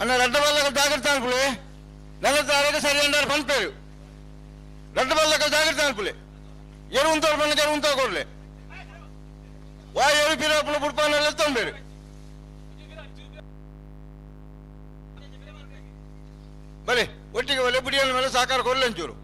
ಅಣ್ಣ ರಡ್ಡ ಬಲ್ಲಕ ಜಾಗ್ರತೆ ಅನ್ಪುಲೆ ನನ್ನ ತಾರೀಕು ಸರಿ ಅಂದಾರ ಪನ್ಪೇರು ರಡ್ಡ ಬಲ್ಲಕ ಜಾಗ್ರತೆ ಅನ್ಪುಲೆ ಎರು ಉಂತೋರು ಬಣ್ಣ ಎರು ಉಂತ ಕೊಡ್ಲೆ ವಾ ಎರು ಪಿರಪ್ಪನ ಬುಡ್ಪಾನ ಎತ್ತೊಂಬೇರು ಬಲೆ ಒಟ್ಟಿಗೆ ಬಲೆ ಬುಡಿಯನ ಮೇಲೆ ಸಾಕಾರ ಕೊಡ್ಲೆ ಒಂಚೂರು.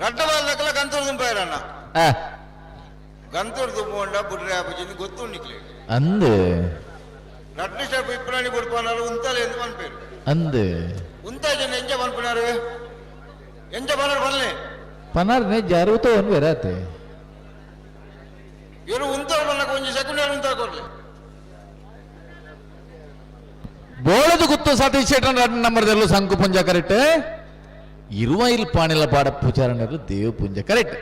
ರಡ್ಡ ಬಾಲ್ದಕ್ಕಲ ಗಂತೂರು ದುಂಪಾಯರಣ್ಣ. ಗಂತೂರು ದುಂಬುಂಡ ಬುಡ್ರೆ ಆಪುಜಿಂದು ಗೊತ್ತುಂಡಿಕ್ಲೆ. ಅಂದು ರಡ್ಡು ಸ್ಟೆಪ್ ಇಪ್ಪಣಿ ಬುಡ್ಪನಾರು ಉಂತಲೆ ಎಂದು ಪನ್ಪೇರು. ಅಂದು ಉಂತ ಜನ ಎಂಜ ಪನ್ಪುನಾರು ಎಂಜ ಪನರು ಪನ್ಲೆ. ಪನಾರ್ನೆ ಜಾರುತೋ ಅನ್ ಬೇರಾತೆ. ಇವರು ಉಂತೋರು ಪನ್ನಕ ಒಂಜಿ ಸೆಕೆಂಡ್ ಉಂತ ಕೊರ್ಲೆ. ಬೋಳದು ಗುತ್ತು ಸತೀಶ್ ಶೆಟ್ಟನ್ ರಡ್ಡು ನಂಬರ್ ದೆಲ್ಲು ಸಂಕು ಪುಂಜ ಕರೆಕ್ಟ್. ಇರುವೈಲ್ ಪಾಣಿಲ ಪಾಡ ಪೂಜಾರನರು ದೇವ ಪುಂಜ ಕರೆಕ್ಟ್.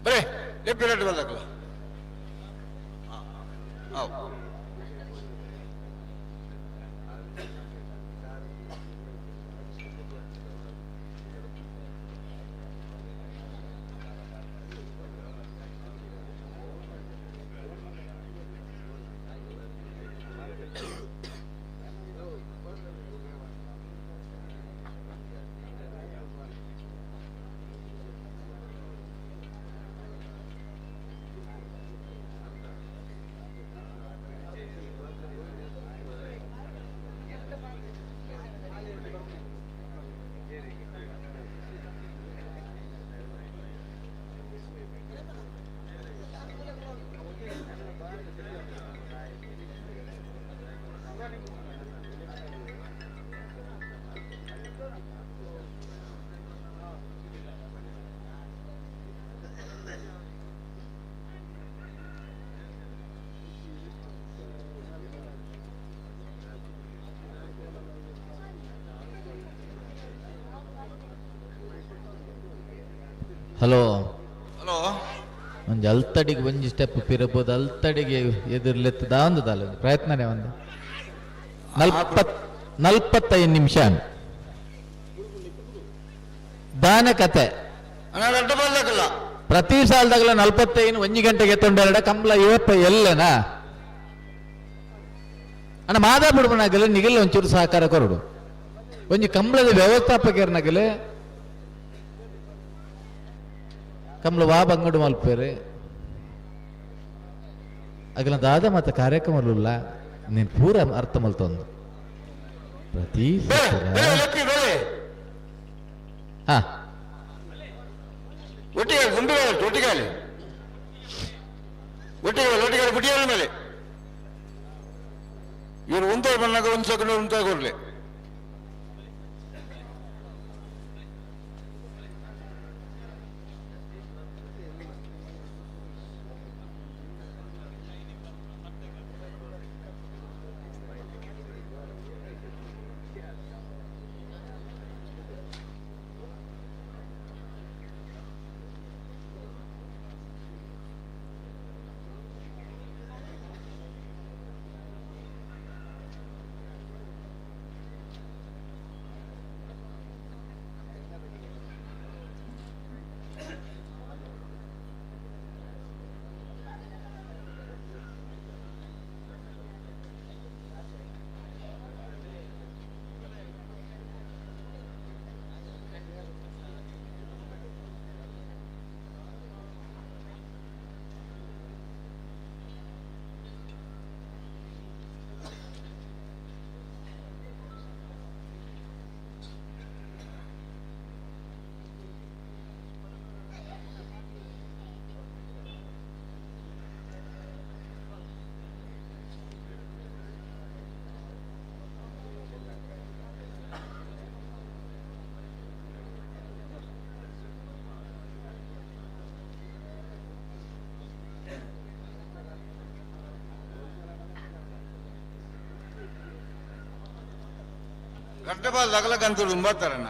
ಬರೇ ಲೆಫ್ಟ್ ರೈಟ್ ಬಲ್ದಕ್ಕಲ್ಲ. ಹಾಂ, ಹಲೋ. ಹಲೋ. ಒಂಜಿ ಅಲ್ತಡಿಗೆ ಒಂಜಿ ಸ್ಟೆಪ್ ಪಿರಬೋದು, ಅಲ್ತಡಿಗೆ ಎದುರ್ಲೆತ್ತದ ಒಂದು ದಾಲ ಒಂದು ಪ್ರಯತ್ನನೇ ಒಂದು 45 ನಿಮಿಷ ದಾನ ಕತೆ. ಅಣ್ಣ, ರಡ್ಡ ಬಲ್ದಕ್ಕಲ್ಲ. ಪ್ರತಿ ಸಾಲದಾಗಲ 45 ಒಂಜಿ ಗಂಟೆಗೆ ಎತ್ತೊಂಡೆರಡ ಕಂಬ್ಲ ಏಪ ಎಲ್ಲನಾ ಅಣ್ಣ ಮಾದಾ ಬಿಡುವನಾಗಲಿ ನಿಗಲ್ ಒಂಚೂರು ಸಹಕಾರ ಕೊರಡು. ಒಂಜಿ ಕಂಬಳದ ವ್ಯವಸ್ಥಾಪಕರ್ನಾಗಲಿ ಕಂಬಳ ವಾ ಬಂಗಡು ಮಲ್ಪೇರು ಅಗಲ ದಾದ ಮತ್ತೆ ಕಾರ್ಯಕ್ರಮ ನೀನು ಪೂರ ಅರ್ಥ ಮಲ್ತೊಂದು ಪ್ರತಿ ಬೇರೆ ಸಲ. ಬೇರೆ ಲೆಪ್ಪಿ ಬೇರೆ. ಹಾ. ಒಟ್ಟಿಗೆ ಗುಂಪಿಗೆ, ಒಟ್ಟಿಗೆ ಅಲ್ಲಿ, ಒಟ್ಟಿಗೆ ಒಟ್ಟಿಗೆ ಬಿಟ್ಟಿಯ ಮೇಲೆ ಇವರು ಉಂತಾಗ ಬಂದಾಗ ಒಂದು ಸೆಕೆಂಡ್ ಉಂತಾಗ ಕೊಡ್ಲಿ. ಗಂಟೆ ಬಾಲ್ ತಗಲಕ್ಕಂತ ಬರ್ತಾರಣ್ಣ.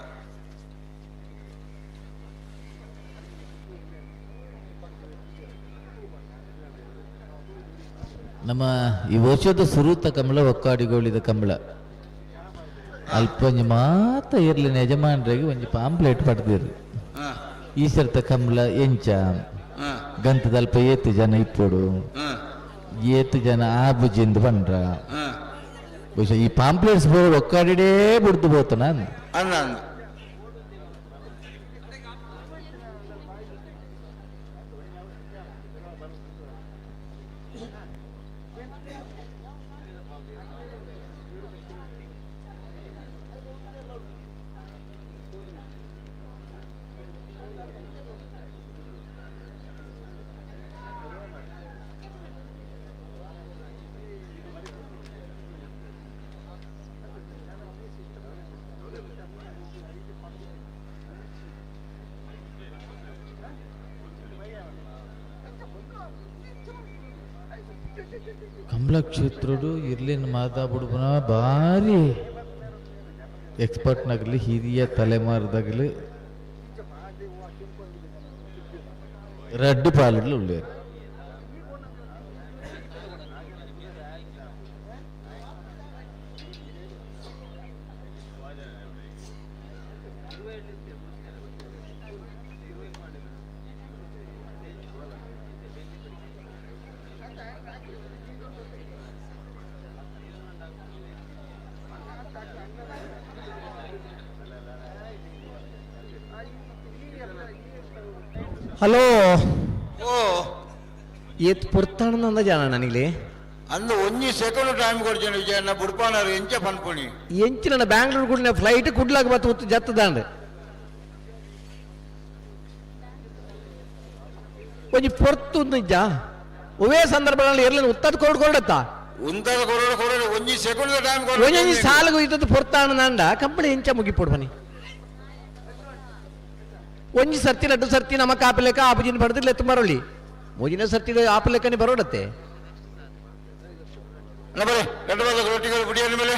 ನಮ್ಮ ಈ ವರ್ಷದ ಸುರುತ ಕಂಬಳ ಒಕ್ಕಾಡಿಗೋಳಿದ ಕಂಬಳ ಅಲ್ಪ ಒಂಜಿ ಮಾತ ಇರ್ಲಿನ ಯಜಮಾನ್ರಿಗೆ ಒಂಜಿ ಪಾಂಪ್ಲೇಟ್ ಪಡೆದಿರಿ. ಈ ಸರ್ತ ಕಂಬಳ ಎಂಚ, ಗಂತದ ಅಲ್ಪ ಏತ್ ಜನ ಇಪ್ಪೊಡು. ಏತ್ ಜನ ಆಬುಜಿಂದು ಪಂಡ್ರ. ಬಹುಶಃ ಈ ಪಾಂಪ್ಲೆಟ್ಸ್ ಬೋರ್ಡ್ ಒಕ್ಕಾಡಿಡೇ ಬುಡ್ದು ಬೋತನ. ಅನ್ನ ಅಂದು. ಕಮಲ ಕ್ಷೇತ್ರಡು ಇರ್ಲಿನ ಮಾತಾ ಬುಡುಬನ ಭಾರಿ ಎಕ್ಸ್ಪರ್ಟ್ನಾಗಲಿ ಹಿರಿಯ ತಲೆಮಾರದಾಗಲಿ ರಡ್ಡು ಪಾಲಿಡ್ಲು ಉಳ್ಳೇರು. ಹಲೋ. ಓ. ಏತ್ ಪುರ್ತಾಣಂದ ಜನ ನನಗೆ. ಅಂದು ಒಂಜಿ ಸೆಕೆಂಡ್ ಟೈಮ್ ಕೊಡ್ತೇನೆ ವಿಜಯಣ್ಣ, ಬುಡ್ಪಾನರು ಎಂಚ ಪನ್ಪುಣಿ. ಎಂಚಿನ ನನ್ನ ಬ್ಯಾಂಗ್ಳೂರ್ ಕೂಡಲೇ ಫ್ಲೈಟ್ ಕುಡ್ಲಾಗ ಬತ್ತು ಉತ್ತು ಜತ್ತದಾಂಡ್. ಒಂಜಿ ಪೊರ್ತು ನಿಜ ಒವೇ ಸಂದರ್ಭದಲ್ಲಿ ಇರ್ಲಿಲ್ಲ ಉತ್ತದ ಕೊರಡು ಕೊರಡತ್ತ. ಉಂತದ ಕೊರಡು ಕೊರಡು, ಒಂಜಿ ಸೆಕೆಂಡ್ ಟೈಮ್ ಕೊಡು. ಒಂಜೊಂಜಿ ಸಾಲಗು ಇದ್ದದ್ದು ಪೊರ್ತಾಣ ನಂಡ ಕಂಪನಿ ಎಂಚ ಮುಗಿಪೊಡು ಬನ್ನಿ. ಒಂಜಿ ಸರ್ತಿ ರಡ್ಡು ಸರ್ತಿ ನಮ್ಮ ಕಾಪಲೆಕ್ಕ ಆಪುಜಿನ ಪಡೆದಿಲ್ಲ ಎತ್ತು ಬರೋಳಿ, ಮೂಜಿನ ಸರ್ತಿ ಆಪಲೆಕ್ಕನೆ ಬರೋಡತ್ತೆ. ಅಣ್ಣ ಬರೆ ರಡ್ಡು ಬಲ್ಲ ರೊಟ್ಟಿಗಳು ಬಿಡಿಯ ಮೇಲೆ.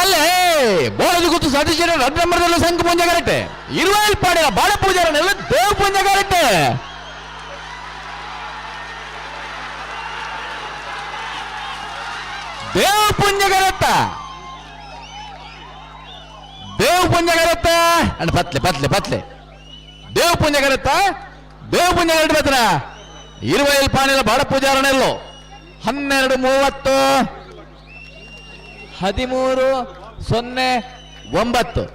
ಅಲ್ಲೇ ಬೋಳದ ಗುತ್ತು ಸತೀಶ್ ರಡ್ ನಂಬರ್ದಲ್ಲಿ ಸಂಘ ಪೂಂಜ ಕರೆಕ್ಟ್. ಇರುವೈಲ್ ಪಾಡಿನ ಬಾಳ ಪೂಜಾರನೆಲ್ಲ ದೇವ್ ಪೂಂಜ ಕರೆಕ್ಟ್. ದೇವ್ ಪುಂಜ ಕರೆಕ್ಟ, ದೇವ್ ಪುಂಜ ಕರೆಕ್ಟ. ಅಂಡ್ ಪತ್ಲೆ ಪತ್ಲೆ ಪತ್ಲೆ ದೇವ್ ಪುಂಜ ಕರೆಕ್ಟ, ದೇವ್ ಪುಂಜ ಕರೆಕ್ಟ್ ಬತ್ರ. ಇರುವೈಲ್ ಪಾಣಿಲ ಬಾಳ ಪೂಜಾರನೆಲ್ಲೋ 12:30 13:09.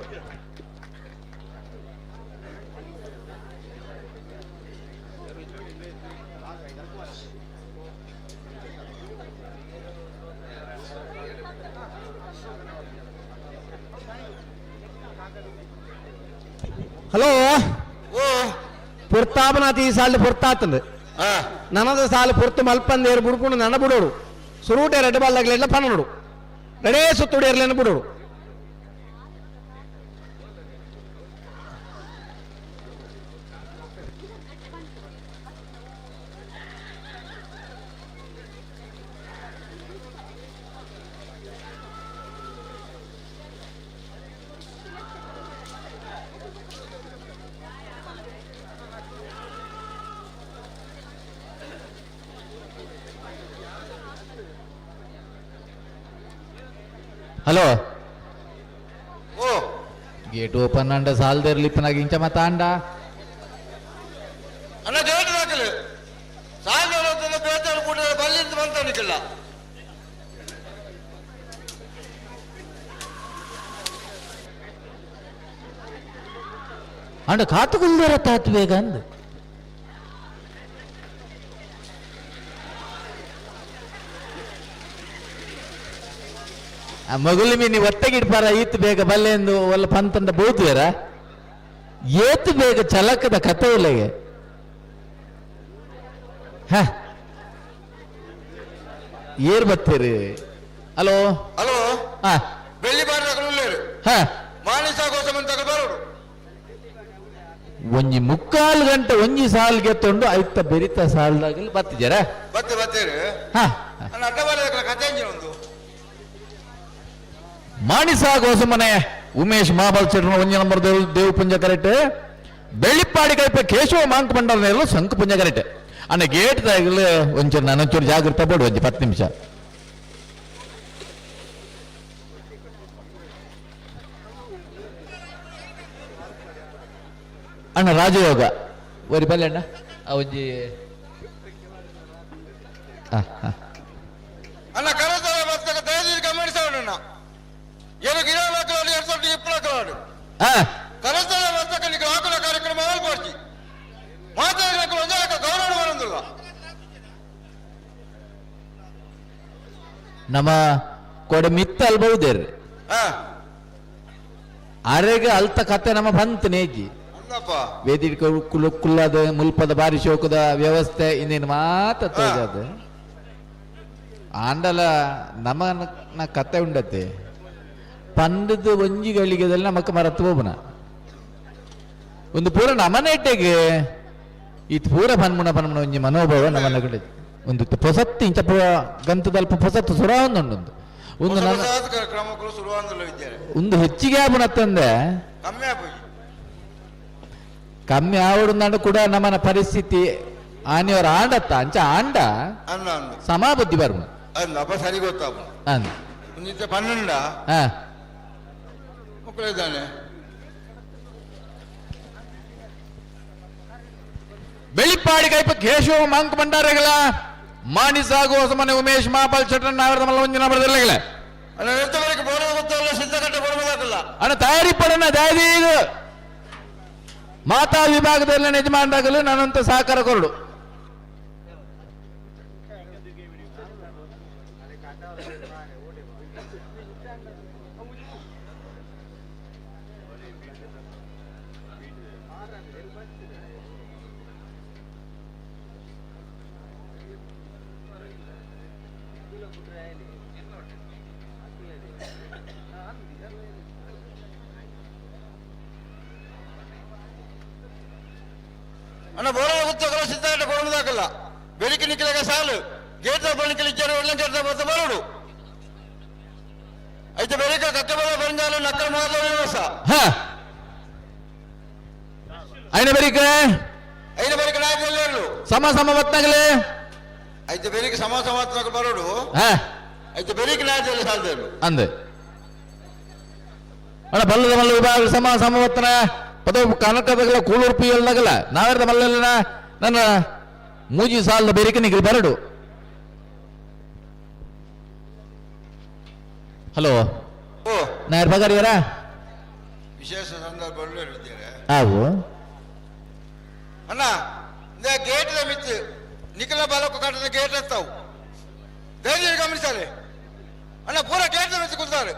ಹಲೋ. ಓ. ಪುರ್ತಾಪನಾಥ ಈ ಸಾಲು ಪುರ್ತಾತಂದು. ಹಾ. ನನದ ಸಾಲು ಪುರ್ತು ಮಲ್ಪಂದೇರು ಬುಡ್ಕೊಂಡು ನನ ಬಿಡೋಡು. ಸುರೂಟೆ ರೆಡ್ ಬಾಲ್ ಆಗಲಿಲ್ಲ ಪನ್ನೋಡು ರೆಡೇ ಸುತ್ತುಡಿಯರ್ಲೇನು ಬಿಡೋಡು. ಹಲೋ. ಓ. ಗೇಟ್ ಓಪನ್ ಅಂಡ ಸಾಲ್ದೇರ್ಲಿಪ್ಪನಾಗ ಇಂಚ ಮತ್ತ ಅಂಡ. ಅಣ್ಣ, ಗೇಟ್ ದಾಖಲೆ ಸಾಯಂಕಾಲ ಬೇತಾರು ಕೂಡ ಬಲ್ಲಿಂದ ಬಂತ ನಿಕ್ಕಿಲ್ಲ. ಅಂಡ ಕಾತು ಕುಲ್ದೇರ ತಾತು ಬೇಗ ಅಂದ್. ಆ ಮಗುಲಿ ಮೀನಿ ಒತ್ತೆಗಿಡ್ಪಾರ ಈತ್ ಬೇಗ ಬಲ್ಲೆಂದು ಒಲ್ಲ ಪಂತಂದ ಬೋದ್ವೇರ ಏತು ಬೇಗ ಚಲಕದ ಕತೆ ಇಲ್ಲಗೆ ಹ ಏರ್ ಬತ್ತೀರಿ? ಹಲೋ. ಹಲೋ. ಹಾ. ಬೆಳ್ಳಿ ಬಾರ ಉಳ್ಳೇರು. ಹಾ. ಮಾನಿಸ ಕೋಸಮ್ ಅಂತ ಬರೋಡು. ಒಂಜಿ ಮುಕ್ಕಾಲು ಗಂಟೆ ಒಂಜಿ ಸಾಲ್ಗೆ ತೊಂಡು ಐತ ಬೆರಿತ ಸಾಲ್ದಾಗಲಿ ಬತ್ತಿಜರ. ಬತ್ತೆ ಬತ್ತೀರಿ. ಹಾ. ಅಣ್ಣ, ಅಡ್ಡ ಬಾರ ಕತೆ ಅಂಜಿನ ಒಂದು. ಮಾಣಿಸ ಗೋಸಮನೆ ಉಮೇಶ್ ಮಾಬಲ್ ಚೆಟ್ನ ಒಂಜಿ ನಂಬರ್ ದೇವ್ ದೇವ್ ಪುಂಜ ಕರೆಕ್ಟ್. ಬೆಳ್ಳಿಪ್ಪಾಡಿ ಕೈಪ ಕೇಶವ ಮಾಂಕ ಮಂಡಲ ಶಂಕು ಪುಂಜ ಕರೆಕ್ಟ್. ಅಣ್ಣ, ಗೇಟ್ ದಾಗಲು ಒಂಚೂರು ನಾನೊಂಚೂರು ಜಾಗೃತ ಬೋಡು, ಒಂಜಿ 10 ನಿಮಿಷ. ಅಣ್ಣ, ರಾಜಯೋಗ ಒರಿ ಬಲ್ಲೆ ಅಣ್ಣ. ಆ ಒಂಜಿ ಹಾ ಹಾ. ಅಣ್ಣ, ಕರತಾರ ಬರ್ತಕ ದಯದೀರ್ಘ ಗಮನಿಸೋಣ. ಏನು ಗಿಡ ಹಾಕಲಾಡು, ಎರಡು ಸಾವಿರದ ಇಪ್ಪತ್ತು ಹಾಕಲಾಡು. ಹಾ. ಕರತಾರ ಬರ್ತಕ ನೀವು ಹಾಕುವ ಕಾರ್ಯಕ್ರಮ ಕೊಡ್ತಿ ಮಾತಾಡಬೇಕು. ಒಂದೇ ಲೆಕ್ಕ ಗೌರವ ಬರೋದಿಲ್ಲ. ನಮ್ಮ ಕೊಡೆ ಮಿತ್ತ ಅಲ್ಬಹುದೇರಿ. ಹಾ. ಅರೆಗೆ ಅಲ್ತ ಕತೆ ನಮ್ಮ ಬಂತು ನೇಜಿ. ಅಂದಪ್ಪ. ವೇದಿಕೆ ಕುಲು ಕುಲ್ಲದ ಮುಲ್ಪದ ಬಾರಿ ಶೋಕದ ವ್ಯವಸ್ಥೆ ಇನ್ನೇನು ಮಾತ ತೋಜದು. ಆಂಡಲ ನಮ್ಮನ ಕತೆ ಉಂಡತೆ ಪಂಡದ ಒಂಜಿ ಗಳಿಗೆದಲ್ಲಿ ನಮಕ್ ಮರತ್ತು ಹೋಬನ ಒಂದು ಪೂರ ನಮನೆಟ್ಟೆಗೆ ಇತ್ ಪೂರ ಪನ್ಮುಣ ಪನ್ಮುಣ ಒಂಜಿ ಮನೋಭಾವ ನಮ್ಮನ ಕಡೆ ಒಂದು ಪೊಸತ್ತು ಇಂಚ ಪೂರ ಗಂತದಲ್ಪ ಪೊಸತ್ತು ಸುರ ಒಂದುಂಡು ಒಂದು ಹೊಸ ನನ್ನ ಹೊಸ ಕ್ರಮಗಳು ಶುರುವಂದಿಲ್ಲ ವಿದ್ಯಾರೆ. ಒಂದು ಹೆಚ್ಚಿಗೆ ಆಪುನತ್ತಂದೆ. ಕಮ್ಮಿ ಆಪುಜಿ. ಕಮ್ಮಿ ಆವಡುಂದಾಂಡ ಕೂಡ ನಮ್ಮನ ಪರಿಸ್ಥಿತಿ ಆನೆಯವರ ಆಂಡತ್ತ ಅಂಚ ಆಂಡ. ಅಂದ ಅಂದು. ಸಮಾಬುದ್ಧಿ ಬರ್ಮ. ಅಂದ ಅಪ್ಪ, ಸರಿ ಗೊತ್ತಾಪ. ಅಂದ. ಒಂದಿತ್ತೆ ಪನ್ನೊಂಡ. ಹಾ. ಮಕ್ಕಳಿದ್ದಾನೆ. ಬೆಳಿಪಾಡಿ ಕೈಪ ಕೇಶವ ಮಂಕ್ ಭಂಡಾರಗಳ ಮಾಣಿಸಾಗು ಹೊಸಮನೆ ಉಮೇಶ್ ಮಾಪಾಲ್ ಚಟನ್ ನಾಗರದ ಮಲ್ಲ ಒಂಜಿನ ಬರೆದಿಲ್ಲಗಲ. ಅಲ್ಲ, ಎಂತವರೆಗೆ ಬೋರ ಗೊತ್ತಲ್ಲ, ಸಿದ್ಧಗಟ್ಟೆ ಬರ್ಬೋದಾಗಲ್ಲ. ಅಣ್ಣ, ತಯಾರಿ ಪಡಣ ದಾದಿ. ಮಾತಾ ವಿಭಾಗದಲ್ಲಿ ಯಜಮಾನರಾಗಲು ನಾನಂತ ಸಹಕಾರ ಕೊರಡು. ಅಣ್ಣ, ಬೋರ ಗೊತ್ತಾಗಲ್ಲ, ಸಿದ್ಧಗಟ್ಟೆ ಬರ್ಬೋದಾಗಲ್ಲ. ಬೆಳಿಗ್ಗೆ ನಿಕ್ಕಲಾಗ ಸಾಲು ಗೇಟ್ ನಿಕ್ಕಲಿ ಇಚ್ಚಾರ ಒಳ್ಳೆ ಗೇಟ್ ಬರ್ತಾ ಬರೋಡು. ಐತೆ ಬೆಳಿಗ್ಗೆ ಕಕ್ಕೆ ಬರ ಬಂಜಾಲು ನಕ್ಕಲ ಮೊದಲು ವ್ಯವಸ್ಥೆ. ಹಾ, ಐನ ಬರೀಕ. ಐದು ಬೆಳಿಗ್ಗೆ ನಾಲ್ಕು. ಸಮ ಸಮ ಬತ್ನಾಗಲೇ. ಐತೆ ಬೆಳಿಗ್ಗೆ ಸಮ ಸಮ ಬರೋಡು. ಹಾ. ಐತೆ ಬೆಳಿಗ್ಗೆ ನಾಲ್ಕು ಸಾಲದೇಳು. ಅಂದೆ ಅಣ್ಣ, ಬಲ್ಲದ ಮಲ್ಲ ವಿಭಾಗ ಸಮ ಸಮವರ್ತನ ಪದ ಕನಕದಗಲ ಕೂಳೂರು ಪಿ ಎಲ್ದಾಗಲ ನಾವೆರದ ಮಲ್ಲನ ನನ್ನ ಮೂಜಿ ಸಾಲದ ಬೇರಿಕೆ ನಿಗಲ್ ಬರಡು. ಹಲೋ. ಓ. ನಾಯರ್ ಬಗಾರಿಯರ. ವಿಶೇಷ ಸಂದರ್ಭ ಹೇಳಿದ್ದೇನೆ. ಆವು. ಅಣ್ಣ, ಗೇಟ್ ಮಿತ್ತು ನಿಖಲ ಬಾಲಕ ಕಟ್ಟದ ಗೇಟ್ ಎತ್ತಾವು, ಧೈರ್ಯ ಗಮನಿಸಾರೆ. ಅಣ್ಣ, ಪೂರ ಗೇಟ್ ಮಿತ್ತು ಕುಲ್ತಾರೆ.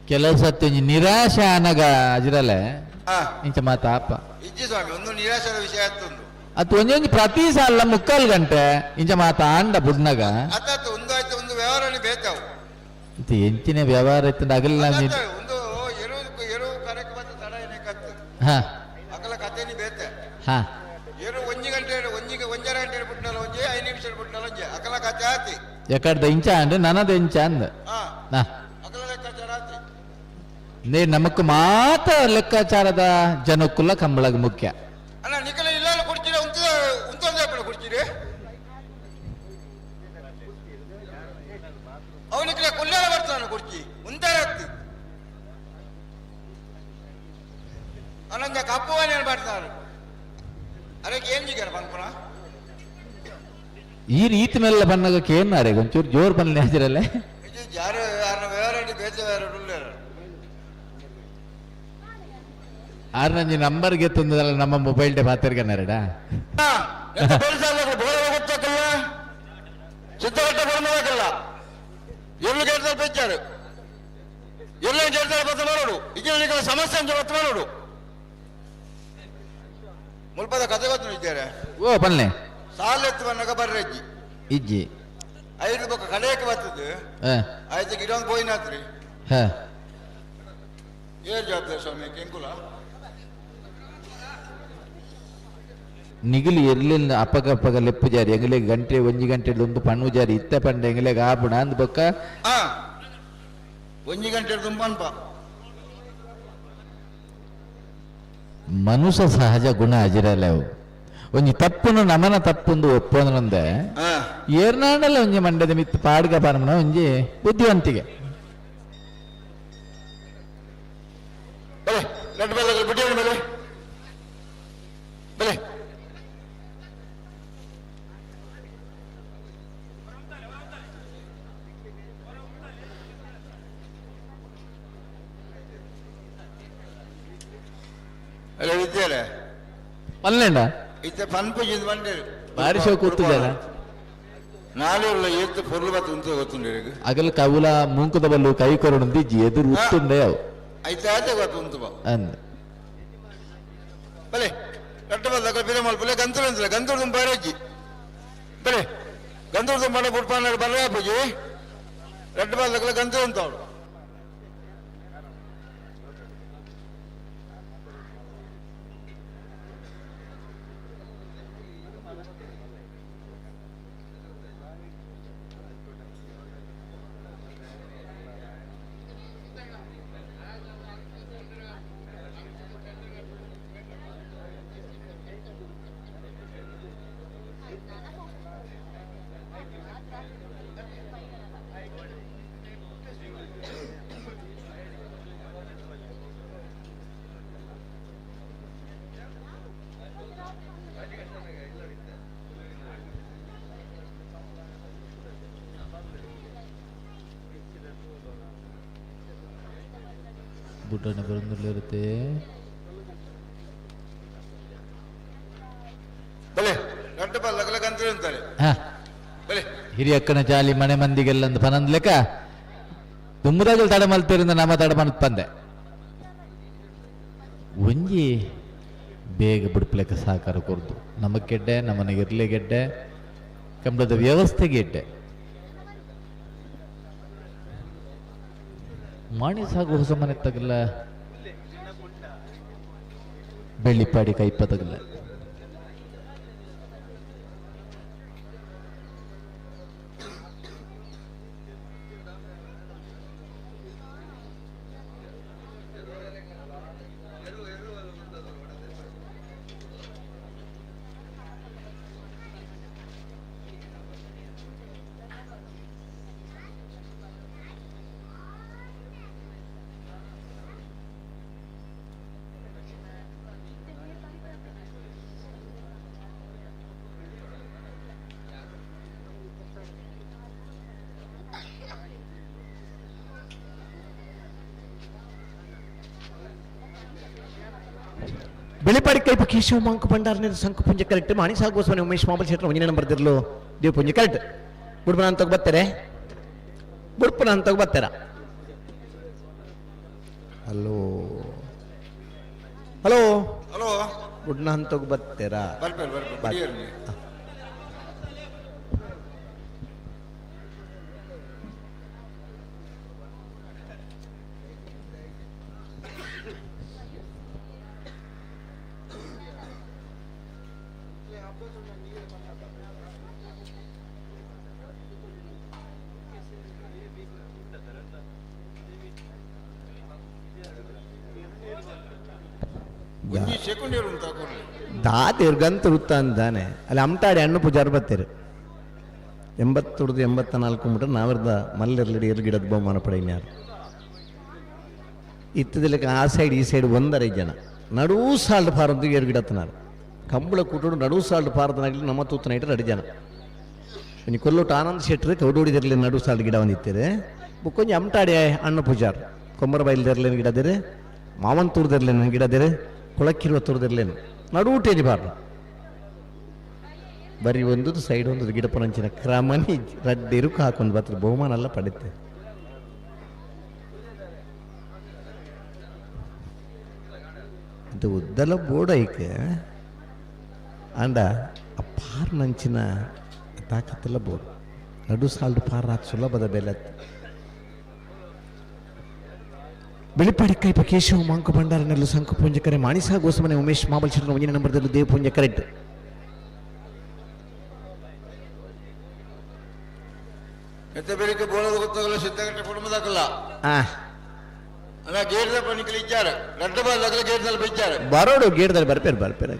ಕೆಲವು ಸತ್ಯ ಒಂಜಿ ನಿರಾಶೆ ಆನಗ ಅಜಿರಲೆ. ಹಾ. ಇಂಚ ಮಾತ ಅಪ್ಪ. ಇಜ್ಜಿ ಸ್ವಾಮಿ, ಒಂದು ನಿರಾಶೆದ ವಿಷಯ ಆಯ್ತೊಂದು. ಅದು ಒಂಜೊಂಜಿ ಪ್ರತಿ ಸಾಲ ಮುಕ್ಕಾಲು ಗಂಟೆ ಇಂಚ ಮಾತ ಆಂಡ ಬುಡ್ನಗ. ಅತ್ತ ಒಂದು ಆಯ್ತು, ಒಂದು ವ್ಯವಹಾರನೇ ಬೇಕಾವು. ಇಂತ ಎಂಚಿನ ವ್ಯವಹಾರ ಇತ್ತು ಅಗಲ. ಅತ್ತ ಒಂದು ಎರು ಎರು ಕಾರ್ಯಕ್ರಮ ತಡ ಏನೇ ಕತ್ತು. ಹಾ. ಅಕಲ ಕಥೆನಿ ಬೇತೆ. ಹಾ. ಎರು ಒಂಜಿ ಗಂಟೆ ಒಂಜಿಗೆ ಒಂಜರ ಗಂಟೆ ಬಿಟ್ಟನಲ್ಲ ಒಂಜಿ 5 ನಿಮಿಷ ಬಿಟ್ಟನಲ್ಲ ಒಂಜಿ ಅಕಲ ಕಥೆ ಆತಿ. ಎಕಡ್ದ ಇಂಚ ಅಂದ್ರೆ ನನದ ಇಂಚ ಅಂದ. ಹಾ. ನಾ. ಅಕಲ ಲೆಕ್ಕಾಚಾರ ಆತಿ. ನೇ ನಮಕ್ ಮಾತ ಲೆಕ್ಕಾಚಾರದ ಜನಕ್ಕುಲ್ಲ ಕಂಬಳಗ ಮುಖ್ಯ. ಅಣ್ಣ, ನಿಕಲ ಇಲ್ಲ ಕುಡ್ಚಿರಿ ಉಂತ ಉಂತೊಂದು ಕುಡ್ಚಿರಿ. ಅವನಿಗೆ ಕೊಲ್ಯಾಣ ಬರ್ತಾನೆ ಕುರ್ಚಿ ಉಂತಾರತ್ತು ಅನಂತ ಕಪ್ಪುವನೇ ಬರ್ತಾರೆ ಅದಕ್ಕೆ ಏನ್ ಜಿಗಾರ ಪನ್ಪುನ. ಈ ರೀತಿ ಮೇಲೆ ಬನ್ನಾಗ ಕೇನ್ನಾರೆ ಒಂಚೂರು ಜೋರ್ ಬನ್ನಿ ಹಾಜಿರಲ್ಲೇ. ಯಾರು ಯಾರನ್ನ ಬೇರೆ ಬೇಚ ಬೇರೆ ಉಳ್ಳೇರು. ಆರ್ ನಂಜಿ ನಂಬರ್ ಗೆತ್ತಂದಲ್ಲ ನಮ್ಮ ಮೊಬೈಲ್ ಡೇ ಪಾತಿರ್ಗನಾರಡ. ಗೊತ್ತಾಕಲ್ಲ ಸಿದ್ಧಗಟ್ಟ ಬರ್ಮದಾಕಲ್ಲ ಎಲ್ಲಿ ಕೇಳ್ತಾರೆ ಪೆಚ್ಚಾರು ಎಲ್ಲ ಕೇಳ್ತಾರೆ ಬತ್ತ ಮಾಡೋಡು ಈಗ ಸಮಸ್ಯೆ ಅಂತ ಬತ್ತ ಮಾಡೋಡು ಮುಲ್ಪದ ಕತೆ ಗೊತ್ತು ಇದ್ದಾರೆ. ಓ ಬನ್ನಿ. ಸಾಲ ಎತ್ತು ಬಂದಾಗ ಬರ್ರಜ್ಜಿ. ಇಜ್ಜಿ. ಐದು ಬೊಕ್ಕ ಕಡೆಯಕ್ಕೆ ಬರ್ತದೆ. ಹ. ಆಯ್ತು ಗಿಡೊಂದು ಬೋಯಿನಾತ್ರಿ. ಹ. ಏನ್ ಜವಾಬ್ದಾರಿ ಸ್ವಾಮಿ ಕೆಂಕುಲ. ನಿಗಿಲು ಎರ್ಲಿಲ್ಲ ಅಪ್ಪಗ ಅಪ್ಪಗ ಲೆಪ್ಪು ಜಾರಿ ಎಂಗಲೆ ಗಂಟೆ ಒಂಜಿ ಗಂಟೆ ಒಂದು ಪಣ್ಣು ಜಾರಿ ಇತ್ತ ಪಂಡ ಎಂಗಲೆ ಆಪುಣ ಅಂದ್ ಬೊಕ್ಕ. ಹಾ ಒಂಜಿ ಗಂಟೆ ತುಂಬ ಅನ್ಪ. ಮನುಷ್ಯ ಸಹಜ ಗುಣ ಅಜಿರಲ್ಲ ಅವು ಒಂಜಿ ತಪ್ಪುನು ನಮನ ತಪ್ಪುಂದು ಒಪ್ಪೊಂದ್ರಂದೆ. ಹಾ. ಏರ್ನಾಂಡಲ ಒಂಜಿ ಮಂಡ್ಯದ ಮಿತ್ತು ಪಾಡ್ಗ ಪರಮನ ಒಂಜಿ ಬುದ್ಧಿವಂತಿಕೆ. ಬಲೆ ಲಡ್ಡು ಬಲ್ಲ ಬಿಡಿ ಬಲೆ ಬಲೆ. ಅಲ್ಲ ವಿದ್ಯಾಲಯ. ಪಲ್ಲೆಂಡ. ಇತ್ತೆ ಪನ್ಪುಜಿಂದ ಬಂಡೇರು. ಬಾರಿ ಶೋಕು ಕೂತುಜಾರ. ನಾಳೆ ಉಳ್ಳ ಏತ್ ಪೊರ್ಲು ಬತ್ತು ಉಂತು ಗೊತ್ತುಂಡು. ಅಗಲ ಕವುಲ ಮೂಂಕುದ ಬಲ್ಲು ಕೈ ಕೊರಡು ದಿಜ್ಜಿ ಎದುರು ಉತ್ತುಂಡೆ ಅವು. ಐತೆ ಆತೆ ಗೊತ್ತು ಉಂತು ಬಾ. ಅಂದ್. ಬಲೆ ರಡ್ಡು ಬಲ್ಲ ಬಿರೆ ಮಲ್ಪುಲೆ ಗಂತುರು ಅಂತಲ್ಲ ಗಂತುರು ತುಂಬ ಬರಜ್ಜಿ ಬಲೆ ಗಂತುರು ತುಂಬ ಬುಡ್ಪಾನ ಬರ್ರೆ ಪೂಜಿ ರಡ್ಡು ಬಲ್ಲ ಗಂತುರು ಅಂತ ಅವಳು. ಬುಡ್ಡನ ಬರಂದುಳ್ಳಿರುತ್ತೆ. ಬಲೆ ರಡ್ಡು ಬಲ್ಲ ಗಂತುರು ಅಂತಾರೆ. ಹಾ. ಬಲೆ. ಹಿರಿಯಕ್ಕನ ಜಾಲಿ ಮನೆ ಮಂದಿಗೆಲ್ಲ ಅಂದ್ ಪನಂದ್ ಲೆಕ್ಕ ದುಮ್ಮದಾಗಲ್ ತಡ ಮಲ್ತಿರಿಂದ ನಮ್ಮ ತಡ ಮಲ್ತ್ ಪಂದೆ ಒಂಜಿ ಬೇಗ ಬಿಡ್ಪ್ಲೆಕ್ಕ ಸಹಕಾರ ಕೊರ್ದು ನಮಗ್ ಗೆಡ್ಡೆ ನಮ್ಮನೆಗೆ ಇರ್ಲಿ ಗೆಡ್ಡೆ ಕಂಬಳದ ವ್ಯವಸ್ಥೆಗೆ ಗೆಡ್ಡೆ ಮಾಣಿ ಸಾಗು ಹೊಸ ಮನೆ ತಗಲ ಬೆಳ್ಳಿಪಾಡಿ ಕೈಪ ತಗಲ. ಬೆಳಿಪಾಡಿ ಕೈಪ ಕೇಶವ ಮಾಂಕ ಭಂಡಾರನ ಸಂಕು ಪುಂಜ ಕರೆಕ್ಟ್ ಮಾಣಿ ಸಾಗೋಸ್ವಾಮಿ ಉಮೇಶ್ ಮಾಮಲ್ ಶೆಟ್ಟರ್ ಒಂಜನೇ ನಂಬರ್ ದಿರ್ಲು ದೇವ್ ಪುಂಜ ಕರೆಕ್ಟ್ ಬುಡ್ಪನ ಅಂತ ಬರ್ತಾರೆ ಬುಡ್ಪನ ಅಂತ ಬರ್ತಾರ. Hello hello. ಹಲೋ. ಬುಡ್ನ ಅಂತ ಬರ್ತೀರಾ? ಬರ್ಪೇರು ಬರ್ಪೇರು ಬಿಡಿಯರು ನೀವು. ಒಂಜಿ ಸೆಕೆಂಡ್ ಇರು ಅಂತ ಕೊಡ್ಲಿ. ದಾತೇರು ಗಂತ ವೃತ್ತ ಅಂತಾನೆ ಅಲ್ಲಿ ಅಮ್ಟಾಡಿ ಅಣ್ಣು ಪೂಜಾರು ಬರ್ತೀರಿ. 80 84 ಮುಟ ನಾವರ್ದ ಮಲ್ಲೆರ್ಲಡಿ ಎರು ಗಿಡದ ಬಹುಮಾನ ಪಡೆಯಿನಾರು. ಇತ್ತದಕ್ಕೆ ಆ ಸೈಡ್ ಈ ಸೈಡ್ ಒಂದರೈ ಜನ ನಡೂ ಸಾಲ್ಡ್ ಪಾರಂದು ಎರು ಗಿಡತ್ತನಾರು. ಕಂಬಳ ಕೂಟೋಡು ನಡು ಸಾಲ್ಡ್ ಪಾರದನಾಗಲಿ ನಮ್ಮ ತೂತನ ಇಟ್ಟರೆ ರಡಿ ಜನ. ಒಂಜಿ ಕೊಲ್ಲೋಟು ಆನಂದ್ ಶೆಟ್ರು ಕೌಡೋಡಿದಿರಲಿ ನಡು ಸಾಲ್ಡ್ ಗಿಡ ಬಂದಿತ್ತಾರೆ. ಬೊಕ್ಕೊಂಜಿ ಅಮ್ಟಾಡಿ ಅಣ್ಣ ಪೂಜಾರ್ ಕೊಮ್ಮರ ಬೈಲ್ದಿರ್ಲೇನು ಗಿಡದಿರು, ಮಾವನ್ ತೂರ್ದಿರ್ಲೇನು ಗಿಡದಿರು, ಕೊಳಕ್ಕಿರುವ ತೂರ್ದಿರ್ಲೇನು ನಡು ಊಟೇಜಿ ಬಾರ್ದು. ಬರೀ ಒಂದು ಸೈಡ್ ಒಂದು ಗಿಡ ಪುನಂಚಿನ ಕ್ರಮನಿ ರಡ್ಡಿರುಕು ಹಾಕೊಂಡು ಬತ್ರ ಬಹುಮಾನ ಎಲ್ಲ ಪಡಿತೆ. ಅದು ಉದ್ದಲ ಬೋರ್ಡ್ ಐಕೆ ಅಂಡ ಆ ಪಾರ್ ನಂಚಿನ ತಾಕತ್ತೆಲ್ಲ ಬೋರ್ಡ್ ನಡು ಸಾಲ್ಡು ಪಾರ್ ಹಾಕಿ ಸುಲಭದ ಬೆಲೆ. ಬೆಳಿಪಾಡಿ ಕೈಪ ಕೇಶವ ಮಾಂಕು ಭಂಡಾರನೆಲ್ಲ ಸಂಕು ಪುಂಜಕರೆ ಮಾಣಿಸಾ ಗೋಸಮನೆ ಉಮೇಶ್ ಮಾಬಲ್ ಶೆಟ್ಟರ್ ಒಂದನೇ ನಂಬರ್ದಲ್ಲಿ ದೇವ ಪುಂಜ ಕರೆಕ್ಟ್. ಎತ್ತ ಬೆಳಿಗ್ಗೆ ಬೋಳದ ಗೊತ್ತಾಗಲ್ಲ ಸಿದ್ಧಗಟ್ಟೆ ಕುಟುಂಬದಾಗಲ್ಲ. ಆ ಅಲ್ಲ ಗೇಟ್ದ ಪಣಿಕಲಿ ಇದ್ದಾರೆ ರಡ್ಡ ಬಾಲ್ ಗೇಟ್ದಲ್ಲಿ ಬಿಚ್ಚಾರೆ. ಬರೋಡು ಗೇಟ್ದಲ್ಲಿ ಬರ್ಪೇರು ಬರ್ಪೇರು.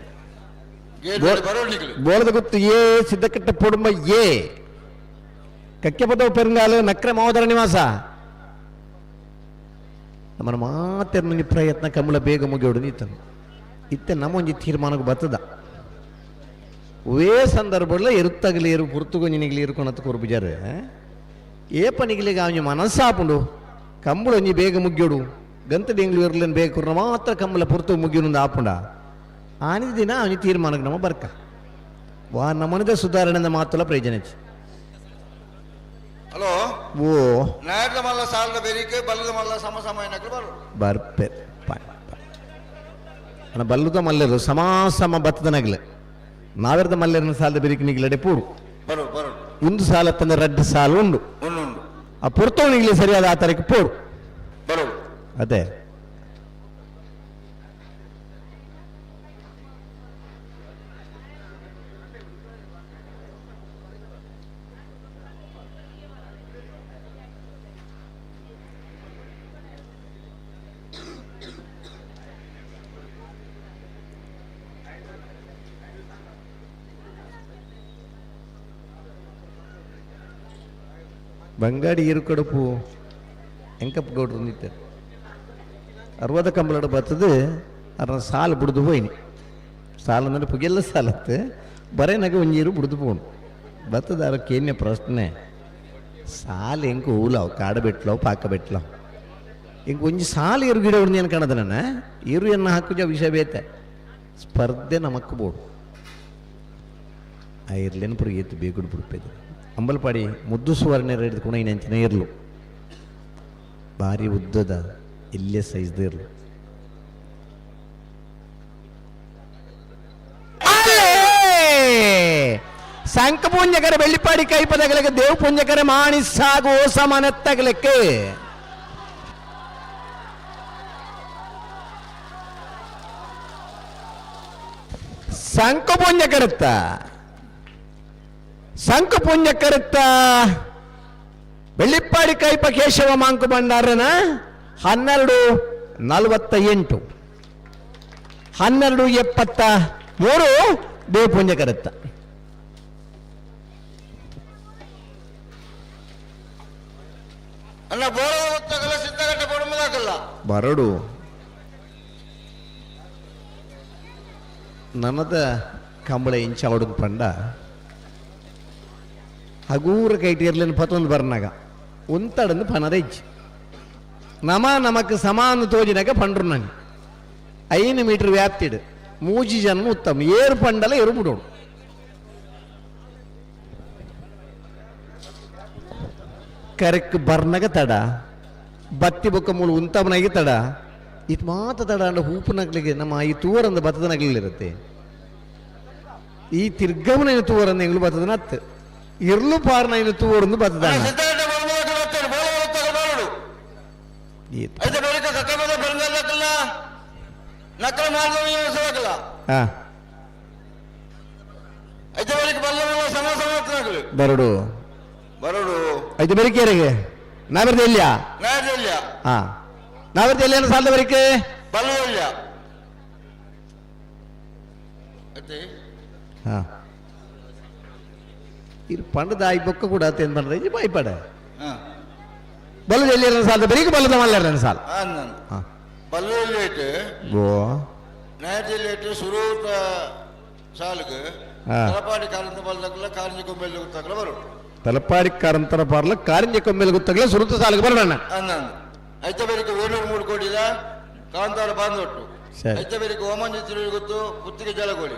ಗೇಟ್ ಬರೋಡು ನಿಕಲಿ. ಬೋಳದ ಗೊತ್ತು ಎ ಸಿದ್ದಕಟ್ಟೆ ಕುಟುಂಬ ಎ ಕಕ್ಕೆಪದವು ಪೆರುಂಗಾಲು ನಕ್ರೆ ಮಾವದರ ನಿವಾಸ. ನಮ್ಮನ ಮಾತೆರ್ನ ಪ್ರಯತ್ನ ಕಮ್ಮಳ ಬೇಗ ಮುಗಿಯೋಡು ನೀತನು ಇತ್ತೆ ನಮ್ಮೊಂಜಿ ತೀರ್ಮಾನಕ್ಕೆ ಬರ್ತದ. ವೇ ಸಂದರ್ಭಲ್ಲ ಎರುತ್ತಗಲಿ ಎರು ಪುರ್ತುಗೊಂಜಿನಿಗಲಿ ಇರುಕೊಣತ್ ಕೊರ್ಬುಜಾರು ಏಪನಿಗಲಿಗೆ ಅವನ ಮನಸ್ಸಾಪುಂಡು ಕಂಬಳ ಒಂಜಿ ಬೇಗ ಮುಗ್ಯೋಡು ಗಂತ ಡೆಂಗ್ಳು ಇರ್ಲೇನು ಬೇಗ ಕುರ್ನ ಮಾತ್ರ ಕಂಬಳ ಪುರ್ತು ಮುಗಿಯೋನು ಆಪುಂಡ ಆನಿದ ದಿನ ಅವನಿ ತೀರ್ಮಾನಕ್ಕೆ ನಮ್ಮ ಬರ್ಕ ವಾ ನಮ್ಮನಿದ ಸುಧಾರಣೆ ಮಾತುಲ ಪ್ರಯೋಜನ ಇಜ್ಜಿ. ಹಲೋ. ಓ ನಾಯರ್ದ ಮಲ್ಲ ಸಾಲದ ಬೆರಿಕೆ ಬಲ್ಲದ ಮಲ್ಲ ಸಮ ಸಮ ಏನಕ್ಕೆ ಬರೋಡು. ಬರ್ಪೆ ಅಣ್ಣ ಬಲ್ಲುದ ಮಲ್ಲೆರು ಸಮ ಸಮ ಬತ್ತದನಗಲೆ ನಾವೆರ್ದ ಮಲ್ಲೆರನ ಸಾಲದ ಬೆರಿಕೆ ನಿಗ್ಲಡೆ ಪೂರು. ಬರೋಡು ಬರೋಡು. ಒಂದು ಸಾಲ ತಂದೆ ರಡ್ಡು ಸಾಲು ಉಂಡು. ಉಂಡು ಉಂಡು. ಆ ಪುರ್ತವನಿಗ್ಲಿ ಸರಿಯಾದ ಆ ತಾರೀಕು ಪೋರು. ಬರೋಡು. ಅದೇ ಬಂಗಾಡಿ ಇರುಕಡುಪು ಎಂಕಪ್ಪ ಗೌಡ್ರು ನಿಂತಾರೆ ಅರವದ ಕಂಬಳಡು ಬರ್ತದೆ ಅದ್ರ ಸಾಲು ಬುಡ್ದು ಹೋಯ್ನಿ. ಸಾಲು ಅಂದ್ರೆ ಪುಗೆಲ್ಲ ಸಾಲತ್ತೆ ಬರೇನಾಗ ಒಂಜೀರು ಬುಡ್ದು ಪೋಣು ಬರ್ತದ. ಅದಕ್ಕೆ ಪ್ರಶ್ನೆ ಸಾಲು ಎಂಕ ಹೂಲಾವ್ ಕಾಡು ಬೆಟ್ಲವು ಪಾಕ ಬೆಟ್ಲವು ಇಂಕ ಒಂಜಿ ಸಾಲು ಎರು ಗಿಡ ಏನು ಕಾಣದ ನನ್ನ ಎರು ಎನ್ನ ಹಾಕುಜ ವಿಷಯ ಬೇತೆ ಸ್ಪರ್ಧೆ ನಮಕ್ ಬೋಡು. ಆ ಇರ್ಲೇನು ಪುರಿಗೆ ಎತ್ತು ಬೇಗುಡು ಬಿಡ್ಪೇದು ಅಂಬಲ್ಪಾಡಿ ಮುದ್ದು ಸುವರ್ಣ ಹಿಡಿದುಕೊಂಡು ಇನ್ನಂಚಿನ ಇರ್ಲು ಭಾರಿ ಉದ್ದದ ಇಲ್ಲೇ ಸೈಜ್ದ ಇರ್ಲು. ಶಂಖ ಪುಂಜಕರ ಬೆಳ್ಳಿಪಾಡಿ ಕೈಪದಗಲಕ್ಕೆ ದೇವ್ ಪುಂಜಕರ ಮಾಣಿ ಸಾಗು ಸಮಾನತ್ತಗಲಕ್ಕೆ ಶಂಖ ಪುಂಜಕರತ್ತ ಶಂಖ ಪುಂಜಕರತ್ತ ಬೆಳ್ಳಿಪ್ಪಾಡಿ ಕೈಪ ಕೇಶವ ಮಾಂಕು ಭಂಡಾರನ 12:48 12:73 ದೇವ ಪುಂಜಕರತ್ತ. ಅಲ್ಲ ಬೋಳದ ಗೊತ್ತಾಗಲ್ಲ ಸಿದ್ಧಗಟ್ಟೆ ಕುಟುಂಬದಾಗಲ್ಲ. ಬರಡು ನನ್ನದ ಕಂಬಳ ಇಂಚ ಪಂಡ ಹಗೂರ ಕೈಟ್ ಇರ್ಲಿನ ಪತ್ತೊಂದು ಬರ್ನಾಗ ಉಂತಡಂದು ಪನದ ಇಜ್ಜಿ ನಮ ನಮಕ್ ಸಮಾನ ತೋಜಿನಾಗ ಪಂಡ್ರು ನಾನು 5 ಮೀಟರ್ ವ್ಯಾಪ್ತಿಡು ಮೂಜಿ ಜನ ಉತ್ತಮ ಏರು ಪಂಡಲ ಎರು ಬಿಡೋಡು. ಕರೆಕ್ ಬರ್ನಗ ತಡ ಬತ್ತಿ ಬೊಕ್ಕ ಮೂಲು ಉಂತಮನಾಗಿ ತಡ ಇದು ಮಾತ ತಡ ಅಂಡ ಹೂಪುನಗ್ಲಿಗೆ ನಮ್ಮ ಈ ತೂವರಂದ ಬತ್ತದ ನಗಲಿರುತ್ತೆ. ಈ ತಿರ್ಗಮನ ತೂವರಂದ ಎಂಗ್ಳು ಬತ್ತದ ನತ್ತು ಇರ್ಲು ಪಾರ್ನ ತೂವರಂದು ಬತ್ತದ. ಸಿದ್ಧಗಟ್ಟೆ ಕುಟುಂಬದಾಗಲ್ಲ ಬೋಳದ ಗೊತ್ತಾಗಲ್ಲ ಬರೋಡು. ಐತೆ ಬೆಳಿಗ್ಗೆ ಕಕ್ಕಬದ ಬೆರಂಗಲ್ಲಕ್ಕಲ್ಲ ನಕ್ಕಲ ಮಾರ್ಗ ಹಾ ಐತೆ ಬೆಳಿಗ್ಗೆ ಬಲ್ಲ ಮಲ್ಲ ಸಮ ಸಮ ಹೊತ್ತನಾಗಲಿ. ಬರಡು ಬರೋಡು. ಐದು ಬೆರಿಕೆರೆಗೆ ನಾವಿರ್ದ ಇಲ್ಲಿಯಾ? ನಾಯರ್ದಲ್ಯ. ಹಾ ನಾವಿರ್ದ ಎಲ್ಲಿ ಸಾಲದ ಬೆರಿಕೆ ಬಲ್ಲದಲ್ಯ ಐತೆ. ಹಾ ಇರು ಪಂಡದ ಬೊಕ್ಕ ಕೂಡ ಅತ್ತೇನು ಪಂಡ ಬಾಯ್ಪಡ ಬಲ್ಲದ ಎಲ್ಲಿ ಸಾಲ ಬರೀಗ ಬಲ್ಲದ ಮಲ್ಲ ಸಾಲ. ಹಾಂ ಬಲ್ಲು ಗೋ ನೇಟ್ ಸುರೂತ ಸಾಲುಗು ತಲಪಾಡಿ ಕಾರಂತ ಬಲ್ದಕ್ಕಲ್ಲ ಕಾರಂಜಿ ಕೊಂಬೆಲ್ ಗೊತ್ತಾಗಲ್ಲ ಬರು. ತಲಪಾಡಿ ಕಾರಂತರ ಪಾರ್ಲ ಕಾರಂಜಿ ಕೊಂಬೆಲ್ ಗೊತ್ತಾಗಲ್ಲ ಸುರುತ ಸಾಲಿಗೆ ಬರೋಣ. ಅಂದಂದು ಐತ ಬೇರಿಕೆ ವೇಣೂರು ಮೂರು ಕೋಟಿದ ಕಾಂತಾರ ಬಾಂದೊಟ್ಟು. ಸರಿ. ಐತ ಬೇರಿಕೆ ಓಮಂಜಿ ತಿರುಗಿ ಗೊತ್ತು ಪುತ್ತಿಗೆ ಜಲಗೋಳಿ.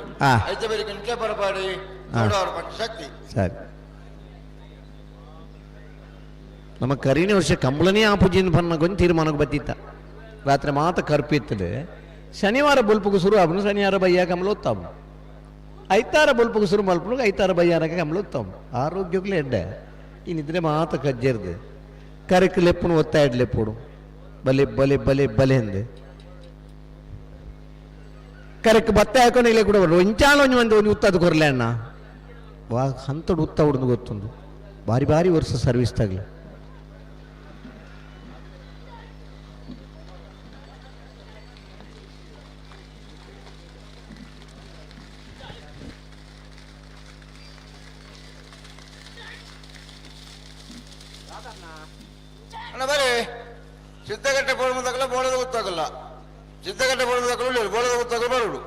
ಐತ ಬೇರಿಕೆ ನಿತ್ಯ ಪರಪಾಡಿ ನೋಡಾರು ಪಂಚ ಶಕ್ತಿ. ಸರಿ, ನಮ್ಮ ಕರೀನೆ ವರ್ಷ ಕಂಬಳನೇ ಆ ಪೂಜೆಯನ್ನು ಪನ್ನ ತೀರ್ಮಾನಕ್ಕೆ ಬತ್ತಿತ್ತ. ರಾತ್ರಿ ಮಾತ ಕರ್ಪಿತ್ತದೆ. ಶನಿವಾರ ಬೊಲ್ಪುಗು ಶುರು ಆಪುನು, ಶನಿವಾರ ಬಯ್ಯ ಕಂಬಳ ಒತ್ತಾವು. ಐತಾರ ಬೊಲ್ಪುಗು ಶುರು ಮಲ್ಪುನು, ಐತಾರ ಬಯ್ಯಾರಕ ಕಂಬಳ ಒತ್ತಾವು. ಆರೋಗ್ಯಕ್ಕೂ ಎಡ್ಡೆ. ಈ ನಿದ್ರೆ ಮಾತ ಕಜ್ಜೆರ್ದು ಕರೆಕ್ ಲೆಪ್ಪುನು ಒತ್ತಾಯಡ್ ಲೆಪ್ಪುಡು ಬಲೆ ಬಲೆ ಬಲೆ ಬಲೆ ಎಂದೆ ಕರೆಕ್ ಬತ್ತ ಹಾಕೊಂಡು ಇಲ್ಲ ಕೂಡ ಒಂಚಾಲ ಒಂಜಿ ಒಂದು ಒಂಜಿ ಉತ್ತದ ಕೊರ್ಲೆ ಅಣ್ಣ ವಾ ಹಂತಡು ಉತ್ತ ಉಡ್ದು ಗೊತ್ತುಂದು ಬಾರಿ ಬಾರಿ ವರ್ಷ ಸರ್ವಿಸ್ ತಗಲಿ. ಅಣ್ಣ ಬರೀ ಸಿದ್ಧಗಟ್ಟೆ ಬೋಳ ಬೋಳದ ಗೊತ್ತಾಗಲ್ಲ. ಸಿದ್ಧಗಟ್ಟೆ ಬೋಳದ ಬೋಳದ ಗೊತ್ತಾಗಲ್ಲ ಬರುಡು.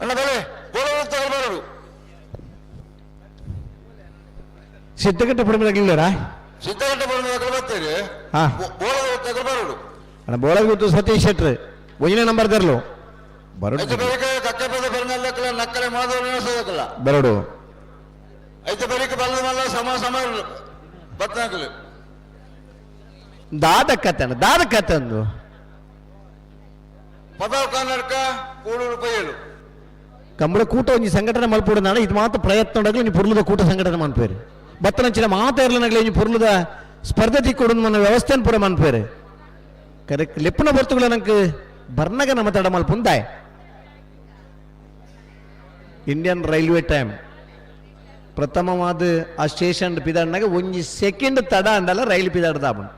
ಅಣ್ಣ ಬಲೆ ಬೋಳದ ಗೊತ್ತಾಗಲ್ಲ ಬರುಡು. ಸಿದ್ಧಗಟ್ಟೆ ಪಡಿಮಲಾಗಿಲ್ಲರಾ? ಸಿದ್ಧಗಟ್ಟೆ ಬೋಳದ ಬರ್ತೀರಿ. ಬೋಳದ ಗೊತ್ತಾಗಲ್ಲ ಬರುಡು. ಅಣ್ಣ ಬೋಳದ ಗೊತ್ತು ಸತೀಶ್ ಶೆಟ್ರ್ ಒಂದನೇ ನಂಬರ್ ತರಲು ಬರಡು. ಐತೆ ಬೇರಿಕೆ ಕಕ್ಕೆ ಪದ ಬೆರನಲ್ಲಕ್ಕಲ್ಲ ನಕ್ಕಲೆ ಮಾಧವ ಸದಕ್ಕಲ್ಲ. ಬರಡು. ಐತೆ ಬೇರಿಕೆ ಬಲ್ಲದ ಮಲ್ಲ ಸಮ ಸಮ ಬತ್ತನಾಕಲು. ದಾದ ಕತೆ ದಾದ ಕತೆ ಅಂದು. ಪದವ ಕನ್ನಡಕ ಕೂಡೂರು ಪೈಯಲು. ಕಂಬಳ ಕೂಟ ಒಂಜಿ ಸಂಘಟನೆ ಮಲ್ಪೊಡು ನಾಡ. ಇದು ಮಾತ್ರ ಪ್ರಯತ್ನ ಉಂಡಾಗಲಿ ನೀ ಪೊರ್ಲುದ ಕೂಟ ಸಂಘಟನೆ ಮನ್ಪೇರು. ಬತ್ತನಂಚಿನ ಮಾತಾರ್ಲನಗಲಿ ಒಂಜಿ ಪೊರ್ಲುದ ಸ್ಪರ್ಧೆ ತಿಕ್ಕೊಡು మన ವ್ಯವಸ್ಥೆನ್ ಪೂರ ಮನ್ಪೇರು. ಕರೆಕ್ಟ್ ಲೆಪ್ಪುನ ಬರ್ತುಗಳ ನಂಗೆ ಬರ್ನಗ ನಮ್ಮ ತಡ ಮಲ್ಪುಂದಾಯ್. ಇಂಡಿಯನ್ ರೈಲ್ವೆ ಟೈಮ್ ಪ್ರಥಮವಾದ ಆ ಸ್ಟೇಷನ್ ಪಿದಾಡ್ನಾಗ ಒಂಜಿ ಸೆಕೆಂಡ್ ತಡ ಅಂಡಲ್ಲ ರೈಲ್ ಪಿದಾಡ್ದಾಬನ್.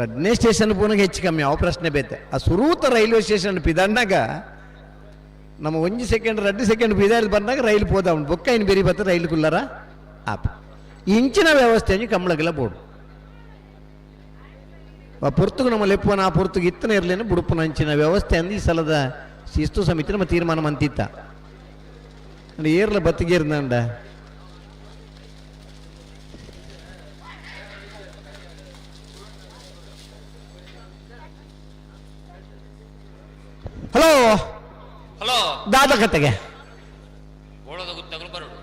ರಡ್ನೇ ಸ್ಟೇಷನ್ ಪೋನಾಗ ಹೆಚ್ಚು ಕಮ್ಮಿ ಯಾವ ಪ್ರಶ್ನೆ ಬೇತೆ. ಆ ಸುರೂತ ರೈಲ್ವೆ ಸ್ಟೇಷನ್ ಪಿದಾಡ್ನಾಗ ನಮ್ಮ ಒಂಜಿ ಸೆಕೆಂಡ್ ರಡ್ಡು ಸೆಕೆಂಡ್ ಪಿದಾಡ್ ಬಂದಾಗ ರೈಲು ಪೋದ ಉಂಟು. ಬೊಕ್ಕ ಇನ್ನು ಬೇರೆ ಬತ್ತ ರೈಲು ಕುಲ್ಲರ ಆಪ್ ಇಂಚಿನ ವ್ಯವಸ್ಥೆ ಕಂಬಳಗೆಲ್ಲ ಬೋರ್ಡು. ಆ ಪೊರ್ತುಗು ನಮ್ಮ ಲೆಪ್ಪನ ಆ ಪೊರ್ತುಗು ಇತ್ತನ ಇರಲೇನು ಬುಡುಪನ ಅಂಚಿನ ವ್ಯವಸ್ಥೆ ಅಂದು ಈ ಸಲದ ಶಿಸ್ತು ಸಮಿತಿ ನಮ್ಮ ತೀರ್ಮಾನ ಮಂತಿತ್ತ. ಅಂದ್ರೆ ಏರ್ಲ ಬತ್ತಿಗೇರ್ದಂಡ. ಹಲೋ. ಹಲೋ. ದಾದ ಕತೆಗೆ ಬೋಳದ ಗುತ್ತಗಳು ಬರುಡು.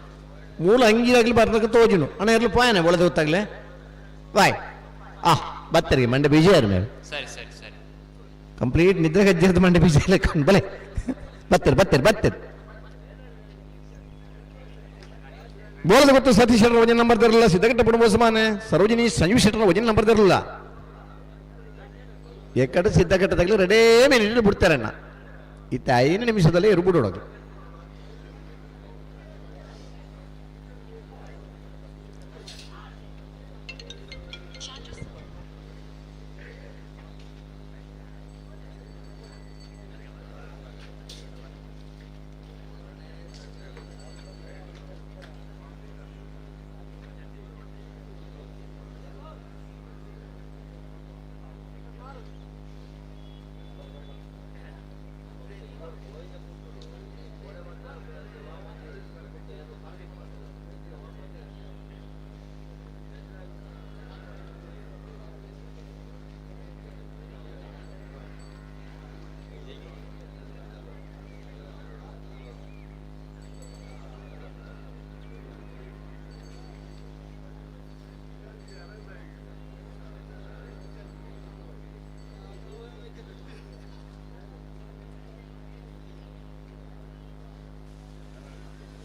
ಮೂಲ ಅಂಗಿದಾಗಲಿ ಬರ್ದಕ್ಕೆ ತೋಜುನು ಅಣ್ಣ ಇರ್ಲಿ ಪಾಯನೆ ಒಳದ ಗೊತ್ತಾಗ್ಲೆ ಬಾಯ್ ಆ ಬತ್ತರಿಗೆ ಮಂಡೆ ಬೀಜ ಮೇಲೆ. ಸರಿ ಸರಿ ಸರಿ. ಕಂಪ್ಲೀಟ್ ನಿದ್ರೆ ಗಜ್ಜರದ ಮಂಡೆ ಬೀಜ ಎಲ್ಲ ಕಂಡು ಬಲೆ ಬತ್ತಿರ್ ಬತ್ತಿರ್ ಬತ್ತಿರ್. ಬೋಲದ ಗೊತ್ತು ಸತೀಶ್ ಶೆಟ್ಟರ್ ವಜನ್ ನಂಬರ್ ತರಲಿಲ್ಲ. ಸಿದ್ದಘಟ್ಟ ಪುಣಬೋಸಮಾನೆ ಸರೋಜಿನಿ ಸಂಜೀವ್ ಶೆಟ್ಟರ್ ವಜನ್ ನಂಬರ್ ತರಲಿಲ್ಲ. ಎಕ್ಕಡ ಸಿದ್ದಘಟ್ಟದಾಗಲಿ ರೆಡೇ ಮಿನಿಟ್ ಬಿಡ್ತಾರಣ್ಣ. ಇತ್ತ 5 ನಿಮಿಷದಲ್ಲೇ ಇರ್ಬಿಡೋದು.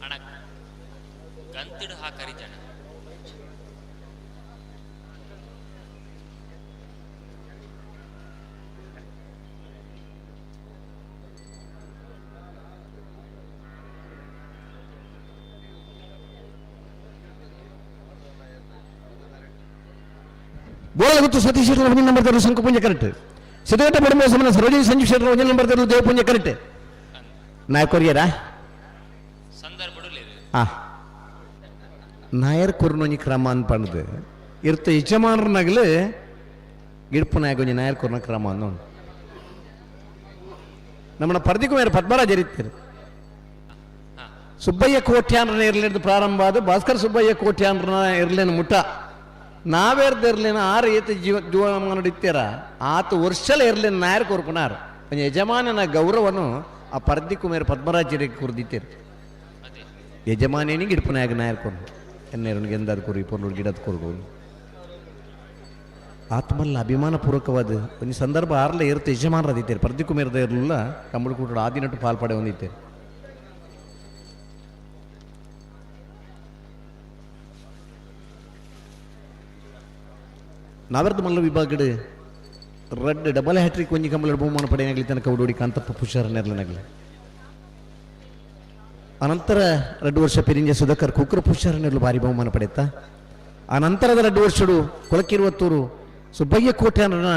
ಅಣ್ಣ ಗಂತಿಡು ಹಾಕರಿ ಜನ. ಬೋಳಗುತ್ತು ಸತೀಶ್ ಶೆಟ್ಟರ್ ಒಂಜಿ ನಂಬರ್ ತರಲು ಶಂಕು ಪುಂಜ ಕರೆಕ್ಟ್. ಸಿದ್ಧಘಟ್ಟ ಪಡುಂಬ ಸಮನ ಸರೋಜಿನಿ ಸಂಜೀವ್ ಶೆಟ್ಟರ್ ಒಂಜಿ ನಂಬರ್ ತರಲು ದೇವ ಪುಂಜ ಕರೆಕ್ಟ್. ನಾಯಕೊರಿಯರಾ? ಸಂದರ್ಭಡು ಆ ನಾಯರ್ ಕೊರ್ನೊಂಜಿ ಕ್ರಮ ಅಂತ ಪಂಡ್ದು ಇರ್ತ ಯಜಮಾನರನಾಗಲು ಗಿಡ್ಪು ನಾಯಕ ಒಂಜಿ ನಾಯರ್ ಕೊರ್ನ ಕ್ರಮ ಅಂದ ನಮ್ಮನ್ನ ಪರ್ದಿಕುಮಾರ ಪದ್ಮರಾಜ್ ಇರ್ತೀರಿ. ಸುಬ್ಬಯ್ಯ ಕೋಟ್ಯಾನ್ರನ ಇರ್ಲಿದ್ದು ಪ್ರಾರಂಭ ಆದ ಭಾಸ್ಕರ್ ಸುಬ್ಬಯ್ಯ ಕೋಟ್ಯಾನ್ರನ ಇರ್ಲೇನು ಮುಟ ನಾವೇರ್ದ ಇರ್ಲೇನ ಆರು ಏತ ಜೀವ ಜೀವಮಾನ ಇತ್ತೀರ ಆತ ವರ್ಷಲ ಇರ್ಲೇನು ನಾಯರ್ ಕೊರ್ಪುನಾರ್ ಒಂಜಿ ಯಜಮಾನನ ಗೌರವನು ಆ ಪರ್ದಿಕುಮಾರ ಪದ್ಮರಾಜರಿಗೆ ಕುರ್ದಿತ್ತೀರಿ. ಅದೇ. ಯಜಮಾನೇನಿಗೆ ಇಡ್ಪನಾಯಕ ನಾಯರ್ ಕೊರ್ನು ಎನ್ನೇರನಿಗೆ ಎಂದಾರು ಕೊರು ಪೊರ್ಲು ಗಿಡದ ಕೊರ್ಡು ಆತ್ಮಲ್ಲ ಅಭಿಮಾನಪೂರ್ವಕವಾದ ಒಂದು ಸಂದರ್ಭ ಆರ್ಲೆ ಇರುತ್ತೆ ಯಜಮಾನರದಿತ್ತೇರು ಪರ್ದಿಕುಮೇರದ ಇರಲಿಲ್ಲ ಕಂಬಳ ಕೂಟ ಆದಿನಟ್ಟು ಪಾಲ್ಪಡೆ ಹೊಂದಿತ್ತೇರು. ನಾವೆರ್ದ ಮಲ್ಲ ವಿಭಾಗಡು ರಡ್ಡ್ ಡಬಲ್ ಹ್ಯಾಟ್ರಿಕ್ ಒಂಜಿ ಕಂಬಳ ಬಹುಮಾನ ಪಡೆಯನಾಗಲಿ ತನಕ ಉಡೋಡಿ ಕಾಂತಪ್ಪ ಪುಷಾರನೆರ್ಲನಾಗಲಿ. ಅನಂತರ 2 ವರ್ಷ ಪೆರಿಂಜ ಸುಧಾಕರ್ ಕುಕ್ರ ಪುಷಾರನೆರ್ಲು ಭಾರಿ ಬಹುಮಾನ ಪಡೆಯುತ್ತಾ. ಆ ನಂತರದ 2 ವರ್ಷಡು ಕೊಳಕಿರುವತ್ತೂರು ಸುಬ್ಬಯ್ಯ ಕೋಟ್ಯಾನರನ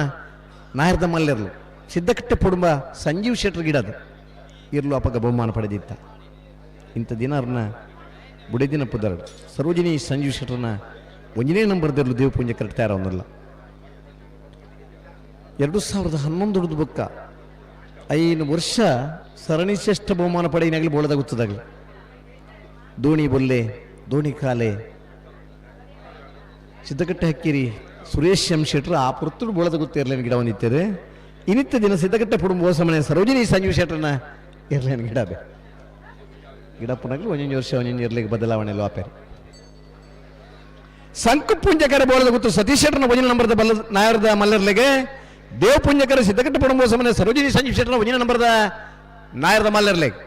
ನಾಯರ್ದ ಮಲ್ಲೆರ್ಲು ಸಿದ್ದಕಟ್ಟೆ ಕುಟುಂಬ ಸಂಜೀವ್ ಶೆಟ್ರ್ ಗಿಡದು ಇರ್ಲು ಅಪಗ ಬಹುಮಾನ ಪಡೆದಿತ್ತ. ಇಂಥ ದಿನ ಅವ್ರನ್ನ ಬುಡಿದಿನ ಪುದರಡು ಸರೋಜಿನಿ ಸಂಜೀವ್ ಶೆಟ್ರನ ಒಂದನೇ ನಂಬರ್ದಿರ್ಲು ದೇವ ಪೂಂಜೆ ಕರೆಕ್ಟ್ ತಯಾರವನ್ನಲ್ಲ. 2011 ಬೊಕ್ಕ 5 ವರ್ಷ ಸರಣಿ ಶ್ರೇಷ್ಠ ಬಹುಮಾನ ಪಡೆಯಿನಾಗಲಿ ಬೋಳದ ಗೊತ್ತದಾಗಲಿ ದೋಣಿ ಬೊಲ್ಲೆ ದೋಣಿ ಕಾಲೆ ಸಿದ್ದಕಟ್ಟೆ ಹಕ್ಕಿರಿ ಸುರೇಶ್ ಎಂ ಶೆಟ್ರು ಆ ಪುರ್ತುಡು ಬೋಳದ ಗೊತ್ತಿರಲೇನು ಗಿಡ ಹೊಂದಿತ್ತೇವೆ. ಇನ್ನಿತ್ತ ದಿನ ಸಿದ್ದಕಟ್ಟೆ ಕುಟುಂಬ ಸಮಯ ಸರೋಜಿನಿ ಸಂಜೀವ್ ಶೆಟ್ರನ ಇರ್ಲೇನು ಗಿಡ ಬೇ ಗಿಡ ಪುನಗ್ಲು ಒಂದೊಂದು ವರ್ಷ ಒಂದೊಂದು ಇರ್ಲಿಕ್ಕೆ ಬದಲಾವಣೆ ಆಪೇರು. ಸಂಕು ಪುಂಜಕರ ಬೋಳದ ಗೊತ್ತು ಸತೀಶ್ ಶೆಟ್ಟರ್ನ ಒಂದಿನ ನಂಬರ್ದ ಬಲ್ಲ ನಾಯರ್ದ ಮಲ್ಲರ್ಲೆಗೆ ದೇವ ಪುಂಜಕರ ಸಿದ್ದಕಟ್ಟೆ ಪಡುಂಬ ಸಮಯ ಸರೋಜಿನಿ ಸಂಜೀವ್ ಶೆಟ್ಟರ್ನ ಒಂದಿನ ನಂಬರ್ದ ನಾಯರ್ದ ಮಲ್ಲರ್ಲೆಗೆ.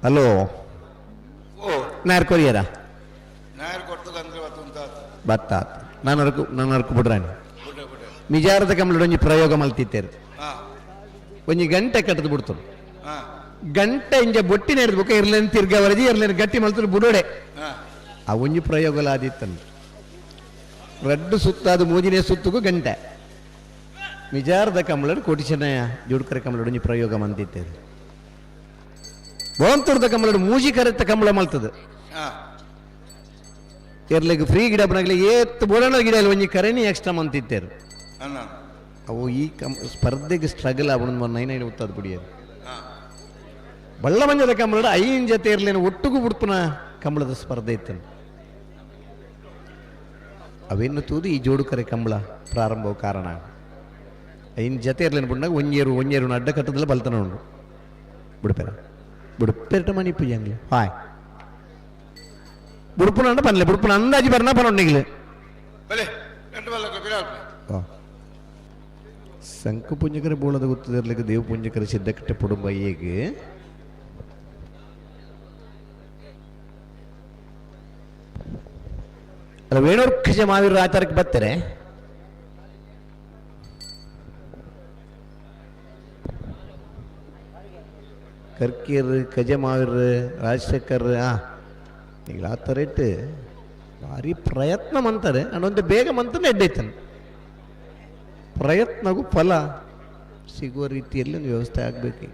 ಹಲೋ. ಓ. ನಾಯರ್ ಕೊರಿಯರ? ನಾಯರ್ ಕೊಡ್ತದಂದ್ರೆ ಬತ್ತುಂತಾತು. ಬತ್ತ ನಾನು ಅರ್ಕು ನಾನು ಅರ್ಕು ಬಿಡ್ರಾಣಿ. ಬಿಡ್ರೆ ಬಿಡ್ರೆ. ನಿಜಾರದ ಕಮಲಡ್ ಒಂಜಿ ಪ್ರಯೋಗ ಮಲ್ತಿತ್ತೇರು. ಹಾ. ಒಂಜಿ ಗಂಟೆ ಕಟ್ಟದು ಬಿಡ್ತು. ಹಾ. ಗಂಟೆ ಇಂಜ ಬೊಟ್ಟಿ ನೇರ್ದು ಇರ್ಲೇನು ತಿರ್ಗ ವರದಿ ಇರ್ಲೇನು ಗಟ್ಟಿ ಮಲ್ತರು ಬುಡೋಡೆ. ಹಾ. ಆ ಒಂಜಿ ಪ್ರಯೋಗಲ ಆದಿತ್ತನು ರಡ್ಡು ಸುತ್ತಾದ ಮೂಜಿನೇ ಸುತ್ತುಗು ಗಂಟೆ ನಿಜಾರದ ಕಮಲಡ್ ಕೋಟಿ ಚೆನ್ನಯ್ಯ ಜೋಡ್ಕರೆ ಕಮಲಡ್ ಒಂಜಿ ಪ್ರಯೋಗ ಮಂತಿತ್ತೇರು. ಬೋಂತುರ್ದ ಕಮಲಡ್ ಮೂಜಿ ಕರೆತ್ತ ಕಂಬಳ ಮಲ್ತದ. ಹಾ. ಎರ್ಲೆಗ್ ಫ್ರೀ ಗಿಡ ಬನಗ್ಲೆ ಏತ್ ಬೋಡಣ ಗಿಡ ಇಲ್ಲ ಒಂಜಿ ಕರೆನಿ ಎಕ್ಸ್ಟ್ರಾ ಮಂತಿತ್ತೇರು. ಅಣ್ಣ. ಅವು ಈ ಕಂ ಸ್ಪರ್ಧೆಗೆ ಸ್ಟ್ರಗಲ್ ಆವಣ ನೈನ್ ನೈನ್ ಉತ್ತದ ಬಿಡಿಯದು. ಹಾ. ಬಳ್ಳ ಮಂಜದ ಕಂಬಳಡ್ ಐನ್ ಜೊತೆ ಇರ್ಲೇನು ಒಟ್ಟುಗು ಬಿಡ್ಪುನ ಕಂಬಳದ ಸ್ಪರ್ಧೆ ಇತ್ತು. ಅವೆನ್ನು ತೂದು ಈ ಜೋಡುಕರೆ ಕಂಬಳ ಪ್ರಾರಂಭವು ಕಾರಣ. ಐನ್ ಜೊತೆ ಇರ್ಲೇನು ಬಿಡ್ನಾಗ ಒಂಜೇರು ಒಂಜೇರು ಅಡ್ಡ ಕಟ್ಟದಲ್ಲ ಬಲ್ತನ ಉಂಡು ಬಿಡ್ಪೇರ ಬಿಡ್ಪೇರಟ ಮನಿ ಪೂಜೆ ಹಾಯ್ ಬುಡ್ಪುನ ಅಂಡ ಪನ್ಲೆ ಬುಡ್ಪುನ ಅಂದಾಜಿ ಬರ್ನ ಪನೊಂಡಿಗ್ಲು. ಬಲೆ രണ്ട് ಬಲ್ಲಕ್ಕೆ ಬಿರಾಲ್ಪೆ. ಶಂಕು ಪುಂಜಕರ ಬೋಳದ ಗೊತ್ತದಿರ್ಲಿಕ್ಕೆ ದೇವ ಪುಂಜಕರ ಸಿದ್ದಕಟ್ಟೆ ಪುಡುಂಬ ಹೇಗೆ ಅಲ್ಲ ವೇಣೂರ್ಖಜ ಮಾವೀರ ಆಚಾರಕ್ಕೆ ಬರ್ತಾರೆ. ಕರ್ಕೀರ್ ಕಜ ಮಾವೀರ್ ರಾಜಶೇಖರ್ ಈಗ ಆ ಥರ ಇಟ್ಟು ಭಾರಿ ಪ್ರಯತ್ನ ಮಂತಾರೆ ಒಂದು ಬೇಗ ಮಂತಾನೆ ಎಡ್ಡೈತಾನೆ ಪ್ರಯತ್ನಗೂ ಫಲ ಸಿಗುವ ರೀತಿಯಲ್ಲಿ ಒಂದು ವ್ಯವಸ್ಥೆ ಆಗಬೇಕು.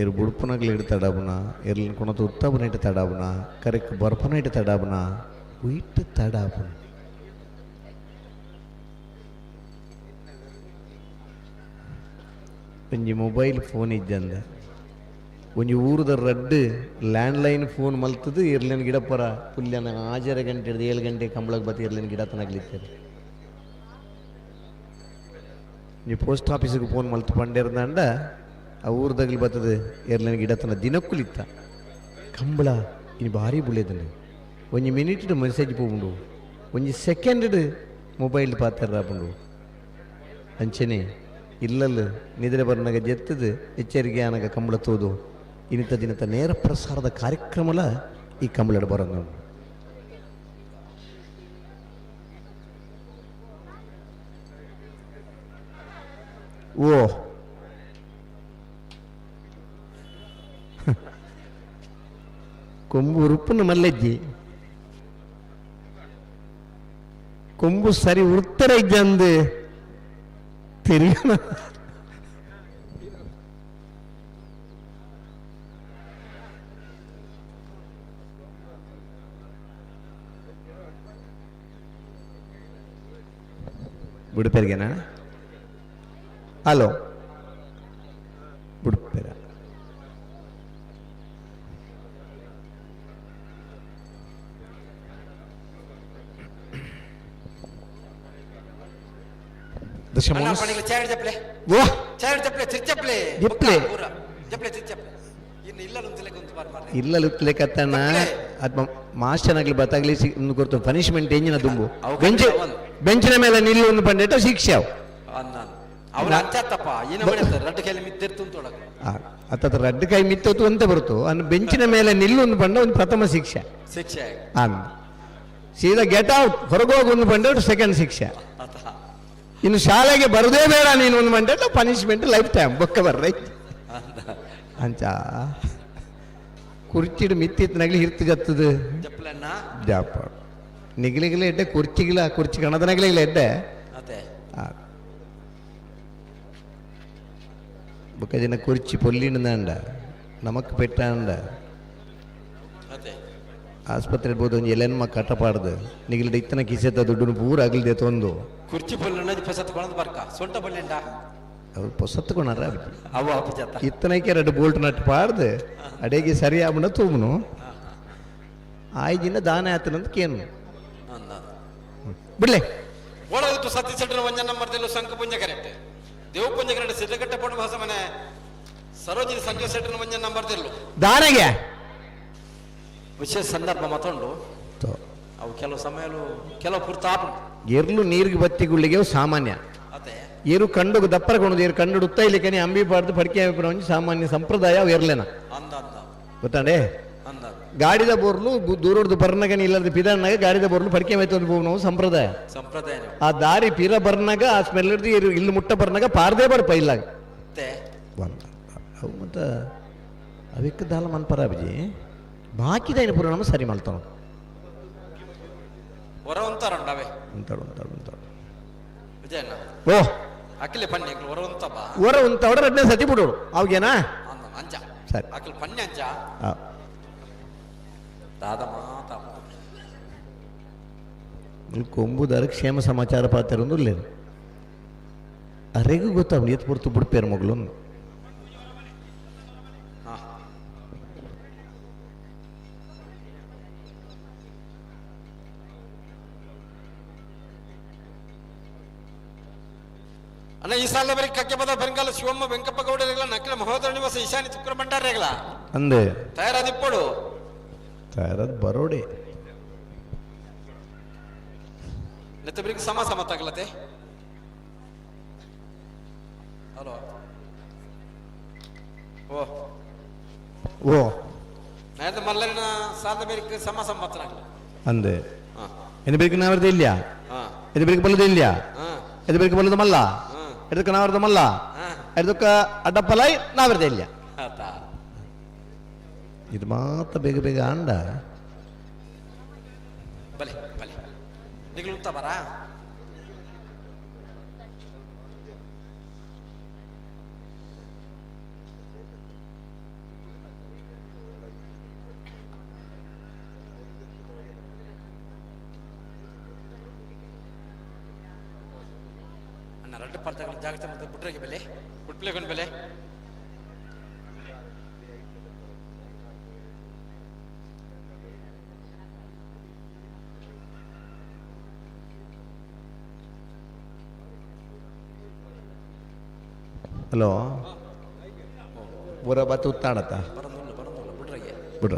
ಇರು ಬುಡ್ಪುನಾಗ್ಲಿ ಇಡು ತಡಾಬುನ ಇರ್ಲಿನ ಕೊಣತ ಉತ್ತಬನ ಇಟ್ಟು ತಡಾಬುನ ಕರೆಕ್ ಬರ್ಪುನ ಇಟ್ಟು ತಡಾಬುನ ಉಯಿಟ್ಟು ತಡಾಬುನ. ಒಂಜಿ ಮೊಬೈಲ್ ಫೋನ್ ಇಜ್ಜಂದ ಒಂಜಿ ಊರುದ ರಡ್ಡು ಲ್ಯಾಂಡ್ಲೈನ್ ಫೋನ್ ಮಲ್ತದು ಇರ್ಲೇನು ಗಿಡಪರ ಪುಲ್ಯನ ಆಜರ ಗಂಟೆ ಹಿಡ್ದು 7 ಗಂಟೆ ಕಂಬಳಕ್ಕೆ ಬತ್ತಿ ಇರ್ಲೇನು ಗಿಡ ತನಗ್ಲಿತ್ತೇನೆ. ನೀ ಪೋಸ್ಟ್ ಆಫೀಸಿಗೆ ಫೋನ್ ಮಲ್ತು ಪಂಡೇರ್ದಂಡ ಆ ಊರ್ದಾಗಲಿ ಬರ್ತದೆ ಎರ್ಲೇನು ಗಿಡ ತನ ದಿನಕ್ಕುಲಿತ್ತ ಕಂಬಳ ಇನ್ನು ಭಾರಿ ಬುಳ್ಳೆದನೆ. ಒಂಜಿ ಮಿನಿಟ್ ಮೆಸೇಜ್ ಪೋಪುಂಡು ಒಂಜಿ ಸೆಕೆಂಡ್ ಮೊಬೈಲ್ ಪಾತೆರ್ರಾಪುಂಡು. ಅಂಚನೆ ಇಲ್ಲಲ್ಲ ನಿದ್ರೆ ಬರ್ನಾಗ ಜೆತ್ತದು ಎಚ್ಚರಿಕೆ ಆನಗ ಕಂಬಳ ತೋದು ಇನ್ನಿತ ದಿನತ ನೇರ ಪ್ರಸಾರದ ಕಾರ್ಯಕ್ರಮಲ ಈ ಕಂಬಳಡ್ ಬರೋದು. ಓ ಕೊಂಬು ಉರುಪುನ ಮಲ್ಲೆಜ್ಜಿ ಕೊಂಬು ಸರಿ ಉರ್ತರ ಇಜ್ಜಂದು ತಿರ್ಗನ ಬುಡುಪೆರ್ಗೆನಾ? ಹಲೋ ಬುಡುಪೆರ. ಇಲ್ಲ ಕತ್ತಣ್ಣ ಅದ್ ಮಾಸ್ಟರ್ನಾಗ್ಲಿ ಬತ್ತಾಗ್ಲಿ ಕೊಡ್ತು ಪನಿಷ್ಮೆಂಟ್ ಎಂಜಿನ ದುಂಬು ಬೆಂಚ್ ಬೆಂಚಿನ ಮೇಲೆ ನಿಲ್ಲು ಒಂದು ಪಂಡೇಟ ಶಿಕ್ಷೆ ಅವು. ಅತ್ತ ರಡ್ಡು ಕೈ ಮಿತ್ತೋತು ಅಂತ ಬರುತ್ತು ಅನ್ನು ಬೆಂಚಿನ ಮೇಲೆ ನಿಲ್ಲು ಒಂದು ಪಂಡ ಒಂದು ಪ್ರಥಮ ಶಿಕ್ಷೆ. ಶಿಕ್ಷೆ ಅಂದ ಸೀದಾ ಗೆಟ್ ಔಟ್ ಹೊರಗೋಗು ಒಂದು ಪಂಡ ಸೆಕೆಂಡ್ ಶಿಕ್ಷೆ. ಇನ್ನು ಶಾಲೆಗೆ ಬರುದೇ ಬೇಡ ನೀನು ಒಂದು ಮಂಡೆ ಪನಿಷ್ಮೆಂಟ್ ಲೈಫ್ ಟೈಮ್ ಬೊಕ್ಕ ಬರ್ರೈ ಅಂಚ ಕುರ್ಚಿಡು ಮಿತ್ತಿತ್ನಾಗ್ಲಿ ಹಿರ್ತು ಜತ್ತದು ಜಾಪ ನಿಗ್ಲಿಗ್ಲ ಎಡ್ಡೆ ಕುರ್ಚಿಗಿಲ್ಲ ಕುರ್ಚಿ ಕಣದನಾಗ್ಲಿಲ್ಲ ಎಡ್ಡೆ ಬೊಕ್ಕ ಜನ ಕುರ್ಚಿ ಪೊಲ್ಲಿಂಡ ನಮಕ್ ಪೆಟ್ಟಾಂಡ ಆಸ್ಪತ್ರೆ ಇರ್ಬೋದು ಒಂಜಿ ಎಲೆನ್ಮ ಕಟ್ಟಪಾಡ್ದು ನಿಗಿಲ್ಡ ಇತ್ತನ ಕಿಸೆತ ದುಡ್ಡು ಪೂರ ಅಗಲ್ದೆ ತೊಂದು ಕುರ್ಚಿ ಪೊಲ್ಲುಂಡ ಪೊಸತ್ ಬರ್ಕ ಸೊಂಟ ಪೊಲ್ಲಿಂಡ ಅವು ಪೊಸತ್ಕೊಣಾರ ಅವು ಇತ್ತನಕ್ಕೆ ಎರಡು ಬೋಲ್ಟ್ ನಟ್ಟು ಪಾಡ್ದು ಅಡೇಗೆ ಸರಿ ಆಬುಣ ತೂಬುನು ಆಯ್ಜಿನ ದಾನ ಆತನಂತ ಕೇನು ಬಿಡ್ಲೆ. ಓಡೋದು ಸತ್ಯ ಸೆಟ್ಟನ ಒಂಜ ನಂಬರ್ ಶಂಕ ಪುಂಜ ಕರೆಕ್ಟ್ ದೇವ ಪುಂಜ ಕರೆಕ್ಟ್ ಸಿದ್ಧಗಟ್ಟ ಪೊಣ್ಣು ಹೊಸ ಮನೆ ಸರೋಜಿನಿ ಸಂಜೆ ಸೆಟ್ಟನ ಒಂಜ ನಂಬರ್ ತಿರ್ಲು ದಾನಗೆ ವಿಶೇಷ ಸಂದರ್ಭ ಮತ್ತೊಂಡು ಅವು ಕೆಲವು ಸಮಯಲು ಕೆಲವು ಪುರ್ತ ಆಪುಂಡು. ಎರ್ಲು ನೀರಿಗೆ ಬತ್ತಿಗುಳ್ಳಿಗೆ ಸಾಮಾನ್ಯ ಏರು ಕಂಡುಗ ದಪ್ಪರ ಕೊಣದು ಏರು ಕಂಡು ಉತ್ತ ಇಲ್ಲಿಕನೆ ಅಂಬಿ ಪಾಡ್ದು ಪಡಿಕೆ ಒಂಜಿ ಸಾಮಾನ್ಯ ಸಂಪ್ರದಾಯ ಅವು ಎರ್ಲೆನ ಗೊತ್ತಾಂಡೆ. ಗಾಡಿದ ಬೋರ್ಲು ದೂರಡ್ದು ಬರ್ನಗನ ಇಲ್ಲದ ಪಿದಣ್ಣಾಗ ಗಾಡಿದ ಬೋರ್ಲು ಪಡಿಕೆ ಮೇತೊಂದು ಹೋಗುವ ಸಂಪ್ರದಾಯ. ಸಂಪ್ರದಾಯ ಆ ದಾರಿ ಪಿರ ಬರ್ನಾಗ ಆ ಸ್ಮೆಲ್ ಹಿಡ್ದು ಇಲ್ಲಿ ಮುಟ್ಟ ಬರ್ನಾಗ ಪಾರ್ದೇ ಬರ್ಪ ಇಲ್ಲಾಗ ಅವು ಮತ್ತು ಅವಿಕ್ಕ ದಾಲ ಮನ್ಪರ ಅಬ್ಜಿ ಬಾಕಿದೈನ ಪೂರ ನಮ್ಮ ಸರಿ ಮಲ್ತಾವ ಹೊರ ಉಂತಾರಂಡ ಅವೇ ಉಂತಾಡು ಉಂತಾಡು ಉಂತಾಡು ವಿಜಯಣ್ಣ ಓ ಅಖಿಲೆ ಪನ್ನಿ ಅಖಿಲ ಹೊರ ಉಂತಪ್ಪ ಹೊರ ಉಂತಾವಡ ರಡ್ನೇ ಸತಿ ಬಿಡೋಡು ಅವಾಗೇನಾ ಅಂಚ ಸರಿ. ಅಖಿಲ ಪನ್ನಿ ಅಂಚ ದಾದ ಮಾತಾ ಕೊಂಬುದಾರ ಕ್ಷೇಮ ಸಮಾಚಾರ ಪಾತ್ರ ಇಲ್ಲ ಅರೆಗೂ ಗೊತ್ತಾಗ ಎತ್ತು ಪುರ್ತು ಬಿಡ್ಪೇರು ಮಗಳು. ಅಣ್ಣ ಈ ಸಾಲ ಬರೀ ಕಕ್ಕೆ ಪದ ಬೆಂಗಾಲ ಶಿವಮ್ಮ ವೆಂಕಪ್ಪ ಗೌಡರಿಗಳ ನಕ್ಕಿಲ ಮಹೋದರ ನಿವಾಸ ಈಶಾನಿ ತುಕ್ರ ಭಂಡಾರಿಗಳ ಅಂದೆ ತಯಾರಾದಿಪ್ಪಡು ತಯಾರಾದ ಬರೋಡೆ ನೆತ್ತಬರಿಗೆ ಸಮ ಸಮ ತಗಲತೆ. ಹಲೋ ಓ ಓ ನಾಯದ ಮಲ್ಲರಿನ ಸಾದ ಬೇರಿಗೆ ಸಮ ಸಮ್ಮತ್ತನಾಗಲ ಅಂದೆ ಎನ್ನು ಬೇರಿಗೆ ನಾವರ್ದ ಇಲ್ಲ ಎದು ಬೇರಿಗೆ ಬಲ್ಲದ ಇಲ್ಲ ಎದು ಬೇರಿಗೆ ಬಲ್ಲದ ಮಲ್ಲ ಎದಕ್ಕೆ ನಾವರ್ದ ಮಲ್ಲ ಎದಕ್ಕೆ ಅಡ್ಡಪ್ಪಲಾಯ್ ನಾವರ್ದ ಇಲ್ಲ ಇದು ಮಾತ್ರ ಬೇಗ ಬೇಗ ಅಂಡ ಬಲೆ ಬಲೆ ನಿಗ್ಲು ಬರಾ ಅಣ್ಣ ರಡ್ಡು ಪರ್ತಗಳ ಜಾಗ್ರತೆ ಮತ್ತೆ ಬಿಟ್ರೆಗೆ ಬೆಲೆ ಬಿಟ್ಲೇಕೊಂಡು ಬೆಲೆ. ಹಲೋ ಊರ ಬತ್ತು ಉತ್ತಾಡತ್ತ ಬರಂದುಲ್ಲ ಬರಂದುಲ್ಲ ಬಿಟ್ರೆಗೆ ಬಿಡ್ರ.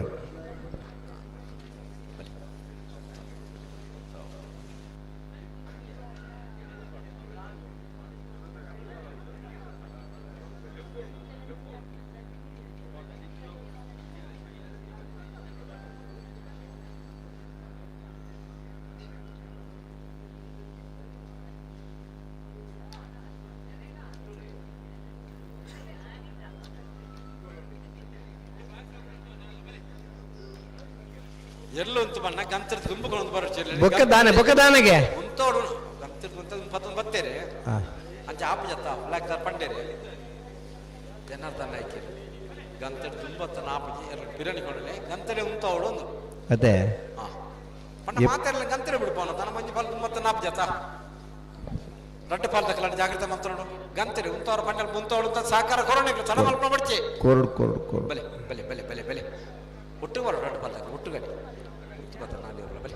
ಎಲ್ಲುಂತು ಬಣ್ಣ ಗಂತರ ತುಂಬಿಕೊಂಡು ಬರೋ ಬೊಕ್ಕ ದಾನೆ ಬೊಕ್ಕ ದಾನೆಗೆ ಉಂತೋಡು ಗಂತರ ಪತ್ತೊಂದು ಬತ್ತೇರೆ. ಅಂಚ ಆಪು ಜತ್ತ ಫ್ಲಾಗ್ ದಾರ್ ಪಂಡೇರೆ ಜನಾರ್ದನ ಆಯ್ಕೆ ಗಂತಡೆ ತುಂಬತ್ತ ಆಪುಜಿ ಎರಡು ಬಿರಿಯಾನಿ ಕೊಂಡಲೆ ಗಂತಡೆ ಉಂತೋಡು ಒಂದು. ಅದೇ. ಹಾ ಪಂಡ ಮಾತಾಡಲ್ಲ ಗಂತಡೆ ಬಿಡ್ಪೋನ ತನ್ನ ಮಂಜು ಪಾಲ್ ತುಂಬತ್ತ ನಾಪು ಜತ್ತ ರಡ್ಡು ಪಾಲ್ ತಕ್ಕಲ ಜಾಗ್ರತೆ ಮಂತ್ರೋಡು ಗಂತಡೆ ಉಂತವ್ರ ಪಂಡಲ್ ಮುಂತೋಡು ಅಂತ ಸಾಕಾರ ಕೊರೋಣ ತಡ ಮಲ್ಪ ಬಡ್ಚಿ. ಕೋರ್ಡ್ ಕೋರ್ಡ್ ಕೋರ್ಡ್. ಬಲೆ ಬಲೆ ಬಲೆ ಬಲೆ ಬಲೆ ಒಟ್ಟು ಬರೋ ರಡ್ಡು ಪಾಲ್ ತಕ್ಕ ಒಟ್ಟುಗಡೆ ಉಂತು ಬತ್ತ ನಾಳೆ ಬಲೆ.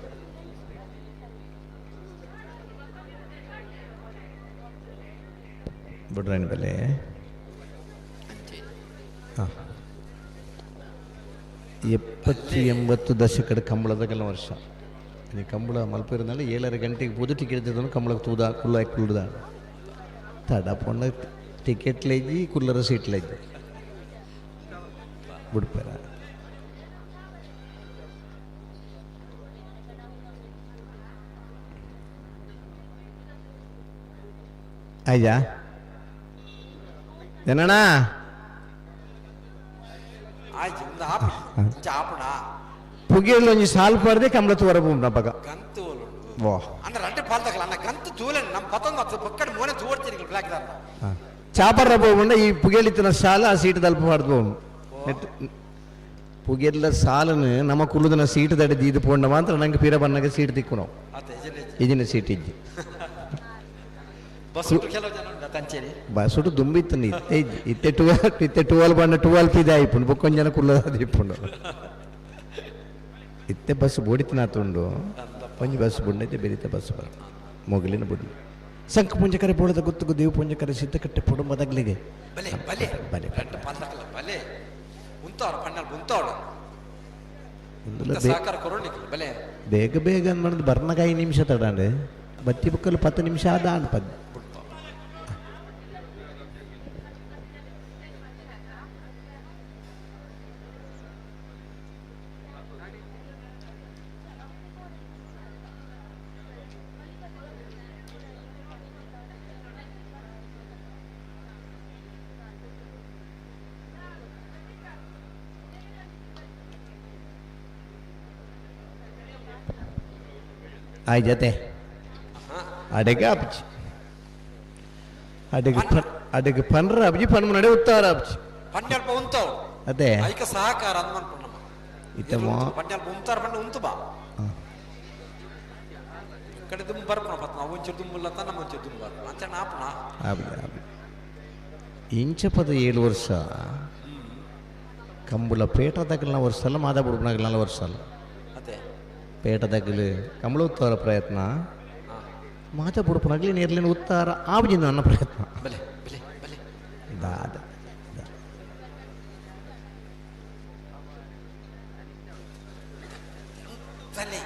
ಬಿಡ್ರೇನು ಬೆಲೆ. ಅಂಚೆ. ಹಾಂ, 70-80 ದಶಕದ ಕಂಬಳದಗಲ ವರ್ಷ ಈ ಕಂಬಳ ಮಲ್ಪಿರನಾல 7:30 ಗಂಟೆಗೆ ಪೋದು ಟಿಕೆಟ್ ತಿಂದನು ಕಂಬಳಕ್ಕೆ ತೂದ ಕುಲ್ಲ ಕುಳ್ಳುದ ತಡ ಪೊಣ್ಣ ಟಿಕೆಟ್ ಲೈಜಿ ಕುಲ್ಲರ ಸೀಟ್ ಲೈಜಿ ಬಿಡ್ಪಾರ. ಆಯ್ತಾ ಏನಣ್ಣ? ಆಯ್ತು ಒಂದು ಆಪು ಅಂಚ ಆಪುಣ. ಪುಗೆಲ್ ಒಂಜಿ ಸಾಲ್ ಪಾಡ್ದೆ ಕಂಬಳ ತೂವರ ಪೂಂಡ ಪಗ. ಗಂತು ಒಲುಂಡು. ವಾ. ಅಣ್ಣ ರಡ್ಡು ಪಾಲ್ ತಕ್ಕಲ ಅಣ್ಣ ಗಂತು ತೂಲೆ ನಮ್ಮ ಪತ್ತೊಂದು ಹತ್ತು ಪಕ್ಕಡ ಮೋನೆ ತೂಡ್ತೀನಿ ಬ್ಲಾಕ್ ದಾರ. ಚಾಪರ್ರ ಹೋಗುಂಡ ಈ ಪುಗೆಲಿತ್ತಿನ ಸಾಲ ಆ ಸೀಟ್ ತಲ್ಪ ಪಾಡ್ದು ಹೋಗು ಪುಗೆಲ್ಲ ಸಾಲನು ನಮ್ಮ ಕುಲ್ಲುದನ ಸೀಟ್ ದಡಿ ದೀದು ಪೋಂಡ ಮಾತ್ರ ನಂಗೆ ಪೀರ ಬನ್ನಗ ಸೀಟ್ ತಿಕ್ಕು ನಾವು. ಆತ ಇಜನೆ. ಇಜಿನ ಸೀಟ್ ಇಜ್ಜಿ. ಬಸ್ ಕೆಲವು ಜನ ಉಂಟು ತಂಚೇರಿ. ಬಸ್ಸುಡು ದುಂಬಿತ್ತು ಇತ್ತೆ ಇಜ್ಜಿ ಇತ್ತೆ ಟುವೆಲ್ ಇತ್ತೆ ಟುವೆಲ್ ಬಂಡ ಟುವೆಲ್ ಪಿದ ಇಪ್ಪುಂಡು ಬೊಕ್ಕೊಂಜ ಜನ ಕುಲ್ಲದ ಇಪ್ಪುಂಡು. ಇತ್ತೆ ಬಸ್ ಬೋಡಿತಿನಾತುಂಡು ಒಂಜಿ ಬಸ್ ಬುಂಡೈತೆ ಬೆರಿತ ಬಸ್ ಬರ ಮೊಗಲಿನ ಬುಡ್ಡು ಸಂಕ ಪುಂಜಕರೆ ಬೋಳದ ಗುತ್ತುಗು ದೇವು ಪುಂಜಕರೆ ಸಿದ್ಧಕಟ್ಟೆ ಪೊಡು ಮದಗ್ಲಿಗೆ. ಬಲೆ ಬಲೆ. ಬಲೆ. ರಡ್ಡು ಪಾಲ್ ತಕ್ಕಲ ಬಲೆ ಉಂತವ್ರು ಪಣ್ಣಲ್ ಉಂತವಳು. ಒಂದುಲ ಸಹಕಾರ ಕೊರೋಣಿಕ್ಲು ಬಲೆ. ಬೇಗ ಬೇಗ ಅಂದ್ ಬರ್ನಗ 5 ನಿಮಿಷ ತಡಾಂಡೆ ಬತ್ತಿ ಬುಕ್ಕಲು 10 ನಿಮಿಷ ಆದ ಅಂಡ್ ಪದ್ ಆಯ್ ಜತೆ ಅಡೆಗೆ ಆಪ್ಚಿ ಅಡೆಗೆ ಅಡೆಗೆ ಪನ್ರ ಅಬ್ಜಿ ಪನ್ ಮುನ್ನಡೆ ಉತ್ತಾರ ಅಬ್ಜಿ. ಪಣ್ಣಲ್ಪ ಉಂತವಳು. ಅದೇ. ಐಕ ಸಹಕಾರ ಅಂದ್ ಮನ್ಪುಂಡು ನಮ್ಮ. ಇತ್ತೆ ಮಾ ಪಣ್ಣಲ್ಪ ಉಂತಾರ ಪಂಡ ಉಂತು ಬಾ ಕಡೆ ದುಂಬು ಬರ್ಪಣ ಪತ್ ನಾವು ಒಂಚೂರು ದುಂಬುಲ್ಲ ನಮ್ಮ ಒಂಚೂರು ದುಂಬು ಬರ್ಪಣ ಅಂಚ ಆಪಣ. ಆಬ್ಜಿ ಆಬ್ಜಿ ಇಂಚಪದ 7 ವರ್ಷ ಕಂಬುಲ ಪೇಟ ದಗಲ್ನ ವರ್ಷ ಅಲ್ಲ ಮಾದ ಬುಡುಪನಗಲ್ನ ವರ್ಷ ಅಲ್ಲ. ಅದೇ. ಪೇಟ ದಗಲು ಕಂಬಳ ಉತ್ತಾರ ಪ್ರಯತ್ನ ಮಾದ ಬುಡುಪನಗಲಿ ನೇರ್ಲಿನ ಉತ್ತಾರ ಆಬ್ಜಿನ ನನ್ನ ಪ್ರಯತ್ನ. ಬಲೆ ಬಲೆ ಬಲೆ. ದಾದ ಬಲೆ.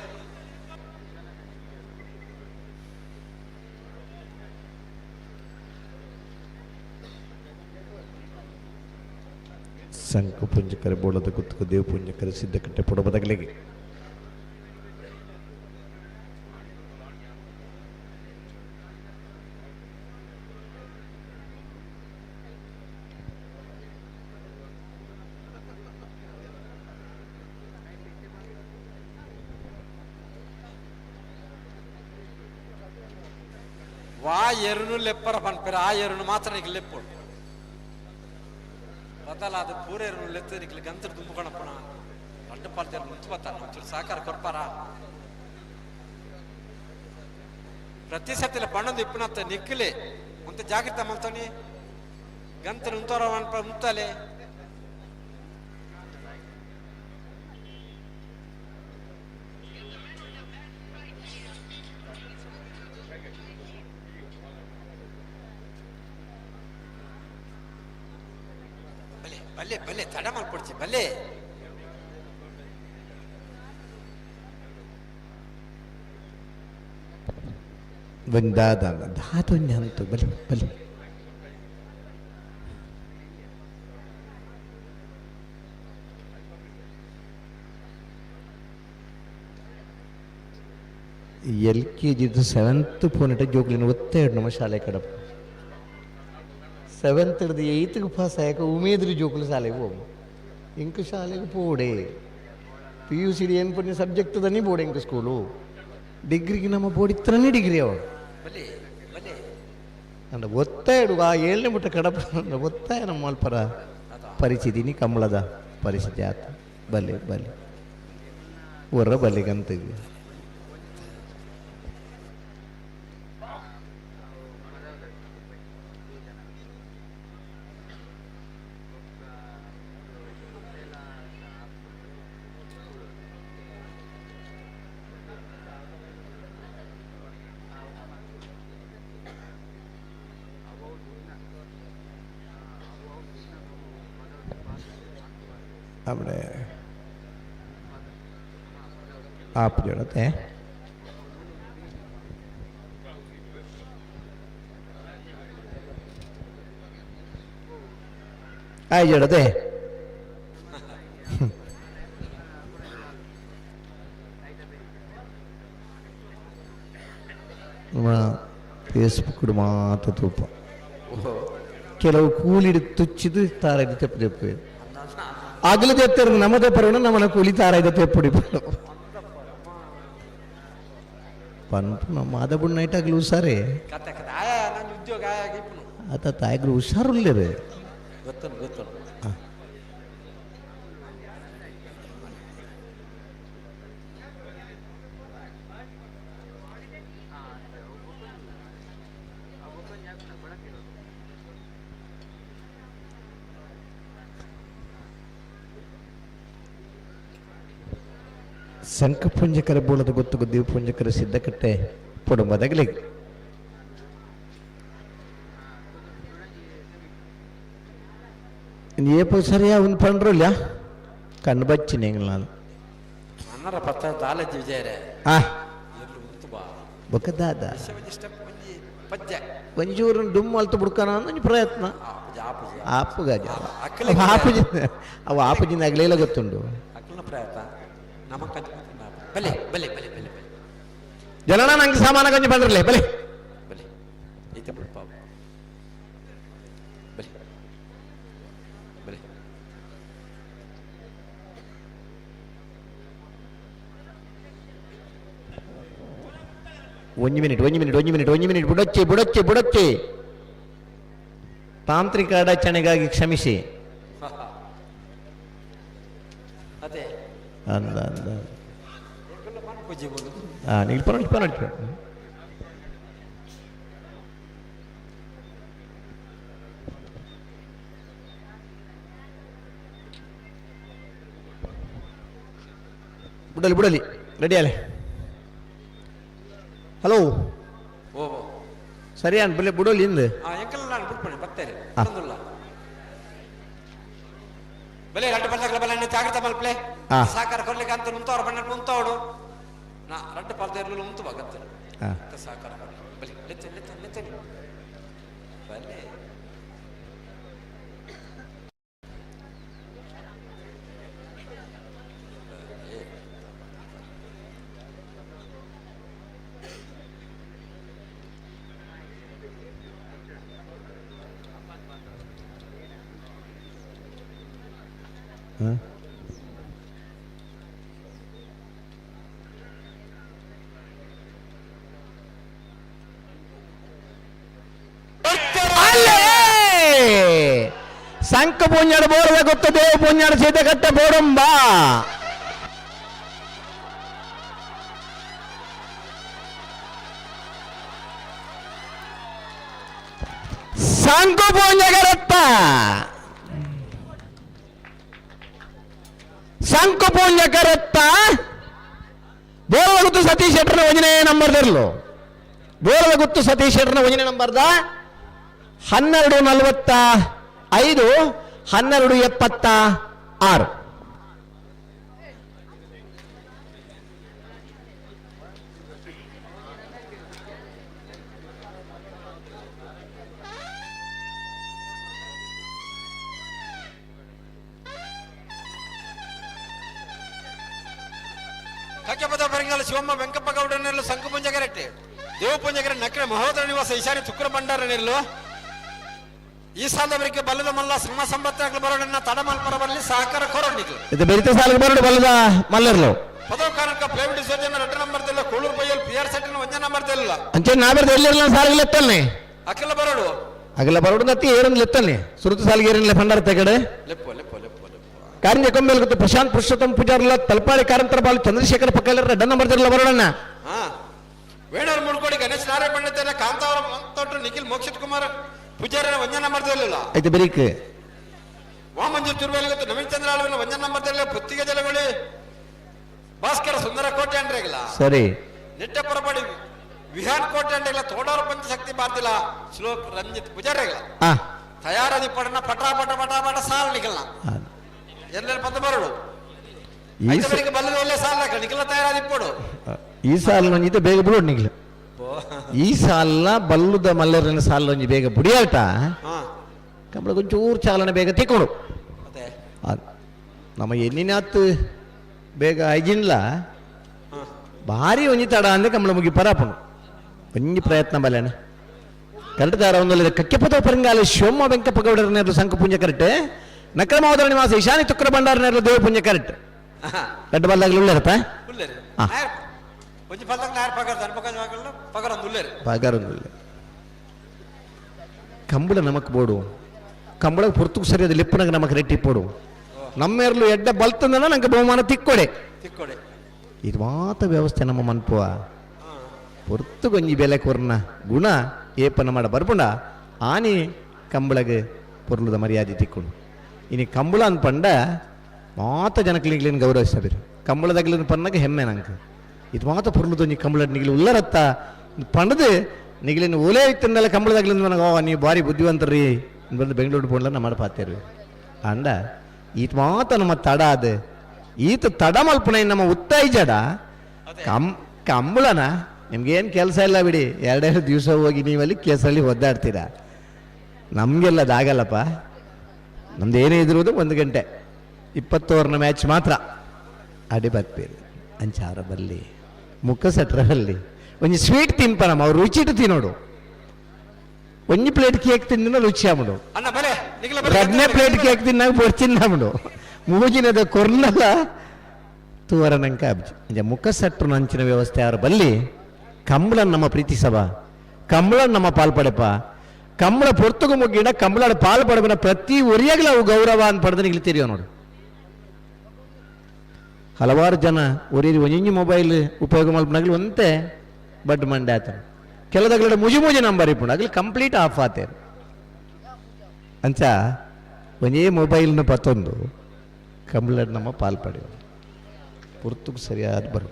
ಸಂಕು ಪುಂಜಕರೆ ಬೋಳದ ಗುತ್ತುಕು ದೇವು ಪುಂಜಕರೆ ಸಿದ್ಧಕಟ್ಟೆ ಪೊಡ ಬದಗಲಿಗೆ. ವಾ ಎರುನು ಲೆಪ್ಪರ ಪನ್ಪೆರ ಆ ಎರುನು ಮಾತ್ರ ನಿಕ್ ಲೆಪ್ಪುಡು ಬದಲ ಅದು ಪೂರ ಎರುನು ಲೆತ್ತ ನಿಕ್ಲು ಗಂತ್ರ ದುಂಬುಕಣಪ್ಪಣ ರಡ್ಡು ಪಾಲ್ತೇರು ಮುಂಚು ಬತ್ತಾರ ಒಂಚೂರು ಸಹಕಾರ ಕೊರ್ಪಾರ ಪ್ರತಿ ಸತಿಲ ಪಣ್ಣೊಂದು ಇಪ್ಪನತ್ತ ನಿಕ್ಕಲೆ ಮುಂತ ಜಾಗ್ರತೆ ಮಲ್ತೋನಿ ಗಂತ್ರ ಉಂತೋರ ಉಂತಾಲೆ. ಬಲೆ ಬಲೆ ಬಲೆ ತಡ ಮಲ್ಪೊಡ್ಚಿ ಬಲೆ. ಬಂದಾದ ಧಾತೊಂಜಿ ಅಂತು ಬಲೆ ಬಲೆ. ಎಲ್ ಕೆ ಜಿದು ಸೆವೆಂತ್ ಪೋನೆಟ ಜೋಕ್ಲಿನ ಒತ್ತೆ ನಮ್ಮ ಶಾಲೆ ಕಡಪ ಸೆವೆಂತ್ ಹಿಡ್ದು ಏಯ್ತ್ಗೆ ಪಾಸ್ ಆಯಕ ಉಮೇದ್ರಿ ಜೋಕುಲು ಶಾಲೆಗೆ ಹೋಗು ಇಂಕ ಶಾಲೆಗೆ ಪೋಡೆ. P U C D ಏನು ಪುಣ್ಯ ಸಬ್ಜೆಕ್ಟ್ ದನಿ ಬೋರ್ಡ್ ಎಂಕ್ ಸ್ಕೂಲು ಡಿಗ್ರಿಗೆ ನಮ್ಮ ಬೋರ್ಡ್ ಇತ್ತನೇ ಡಿಗ್ರಿ ಅವ ಬಲೆ ಬಲೆ ಅಂಡ ಒತ್ತಾಯ ಆ ಏಳನೇ ಮುಟ್ಟ ಕಡಪ ಒತ್ತಾಯ ನಮ್ಮ ಅಲ್ಪರ ಪರಿಚಿತಿನಿ ಕಮಲದ ಪರಿಸ್ಥಿತಿ ಆತ. ಬಲೆ ಬಲೆ ಹೊರ ಬಲೆಗಂತ. આપણે આપજો તે ಆಯ್ ಜಡತೆ. ಫೇಸ್ಬುಕ್ ಮಾತ್ರ ತೂಪ ಕೆಲವು ಕೂಲಿಡು ತುಚ್ಚಿದು ತಾರ ತೆಪ್ಪು ತೆಪ್ಪು ಅಗಲು ತೆತ್ತರು ನಮ್ಮದೇ ಪರವಣ ನಮ್ಮನ ಕೂಲಿ ತಾರ ಇದು ತೆಪ್ಪುಡಿ ಪನ್ಪು ನಮ್ಮ ಆದ ಬುಣ್ಣ ನೈಟ್ ಅಗಲು ಹುಷಾರೇ. ಕತೆ ಕತೆ ಆಯಾ ನಾನು ಉದ್ಯೋಗ ಆಯಾ ಇಪ್ಪನು. ಆತ ತಾಯಿಗ್ರು ಹುಷಾರುಲ್ಲೇರೆ. ಗೊತ್ತನು ಗೊತ್ತನು. ಶಂಖಪುಂಜಕರ ಬೋಳದ ಗೊತ್ತು ದೇವಪುಂಜಕರ ಸಿದ್ಧಕಟ್ಟೆ ಪೊಡಂಬದಗಲಿ ಏಪ ಸರಿಯಾ ಒಂದು ಪಂಡ್ರಲ್ಲ ಕಣ್ಣು ಬಚ್ಚಿನ ನಾನು. ಅನ್ನರ ಪತ್ತ ದಾಲಜಿ ವಿಜಯರೇ. ಆ ಎಲ್ಲಿ ಉಂತು ಬಾ. ಬೊಕ್ಕದಾದ ಸ್ಟೆಪ್ ಒಂಜಿ ಪಜ್ಜೆ. ಒಂಚೂರು ಡುಮ್ ಅಲ್ತು ಬುಡ್ಕನ ಒಂಜಿ ಪ್ರಯತ್ನ. ಆಪುಜಿ ಆಪುಜಿ. ಆಪುಗಾಜ. ಅಕ್ಕಲೆ. ಆಪುಜಿ ಅವು ಆಪುಜಿನ ಅಗಲೇಲ ಗೊತ್ತುಂಡು. ಅಕ್ಕನ ಪ್ರಯತ್ನ ನಮ ಕಂಚ ಬಲೆ ಬಲೆ ಬಲೆ ಬಲೆ ಬಲೆ. ಜನನ ನಂಗೆ ಸಾಮಾನ ಕೊಂಚ ಬಂದ್ರಲ್ಲೇ ಬಲೆ. ಬಲೆ ಐತೆ ಬಿಡು ಪಾಪ ಬಲೆ ಬಲೆ. ಒಂಜಿ ಮಿನಿಟ್ ಒಂಜಿ ಮಿನಿಟ್ ಒಂಜಿ ಮಿನಿಟ್ ಒಂಜಿ ಮಿನಿಟ್ ಬುಡಚ್ಚಿ ಬುಡಚ್ಚಿ ಬುಡಚ್ಚಿ. ತಾಂತ್ರಿಕ ಅಡಚಣೆಗಾಗಿ ಕ್ಷಮಿಸಿ. ಅದೇ. ಅಂದ ಅಂದ. ಪೂಜೆ ಬೋದು. ಹಾಂ ನಿಲ್ಪ ನಿಲ್ಪ ನಿಲ್ಪ ಬುಡಲಿ ಬುಡಲಿ ರೆಡಿ ಅಲೆ. ಹಲೋ. ಓ ಓ. ಸರಿ ಅನ್ ಬುಲೆ ಬುಡಲಿ ಇಂದು. ಆ ಎಂಕಲ್ ನಾನು ಬಿಟ್ಪಣೆ ಬತ್ತೇನೆ. ಆ. ಬಂದುಲ್ಲ ಬಲೆ ರಡ್ಡು ಪಲ್ದಾಗಲ ಬಲೆ ಅಣ್ಣ ಜಾಗ್ರತೆ ಮಲ್ಪ್ಲೆ. ಆ. ಸಾಕಾರ ಕೊರ್ಲಿಕ್ಕೆ ಅಂತ ಉಂತವ್ರು ಬಣ್ಣ ಉಂತವಡು ನಾ ರಡ್ಡು ಪಲ್ದ ಇರ್ಲಿಲ್ಲ ಉಂತು ಬಾಗತ್ತೆ. ಆ. ಸಾಕಾರ ಕೊರ್ಲಿ ಬಲೆ ಲೆತ್ತೆ ಲೆತ್ತೆ ಲೆತ್ತೆ ಬಲೆ. ಅಲ್ಲೇ ಸಂಕ ಪುಣ್ಯಡ ಬೋರದ ಗೊತ್ತ ದೇವ ಪುಣ್ಯಡ ಸೀತೆ ಕಟ್ಟೆ ಬೋಡಂಬ ಸಂಕು ಪುಣ್ಯಗರತ್ತ ಸಂಕು ಪುಣ್ಯಕರತ್ತ ಬೋರದ ಗುತ್ತು ಸತೀಶ್ ಶೆಟ್ಟರ್ನ ಒಂಜನೇ ನಂಬರ್ದಿರ್ಲು ಬೋರದ ಗುತ್ತು ಸತೀಶ್ ಶೆಟ್ಟರ್ನ ಒಂಜನೇ ನಂಬರ್ದ 12:45 12:76. ಕಕ್ಕೆಪದ ಬರಂಗಾಲ ಶಿವಮ್ಮ ವೆಂಕಪ್ಪ ಗೌಡನೆಲ್ಲ ಸಂಕಪುಂಜಗರಟ್ಟೆ ದೇವಪುಂಜಗರ ನಕ್ರೆ ಮಹೋದರ ನಿವಾಸ ಈಶಾನ್ಯ ತುಕ್ರ ಭಂಡಾರನೆಲ್ಲು. ಈ ಸಾಲದವರಿಗೆ ಬಲ್ಲದ ಮಲ್ಲ ಸಮ ಸಂಬತ್ತಾಗಲು ಬರೋಣ ತಡಮಲ್ಪರ ಬರಲಿ ಸಹಕಾರ ಕೊರೋಣಿಗೆ ಇದು ಬೆರಿತ ಸಾಲಿಗೆ ಬರೋಡು ಬಲ್ಲದ ಮಲ್ಲರ್ಲು. ಪದವ ಕಾರಣಕ್ಕ ಪ್ಲೇವಿಡ್ ಸೋಜನ 2 ನಂಬರ್ ತೆಲ್ಲ ಕೋಳೂರು ಬೈಯಲ್ ಪಿ ಆರ್ ಸೆಟ್ಟಿನ 1 ನಂಬರ್ ತೆಲ್ಲ. ಅಂಚೆ ನಾ ಬರ್ದು ಎಲ್ಲಿರಲ್ಲ ಸಾಲಿಗೆ ಎತ್ತಲ್ನೆ. ಅಕ್ಕೆಲ್ಲ ಬರೋಡು. ಅಗಲ ಬರೋಡು ನತ್ತಿ ಏರನ್ ಎತ್ತಲ್ನೆ ಸುರುತು ಸಾಲಿಗೆ ಏರನ್ಲೆ ಭಂಡಾರ ತೆಗಡೆ. ಲೆಪ್ಪು ಲೆಪ್ಪು ಲೆಪ್ಪು ಲೆಪ್ಪು. ಕಾರಂಜ ಕೊಂಬೆಲ್ ಗೊತ್ತು ಪ್ರಶಾಂತ್ ಪುರುಷೋತ್ತಮ ಪೂಜಾರ್ಲ ತಲಪಾಡಿ ಕಾರಂತರ ಬಾಲು ಚಂದ್ರಶೇಖರ ಪಕ್ಕಲ್ಲ 2 ನಂಬರ್ ತೆಲ್ಲ ಬರೋಣ. ಹಾ ವೇಣೂರು ಮುಳ್ಕೋಡಿ ಗಣೇಶ್ ನಾರಾಯಣ ಪಂಡಿತನ ಕಾಂತಾವರ ತೋಟ ನಿಖಿಲ್ ಮೋಕ್ಷಿತ್ ಕುಮಾರ್ ಪೂಜಾರಿನ 1 ನಂಬರ್ ತೆಲ್ಲ. ಆಯ್ತು ಬೆರಿಕ್. ವಾಮಂಜೂರ್ ತಿರುವೇಲಿ ಗೊತ್ತು ನವೀನ್ ಚಂದ್ರ ಆಳ್ವಿನ 1 ನಂಬರ್ ತೆಲ್ಲ ಪುತ್ತಿಗೆ ಜಲಗೊಳಿ ಭಾಸ್ಕರ ಸುಂದರ ಕೋಟೆ ಅಂಡ್ರೆಗಿಲ್ಲ. ಸರಿ. ನಿಟ್ಟ ಪರಪಡಿ ವಿಹಾನ್ ಕೋಟೆ ಅಂಡ್ರೆಗಿಲ್ಲ ತೋಡಾರ ಪಂಚಶಕ್ತಿ ಬಾರ್ದಿಲ್ಲ ಶ್ಲೋಕ್ ರಂಜಿತ್ ಪೂಜಾರಿಗಿಲ್ಲ. ಆ ತಯಾರದಿ ಪಡನ ಪಟ ಪಟ ಪಟ ಪಟ ಸಾಲ ನಿಖಲ್ನ ಎಲ್ಲೆಲ್ಲ ಪದ ಬರೋಡು. ಈ ಸ- ಐತವರಿಗೆ ಬಲ್ಲದ ಒಳ್ಳೆ ಸಾಲ ನಿಖಲ ತಯಾರಾದಿ ಪೋಡು. ಈ ಸಾಲ ನಂಜಿತ ಬೇಗ ಬಿಡೋಡು ನಿಗ್ಲು. ಈ ಸಾಲ ಬಲ್ಲುದ ಮಲ್ಲರನ ಸಾಲ ಒಂಜಿ ಬೇಗ ಬುಡಿಯಾಟ. ಹಾ ಕಂಬಳ ಒಂಚೂರು ಚಾಲನೆ ಬೇಗ ತಿಕ್ಕೊಡು. ಅದೇ. ನಮ್ಮ ಎಣ್ಣಿನಾತ್ ಬೇಗ ಐಜಿನ್ಲ ಭಾರಿ ಒಂಜಿ ತಡ ಅಂದ್ರೆ ಕಂಬಳ ಮುಗಿ ಪರಾಪನು ಒಂಜಿ ಪ್ರಯತ್ನ ಬಲ್ಲೇನ ಕರೆಕ್ಟ್ ದಾರ ಒಂದೊಳ್ಳೆ ಕಕ್ಕೆಪದ ಪರಂಗಾಲ ಶಿವಮ್ಮ ವೆಂಕಪ್ಪ ಗೌಡರ ನೇರಲು ಸಂಕ ಪುಂಜ ಕರೆಕ್ಟ್ ನಕ್ರಮಾವದರ ನಿವಾಸ ಈಶಾನಿ ತುಕ್ರ ಭಂಡಾರ ನೇರಲು ದೇವ ಪುಂಜ ಕರೆಕ್ಟ್. ದಡ್ಡ ಬಲ್ಲಾಗಲು ಉಳ್ಳರಪ್ಪ. ಉಲ್ಲೇರಿ. ಆ. ಒಂಜಿ ಪಲ್ಲಕ್ ನಾಯರ್ ಪಗರ್ ದನ್ಪಕ ಪಗರ ಒಂದು ಉಲ್ಲೇರಿ. ಪಗಾರ ಒಂದು ಕಂಬಳ ನಮಕ್ ಬೋಡು ಕಂಬಳ ಪೊರ್ತುಕು ಸರಿಯಾದ ಲಿಪ್ಪನಾಗ ನಮಕ್ ರೆಟ್ಟಿ ಪೋಡು ನಮ್ಮೇರ್ಲು ಎಡ್ಡ ಬಲ್ತಂದನ ನಂಗೆ ಬಹುಮಾನ ತಿಕ್ಕೊಡೆ. ತಿಕ್ಕೊಡೆ. ಇದು ಮಾತ ವ್ಯವಸ್ಥೆ ನಮ್ಮ ಮನ್ಪುವ ಪೊರ್ತು ಗೊಂಜಿ ಬೆಲೆ ಕೊರ್ನ ಗುಣ ಏಪನ ಮಾಡ ಬರ್ಪುಂಡ ಆನಿ ಕಂಬಳಗೆ ಪೊರ್ಲುದ ಮರ್ಯಾದೆ ತಿಕ್ಕೊಡು. ಇನಿ ಕಂಬಳ ಅನ್ಪಂಡ ಮಾತ ಜನಕ್ಲಿಗ್ಲಿನ ಗೌರವಿಸಬೇರು ಕಂಬಳದಾಗ್ಲಿನ ಪನ್ನಾಗ ಹೆಮ್ಮೆ ನಂಗೆ. ಇದು ಮಾತ ಪೊರ್ಲುದೊಂಜಿ ಕಂಬಳ ನಿಗ್ಲಿ ಉಲ್ಲರತ್ತ ಪಂಡದು ನಿಗ್ಲಿನ ಓಲೆ ಇತ್ತಂದಲ್ಲ ಕಂಬಳದಾಗ್ಲಿಂದ ನನಗೆ ಓ ನೀವು ಭಾರಿ ಬುದ್ಧಿವಂತರಿ ಬಂದು ಬೆಂಗಳೂರು ಪೋಣ್ಲ ನಮ್ಮ ಪಾತೇರು ಅಂಡ. ಈತ ಮಾತ ನಮ್ಮ ತಡ ಅದು ಈತ ತಡ ಮಲ್ಪನ ನಮ್ಮ ಉತ್ತೈಜಡ ಕಂಬಳನ ನಿಮ್ಗೇನು ಕೆಲಸ ಇಲ್ಲ ಬಿಡಿ, ಎರಡೆರಡು ದಿವಸ ಹೋಗಿ ನೀವಲ್ಲಿ ಕೇಸಲ್ಲಿ ಒದ್ದಾಡ್ತೀರಾ. ನಮಗೆಲ್ಲ ಅದಾಗಲ್ಲಪ್ಪ. ನಮ್ದು ಏನೇ ಇದ್ರುವುದು 1 ಗಂಟೆ 20 ಓವರ್ನ ಮ್ಯಾಚ್ ಮಾತ್ರ ಅಡಿ ಬರ್ತೀರಿ ಅಂಚಾರ ಬಲ್ಲಿ ಮುಖ ಸಟ್ರ ಬಲ್ಲಿ ಒಂಜಿ ಸ್ವೀಟ್ ತಿನ್ಪ ನಮ್ಮ ಅವ್ರು ರುಚಿಟ್ಟು ತಿನ್ನೋಡು. ಒಂಜಿ ಪ್ಲೇಟ್ ಕೇಕ್ ತಿಂದಿನ ರುಚಿ ಆಮಡು. ಅಣ್ಣ ಬಲೆ ನಿಖಿಲ. ರಡ್ನೇ ಪ್ಲೇಟ್ ಕೇಕ್ ತಿನ್ನಾಗ ಬೊಡ್ಚಿನ್ನಾಮಡು ಮೂಜಿನದ ಕೊರ್ನಲ್ಲ ತೂವರ ನಂಕ ಅಬ್ಜಿ ಅಂಚ ಮುಖ ಸಟ್ರು ನಂಚಿನ ವ್ಯವಸ್ಥೆ ಯಾರು ಬಲ್ಲಿ. ಕಂಬಳನ್ ನಮ್ಮ ಪ್ರೀತಿಸವ ಕಂಬಳನ್ ನಮ್ಮ ಪಾಲ್ಪಡೆಪ ಕಂಬಳ ಪೊರ್ತುಗು ಮುಗ್ಗಿಡ ಕಂಬಳಾಡ ಪಾಲ್ ಪಡಬನ ಪ್ರತಿ ಒರಿಯಾಗಲ ಅವು ಗೌರವ ಅಂತ ಪಡೆದ ನಿಗ್ಲಿ ತೆರಿಯೋ ನೋಡು. ಹಲವಾರು ಜನ ಒರಿ ಒಂಜಿ ಮೊಬೈಲ್ ಉಪಯೋಗ ಮಲ್ಪನಾಗಲಿ ಒಂತೆ ಬಡ್ ಮಂಡೆ ಆತ ಕೆಲದಾಗಲೇ ಮುಜಿ ಮುಜಿ ನಂಬರ್ ಇಪ್ಪುಂಡು ಆಗಲಿ ಕಂಪ್ಲೀಟ್ ಆಫ್ ಆತೇರು. ಅಂಚ ಒಂದೇ ಮೊಬೈಲ್ನ ಪತ್ತೊಂದು ಕಂಬಳಡ್ ನಮ್ಮ ಪಾಲ್ ಪಡೆಯೋ ಪುರ್ತುಗ್ ಸರಿಯಾದ ಬರು.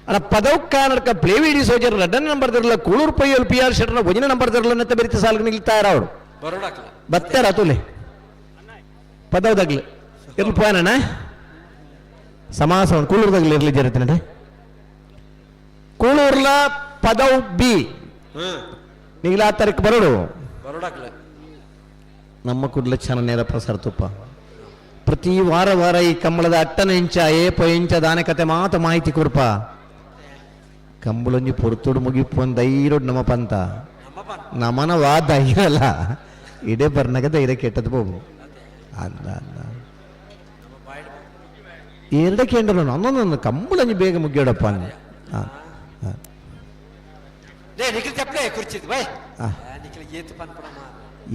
ಅಣ್ಣ ಪದವು ಕಾನಡ್ಕ ಪ್ಲೇವಿಡಿ ಸೋಜರ್ ರಡ್ಡನ ನಂಬರ್ ತಿರಲ್ಲ ಕೂಳೂರು ಪೈಯಲ್ ಪಿ ಆರ್ ಶೆಟ್ರನ ಒಂಜಿನ ನಂಬರ್ ತಿರಲ್ಲ ನೆತ್ತ ಬೆರಿತ ಸಾಲ್ಗೆ ನಿಲ್ತಾರ ಅವರು. ಬರೋಡಾಕ್ಲ. ಬತ್ತಾರ ಅತುಲೆ ಪದವದಾಗ್ಲಿ ಇರ್ಲಿ ಪೋಯನಣ್ಣ ಸಮಾಸ ಕೂಳೂರ್ದಾಗ್ಲಿ ಇರ್ಲಿ ಜರತಿನ ಕೂಳೂರ್ಲ ಪದವ್ ಬಿ ಹ್ಮ್ ನಿಗ್ಲ ಆ ತಾರೀಕು ಬರೋಡು. ಬರೋಡಾಕ್ಲ. ನಮ್ಮ ಕುಡ್ಲ ಚೆನ್ನ ನೇರ ಪ್ರಸಾರ ತುಪ್ಪ ಪ್ರತಿ ವಾರ ವಾರ ಈ ಕಂಬಳದ ಅಟ್ಟನ ಇಂಚ ಏಪ ಇಂಚ ದಾನೆ ಕತೆ ಮಾತ ಮಾಹಿತಿ ಕೊರ್ಪ ಕಂಬಳೊಂಜಿ ಪೊರ್ತುಡು ಮುಗಿಪು ಒಂದು ಧೈರ್ಯಡ್ ನಮ್ಮ ಪಂತ. ನಮ್ಮ ಪನ್ ನಮನ ವಾ ಧೈರ್ಯ ಅಲ್ಲ ಇಡೇ ಬರ್ನಾಗ ಧೈರ್ಯ ಕೆಟ್ಟದ್ದು ಬೋಬು ಅಂದ ಅಂದ ಎರಡಕ್ಕೆ ಕೇಂದ್ರ ನನ್ನೊಂದೊಂದು ಕಂಬಳಂಜಿ ಬೇಗ ಮುಗಿಯೋಡಪ್ಪ ಅಂದೆ. ಆ, ಆ. ಲೇ ನಿಖಿಲ್ ಚಪ್ಪಲೆ ಕುರ್ಚಿದ್ ಬೈ. ಆ. ನಿಖಿಲ್ ಏತು ಪನ್ಪಣ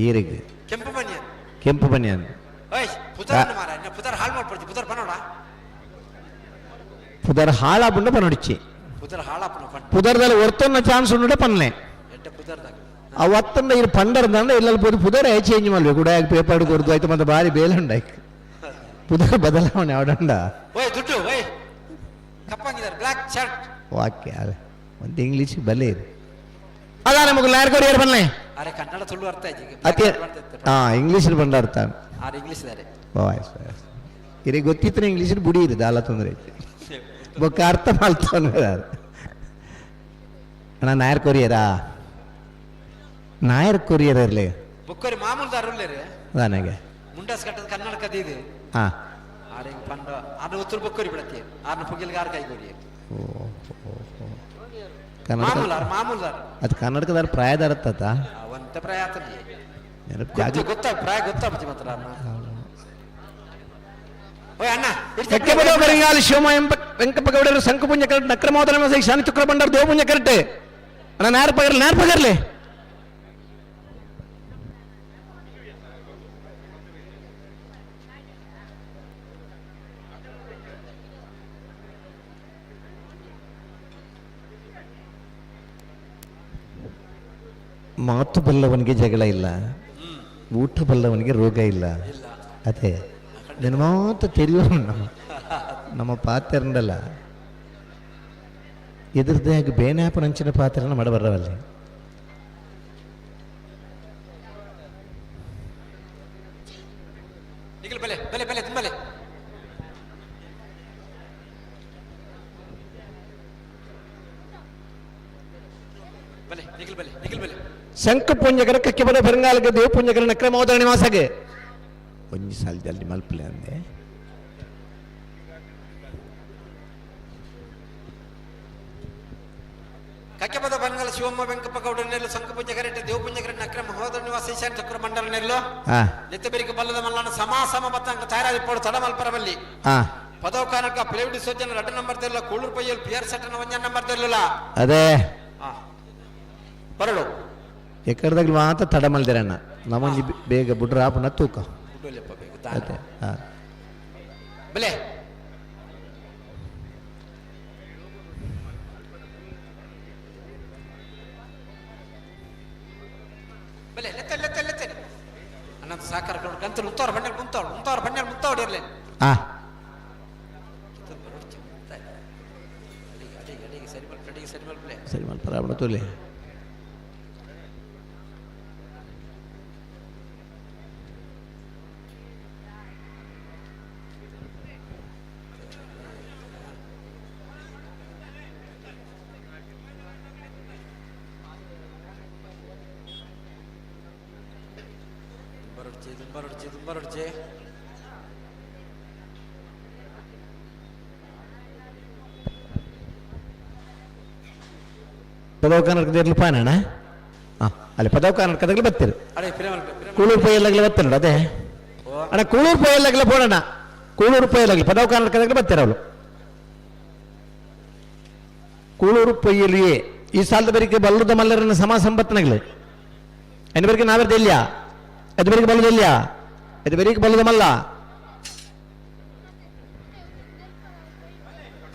ಏರಿಗೆ ಕೆಂಪು ಬನ್ನಿ. ಕೆಂಪು ಬನ್ನಿ ಅಂದ. ಓಯ್ ಪುದರ್ ಮಾರ ಪುದರ್ ಹಾಳು ಮಾಡ್ಪಡ್ತಿ ಪುದರ್ ಪನ್ನೋಡ. ಪುದರ್ ಹಾಳಾಪುಂಡ ಪನೊಡಿಚಿ. ಪುದರ್ ಹಾಳಾಪುಣ ಪನ್. ಪುದರ್ದಲ್ಲಿ ಒರ್ತೊನ್ನ ಚಾನ್ಸ್ ಉಂಡು ಪನ್ಲೆ. ಎಡ್ಡೆ ಪುದರ್ದಾಗ. ಆ ಒತ್ತಂದ ಇರು ಪಂಡರ್ದಂಡ ಇಲ್ಲಲ್ಲಿ ಪೋದು ಪುದರ್ ಚೇಂಜ್ ಮಾಡ್ಬೇಕು ಕೂಡ ಪೇಪರ್ ಕೊರ್ದು ಆಯ್ತು ಮತ್ತೆ ಭಾರಿ ಬೇಲೆ ಉಂಡಾಯ್ತು ಪುದರ್ ಬದಲಾವಣೆ ಅವಡಂಡ. ಓಯ್ ದುಡ್ಡು ಓಯ್ ಕಪ್ಪಂಗಿದ್ದಾರೆ ಬ್ಲ್ಯಾಕ್ ಶರ್ಟ್. ವಾಕ್ಯ ಅಲ್ಲ ಒಂದು ಇಂಗ್ಲೀಷ್ ಬಲ್ಲೆ ಇದೆ ಅದ ನಮಗೆ ಲಾರ್ ಕೊರಿಯರ್ ಬನ್ನೆ. ಅರೆ ಕನ್ನಡ ತುಳು ಅರ್ಥ ಆಯ್ತು ಈಗ. ಅತಿ ಹಾ ಇಂಗ್ಲೀಷ್ ಬಂಡ ಅರ್ಥ. ಆರೆ ಇಂಗ್ಲೀಷ್ ಇದ್ದಾರೆ. ಇರಿಗೆ ಗೊತ್ತಿತ್ತು ಇಂಗ್ಲೀಷ್ ಬುಡಿ ಇದೆ ದಾಲ ತೊಂದರೆ ಐತಿ ಬೊಕ್ಕ ಅರ್ಥ ಮಾಡ್ತಾನೆ. ಅಣ್ಣ ನಾಯರ್ ಕೊರಿಯರಾ ನಾಯರ್ ಕೊರಿಯರ್ ಇರಲಿ. ಬುಕ್ಕರಿ ಮಾಮೂಲ್ದಾರ ಉಳ್ಳೇರಿ. ಅದಾನಾಗೆ. ಮುಂಡಾಸ್ ಕಟ್ಟದ ಕನ್ನಡಕದ ಇದೆ. ಹಾ ಆರೆ ಹಿಂಗ್ ಪಂಡ ಆರ್ನ ಉತ್ತರ್ ಬುಕ್ಕರಿ ಬಿಡತ್ತಿ ಆರ್ನ ಪುಗಿಲ್ಗಾರ ಕೈ ಕೊಡಿ. ಕನ್ನಡ ಮಾಮೂಲಾರ ಮಾಮೂಲ್ದಾರ. ಅದು ಕನ್ನಡಕದಾರ ಪ್ರಾಯದಾರ ಅತ್ತ. ಒಂತ ಪ್ರಾಯತನಿ. ಗೊತ್ತಾ ಪ್ರಾಯ ಗೊತ್ತಾಪುಜಿ ಮಾತ್ರ ಅಣ್ಣ. ಓಯ್ ಅಣ್ಣ ಕಕ್ಕೆಬದ ಬರಿಂಗಾಲ ಶಿವಮ ಎಂಬ ವೆಂಕಪ್ಪ ಗೌಡರು ಶಂಕುಪುಂಜ ಕರೆಕ್ಟ್ ನಕ್ರಮೋದರ ಶಾನಿ ಚುಕ್ರ ಬಂಡಾರ ದೇವಪುಂಜ ಕರೆಕ್ಟ್ ಅಣ್ಣ ನೇರ ಪಗರ್ಲಿ ನೇರ ಪಗರ್ಲಿ. ಮಾತು ಬಲ್ಲವನಿಗೆ ಜಗಳ ಇಲ್ಲ, ಊಟ ಬಲ್ಲವನಿಗೆ ರೋಗ ಇಲ್ಲ. ಅದೇ ನಿನ್ನ ಮಾತು ತೆರಿಯೋ ನಮ್ಮ ನಮ್ಮ ಪಾತ್ರನಲ್ಲ ಎದುರ್ದೇ ಆಗಿ ಬೇನಾಪನಂಚಿನ ಪಾತ್ರನ ಮಾಡಬರ್ರವಲ್ಲಿ. ನಿಖಿಲ್ ಬಲೆ ಬಲೆ ಬಲೆ ತುಂಬಲೆ. ಬಲೆ ನಿಖಿಲ್ ಬಲೆ ನಿಖಿಲ್ ಬಲೆ. ಶಂಖ ಪುಂಜಕರ ಕಕ್ಕೆಬಲ ಬೆರಂಗಾಲಗೆ ದೇವ ಪುಂಜಕರ ನಕ್ರಮೋದರ ನಿವಾಸಗೆ ಒಂಜಿ ಸಾಲದಲ್ಲಿ ಮಲ್ಪಲೆ ಅಂದೆ. ಕಕ್ಕೆಪದ ಬಂಗಲ ಶಿವಮ್ಮ ವೆಂಕಪ್ಪ ಗೌಡ ನೆಲ್ಲು ಶಂಕುಪುಂಜ ಕರೆಟ್ ದೇವಪುಂಜ ಕರೆಟ್ ನಕ್ರಮ ಹೋದರ ನಿವಾಸ ಈಶಾನ್ ಚಕ್ರ ಮಂಡಲ ನೆಲ್ಲು ಹಾ ನೆತ್ತಬೆರಿಗೆ ಬಲ್ಲದ ಮಲ್ಲನ ಸಮ ಸಮ ಬತ್ತಂಕ ತಯಾರಾದಿ ಪೋಡು ತಡಮಲ್ಪರವಲ್ಲಿ ಹಾ ಪದವ ಕಾನಕ ಪ್ಲೇವಿಡಿ ಸೋಜನ ರಡ್ಡ ನಂಬರ್ ತೆಲ್ಲ ಕೂಳೂರು ಪೈಯಲ್ ಪಿ ಆರ್ ಸೆಟ್ಟನ ಒಂಜ ನಂಬರ್ ತೆಲ್ಲುಲ. ಅದೇ ಆ ಬರಳು ಎಕ್ಕಡ್ದಾಗ ಮಾತ್ರ ತಡ ಮಲ್ದಿರಣ್ಣ ನಮ್ಮಲ್ಲಿ ಬೇಗ ಬುಡ್ರ ಆಪನ ತೂಕ ಬುಡ್ಡೋಲೆಪ್ಪ ಬೇಕು ಅದೇ ಹಾ ಬಲೆ ಬಲೆ ಲೆತ್ತ ಲೆತ್ತ ಲೆತ್ತ ಅಣ್ಣಂತ ಸಾಕಾರ ಗಂತಲು ಉಂತವ್ರ ಬಣ್ಣಲ್ಲಿ ಮುಂತವಳು ಉಂತವ್ರ ಬಣ್ಣಲ್ಲಿ ಮುಂತವಡು ಇರಲಿ. ಹಾ ಅಡಿಗೆ ಅಡಿಗೆ ಸರಿ ಮಲ್ಪ ಅಡಿಗೆ ಸರಿ ಮಲ್ಪಲೆ. ಸರಿ ಮಲ್ಪರ ಆಪಣ ತೂಲೆ. ಬರಡ್ಚಿ ದುಂಬರಡ್ಚಿ ದುಂಬರಡ್ಚಿ. ಪದವ ಕರ್ನಾಟಕದ ಇರ್ಲಿ ಪಾನಣ್ಣ. ಹಾಂ ಅಲ್ಲಿ ಪದವ ಕರ್ನಾಟಕದಾಗಲೇ ಬರ್ತೀರಿ. ಅಡೆ ಪಿರಮಲ್ಪ ಪಿರಮಲ್ಪ. ಕೂಳೂರು ಪೈಯಲ್ಲಾಗಲೇ ಬರ್ತಾರೆ ಅದೇ ಅಣ್ಣ. ಕೂಳೂರು ಪೈಯಲ್ಲಾಗಲೇ ಬೋಡಣ್ಣ, ಕೂಳೂರು ಪೈಯಲ್ಲಾಗಲಿ ಪದವ ಕರ್ನಾಟಕದಾಗಲೇ ಬರ್ತಾರೆ ಅವಳು. ಕೂಳೂರು ಪೈಯಲಿಯೇ ಈ ಸಾಲದ ಬರಿಕೆ ಬಲ್ಲದ ಮಲ್ಲರನ್ನ ಸಮ ಸಂಪತ್ತನಾಗಲಿ ಅನ್ನ ಬರಿಕೆ ನಾವೆರ್ದ ಇಲ್ಲಿಯ ಅದು ಬರಿಕೆ ಬಲ್ಲದ ಇಲ್ಲಿಯ ಅದು ಬರಿಕೆ ಬಲ್ಲದ ಮಲ್ಲ.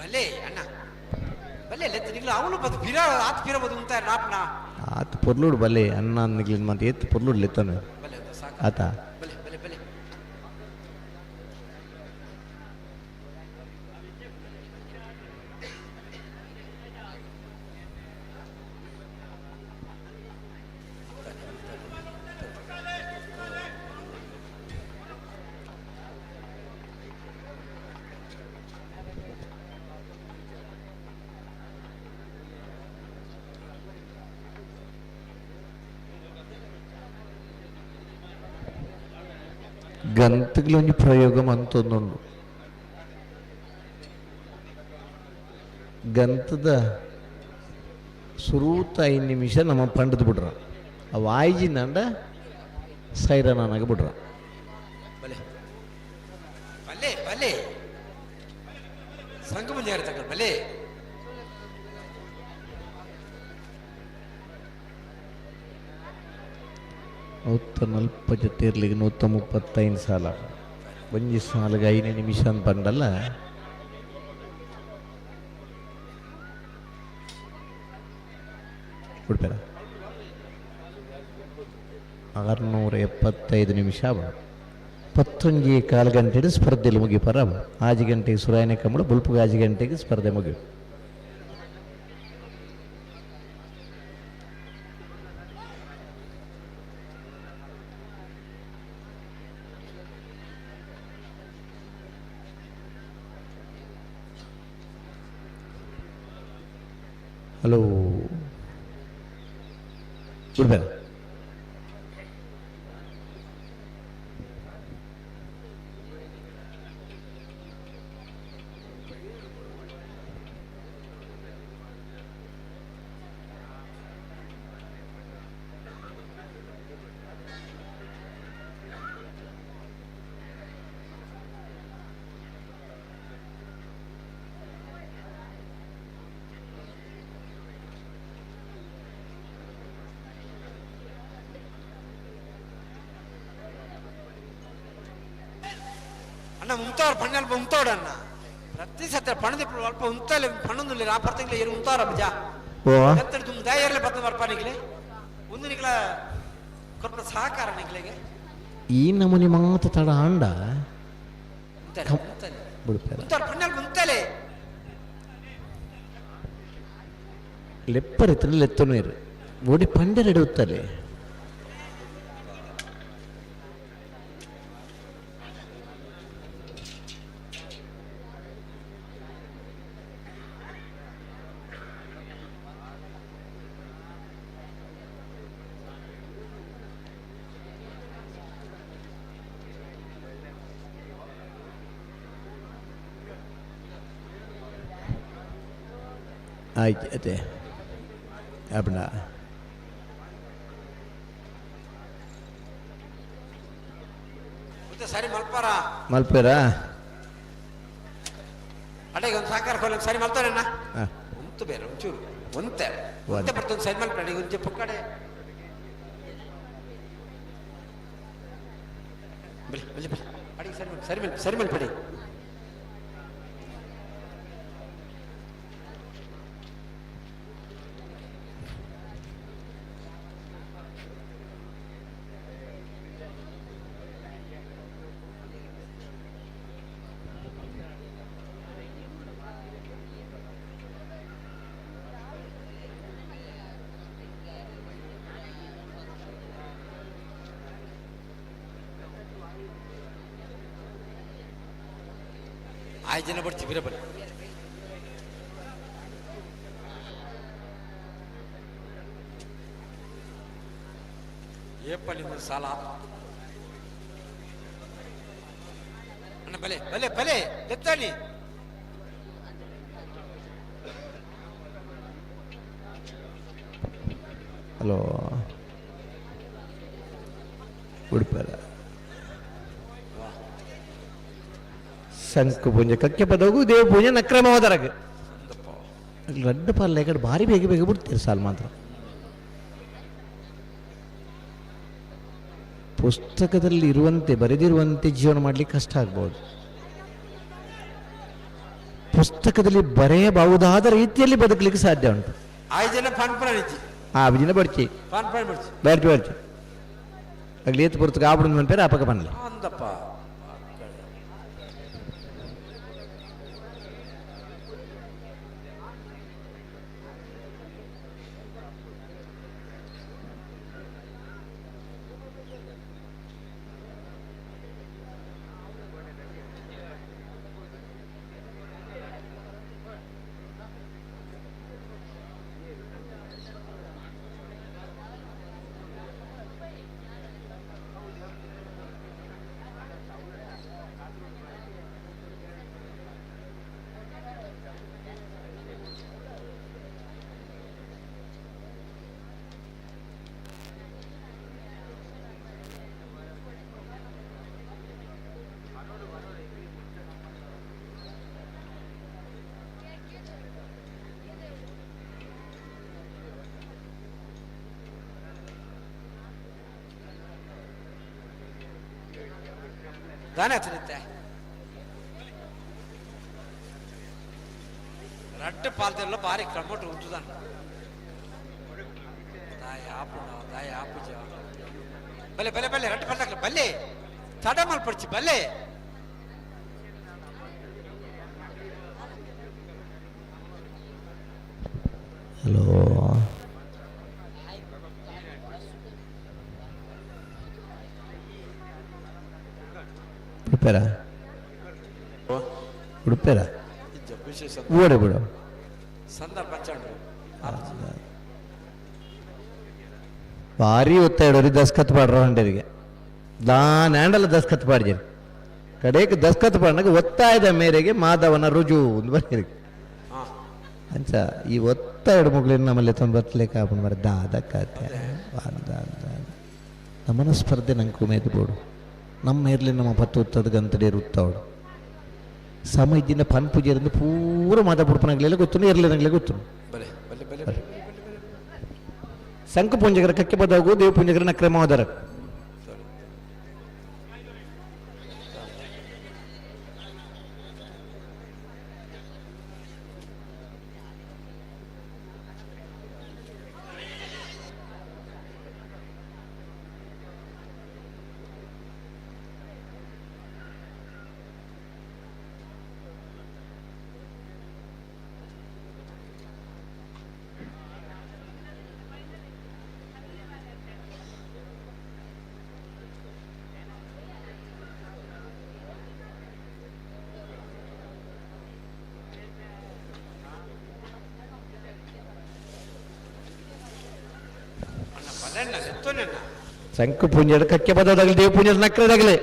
ಬಲೆ ಅಣ್ಣ ಬಲೆ ಲೆತ್ತ ನಿಗ್ಲು ಅವನು ಬದು ಪಿರ ಆತ್ ಪಿರ ಬದು ಉಂತ ನಾಪ್ನ. ಆತ ಪೊರ್ಲುಡು ಬಲ್ಲೆ ಅಣ್ಣ ನಿಗ್ಲಿನ ಮತ್ತೆ ಏತ್ ಪೊರ್ಲುಡು ಲೆತ್ತನು. ಬಲೆ ಅದು ಸಾಕು. ಆತ ಬಲೆ ಬಲೆ ಬಲೆ. ಗಂತಗಳೊಂದು ಪ್ರಯೋಗ ಮಂತೊಂದುಂಡು ಗಂತದ ಸುರೂತ 5 ನಿಮಿಷ ನಮ್ಮ ಪಂಡದು ಬಿಡ್ರ ಅವು ಆಯ್ಜಿಂದಂಡ ಸೈರನಾಗ ಬಿಡ್ರ. ಬಲೆ ಬಲೆ ಬಲೆ ಸಂಗಮ ತಕ್ಕ ಬಲೆ. 140 ಜೊತೆ ಇರ್ಲಿಕ್ಕೆ 135 ಸಾಲ ಒಂಜಿ ಸಾಲಿಗೆ 5 ನಿಮಿಷ ಅಂತ ಬಂಡಲ್ಲ. ಬಿಡ್ಬೇಡ 675 ನಿಮಿಷ 11:15 ಗಂಟೆಗೆ ಸ್ಪರ್ಧೆಯಲ್ಲಿ ಮುಗಿಪರ 5 ಗಂಟೆಗೆ ಸುರಾಯನೆ ಕಂಬಳ ಬುಲ್ಪುಗೆ 5 ಗಂಟೆಗೆ ಸ್ಪರ್ಧೆ ಮುಗಿಯು. ಹಲೋ ಬಿಡ್ಬೇಡ. ಅಣ್ಣ ಉಂತಾವ್ರ ಪಣ್ಣ ಅಲ್ಪ ಉಂತಾವಡ ಅಣ್ಣ. ಪ್ರತಿ ಸತ್ಯ ಪಣದ ಅಲ್ಪ ಉಂತಲೆ ಪಣ್ಣೊಂದುಲ್ಲ ಆ ಪರ್ತಂಗ್ಲೆ ಏರು ಉಂತಾವ್ರ ಬಜಾ. ಓ ಗಂತಡಿ ತುಂಬ ದಯರ್ಲೆ ಪತ್ತ ಬರ್ಪಾನಿಗ್ಲೆ ಒಂದು ನಿಗಳ ಕೊರ್ಪನ ಸಹಕಾರ ನಿಗ್ಲೆಗೆ. ಈ ನಮೂನಿ ಮಾತು ತಡ ಆಂಡ. ಉಂತಲೆ ಉಂತಲೆ. ಬಿಡ್ತಾರ. ಉಂತಾವ್ರ ಪಣ್ಣ ಅಲ್ಪ ಉಂತಲೆ. ಲೆಪ್ಪರಿತ್ರ ಲೆತ್ತನು ಇರು ಒಡಿ ಪಂಡೆರೆಡೆ ಉತ್ತಲೆ. ಆಯ್ತು ಅದೇ ಅಪ್ಪಣ. ಮತ್ತೆ ಸರಿ ಮಲ್ಪಾರ. ಮಲ್ಪೇರಾ? ಅಡೆಗೆ ಒಂದು ಸಹಕಾರ ಕೊಲ್ಲ ಸರಿ ಮಲ್ತಾರಣ್ಣ. ಹಾಂ. ಉಂತು ಬೇರೆ ಒಂಚೂರು ಒಂತೆ ಒಂತೆ ಬರ್ತೊಂದು ಸರಿ ಮಲ್ಪಡ ಒಂಚೆ ಪೊಕ್ಕಡೆ ಬಲಿ ಬಲಿ ಬಲಿ ಅಡಿಗೆ ಸರಿ ಮಲ್ಪ ಸರಿ ಮಲ್ಪ ಸರಿ ಮಲ್ಪಡಿ. ಆಯ್ ಜನ ಬರ್ತಿ ಬಿರ ಬಲಿ. ಏಪಲ್ಲಿಂದ ಸಾಲ ಅಣ್ಣ ಬಲೆ ಬಲೆ ಬಲೆ ಎತ್ತಾನಿ. ಹಲೋ ಉಡುಪರ ಶಂಕು ಪೂಂಜೆ ಕಕ್ಕೆ ಪದವು ದೇವ ಪೂಜೆ ನಕ್ರಮ ಹೋದರಗ ರಡ್ಡು ಪಲ್ಲೆ ಕಡೆ ಭಾರಿ ಬೇಗ ಬೇಗ ಬಿಡ್ತೀರಿ ಸಾಲು ಮಾತ್ರ. ಪುಸ್ತಕದಲ್ಲಿ ಇರುವಂತೆ ಬರೆದಿರುವಂತೆ ಜೀವನ ಮಾಡಲಿಕ್ಕೆ ಕಷ್ಟ ಆಗ್ಬೋದು. ಪುಸ್ತಕದಲ್ಲಿ ಬರೆಯಬಹುದಾದ ರೀತಿಯಲ್ಲಿ ಬದುಕಲಿಕ್ಕೆ ಸಾಧ್ಯ ಉಂಟು. ಆಯ್ ಜನ ಪಾನ್ ಪಣ ಇಜ್ಜಿ. ಆ ವಿಜಿನ ಬಡ್ಚಿ. ಪಾನ್ ಪಣ ಬಡ್ಚಿ. ಬರ್ಚಿ ಬರ್ಚಿ ಅಗ್ಲಿ ಏತ್ ಪುರ್ತಕ ಆಪುಡು ಮನ್ಪೇರೆ ಅಪಕ ಪನ್ಲೆ. ಅಂದಪ್ಪ. ದಾನೆ ಹತ್ತಿರುತ್ತೆ ರಡ್ಡು ಪಾಲ್ದೆಲ್ಲ ಭಾರಿ ಕ್ರಮಟು ಉಂಟುದಾನ ದಾಯ ಆಪುಣ ದಾಯ ಆಪುಜ ಬಲೆ ಬಲೆ ಬಲೆ ರಡ್ಡು ಪಾಲ್ದಾಕ್ಲ ಬಲ್ಲೆ ತಡ ಮಲ್ಪಡ್ಚಿ ಬಲ್ಲೆ. ಹಲೋ ಉಡುಪೇರ ಉಡುಪೇರ ಇಜ್ಜ ವಿಶೇಷ ಓಡೆ ಬಿಡು. ಸಂದರ್ಭ ಚಂಡು ಭಾರಿ ಒತ್ತಾಯ ದಸ್ಕತ್ ಪಾಡ್ರ ಹಂಡರಿಗೆ ದಾನ್ ಹ್ಯಾಂಡಲ್ ದಸ್ಕತ್ ಪಾಡಿಜರು ಕಡೆಗೆ ದಸ್ಕತ್ ಪಾಡನಾಗ ಒತ್ತಾಯದ ಮೇರೆಗೆ ಮಾಧವನ ರುಜು ಒಂದು ಬರೀರಿ. ಹಾಂ. ಅಂಚ ಈ ಒತ್ತಾಯದ ಮುಗ್ಲಿನ ನಮ್ಮಲ್ಲಿ ತಂದು ಬರ್ತಲೇಕ ಆಪುಂಡು ಮರ ದಾದ ಕತೆ ನಮ್ಮನ ಸ್ಪರ್ಧೆ ನಂಗೆ ಉಮೇದು ಬೋಡು ನಮ್ಮ ಇರಲಿ ನಮ್ಮ ಪತ್ತು ಉತ್ತದ ಗಂತಡಿ ಉತ್ತವಡು ಸಮ ಇದ್ದಿನ ಪನ್ ಪೂಜೆ ಪೂರ ಮಾದ ಪುಡ್ಪನಾಗ್ಲಿಲ್ಲ ಗೊತ್ತು ಇರಲಿಲ್ಲ ಗೊತ್ತು. ಬಲೆ ಬಲೆ ಬಲೆ ಬಲೆ. ಶಂಕು ಪುಂಜಕರ ಕಕ್ಕೆ ಪದವು ದೇವ ಪುಂಜಕರ ನಕ್ರಮ ಹೋದರ. ಬಲೆಣ್ಣ ಎತ್ತೊನೆಣ್ಣ ಶಂಕು ಪೂಂಜೆ ಕಕ್ಕೆ ಬದೋದಾಗಲಿ ದೇವ ಪೂಂಜೆ ನಕ್ರದಾಗಲಿ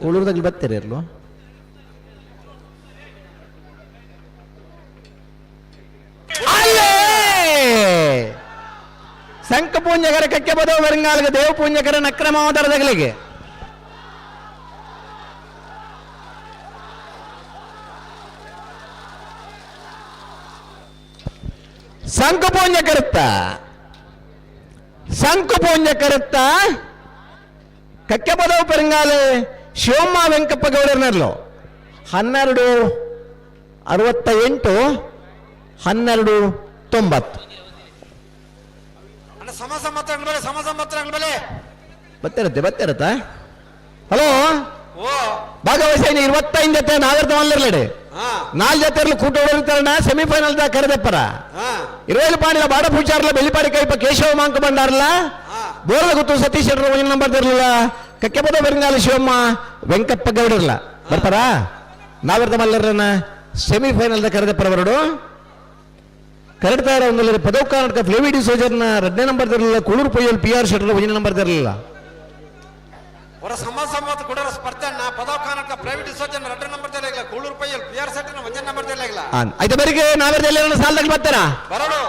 ಕೂಳೂರ್ದಾಗಲಿ ಬರ್ತೀರಿ ಇರ್ಲು. ಅಲ್ಲೇ ಶಂಕು ಪೂಂಜಕರ ಕಕ್ಕೆ ಬದೋ ಬೆರಂಗಾಲ್ಗೆ ದೇವ ಪೂಂಜಕರ ನಕ್ರಮಾವತಾರದಾಗಲಿಗೆ. ಶಂಕು ಪೂಂಜ ಕರುತ್ತ, ಶಂಕು ಪೂಂಜ ಕರುತ್ತ ಕಕ್ಕೆ ಬದವು ಪೆರಂಗಾಲು ಶಿವಮ್ಮ ವೆಂಕಪ್ಪ ಗೌಡರ್ನರ್ಲು 12:68 12:90. ಅಣ್ಣ ಸಮ ಸಮ ಬಲೆ, ಸಮ ಸಮ ಬಲೆ. ಬತ್ತಿರತ್ತೆ ಬತ್ತಿರತ್ತ. ಹಲೋ ಓ ಭಾಗವಹಿಸ 25 ಜೊತೆ ನಾಗರ್ತ ಮಲ್ಲರ್ಲಡೆ ಹಾ 4 ಜೊತೆ ಇರ್ಲು ಕೂಟ ಹೊಡಿತಾರಣ ಸೆಮಿಫೈನಲ್ ದ ಕರೆದಪ್ಪರ. ಹಾ ಇರುವೈಲು ಪಾಣಿಲ ಬಾಡ ಪೂಜಾರ್ಲ ಬೆಳಿಪಾಡಿ ಕೈಪ ಕೇಶವ ಮಾಂಕ ಬಂಡಾರ್ಲ ಬೋರ್ಲ ಗುತ್ತು ಸತೀಶ್ ಶೆಟ್ಟರ್ ಒಂಜಿ ನಂಬರ್ ತಿರ್ಲಿಲ್ಲ ಕಕ್ಕೆಪದ ಬೆರಂಗಾಲ ಶಿವಮ್ಮ ವೆಂಕಪ್ಪ ಗೌಡರ್ಲ ಬರ್ತಾರ ನಾಗರ್ತ ಮಲ್ಲರ್ಲನ ಸೆಮಿಫೈನಲ್ ದ ಕರೆದಪ್ಪರ ಬರಡು ಕರೆಡ್ತಾರ ಒಂದು ಪದವು ಕರ್ನಾಟಕ ಫ್ಲೇವಿಡಿ ಸೋಜರ್ನ 2ನೇ ನಂಬರ್ ತಿರಲಿಲ್ಲ ಕುಳೂರು ಪೊಯ್ಯಲ್ ಪಿ ಆರ್ ಶೆಟ್ಟರ್ ಒಂಜಿ ನಂಬರ್ ತಿರಲಿಲ್ಲ. ಹೊರ ಸಮ ಸಮ ಕುಡರ ಸ್ಪರ್ಧೆ ಅಣ್ಣ ಪದವ್ ಕರ್ನಾಟಕ ಪ್ರೈವೇಟ್ ಸೋಜನ್ 2 ನಂಬರ್ ತೆರಲಿಲ್ಲ ಕೂಳೂರು ಪೈಯಲ್ ಪಿ ಆರ್ ಸೆಟ್ ಒಂದೇ ನಂಬರ್ ತೆರಲಿಲ್ಲ. ಆಯ್ತಾ ಬರಿಗೆ ನಾವೇರ್ದ ಎಲ್ಲ ಸಾಲದಾಗ ಬರ್ತಾರ ಬರೋಡು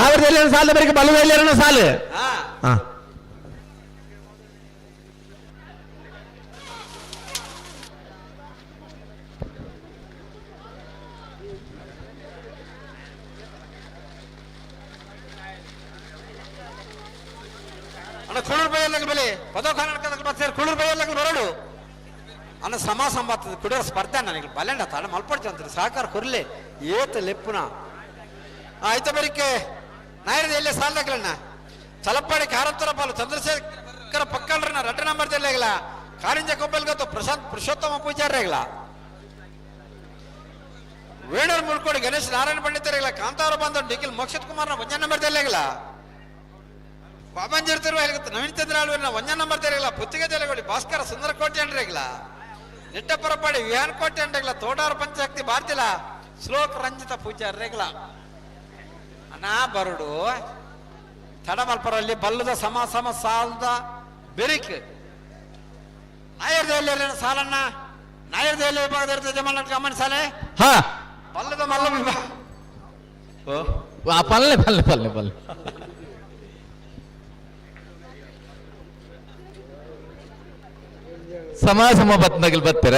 ನಾವೇರ್ದ ಎಲ್ಲ ಸಾಲದ ಬರಿಗೆ ಬಲದ ಎಲ್ಲ ಸಾಲು. ಹಾ ಹಾ ಅಣ್ಣ ಕುಳೂರು ಬೈಯಲ್ಲ ಬೆಲೆ ಪದವ್ ಕರ್ನಾಟಕದ ಬರ್ತಾರೆ ಕುಳೂರು ಬೈಯಲ್ಲ ಬರೋಡು ಅಣ್ಣ ಸಮ ಸಂಬಾತದ ಕುಡಿಯೋರ ಸ್ಪರ್ಧೆ ನನಗೆ ಬಲೆಂಡ ತಡ ಮಲ್ಪಡ್ತು ಅಂತಾರೆ ಸಹಕಾರ ಕೊರ್ಲೆ ಏತ ಲೆಪ್ಪುನ ಆಯ್ತ ಬರಿಕೆ ನಾಯರದ ಎಲ್ಲೇ ಸಾಲದಾಗಲಣ್ಣ ಚಲಪ್ಪಾಡಿ ಕಾರಂತರ ಪಾಲು ಚಂದ್ರಶೇಖರ ಪಕ್ಕಲ್ರನ್ನ 2 ನಂಬರ್ ತೆರಲಿಲ್ಲ ಕಾರಿಂಜ ಕೊಬ್ಬಲ್ ಗೊತ್ತು ಪ್ರಶಾಂತ್ ಪುರುಷೋತ್ತಮ ಪೂಜಾರಿಗಳ ವೇಣೂರ್ ಮುಳ್ಕೋಡಿ ಗಣೇಶ್ ನಾರಾಯಣ ಪಂಡಿತರಿಗಳ ಕಾಂತಾರ ಬಂದ ನಿಖಿಲ್ ಮೋಕ್ಷಿತ್ ಕುಮಾರ್ನ 1 ನಂಬರ್ ತೆರಲಿಲ್ಲ ವಾಮಂಜಿರ್ತಿರುವ ನವೀನ್ ಚಂದ್ರ ಆಳ್ವರ್ನ 1 ನಂಬರ್ ತೆರಗಿಲ್ಲ ಪುತ್ತಿಗೆ ತೆಲೆಗೋಡಿ ಭಾಸ್ಕರ ಸುಂದರ ಕೋಟೆ ಅಂಡ್ರೆಗಿಲ್ಲ ನಿಟ್ಟಪರಪಾಡಿ ವಿಹಾನ್ ಕೋಟೆ ಅಂಡ್ರೆಗಿಲ್ಲ ತೋಟಾರ ಪಂಚಶಕ್ತಿ ಭಾರತಿಲ ಶ್ಲೋಕ ರಂಜಿತ ಪೂಜಾರ್ರೆಗಿಲ್ಲ ಅಣ್ಣ ಬರುಡು ತಡಮಲ್ಪರಲ್ಲಿ ಬಲ್ಲದ ಸಮ ಸಮ ಸಾಲದ ಬೆರಿಕ್ ನಾಯರ್ದ ಸಾಲಣ್ಣ ನಾಯರ್ದ ವಿಭಾಗದ ಇರ್ತದೆ ಜಮಾನ ಗಮನ ಸಾಲೆ ಹಾ ಬಲ್ಲದ ಮಲ್ಲ ವಿಭಾಗ ಪಲ್ಲೆ ಪಲ್ಲೆ ಪಲ್ಲೆ ಪಲ್ಲೆ ಸಮ ಸಮ ಬತ್ನಗಲ್ ಬತ್ತೀರ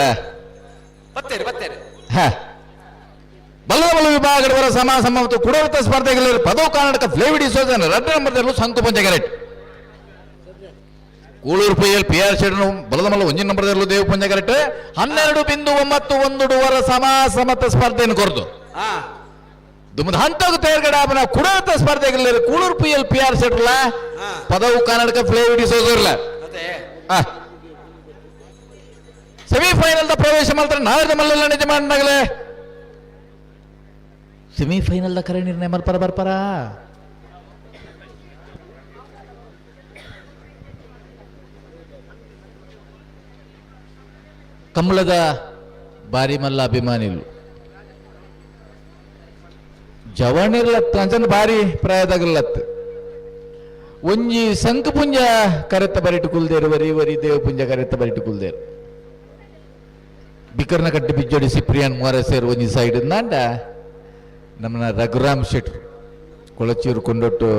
ಬತ್ತೇರಿ ಬತ್ತೇರಿ. ಹಾ ಬಲ್ಲ ಬಲ್ಲ ವಿಭಾಗದವರ ಸಮ ಸಮ ಮತ್ತು ಕುಡವೃತ್ತ ಸ್ಪರ್ಧೆಗಳಲ್ಲಿ ಪದವು ಕರ್ನಾಟಕ ಫ್ಲೇವಿಡಿ ಸೋಜನ್ 2 ನಂಬರ್ ಸಂತು ಪಂಚಗರೆಟ್ ಕೂಳೂರು ಪೈಯಲ್ ಪಿ ಆರ್ ಶೆಡ್ ಬಲದ ಮಲ್ಲ 1 ನಂಬರ್ ದೇವ ಪಂಚಗರೆಟ್ 12.91 ಡುವರ ಸಮ ಸಮತ ಸ್ಪರ್ಧೆಯನ್ನು ಕೊರದು ಹಾ ದುಮ್ಮದ ಹಂತకు ತೇರ್ಗಡೆ ಆಪನ ಕುಡವೃತ್ತ ಸ್ಪರ್ಧೆಗಳಲ್ಲಿ ಕೂಳೂರು ಪೈಯಲ್ ಪಿ ಆರ್ ಶೆಟ್ರಲ್ಲ ಪದವು ಕರ್ನಾಟಕ ಫ್ಲೇವಿಡಿ ಸೋಜರ್ಲ ಅದೇ ಸೆಮಿಫೈನಲ್ the ಪ್ರವೇಶ ಮಾಡ್ತಾರೆ ನಾಳೆ ಮಲ್ಲ ನಿಜ ಮಾಡಾಗಲೇ ಸೆಮಿಫೈನಲ್ the ಕರೆ ನಿರ್ಣಯ ಮಲ್ಪರ ಬರ್ಪರ ಕಮಲದ ಬಾರಿ ಮಲ್ಲ ಅಭಿಮಾನಿಲು ಜವಣಿರ್ಲತ್ತು ಅಂಚಂದ ಬಾರಿ ಪ್ರಾಯದಾಗಲತ್ತು ಒಂಜಿ ಶಂಖಪುಂಜ ಕರೆತ್ತ ಬರಿಟು ಕುಲ್ದೇರು ವರಿ ವರಿ ದೇವಪುಂಜ ಕರೆತ್ತ ಬರಿಟು ಕುಲ್ದೇರು ಬಿಕರ್ನ ಕಟ್ಟಿ ಬಿಜ್ಜೋಡಿ ಸಿಪ್ರಿಯನ್ ಮೂವರ ಒಂಜಿ ಸೈಡ್ ನಾಂಡ ನಮ್ಮನ ರಘುರಾಮ್ ಶೆಟ್ರು ಕೊಳಚೂರು ಕೊಂಡೊಟ್ಟು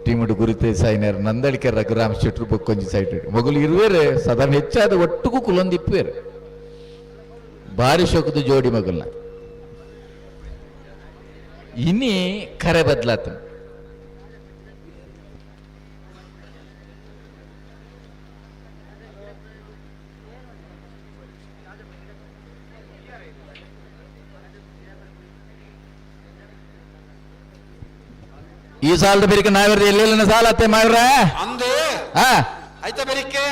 ಟೀಮಿಡು ಗುರಿತೆ ಸಾಯಿನಾರ್ ನಂದಳಿಕೆ ರಘುರಾಮ್ ಶೆಟ್ರು ಬೊಕ್ಕೊಂಜಿ ಸೈಡ್ ಮೊಗಲು ಇರುವೇರೆ ಸಾಧಾರಣ ಹೆಚ್ಚಾದ ಒಟ್ಟುಗೂ ಕುಲೊಂದಿಪ್ಪೇರು ಬಾರಿ ಶೋಕದ ಜೋಡಿ ಮಗಲ್ನ ಇನಿ ಕರೆ ಬದಲಾತ. ಈ ಸಾಲದ ಬೇರಿಕೆ ನಾವಿರ್ದ ಎಲ್ಲೆಲ್ಲ ಸಾಲ ಅತ್ತೆ ಮಾವ್ರ ಅಂದು ಹಾ ಆಯ್ತಾ ಬೆರಿಕೆ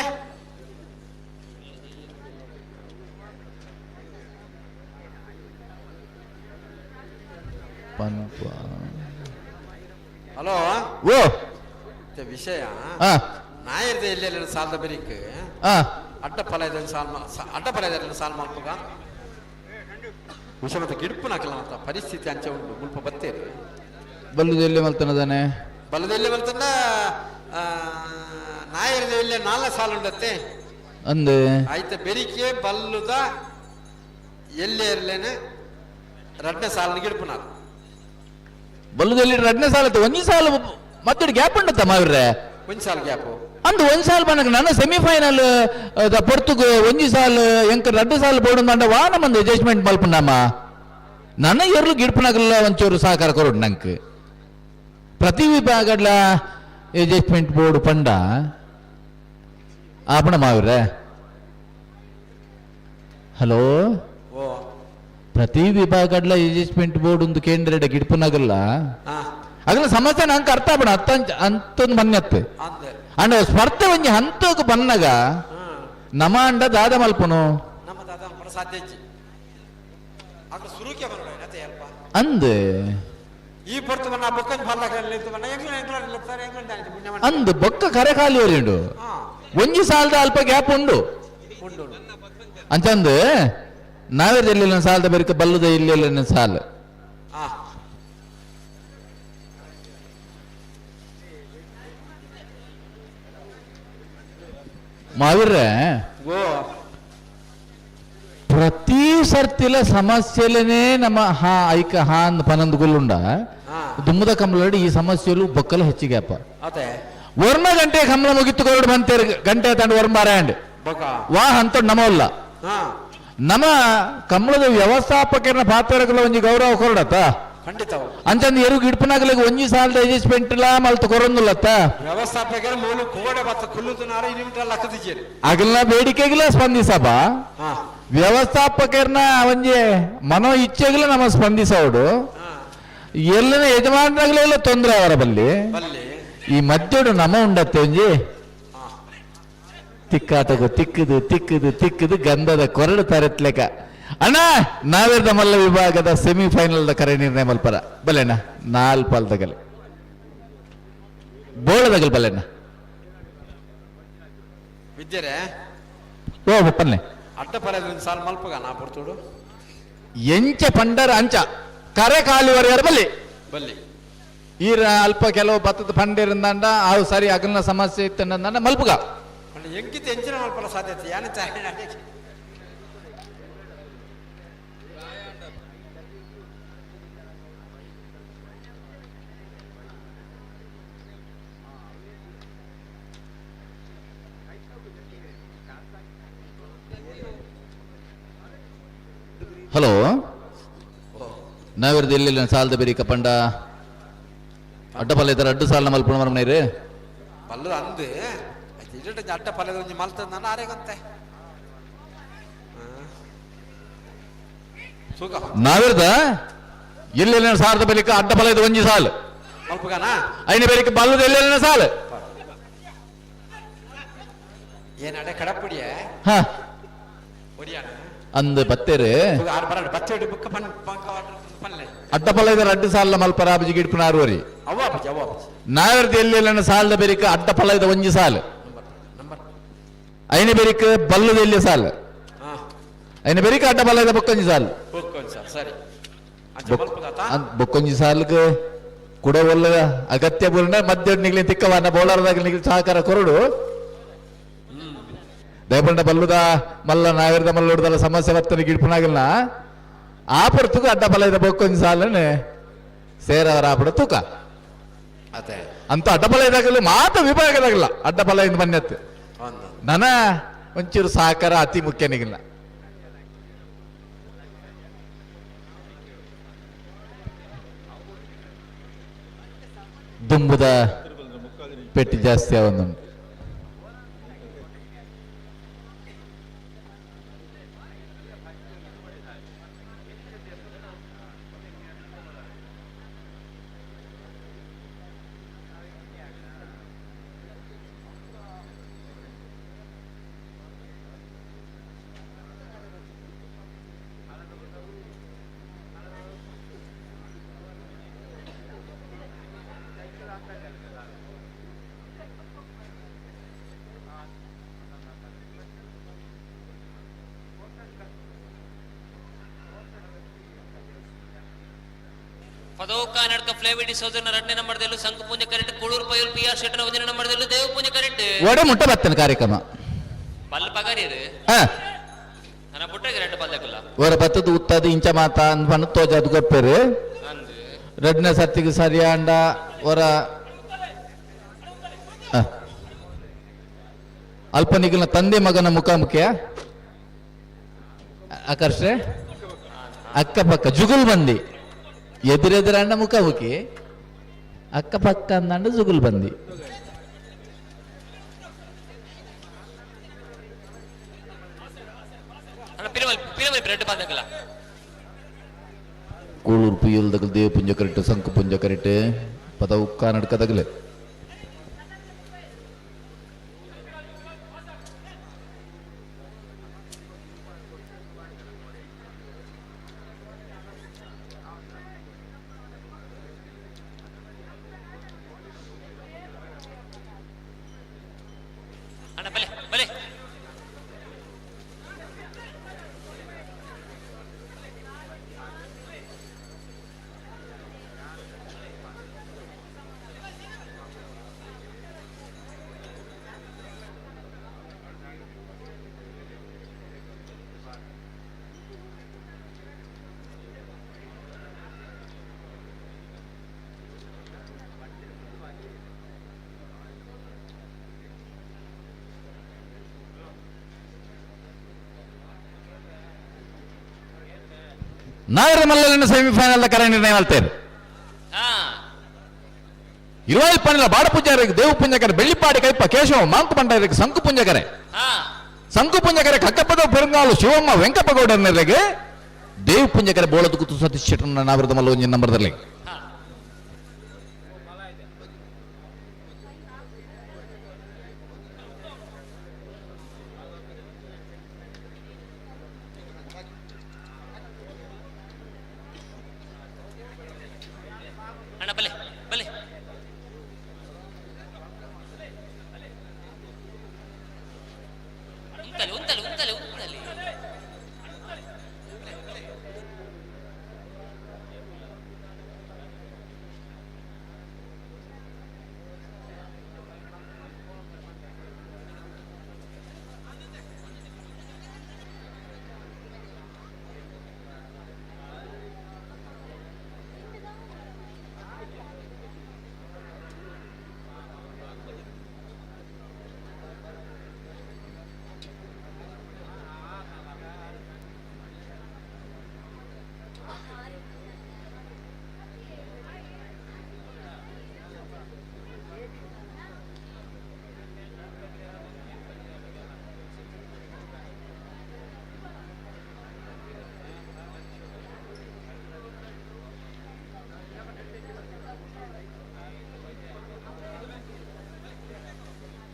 ಹಲೋ ಓ ವಿಷಯ ಹಾ ನಾಯರ್ದ ಎಲ್ಲೆಲ್ಲ ಸಾಲದ ಬೆರಿಕೆ ಹಾ ಅಡ್ಡ ಫಲ ಇದೆ ಸಾಲ್ ಅಡ್ಡ ಫಲ ಇದೆ ಸಾಲ್ ಮಲ್ಪುಗ ವಿಷಯ ಮತ್ತೆ ಗಿಡ್ಪು ನಾಕಲ್ಲ ಅಂತ ಪರಿಸ್ಥಿತಿ ಅಂಚೆ ಉಂಟು ಮುಲ್ಪ ಬತ್ತೇರಿ. ಬಲ್ಲುದೆಲ್ಲೆ ಮಲ್ತನದಾನೆ ಬಲ್ಲದೆಲ್ಲೆ ಮಲ್ತನ ನಾಯರದ ಎಲ್ಲೆ ನಾಲ್ನೇ ಸಾಲು ಉಂಡತ್ತೆ. ಅಂದೆ ಆಯ್ತ ಬೆರಿಕೆ ಬಲ್ಲುದ ಎಲ್ಲೆ ಇರ್ಲೇನೆ ರಡ್ಡನೇ ಸಾಲನ ಗಿಡ್ಪುನಾರ್. ಬಲ್ಲುದೆಲ್ಲಿ ರಡ್ಡನೇ ಸಾಲ ಒಂಜಿ ಸಾಲು ಮತ್ತೆ ಗ್ಯಾಪ್ ಉಂಡತ್ತ ಮಾವಿರ್ರೆ? ಒಂಜಿ ಸಾಲು ಗ್ಯಾಪ್. ಅಂದು ಒಂಜಿ ಸಾಲು ಬನ್ನಗ ನನ್ನ ಸೆಮಿಫೈನಲ್ ಪೊರ್ತುಗು ಒಂಜಿ ಸಾಲು ಎಂಕ ರಡ್ಡು ಸಾಲು ಬೋಡು ಮಂಡ ವಾ ನಮ್ಮಂದು ಅಡ್ಜಸ್ಟ್ಮೆಂಟ್ ಮಲ್ಪುಂಡಮ್ಮ. ನನ್ನ ಎರ್ಲು ಗಿಡ್ಪುನಗಲ್ಲ ಒಂಚೂರು ಸಹಕಾರ ಕೊರಡು ನಂಕ್. ಪ್ರತಿ ವಿಭಾಗಡ್ಲ ಅಡ್ಜಸ್ಟ್ಮೆಂಟ್ ಬೋರ್ಡ್ ಪಂಡ ಆಪಣ ಮಾವಿರ್ರೆ. ಹಲೋ, ಓ ಪ್ರತಿ ವಿಭಾಗಡ್ಲ ಅಡ್ಜಸ್ಟ್ಮೆಂಟ್ ಬೋರ್ಡ್ ಒಂದು ಕೇಂದ್ರ ಗಿಡ್ಪುನಗಲ್ಲ ಅಗಲ ಸಮಸ್ಯೆ ನಂಗೆ ಅರ್ಥ ಆಪಣ ಅತ್ತ ಅಂತೊಂದು ಮನ್ಯತ್ತೆ. ಅಂದೆ ಅಂಡ ಸ್ಪರ್ಧೆ ಒಂಜಿ ಹಂತಕ್ಕೆ ಬನ್ನಗ ನಮ ಅಂಡ ದಾದ ಮಲ್ಪುನು ನಮ್ಮ ದಾದ ಮಲ್ಪನ ಸಾಧ್ಯ ಇಜ್ಜಿ. ಅದ್ರ ಸುರುಕೆ ಬರೋಣ ಅತ್ತೆ ಅಲ್ಪ. ಅಂದ್ ಈ ಪೊರ್ತು ಬನ್ನ ಬೊಕ್ಕಂಜ್ ಫಾಲ್ದಾಕ ನಿಂತು ಬನ್ನ ಎಂಗ್ಲ ಎಂಗ್ಲ ನಿಲ್ತಾರೆ ಎಂಗ್ಲ ಡ್ಯಾನ್ಸ್ ಪುಣ್ಯ ಮಾಡ್ತಾರೆ. ಅಂದ್ ಬೊಕ್ಕ ಕರೆ ಖಾಲಿ ಉಂಡು ಒಂಜಿ ಸಾಲದ ಅಲ್ಪ ಗ್ಯಾಪ್ ಉಂಡು. ಉಂಡು ಉಂಡು. ಅಂಚಂದು ನಾವೇ ಎಲ್ಲಿ ಸಾಲದ ಬರಿಕ ಬಲ್ಲದ ಇಲ್ಲಿ ಸಾಲ. ಮಾವಿರ್ರೆ ಗೋ ಪ್ರತಿ ಸರ್ತಿಲ ಸಮಸ್ಯೆಲೇನೆ ನಮ್ಮ ಹಾ ಐಕ ಹಾ ಅಂದ್ ಪನ್ನೊಂದು ಗುಲ್ಲುಂಡ ದುಮ್ಮದ ಕಂಬಳಡಿ ಈ ಸಮಸ್ಯೆಲು ಬೊಕ್ಕಲ ಹೆಚ್ಚಿಗೆ ಅಪ್ಪ. ಅದೇ ವರ್ಮ ಗಂಟೆ ಕಂಬಳ ಮುಗಿತ್ತು ಕೊರಡು ಬಂತೇರು ಗಂಟೆ ತಂಡ ವರ್ಮ ಬಾರಾಂಡ್ ಬೊಕ ವಾ ಅಂತ ನಮವಲ್ಲ ನಮ್ಮ ಕಂಬಳದ ವ್ಯವಸ್ಥಾಪಕರನ್ನ ಪಾತ್ರಗಳ ಒಂಜಿ ಗೌರವ ಕೊರಡತ್ತ ಖಂಡಿತ. ಅಂಚಂದು ಎರು ಗಿಡ್ಪನಾಗಲಿಗೆ ಒಂಜಿ ಸಾಲದ ಅಡ್ಜಸ್ಟ್ಮೆಂಟ್ ಲಾ ಮಲ್ತು ಕೊರೊಂದುಲ್ಲತ್ತ. ವ್ಯವಸ್ಥಾಪಕರ ಮೂಲ ಕೋಡೆ ಬತ್ತ ಕುಲ್ಲುದು ನಾರ ಇನಿಮಿಟ ಲಕ್ಕದಿಜೇರಿ. ಅಗಲ್ನ ಬೇಡಿಕೆಗಿಲ್ಲ ಸ್ಪಂದಿಸಬ ವ್ಯವಸ್ಥಾಪಕರನ್ನ ಒಂಜಿ ಮನೋ ಇಚ್ಛೆಗಿಲ್ಲ ನಮ್ಮ ಸ್ಪಂದಿಸೋಡು ಎಲ್ಲನ ಯಜಮಾನರಾಗಲೆಲ್ಲ ತೊಂದರೆ ಅವರ ಬಲ್ಲಿ. ಬಲ್ಲಿ ಈ ಮಧ್ಯಡು ನಮ ಉಂಡತ್ತೆ ಒಂಜಿ ತಿಕ್ಕಾಟಗು ತಿಕ್ಕದು ತಿಕ್ಕದು ತಿಕ್ಕದು ಗಂಧದ ಕೊರಡು ತರತ್ಲೆಕ. ಅಣ್ಣ ನಾವೇರ್ದ ಮಲ್ಲ ವಿಭಾಗದ ಸೆಮಿಫೈನಲ್ the ಕರೆ ನಿರ್ಣಯ ಮಲ್ಪರ ಬಲ್ಲೆಣ್ಣ ನಾಲ್ ಪಾಲ್ದಗಲ್ ಬೋಳದಗಲ್ ಬಲ್ಲೆಣ್ಣ. ವಿದ್ಯರೇ ಓ ಬಪ್ಪನ್ನೆ ಅಡ್ಡ ಪರ ಒಂದು ಸಾಲ ಮಲ್ಪಗ ನಾ ಪೊರ್ತುಡು ಎಂಚ ಪಂಡರ ಅಂಚ ಕರೆ ಕಾಲಿವರೆಯರ ಬಲ್ಲಿ ಬಲ್ಲಿ ಈ ಅಲ್ಪ ಕೆಲವು ಭತ್ತದ ಪಂಡಿರಂದಂಡ ಆವು ಸರಿ ಅಗಲ್ನ ಸಮಸ್ಯೆ ಇತ್ತಂಡ ಮಲ್ಪುಗ. ಪಂಡ ಎಂಕಿತ ಎಂಚಿನ ಮಲ್ಪಲ ಸಾಧ್ಯತೆ ಯಾನೆ ಚಾಯಣ. ಹಲೋ ನಾವಿರ್ದು ಎಲ್ಲಿಲ್ಲ ಸಾಲದ ಬೆರಿಕ ಪಂಡ ಅಡ್ಡ ಪಲ್ಲ ಇದ್ದಾರೆ ಅಡ್ಡು ಸಾಲನ ಮಲ್ಪುಣ ಮರಮನೇರು ಬಲ್ಲದ ಅಂದು ಆಯ್ತು ಇಡಟ ಅಡ್ಡ ಪಲ್ಲದ ಒಂಜಿ ಮಲ್ತದ ನಾನು ಆರೇಗಂತೆ ಸುಖ. ನಾವಿರ್ದ ಎಲ್ಲೆಲ್ಲ ಸಾಲದ ಬಲಿಕ ಅಡ್ಡ ಪಲ್ಲ ಇದು ಒಂಜಿ ಸಾಲು ಮಲ್ಪುಗಾನ ಐನ ಬೆರಿಕ ಬಲ್ಲದ ಎಲ್ಲೆಲ್ಲ ಸಾಲು ಏನ್ ಅಡೆ ಕಡಪುಡಿಯೇ ಹಾ ಒಡಿಯಾಣ ಅಂದು ಬತ್ತೇರು ಆರು ಬರ ಬಚ್ಚಡಿ ಬುಕ್ಕ ಪನ್ ಪಂಕ ಪಲ್ಲೆ ಅಡ್ಡ ಪಲ್ಲ ಇದ್ದಾರೆ ಅಡ್ಡು ಸಾಲ ಮಲ್ಪರ ಅಬಜಿ ಗಿಡ್ಪುನ ಆರುವರಿ ಅವ್ವ ಅಪ್ಪಜಿ ಅವ್ವ ಅಪ್ಪಜಿ ನಾವಿರ್ದ ಎಲ್ಲೆಲ್ಲ ಸಾಲದ ಬೆರಿಕ ಅಡ್ಡ ಪಲ್ಲ ಇದು ಒಂಜಿ ಸಾಲು ನಂಬರ್ ನಂಬರ್ ಐನ ಬೆರಿಕ ಬಲ್ಲದ ಎಲ್ಲಿ ಸಾಲು ಹಾ ಐನ ಬೆರಿಕ ಅಡ್ಡ ಪಲ್ಲ ಇದೆ ಬೊಕ್ಕೊಂಜಿ ಸಾಲು ಬುಕ್ ಸರ್ ಸರಿ ಅಂಚ ಮಲ್ಪುಗಾತ ಬೊಕ್ಕೊಂಜಿ ಸಾಲ್ಗೆ ಕುಡವಲ್ಲ ಅಗತ್ಯ ಬುರ್ಣ ಮಧ್ಯ ನಿಗ್ಲಿ ತಿಕ್ಕವನ್ನ ಬೋಳಾರದಾಗ ನಿಗ್ಲಿ ಸಹಕಾರ ಕೊರಡು ದಯಪಂಡ ಬಲ್ಲುದ ಮಲ್ಲ ನಾವಿರದ ಮಲ್ಲುಡ್ದಲ್ಲ ಸಮಸ್ಯೆ ಬತ್ತನ ಗಿಡ್ಪುನಾಗಲ್ನ ಆ ಪೊರ್ತುಗು ಅಡ್ಡ ಪಲ್ಲ ಇದೆ ಬೊಕ್ಕೊಂಜಿ ಸಾಲನೆ ಸೇರವರ ಆಪಡ ತೂಕ ಅದೇ ಅಂತ ಅಡ್ಡ ಪಲ್ಲ ಇದಾಗಲ್ಲ ಮಾತ ವಿಭಾಗದಾಗಲ್ಲ ಅಡ್ಡ ಪಲ್ಲ ಇಂದ ಮನ್ಯತ್ತು ಒಂದು ನನ ಒಂಚೂರು ಸಹಕಾರ ಅತಿ ಮುಖ್ಯ ನಿಗಿಲ್ಲ. ದುಂಬುದ ಪೆಟ್ಟಿ ಜಾಸ್ತಿ ಅವನು. ಪದೌಕ ನಡ್ಕ ಫ್ಲೇವಿಡಿ ಸೋದರನ ಎರಡನೇ ನಂಬರ್ ದೆಲ್ಲು ಸಂಕು ಪೂಂಜ ಕರೆಕ್ಟ್ ಕೂಳೂರು ಪೈಲ್ ಪಿ ಆರ್ ಶೆಟ್ಟನ ಒಂದನೇ ನಂಬರ್ ದೆಲ್ಲು ದೇವ ಪೂಂಜ ಕರೆಕ್ಟ್ ಒಡೆ ಮುಟ್ಟ ಬತ್ತನ ಕಾರ್ಯಕ್ರಮ. ಪಲ್ ಪಗರಿರು. ಆ. ನನ್ನ ಪುಟ್ಟಗೆ ಎರಡು ಪಲ್ದಕುಲ್ಲ. ಹೊರ ಬತ್ತದ ಉತ್ತದ ಇಂಚ ಮಾತ ಅಂದ್ ತೋಜಾದ್ ಕೊಪ್ಪೇರು. ಅಂದು. ರಡ್ನ ಸತ್ತಿಗೆ ಸರಿಯಾಂಡ ಹೊರ ಆ. ಅಲ್ಪ ನಿಗಲ್ನ ತಂದೆ ಮಗನ ಮುಖಾಮುಖಿಯ ಆಕರ್ಷೆ ಅಕ್ಕಪಕ್ಕ ಜುಗುಲ್ ಬಂದಿ ಎದುರೆದುರಂಡ ಮುಖಾಮುಖಿ ಅಕ್ಕಪಕ್ಕ ಅಂದಂಡ ಜುಗುಲ್ ಬಂದಿ. ಅಣ್ಣ ಪಿರಮಲ್ ಪಿರಮಲ್ ಎರಡು ಪಲ್ದಕುಲ್ಲ. ಕೂಳೂರು ಪುಯ್ಯಲ್ ದಗಲ್ ದೇವ ಪುಂಜ ಕರೆಕ್ಟ್ ಸಂಕು ಪುಂಜ ಕರೆಕ್ಟ್ ಪದವು ಕನ್ನಡಕ ತಗಲೆ. ಅಣ್ಣ ಬಲೆ ಬಲೆ. ನಾಗರ ಮಲ್ಲನ ಸೆಮಿಫೈನಲ್ ಕರೆ ನಿರ್ಣಯ ಮಾಡ್ತೇವೆ. ಹಾ. ಇರುವಾಯಿ ಪಣಿಲ ಬಾಡ ಪೂಜಾರಿಗೆ ದೇವ ಪುಂಜಕರೆ ಬೆಳ್ಳಿಪಾಡಿ ಕೈಪ ಕೇಶವ ಮಾಂಕು ಪಂಡರಿಗೆ ಸಂಕು ಪುಂಜಕರೆ. ಹಾ. ಸಂಕು ಪುಂಜಕರೆ ಕಕ್ಕಪ್ಪದ ಪೆರುಂಗಾಲು ಶಿವಮ್ಮ ವೆಂಕಪ್ಪ ಗೌಡನಿಗೆ ದೇವ ಪುಂಜಕರೆ ಬೋಳದ ಕುತ್ತು ಸತೀಶ್ ಶೆಟ್ಟರ್ನ ನಾವರದ ಮಲ್ಲ ಒಂಜಿನ ನಂಬರ್ದಲ್ಲಿ. ಹಾ. ಅಣ್ಣ ಬಲೆ ಬಲೆ. ಉಂತಲಿ ಉಂತಲಿ ಉಂತಲಿ ಉಂತಲಿ.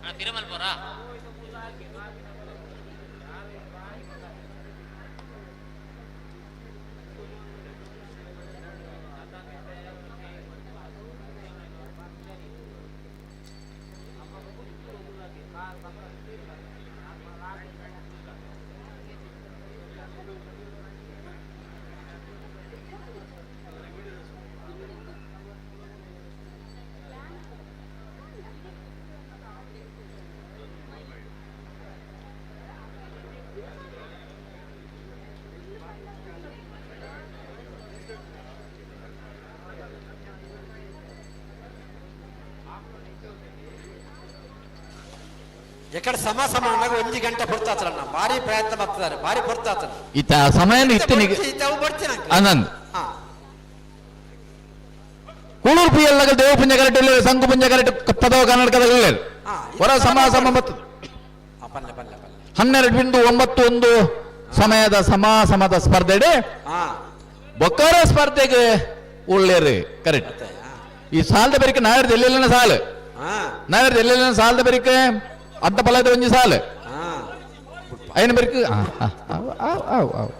ಅಣ್ಣ ತಿರುಮಲ್ ಪೋರಾ. ಎಕಡೆ ಸಮ ಸಮ ಅನ್ನಾಗ ಒಂಜಿ ಗಂಟೆ ಪೊರ್ತಾತ್ರಣ್ಣ ಭಾರಿ ಪ್ರಯತ್ನ ಮಾಡ್ತಿದ್ದಾರೆ ಭಾರಿ ಪೊರ್ತಾತನ. ಈತ ಸಮಯ ಇತ್ತನಿಗೆ. ಅವು ಬರ್ತೀನಿ ಅಂಕ. ಆನಂದ್. ಹಾ. ಕೂಳೂರು ಪಿ ಎಲ್ ದೇವ ಪುಂಜ ಕರೆಕ್ಟ್ ಸಂಕು ಪುಂಜ ಕರೆಕ್ಟ್ ಪದವ ಕರ್ನಾಟಕದಲ್ಲಿ. ಹಾ, ಹೊರ ಸಮ ಸಮ ಬರ್ತದೆ. ಹಾ, ಪಲ್ಲೆ ಪಲ್ಲೆ ಪಲ್ಲೆ. 12.91 ಸಮಯದ ಸಮ ಸಮದ ಸ್ಪರ್ಧೆ. ಹಾ. ಬೊಕ್ಕಾರ ಸ್ಪರ್ಧೆಗೆ ಒಳ್ಳೇರು ಕರೆಕ್ಟ್. ಮತ್ತೆ ಹಾ. ಈ ಸಾಲದ ಬೆರಿಕೆ ನಾಯರ್ದು ಎಲ್ಲೆಲ್ಲ ಸಾಲು. ಹಾ. ನಾಯರ್ದು ಎಲ್ಲೆಲ್ಲ ಸಾಲದ ಬೆರಿಕೆ ಅಡ್ಡ ಪಲದ ಒಂಜಿ ಸಾಲು. ಹಾ. ಐನ ಬೆರಿಕೆ ಆ, ಆ, ಆವ್, ಆವ್, ಆವ್, ಆವ್.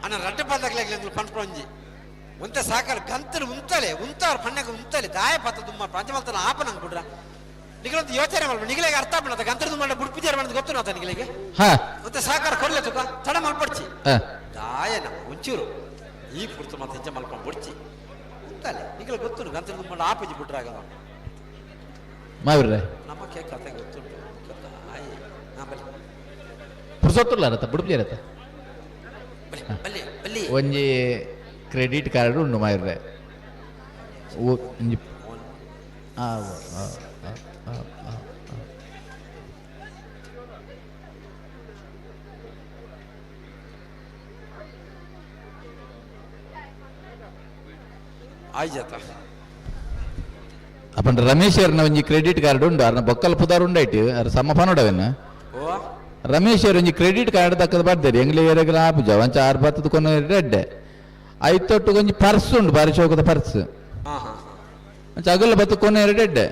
ಅಣ್ಣ ರಡ್ಡು ಪದಕ್ಲೆ ಪನ್ಪೊಂಜಿ ಉಂತ ಸಾಕರ್ ಗಂತರು ಉಂತಲೆ ಉಂತಾರ ಪಣ್ಣಗ ಉಂತಲೆ ದಾಯ ಪತ್ತ ದುಮ್ಮ ಪಂಚಮಲ್ತನ ಆಪ ನಂಗೆ ಬಿಡ್ರ. ನಿಗಲೊಂದು ಯೋಚನೆ ಮಲ್ಪ ನಿಗಲಿಗೆ ಅರ್ಥ ಆಪಣ ಗಂತರ ದುಮ್ಮ ಬುಡ್ಪಿಜಾರ ಮಾಡಿದ್ ಗೊತ್ತು ನಾತ ನಿಗಲಿಗೆ. ಮತ್ತೆ ಸಾಕಾರ ಕೊಡ್ಲೆ ತುಕ ತಡ ಮಲ್ಪಡ್ಚಿ. ದಾಯನ ಒಂಚೂರು ಈ ಪುರ್ತು ಮತ್ತೆ ಹೆಂಚ ಮಲ್ಕೊಂಡ್ ಬುಡ್ಚಿ ಉಂತಲೆ ನಿಗಲ ಗೊತ್ತು ಗಂತರ ದುಮ್ಮ ಆಪಜಿ ಬಿಡ್ರಾಗ ಮಾವಿರ್ರೆ ನಮ್ಮ ಕೇಕ್ ಕತೆ ಗೊತ್ತುಂಟು ಆಯ್ ನಾ ಬಲಿ. ಪುರ್ಸೊತ್ತುಲ್ಲ ರತ್ತ ಬುಡ್ಪಿಜಾರತ್ತ. ಬಲಿ ಬಲಿ ಬಲಿ. ಒಂಜಿ ಕ್ರೆಡಿಟ್ ಕಾರ್ಡ್ ಉಂಡು ಮಾಯಿರ್ರೆ. ಒಂಜಿ ಆ ಆ ಆ ಆ. ಆಯ್ಜಾತ. ಅಪ್ಪಂಡ ರಮೇಶ್ ಅವ್ರನ್ನ ಒಂಜಿ ಕ್ರೆಡಿಟ್ ಕಾರ್ಡ್ ಉಂಡು ಅರ್ನ ಬೊಕ್ಕಲ್ ಪುದಾರ್ ಉಂಡೈಟ್ ಅರ್ ಸಮ ಪನೋಡವೆನ್ನ. ಓ ರಮೇಶ್ ಅವ್ರ ಒಂಜಿ ಕ್ರೆಡಿಟ್ ಕಾರ್ಡ್ ದಕ್ಕದ ಬರ್ದೇರಿ ಎಂಗ್ಲಿ ಬೇರೆಗ್ಲ ಆಪುಜ ಒಂಚ ಆರು ಬತ್ತದ ಕೊನ ರೆಡ್ಡೆ ಐತೊಟ್ಟು ಒಂಜಿ ಪರ್ಸ್ ಉಂಡು ಬಾರಿ ಶೋಕದ ಪರ್ಸ್. ಹಾ ಹಾ. ಒಂಚ ಅಗಲ ಬತ್ತ ಕೊನೆ ಎರಡೆಡ್ಡೆ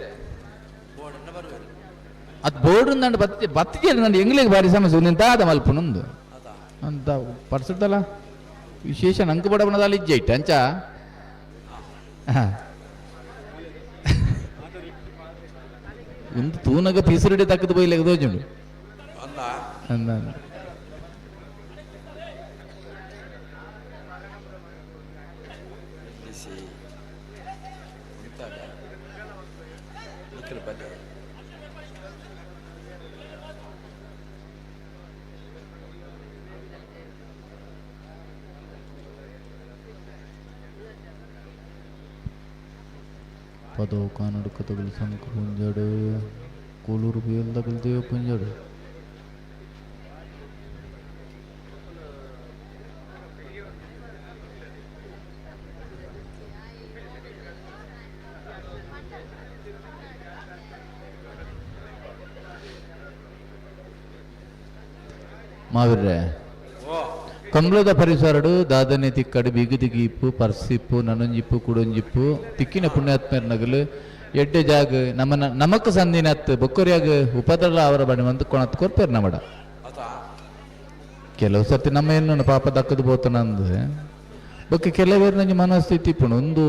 ಅದು ಬೋರ್ಡ್ ಉಂದಂಡ ಬತ್ತಿ ಬತ್ತಿ ನಂದು ಎಂಗ್ಲಿಗೆ ಬಾರಿ ಸಮಸ್ಯೆ ಒಂದಿನ ದಾದ ಮಲ್ಪುನೊಂದು ಅಂತ ಪರ್ಸ್ ಉಂಟಲ್ಲ ವಿಶೇಷ ನಂಗೆ ಬಡಬಣದಲ್ಲಿ ಇಜ್ಜೆ ಇಟ್ಟು ಅಂಚ. ಒಂದು ತೂನಗ ಪೀಸುರುಡಿ ತಕ್ಕದ ಪೋಯ್ಲೆಗ್ ತೋಜುಂಡು. ಅಂದ ಅಂದ ಬಿಸಿ ಉಂತಾಗ ನಿಖಿಲ್ ಬಲೆ. ಪದವು ಕಾನಡು ಕತಗಲು ಸಂಕು ಪುಂಜಾಡು ಕೂಲೂರು ಬುಯಲ್ ದೇವ ಪುಂಜಾಡು. ಮಾವಿರ್ರೆ ಕಂಬ್ಳದ ಪರಿಸರಡು ದಾದನೆ ತಿಕ್ಕಡು ಬಿಗುದಿಗೀಪು ಪರ್ಸಿಪ್ಪು ನನೊಂಜಿಪ್ಪು ಕುಡೊಂಜಿಪ್ಪು ತಿಕ್ಕಿನ ಪುಣ್ಯಾತ್ಮರ ನಗಲು ಎಡ್ಡೆ ಜಾಗ ನಮ್ಮನ ನಮಕ್ ಸಂದಿನತ್ ಬೊಕ್ಕರಿಯಾಗ ಉಪದ್ರಲ ಅವರ ಬಣ್ಣ ಬಂದು ಕೊಣತ್ ಕೊರ್ಪೇರ್ ನಮಡ. ಕೆಲವು ಸರ್ತಿ ನಮ್ಮ ಏನು ಪಾಪ ದಕ್ಕದು ಬೋತನಂದು ಬೊಕ್ಕ ಕೆಲವೇರು ನಂಗೆ ಮನಸ್ಥಿತಿ ಇಪ್ಪುಂಡು ಒಂದು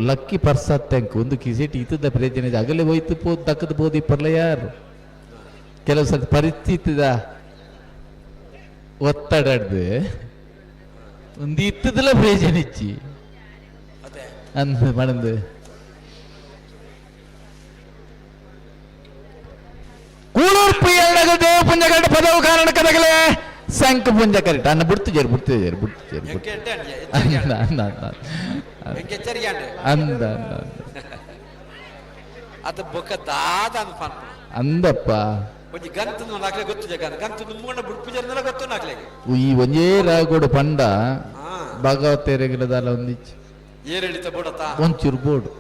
ಲಕ್ಕಿ ಪರ್ಸ್ ಅತ್ತೆಂಕ್ ಒಂದು ಕಿಸೆಟ್ ಇತ್ತದ ಪ್ರಯೋಜನ ಅಗಲೆ ಹೋಯ್ತು ಪೋ ದಕ್ಕದು ಬೋದು ಇಪ್ಪರ್ಲ ಯಾರು. ಕೆಲವು ಸರ್ತಿ ಪರಿಸ್ಥಿತಿದ ಒತ್ತಡ ಒಂದು ಇತ್ತದಲ್ಲ ಪ್ರಯೋಜನ ಇಚ್ಚಿ ಅಂದ್ ಮಣಂದು. ಕೂಳೂರ್ಪು ಎರಡಗ ದೇವ ಪುಂಜ ಕರೆಕ್ಟ್ ಪದವು ಕಾರಣ ಕದಗಲೆ ಸಂಕ ಪುಂಜ ಕರೆಕ್ಟ್ ಅನ್ನ ಬಿಡ್ತು ಜೇರು ಬಿಡ್ತು ಜೇರು ಬಿಡ್ತು ಜೇರು ಬಿಡ್ತು. ಅಂದ ಅಂದ ಅಂದ ಅಂದ ಅಂದ ಅದು ಬೊಕ್ಕ ದಾದ ಅಂದ್ ಅಂದಪ್ಪ. ಒಂಜಿ ಗಂತು ನಾಕ್ಲೆ ಗೊತ್ತು ಜಗ ಗಂತು ನುಮ್ಮಣ್ಣ ಬುಡ್ಪು ಜರ್ನೆಲ್ಲ ಗೊತ್ತು ನಾಕ್ಲೆಗೆ. ಈ ಒಂಜೇ ರಾಗೋಡು ಪಂಡ ಭಾಗವತೇರೆಗಿಲದಲ್ಲ ಒಂದಿಚ್ಚು. ಏರಿಳಿತ ಬೋಡತ್ತ. ಒಂಚೂರು ಬೋರ್ಡು.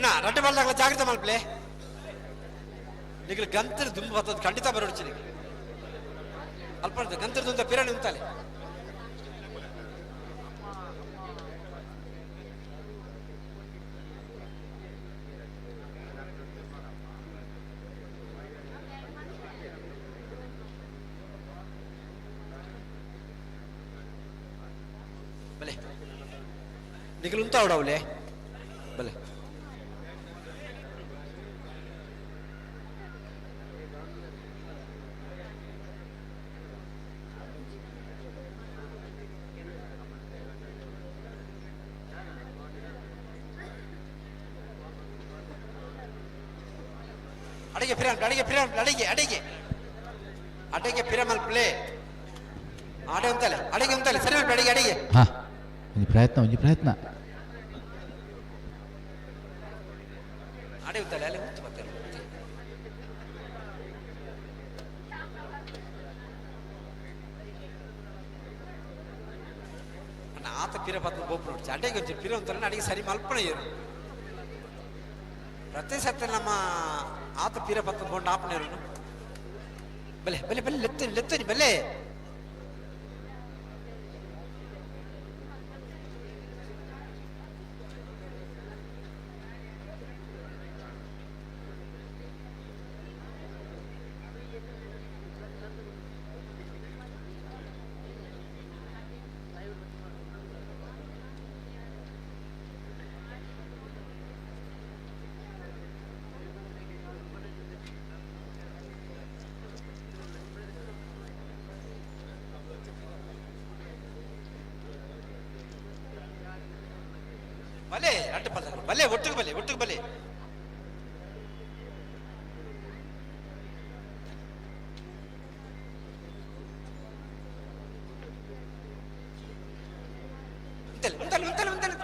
ಅಣ್ಣ ರಡ್ಡೆ ಬಲ್ದಾಗಲ ಜಾಗ್ರತೆ ಮಲ್ಪಲೆ. ನಿಗ್ಲು ಗಂತರು ದುಂಬು ಬರ್ತದೆ, ಖಂಡಿತ ಬರೋಡ್ಚಿ ನಿಗ್ಲು. ಅಲ್ಪ ಗಂತರು ದುಂದ ಪಿರಾಣಿ ಉಂತಾಲೆ. ಬಲೆ ನಿಗ್ಲು ಉಂತ ಅವಡವಲೆ ಬಲೆ. ಅಡಿಗೆ ಪಿರಾನ್, ಅಡಿಗೆ ಪಿರಾನ್, ಅಡಿಗೆ ಅಡಿಗೆ ಅಡಿಗೆ ಪಿರಮಲ್ ಪ್ಲೇ ಆಡೆ ಉಂತಲೆ, ಅಡಿಗೆ ಉಂತಲೆ ಸರಿ ಮಲ್ಪಲೆ, ಅಡಿಗೆ ಅಡಿಗೆ. ಹಾ, ಒಂಜಿ ಪ್ರಯತ್ನ, ಒಂಜಿ ಪ್ರಯತ್ನ. ಅಡೆ ಉಂತಲೆ ಅಲ್ಲಿ ಉಂತು ಬರ್ತಾರೆ. ಅಣ್ಣ ಆತ ಪಿರ ಪತ್ತ ಬೋಪು ನೋಡ್ಚಿ ಅಡಿಗೆ ಒಂಚೂರು ಪಿರ ಉಂತಲೆ, ಅಡಿಗೆ ಸರಿ ಮಲ್ಪಣ ಏರು. ಪ್ರತಿ ಸತ್ತ ನಮ್ಮ ಆತ ಪಿರ ಪತ್ತ ಬೋಂಡ ಆಪನೇರು. ಬಲೆ ಬಲೆ ಬಲೆ ಲೆತ್ತನಿ ಲೆತ್ತನಿ ಬಲೆ. ಬಲೆ ರಡ್ಡು ಪಲ್ದ ಬಲೆ, ಒಟ್ಟಿಗೆ ಬಲೆ, ಒಟ್ಟಿಗೆ ಬಲೆ. ಉಂತಲೆ ಉಂತಲೆ ಉಂತಲೆ ಉಂತಲೆ.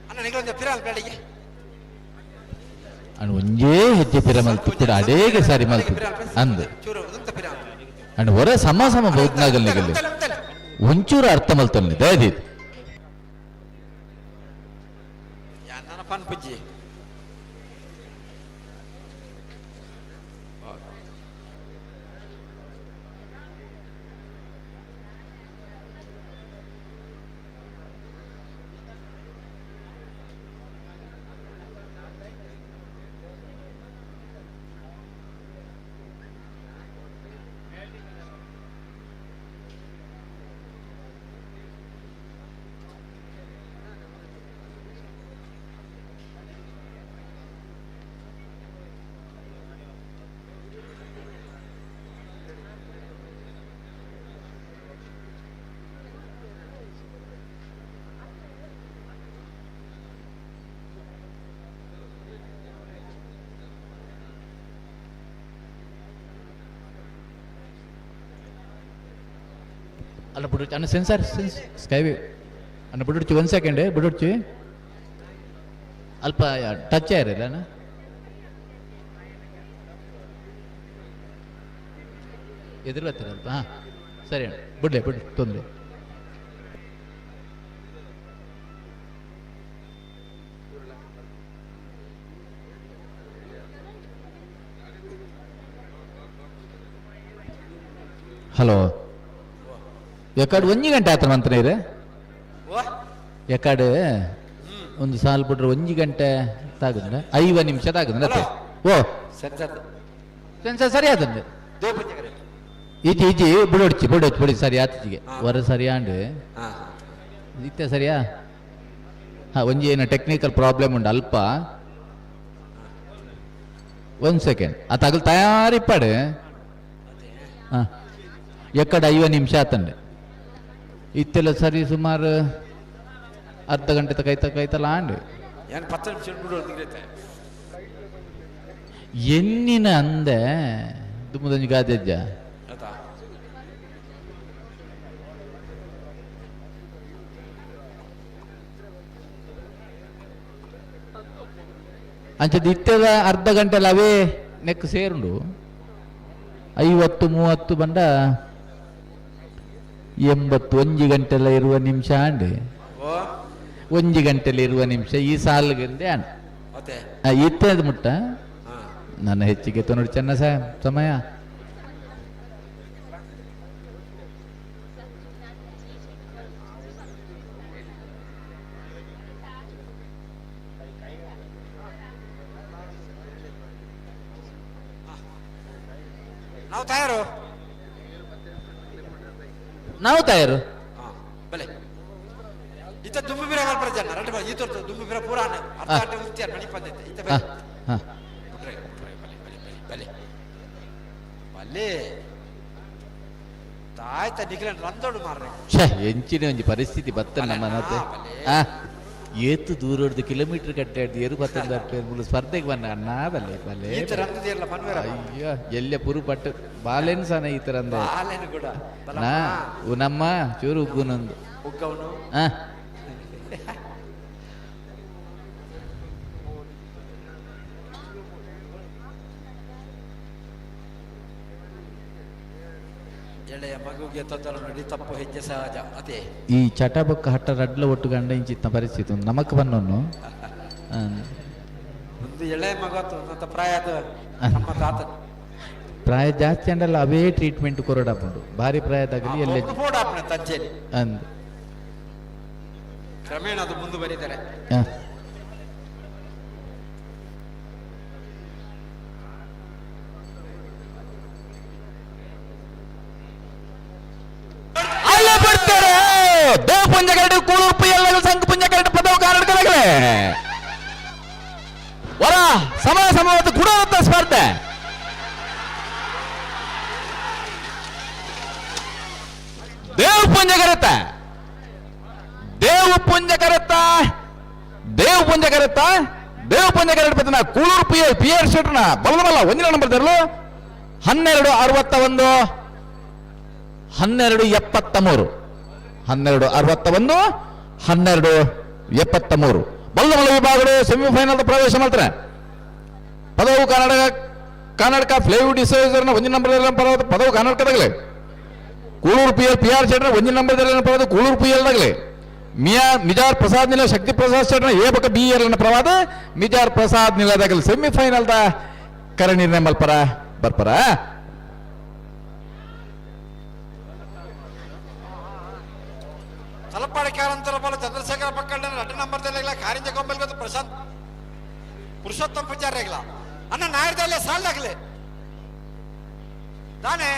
ಅಣ್ಣ ನಿಗಲೊಂದು ಪಿರಾಲ್ ಬೆಳಿಗ್ಗೆ. ಅಣ್ಣ ಒಂಜೇ ಹೆಜ್ಜೆ ಪಿರ ಮಲ್ತು ಕೂಡ ಅಡೇಗೆ ಸಾರಿ ಮಲ್ತು ಅಂದ್. ಚೂರು ಉಂತ ಪಿರಾಲ್. ಅಣ್ಣ ಹೊರ ಸಮ ಸಮ ಬೌದ್ನಾಗಲ್ ನಿಗಲಿ ಒಂಚೂರು ಅರ್ಥ ಮಲ್ತಲ್ಲಿ ದಯದೀತ್. ನನ್ನ ಪನ್ ಪುಜ್ಜಿ. ಅಲ್ಲ ಬಿಡುಚ್ಚಿ ಅಣ್ಣ, ಸೆನ್ಸಾರ್ ಸೆನ್ಸ್ ಸ್ಕೈವೇ ಅಣ್ಣ ಬಿಡುಡ್ಚಿ, ಒಂದು ಸೆಕೆಂಡ್ ಬಿಡುಡ್ಚಿ, ಅಲ್ಪ ಟಚ್ ಆಯಿರಲ್ಲ ಅಣ್ಣ. ಎದುರು ಬರ್ತೀರ ಅಲ್ಪ. ಹಾಂ ಸರಿ ಅಣ್ಣ, ಬಿಡ್ಲೆ ಬಿಡ್ಲಿ, ತೊಂದರೆ. ಹಲೋ, ಎಕಾಡ್ ಒಂಜಿ ಗಂಟೆ ಆತನ ಮಂತ್ರ ಇದೆ. ಎಕಾಡ್ ಒಂದು ಸಾಲು ಬಿಟ್ರೆ ಒಂಜಿ ಗಂಟೆ ತಾಗುಂಡ, 50 ನಿಮಿಷ ತಾಗುಂಡ. ಓ ಸೆನ್ಸರ್ ಸೆನ್ಸರ್ ಸರಿ ಆತಂದೆ. ಈಚೆ ಈಚೆ ಬಿಡೊಡ್ಚಿ ಬಿಡೊಡ್ಚಿ ಬಿಡಿ ಸರಿ ಆತಿಗೆ ವರ ಸರಿ ಆಂಡ್ ಇತ್ತೆ ಸರಿಯಾ. ಹಾ ಒಂಜಿ ಏನೋ ಟೆಕ್ನಿಕಲ್ ಪ್ರಾಬ್ಲಮ್ ಉಂಟು ಅಲ್ಪ, ಒಂದು ಸೆಕೆಂಡ್ ಆ ತಗಲ್ ತಯಾರಿಪ್ಪಾಡು. ಹಾಂ ಎಕ್ಕಡ 50 ನಿಮಿಷ ಆತಂಡೆ ಇತ್ತೆಲ್ಲ ಸರಿ, ಸುಮಾರು ಅರ್ಧ ಗಂಟೆ ಕೈತ ಕೈತಲ್ಲ ಆಂಡ್. ಏನು 10 ನಿಮಿಷ ಬಿಡು. ಎನ್ನಿನ ಅಂದೆ ದುಮ್ಮದೊಂಜಿ ಗಾದೆಜ್ಜ. ಆಯ್ತಾ? ಅಂಚದ ಇತ್ತೆದ ಅರ್ಧ ಗಂಟೆಲ ಅವೇ ನೆಕ್ ಸೇರುಂಡು. 50 30 ಬಂಡ 81 ಗಂಟೆಲ ಇರುವ ನಿಮಿಷ ಆಂಡೆ. 1 ಗಂಟೆಲ ಇರುವ ನಿಮಿಷ ಈ ಸಾಲಿಗೆ ಆಂಡ್. ಇತ್ತೆದ ಮುಟ್ಟ ನನ್ನ ಹೆಚ್ಚಿಗೆ ತೊನೋಡಿ ಚೆನ್ನ ಸಮಯ. ನಾವು ತಯಾರು, ನಾವು ತಯಾರು. ಬಲೆ ಇತ್ತ ದುಂಬು ಬಿರ ಜನ ರೆಡ್ ಈ ತೋರ್ತು ದುಂಬು ಬಿರ ಪೂರ ಅರ್ಧ ಗಂಟೆ ಉಂತಿಯಾರ ಮಣಿ ಪಂದ್ಯತೆ ಇತ್ತ ಬಲೆ ಬಲೆ ಬಲೆ ಬಲೆ ತಾಯ್ತ ನಿಖಿಲನ್ ರಂದೋಡು ಮಾರ್ರೆ. ಎಂಚಿನ ಒಂಜಿ ಪರಿಸ್ಥಿತಿ ಬತ್ತ ನಮ್ಮ ನತೆ. ಏತು ದೂರ ಹೊಡೆದು ಕಿಲೋಮೀಟರ್ ಕಟ್ಟೆ ಏರು ಬತ್ತಂದ ಸ್ಪರ್ಧೆಗೆ ಬನ್ನ ಅಣ್ಣ. ಬಲ್ಲೆ ಬಲ್ಲೆ. ಅಯ್ಯೋ ಎಲ್ಲ ಪುರು ಪಟ್ಟು ಬಾಲೆನ್ ಸನ ಈ ತರ ಅಂದ ನಾ ನಮ್ಮ ಚೂರು ಉಗ್ಗುನೊಂದು. ಎಳೆಯ ಮಗುಗೆ ತೊಂದರೆ ನೋಡಿ ತಪ್ಪು ಹೆಜ್ಜೆ ಸಹಜ ಅದೇ. ಈ ಚಟ ಬೊಕ್ಕ ಹಟ್ಟ ರಡ್ಲ ಒಟ್ಟು ಗಂಡ ಇಂಚಿತ್ತ ಪರಿಸ್ಥಿತಿ ಒಂದು ನಮಕ್ ಬನ್ನೊನ್ನು. ಒಂದು ಎಳೆಯ ಮಗು ಅಂತ ಪ್ರಾಯ ಅದು ನಮ್ಮ ತಾತ ಪ್ರಾಯ ಜಾಸ್ತಿ ಅಂಡಲ್ಲ ಅವೇ ಟ್ರೀಟ್ಮೆಂಟ್ ಕೊರಡಾಪುಂಡು ಭಾರಿ ಪ್ರಾಯದಾಗಲಿ ಎಲ್ಲ ತಂಚೇಲಿ ಅಂದ್ ಕ್ರಮೇಣ ಅದು ಮುಂದುವರಿತಾರೆ. ಅಲ್ಲೇ ಬರ್ತಾರೆ ದೇವ ಪುಂಜ ಕರಡು ಕೂಳೂರು ಎಲ್ಲ ಸಂಘ ಪುಂಜ ಕರಡು ಪದವು ಕಾರಣಗಳೇ ವರ ಸಮಯ ಸಮಯದ ಕೂಡ ಸ್ಪರ್ಧೆ. ದೇವ ಪುಂಜ ಕರೆತ ದೇವ ಪುಂಜ ಕರೆತ ದೇವ ಪುಂಜ ಕರೆತ ದೇವ ಪುಂಜ ಕರೆಟ್ ಪತನ ಕೂಳೂರು ಪಿ ಪಿ ಆರ್ ಶೆಟ್ರನ ಬಲದ ಬಲ್ಲ ಒಂದಿನ ನಂಬರ್ ತರಲು 12 61 12 73 12 61 12 73 ಬಲ್ಲಮಲ ವಿಭಾಗಗಳು ಸೆಮಿಫೈನಲ್ ಪ್ರವೇಶ ಮಾಡ್ತಾರೆ. ಪದವು ಕರ್ನಾಟಕ ಕರ್ನಾಟಕ ಫ್ಲೇವ್ ಡಿಸೈಸರ್ನ ಒಂದಿನ ನಂಬರ್ ಪದವು ಕರ್ನಾಟಕದಾಗಲೇ Kuloor P L P R ಶೆಟ್ರ ಒಂದಿನ number Padavu Kuloor P L ದಾಗಲೇ ಮಿಯಾ ಮಿಜಾರ್ ಪ್ರಸಾದ್ ನಿಲ ಶಕ್ತಿ ಪ್ರಸಾದ್ ಶೆಟ್ರ ಎ ಬಕ ಬಿ ಎಲ್ ಪ್ರವಾದ ಮಿಜಾರ್ ಪ್ರಸಾದ್ ನಿಲದಾಗಲಿ ಸೆಮಿಫೈನಲ್ the ಕರೆ ನಿರ್ಣಯ ಮಲ್ಪರ ಬರ್ಪರ. ತಲಪಾಡಿ ಕಾರಂತರ ಬಲ ಚಂದ್ರಶೇಖರ ಪಕ್ಕಂಡ 2 ನಂಬರ್ ದಲ್ಲೆಗ್ಲ ಕಾರಿಂಜ ಕೊಂಬಲ್ ಗೊತ್ತು ಪ್ರಶಾಂತ್ ಪುರುಷೋತ್ತಮ ಪೂಜಾರಿಗ್ಲ ಅಣ್ಣ ನಾಯರ್ದಲ್ಲೇ ಸಾಲ್ದಾಗ್ಲೆ ತಾನೇ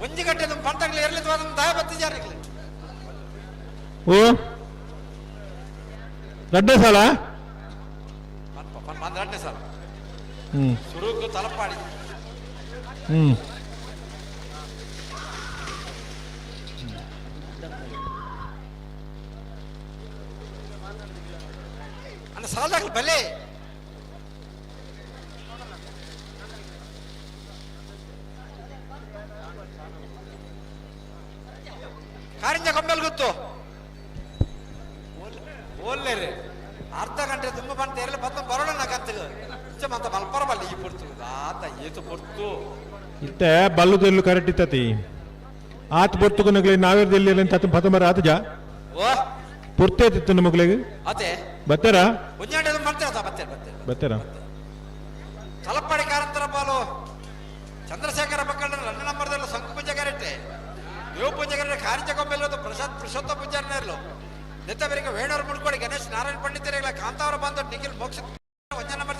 ಒಂಜಿ ಗಂಟೆ ನಮ್ಮ ಪಂಟಗ್ಲೆ ಇರಲಿದ್ದು ಅದನ್ನು ದಾಯ ಬತ್ತಿಜಾರಿಗ್ಲೆ. ಓ ರಡ್ಡೆ ಸಾಲ ರಡ್ಡೆ ಸಾಲ ಸುರುಕು ತಲಪಾಡಿ. ಅಣ್ಣ ಸಾಲದಾಗಲಿ ಬಲೆ ಕಾರಿಂಜ ಕೊಂಬೆಲ್ ಗೊತ್ತು ಓಲ್ಲೇರಿ ಅರ್ಧ ಗಂಟೆ ತುಂಬ ಬಂತ ಇರಲಿ ಬತ್ತ ಬರೋಣ ಕತ್ತಿಗೆ ಇಂಚ ಮಂತ ಮಲ್ಪರ ಬಲ್ಲ ಈ ಪೊರ್ತು ಆತ ಏತು ಪೊರ್ತು ಇತ್ತೆ ಬಲ್ಲು ದೆಲ್ಲು ಕರೆಕ್ಟ್ ಇತ್ತತಿ ಆತ ಪೊರ್ತುಕು ನಗಲಿ ನಾವೇರ್ದೆಲ್ಲಿ ಅಂತ ಆತ ಪತಂಬರ ಆತ ಜಾ ಓ ಪೊರ್ತೆ ತಿತ್ತು ಮಗಳಿಗೆ ಅದೇ ಬತ್ತಾರಾ ಒಂಜಾಂಡೆ ಬರ್ತೀರ ಬತ್ತೇರ ಬತ್ತೇರ ಬತ್ತಾರಾ. ತಲಪಾಡಿ ಕಾರಂತರ ಪಾಲು ಚಂದ್ರಶೇಖರ ಪಕ್ಕಂಡ 2 ನಂಬರ್ದಲ್ಲ ಸಂಕು ಪೂಜೆ ಕರೆಕ್ಟೆ ದೇವ ಪೂಜೆ ಕರೆಕ್ಟ್ ಕಾರಿಂಜ ಕೊಂಬೆಲ್ ಪ್ರಸಾದ್ ಪುರುಷೋತ್ತಮ ಪೂಜಾರಿನರ್ಲು ನೆತ್ತ ಬೇರೆ ವೇಣೂರು ಮುಡ್ಕೋಡಿ ಗಣೇಶ್ ನಾರಾಯಣ ಪಂಡಿತರಿಲ್ಲ ಕಾಂತಾವರ ಬಂದ ನಿಖಿಲ್ ಮೋಕ್ಷ ಒಂಜ ನಂಬರ್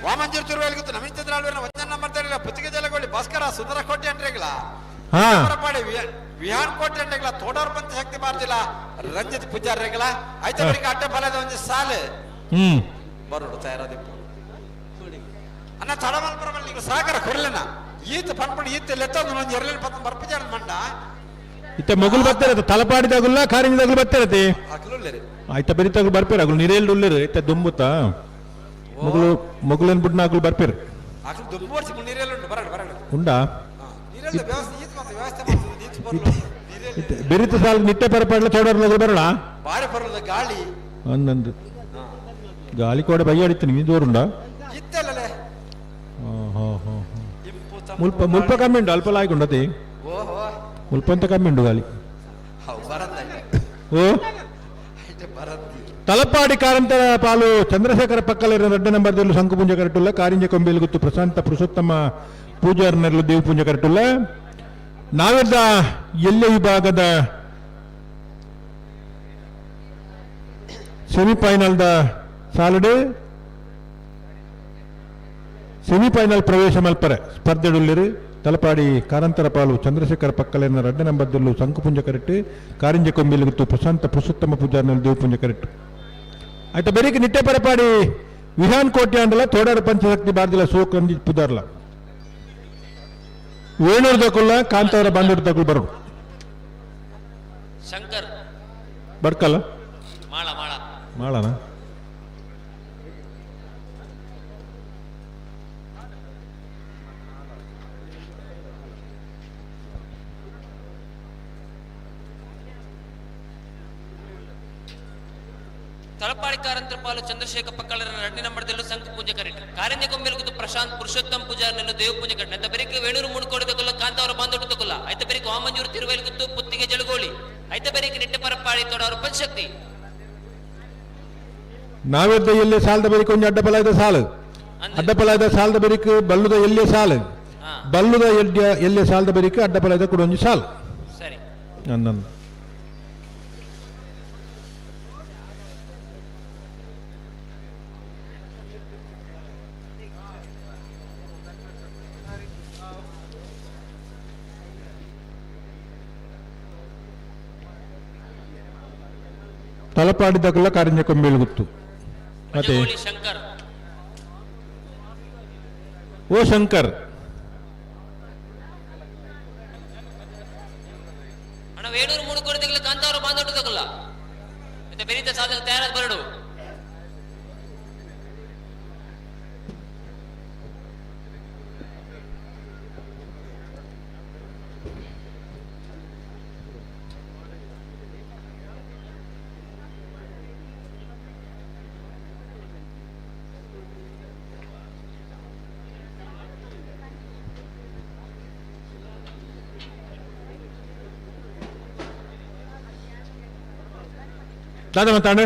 ವಾಮಂಜೂರು ತಿರುವೇಲ್ ಗೊತ್ತು ನವೀನ್ ಚಂದ್ರ ಆಳ್ವೇನ ಒಂಜ ನಂಬರ್ ತರಲಿಲ್ಲ ಪುತ್ತಿಗೆ ಜಲಗೊಳ್ಳಿ ಭಾಸ್ಕರ ಸುಂದರ ಕೋಟೆ ಅಂಡ್ರೆಗಳ ವಿಹಾನ್ ಕೋಟೆ ಅಂಡ್ರೆಗಳ ತೋಡವ್ರ ಪಂಥ ಶಕ್ತಿ ಮಾರ್ತಿಲ್ಲ ರಂಜಿತ್ ಪೂಜಾರಿಗಳ ಆಯ್ತಾ ಬರೀ ಅಡ್ಡ ಫಲದ ಒಂದು ಸಾಲು ಬರೋಡು ತಯಾರಾದಿಪ್ಪು ಅನ್ನ ತಡಮಲ್ಪರ ನೀವು ಸಾಗರ ಕೊರ್ಲೆನ ಈತ ಪನ್ಪಣ ಈತ ಲೆತ್ತ ಒಂದು ಎರಲೇನು ಪತ್ತ ಬರ್ಪಜಾರ ಮಂಡ ಇತ್ತ ಮೊಗಲು ಬರ್ತಾರತ್ತ ತಲಪಾಡಿದಾಗುಲ್ಲ ಕಾರಿಂಜದಾಗುಲ್ಲ ಬರ್ತಾರತಿ ಆಯ್ತಾ ಬೆರಿತಾಗಲು ಬರ್ಪೇರು ಅಗುಲು ನೀರೇಲ್ಡು ಉಳ್ಳೇರು ಇತ್ತ ದುಂಬುತ್ತಾ ಮೊಗಲು ಮೊಗಲನ್ ಬುಡ್ನ ಅಗುಲು ಬರ್ಪೇರು ಅಕಲು ದುಂಬು ವರ್ಷ ನೀರೆಲ್ಲ ಬರಡು ಬರಡು ಉಂಡಾ ನೀರೆಲ್ಲ ವ್ಯವಸ್ಥೆ ಈತ ಮತ್ತೆ ವ್ಯವಸ್ಥೆ ಮಾಡ್ತದೆ ನೀತು ಬರಲು ಬೆರಿತ ಸಾಲ ನಿಟ್ಟೆ ಪರಪಾಡ್ಲ ತೋಡೋರ್ಲಾಗಲು ಬರೋಣ ಬಾರಿ ಬರಲ್ಲ ಗಾಳಿ. ಅಂದಂದು ಗಾಳಿ ಕೋಡೆ ಬಯ್ಯ ಅಡಿತು ನೀ ದೂರುಂಡ ಇತ್ತೆಲ್ಲಲೆ ಹಾ ಹಾ ಹಾ ಇಂಪು ಮುಲ್ಪ ಮುಲ್ಪ ಕಮ್ಮಿ ಉಂಡು ಅಲ್ಪ ಲಾಯ್ಕೊಂಡತಿ ಓಹೋ ಮುಲ್ಪ ಅಂತ ಕಮ್ಮಿ ಉಂಡು ಗಾಳಿ. How ಬರಂದ. ಓ. ಐತೆ ಬರಂದಿ. ತಲಪಾಡಿ ಕಾರಂತರ ಪಾಲು ಚಂದ್ರಶೇಖರ ಪಕ್ಕಲಿರ ದೊಡ್ಡ ನಂಬರ್ದಲ್ಲಿ ಶಂಕುಪುಂಜ ಕರಟುಲ್ಲ ಕಾರಿಂಜ ಕೊಂಬೇಲು ಗುತ್ತು ಪ್ರಶಾಂತ ಪುರುಷೋತ್ತಮ ಪೂಜಾರ್ನೆರ್ಲು ದೇವ ಪೂಂಜ ಕರಟುಲ್ಲ ನಾವೆದ್ದ ಎಲ್ಲೆ ವಿಭಾಗದ ಸೆಮಿಫೈನಲ್ದ ಸಾಲುಡು ಸೆಮಿಫೈನಲ್ ಪ್ರವೇಶ ಮಲ್ಪರೆ ಸ್ಪರ್ಧೆಡುಲ್ಲಿರು ತಲಪಾಡಿ ಕಾರಂತರ ಪಾಲು ಚಂದ್ರಶೇಖರ ಪಕ್ಕಲಿನ ರಡ್ಡ ನಂಬರ್ದಲ್ಲೂ ಶಂಕುಪುಂಜ ಕರೆಕ್ಟ್ ಕಾರಿಂಜ ಕೊಂಬೇಲು ಗುತ್ತು ಪ್ರಶಾಂತ ಪುರುಷೋತ್ತಮ ಪೂಜಾರ್ನೆರ್ಲು ದೇವ ಪೂಂಜ ಕರೆಕ್ಟ್. ಆಯ್ತಾ ಬೆರಿಕ್ ನಿಟ್ಟೆ ಪರಪಾಡಿ ವಿಹಾನ್ ಕೋಟೆ ಅಂಡಲ ತೋಡಾರ ಪಂಚಶಕ್ತಿ ಬಾರ್ದಿಲ ಸೋಕಂದಿ ಪುದಾರ್ಲ ವೇಣೂರು ದಕುಲ್ಲ ಕಾಂತಾವರ ಬಂದೂರು ದಕುಲ್ ಬರು. ಶಂಕರ್. ಬಡ್ಕಲ್ಲ. ಮಾಳ ಮಾಳ. ಮಾಡೋಣ. ತಲಪಾಡಿ ಕಾರಂತರ ಪಾಲು ಚಂದ್ರಶೇಖರ ಪಕ್ಕಳರ ಎರಡನೇ ನಂಬರ್ದಲ್ಲೂ ಸಂಕು ಪೂಜೆ ಕರೆಕ್ಟ್ ಕಾರಂಜಿ ಕೊಂಬೆಲ್ ಪ್ರಶಾಂತ್ ಪುರುಷೋತ್ತಮ್ ಪೂಜಾರ್ನನ್ನು ದೇವ ಪೂಜೆ ಕರೆಕ್ಟ್. ಐತ ಬೆರಿಕೆ ವೇಣೂರು ಮುಡ್ಕೋಡಿ ತಗೊಲ್ಲ ಕಾಂತಾವರ ಬಾಂದೊಟ್ಟು ತಗೊಲ್ಲ. ಐತ ಬೆರಿಕೆ ವಾಮಂಜೂರು ತಿರುವೇಲ್ ಗುತ್ತು ಪುತ್ತಿಗೆ ಜಳಗೋಳಿ. ಐತ ಬೆರಿಕೆ ನಿಟ್ಟೆ ಪರಪಾಡಿ ತೋಡವರು ಪಂಚಶಕ್ತಿ. ನಾವೆದ್ದ ಎಲ್ಲಿ ಸಾಲದ ಬೆರಿಕೆ ಒಂಜಿ ಅಡ್ಡಪಲಾಯ್ದ ಸಾಲು. ಅಂದ್. ಅಡ್ಡಪಲಾಯ್ದ ಸಾಲದ ಬೆರಿಕೆ ಬಲ್ಲುದ ಎಲ್ಲಿ ಸಾಲು. ಹಾ. ಬಲ್ಲುದ ಎಡ್ಯ ಎಲ್ಲಿ ಸಾಲದ ಬೆರಿಕೆ ಅಡ್ಡಪಲಾಯ್ದ ಕೂಡ ಒಂಜಿ ಸಾಲು. ಸರಿ. ನನ್ನ ತಲಪಾಡಿದಾಗಲ್ಲ ಕಾರಿಂಜ ಕೊಂಬೇಲು ಗೊತ್ತು ಮತ್ತೆ. ಬಜಗೋಳಿ ಶಂಕರ್. ಓ ಶಂಕರ್. ಅಣ್ಣ ವೇಣೂರು ಮುಡ್ಕೋಡಿ ತಗೊಲ್ಲ ಕಾಂತಾವರ ಬಾಂದೊಟ್ಟು ತಗೊಲ್ಲ. ಐತ ಬೆರಿತ ಸಾಧಕ ತಯಾರಾದ ಬರಡು. ದಾದಾ ಮಾತಾಡ.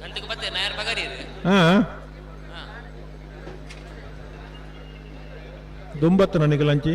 ಗಂಟೆಗೆ ಬತ್ತೆ ನಾಯರ್ ಪಗಾರಿ ಇದೆ. ಹಾ ದುಂಬತ್ತು ನನಗೆ ಲಂಚಿ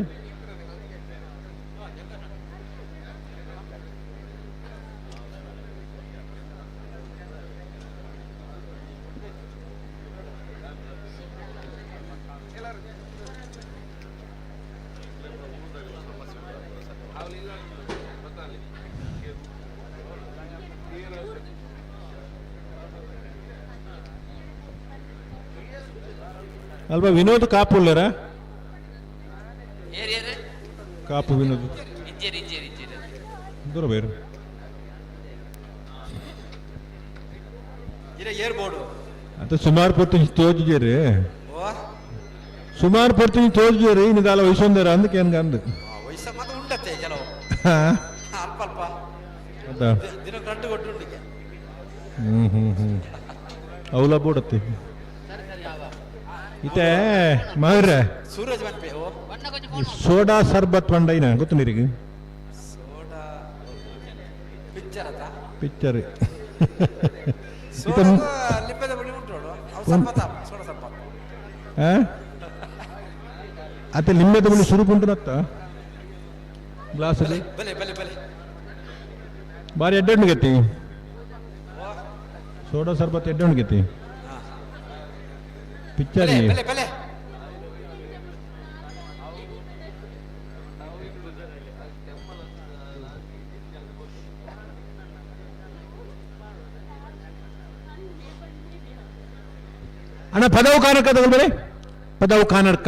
ಅಲ್ವಾ ವಿನೋದ್ ಕಾಪು ಉಳ್ಳಾರ? ಏರಿ ಏರಿ. ಕಾಪು ವಿನೋದ್. ಇಜ್ಜೇರಿ ಇಜ್ಜೇರಿ ಇಜ್ಜೇರಿ. ದೂರ ಬೇರು. ಇರ ಏರ್ ಬೋರ್ಡು. ಅದು ಸುಮಾರು ಪೊರ್ತು ತೋಜಿಜೇರಿ. ಓ. ಸುಮಾರು ಪೊರ್ತು ತೋಜಿಜೇರಿ ಇನ್ನದಾಲ ವಯಸ್ಸೊಂದರ ಅಂದಕ್ಕೆ ಏನ್ಗ ಅಂದು. ವಯಸ್ಸ ಮತ್ತೆ ಉಂಡತ್ತೆ ಕೆಲವು. ಹಾ. ಅಲ್ಪ ಅಲ್ಪ. ಅದ. ದಿನಕ್ಕೆ ರಡ್ಡು ಕೊಟ್ಟು ಉಂಡಿಗೆ. ಹ್ಮ್ ಹ್ಮ್ ಹ್ಮ್ ಅವಲ ಬೋಡತ್ತಿ ಇತ್ತೆ ಮಹರ್ರೆ. ಸೂರಜ್ ಮನ್ಪೆ ಓ. ಸೋಡಾ ಸರ್ಬತ್ ಪಂಡೈನ ಗೊತ್ತು ನೀರಿಗೆ? ಸೋಡಾ ಪಿಕ್ಚರ್ ಅತ್ತ? ಪಿಕ್ಚರ್. ಸೋಡಾ ಲಿಂಬೆದ ಬಳಿ ಉಂಟು ನೋಡು, ಅವು ಸರ್ಬತ್, ಸೋಡಾ ಸರ್ಬತ್. ಅತ್ತೆ ಲಿಂಬೆದ ಬಳಿ ಸುರುಪು ಉಂಟು ನತ್ತ ಗ್ಲಾಸ್ ಅಲ್ಲಿ. ಬಲೆ ಬಲೆ ಬಲೆ. ಬಾರಿ ಎಡ್ಡೆ ಗತಿ ಸೋಡಾ ಸರ್ಬತ್ ಎಡ್ಡೆ ಗತಿ ಪಿಕ್ಚರ್. ಬಲೆ ಬಲೆ ಬಲೆ. ಅಣ್ಣ ಪದವು ಕಾನರ್ಕ ತಗೊಳ್ಬೇಡಿ ಪದವು ಕಾನರ್ಕ.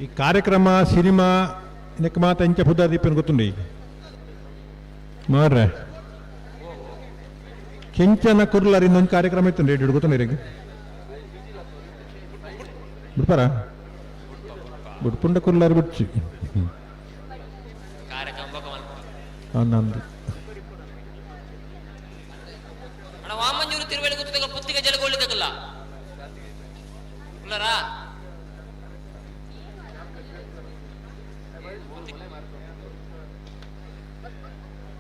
ಈ ಕಾರ್ಯಕ್ರಮ ಸಿನಿಮಾ ಇದಕ್ಕೆ ಮಾತ ಇಂಚ ಪುದಾದೀಪನ್ ಗೊತ್ತುಂಡು ಈಗ ಮಾರ್ರೆ ಕೆಂಚನ ಕುರ್ಲರ್ ಇನ್ನೊಂದು ಕಾರ್ಯಕ್ರಮ ಇತ್ತು ರೇಡಿಯೋ ಗೊತ್ತುಂಡು ಇರಗೆ ಬಿಡ್ಪಾರ. ಬುಡ್ಪುಂಡ ಕುಲ್ಲಾರು ಬಿಡ್ಚಿ. ಕಾರ್ಯಕ್ರಮ ಬೊಕ ಮಲ್ಪ. ಅಂದು. ಅಣ್ಣ, ವಾಮಂಜೂರು ತಿರುವೇಲಿ ಗುತ್ತದಗ ಪುತ್ತಿಗೆ ಜಲಗೋಳಿದಗಲ್ಲ ಉಲ್ಲರಾ?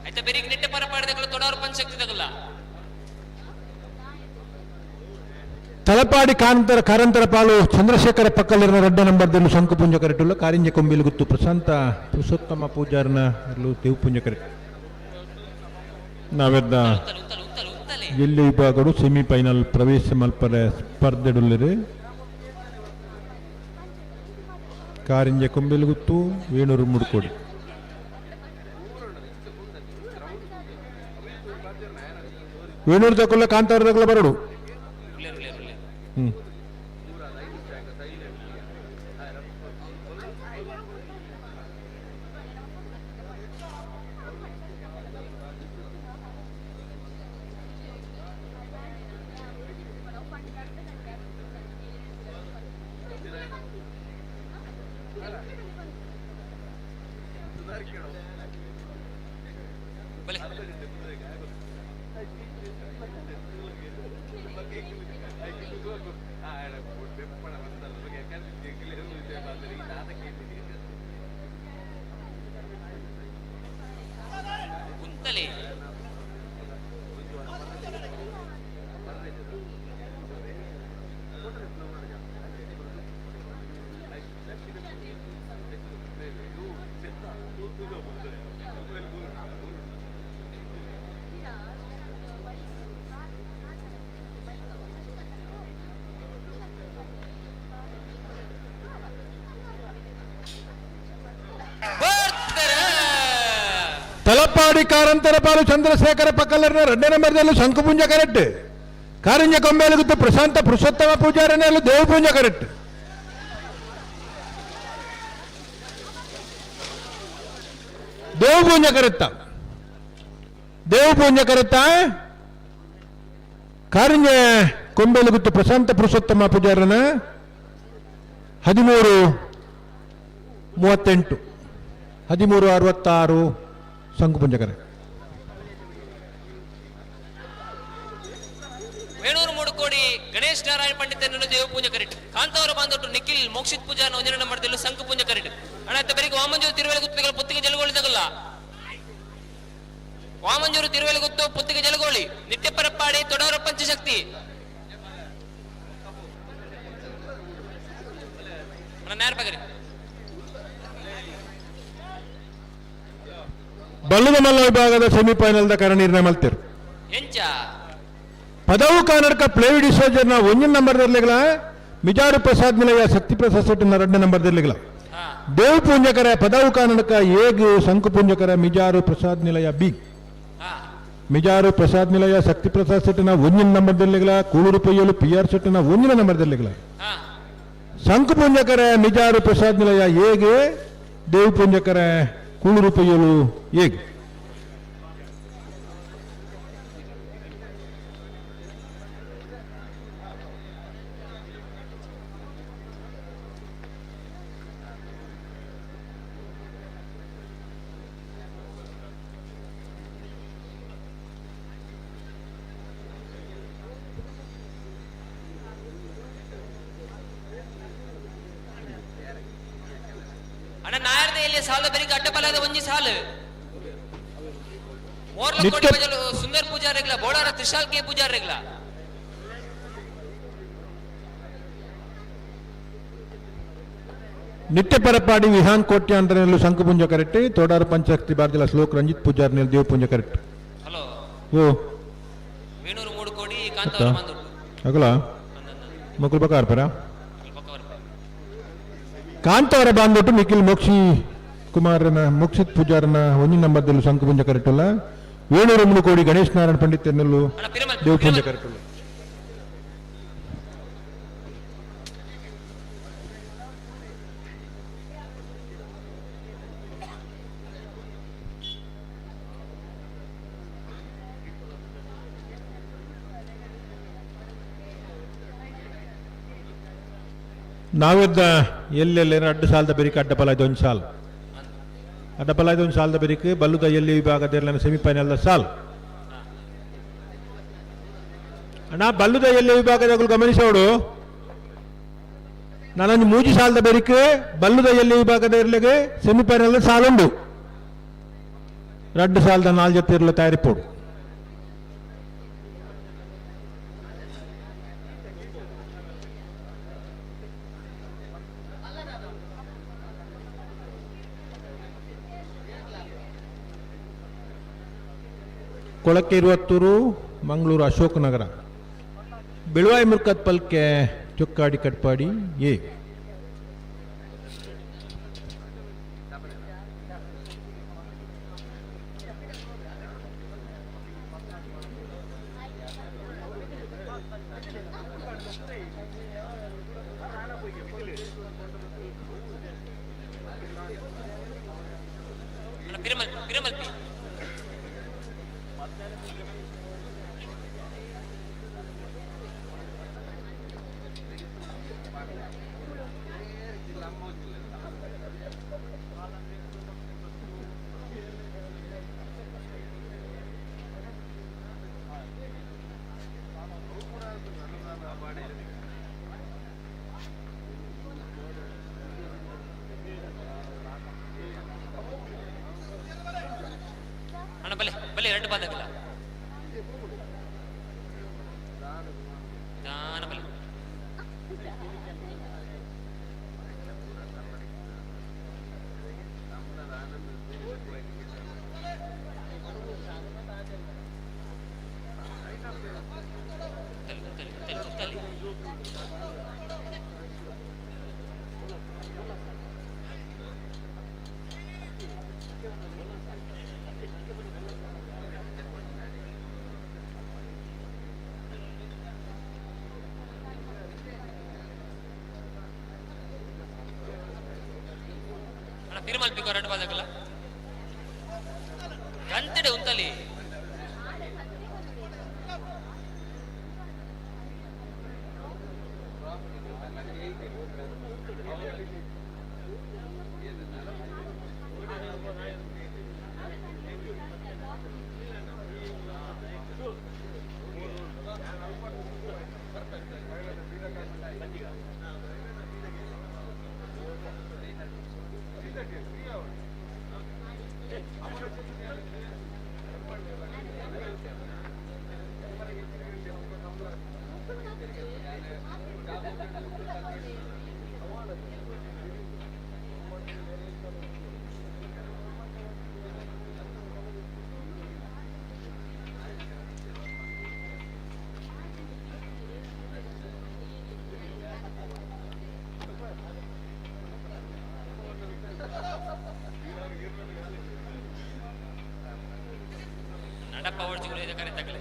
ಆಯ್ತಾ, ಬೆರಿಗ್ ನಿಟ್ಟೆ ಪರ ಪಾಡಿದಗಲ್ಲ ತೊಡವರು ಪಂಚಶಕ್ತಿ ತಗಲ್ಲ. ತಲಪಾಡಿ ಕಾಂತರ ಕಾರಂತರ ಪಾಲು ಚಂದ್ರಶೇಖರ ಪಕ್ಕಲಿರುವ ರಡ್ಡ ನಂಬರ್ದಲ್ಲಿ ಶಂಕುಪುಂಜ ಕರೆಟುಲ್ಲ ಕಾರಿಂಜ ಕೊಂಬಿಲು ಗುತ್ತು ಪ್ರಶಾಂತ ಪುರುಷೋತ್ತಮ ಪೂಜಾರನ ಇರಲು ದೇವಪುಂಜ ಕರೆ ನಾವೆದ್ದ. ಉತ್ತಲೆ ಉತ್ತಲೆ ಉತ್ತಲೆ ಉತ್ತಲೆ. ಜಿಲ್ಲೆ ವಿಭಾಗಡು ಸೆಮಿಫೈನಲ್ ಪ್ರವೇಶ ಮಲ್ಪರೆ ಸ್ಪರ್ಧೆಡುಲ್ಲಿರು ಕಾರಿಂಜ ಕೊಂಬಿಲುಗುತ್ತು, ವೇಣೂರು ಮುಡ್ಕೋಡಿ. ವೇಣೂರು ತಕೊಲ್ಲ, ಕಾಂತಾರ ತಕೊಲ್ಲ ಬರಡು. ಉಲ್ಲೇರು ಉಲ್ಲೇರು ಉಲ್ಲೇರು. ಹ್ಮ್. ಬಲೆ. ಉತ್ತಲೆ. ಬರ್ತಾರೆ. ತಲಪಾಡಿ ಕಾರಂತರ ಪಾಲು ಚಂದ್ರಶೇಖರ ಪಕ್ಕಲರ್ನ ರಡ್ಡ ನಂಬರ್ದಲ್ಲಿ ಶಂಕುಪುಂಜ ಕರೆಕ್ಟ್, ಕಾರಿಂಜ ಕೊಂಬೇಲುಗುತ್ತು ಪ್ರಶಾಂತ ಪುರುಷೋತ್ತಮ ಪೂಜಾರನಲ್ಲಿ ದೇವಪುಂಜ ಕರೆಕ್ಟ್. ದೇವಪುಂಜ ಕರೆತ್ತ, ದೇವಪುಂಜ ಕರೆತ್ತ. ಕಾರಿಂಜ ಕೊಂಬೇಲುಗುತ್ತು ಪ್ರಶಾಂತ ಪುರುಷೋತ್ತಮ ಪೂಜಾರನ 13:38, 13:66 ಶಂಕುಪುಂಜ ಕರೆಕ್ಟ್. ವೇಣೂರು ಮೂಡುಕೋಡಿ ಗಣೇಶ್ ನಾರಾಯಣ ಪಂಡಿತನನ್ನು ದೇವಪೂಜೆ ಕರೆಕ್ಟ್. ಕಾಂತಾವರ ಬಾಂಧವರು ನಿಖಿಲ್ ಮೋಕ್ಷಿತ್ ಪೂಜಾ ಒಂದಿನ ನಂಬರ್ದಲ್ಲಿ ಸಂಕು ಪೂಜೆ ಕರೆಕ್ಟ್. ಅಣ್ಣ, ಬೆಳಿಗ್ಗೆ ವಾಮಂಜೂರು ತಿರುವೇಲಿ ಗುತ್ತುಗಳ ಪುತ್ತಿಗೆ ಜಲಗೋಳಿ ತಗಲ್ಲ. ವಾಮಂಜೂರು ತಿರುವೇಲಿ ಗುತ್ತು ಪುತ್ತಿಗೆ ಜಲಗೋಳಿ, ನಿತ್ಯ ಪರಪ್ಪಾಡಿ ತೊಡವರ ಪಂಚಶಕ್ತಿ. ಅಣ್ಣ, ನೇರ ಬಗರಿ. ಬಲ್ಲದ ಮಲ್ಲ ವಿಭಾಗದ ಸೆಮಿಫೈನಲ್ದ ಕರ ನಿರ್ಣಯ ಮಲ್ತಿರು. ಎಂಚ? ಪದವು ಕರ್ನಾಟಕ ಪ್ಲೇವಿ ಡಿಸೋಜರ್ನ ಒಂದಿನ ನಂಬರ್ದಲ್ಲಿಗಳ ಮಿಜಾರು ಪ್ರಸಾದ್ ನಿಲಯ ಶಕ್ತಿ ಪ್ರಸಾದ್ ಶೆಟ್ಟಿನ ಎರಡನೇ ನಂಬರ್ದಲ್ಲಿಗಳ. ಹಾ. ದೇವ್ ಪೂಂಜಕರ ಪದವು ಕರ್ನಾಟಕ ಏಗ್ ಶಂಕು ಪೂಂಜಕರ ಮಿಜಾರು ಪ್ರಸಾದ್ ನಿಲಯ ಬಿ. ಹಾ. ಮಿಜಾರು ಪ್ರಸಾದ್ ನಿಲಯ ಶಕ್ತಿ ಪ್ರಸಾದ್ ಶೆಟ್ಟಿನ ಒಂದಿನ ನಂಬರ್ದಲ್ಲಿಗಳ ಕೂಳೂರು ಪೊಯ್ಯಲು ಪಿ ಆರ್ ಶೆಟ್ಟಿನ ಒಂದಿನ ನಂಬರ್ದಲ್ಲಿಗಳ. ಹಾ. ಶಂಕು ಪೂಂಜಕರ ಮಿಜಾರು ಪ್ರಸಾದ್ ನಿಲಯ ಏಗೆ, ದೇವ್ ಪೂಂಜಕರ ಕೂಳೂರು ಪೊಯ್ಯಲು ಏಗ್. ಅಣ್ಣ, ನಾಯರ್ದ ಎಲ್ಲಿ ಸಾಲ ಬೆರಿಗೆ ಅಡ್ಡಬಲದ ಒಂಜಿ ಸಾಲು ಮೋರ್ಲ ಕೋಡಿ ಬಜಲು ಸುಂದರ್ ಪೂಜಾರಿಗ್ಲ, ಬೋಳಾರ ತ್ರಿಶಾಲ್ ಕೆ ಪೂಜಾರಿಗ್ಲ. ನಿತ್ಯ ಪರಪಾಡಿ ವಿಹಾನ್ ಕೋಟ್ಯಾಂತರಲ್ಲೂ ಶಂಕುಪುಂಜ ಕರೆಕ್ಟ್. ತೋಡಾರ ಪಂಚಶಕ್ತಿ ಬಾರ್ದಿಲ ಶ್ಲೋಕ್ ರಂಜಿತ್ ಪೂಜಾರ್ನಲ್ಲಿ ದೇವಪುಂಜ ಕರೆಕ್ಟ್. ಹಲೋ. ಓ. ವೇಣೂರು ಮೂಡು ಕೋಡಿ ಕಾಂತಾವರ ಬಂದುಂಟು. ಅಗಲ ಮಕ್ಕಳು ಬಕಾರ ಪರ. ಪಕ್ಕ ಬರ್ಪ. ಕಾಂತಾವರ ಬಾಂಧಟ್ಟು ನಿಖಿಲ್ ಮೋಕ್ಷಿ ಕುಮಾರನ ಮೋಕ್ಷಿತ್ ಪೂಜಾರನ ಒಂದಿನ ನಂಬರ್ದಲ್ಲೂ ಶಂಕುಪುಂಜ ಕರೆಕ್ಟ್ ಅಲ್ಲ. ವೇಣೂರು ಮೂಡು ಕೋಡಿ ಗಣೇಶ್ ನಾರಾಯಣ ಪಂಡಿತನಲ್ಲೂ ಅಣ್ಣ, ಪಿರಮಲ್. ದೇವಪುಂಜ ಪಿರಮಲ್. ಕರೆಕ್ಟ್ ಅಲ್ಲ. ನಾವೆದ್ದ ಎಲ್ಲೆಲ್ಲ ಅಡ್ಡ ಸಾಲದ ಬೆರಿಕೆ ಅಡ್ಡಪಲಾಯ್ದ ಒಂದು ಸಾಲ್ ಅಡ್ಡಪಲಾಯ್ದ ಒಂದು ಸಾಲದ ಬೆರಿಕೆ ಬಲ್ಲುದ ಎಲ್ಲಿ ವಿಭಾಗದ ಸೆಮಿಫೈನಲ್ ಸಾಲ್. ಅಣ್ಣ ಬಲ್ಲುದ ಎಲ್ಲಿ ವಿಭಾಗದ ಗಮನಿಸೋಡು, ನಾನೊಂದು ಮೂಜಿ ಸಾಲದ ಬೆರಿಕೆ ಬಲ್ಲುದ ಎಲ್ಲಿ ವಿಭಾಗದ ಇರ್ಲಿಗೆ ಸೆಮಿಫೈನಲ್ ಸಾಲುಂಡು. ರಡ್ಡು ಸಾಲದ ನಾಲ್ ಜೊತೆ ಇರಲು ತಯಾರಿಪೋಡು. ಕೊಳಕೆ ಇರುವತ್ತೂರು, ಮಂಗಳೂರು ಅಶೋಕ ನಗರ, ಬೆಳುವಾಯಿ ಮುರ್ಕತ್ ಪಲ್ಕೆ, ಚೊಕ್ಕಾಡಿ ಕಟ್ಪಾಡಿ ಎ. ಪಿರಮಲ್ ಪಿರಮಲ್ಪಿ. ಅಣ್ಣ ಬಲೆ ಬಲೆ ಎರಡು ಬಾದಗಲ್ಲ ದಾನ ಬಲೆ. ತಲಿ ತಲಿ ತಲಿ ತಲಿ. ಅಣ್ಣ ಪಿರಮಲ್ಪಿಕೋ ಎರಡು ಬಾದಗಲ್ಲ ಗಂತಡೆ ಉಂತಲಿ. ನಡಪ ಓಡ್ಜಿಗಳು ಇದೆ ಕರೆ ತಗಲೆ.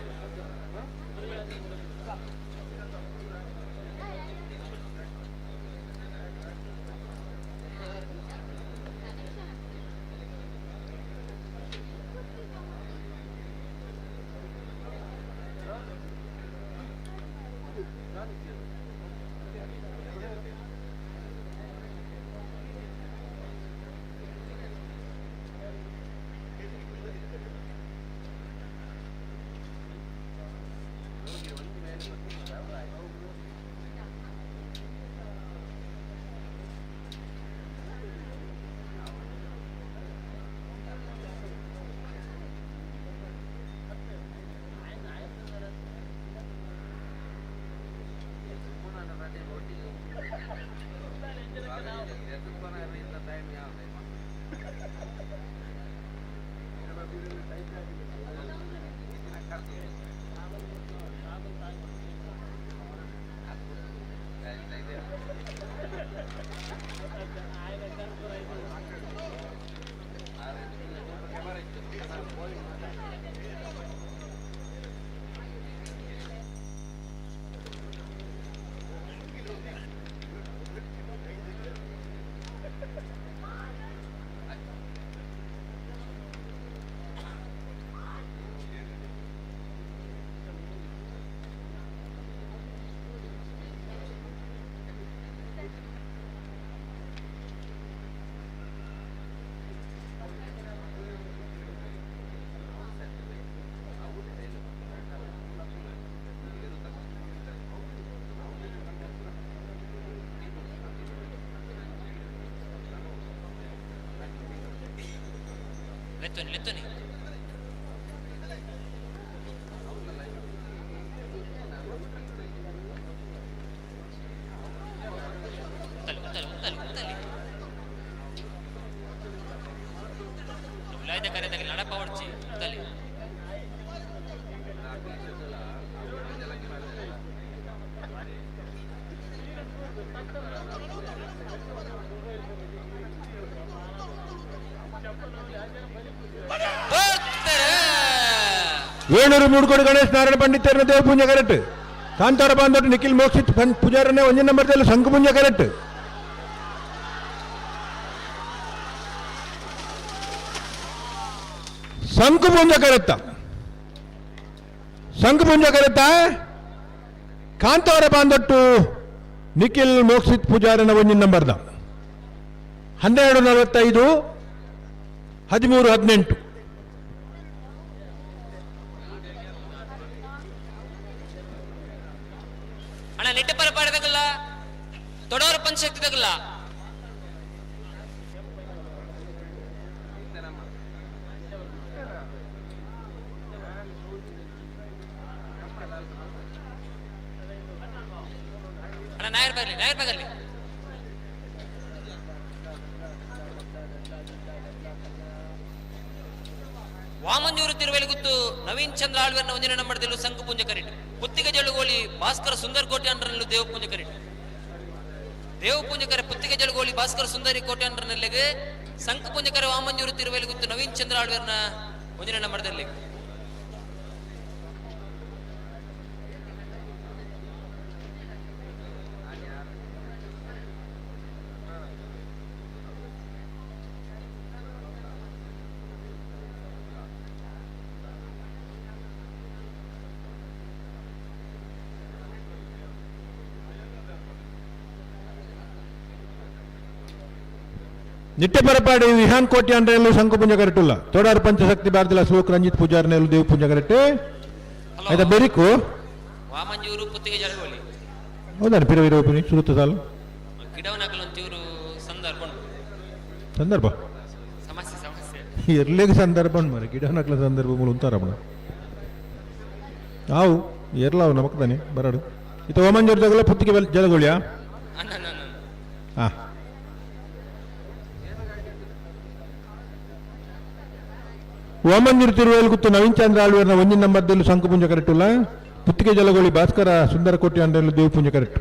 ಲೆತ್ತೊನಿ ಲೆತ್ತೊನಿ. ಉತ್ತಲಿ ಉತ್ತಲಿ ಉತ್ತಲಿ ಉತ್ತಲಿ. ಉಲಾಯ್ದ ಕರೆದಾಗ ನಡಪ ಹೊಡ್ಚಿ ಉತ್ತಲಿ. ವೇಣೂರು ಮೂಡ್ಕೋಡು ಗಣೇಶ್ ನಾರಾಯಣ ಪಂಡಿತರನ್ನ ದೇವಪೂಂಜ ಕರೆಕ್ಟ್. ಕಾಂತಾರ ಬಾಂಧವರು ನಿಖಿಲ್ ಮೋಕ್ಷಿತ್ ಪೂಜಾರನ್ನೇ ಒಂದೇ ನಂಬರ್ದಲ್ಲಿ ಶಂಕುಪುಂಜ ಕರೆಕ್ಟ್. ಶಂಕುಪುಂಜ ಕರೆತ್ತ, ಶಂಕುಪುಂಜ ಕರೆತ್ತ. ಕಾಂತಾರ ಬಾಂಧೊಟ್ಟು ನಿಖಿಲ್ ಮೋಕ್ಷಿತ್ ಪೂಜಾರನ ಒಂಜಿನ ನಂಬರ್ದ. 12:45, 13:18. ಅಣ್ಣ ನಿಟ್ಟೆ ಪಾಡದಾಗಲ್ಲ, ದೊಡ್ಡವರ ಪಂಚಶಕ್ತಿದಾಗಲ್ಲ. ಅಣ್ಣ ನಾಯರ್ ಬರ್ಲಿ, ನಾಯರ್ ಬಗರ್ಲಿ. ವಾಮಂಜೂರು ತಿರುವೆಲಗುತ್ತು ನವೀನ್ ಚಂದ್ರ ಆಳ್ವೆರ್ನ ಒಂದಿನ ನಂಬರ್ದಲ್ಲೂ ಸಂಘ ಪೂಂಜ ಕರಿಟ್. ಪುತ್ತಿಗೆ ಜಳುಗೋಳಿ ಭಾಸ್ಕರ ಸುಂದರ್ ಕೋಟೆ ಅಂಡ್ರಲ್ಲೂ ದೇವ ಪೂಂಜ ಕರಿಟ್. ದೇವ ಪೂಂಜಕರೆ ಪುತ್ತಿಗೆ ಜಳುಗೋಳಿ ಭಾಸ್ಕರ ಸುಂದರಿ ಕೋಟೆ ಅಂಡ್ರನಲ್ಲಿಗೆ ಸಂಘ ಪೂಂಜಕರೆ ವಾಮಂಜೂರು ತಿರುವೆಲಗುತ್ತು ನವೀನ್ ಚಂದ್ರ ಆಳ್ವೆರ್ನ ಒಂದಿನ ನಂಬರ್ದಲ್ಲಿ. ನಿಟ್ಟೆಪರಪಾಡಿ ವಿಹಾನ್ ಕೋಟಿ ಅಂಡ್ರೆಲ್ಲೂ ಶಂಕುಪುಂಜ ಕರೆಟುಲ್ಲ. ತೋಡಾರು ಪಂಚಶಕ್ತಿ ಭಾರತಿಲ ಶ್ಲೋಕ್ ರಂಜಿತ್ ಪೂಜಾರನೆಲ್ಲೂ ದೇವ ಪೂಂಜ ಕರೆಕ್ಟ್. ಆಯ್ತಾ ಬೆರಿಕು ವಾಮಂಜೂರು ಪುತ್ತಿಗೆ ಜಳಗೋಳಿ. ಹೌದಾ? ಪಿರ ವಿರೋಪಿನಿ ಸುರುತ್ತ ಸಾಲು ಗಿಡವನಾಗಲು ಒಂಚೂರು ಸಂದರ್ಭ ಉಂಟು. ಸಂದರ್ಭ ಸಮಸ್ಯೆ ಸಮಸ್ಯೆ. ಎರ್ಲೆಗ್ ಸಂದರ್ಭ ಉಂಟು ಮರೆ, ಗಿಡವನಕ್ಲ ಸಂದರ್ಭ ಮೂಲ ಉಂತಾರಮ್ಮಣ. ಆವು ಎರ್ಲಾವು ನಮಕ್ ತಾನೆ ಬರಡು. ಇತ್ತ ವಾಮಂಜೂರು ತಗಲ ಪುತ್ತಿಗೆ ಜಲಗೋಳಿಯಾ? ಅಣ್ಣ ಅಣ್ಣ ಅಣ್ಣ. ಹಾ, ವಾಮಂಜೂರು ತಿರುವೇಲು ನವೀನ್ ಚಂದ್ರ ಆಳ್ವೇರ್ನ ಒಂಜಿನ ನಂಬರ್ದಲ್ಲಿ ಶಂಕುಪುಂಜ ಕರೆಕ್ಟುಲ್ಲ. ಪುತ್ತಿಗೆ ಜಲಗೋಳಿ ಭಾಸ್ಕರ ಸುಂದರ ಕೋಟಿ ಅಂಡ್ರೆಲ್ಲೂ ದೇವಪುಂಜ ಕರೆಕ್ಟ್.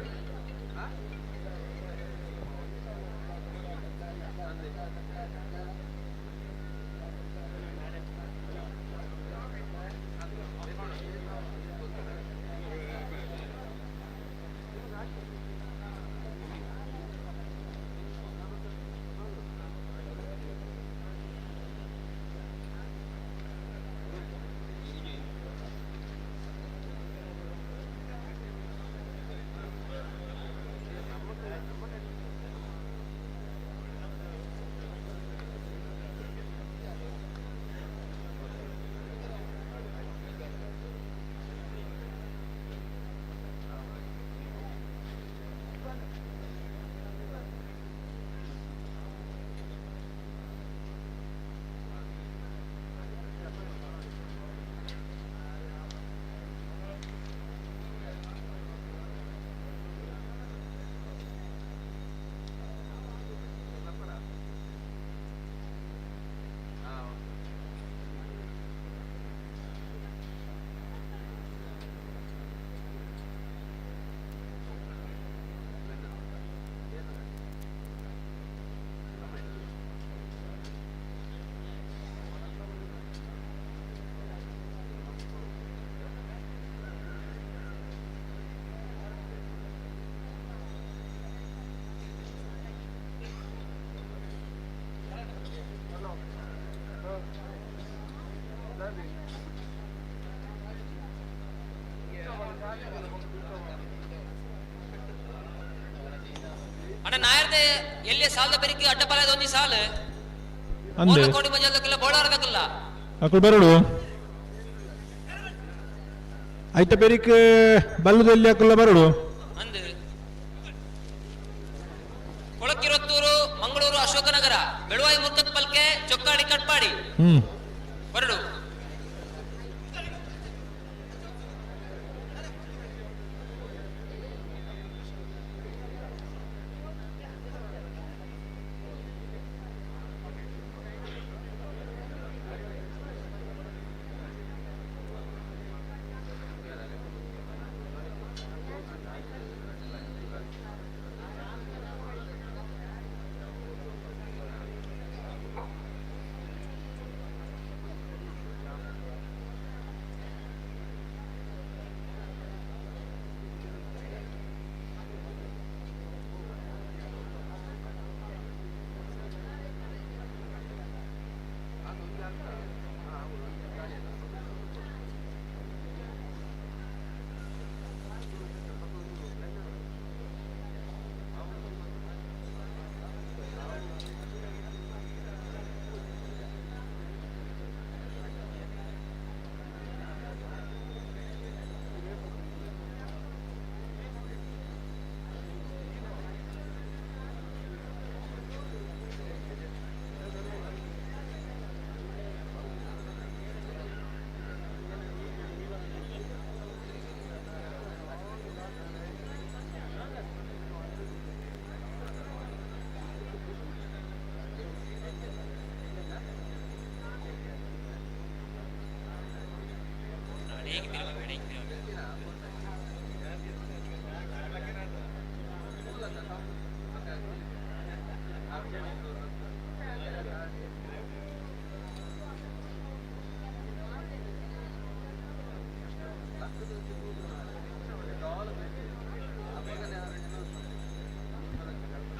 ಅಣ್ಣ ನಾಯರ್ದೆ ಎಲ್ಲಿ ಸಾಲದ ಬೆರಿಕೆ ಅಡ್ಡಪಾಲದ ಒಂಜಿ ಸಾಲು. ಅಂದೆ. ಕೋಡಿ ಮಂಜಲ್ದಕ್ಕಿಲ್ಲ, ಬೋಳಾರದಕ್ಕಿಲ್ಲ. ಅಕುಲು ಬರಡು ಐತ ಬೆರಿಕ್ ಬಲ್ಲದಲ್ಲಿ ಅಕುಲ ಬರಡು. ಅಂದು ಕೊಳಕಿರೊತ್ತೂರು, ಮಂಗಳೂರು ಅಶೋಕನಗರ, ಬೆಳುವಾಯಿ ಮುರ್ಕತ್ ಪಲ್ಕೆ, ಚೊಕ್ಕಾಡಿ ಕಟ್ಪಾಡಿ.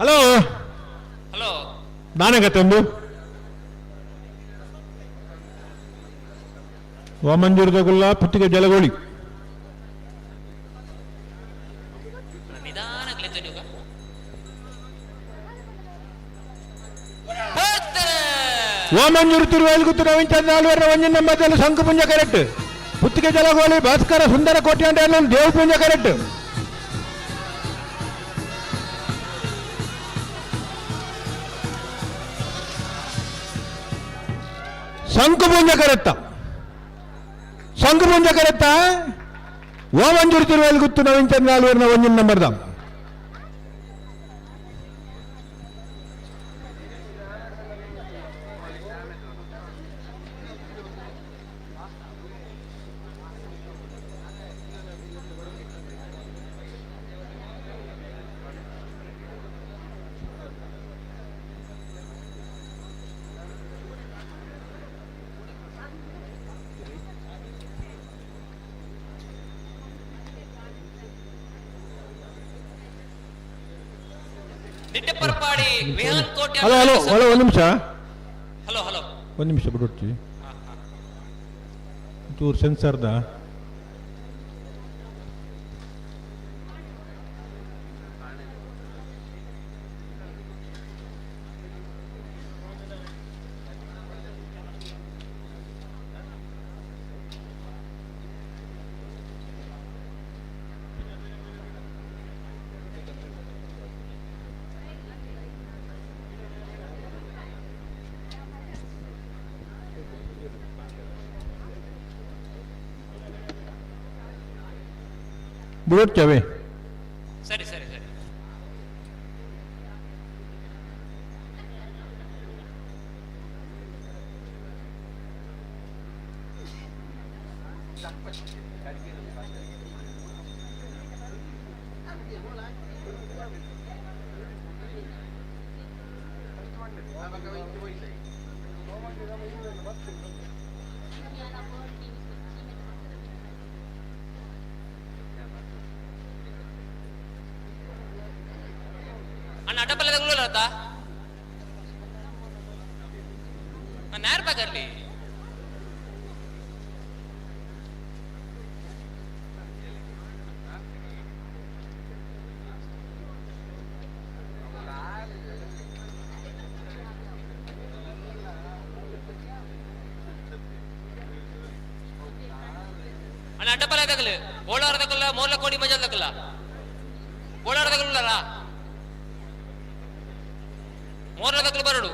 ಹಲೋ. ಹಲೋ. ನಾನೇ ಗತ್ತೊಂದು ವಾಮಂಜೂರದ ಗುಲ್ಲ ಪುತ್ತಿಗೆ ಜಲಗೋಳಿ. ನಿಧಾನ ನೀವು. ವಾಮಂಜೂರು ತಿರುವಾಯಿಲ್ ಗುತ್ತು ನವೀನ್ ಚಂದ್ರ ಆಳ್ವಾರ ಒಂಜಿನ ನಂಬರ್ದಲ್ಲಿ ಶಂಕುಪುಂಜ ಕರೆಕ್ಟ್. ಪುತ್ತಿಗೆ ಜಲಗೋಳಿ ಭಾಸ್ಕರ ಸುಂದರ ಕೋಟೆ ಅಂತ ದೇವಪುಂಜ ಕರೆಕ್ಟ್. ಶಂಕುಪುಂಜ ಕರೆತ್ತ, ಶಂಕುಪುಂಜ ಕರೆತ್ತ. ವಾಮಂಜೂರು ತಿರುವಾಯಿಲ್ ಗುತ್ತು ನವೀನ್ ಚಂದ್ರ ಆಳ್ವಾರನ ಒಂಜಿನ ನಂಬರ್ದ. ನಿಟ್ಟೆಪರಪಾಡಿ ವಿಹಾನ್ ಕೋಟೆ. ಹಲೋ ಹಲೋ ಹಲೋ, ಒಂದು ನಿಮಿಷ. Hello hello. ಒಂದು ನಿಮಿಷ ಬಿಡುತ್ತಿ, ಚೂರು ಸೆನ್ಸರ್ದ. ಬಿಡುತ್ತವೆ. ಸರಿ ಸರಿ ಸರಿ. ಅಣ್ಣ, ಅಡ್ಡಪಲ್ಲದ ನೇರ ಬಾಗರ್ಲಿ. ಅಣ್ಣ, ಅಡ್ಡಪಲ್ಲದಾಗಲು ಬೋಳಾರದಕ್ಕಲ್ಲ, ಮೋರ್ಲಕೋಡಿ ಮಜಲ್ದಕ್ಕಲ್ಲ, ಬೋಳಾರದಕ್ಕಲ್ಲ, ಮೋರ್ಲದಕ್ಕಲು ಬರಡು.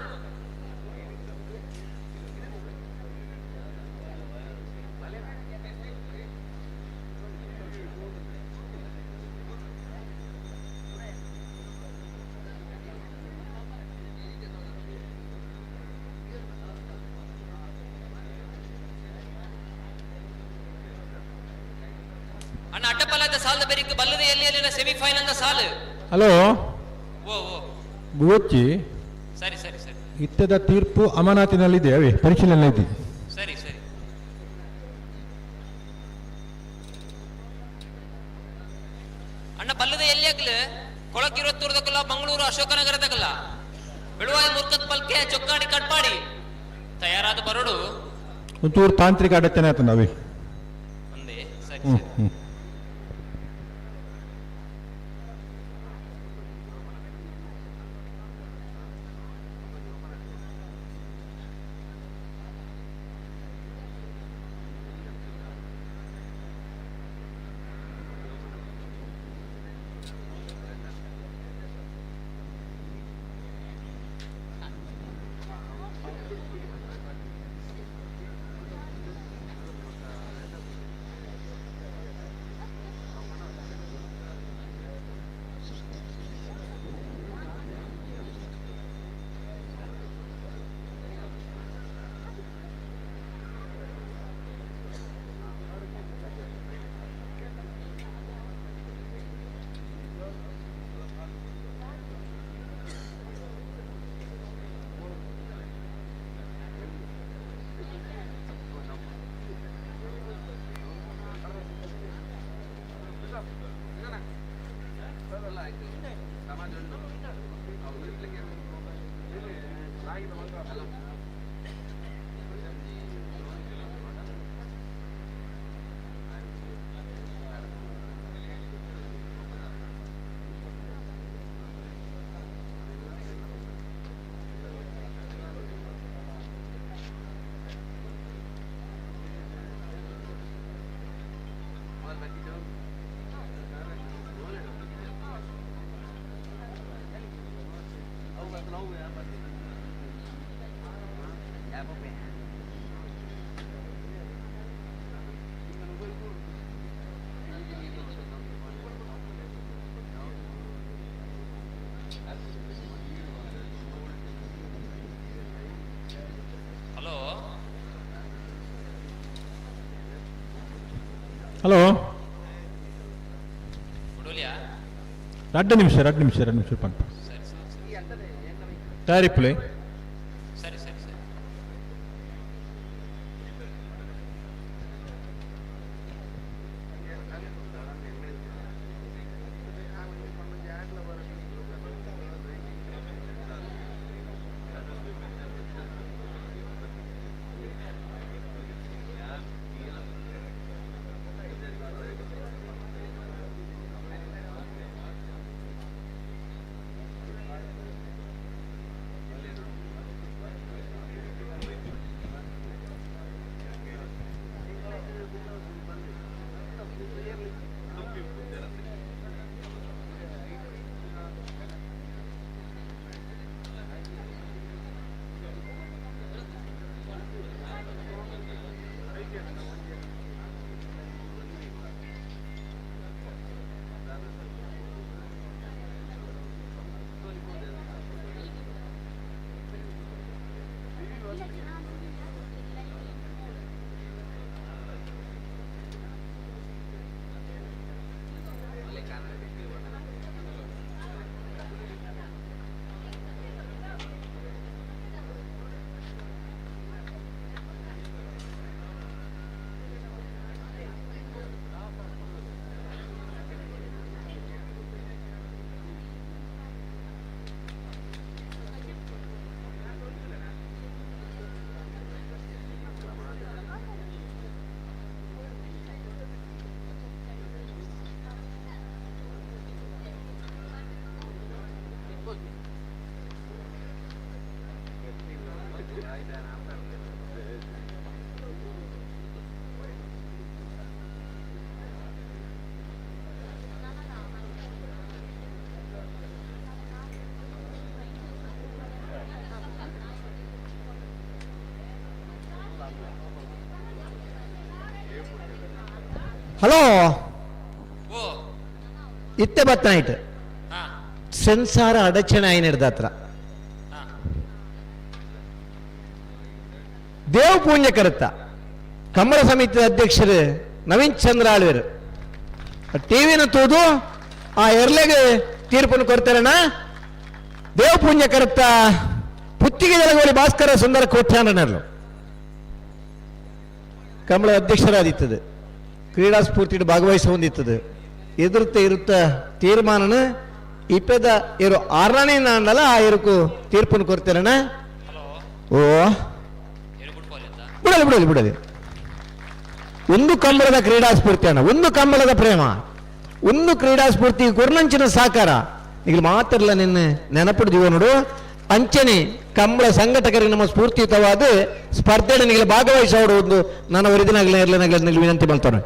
ಅಣ್ಣ, ಅಡ್ಡಪಲ್ಲದ ಸಾಲದ ಬೆರಿಕ್ ಬಲ್ಲದ ಎಲ್ಲಿ ಎಲ್ಲಿನ ಸೆಮಿಫೈನಲ್ the ಸಾಲು. ಹಲೋ. ಓ ಓ. ಬುಡೊಚ್ಚಿ. ಸರಿ ಸರಿ ಸರಿ. ಇತ್ತದ ತೀರ್ಪು ಅಮಾನತಿನಲ್ಲಿದೆ, ಅವೇ ಪರಿಶೀಲನೆ ಇದೆ. ಸರಿ ಸರಿ. ಅಣ್ಣ, ಬಲ್ಲದ ಎಲ್ಲಿ ಆಗ್ಲು ಕೊಳಕಿರುತ್ತೂರ್ದಕ್ಕಲ್ಲ, ಮಂಗಳೂರು ಅಶೋಕನಗರದಕ್ಕಲ್ಲ, ಬೆಳುವಾಯ ಮುರ್ಕತ್ ಪಲ್ಕೆ ಚೊಕ್ಕಾಡಿ ಕಟ್ಪಾಡಿ ತಯಾರಾದ ಬರಡು. ಒಂಚೂರು ತಾಂತ್ರಿಕ ಅಡಚಣೆ ಆಯ್ತು ನಾವೇ. ಒಂದೇ ಸರಿ. ಹ್ಮ್. ಸರಿ. ಹ್ಮ್. ಹಲೋ. ಹಲೋ. ಉಡೋಲಿಯಾ? 2 ನಿಮಿಷ, 2 ನಿಮಿಷ, 2 ನಿಮಿಷ ಪನ್ಪ. ಸರಿ ಸರಿ ಸರಿ. ತಯಾರಿಪ್ಪುಲೆ. ಸರಿ ಸರಿ ಸರಿ. ಹಲೋ. ಓ. ಇತ್ತೆ ಬತ್ತಾಯ್ತು. ಹಾ. ಸೆನ್ಸಾರ ಅಡಚಣೆ ಆಯ್ನಿಡ್ದ ಹತ್ರ. ಹಾ. ದೇವ್ ಪೂಂಜೆ ಕರುತ್ತ ಕಂಬಳ ಸಮಿತಿ ಅಧ್ಯಕ್ಷರು ನವೀನ್ ಚಂದ್ರ ಆಳ್ವೇರು ಟಿವಿನ ತೂದು ಆ ಎರ್ಲೆಗೆ ತೀರ್ಪನ್ನು ಕೊಡ್ತಾರಣ. ದೇವ್ ಪೂಂಜೆ ಕರುತ್ತ ಪುತ್ತಿಗೆ ಜಲಗೋಲಿ ಭಾಸ್ಕರ ಸುಂದರ ಕೋಟ್ಯಾನರು ಕಂಬಳ ಅಧ್ಯಕ್ಷರಾದಿತ್ತದು, ಕ್ರೀಡಾ ಸ್ಫೂರ್ತಿ ಭಾಗವಹಿಸ ಹೊಂದಿತ್ತದು. ಎದುರುತ್ತ ಇರುತ್ತ ತೀರ್ಮಾನನ ಇಪ್ಪದ ಇರು ಆರನೇ ನಾಂಡಲ ಆ ಇರುಕು ತೀರ್ಪನ್ನು ಕೊಡ್ತಾರಣ. ಹಲೋ. ಓ. ಏನು ಬಿಡ್ಬೋದು ಅಂತ? ಬಿಡಲಿ ಬಿಡಲಿ ಬಿಡಲಿ. ಒಂದು ಕಂಬಳದ ಕ್ರೀಡಾ ಸ್ಫೂರ್ತಿ ಅಣ್ಣ, ಒಂದು ಕಂಬಳದ ಪ್ರೇಮ, ಒಂದು ಕ್ರೀಡಾ ಸ್ಫೂರ್ತಿ ಕೊರ್ನಂಚಿನ ಸಾಕಾರ ಈಗ ಮಾತ್ರಲ್ಲ ನಿನ್ನ ನೆನಪು ಜೀವನುಡು. ಅಂಚನೆ ಕಂಬಳ ಸಂಘಟಕರಿಗೆ ನಮ್ಮ ಸ್ಫೂರ್ತಿಯುತವಾದ ಸ್ಪರ್ಧೆ ನಿಮಗೆ ಭಾಗವಹಿಸೋಡು ಒಂದು ನನ್ನ ಒರಿದಿನಾಗಲೇ ಇರಲಿನಾಗಲೇ ವಿನಂತಿ ಮಾಡ್ತಾನೆ.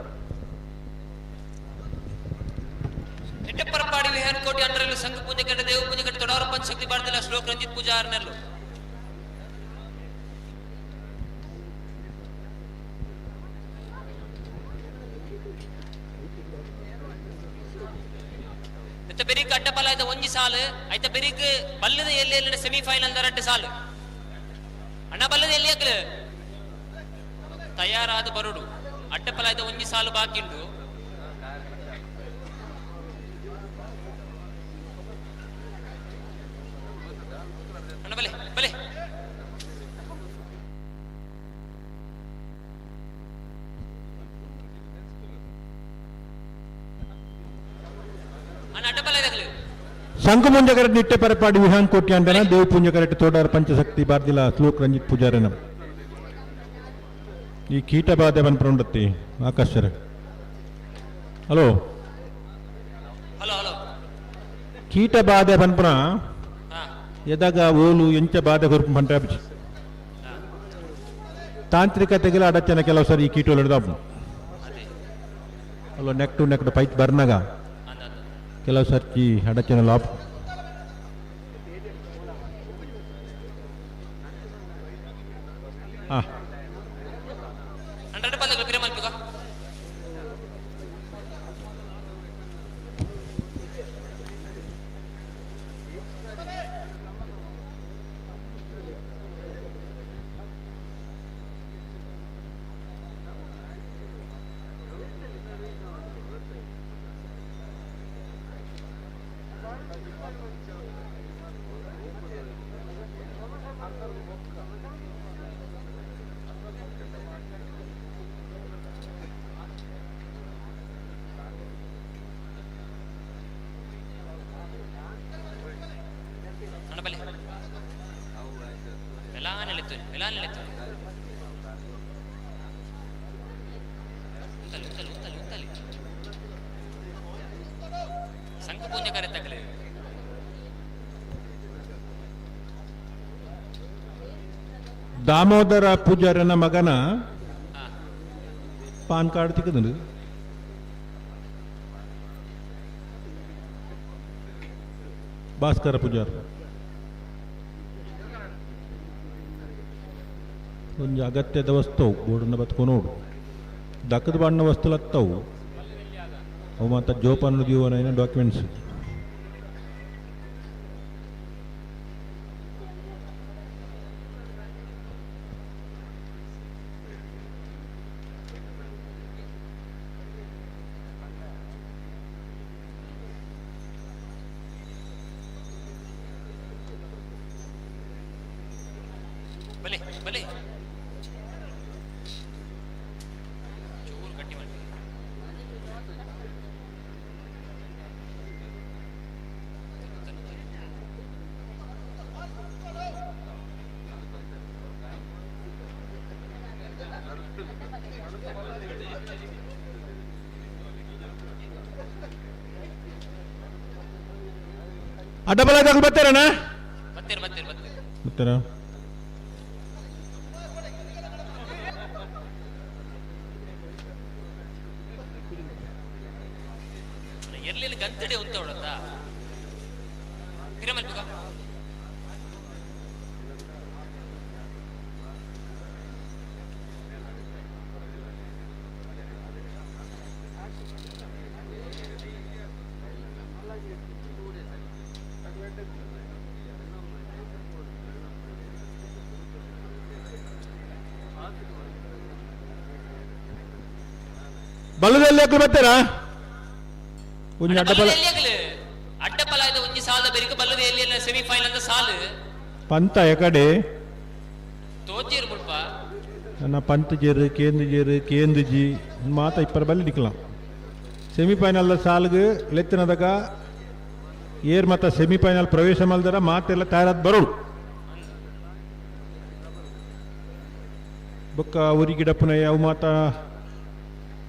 ಎಡ್ಡಪ್ಪರಪಾಡಿ ವಿಹಾನ್ ಕೋಟಿ ಅಂಡ್ರಲ್ಲು ಸಂಘ ಪೂಜೆ ಕಡೆ ದೇವ ಪೂಜೆ ಕಡೆ ತೊಡವರ ಪಂಚಶಕ್ತಿ ಭಾರತದ ಶ್ಲೋಕ ರಂಜಿತ್ ಪೂಜಾರ್ನಲ್ಲು. ಐತ ಬೆರಿಕ್ ಅಡ್ಡಪಲ ಐತ ಒಂಜಿ ಸಾಲು, ಐತ ಬೆರಿಕ್ ಬಲ್ಲದ ಎಲ್ಲಿ ಎಲ್ಲಿ ಸೆಮಿಫೈನಲ್ ರಡ್ಡು ಸಾಲು. ಅಣ್ಣ ಬಲ್ಲದ ಎಲ್ಲಿ ಅಕ್ಲು ತಯಾರಾದ ಬರುಡು. ಅಡ್ಡಪಲ ಐತ ಒಂಜಿ ಸಾಲು ಬಾಕಿ ಉಂಡು. ಅಣ್ಣ ಬಲೆ ಬಲೆ. ಅಣ್ಣ ಅಡ್ಡಪಲ ಐತಕ್ಲು. ಶಂಕುಪುಂಜ ಕರೆಟ್ ನಿಟ್ಟೆ ಪರಪಾಡಿ ವಿಹಾನ್ ಕೋಟ್ಯಾಂಡನ ದೇವಪುಂಜ ಕರೆಟ್ ತೋಡಾರ ಪಂಚಶಕ್ತಿ ಬಾರ್ದಿಲ ಶ್ಲೋಕ್ ರಂಜಿತ್ ಪೂಜಾರನ. ಈ ಕೀಟ ಬಾಧೆ ಪನ್ಪುಂಡತ್ತಿ ಆಕಾಶರ. Hello hello hello. ಕೀಟ ಬಾಧೆ ಪನ್ಪುನ ಹಾ. ಎದಾಗ ಓಲು ಎಂಚ ಬಾಧೆ ಕೊರ್ಪು ಪಂಟ ತಾಂತ್ರಿಕತೆಗೆಲ್ಲ ಅಡಚನೆ ಕೆಲವು ಸರಿ ಈ ಕೀಟೋಲು ಹಿಡ್ದಾಪು. ಅದೇ. ಅಲ್ಲ, ನೆಕ್ ಟು ನೆಕ್ ಪೈತ್ ಬರ್ನಾಗ ಅಂದ ಅಂದ. ಕೆಲವು ಸರ್ತಿ ಅಡಚನೆ ಲಾಪ್. ಹಾ. ಹಂಡ್ರೆಡ್ ಬಂದಾಗ ಪಿರ ಮಲ್ಪುಗ. ಅಣ್ಣ ಬಲೆ ಮೆಲಾನ್ ಎಳೆತು, ಮೆಲಾನ್ ಎಳೆತು. ಉಂತಲಿ ಉಂತಲಿ ಉಂತಲಿ ಉಂತಲಿ. ಶಂಖ ಪೂಂಜೆ ಕರೆ ತಗಲಿ. ದಾಮೋದರ ಪೂಜಾರನ ಮಗನ ಹಾ. ಪಾನ್ ಕಾರ್ಡ್ ತಿಕ್ಕದು. ಭಾಸ್ಕರ ಪೂಜಾರ್ ಒಂಜಿ ಅಗತ್ಯದ ವಸ್ತು ಬೋರ್ಡನ್ನ ಬತ್ಕೊ ನೋಡು. ದಕ್ಕದ ಬಣ್ಣ ವಸ್ತುಲತ್ತವು ಅವು ಮಾತ ಜೋಪಾನ ಜೀವನ ಡಾಕ್ಯುಮೆಂಟ್ಸ್. ಬಲೆ ಬಲೆ, ಚೂರು ಗಟ್ಟಿ ಮಾಡಿ. ಅಡ್ಡಬಲ ಬರ್ತಾರಣ್ಣ. ಬತ್ತೀರಿ ಬತ್ತೀರಿ ಬತ್ತೀರಿ. ಬರ್ತಾರ. ಎರ್ಲಿಲ್ಲ ಗಂತಡೆ ಉಂತ ಹೊಡತ್ತ ಪಿರ ಮಲ್ಪುಗ. ಬಲದಲ್ಲಿ ಯಾಕೆ ಬರ್ತಾರಾ ಒಂಜಿ ಅಡ್ಡಬಲ. ಎಲ್ಲಿ ಆಗಲಿ ಅಡ್ಡಪಲ ಇದು ಒಂಜಿ ಸಾಲದ ಬೆರಿಕ ಬಲ್ಲದ ಎಲ್ಲಿ ಸೆಮಿಫೈನಲ್ ಅಂತ ಸಾಲು. ಪಂತ ಎಕಡೆ. ತೋಜಿರ್ ಮುಲ್ಪ. ನನ್ನ ಪಂತ್ ಜೇರು ಕೇಂದ್ರ ಜೇರು ಕೇಂದ್ರಜಿ ಮಾತ ಇಪ್ಪರ ಬಲ್ಲಿ ನಿಕ್ಕಲ. ಸೆಮಿಫೈನಲ್ ಸಾಲ್ಗ್ ಲೆತ್ತಿನದಾಗ ಏರ್ ಮತ್ತ ಸೆಮಿಫೈನಲ್ ಪ್ರವೇಶ ಮಲ್ದರ ಮಾತೆಲ್ಲ ತಯಾರಾದ ಬರೋಳು. ಬೊಕ್ಕ ಊರಿ ಗಿಡಪ್ಪನ ಅವು ಮಾತ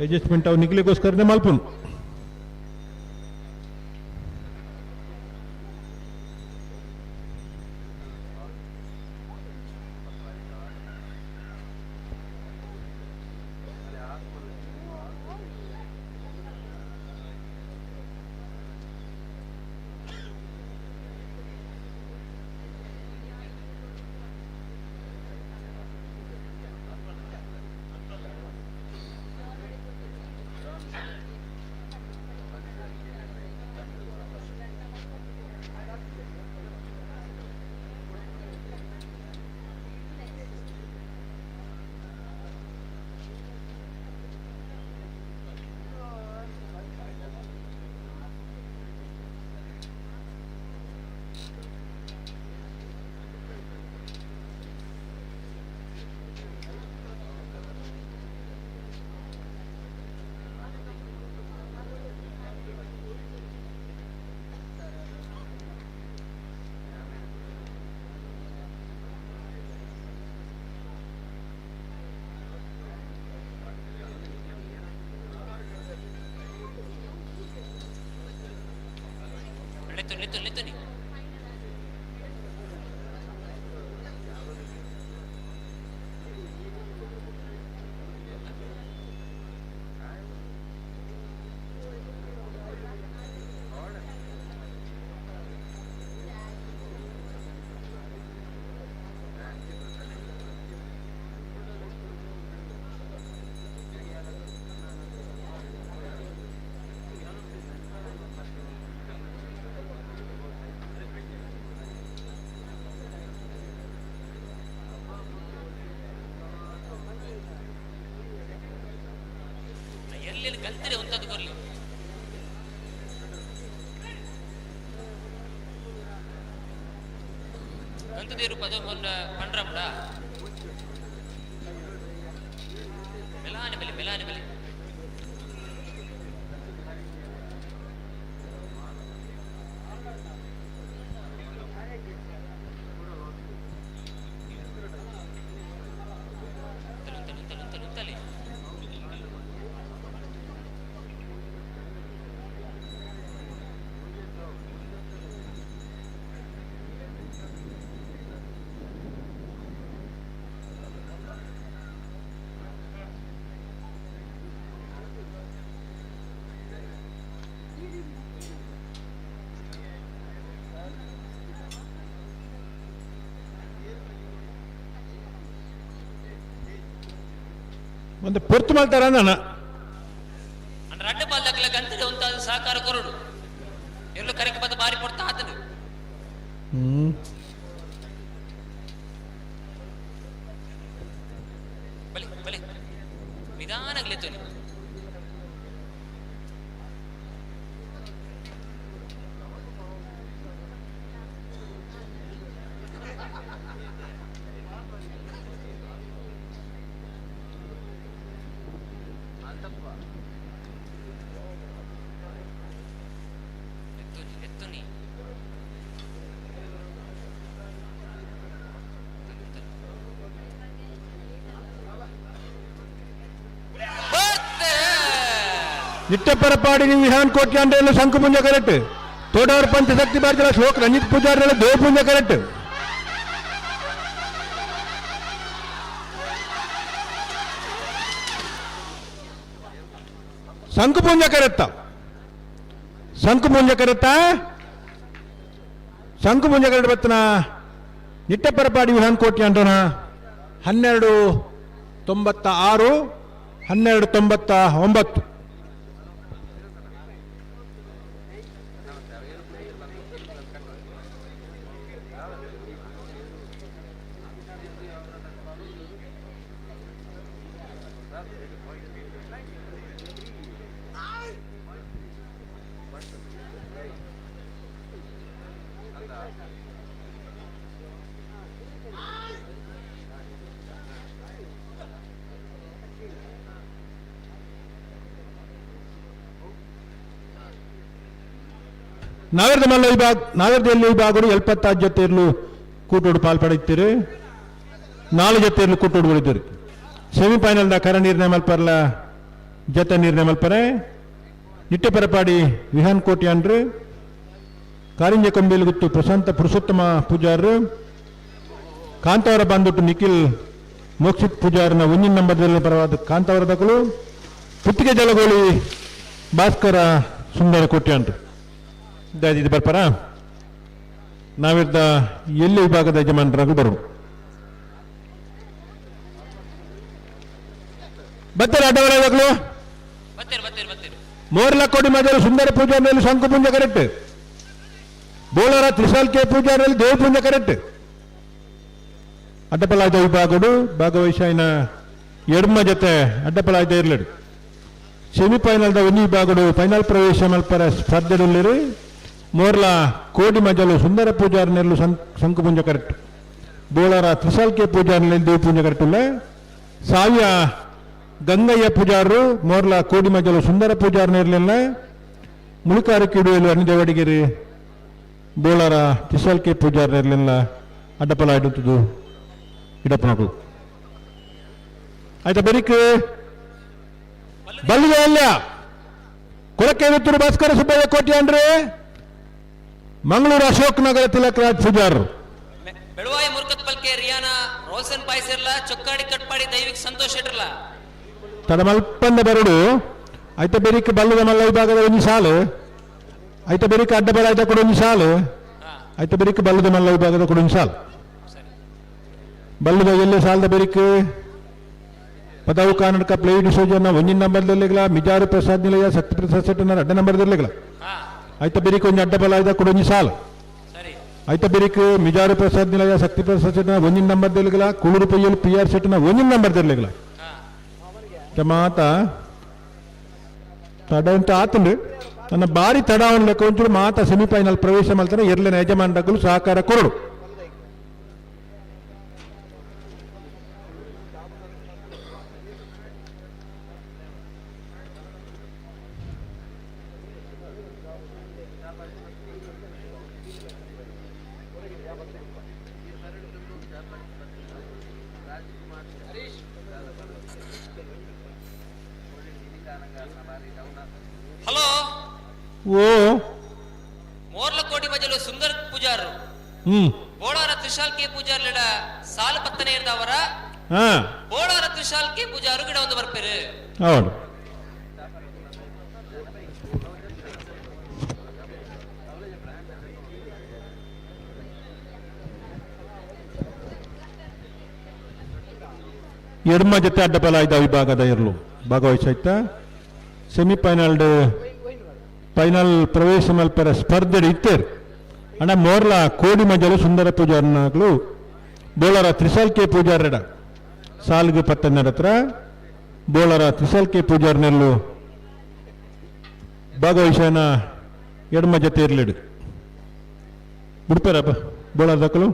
ಅಡ್ಜಸ್ಟ್ಮೆಂಟ್ ಅವು ನಿಗ್ಲಿಗೋಸ್ಕರನೇ ಮಲ್ಪುನು. ಲೆತ್ತುನಿ ಲೆತ್ತುನಿ. ಎಲ್ಲಿ ಕಲ್ತಿರೆ ಉಂತದ್ದು ಕೊರ್ಲಿ. ಗಂತದೇರು ಪದ ಪಂಡ್ರಮ್ಡ ಮೆಲಾನೆ ಬಲಿ ಮೆಲಾನೆ ಬಲಿ. ಉಂತಲಿ ಉಂತಲಿ ಉಂತಲಿ ಉಂತಲಿ. ಒಂದು ಪೊರ್ತು ಮಲ್ತಾರ ಅಂದಣ್ಣ. ಅಂಡ್ ರಡ್ಡ ಬಾಲ್ದಕ್ಲ ಗಂತಡೆ ಉಂತಾದ ಸಹಕಾರ ಕೊರಡು ಎಲ್ಲೂ ಕರೆಕ್ ಬದ ಬಾರಿ ಪೊಡ್ತಾ ಆತನು. ಬಲಿ ಬಲಿ ನಿಧಾನಾಗ್ಲಿ. ಎತ್ತುನಿ ಎತ್ತುನಿ. ಬರ್ತೆ. ನಿಟ್ಟಪರಪಾಡಿ ವಿಹಾನ್ ಕೋಟ್ಯ ಅಂದ್ರೆ ಶಂಕುಪುಂಜ ಕರೆಕ್ಟ್. ತೋಡಾರ್ ಪಂಚಶಕ್ತಿ ಬಾರ್ಜಲ ಶ್ಲೋಕ್ ರಂಜಿತ್ ಪೂಜಾರಿ ದೇವಪುಂಜ ಕರೆಕ್ಟ್. ಶಂಕುಪುಂಜ ಕರೆತ್ತ ಶಂಕುಪುಂಜ ಕರೆತ್ತ ಶಂಕುಪುಂಜ ಕರೆಕ್ಟ್ ಬತ್ತನ ನಿಟ್ಟಪರಪಾಡಿ ವಿಹಾನ್ ಕೋಟ್ಯ ಅಂಟೋಣ. 12.96, 12.99. ನಾಗರದ ಮಲ್ಲ ವಿಭಾಗ ನಾಗರದಲ್ಲಿ ವಿಭಾಗಗಳು 76 ಜೊತೆ ಇರಲು ಕೂಟೋಡು ಪಾಲ್ಪಡೆಯುತ್ತೀರಿ. 4 ಜೊತೆ ಇರಲು ಕೂಟೋಡು ಬಳಿದ್ದೀರಿ. ಸೆಮಿಫೈನಲ್ದ ಕರ ನಿರ್ಣಯ ಮಲ್ಪರ್ಲ ಜೊತೆ ನಿರ್ಣಯ ಮಲ್ಪರೆ. ನಿಟ್ಟೆ ಪರಪಾಡಿ ವಿಹಾನ್ ಕೋಟ್ಯಾನ್ರು, ಕಾರಿಂಜ ಕೊಂಬೇಲುಗುತ್ತು ಪ್ರಶಾಂತ ಪುರುಷೋತ್ತಮ ಪೂಜಾರರು, ಕಾಂತಾವರ ಬಂದುಟ್ಟು ನಿಖಿಲ್ ಮೋಕ್ಷಿತ್ ಪೂಜಾರನ ಒಂದಿನ ನಂಬರ್ದಲ್ಲಿ ಪರವಾದ ಕಾಂತಾವರದಕಲು, ಪುತ್ತಿಗೆ ಜಲಗೋಳಿ ಭಾಸ್ಕರ ಸುಂದರ ಕೋಟ್ಯಾನ್ರು. ಇದು ಬರ್ಪಾರ ನಾವಿದ್ದ ಎಲ್ಲಿ ವಿಭಾಗದ ಯಜಮಾನರಾಗ ಬರು ಬರ್ತಾರೆ ಅಡ್ಡವರ. ಬತ್ತೇರು ಬತ್ತೇರು ಬತ್ತೇರು. ಮೋರ್ಲ ಕೋಡಿ ಮಜಲು ಸುಂದರ ಪೂಜಾರಿನಲ್ಲಿ ಶಂಕು ಪೂಂಜ ಕರೆಕ್ಟ್. ಬೋಳರ ತ್ರಿಶಾಲ್ ಕೆ ಪೂಜಾರಿನಲ್ಲಿ ದೇವ ಪೂಂಜ ಕರೆಕ್ಟ್. ಅಡ್ಡಪಲಾಯ್ದ ವಿಭಾಗಡು ಭಾಗವಹಿಸಾಯಿನ ಎಡ್ಮ ಜೊತೆ ಅಡ್ಡಪಲಾಯ್ದ ಇರ್ಲಡು. ಸೆಮಿಫೈನಲ್ದ ಒಂದು ವಿಭಾಗಡು ಫೈನಲ್ ಪ್ರವೇಶ ಮಲ್ಪರ ಸ್ಪರ್ಧೆಡುಲ್ಲಿರು. ಮೋರ್ಲ ಕೋಡಿ ಮಜಲು ಸುಂದರ ಪೂಜಾರಿನೆಲ್ಲು ಶಂಕು ಪೂಂಜ ಕರೆಕ್ಟ್. ಬೋಳರ ತ್ರಿಶಾಲ್ ಕೆ ಪೂಜಾರಿನಲ್ಲಿ ದೇವ ಪೂಂಜ ಕರೆಕ್ಟ್ ಉಳ್ಳೆ. ಸಾವ್ಯ ಗಂಗಯ್ಯ ಪೂಜಾರರು ಮೋರ್ಲ ಕೋಡಿ ಮಜಲು ಸುಂದರ ಪೂಜಾರನಿರ್ಲಿಲ್ಲ. ಮುಳುಕಾರು ಕಿಡುವೆಲು ಅನ್ಯ ದೇವಡಿಗೆರಿ ಬೋಳರ ತ್ರಿಶಾಲ್ ಕೆ ಪೂಜಾರನಿರ್ಲಿಲ್ಲ. ಅಡ್ಡಪಲ ಇಡುತ್ತದು ಇಡಪ್ಪನಕು ಆಯ್ತಾ ಬರೀಕ್ ಬಲ್ಲಿಗೆ ಅಲ್ಲ ಕೊಳಕೆ ಭಾಸ್ಕರ ಸುಬ್ಬಯ್ಯ ಕೋಟಿ ಅಂದ್ರೆ ಮಂಗಳೂರು ಅಶೋಕ್ ನಗರ ತಿಲಕ್ ರಾಜ್ ಪೂಜಾರ್. ಬೆಳುವಾಯ ಮುರ್ಕತ್ ಪಲ್ಕೆ ರಿಯಾನಾ ರೋಸನ್ ಪಾಯ್ಸಿರ್ಲ ಚೊಕ್ಕಾಡಿ ಕಟ್ಪಾಡಿ ದೈವಿಕ್ ಸಂತೋಷ್ ಶೆಟ್ರಲ್ಲ. ತಡಮಲ್ಪಂದ ಬರಡು ಐತ ಬೆರಿಕ್ ಬಲ್ಲದ ಮಲ್ಲ ವಿಭಾಗದ ಒಂಜಿ ಸಾಲು, ಐತ ಬೆರಿಕ್ ಅಡ್ಡ ಬಲ ಐತ ಕೂಡ ಒಂಜಿ ಸಾಲು, ಐತ ಬೆರಿಕ್ ಬಲ್ಲದ ಮಲ್ಲ ವಿಭಾಗದ ಕೂಡ ಒಂಜಿ ಸಾಲು. ಸರಿ. ಬಲ್ಲದ ಎಲ್ಲೆ ಸಾಲದ ಬೆರಿಕ್ ಪದವು ಕರ್ನಾಟಕ ಪ್ಲೇಡ್ ಸೋಜನ್ನ ಒಂಜಿನ ನಂಬರ್ದಲ್ಲಿಗ್ಲ ಮಿಜಾರು ಪ್ರಸಾದ್ ನಿಲಯ ಸತ್ಯಪ್ರಸಾದ್ ಸೆಟ್ಟನ ಅಡ್ಡ ನಂಬರ್ದಲ್ಲಿಗ್ಲ. ಐತ ಬೆರಿಕ್ ಒಂಜಿ ಅಡ್ಡ ಬಲ ಐತ ಕೂಡ ಒಂಜಿ ಸಾಲು. ಸರಿ. ಐತ ಬೆರಿಕ್ ಮಿಜಾರು ಪ್ರಸಾದ್ ನಿಲಯ ಶಕ್ತಿಪ್ರಸಾದ್ ಸೆಟ್ಟನ ಒಂಜಿನ ನಂಬರ್ದಲ್ಲಿಗ್ಲ ಕುಳುರು ಪೊಯ್ಯಲ್ ಪಿ ಆರ್ ಸೆಟ್ಟನ ಒಂಜಿನ ನಂಬರ್ದಲ್ಲಿಗ್ಲ. ಮಾತ ತಡ ಅಂತ ಆತಂಡು ನನ್ನ ಬಾರಿ ತಡ ಲೆಕ್ಕ ಒಂಚೂರು ಮಾತ ಸೆಮಿಫೈನಲ್ ಪ್ರವೇಶ ಮಾಡ್ತಾನೆ ಎರ್ಲಿನ ಯಜಮಾನಗಳು ಸಹಕಾರ ಕೊರಡು. ಹಲೋ. ಓ. ಮೋರ್ಲಕೋಟಿ ಮಜಲು ಸುಂದರ್ ಪೂಜಾರು. ಬೋಳಾರ ತ್ರಿಶಾಲ್ ಕೆ ಪೂಜಾರ್ ಲಿಡ ಸಾಲು ಪತ್ತನೆ ಇರ್ದವರ. ಬೋಳಾರ ತ್ರಿಶಾಲ್ ಕೆ ಪೂಜಾರು ಗಿಡ ಒಂದು ಬರ್ಪೇರು. ಹೌದು. ಎಡ್ಮ ಜೊತೆ ಅಡ್ಡಬಲ ಐದ ವಿಭಾಗದ ಇರಲು ಭಾಗವಹಿಸೈತ ಸೆಮಿಫೈನಲ್ ಫೈನಲ್ ಪ್ರವೇಶ ಮಲ್ಪರ ಸ್ಪರ್ಧೆ ಇತ್ತೇರ್ ಅಣ್ಣ ಮೋರ್ಲ ಕೋಡಿ ಮಜಲು ಸುಂದರ ಪೂಜಾರನಾಗ್ಲು ಬೋಳರ ತ್ರಿಸಾಲ್ ಕೆ ಪೂಜಾರಡ ಸಾಲ್ಗು ಪತ್ತನ್ನರ ಹತ್ರ ಬೋಳರ ತ್ರಿಸಾಲ್ ಕೆ ಪೂಜಾರ್ನೆಲ್ಲು ಭಾಗವಹಿಸನ ಎಡ್ಮ ಜೊತೆ ಇರ್ಲಿಡು ಬಿಡ್ಪಾರಪ್ಪ ಬೋಳರ ದಕ್ಕಲು.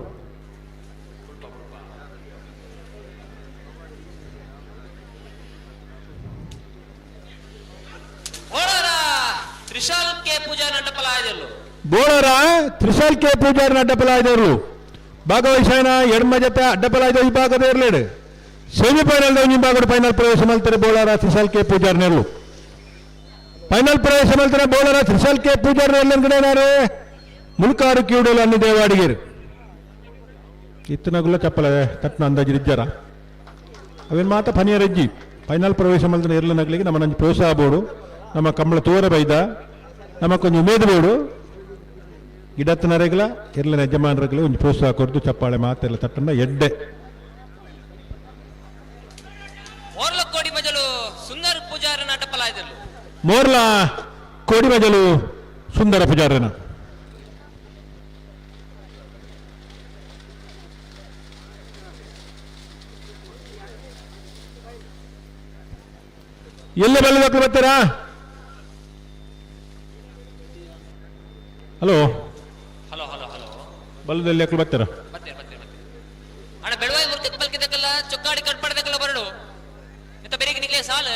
ಬೋಳಾರ ತ್ರಿಶಾಲ್ ಕೆ ಪೂಜಾರ್ ಅಡ್ಡಪಲ ಆಯ್ದಲ್ಲು. ಬೋಳರ ತ್ರಿಸಾಲ್ ಕೆ ಪೂಜಾರ್ನ ಅಡ್ಡಪಲಾಯ್ದವರು ಭಾಗವಹಿಸನ ಎಡ್ಮ ಜೊತೆ ಅಡ್ಡಪಲಾಯ್ದ ವಿಭಾಗದ ಇರ್ಲಿಡು ಸೆಮಿಫೈನಲ್ ವಿಭಾಗದ ಫೈನಲ್ ಪ್ರವೇಶ ಮಲ್ತಾರೆ ಬೋಳರ ತ್ರಿಸಾಲ್ ಕೆ ಪೂಜಾರ್ನೆಲ್ಲು. ಫೈನಲ್ ಪ್ರವೇಶ ಮಲ್ತಾರೆ ಬೋಳರ ತ್ರಿಸಾಲ್ ಕೆ ಪೂಜಾರ್ನೆಲ್ಲ ಕಡೆ ಮುಲ್ಕಾರು ಕ್ಯೂಡಲು ಅన్ని ದೇವಾಡಿಗರು ಇತ್ತನಗುಲ್ಲ ಚಪ್ಪಲ ತಟ್ನ ಅಂದಾಜು ಇಜ್ಜಾರ ಅವೇನು ಮಾತ ಫನಿಯರಜ್ಜಿ ಫೈನಲ್ ಪ್ರವೇಶ ಮಲ್ತನ ಇರ್ಲ ನಗ್ಲಿಗೆ ನಮ್ಮ ನಂಜಿ ಪ್ರೋತ್ಸಾಹ ಬೋಡು, ನಮ್ಮ ಕಂಬಳ ತೋರ ಬೈದ ನಮ್ಮ ಕೊಂಚ ಉಮೇದು ಬೋಡು. ಗಿಡತ್ತನರೆಗ್ಲ ಇರ್ಲನ ಯಜಮಾನರೆಗ್ಲ ಒಂಜಿ ಪ್ರೋತ್ಸಾಹ ಕೊರ್ದು ಚಪ್ಪಾಳೆ ಮಾತೆಲ್ಲ ತಟ್ಟನ್ನ ಎಡ್ಡೆ. ಮೋರ್ಲಕೋಡಿ ಮಜಲು ಸುಂದರ್ ಪೂಜಾರನ ಅಡ್ಡಪಲ ಆಯ್ದಲ್ಲು. ಮೋರ್ಲ ಕೋಡಿ ಮಜಲು ಸುಂದರ ಪೂಜಾರನ. ಎಲ್ಲೆ ಬಲ್ಲದಕ್ಕೆ ಬರ್ತೀರಾ? ಹಲೋ. Hello hello hello. ಬಲ್ಲದಲ್ಲಿ ಯಾಕೆ ಬರ್ತೀರಾ? ಬರ್ತೀರಿ ಬರ್ತೀರಿ ಬರ್ತೀರಿ ಅಣ್ಣ. ಬೆಳವಾಯಿ ಮುರ್ಕತ್ ಬಲ್ಕಿದಕ್ಕಲ್ಲ ಚೊಕ್ಕಾಡಿ ಕಟ್ಪಡದಕ್ಕಲ್ಲ ಬರಡು ಇಂತ ಬೆರಿಗೆ ನಿಗ್ಲೇ ಸಾಲು.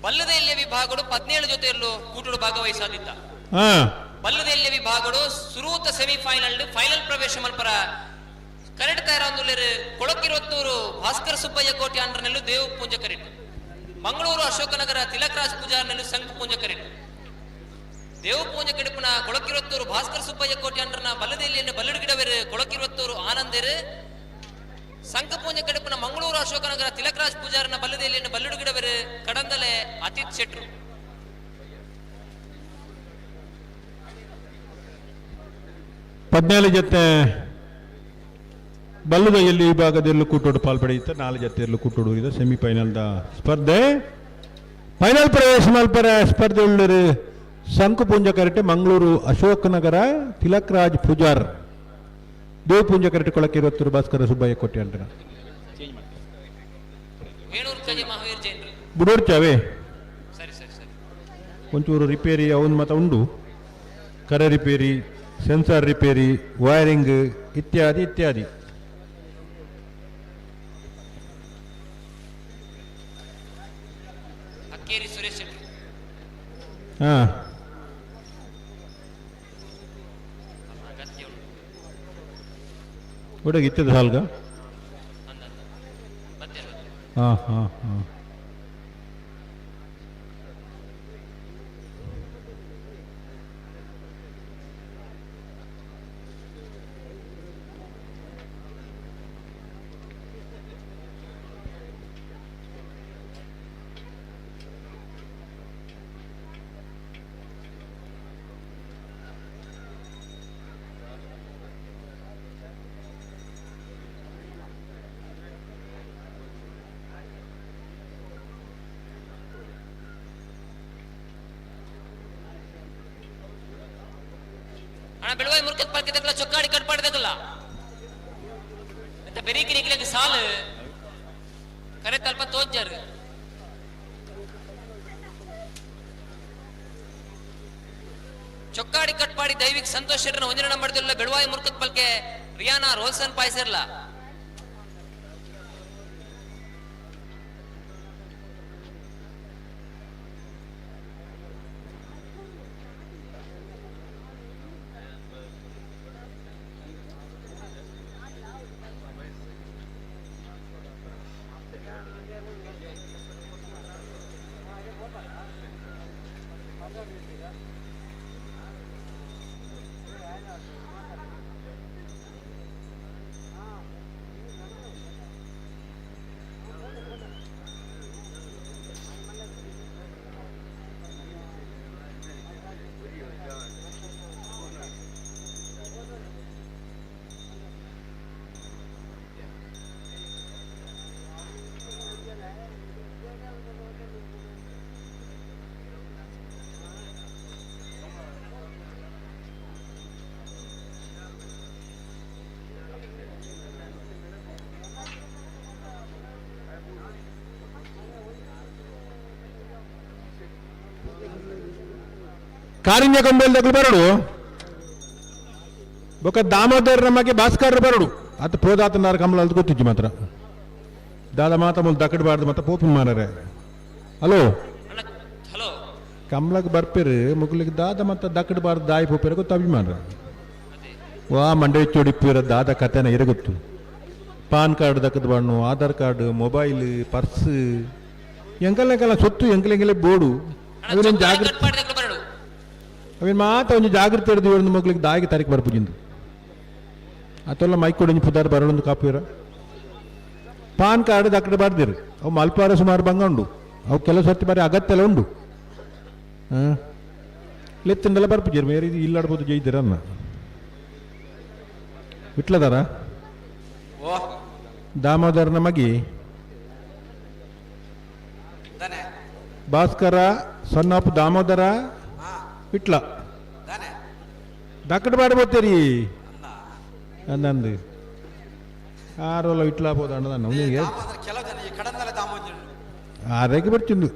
ಬಲ್ಲದ ಎಲ್ಲಿಯ ವಿಭಾಗಗಳು 17 ಜೊತೆಯಲ್ಲೂ ಕೂಟುಡು ಭಾಗವಹಿಸಾದಿತ್ತ. ಬಲ್ಲದ ಎಲ್ಲಿಯ ವಿಭಾಗಗಳು ಸುರೂತ ಸೆಮಿಫೈನಲ್ ಫೈನಲ್ ಪ್ರವೇಶ ಮಲ್ಪರ ಕರೆಕ್ಟ್ ತಯಾರಾಂದುಲ್ಲೇರು ಕೊಳಕಿರೊತ್ತೂರು ಭಾಸ್ಕರ ಸುಬ್ಬಯ್ಯ ಕೋಟಿ ಅಂಡ್ರನೆಲ್ಲು ದೇವು ಪೂಂಜ ಕರೆಕ್ಟ್, ಮಂಗಳೂರು ಅಶೋಕನಗರ ತಿಲಕರಾಜ್ ಪೂಜಾರ್ನೆಲ್ಲು ಸಂಘ ಪೂಂಜ ಕರೆಕ್ಟ್. ದೇವು ಪೂಂಜ ಕೆಡುಪುನ ಕೊಳಕಿರೊತ್ತೂರು ಭಾಸ್ಕರ ಸುಬ್ಬಯ್ಯ ಕೋಟಿ ಅಂಡ್ರನ ಬಲ್ಲದೆಲ್ಲಿಯನ್ನು ಬಲ್ಲಡು ಗಿಡವೆರು ಕೊಳಕಿರೊತ್ತೂರು ಆನಂದೇರು. ಸಂಘ ಪೂಂಜ ಕೆಡುಪುನ ಮಂಗಳೂರು ಅಶೋಕನಗರ ತಿಲಕರಾಜ್ ಪೂಜಾರನ ಬಲ್ಲದೆಲ್ಲಿಯನ್ನು ಬಲ್ಲಡು ಗಿಡವೆರು ಕಡಂದಲೆ ಅತಿಥ್ ಶೆಟ್ರು. 17 ಜೊತೆ ಬಲ್ಲದ ಎಲ್ಲಿ ವಿಭಾಗದಲ್ಲೂ ಕೂಟೋಡು ಪಾಲ್ಪಡೆಯುತ್ತೆ, 4 ಜೊತೆಯಲ್ಲೂ ಕೂಟೋಡು ಇದೆ ಸೆಮಿಫೈನಲ್ದ ಸ್ಪರ್ಧೆ. ಫೈನಲ್ ಪ್ರವೇಶ ಮಲ್ಪರ ಸ್ಪರ್ಧೆ ಉಳ್ಳರು ಶಂಕುಪುಂಜ ಕರೆಟೆ ಮಂಗಳೂರು ಅಶೋಕ್ ನಗರ ತಿಲಕ್ ರಾಜ್ ಪೂಜಾರ್, ದೇವಪುಂಜ ಕರೆಟೆ ಕೊಳಕಿರುತ್ತೂರು ಭಾಸ್ಕರ ಸುಬ್ಬಯ್ಯ ಕೋಟಿ ಅಂಟನ. ವೇಣೂರು ಕಜೆ ಮಹಾವೀರ್ ಜೈನ್ರು. ಬುಡೋರ್ ಚಾವೆ. ಸರಿ ಸರಿ ಸರಿ. ಒಂಚೂರು ರಿಪೇರಿ ಅವನ್ ಮತ ಉಂಡು, ಕರೆ ರಿಪೇರಿ, ಸೆನ್ಸಾರ್ ರಿಪೇರಿ, ವೈರಿಂಗ್ ಇತ್ಯಾದಿ ಇತ್ಯಾದಿ. ಅಕ್ಕೇರಿ ಸುರೇಶ್ ಶೆಟ್ರು. ಅಗತ್ಯ ಉಂಟು. ಹುಡುಗ ಇತ್ತದ ಸಾಲ್ಗ. ಅಂದ ಅಂದ. ಬರ್ತೇನೆ ಬರ್ತೇನೆ. ಹಾಂ ಹಾಂ ಹಾಂ. ಅಣ್ಣ ಬೆಳವಾಯಿ ಮುರ್ಕದ ಪಲ್ಕೆ ಚೊಕ್ಕಾಡಿ ಕಟ್ಪಾಡಿದಗಲ್ಲ ಅಂತ ಬೆರೀಕಿ ನಿಕ್ಲೆಗ್ ಸಾಲು ಕರೆ ತಲ್ಪ ತೋಜ್ಜಾರು. ಚೊಕ್ಕಾಡಿ ಕಟ್ಪಾಡಿ ದೈವಿಕ್ ಸಂತೋಷ್ ಶೆಟ್ಟರ್ನ ಒಂದಿನ ನಂಬರ್ದಿಲ್ಲ ಬೆಳವಾಯಿ ಮುರ್ಕದ ಪಲ್ಕೆ ರಿಯಾನಾ ರೋಲ್ಸನ್ ಪಾಯ್ಸಿರ್ಲ. ಕಾರಿಂಜ ಕೊಂಬೆಲ್ ಬರಡು ಬೊಕ ದಾಮೋದರ್ ನಮಗೆ ಭಾಸ್ಕರ್ ಬರಡು ಅತ್ ಪೋದಾತನಾರ ಕಮಲ ಅದು ಗೊತ್ತಿಜ್ಜಿ ಮಾತ್ರ ದಾದ ಮಾತ ಮುಲ್ ದಕ್ಕಡಬಾರ್ದು ಮತ್ತೆ ಪೋಪಿನ ಮಾರರೆ. ಹಲೋ. ಅಣ್ಣ ಹಲೋ. ಕಮಲಕ್ ಬರ್ಪೇರು ಮುಗುಲಿಗೆ ದಾದ ಮತ್ತ ದಕ್ಕಡಬಾರ್ದು ದಾಯಿ ಪೋಪೇರು ಗೊತ್ತು ಅಭಿಮಾನ ವಾ ಮಂಡೆ ಚೋಡಿಪ್ಪೀರ ದಾದ ಕತೆನ ಇರಗೊತ್ತು. ಪಾನ್ ಕಾರ್ಡ್ ದಕ್ಕದ ಬಾಣ್ಣು, ಆಧಾರ್ ಕಾರ್ಡ್, ಮೊಬೈಲ್, ಪರ್ಸ್, ಎಂಕಲ್ ಎಂಕಲ್ಲ ಸೊತ್ತು ಎಂಕಲ್ ಎಂಕಲೆ ಬೋಡು. ಅಣ್ಣ ಅವೇನು ಚೊಕ್ಕಾಡಿ ಜಾಗೃತಿ ಕಟ್ಪಾಡಿದಗಲ್ಲ ಬರಡು. ಅವೇನು ಮಾತ ಒಂಜಿ ಜಾಗೃತಿ ಹಿಡಿದು ಒಂದು ಮಗ್ಳಿಗೆ ದಾಯಿಗೆ ತಾರೀಕು ಬರ್ಪುಜಿಂದು ಅತೊಲ್ಲ ಮೈಕ್ ಕೊಡಿ ಪುದಾರ್ ಬರಳೊಂದು ಕಾಪುರ. ಪಾನ್ ಕಾರ್ಡ್ ದಕ್ಕಡೆ ಬಾರ್ದಿರು, ಅವು ಮಲ್ಪಾರ ಸುಮಾರು ಬಂಗ ಉಂಡು, ಅವು ಕೆಲವು ಸರ್ತಿ ಬಾರಿ ಅಗತ್ಯ ಎಲ್ಲ ಉಂಡು. ಹಾಂ ಲೆತ್ತಂಡೆಲ್ಲ ಬರ್ಪುಜಿರು ಮೇರೆ ಇದು ಇಲ್ಲಾಡ್ಬೋದು ಜೈದಿರ ಅನ್ನ ವಿಟ್ಲದಾರ. ಓ. ದಾಮೋದರನ ಮಗಿ ದಾನೆ. ಭಾಸ್ಕರ ಸೊನ್ನಪ್ಪ ದಾಮೋದರ ಹಾ. ವಿಟ್ಲ. ದಾನೆ. ದಕ್ಕಡ ಬಾಡ ಬೋತೇರಿ ಅಂದಂದು ಆರೋಲ ವಿಟ್ಲ ಬೋದ ಅಣ್ಣ ಅವನಿಗೆ. ದಾಮೋದರ ಕೆಲವು ಜನ ಈ ಕಡಂದಲೆ ದಾಮೋಜಿ. ಆರಕ್ಕೆ ಬರ್ತಿಂದು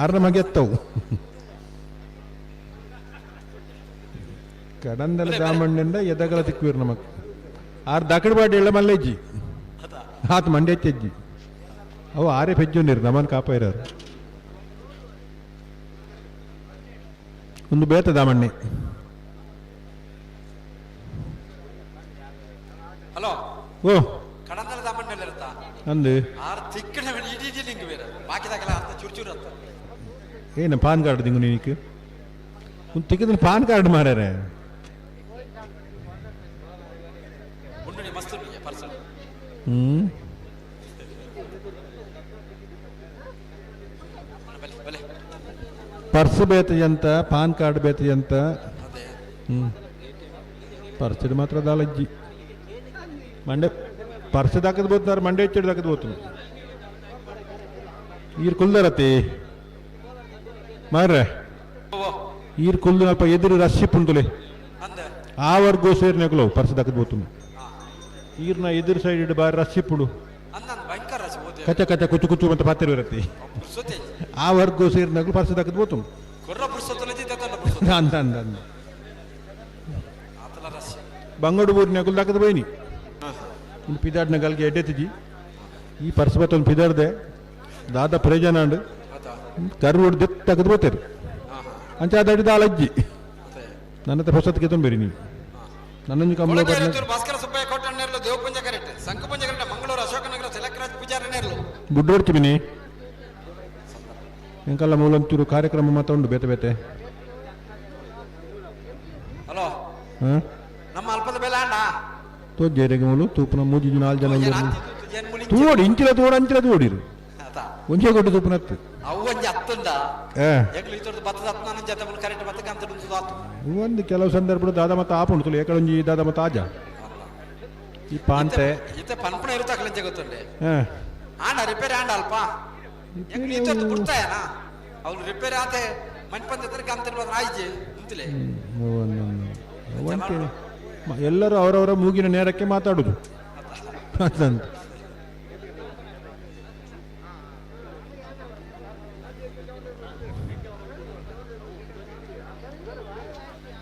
ಆರನ ಮಗೆ ಎತ್ತವು ಕಡಂದಲ ದಾಮಣ್ಣಿಂದ ಎದಗಲ ತಿಕ್ಕುವಿರು ನಮಕ್ ಆರು ದಕ್ಕಡ ಬಾಡಿ ಎಲ್ಲ ಮಲ್ಲೆಜ್ಜಿ ಆತ ಮಂಡೆ ಹೆಚ್ಚಜ್ಜಿ ಅವು ಆರೇ ಪೆಜ್ಜೊಂದಿರು ನಮನ್ ಕಾಪಾಯಿರಾರು ಒಂದು ಬೇತ ದಾಮಣ್ಣೆ. ಹಲೋ. ಓ. ಕಡಂದಲ ದಾಮಣ್ಣಲ್ಲಿ ಇರುತ್ತಾ? ಅಂದು. ಆರು ತಿಕ್ಕಣ ಇಡೀ ಇಡೀ ಲಿಂಗ್ ಬೇರೆ ಬಾಕಿದಾಗೆಲ್ಲ ಅರ್ಧ ಚೂರು ಚೂರು ಅತ್ತ. ಏನು ಪಾನ್ ಕಾರ್ಡ್ ದಿಂಗು ನೀನಿಕ್ ಒಂದು ತಿಕ್ಕಿದ್ರೆ ಪಾನ್ ಕಾರ್ಡ್ ಮಾರ್ಯಾರೆ. ಉಂಡು ಮಸ್ತ್ ಉಂಡು ಪರ್ಸನ್. ಹ್ಞೂ. ಬಲೆ ಬಲೆ. ಪರ್ಸ್ ಬೇತಜಂತ ಪಾನ್ ಕಾರ್ಡ್ ಬೇತಜಂತ. ಅದೇ. ಹ್ಞೂ ಪರ್ಸ್ ಮಾತ್ರ ದಾಲಜ್ಜಿ ಮಂಡೆ ಪರ್ಸ್ ದಾಕದ್ ಬೋతున్నారు ಮಂಡೆ ಹೆಚ್ಚಿಡ್ ದಾಕದ್ ಬೋతున్నారు ಈರ್ ಕುಲ್ದರತಿ ಮಾರ್ರೆ. ಓ. ಈರ್ ಕುಲ್ದು ಅಲ್ಪ ಎದುರು ರಶ್ ಪುಂಡುಲೆ. ಅಂದ. ಆ ವರ್ಗೋ ಸೇರಿನకులు ಪರ್ಸ್ ದಾಕದ್ ಬೋతుನ್ನು ಈರ್ನ ಎದುರು ಸೈಡ್ ಬಾರಿ ರಶ್ ಇಪ್ಪುಡು. ಅಂದ ಅಂದ ಭಯಂಕರ ರಶ್ ಓದಿ. ಕಚ ಕಚ ಕುಚು ಕುಚು ಅಂತ ಪಾತಿರು ಇರತ್ತಿ. ಪುರ್ಸೊತ್ತೆ. ಆ ವರ್ಗೋ ಸೇರಿನకులు ಪರ್ಸ್ ದಾಕದ್ ಬೋತುನು. ಕೊರ್ರ ಪುರ್ಸೊತ್ತಲೆ ತನ್ನ ಪುರ್ಸೊತ್ತು. ಅಂದ ಅಂದ ಅಂದ. ಆತಲ ರಶ್. ಬಂಗಡು ಊರಿನకులు ದಾಕದ್ పోయిನಿ ಇನ್ನು ಪಿದಾಡ್ನ ಗಲ್ಗೆ ಎಡ್ಡೆತ್ತಿಜಿ ಈ ಪರ್ಸ್ ಬತ್ತೊಂದು ಪಿದಾಡ್ದೆ ದಾದ ಪ್ರಯೋಜನ ಅಂಡು. ಆತ. ಕರ್ವುಡ್ ದೆತ್ ತಗದು పోతారు. ಹಾ ಹಾ. ಅಂಚ ಅದಾಡಿ ದಾಲಜ್ಜಿ. ಅದೇ. ನನ್ನ ಹೊಸತ್ಗೆ ತೊಂಬೇರಿ ನೀವು ನನ್ನೊಂದು ಕಮಲ. ಕೊಳಗೇರಿ ಭಾಸ್ಕರ ಸುಬ್ಬಯ್ಯ ಕೋಟಣ್ಣೇರ್ಲು ದೇವಪುಂಜ ಕರೆಕ್ಟ್ ಸಂಕಪುಂಜ ಕರೆಕ್ಟ್ ಮಂಗಳೂರು ಅಶೋಕನಗರ ತಿಲಕರಾಜ್ ಪೂಜಾರನೇರ್ಲು. ಬುಡ್ಡೋಡ್ತಿ ಬಿನಿ ಎಂಕಲ್ಲ ಮೂಲಂತೂರು ಕಾರ್ಯಕ್ರಮ ಮಾತ ಉಂಡು ಬೇತೆ ಬೇತೆ. ಹಲೋ. ಹಾಂ. ನಮ್ಮ ಅಲ್ಪದ ಬೆಲೆ ಅಣ್ಣ. ತೋಜ್ಜೇರಿಗೆ ಮೂಲು ತೂಪುನ ಮೂಜಿ ನಾಲ್ ಜನ. ಏನ್ ಆತಿತ್ತು, ಏನ್ ಮುಳಿ. ತೂವೋಡಿ ಇಂಚಿಲ ತೂವೋಡು ಅಂಚಿಲ ತೂವೋಡಿರು. ಆತ. ಒಂಜೇ ಕೊಟ್ಟು ತೂಪುನತ್ತು. ಅವು ಒಂಜಿ ಹತ್ತುಂಡ. ಏ. ಎಂಗ್ಲು ಇತ್ತೊಡ್ದು ಬತ್ತದ ಹತ್ತು ನನ್ನ ಜೊತೆ ಮುಳು ಕರೆಕ್ಟ್ ಬತ್ತಕ್ಕೆ ಅಂತ ಉಂಟು ಆತು. ಒಂದು ಕೆಲವು ಸಂದರ್ಭ ದಾದ ಮತ್ತ ಆಪುಂಡು ತುಳು ಏಕಡೊಂಜಿ ದಾದ ಮತ್ತ ಆಜ ಈ ಪಾಂತೆ. ಇತ್ತೆ ಪನ್ಪಣ ಇರುತ್ತಾಕಲಂಚೆ ಗೊತ್ತುಂಡೆ. ಹಾಂ. ಆಂಡ ರಿಪೇರಿ ಆಂಡ ಅಲ್ಪ ಎಂಗ್ಲು ಇತ್ತೊಡ್ದು ಬಿಡ್ತಾಯನ ಅವ್ರು ರಿಪೇರಿ ಆತೆ ಮನ್ಪಂದ ಎತ್ತರಕ್ಕೆ ಅಂತ ಆಯ್ಜಿ ಮುಂತಿಲೆ. ಒಂಟಿ ಎಲ್ಲರೂ ಅವರವರ ಮೂಗಿನ ನೇರಕ್ಕೆ ಮಾತಾಡುದು ಅಂತಂತ.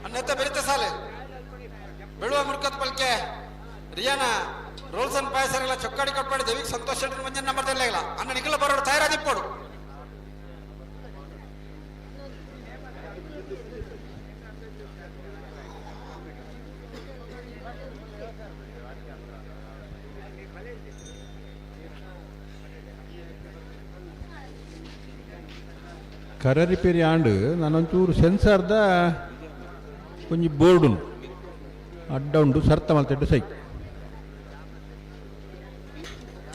ಅನ್ನೆತ್ತ ಬೆರಿತ ಸಾಲೆ ಬೆಳುವ ಮುರ್ಕತ್ ಪಲ್ಕೆ ರಿಯಾನ ರೋಲ್ಸ್ ಅಂಡ್ ಪಾಯಸರಿಲ್ಲ ಚೊಕ್ಕಾಡಿ ಕಟ್ಪಾಡಿ ದೇವಿಗೆ ಸಂತೋಷ ಶೆಟ್ಟರ್ ಮಂಜನ್ ನಂಬರ್ ಇಲ್ಲ ಅಣ್ಣ ನಿಖಿಲ ಬರೋಡು ತಯಾರಾದಿಪ್ಪೋಡು. ಕರ ರಿಪೇರಿ ಆಂಡ್ ನಾನೊಂಚೂರು ಸೆನ್ಸಾರ್ದ ಒಂಜಿ ಬೋರ್ಡುನು ಅಡ್ಡ ಉಂಡು ಸರ್ತ ಮಲ್ತೆಡ್ಡು ಸೈ.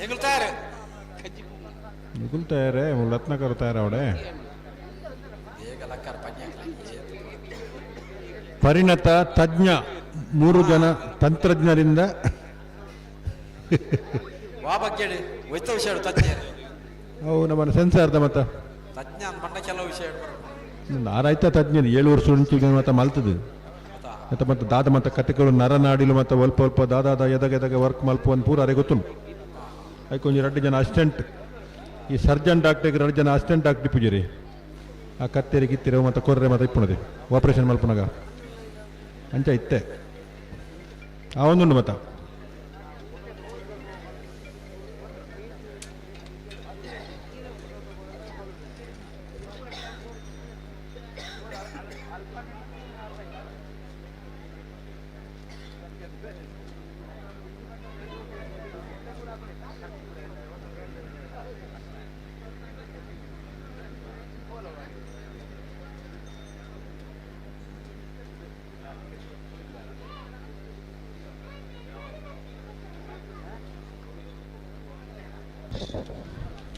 ಎಂಗುಲ್ ತಯಾರು. ನಿಗುಲ್ ತಯಾರೇ, ರತ್ನಾಕರ್ ತಯಾರ ಅವಡೆ. ಬೇಗ ಲಕ್ಕರ್ ಪಂಜ. ಪರಿಣತ ತಜ್ಞ ಮೂರು ಜನ ತಂತ್ರಜ್ಞರಿಂದ. ವಾ ಬಗ್ಗೆ ವೈದ್ಯ ವಿಷಯ ತಜ್ಞ. ಅವು ನಮ್ಮ ಸೆನ್ಸಾರ್ದ ಮತ್ತ. ತಜ್ಞ ಅಂದ್ ಬಂಡ ಕೆಲವು ವಿಷಯ ನಾರಾಯ್ತ ತಜ್ಞರು 7 ವರ್ಷ ಮುಂಚೆ ಮತ್ತ ಮಲ್ತದು ಮತ್ತೆ ಮತ್ತೆ ದಾದ ಮತ್ತ ಕತೆಗಳು ನರನಾಡಿಲು ಮತ್ತು ಒಲ್ಪ ಒಲ್ಪ ದಾದಾದ ಎದಗ ಎದಗ ವರ್ಕ್ ಮಲ್ಪ ಒಂದು ಪೂರ ಅರೆ ಗೊತ್ತುಂಟು. ಅದಕ್ಕೆ ಒಂಜಿ 2 ಜನ ಅಸಿಸ್ಟೆಂಟ್, ಈ ಸರ್ಜನ್ ಡಾಕ್ಟರ್ಗೆ 2 ಜನ ಅಸಿಸ್ಟೆಂಟ್ ಡಾಕ್ಟರ್ ಪೂಜಾರಿ ಆ ಕತ್ತೆರಿ ಕಿತ್ತಿರ ಮತ್ತು ಕೊರ್ರೆ ಮತ್ತು ಇಪ್ಪುಣದೆ ಆಪರೇಷನ್ ಮಲ್ಪನಾಗ ಅಂಚ ಇತ್ತೆ ಆ ಒಂದುಂಡು ಮತ್ತ.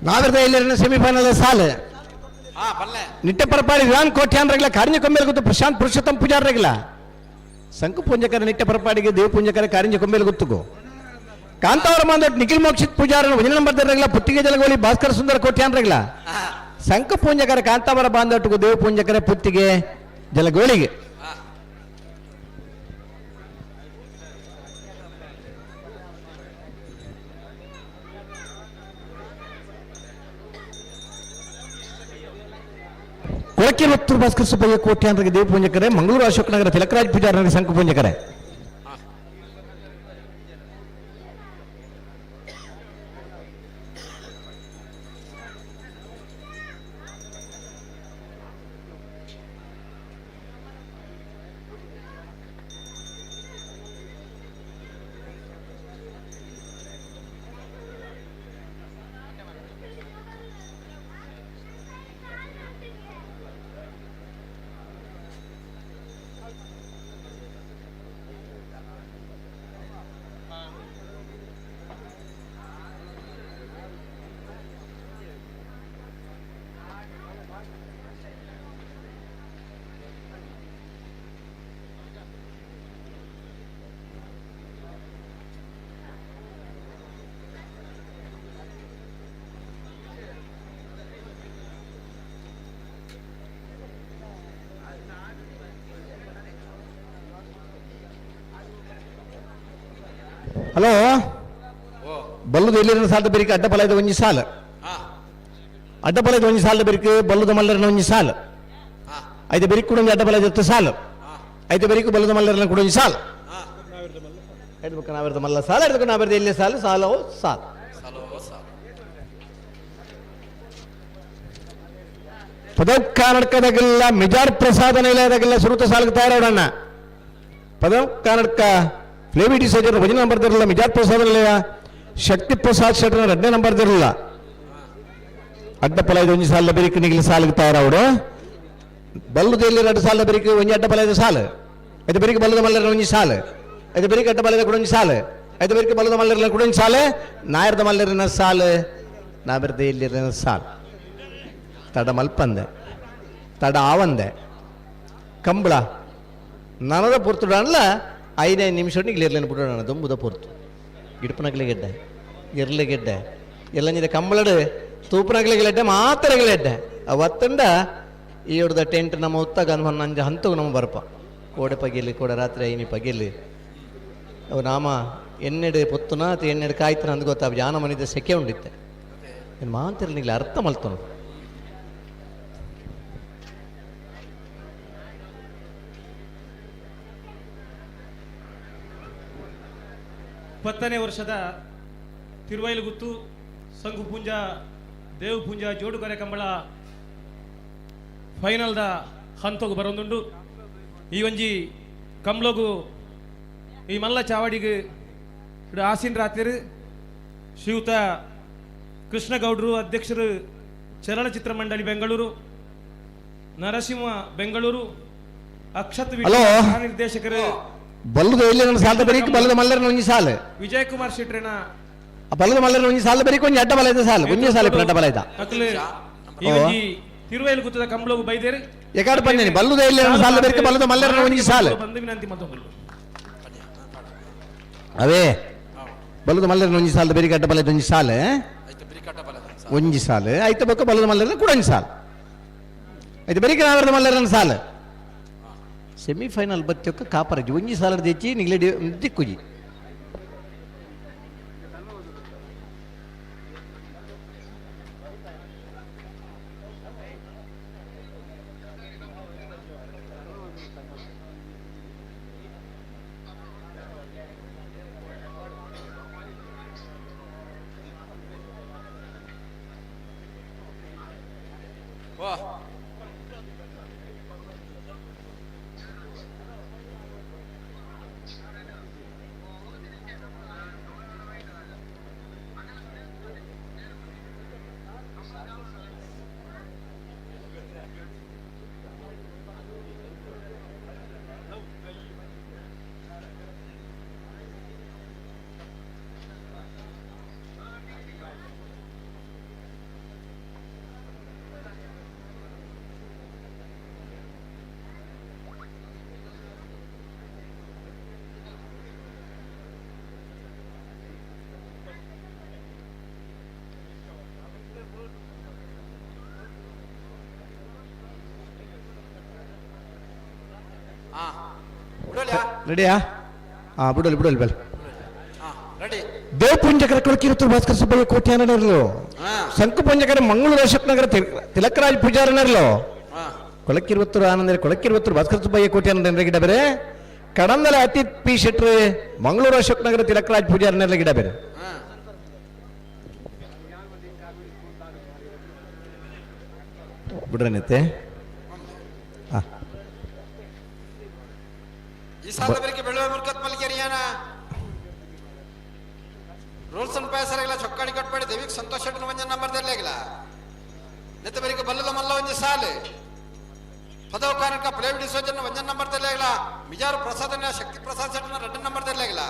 ನಾವಿರ್ದ ಇಲ್ಲಿ ಸೆಮಿಫೈನಲ್ ಸಾಲು. ಹಾ ಬಲ್ಲೆ. ನಿಟ್ಟೆ ಪರಪಾಡಿ ವಿರಾನ್ ಕೋಟ್ಯಾನ್ ರಗಿಲ್ಲ, ಕಾರಿಂಜ ಕೊಂಬೇಲ್ ಗೊತ್ತು ಪ್ರಶಾಂತ್ ಪುರುಷೋತ್ತಮ್ ಪೂಜಾರ್ ರಗಿಲ್ಲ, ಶಂಕು ಪೂಂಜಕರ ನಿಟ್ಟೆ ಪರಪಾಡಿಗೆ ದೇವ ಪೂಂಜಕರ ಕಾರಿಂಜ ಕೊಂಬೇಲ್ ಗೊತ್ತುಗು ಕಾಂತಾವರ ಮಾಂದೊಟ್ಟು ನಿಖಿಲ್ ಮೋಕ್ಷಿತ್ ಪೂಜಾರನ ಒಂಜಿ ನಂಬರ್ ರಗಿಲ್ಲ, ಪುತ್ತಿಗೆ ಜಲಗೋಳಿ ಭಾಸ್ಕರ ಸುಂದರ ಕೋಟ್ಯಾನ್ ರಗಿಲ್ಲ, ಶಂಕು ಪೂಂಜಕರ ಕಾಂತಾವರ ಬಾಂದೊಟ್ಟಿಗೂ ದೇವ ಪೂಂಜಕರ ಪುತ್ತಿಗೆ ಜಲಗೋಳಿಗೆ. ಕೊಳಕೆ ಭಾಸ್ಕರ ಸುಬ್ಬಯ್ಯ ಕೋಟ್ಯಾಂದ್ರಿಗೆ ದೇವ ಪೂಂಜಕರೆ, ಮಂಗಳೂರು ಅಶೋಕನಗರ ತಿಲಕರಾಜ್ ಪೂಜಾರನಿಗೆ ಶಂಕು ಪೂಂಜಕರೆ. ಹಲೋ, ಬಲ್ಲದ ಎಲ್ಲಿನ ಸಾಲದ ಬೆರಿಕೆ ಅಡ್ಡ ಬಲ ಒಂಜಿ ಸಾಲ, ಅಡ್ಡ ಬಲದ ಒಂಜಿ ಸಾಲದ ಬೆರಿಕೆ ಬಲ್ಲದ ಮಲ್ಲರನ ಒಂಜಿ ಸಾಲ, ಐದು ಬೆರಿಕ್ ಕೂಡ ಒಂಜಿ ಅಡ್ಡ ಬಲ ಇತ್ತು ಸಾಲ, ಐದು ಬೆರಿಕು ಬಲ್ಲದ ಮಲ್ಲರನ ಕೂಡ ಒಂಜಿ ಸಾಲ, ಐದು ನಾವಿರದ ಮಲ್ಲ ಸಾಲ, ಐದು ನಾವಿರದ ಎಲ್ಲಿ ಸಾಲ ಸಾಲೋ ಸಾಲ. ಪದವು ಕರ್ನಾಟಕದಾಗೆಲ್ಲ ಮಿಜಾರ್ ಪ್ರಸಾದ ನಿಲಯದಾಗೆಲ್ಲ ಸುರುತ ಸಾಲಕ್ಕೆ ತಯಾರೋಡಣ್ಣ. ಪದವು ಕರ್ನಾಟಕ ಫ್ಲೇವಿಟಿ ಸೈಜರ್ ಒಂದನೇ ನಂಬರ್ ಇರಲಿಲ್ಲ, ಮಿಜಾರ್ ಪ್ರಸಾದ ನಿಲಯ ಶಕ್ತಿ ಪ್ರಸಾದ್ ಶೆಟ್ಟರ್ 2ನೇ ನಂಬರ್ ಇರಲಿಲ್ಲ. ಅಡ್ಡ ಫಲ ಇದು ಒಂಜಿ ಸಾಲ ಬೆರಿಕ್ ನಿಗಿಲ ಸಾಲಿಗೆ ತಯಾರವಡು. ಬಲ್ಲದ ಎಲ್ಲಿ 2 ಸಾಲ ಬೆರಿಕ್ ಒಂಜಿ ಅಡ್ಡ ಫಲ ಇದು ಸಾಲ, ಐದು ಬೆರಿಕ್ ಬಲ್ಲದ ಮಲ್ಲರ ಒಂಜಿ ಸಾಲ, ಐದು ಬೆರಿಕ್ ಅಡ್ಡ ಬಲದ ಕೂಡ ಒಂಜಿ ಸಾಲ, ಐದು ಬೆರಿಕ್ ಬಲ್ಲದ ಮಲ್ಲರ ಕೂಡ ಒಂಜಿ ಸಾಲ, ನಾಯರ್ದ ಮಲ್ಲರಿನ ಸಾಲ, ನಾವಿರದ ಎಲ್ಲಿರ ಸಾಲ. ತಡ ಮಲ್ಪಂದೆ ತಡ ಆವಂದೆ ಕಂಬಳ ನನದ ಪೊರ್ತುಡಾನ್ಲ 5 ನಿಮಿಷ ಇರ್ಲೇನು ಬಿಡೋಣ ದೊಂಬುದ ಪೊರ್ತು ಗಿಡಪನಗಲೆ ಗೆಡ್ಡೆ ಎರ್ಲೆ ಗೆಡ್ಡೆ ಎಲ್ಲ ಕಂಬಳಡು ತೂಪನಗಲೆ ಗೆಡ್ಡೆ ಮಾತ್ರ ಗೆಡ್ಡೆ ಅವತ್ತಂಡ ಈ ಹಿಡ್ದ ಟೆಂಟ್ ನಮ್ಮ ಉತ್ತಾಗ ನಂಜ ಹಂತಗ ನಮ್ಮ ಬರ್ಪ. ಕೋಡೆ ಪಗೆಲು ಕೋಡೆ ರಾತ್ರಿ ಐನಿ ಪಗೆಲು ಅವು ನಾಮ ಎಣ್ಣೆಡು ಪೊತ್ತುನ ಅಥವಾ ಎಣ್ಣೆಡು ಕಾಯ್ತನ ಅಂದ್ ಗೊತ್ತಾ ಜಾನ ಮನಿದ ಸೆಕೆ ಉಂಡಿತ್ತೆ ಏನು ಮಾಂತಿರ್ಲಿಲ್ಲ ಅರ್ಥ ಮಲ್ತನು. 10ನೇ ವರ್ಷದ ತಿರುವೈಲುಗುತ್ತು ಸಂಘು ಪೂಂಜ ದೇವಪೂಂಜ ಜೋಡುಕರೆ ಕಂಬಳ ಫೈನಲ್ದ ಹಂತಗು ಬರೊಂದುಂಡು. ಈ ಒಂಜಿ ಕಂಬ್ಲಗು ಈ ಮಲ್ಲ ಚಾವಡಿಗೆ ಆಸಿನ್ ರಾತ್ರಿ ಶ್ರೀಯುತ ಕೃಷ್ಣಗೌಡರು ಅಧ್ಯಕ್ಷರು ಚಲನಚಿತ್ರ ಮಂಡಳಿ ಬೆಂಗಳೂರು, ನರಸಿಂಹ ಬೆಂಗಳೂರು, ಅಕ್ಷತ್ ಹಲೋ. ನಿರ್ದೇಶಕರು ಬಲ್ಲದ ಎಲ್ಲಿ ನನ್ನ ಸಾಲದ ಬರೀಕ್ ಬಲ್ಲದ ಮಲ್ಲರನ ಒಂಜಿ ಸಾಲು ವಿಜಯ್ ಕುಮಾರ್ ಶೆಟ್ರೇನ ಬಲ್ಲದ ಮಲ್ಲರನ ಒಂಜಿ ಸಾಲ ಬರೀಕ್ ಒಂಜಿ ಅಡ್ಡ ಬಲ ಇದೆ ಸಾಲು ಒಂಜಿ ಸಾಲು ಅಡ್ಡ ಬಲ ಇದ್ದ ಅಕ್ಲು ಈ ಒಂಜಿ ತಿರುವೈಲು ಗುತ್ತದ ಕಂಬ್ಲಗು ಬೈದೇರು ಎಕಾಡು ಪಂಜನಿ ಬಲ್ಲದ ಎಲ್ಲಿ ನನ್ನ ಸಾಲದ ಬರೀಕ್ ಬಲ್ಲದ ಮಲ್ಲರನ ಒಂಜಿ ಸಾಲು ಬಂದು ವಿನಂತಿ ಮತ್ತೊಂದು ಅವೇ ಬಲ್ಲದ ಮಲ್ಲರನ ಒಂಜಿ ಸಾಲದ ಬರೀಕ್ ಅಡ್ಡ ಬಲ ಒಂಜಿ ಸಾಲು ಐತೆ ಬಿರಿಕಟ್ಟ ಬಲದ ಒಂಜಿ ಸಾಲು ಐತ ಬೊಕ್ಕ ಬಲ್ಲದ ಮಲ್ಲರನ ಕೂಡ ಒಂಜಿ ಸಾಲು ಐತೆ ಬರೀಕ್ ನಾವರದ ಮಲ್ಲರನ ಸಾಲು ಸೆಮಿಫೈನಲ್ ಬತ್ತಿಯೊಕ್ಕ ಕಾಪರಜಿ ಒಂಜಿ ಸಾಲದ ಹೆಚ್ಚಿ ನಿಗ್ಲೆಡಿ ದಿಕ್ಕುಜಿ. ವಾ ಹಾ ಬಿಡೋಲ್ಯಾ? ರೆಡಿಯಾ? ಹಾ ಬಿಡೋಲಿ ಬಿಡೋಲಿ ಬೆಲ್. ಹಾ ರೆಡಿ. ದೇವಪುಂಜಕರ ಕೊಳಕಿರುತ್ತೂರು ಭಾಸ್ಕರ ಸುಬ್ಬಯ್ಯ ಕೋಟ್ಯಾನರಲು ಹಾ. ಶಂಕುಪುಂಜಕರ ಮಂಗಳೂರು ಅಶೋಕ್ ನಗರ ತಿಲಕರಾಜ್ ಪೂಜಾರನರ್ಲು ಹಾ ಕೊಳಕಿರುವತ್ತೂರು ಆನಂದರ ಕೊಳಕಿರುವತ್ತೂರು ಭಾಸ್ಕರ ಸುಬ್ಬಯ್ಯ ಕೋಟ್ಯಾನಂದರ ಗಿಡ ಬೇರೆ ಕಡಂದಲ ಅತಿಥ್ ಪಿ ಶೆಟ್ರು ಮಂಗಳೂರು ಅಶೋಕ್ ನಗರ ತಿಲಕರಾಜ್ ಪೂಜಾರನರ್ಲ ಗಿಡ ಬೇರೆ. ಹಾ ಬಿಡ್ರನತ್ತೆ. ಹಾ ಈ ಸಾಲ ಬೆರಕೆ ಬೆಳುವೆ ಮುರ್ಕತ್ ಮಲ್ಗೇರಿಯಾನ ರೂಲ್ಸ್ ಅಂಡ್ ಪಾಯಸರಾಗಿಲ್ಲ ಚೊಕ್ಕಾಡಿ ಕಟ್ಬೇಡಿ ದೇವಿಗೆ ಸಂತೋಷ ಶೆಟ್ಟನ ಒಂಜ ನಂಬರ್ ದೆಲ್ಲಾಗಿಲ್ಲ ನೆತ್ತ ಬೆರಕೆ ಬಲ್ಲದ ಮಲ್ಲ ಒಂಜಿ ಸಾಲೆ ಪದವ ಕಾರಣಕ ಪ್ಲೇವ್ ಡಿಸೋಜನ್ ಒಂಜ ನಂಬರ್ ದೆಲ್ಲಾಗಿಲ್ಲ ಮಿಜಾರು ಪ್ರಸಾದನ ಶಕ್ತಿ ಪ್ರಸಾದ್ ಶೆಟ್ಟನ ரெண்டு ನಂಬರ್ ದೆಲ್ಲಾಗಿಲ್ಲ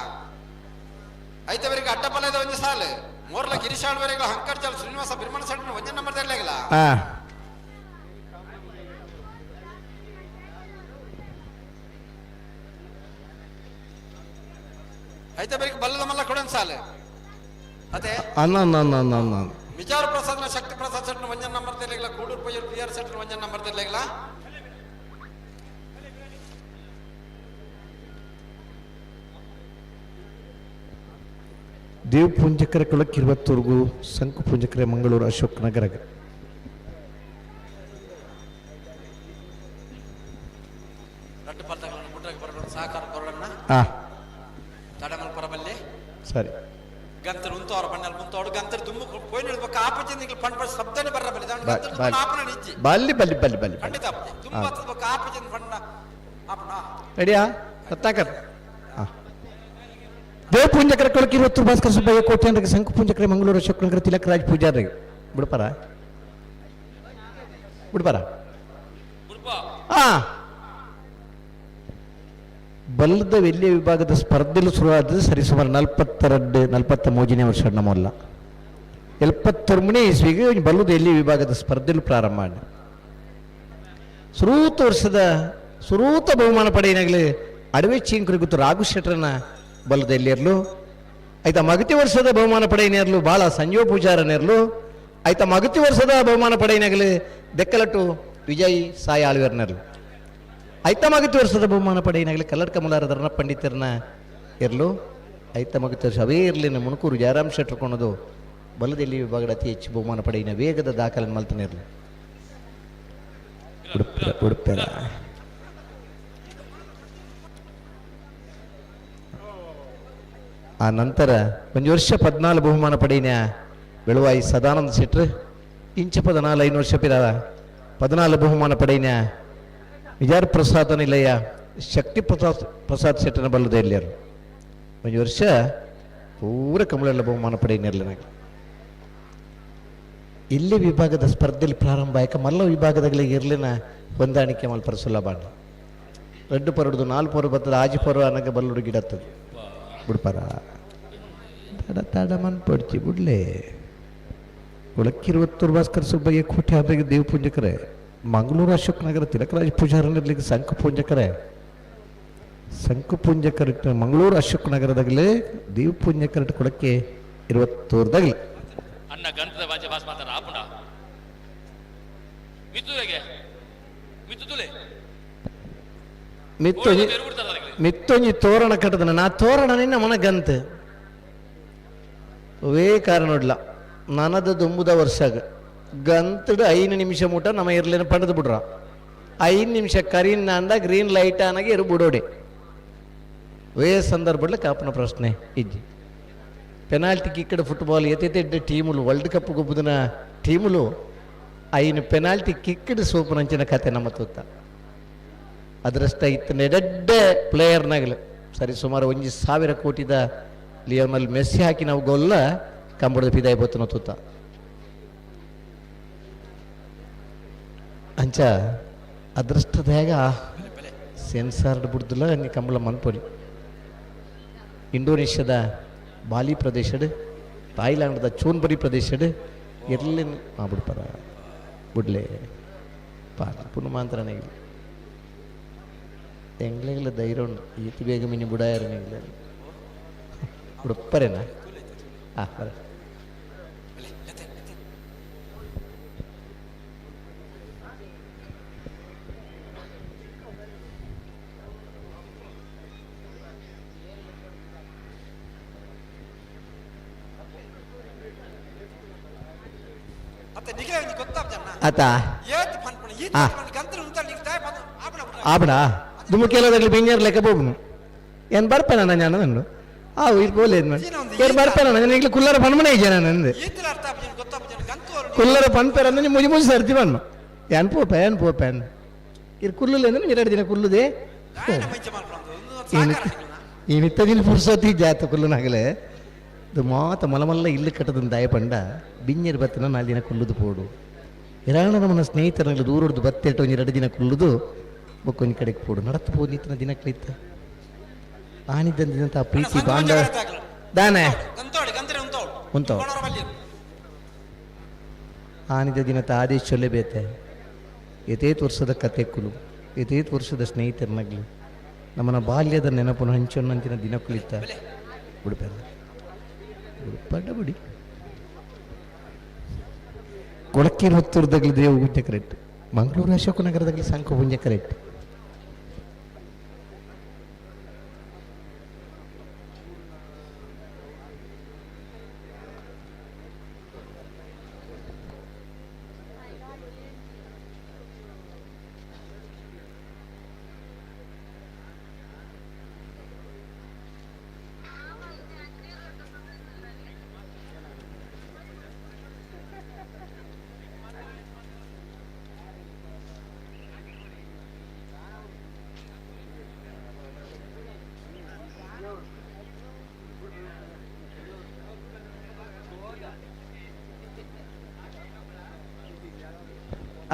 ಐತೆ ಬೆರಕೆ ಅಡ್ಡ ಪಲದ ಒಂಜಿ ಸಾಲೆ ಮೋರ್ಲ ಗಿರೀಶಾಣ್ ವರೆಗೆ ಹಂಕರ್ ಚಲ್ ಶ್ರೀನಿವಾಸ ಬಿರ್ಮಣ ಶೆಟ್ಟನ ಒಂಜ ನಂಬರ್ ದೆಲ್ಲಾಗಿಲ್ಲ. ಹಾ ಐತೆ ಬೆರಕೆ ಬಲ್ಲದ ಮಲ್ಲ ಕೊಡೊಂದು ಸಾಲೆ ಅದೇ ಅನ್ನ ಅನ್ನ ಅನ್ನ ಅನ್ನ ಅನ್ನ ವಿಚಾರ ಪ್ರಸಾದ್ನ ಶಕ್ತಿ ಪ್ರಸಾದ್ ಸೆಟ್ನ ಒಂಜನ್ ನಂಬರ್ ತೆರಲಿಲ್ಲ ಕೂಡೂರು ಪಯ್ಯೂರು ಪಿ ಆರ್ ಸೆಟ್ನ ಒಂಜನ್ ನಂಬರ್ ತೆರಲಿಲ್ಲ. ದೇವಪುಂಜಕರ ಕೊಳಕಿರುವತ್ತೂರ್ಗು ಶಂಕುಪುಂಜಕರ ಮಂಗಳೂರು ಅಶೋಕ್ ನಗರ. ರಡ್ಡು ಪಲ್ತಗಳನ್ನು ಮುಟ್ರಕ್ಕೆ ಬರಬೇಡ ಸಹಕಾರ ಕೊರಡನ್ನ ಹಾ ತಡಮಲ್ ಪರಬಲ್ಲಿ ಸರಿ. ಗಂತರು ಉಂತು ಅವರ ಬಣ್ಣಲ್ಲಿ ಮುಂತೋಡು ಗಂತರು ದುಮ್ಮು ಪೋಯಿನ ಹೇಳ್ಬೇಕು ಆಪಚಿ ನಿಂಗೆ ಪಂಡ್ ಪಂಡ್ ಶಬ್ದನೇ ಬರ್ರ ಬಲ್ಲಿ ಗಂತರು ಆಪನ ನಿಜ್ಜಿ ಬಲ್ಲಿ ಬಲ್ಲಿ ಬಲ್ಲಿ ಬಲ್ಲಿ ಖಂಡಿತ ಆಪಚಿ ದುಮ್ಮು ಹತ್ತಬೇಕು ಆಪಚಿನ ಬಣ್ಣ ಆಪಣ. ರೆಡಿಯಾ ರತ್ನಾಕರ್? ಹಾ ದೇವಪುಂಜಕರ ಕೊಳಕಿರುವತ್ತೂರು ಭಾಸ್ಕರ ಸುಬ್ಬಯ್ಯ ಕೋಟ್ಯಾನರಿಗೆ ಶಂಕುಪುಂಜಕರ ಮಂಗಳೂರು ಅಶೋಕ್ ನಗರ ತಿಲಕರಾಜ್ ಪೂಜಾರಿಗೆ ಬಿಡ್ಪಾರ ಬಿಡ್ಪಾರ. ಹಾ ಬಲ್ಲದ ವೆಲ್ಯ ವಿಭಾಗದ ಸ್ಪರ್ಧೆಲು ಶುರುವಾದದ್ದು ಸರಿಸುಮಾರು 42 43ನೇ ವರ್ಷ ನಮ್ಮಲ್ಲ 73ನೇ ಇಸ್ವಿಗೆ ಬಲ್ಲದ ಎಲ್ಲಿ ವಿಭಾಗದ ಸ್ಪರ್ಧೆಲು ಪ್ರಾರಂಭ ಮಾಡಿ ಸುರೂತ ವರ್ಷದ ಸುರೂತ ಬಹುಮಾನ ಪಡೆಯನಾಗಲಿ ಅಡವೆ ಚೀಂಕುರಿ ಗೊತ್ತು ರಾಘು ಶೆಟ್ಟರನ ಬಲ್ಲದ ಎಲ್ಲಿಯರ್ಲು ಆಯ್ತಾ ಮಗತಿ ವರ್ಷದ ಬಹುಮಾನ ಪಡೆಯನೇರ್ಲು ಬಾಳ ಸಂಜೀವ ಪೂಜಾರನೇರ್ಲು ಆಯ್ತಾ ಮಗತಿ ವರ್ಷದ ಬಹುಮಾನ ಪಡೆಯನಾಗಲಿ ದೆಕ್ಕಲಟ್ಟು ವಿಜಯ್ ಸಾಯಿ ಆಳ್ವೇರ್ನೇರ್ಲು. ಐತಮಗತಿ ವರ್ಷದ ಬಹುಮಾನ ಪಡೆಯಿನಾಗಲಿ ಕಲ್ಲಡ್ಕ ಮುಲಾರ ಧರ್ಣ ಪಂಡಿತರನ ಇರಲು ಐತಮಗತಿ ವರ್ಷ ಅವೇ ಇರಲಿನ ಮುಣಕೂರು ಜಯರಾಮ್ ಶೆಟ್ಟರ್ ಕೊಣದು ಬಲದಲ್ಲಿ ವಿಭಾಗದ ಅತಿ ಹೆಚ್ಚು ಬಹುಮಾನ ಪಡೆಯಿನ ವೇಗದ ದಾಖಲೆ ಮಲ್ತನ ಇರಲಿ. ಉಡುಪರ ಉಡುಪರ ಆ ನಂತರ ಒಂದು ವರ್ಷ 14 ಬಹುಮಾನ ಪಡೆಯಿನ ಬೆಳುವಾಯಿ ಸದಾನಂದ ಶೆಟ್ರು ಇಂಚ 14 5 ವರ್ಷ ಪಿರ 14 ಬಹುಮಾನ ಪಡೆಯಿನ ವಿಜಾರ್ ಪ್ರಸಾದ ನಿಲಯ ಶಕ್ತಿ ಪ್ರಸಾದ್ ಪ್ರಸಾದ್ ಶೆಟ್ಟನ ಬಲ್ಲದ ಎಲ್ಲಿಯರು ಒಂದು ವರ್ಷ ಪೂರ ಕಮಲೆಲ್ಲ ಬಹುಮಾನ ಪಡೆಯಿನಿರಲಿ ನನಗೆ. ಇಲ್ಲಿ ವಿಭಾಗದ ಸ್ಪರ್ಧೆಯಲ್ಲಿ ಪ್ರಾರಂಭ ಆಯ್ಕ ಮಲ್ಲ ವಿಭಾಗದಾಗಲಿ ಇರ್ಲಿನ ಹೊಂದಾಣಿಕೆ ಮಲ್ಪರ ಸುಲಭ. ರೆಡ್ಡು ಪರಡ್ದು ನಾಲ್ಕು ಪರು ಬರ್ತದೆ ಆಜಿ ಪರು ಅನ್ನಗ ಬಲ್ಲುಡು ಗಿಡತ್ತದು ಬಿಡ್ಪಾರ ತಡ ತಡ ಮನ್ ಪಡ್ಚಿ ಬಿಡ್ಲೆ. ಒಳಕ್ಕಿರುವತ್ತೂರು ಭಾಸ್ಕರ್ ಸುಬ್ಬಯ್ಯ ಕೋಟೆ ಆದಾಗ ದೇವ ಪೂಂಜಕರೇ, ಮಂಗಳೂರು ಅಶೋಕ್ ನಗರ ತಿಲಕರಾಜ್ ಪೂಜಾರನಿರ್ಲಿಕ್ಕೆ ಸಂಕು ಪೂಂಜಕರೇ, ಸಂಕು ಪೂಂಜಕರ ಮಂಗಳೂರು ಅಶೋಕ್ ನಗರದಾಗಲೇ ದೇವ ಪೂಂಜಕರ ಕೊಡಕ್ಕೆ ಇರುವತ್ತೂರ್ದಾಗಲಿ. ಅಣ್ಣ ಗಂಧದ ವಾಜೆ ಭಾಷ ಮಾತಾಡ ಆಪುಂಡ ಮಿತ್ತುಗೆ ಮಿತ್ತುಲೆ ಮಿತ್ತೊಂಜಿ ಮಿತ್ತೊಂಜಿ ತೋರಣ ಕಟ್ಟದನ ನಾ ತೋರಣ ನಿನ್ನ ಮನ ಗಂತ ವೇ ಕಾರಣ ನನದ ದುಂಬುದ ವರ್ಷಾಗ ಗಂತಡು 5 ನಿಮಿಷ ಮುಟ ನಮ್ಮ ಇರ್ಲೇನ ಪಡೆದು ಬಿಡ್ರ 5 ನಿಮಿಷ ಕರೀನ್ ಅಂದ ಗ್ರೀನ್ ಲೈಟ್ ಆನಾಗ ಇರು ಬಿಡೋಡೆ. ವೇ ಸಂದರ್ಭದಲ್ಲಿ ಕಾಪನ ಪ್ರಶ್ನೆ ಇಜ್ಜಿ. ಪೆನಾಲ್ಟಿ ಕಿಕ್ಕಡ ಫುಟ್ಬಾಲ್ ಎತ್ತೆತ್ತೆಡ್ಡ ಟೀములు ವರ್ಲ್ಡ್ ಕಪ್ ಗೊಬ್ಬುದಿನ ಟೀములు ಐನು ಪೆನಾಲ್ಟಿ ಕಿಕ್ಕಡ ಸೋಪುನಂಚಿನ ಕತೆ ನಮ್ಮ ತೂತ. ಅದರಷ್ಟ ಇತ್ತನ ಎಡೆಡ್ಡೆ ಪ್ಲೇಯರ್ನಾಗಲು ಸರಿ ಸುಮಾರು 1,000 ಕೋಟಿದ ಲಿಯೋನಲ್ ಮೆಸ್ಸಿ ಹಾಕಿ ನಾವು ಗೊಲ್ಲ ಕಂಬಳದ ಪಿದಾಯಿ ಬತ್ತನ ತೂತ. ಅಂಚ ಅದೃಷ್ಟದಾಗ ಸೆನ್ಸಾರ್ಡ್ ಬಿಡ್ದಿಲ್ಲ ನೀ ಕಂಬಳ ಮನ್ಪೊಲಿ. ಇಂಡೋನೇಷ್ಯಾದ ಬಾಲಿ ಪ್ರದೇಶಡ್, ಥಾಯ್ಲ್ಯಾಂಡ್ದ ಚೋನ್ಬರಿ ಪ್ರದೇಶಡ್ ಎಲ್ಲಿ ಬಿಡ್ಪಾರ ಬಿಡ್ಲೆ ಪಾರ ಪುನಃ ಎಂಗ್ಲೆಗ್ಲ ಧೈರ್ಯ ಉಂಡು ಈತ ಬೇಗ ಮಿನಿ ಬುಡಾಯರ ನಿಗ್ಲೆ ಉಡುಪ್ಪರೇನಾ? ಹಾಂ ಬರ. ಆತ ಆಪಣ ದುಮುಕೇಲದಾಗಲಿ ಬೆಂಜಾರ್ ಲೆಕ್ಕ ಬೋಬನು ಏನು ಬರ್ಪೇನ ನಾನು ನಂದು ಆ ಇರ್ಬೋಲೆ ಏನು ಬರ್ಪೇನ ನಾನು ಈಗಲೇ ಕುಲ್ಲರ ಪನ್ಮನೆ ಇದ್ದೆ ನಾನು ಅಂದೆ ಕುಲ್ಲರ ಪನ್ಪೇರ ಅಂದ್ರೆ ಮುಜಿ ಮುಜಿ ಸರ್ತಿ ಬನ್ನು ಏನ್ ಪೋಪೆ ಏನ್ ಪೋಪೆ ಅನ್ ಇರ್ ಕುಲ್ಲುಲೆ ಅಂದ್ರೆ 2 ದಿನ ಕುಲ್ಲುದೆ ಏನಿತ್ತ ದಿನ ಪುರ್ಸೋತಿ ಜಾತ ಕುಲ್ಲುನಾಗಲೇ ಇದು ಮಾತ ಮಲಮಲ್ಲ ಇಲ್ಲಿ ಕಟ್ಟದನ್ ದಾಯ ಪಂಡ ಬಿಂಜರ್ ಬತ್ತನ 4 ದಿನ ಕುಲ್ಲುದು ಪೋಡು ಇರಾಣ ನಮ್ಮನ ಸ್ನೇಹಿತರಲ್ಲಿ ದೂರದ್ದು ಬತ್ತೆಟ್ಟು ಒಂದು 2 ದಿನ ಕುಲ್ಲುದು ಬೊಕ್ಕೊಂದು ಕಡೆಗೆ ಪೋಡು ನಡತು ಪೋದು ನಿತ್ತನ ದಿನಕ್ಲಿತ್ತ ಆನಿದ್ದಂತ ಪ್ರೀತಿ ಬಾಂಧ ದಾನೆ ಉಂಟು ಆನಿದ ದಿನತ ಆದೇಶ ಚೊಲ್ಲೆ ಬೇತೆ ಯಥೇತ್ ವರ್ಷದ ಕತೆ ಕುಲು ಯಥೇತ್ ವರ್ಷದ ಸ್ನೇಹಿತರನ್ನಾಗಲಿ ನಮ್ಮನ ಬಾಲ್ಯದ ನೆನಪನ್ನು ಹಂಚೊನ್ನಂಚಿನ ದಿನಕ್ಕುಲಿತ್ತ ಬಿಡ್ಬೇಡ ಬಿಡ್ಪಡ ಬಿಡಿ. ಕೊಳಕೇರು ಹೊತ್ತೂರ್ದಾಗಲಿ ದೇವ ಪೂಜೆ ಕರೆಕ್ಟ್, ಮಂಗಳೂರು ಅಶೋಕನಗರದಾಗಲಿ ಸಂಕ ಪೂಜೆ ಕರೆಕ್ಟ್.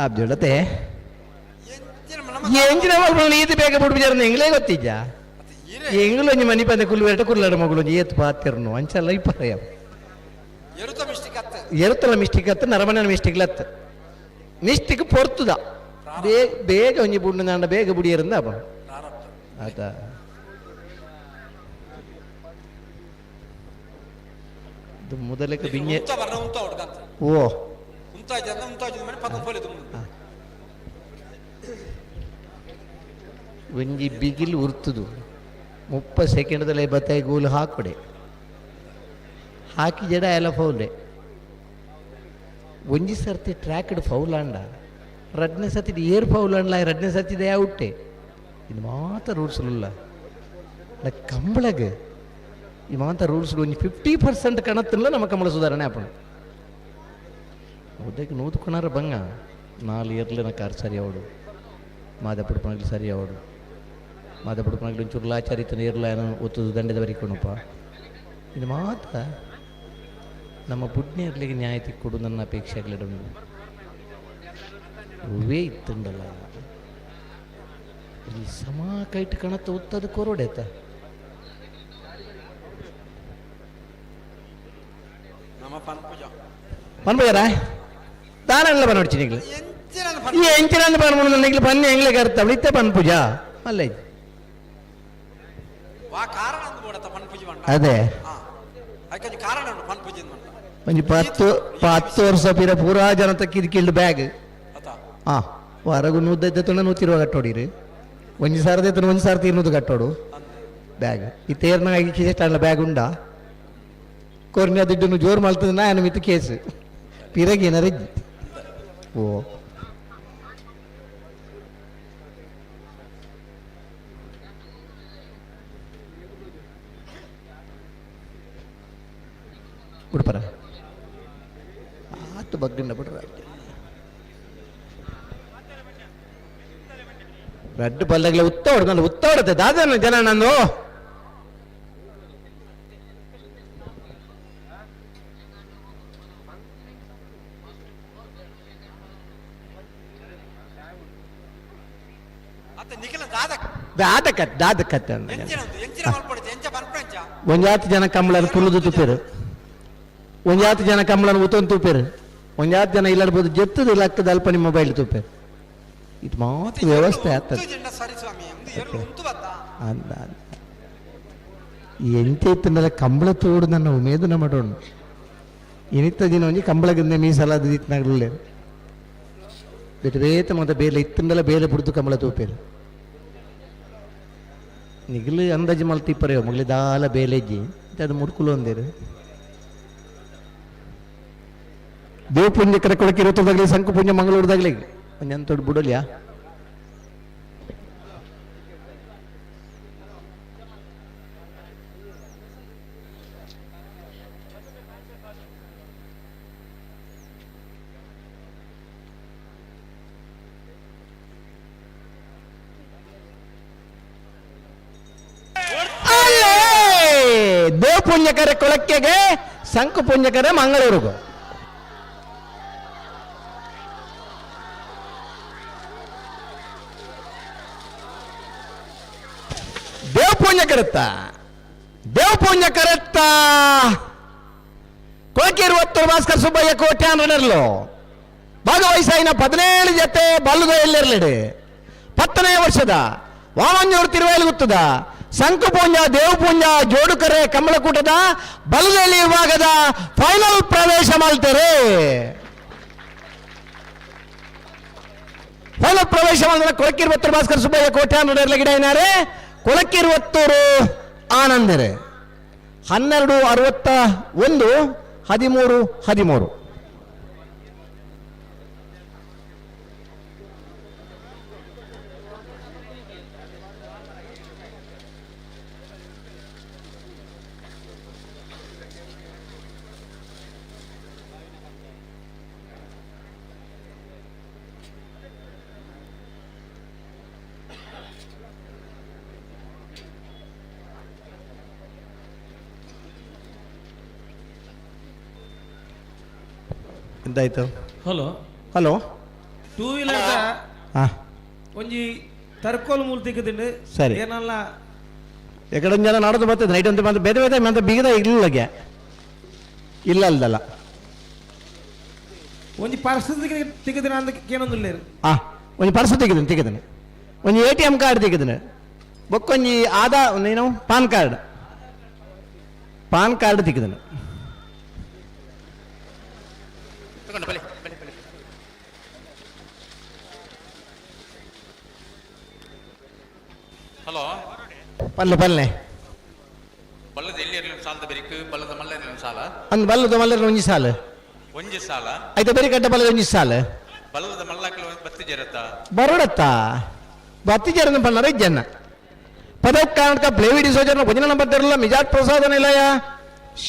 ಆಬ್ಜೋಡತೆ ಎಂಜಿನ ಮಲ್ಪನ ಈತ ಬೇಗ ಬಿಡ್ಬಿಜಾರ ಎಂಗ್ಲೇ ಗೊತ್ತಿಜ್ಜ ಎಂಗ್ಲು ಒಂಜಿ ಮನಿ ಪಂದೆ ಕುಲ್ಲು ಬೇಟ ಕುಲ್ಲಾಡ ಮಗಳು ಒಂಜಿ ಏತ್ ಪಾತಿರ್ನು ಅಂಚಲ್ಲ ಇಪ್ಪರ ಎರುತ್ತಲ ಮಿಸ್ಟಿಕ್ ಅತ್ತ ನರಮನೆ ಮಿಸ್ಟಿಕ್ ಲತ್ತ ಮಿಸ್ಟಿಕ್ ಪೊರ್ತುದ ಬೇಗ ಬೇಗ ಒಂಜಿ ಬುಂಡು ನಾಂಡ ಬೇಗ ಬುಡಿಯರಿಂದ ಅಪ್ಪ ಆತ ಇದು ಮೊದಲಕ್ಕೆ ಬಿಂಜೆ ಓ ಒಂಜಿ ಬಿಗಿಲ್ ಉರ್ತುದು 30 ಸೆಕೆಂಡ್ದಲ್ಲೇ ಬತ್ತಾಯಿ ಗೋಲು ಹಾಕೊಡೆ ಹಾಕಿ ಜಡ ಎಲ್ಲ ಫೌಲೆ. ಒಂಜಿ ಸರ್ತಿ ಟ್ರ್ಯಾಕ್ಡ್ ಫೌಲ್ ಅಂಡ ರಡ್ನೇ ಸರ್ತಿ ಏರ್ ಫೌಲ್ ಅಂಡ್ಲ ರಡ್ನೇ ಸರ್ತಿ ಔಟೆ. ಇದು ಮಾತ್ರ ರೂಲ್ಸ್ ಇಲ್ಲ ಕಂಬಳಗ ಈ ಮಾತ ರೂಲ್ಸ್ ಒಂಜಿ 50% ಕಣತ್ತಿಲ್ಲ ನಮ್ಮ ಕಂಬಳ ಸುಧಾರಣೆ ಆಪಣ. ಉದಕ್ಕೆ ನೂದುಕೊಣಾರ ಬಂಗ 4 ಇಯರ್ಲಿನ ಕಾರ್ ಸರಿ ಅವಡು ಮಾದಪುಡು ಪಣಗ್ಲಿ ಸರಿ ಅವಡು ಮಾದಪುಡು ಪಣಗ್ಲಿ ಒಂಚೂರು ಲಾಚಾರಿತನ ಇರ್ಲ ಏನೋ ಒತ್ತದು ದಂಡೆದ ಬರಿಕೊಣಪ್ಪ. ಇದು ಮಾತ್ರ ನಮ್ಮ ಬುಡ್ನೇರ್ಲಿಗೆ ನ್ಯಾಯ ತಿಕ್ಕೊಡು ನನ್ನ ಅಪೇಕ್ಷೆ ಆಗಲಿಡ ಹೂವೇ ಇತ್ತುಂಡಲ್ಲ ಈ ಸಮ ಕೈಟ್ ಕಣತ್ತ ಒತ್ತದು ಕೊರೋಡೆತ. ನಮ್ಮ ಪನ್ಪುಜ ಪನ್ಪುಜಾರ ದಾನಲ್ಲ ಬನ್ನೋಡ್ಚಿ ನಿಗ್ಲು ಎಂಚಿನ ಈ ಎಂಚಿನ ಪನ್ಪುನ ನಿಗ್ಲು ಪನ್ನಿ ಎಂಗ್ಲೆ ಕರ್ತ ಇತ್ತೆ ಪನ್ಪುಜ ಅಲ್ಲ ಇದು. ವಾ ಕಾರಣ ಅಂದ್ ಬೋಡತ್ತ ಪನ್ಪುಜಿ ಮಂಡ. ಅದೇ ಅದಕ್ಕೆ ಕಾರಣ ಉಂಟು ಪನ್ಪುಜಿ ಮಂಡ. ಒಂಜಿ 10 ವರ್ಷ ಪಿರ ಪೂರಾ ಜನ ಕಿರಿಕಿಲ್ಡ್ ಬ್ಯಾಗ್. ಅತ ಆ ವಾರಗು ನೂದೈತೆ ನೂತಿರುವ ಕಟ್ಟೋಡಿರಿ ಒಂಜಿ ಸಾವಿರದ ಐತೆ ಒಂಜಿ ಸಾವಿರದ ಇನ್ನೂರು ಕಟ್ಟೋಡು ಬ್ಯಾಗ್. ಈ ತೇರ್ನಾಗಿ ಕಿಸೆಟ್ಟಾಂಡ್ಲ ಬ್ಯಾಗ್ ಉಂಡಾ ಕೊರ್ನಿ ಅದಿಡ್ಡು ಜೋರು ಮಲ್ತದ ನಾನು ಮಿತ್ತು ಕೇಸ್ ಪಿರಗೇನಾರ ಓ ಬಿಡ್ಪರ ಆತು ಬಗ್ಗಂಡ ಬಿಡ್ರ. ರಡ್ಡು ಪಲ್ಲಗ್ಲೆ ಉತ್ತ ಹೊಡ್ದಲ್ಲ ಉತ್ತ ಹೊಡತೆ ದಾದನ ಜನ ನಂದು. ಅತ್ತ ನಿಖಿಲ ದಾದ ದಾದಕತ್ ದಾದಕತ್ ಎಂಚಿನ ಎಂಚಿನ ಮಲ್ಪಡಿತು ಎಂಚ ಪನ್ಪುಂಚ. ಒಂಜಾತಿ ಜನ ಕಂಬಳನ ಕುಲ್ಲುದು ತೂಪೇರು, ಒಂಜಾತಿ ಜನ ಕಂಬಳನ ಉತ್ತೊಂದು ತೂಪೇರು, ಒಂಜಾತಿ ಜನ ಇಲ್ಲಡ್ಬೋದು ಜೆತ್ತದು ಇಲ್ಲ ಅಲ್ಪ ನಿಮ್ಮ ಮೊಬೈಲ್ ತೂಪೇರು. ಇದು ಮಾತ್ರ ವ್ಯವಸ್ಥೆ ಆಗ್ತದೆ. ಸರಿ ಸ್ವಾಮಿ ಒಂದು ಎರಡು ಉಂತು ಬತ್ತ ಅಂದ ಎಂತ ಇತ್ತಂದ್ರೆ ಕಂಬಳ ತೋಡು ನನ್ನ ಉಮೇದನ ಮಾಡೋಣ. ಇನಿತ್ತ ದಿನ ಒಂಜಿ ಕಂಬಳಗಿಂದ ಮೀಸಲಾದ ಇತ್ತನಾಗಲೇ ಬೇತೆ ಬೇತೆ ಮತ್ತೆ ಬೇಲೆ ಇತ್ತಂದಲ್ಲ ಬೇಲೆ ಬುಡ್ದು ಕಂಬಳ ತೂಪೇರು. ನಿಗಲು ಅಂದಾಜು ಮಲ್ತಿಪ್ಪರೆ ಮಗಲಿ ದಾಲ ಬೇಲೆಜ್ಜಿ ಅದು ಮುಡ್ಕುಲು ಅಂದೇರು. ದೇವಪುಂಜ ಕರೆ ಇರುತ್ತದಾಗಲಿ ಶಂಕುಪುಂಜ ಮಂಗಳೂರದಾಗಲಿ ಒಂಜಿ ಅಂತೋಡು ಬಿಡೋಲ್ಯಾ. ದೇವಪುಣ್ಯಕರ ಕೊಳಕ್ಕೆಗೆ ಶಂಕು ಪುಣ್ಯಕರ ಮಂಗಳೂರುಗು. ದೇವಪುಣ್ಯಕರತ್ತ ದೇವಪುಣ್ಯಕರತ್ತ ಕೊಳಕಿರುವತ್ತೂರು ಭಾಸ್ಕರ್ ಸುಬ್ಬಯ್ಯ ಕೋಟ್ಯಾನ್ ಭಾಗವಹಿಸಾಯಿನ 17 ಜತೆ ಬಲ್ಲುದ ಎಲ್ಲೆರ್ಲೆಡೆ 10ನೇ ವರ್ಷದ ವಾಮಂಜೂರು ತಿರುವೇಲುಗುತ್ತದ ಶಂಕುಪೂಂಜ ದೇವಪೂಂಜ ಜೋಡುಕರೆ ಕಮಲಕೂಟದ ಬಲದಲ್ಲಿ ವಿಭಾಗದ ಫೈನಲ್ ಪ್ರವೇಶ ಮಾಡ್ತಾರೆ. ಫೈನಲ್ ಪ್ರವೇಶ ಮಾಡಿದ್ರೆ ಕೊಳಕಿರುವತ್ತೂರು ಭಾಸ್ಕರ್ ಸುಬ್ಬಯ್ಯ ಕೋಟ್ಯಾನ್ ಗಿಡ ಏನಾರೆ ಕೊಳಕಿರುವತ್ತೂರು ಆನಂದರೆ 12 61 13 13. ಎಂತಾಯ್ತು? ಹಲೋ. ಹಲೋ. ಟೂ ವೀಲರ್ ಒಂಜಿ ತರ್ಕೋಲ್ ಮೂಲ ತಿಕ್ಕದಿಂಡು. ಸರಿ. ಏನಲ್ಲ ಎಕಡೆ ಜನ ನಾಡೋದು ಬರ್ತದೆ ನೈಟ್ ಅಂತ ಬಂದು ಬೇರೆ ಬೇರೆ ಮತ್ತೆ ಬೀಗದ ಇಲ್ಲಗೆ ಇಲ್ಲ ಅಲ್ದಲ್ಲ. ಒಂಜಿ ಪರ್ಸ್ ತಿಕ್ಕದಿನ ಅಂದ ಕೇನೊಂದುಲ್ಲೇರು. ಒಂಜಿ ಪರ್ಸ್ ತೆಗೆದನು ತೆಗೆದನು ಒಂಜಿ ಎ ಟಿ ಎಮ್ ಕಾರ್ಡ್ ತೆಗೆದನು ಬೊಕ್ಕೊಂಜಿ ಆದಾ ಏನು ಪಾನ್ ಕಾರ್ಡ್ ಪಾನ್ ಕಾರ್ಡ್ ತೆಗೆದನು. ಪಲ್ಲೆ ಪಲ್ಲೆ ಬಲ್ಲದ ಎಲ್ಲಿ ಸಾಲದ ಬೆರಿಕ್ ಬಲ್ಲದ ಮಲ್ಲ ಸಾಲ. ಅಂದ್ ಬಲ್ಲದ ಮಲ್ಲರ ಒಂಜಿ ಸಾಲ. ಒಂಜಿ ಸಾಲ. ಐತ ಬೇರೆ ಕಡ್ಡ ಬಲ್ಲದ ಒಂಜಿ ಸಾಲ. ಬಲ್ಲದ ಮಲ್ಲಕ್ಲ ಬತ್ತಿ ಜರತ್ತ. ಬರೋಡತ್ತ ಬತ್ತಿ ಜರನ ಪಣ್ಣರ ಇಜ್ಜನ್ನ ಪದವ್ ಕರ್ನಾಟಕ ಪ್ಲೇವಿಡಿ ಸೋಜರ್ನ ಒಂದನೇ ನಂಬರ್ ತೆರಲ್ಲ ಮಿಜಾಟ್ ಪ್ರಸಾದ ನಿಲಯ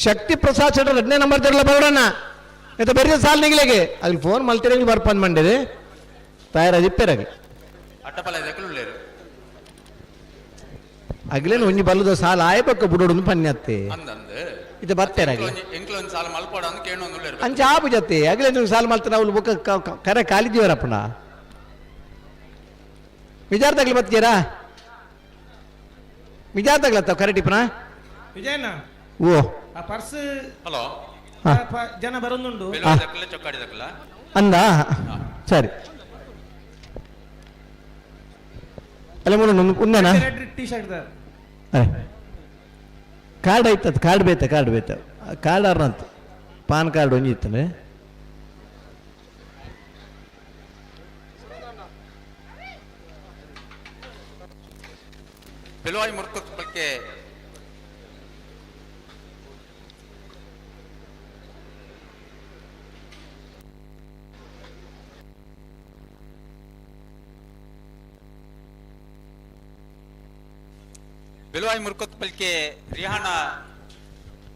ಶಕ್ತಿ ಪ್ರಸಾದ್ ಶೆಟ್ಟರ್ ಎರಡನೇ ನಂಬರ್ ತೆರಲ್ಲ ಬರೋಡಣ್ಣ ಮತ್ತೆ ಬೇರೆ ಸಾಲ ನಿಗಲೆಗೆ ಅಲ್ಲಿ ಫೋನ್ ಮಲ್ತಿರಂಗಿ ಬರ್ಪಂದ್ ಮಂಡಿದೆ ತಯಾರಾಗಿ ಅಟ್ಟಪಲ ಇದಕ್ಕಲು ಉಳ್ಳೇರು. ಅಗ್ಲೇನು ಒಂಜಿ ಬಲ್ಲದ ಸಾಲ ಆಯ್ಬಕ್ಕ ಬುಡೋಡು ಪನ್ಯತ್ತೆ. ಅಂದಂದು. ಇದು ಬರ್ತೇರಾಗಿ. ಎಂಕ್ಲ ಒಂಜಿ ಸಾಲ ಮಲ್ಪೋಡ ಅಂದ್ ಕೇಣೊಂದು ಉಳ್ಳೇರು. ಅಂಚ ಆಪು ಜತ್ತೆ ಅಗ್ಲೇ ನೀವು ಸಾಲ ಮಲ್ತಾನ ಅವ್ಲು ಬೊಕ್ಕ ಕರೆ ಕಾಲಿದ್ದೀವರಪ್ಪಣ ವಿಚಾರದಾಗ್ಲಿ ಬತ್ತೀರಾ ವಿಚಾರದಾಗ್ಲತ್ತ ಕರೆ ಟಿಪ್ಪಣ. ವಿಜಯಣ್ಣ. ಓ. ಆ ಪರ್ಸ್. ಹಲೋ. ಹಾ. ಜನ ಬರೋದುಂಡು. ಬೆಲುವದಕ್ಕಲ್ಲ ಚೊಕ್ಕಾಡಿದಕ್ಕಲ್ಲ. ಅಂದ ಸರಿ ಅಲ್ಲ ಮೂಲ ಉಂದೇನಾ? Red T shirt. ಅರೆ ಕಾರ್ಡ್ ಐತದ ಕಾರ್ಡ್ ಬೇತ ಕಾರ್ಡ್ ಬೇತ ಕಾರ್ಡ್ ಅರ್ನಂತ ಪಾನ್ ಕಾರ್ಡ್ ಒಂಜಿ ಇತ್ತನೆ. ಬೆಲುವಾಯಿ ಮುರ್ಕುತ್ ಪಲ್ಕೆ ಬೆಲುವಾಯಿ ಮುರ್ಕುತ್ ಪಲ್ಕೆ ರಿಹಾನಾ.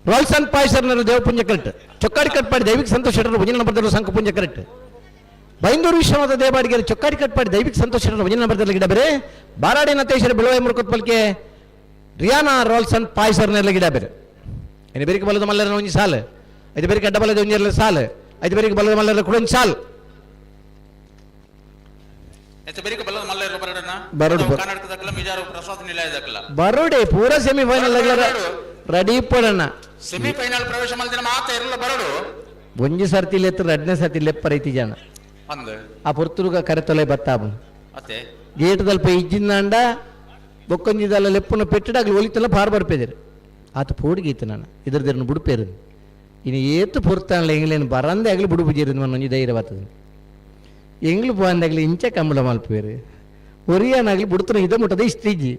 ರೋಲ್ಸನ್ ಪಾಯ್ಸರ್ನರು ದೇವಪುಂಜ ಕರೆಕ್ಟ್ ಚೊಕ್ಕಾಡಿ ಕಟ್ಪಾಡಿ ದೈವಿಕ ಸಂತೋಷ ಶೆಟ್ಟರು ಭಜನೆ ನಂಬರ್ ಸಂಘ ಪುಂಜ ಕರೆಕ್ಟ್ ಬೈಂದೂರು ವಿಶ್ವನಾಥ ದೇವಾಡಿಗೆರೆ ಚೊಕ್ಕಾಡಿ ಕಟ್ಪಾಡಿ ದೈವಿಕ ಸಂತೋಷ ಶೆಟ್ಟರು ಭಜನೆ ನಂಬರ್ ಗಿಡ ಬೇರೆ ಬಾರಾಡಿ ನತೇಶ್ವರ ಬೆಳವಾಯಿ ಮುರ್ಕುತ್ ಪಲ್ಕೆ ರಿಯಾನಾ ರೋಲ್ಸನ್ ಪಾಯ್ಸರ್ನೆಲ್ಲ ಗಿಡ ಬೇರೆ ಇನ್ನು ಬೇರೆ ಬಲದ ಮಲ್ಲರ ಒಂಜಿ ಸಾಲು ಐದು ಬೇರೆ ಅಡ್ಡ ಬಲದ ಒಂಜಿ ಸಾಲು ಐದು ಬೇರೆ ಬಲದ ಮಲ್ಲರ ಕೂಡ ಒಂಜಿ ಸಾಲು. ಎತ್ತ ಬೆರಿಕ ಬಲ್ಲದ ಮಲ್ಲ ಬರಡನ. ಬರಡು. ಕರ್ನಾಟಕದಕ್ಕಲ್ಲ ಮಿಜಾರು ಪ್ರಸಾದ್ ನಿಲಯದಕ್ಕಲ್ಲ. ಬರೋಡೆ ಪೂರ ಸೆಮಿಫೈನಲ್ ರೆಡಿ ಪಡೋಣ. ಸೆಮಿಫೈನಲ್ ಪ್ರವೇಶ ಮಲ್ದಿನ ಮಾತ ಇರಲ್ಲ ಬರಡು. ಒಂಜಿ ಸರ್ತಿ ಲೆತ್ತ ಎರಡನೇ ಸರ್ತಿ ಲೆಪ್ಪರ ಐತಿ ಜನ. ಅಂದ್. ಆ ಪೊರ್ತುರುಗ ಕರೆತೊಲೆ ಬತ್ತಾಬು. ಅತ್ತೆ. ಗೇಟ್ ದಲ್ಪ ಇಜ್ಜಿಂದಾಂಡ ಬೊಕ್ಕೊಂಜಿದಲ್ಲ ಲೆಪ್ಪುನ ಪೆಟ್ಟಿಡಾಗ್ಲಿ ಒಲಿತಲ್ಲ ಪಾರ್ ಬರ್ಪೆದಿರು ಆತ ಪೋಡಿಗೆ ನಾನು ಇದ್ರದಿರನ್ನು ಬುಡುಪೇರು ಇನ್ನು ಏತು ಪೊರ್ತಾನಲ್ಲ ಎಂಗ್ಲೇನು ಬರಂದೆ ಆಗಲಿ ಬುಡುಪು ಜೇರಿದ್ ಮನ್ನ ಒಂಜಿ ಧೈರ್ಯ ಬರ್ತದೆ ಎಂಗ್ಲು ಪೋಂದಾಗ್ಲಿ ಇಂಚ ಕಂಬಳ ಮಲ್ಪೇರು ಒರಿಯಾನಾಗ್ಲಿ ಬುಡ್ತನ ಇದ ಮುಟ್ಟದ ಇಷ್ಟಿಜ್ಜಿ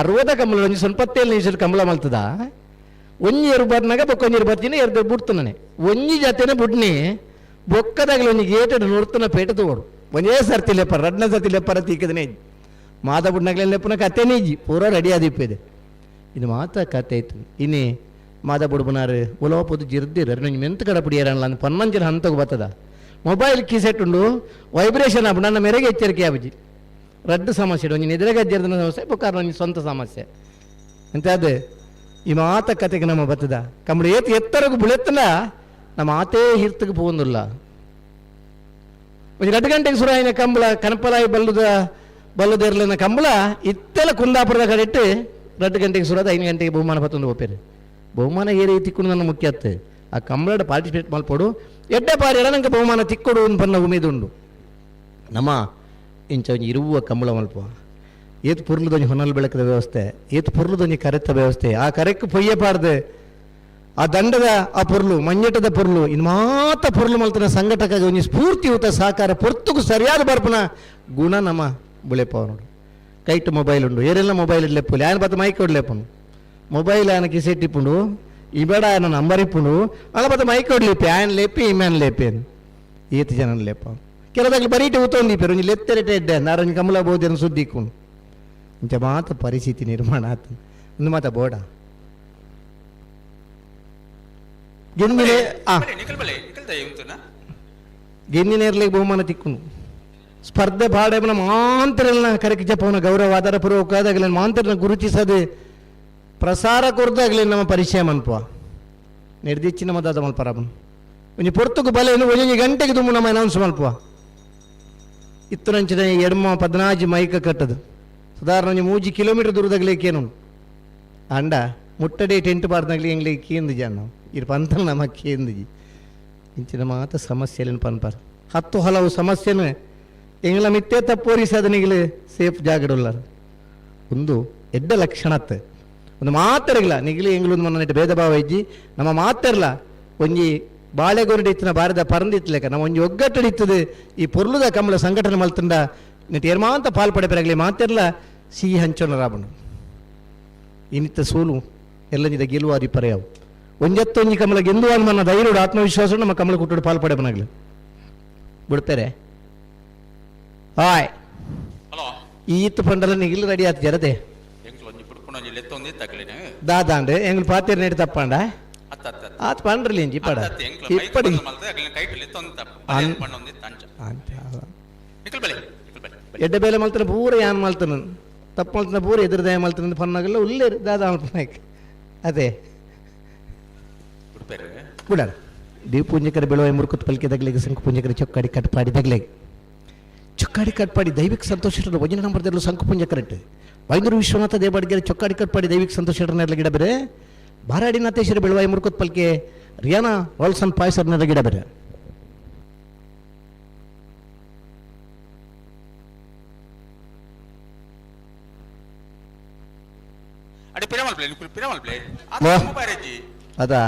ಅರವದ ಕಂಬಳ ಒಂಜಿ ಸ್ವಲ್ಪ ನಿಮಿಷ ಕಂಬಳ ಮಲ್ತದ ಒಂಜಿ ಎರು ಬರ್ನಾಗ ಬೊಕ್ಕೊಂಜಿ ಎರು ಬರ್ತೀನಿ ಎರಡು ಬುಡ್ತನೇ ಒಂಜಿ ಜಾತೆನೆ ಬುಡ್ನಿ ಬೊಕ್ಕದಾಗಲಿ ಒಂಜಿ ಗೇಟೆಡ್ ನೋಡ್ತನ ಪೇಟ ತಗೋಡು ಒಂದೇ ಸರ್ತಿ ಲೆಪ್ಪರ ರಡ್ನ ಸರ್ತಿ ಲೆಪ್ಪರ ತೀಕದನೇ ಮಾದ ಬುಡ್ನಾಗ್ಲೆ ಲೆಪ್ಪನ ಕತೆನೇ ಇಜ್ಜಿ ಪೂರ ರೆಡಿ ಆದಿಪ್ಪದೆ ಇದು ಮಾತ ಕತೆ ಆಯ್ತು ಇನ್ನಿ ಮಾದ ಬುಡ್ಬನಾರು ಒಲೋಪದು ಜಿರ್ದಿರ ನಂಗೆ ಮೆಂತ ಕಡ ಪುಡಿಯರಲ್ಲ ಅಂದ್ ಪನ್ನಂಜಿನ ಹಂತకు ಬರ್ತದ ಮೊಬೈಲ್ ಕಿಸೆಟ್ ಉಂಡು ವೈಬ್ರೇಷನ್ ಆಪು ನನ್ನ ಮೇರೆಗೆ ಎಚ್ಚರಿಕೆ ಆಬುಜಿ ರಡ್ಡು ಸಮಸ್ಯೆ ಒಂಜಿ ನಿದ್ರೆಗಜ್ಜರ್ದನ ಸಮಸ್ಯೆ ಬೊಕ್ಕಾರ ಒಂಜಿ ಸ್ವಂತ ಸಮಸ್ಯೆ ಅಂತ ಅದು ಈ ಮಾತ ಕತೆಗೆ ನಮ್ಮ ಬತ್ತದ ಕಂಬಳಿ ಏತ್ ಎತ್ತರಗು ಬುಳೆತ್ತನ ನಮ್ಮ ಆತೇ ಹಿರ್ತಕ್ಕೆ ಪೋಂದುಲ್ಲ ಒಂಜಿ 2 ಗಂಟೆಗೆ ಸುರಾಯಿನ ಕಂಬಳ ಕನಪಲಾಯಿ ಬಲ್ಲುದ ಬಲ್ಲುದೇರ್ಲಿನ ಕಂಬಳ ಇತ್ತೆಲ್ಲ ಕುಂದಾಪುರದ ಕಡೆ ಇಟ್ಟು 2 ಗಂಟೆಗೆ ಸುರಾದ 5 ಗಂಟೆಗೆ ಬಹುಮಾನ ಪತ್ತೊಂದು ಒಪ್ಪೇರು ಬಹುಮಾನ ಏರಿ ತಿಕ್ಕೊಂಡು ನನ್ನ ಮುಖ್ಯ ಅತ್ತೆ ಆ ಕಂಬಳದ ಪಾರ್ಟಿಸಿಪೇಟ್ ಮಲ್ಪೋಡು ಎಡ್ಡೆ ಪಾರಿ ನಂಗೆ ಬಹುಮಾನ ತಿಕ್ಕೊಡು ಒಂದು ಪನ್ನ ಉಮೇದುಂಡು ನಮ್ಮ ಇಂಚ ಒಂಜಿ ಇರುವ ಕಂಬಳ ಮಲ್ಪ ಏತ್ ಪುರ್ಲದೊಂಜಿ ಹೊನಲ್ ಬೆಳಕದ ವ್ಯವಸ್ಥೆ ಏತ್ ಪುರ್ಲದೊಂಜಿ ಕರೆತ್ತ ವ್ಯವಸ್ಥೆ ಆ ಕರೆಕ್ ಪೊಯ್ಯಪಾರ್ದು ಆ ದಂಡದ ಆ ಪೊರ್ಲು ಮಂಜಟದ ಪೊರ್ಲು ಇನ್ನು ಮಾತ ಪೊರ್ಲು ಮಲ್ತನ ಸಂಘಟಕ ಒಂಜಿ ಸ್ಫೂರ್ತಿಯುತ ಸಹಕಾರ ಪೊರ್ತುಗು ಸರಿಯಾದ ಬರ್ಪನ ಗುಣ ನಮ್ಮ ಬುಳೆಪವ ನೋಡು ಕೈಟ್ ಮೊಬೈಲ್ ಉಂಡು ಏರೆಲ್ಲ ಮೊಬೈಲ್ ಇಡ್ಲೆಪ್ಪುಲಿ ಆಯನ ಬತ್ತ ಮೈಕ್ ಹೊಡ್ಲೆಪ್ಪನು ಮೊಬೈಲ್ ಆಯನ ಕಿಸೆಟ್ ಇಪ್ಪುಂಡು ಇಬೇಡ ಆಯನ ನಂಬರ್ ಇಪ್ಪುಂಡು ಅಲ್ಲ ಬತ್ತ ಮೈಕ್ ಹೊಡ್ಲಿಪ್ಪಿ ಆಯನ ಲೇಪಿ ಇಮ್ಯಾನ್ ಲೇಪಿ ಏತ್ ಜನ ಲೇಪ ಕೆಲದಾಗ್ಲಿ ಬರೀಟೆ ಉತ್ತೊಂದಿಪ್ಪೆರು ಒಂಜಿ ಲೆತ್ತೆರೆಟೆ ಎಡ್ಡೆ ನಾರೊಂಜಿ ಕಮಲ ಬೋಧನ ಸುದ್ದಿ ಇಕ್ಕೊಂಡು ಇಂಚ ಮಾತ ಪರಿಸ್ಥಿತಿ ನಿರ್ಮಾಣ ಆತು ಒಂದು ಮಾತ ಬೋಡ ಗೆಂದಿನ ಆ ನಿಖಲ್ ಬಲೆ ನಿಖಲ್ ದಯ ಉಂಟುನಾ. ಗೆಂದಿನೇರ್ಲಿಗೆ ಬಹುಮಾನ ತಿಕ್ಕುನು ಸ್ಪರ್ಧೆ ಪಾಡೆ ಮಾಂತರೆಲ್ಲ ಕರೆಕ್ ಜಪವನ ಗೌರವ ಆಧಾರ ಪೂರ್ವಕ ಆದಾಗಲೇ ಮಾಂತರನ ಗುರುತಿಸದೆ ಪ್ರಸಾರ ಕೊರ್ದಾಗಲೇ ನಮ್ಮ ಪರಿಚಯ ಮನ್ಪುವ ನಿರ್ದಿಚ್ಚಿನ ಮದಾದ ಮಲ್ಪರಬನು ಒಂಜಿ ಪೊರ್ತುಗು ಬಲೆ ಒಂಜೊಂಜಿ ಗಂಟೆಗೆ ದುಮ್ಮು ನಮ್ಮ ಅನೌನ್ಸ್ ಮಲ್ಪುವ ಇತ್ತುನಂಚಿನ ಎಡ್ಮ 14 ಮೈಕ ಕಟ್ಟದು ಸಾಧಾರಣ ಒಂಜಿ 3 ಕಿಲೋಮೀಟರ್ ದೂರದಾಗಲೇ ಅಂಡ ಮುಟ್ಟಡೆ ಟೆಂಟ್ ಬಾರ್ದಾಗಲಿ ಎಂಗ್ಲಿ ಕೇಂದು ಜನ ಇರ್ ಪಂತಲ್ ನಮ್ಮ ಕೇಂದುಜಿ ಇಂಚಿನ ಮಾತ ಸಮಸ್ಯೆಲೇನು ಪನ್ಪಾರ್ 10 ಹಲವು ಸಮಸ್ಯೆನು ಎಂಗ್ಲ ಮಿತ್ತೇ ತಪ್ಪೋರಿಸದನಿಗ್ಲು ಸೇಫ್ ಜಾಗಡುಲ್ಲಾರ ಒಂದು ಎಡ್ಡ ಲಕ್ಷಣತ್ ಒಂದು ಮಾತರಿಲ್ಲ ನಿಗಿಲಿ ಎಂಗ್ಲು ಒಂದು ಮನ್ನ ಭೇದ ಭಾವ ಇಜ್ಜಿ ನಮ್ಮ ಮಾತಿರಲ್ಲ ಒಂಜಿ ಬಾಳೆಗೊರಡಿ ಇತ್ತಿನ ಬಾರದ ಪರಂದಿತ್ಲೆಕ ನಮ್ಮ ಒಂಜಿ ಒಗ್ಗಟ್ಟಡಿತ್ತದು ಈ ಪೊರ್ಲುದ ಕಮ್ಮಲ ಸಂಘಟನೆ ಮಲ್ತಂಡ ನೆಟ್ ಏರ್ಮಾಂತ ಪಾಲ್ ಪಡೆಪೆರಗಲಿ ಮಾತಿರ್ಲ ಸಿಹಿ ಹಂಚೋಣ ರಾಬಣ. ಇನಿತ ಸೋಲು ಎಲ್ಲಂಜಿದ ಗೆಲುವಾದಿ ಪರ್ಯಾವು ಒಂಜತ್ತೊಂಜಿ ಕಮಲ ಗೆಂದುವ ಮನ್ನ ಧೈರ್ಯಡು ಆತ್ಮವಿಶ್ವಾಸ ನಮ್ಮ ಕಮಲ ಕುಟ್ಟುಡು ಪಾಲ್ಪಡೆ ಮನಗ್ಲು ಬಿಡ್ತಾರೆ ಹಾಯ್. ಹಲೋ. ಈತ್ ಪಂಡಲ ನಿಗಿಲ್ ರೆಡಿ ಆತ ಜರದೆ. ಎಂಕ್ಲು ಒಂಜಿ ಪುಡ್ಪುಣ ಒಂಜಿ ಲೆತ್ತೊಂದು ತಕ್ಲೇನೆ. ದಾದಾಂಡ್ ಎಂಗ್ಲು ಪಾತೇರ್ ನೇಡ್ ತಪ್ಪಂಡ. ಅತ್ತ ಅತ್ತ ಅತ್ತ. ಆತ್ ಪಂಡ್ರಲಿ ಇಂಜಿ ಪಡ. ಅತ್ತ ಅತ್ತ ಎಂಕ್ಲು ಮೈಕ್ ಇಪ್ಪಡಿ ಬಂದ್ ಮಲ್ತೆ ಅಕ್ಲೆನ ಕೈಟ್ ಲೆತ್ತೊಂದು ತಪ್ಪ ಪಣ್ಣೊಂದು ಅಂಚ. ಅಂತ. ನಿಕಲ್ ಬಲೆ ನಿಕಲ್ ಬಲೆ. ಎಡ್ಡೆ ಬೇಲೆ ಮಲ್ತನ ಪೂರ ಯಾನ್ ಮಲ್ತನ ತಪ್ಪು ಮಲ್ತನ ಪೂರ ಎದುರುದಯ ಮಲ್ತನ ಪನ್ನಾಗಲ್ಲ ಉಲ್ಲೇರು ದಾದಾ ಮಲ್ಪನಾಯ್ಕ ಅದೇ. ಬಿಡ್ಪೇರು. ಬಿಡಾರ ದೇವ ಪೂಂಜಕರ ಬೆಳವಾಯಿ ಮುರುಕುತ್ ಪಲ್ಕೆ ದಗ್ಲಿಗೆ ಸಂಕು ಪೂಂಜಕರ ಚೊಕ್ಕಾಡಿ ಕಟ್ಪಾಡಿ ದಗ್ಲಿಗೆ ಚೊಕ್ಕಾಡಿ ಕಟ್ಪಾಡಿ ದೈವಿಕ ಸಂತೋಷ ವಜನ ನಂಬರ್ದಲ್ಲೂ ಸಂಕು ಪುಂಜಕರಟ್ಟು ವೈಂದೂರು ವಿಶ್ವನಾಥ ದೇವಾಡಿಗೆರೆ ಚೊಕ್ಕಾಡಿ ಕಟ್ಪಾಡಿ ದೈವಿಕ ಸಂತೋಷ ಗಿಡ ಬೇರೆ ಬಾರಾಡಿ ನಾಥೇಶ್ವರ ಬೆಳವಾಯಿ ಮುರುಕುತ್ ಪಲ್ಕೆ ರಿಯಾನಾ ವಾಲ್ಸನ್ ಪಾಯ್ಸರ್ನ ಗಿಡ ಬೇರೆ. ಅಡೆ ಪಿರಮಲ್ ಪ್ಲೇ ನಿಕುಲ್ ಪಿರಮಲ್ ಪ್ಲೇ. ವಾ. ಆತ ಬಾರಜ್ಜಿ. ಅದಾ.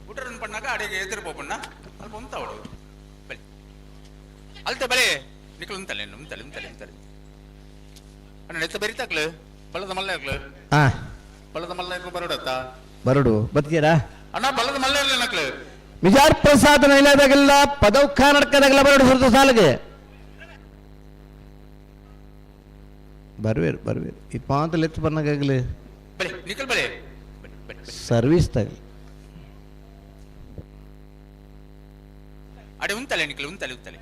ಬುಡ್ರನ್ ಪಣ್ಣಾಗ ಅಡೆಗೆ ಎದುರು ಪೋಪಣ್ಣ ಅಲ್ಪ ಉಂತಾವಡು ಬಲೆ ಅಲ್ತೆ ಬಲೆ ನಿಕುಲ್ ಉಂತಲೆ ಉಂತಲೆ ಉಂತಲೆ ಉಂತಲೆ ಅಣ್ಣ ನೆತ್ತ ಬೆರಿತಾಕ್ಲು ಬಲ್ಲದ ಮಲ್ಲ ಇರ್ಲು. ಆ. ಬಲ್ಲದ ಮಲ್ಲ ಇರ್ಲು ಬರೋಡತ್ತ. ಬರಡು ಬತ್ತೀರಾ. ಅಣ್ಣ ಬಲ್ಲದ ಮಲ್ಲ ಇರ್ಲಿ ನಕ್ಲು. ಮಿಜಾರ್ ಪ್ರಸಾದ್ ನೈಲಾದಾಗೆಲ್ಲ ಪದವ್ ಖಾನಡ್ಕದಾಗೆಲ್ಲ ಬರಡು ಸುರ್ತ ಸಾಲಿಗೆ ಬರ್ವೇರು ಬರ್ವೇರು ಈ ಪಾಂತ ಲೆತ್ತು ಬನ್ನಾಗಲಿ. ಬಲೆ ನಿಕಲ್ ಬಲೆ ಬಲೆ ಬಲೆ ಬಲೆ. ಸರ್ವಿಸ್ ತಗಲಿ. ಅಡೆ ಉಂತಲೆ ನಿಕಲ್ ಉಂತಲೆ ಉಂತಲೆ.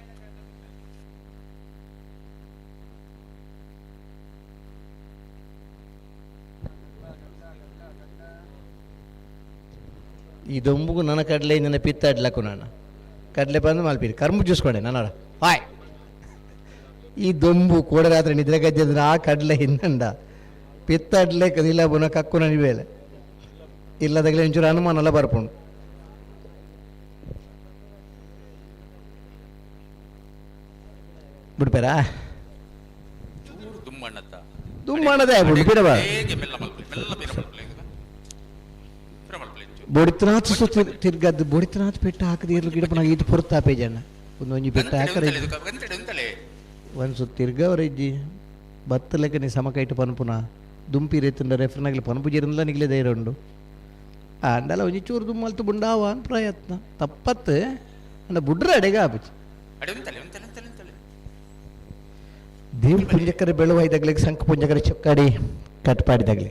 ಈ ದೊಂಬುಗು ನನ್ನ ಕಡಲೆ ನನ್ನ ಪಿತ್ತಾಡ್ಲಕ್ಕು ನಾನು ಕಡಲೆ ಬಂದು ಮಲ್ಪೀರಿ ಕರ್ಮು ಜ್ಯೂಸ್ ಕೊಡೆ ನನ್ನ ಹಾಯ್. ಈ ದೊಂಬು ಕೋಡ ರಾತ್ರಿ ನಿದ್ರೆ ಗಜ್ಜದ ಆ ಕಡಲೆ ಹಿಂದಂಡ ಪಿತ್ತಾಡ್ಲೆ ಕದಿಲ್ಲ ಬುನ ಕಕ್ಕು ನನಿಬೇಲೆ ಇಲ್ಲದಾಗಲೇ ಒಂಚೂರು ಅನುಮಾನ ಬರ್ಪುಂಡು ಬಿಡ್ಪೇರಾ. ಚೂರು ದುಮ್ಮಣ್ಣತ್ತ. ದುಮ್ಮಣ್ಣದೇ ಬಿಡು ಬಿಡಬ. ಹೇಗೆ ಮೆಲ್ಲ ಮಲ್ಪಲೆ ಮೆಲ್ಲ ಪಿರ ಮಲ್ಪಲೆ ಪಿರ ಮಲ್ಪಲೆ ಚೂರು. ಬೊಡಿತನಾಥ್ ಸುತ್ತ ತಿರ್ಗದ್ದು ಬೊಡಿತನಾಥ್ ಪೆಟ್ಟ ಹಾಕದ ಇರ್ಲು ಗಿಡಪನ ಇದು ಪೊರ್ತಾಪೆ ಜನ ಒಂದೊಂಜಿ ಪೆಟ್ಟ ಗಂಟೆಡೆ ಹಾಕರೆ. ಉಂತಲೆ ಇದು, ಗಂಟೆಡೆ ಉಂತಲೆ. ಒಂದು ಸುತ್ತ ತಿರ್ಗವರಿಜ್ಜಿ ಬತ್ತಲೆಕ್ಕ ನೀ ಸಮಕೈಟ್ ಪನ್ಪುನ ದುಂಪಿ ರೇತುಂಡ ರೆಫ್ರನಾಗಲಿ ಪನ್ಪು ಜಿರಂದ್ಲ ನಿಗ್ಲೆ ಧೈರ್ಯ ಉಂಡು ಅಂಡಲ ಒಂಜಿ ಚೂರು ದುಮ್ಮಲ್ತು ಬುಂಡಾವ ಅನ್ ಪ್ರಯತ್ನ ತಪ್ಪತ್ತು ಅಂಡ ಬುಡ್ರ ಅಡೆಗೆ ಆಪುಜಿ. ಅಡೆ ಉಂತಲೆ ಉಂತಲೆ ಉಂತಲೆ ಉಂತಲೆ. ದೇವ್ ಪುಂಜಕರ ಬೆಳುವ ಇದಾಗ್ಲಿಕ್ಕೆ ಶಂಖ ಪುಂಜಕರ ಚೊಕ್ಕಾಡಿ ಕಟ್ಪಾಡಿದಾಗ್ಲಿ.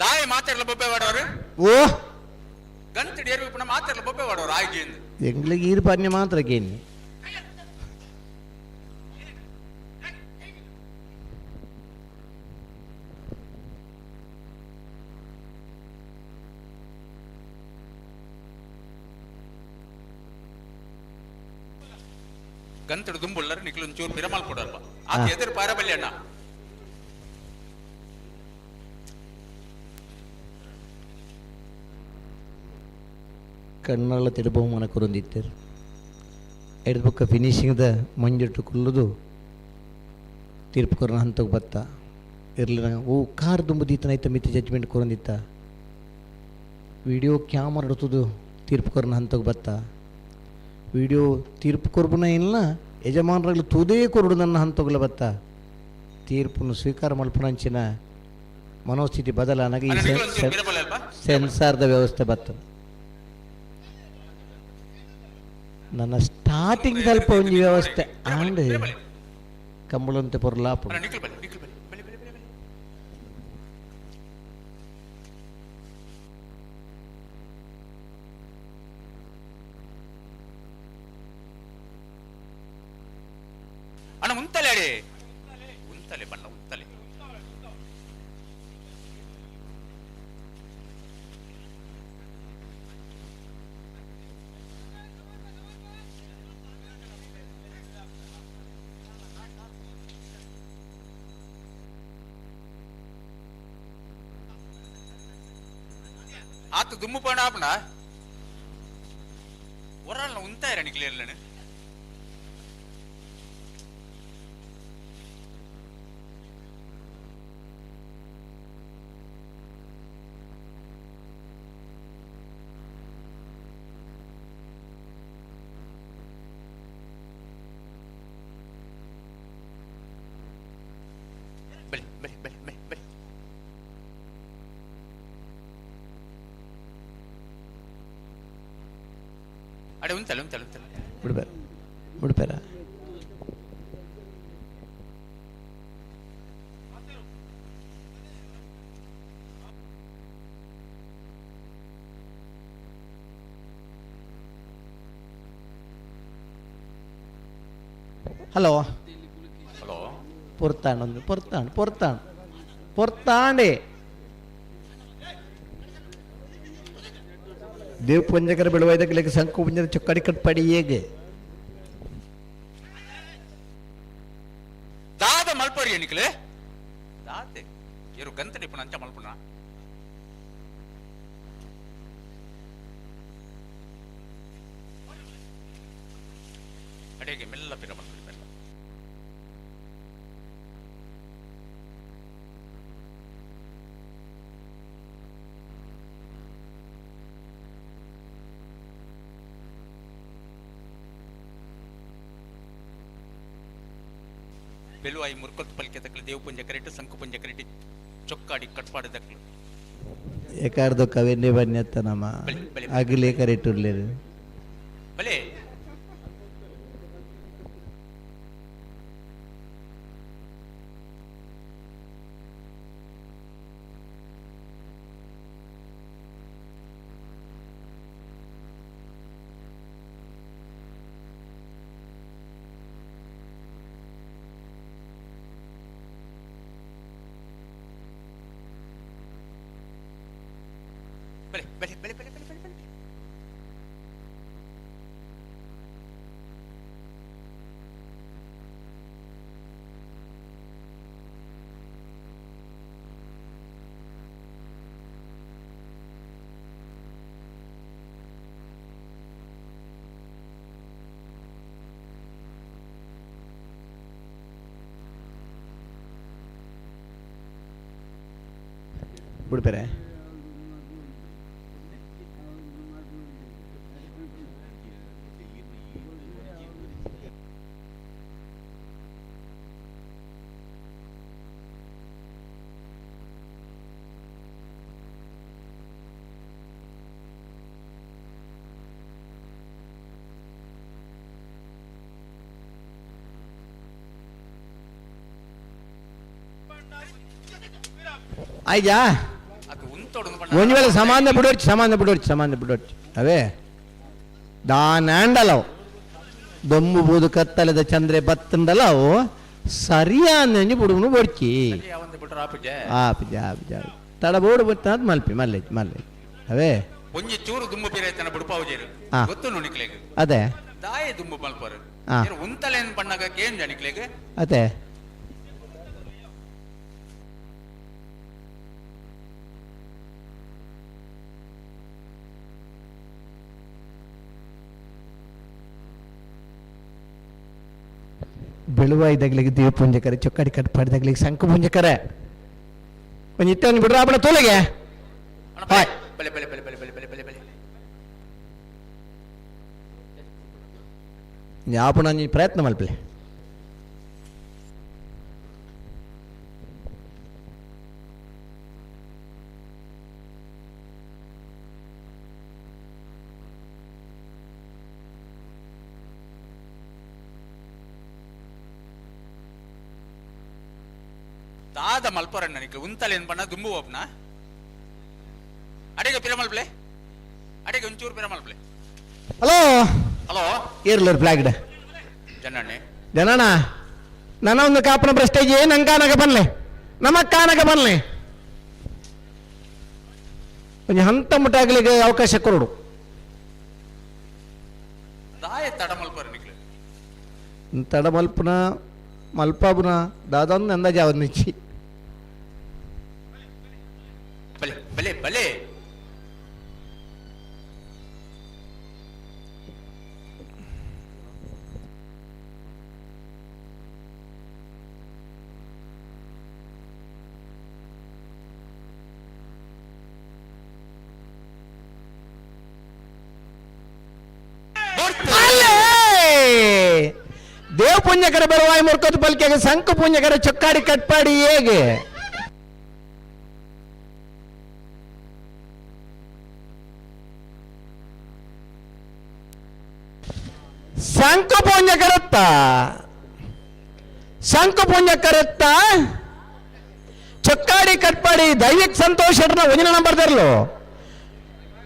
ದಾಯ ಮಾತಾಡ್ಲ ಬೊಬ್ಬೆ ವಾಡವರು. ಓ. ಗಂಟೆಡೆ ಏರು ಪುನಃ ಮಾತಾಡ್ಲ ಬೊಬ್ಬೆ ವಾಡವರು ಆಯ್ಕೆ ಎಂದು. ಎಂಗ್ಲಿಗೆ ಈರು ಪನ್ಯ ಮಾತ್ರ ಕೇನಿ. ಗಂಟೆಡು ದುಂಬುಳ್ಳರು ನಿಕ್ಲು ಒಂಚೂರು ಪಿರಮಲ್ ಕೊಡಲ್ವ ಆತ ಎದುರು ಪಾರಬಲ್ಲಿ ಅಣ್ಣ. ಕಣ್ಣಲ್ಲ ತಿರು ಬಹುಮಾನ ಕೊರೊಂದಿತ್ತೇರು ಎಡ್ದು ಬೊಕ್ಕ ಫಿನಿಶಿಂಗ್ದ ಮಂಜುಟ್ಟು ಕುಲ್ಲುದು ತೀರ್ಪು ಕೊರನ ಹಂತಕ್ಕೆ ಬತ್ತ ಇರ್ಲಿ ಓ ಕಾರ್ ದುಂಬುದೀತನ ಐತ ಮಿತಿ ಜಡ್ಜ್ಮೆಂಟ್ ಕೊರೊಂದಿತ್ತ ವಿಡಿಯೋ ಕ್ಯಾಮರಾ ಹಿಡ್ತದು ತೀರ್ಪು ಕೊರನ ಹಂತಕ್ಕೆ ಬತ್ತ ವಿಡಿಯೋ ತೀರ್ಪು ಕೊರ್ಬುನ ಇಲ್ಲ ಯಜಮಾನರಲ್ಲಿ ತೂದೇ ಕೊರಡು ನನ್ನ ಹಂತಗುಲ ಬತ್ತ ತೀರ್ಪುನು ಸ್ವೀಕಾರ ಮಲ್ಪುನಂಚಿನ ಮನೋಸ್ಥಿತಿ ಬದಲಾನಾಗ ಈ ಅಣ್ಣ ನಿಕ್ಲು ಒಂಚೂರು ಪಿರಮಲ್ ಅಲ್ಪ. ಸೆನ್ಸಾರ್ದ ವ್ಯವಸ್ಥೆ ಬರ್ತದೆ. ನನ್ನ ಸ್ಟಾರ್ಟಿಂಗ್ ಸ್ವಲ್ಪ ಒಂದು ವ್ಯವಸ್ಥೆ ಆಂಡ್ ಕಂಬಳಂತೆ ಪೊರ್ಲಾಪು. ಅಣ್ಣ ನಿಕ್ಲು ಬಲೆ ನಿಕ್ಲು ಬಲೆ ಬಲೆ ಬಲೆ ಬಲೆ ಬಲೆ. ಅಣ್ಣ ಉಂತಲೆ ಅಡೆ ಉಂತಲೆ ಬಣ್ಣ ಉಂತಲೆ. ಆತ ದುಮ್ಮು ಪಣ ಆಪಣ ಒರಾಳ್ನ ಉಂತಾಯಿರ ನಿಕ್ಲೇರ್ಲನು. ಅಡೆ ಉಂತಲೆ ಉಂತಲೆ ಉಂತಲೆ. ಬಿಡ್ಬೇರ ಬಿಡ್ಬೇರ. Hello hello. ಪೊರ್ತಾಂಡ್ ಒಂದು ಪೊರ್ತಾಂಡ್ ಪೊರ್ತಾಂಡ್ ಪೊರ್ತಾಂಡೆ. ದೇವ್ ಪುಂಜಕರ ಬೆಳುವೈದಕ್ಕೆ ಸಂಕು ಪುಂಜದ ಚೊಕ್ಕಡಿ ಕಟ್ಪಡಿ ಹೇಗೆ ದಾದ ಮಲ್ಪರಿ ನಿಕ್ಲೆ ದಾತೆ ಏರು ಗಂತಡಿ ಪುಣ ಅಂಚ ಮಲ್ಪುಣ. ಅಡೆಗೆ ಮೆಲ್ಲ ಪಿರ ಮಲ್ಪುಡಿ ಮೆಲ್ಲ. ಬೆಲುವಾಯಿ ಮುರ್ಕೊತ್ತು ಪಲ್ಕೆ ತಕ್ಕಲು ದೇವಪುಂಜ ಕರೆಟ್ ಸಂಕುಪುಂಜ ಕರೆಟ್ ಚೊಕ್ಕಾಡಿ ಕಟ್ಪಾಡಿ ದಕ್ಕಲು. ಏಕಾರ್ದು ಕವೆನ್ನೆ ಬನ್ಯತ್ತ ನಮ್ಮ ಬಲೆ, ಬಲೆ. ಅಗಲೇ ಕರೆಕ್ಟ್ ಉರ್ಲೇರು. ಬಲೆ. ಬಲೆ ಬಲೆ ಬಲೆ ಬಲೆ ಬಲೆ ಬಲೆ ಬಲೆ. ಬಿಡ್ಬೇರೆ. ಆಯ್ತಾ? ಅದು ಉಂತೋಡು. ಒಂಜಿ ವೇಳೆ ಸಾಮಾನ್ಯ ಬಿಡೋರ್ಚಿ ಸಾಮಾನ್ಯ ಬಿಡೋರ್ಚಿ ಸಾಮಾನ್ಯ ಬಿಡೋರ್ಚಿ ಅವೇ ದಾನಾಂಡಲವು ದೊಮ್ಮು ಬೂದು ಕತ್ತಲೆದ ಚಂದ್ರೆ ಬತ್ತಂಡಲ ಅವು ಸರಿಯಾದ ಬುಡುಗುನು ಬೊಡ್ಚಿ. ಒಂದು ಬಿಟ್ರೆ ಆಪಿಜೆ. ಆಪಿಜ ಆಪಿಜ ತಡಬೋಡು ಬತ್ತ ಮಲ್ಪಿ ಮಲ್ಲೆ ಮಲ್ಲೆ ಅವೇ. ಒಂಜಿ ಚೂರು ದುಂಬು ಪಿರೈತನ ಬುಡುಪಾವುಜೇರು. ಆ. ಗೊತ್ತು ನುಣಿಕ್ಲೆಗ್. ಅದೇ. ದಾಯೆ ದುಂಬು ಮಲ್ಪರು. ಆ. ಉಂತಲೇನ್ ಪಣ್ಣಗ ಕೇನ್ ಜನಿಕ್ಲೆಗ್. ಅದೇ. ಬೆಳುವಾಯ್ದಾಗ್ಲಿಗೆ ದೇವ ಪುಂಜಕರೆ ಚೊಕ್ಕಾಡಿ ಕಟ್ ಪಾಡಿದಾಗ್ಲಿಗೆ ಶಂಕು ಪುಂಜಕರೆ ಒಂಜಿ ಇತ್ತೆ ಒಂಜಿ ಬಿಡ್ರ ಆಪಣ ತೋಲೆಗೆ. ಅಣ್ಣ. ಹಾಯ್. ಬಲೆ ಬಲೆ ಬಲೆ ಬಲೆ ಬಲೆ ಬಲೆ ಬಲೆ ಬಲೆ. ಆಪಣ ಒಂಜಿ ಪ್ರಯತ್ನ ಮಲ್ಪಲೆ. ದಾದ ಮಲ್ಪರಣ್ಣ ನಿಕ್ಲೆ ಉಂತಲೇನ್ ಪಣ್ಣ ದುಂಬು ಓಪ್ನ. ಅಡೆಗೆ ಪಿರ ಮಲ್ಪಲೆ, ಅಡೆಗೆ ಒಂಚೂರು ಪಿರ ಮಲ್ಪಲೆ. ಹಲೋ. ಹಲೋ. ಏರ್ಲರ್ ಫ್ಲಾಗ್ಡ್. ಜನಣ್ಣೆ. ಜನಣ್ಣ ನನ್ನ ಒಂದು ಕಾಪನ ಪ್ರೆಸ್ಟೇಜ್ ನಂಗಾನಗ ಬನ್ಲೆ ನಮ್ಮ ಕಾನಗ ಬನ್ಲೆ ಒಂಜಿ ಹಂತ ಮುಟ್ಟಾಗ್ಲಿಕ್ಕೆ ಅವಕಾಶ ಕೊರಡು. ದಾಯ ತಡ ಮಲ್ಪರ ನಿಕ್ಲೆ. ತಡ ಮಲ್ಪುನ ಮಲ್ಪಾಬುನ ದಾದೊಂದು ಅಂದಾಜು ಅವನ್ನಿಚ್ಚಿ. ಬಲೆ ಬಲೆ ಬಲೆ. ಅಲ್ಲೇ ದೇವ ಪುಣ್ಯಕರ ಬೆಳವಾಯಿ ಮುರ್ಕೋದು ಬಲ್ಕೆಗೆ ಸಂಕು ಪುಣ್ಯಕರ ಚೊಕ್ಕಾಡಿ ಕಟ್ಪಾಡಿ ಹೇಗೆ. ಶಂಕುಪುಂಜ ಕರತ್ತ ಶಂಕುಪುಂಜ ಕರತ್ತ ಚೊಕ್ಕಾಡಿ ಕಟ್ಪಾಡಿ ದೈವಿಕ್ ಸಂತೋಷ್ ಶೆಟ್ಟರ್ನ ಒಂದಿನ ನಂಬರ್ ತರಲು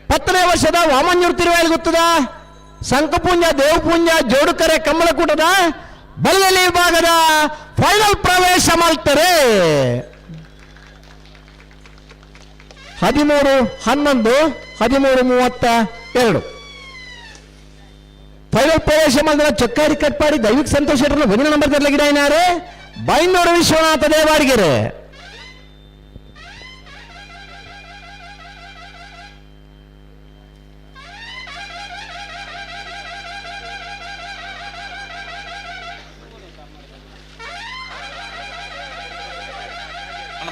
10ನೇ ವರ್ಷದ ವಾಮಂಜೂರು ತಿರುವಾಯಿಲ್ ಗೊತ್ತದ ಶಂಕುಪುಂಜ ದೇವಪುಂಜ ಜೋಡುಕರೆ ಕಮ್ಮಲಕೂಟದ ಬಲದಲ್ಲಿ ವಿಭಾಗದ ಫೈನಲ್ ಪ್ರವೇಶ ಮಾಡ್ತಾರೆ. 13-11 13-32 ಫೈನಲ್ ಪ್ರವೇಶ ಮಾಡಿದ ಚೊಕ್ಕಾಡಿ ಕಟ್ಪಾಡಿ ದೈವಿಕ್ ಸಂತೋಷ್ ಶೆಟ್ಟರ್ನ ಒಂದಿನ ನಂಬರ್ ತರಲು ಗಿಡ ಏನಾರೆ ಬೈಂದೂರು ವಿಶ್ವನಾಥ ದೇವಾಡಿಗೆರೆ.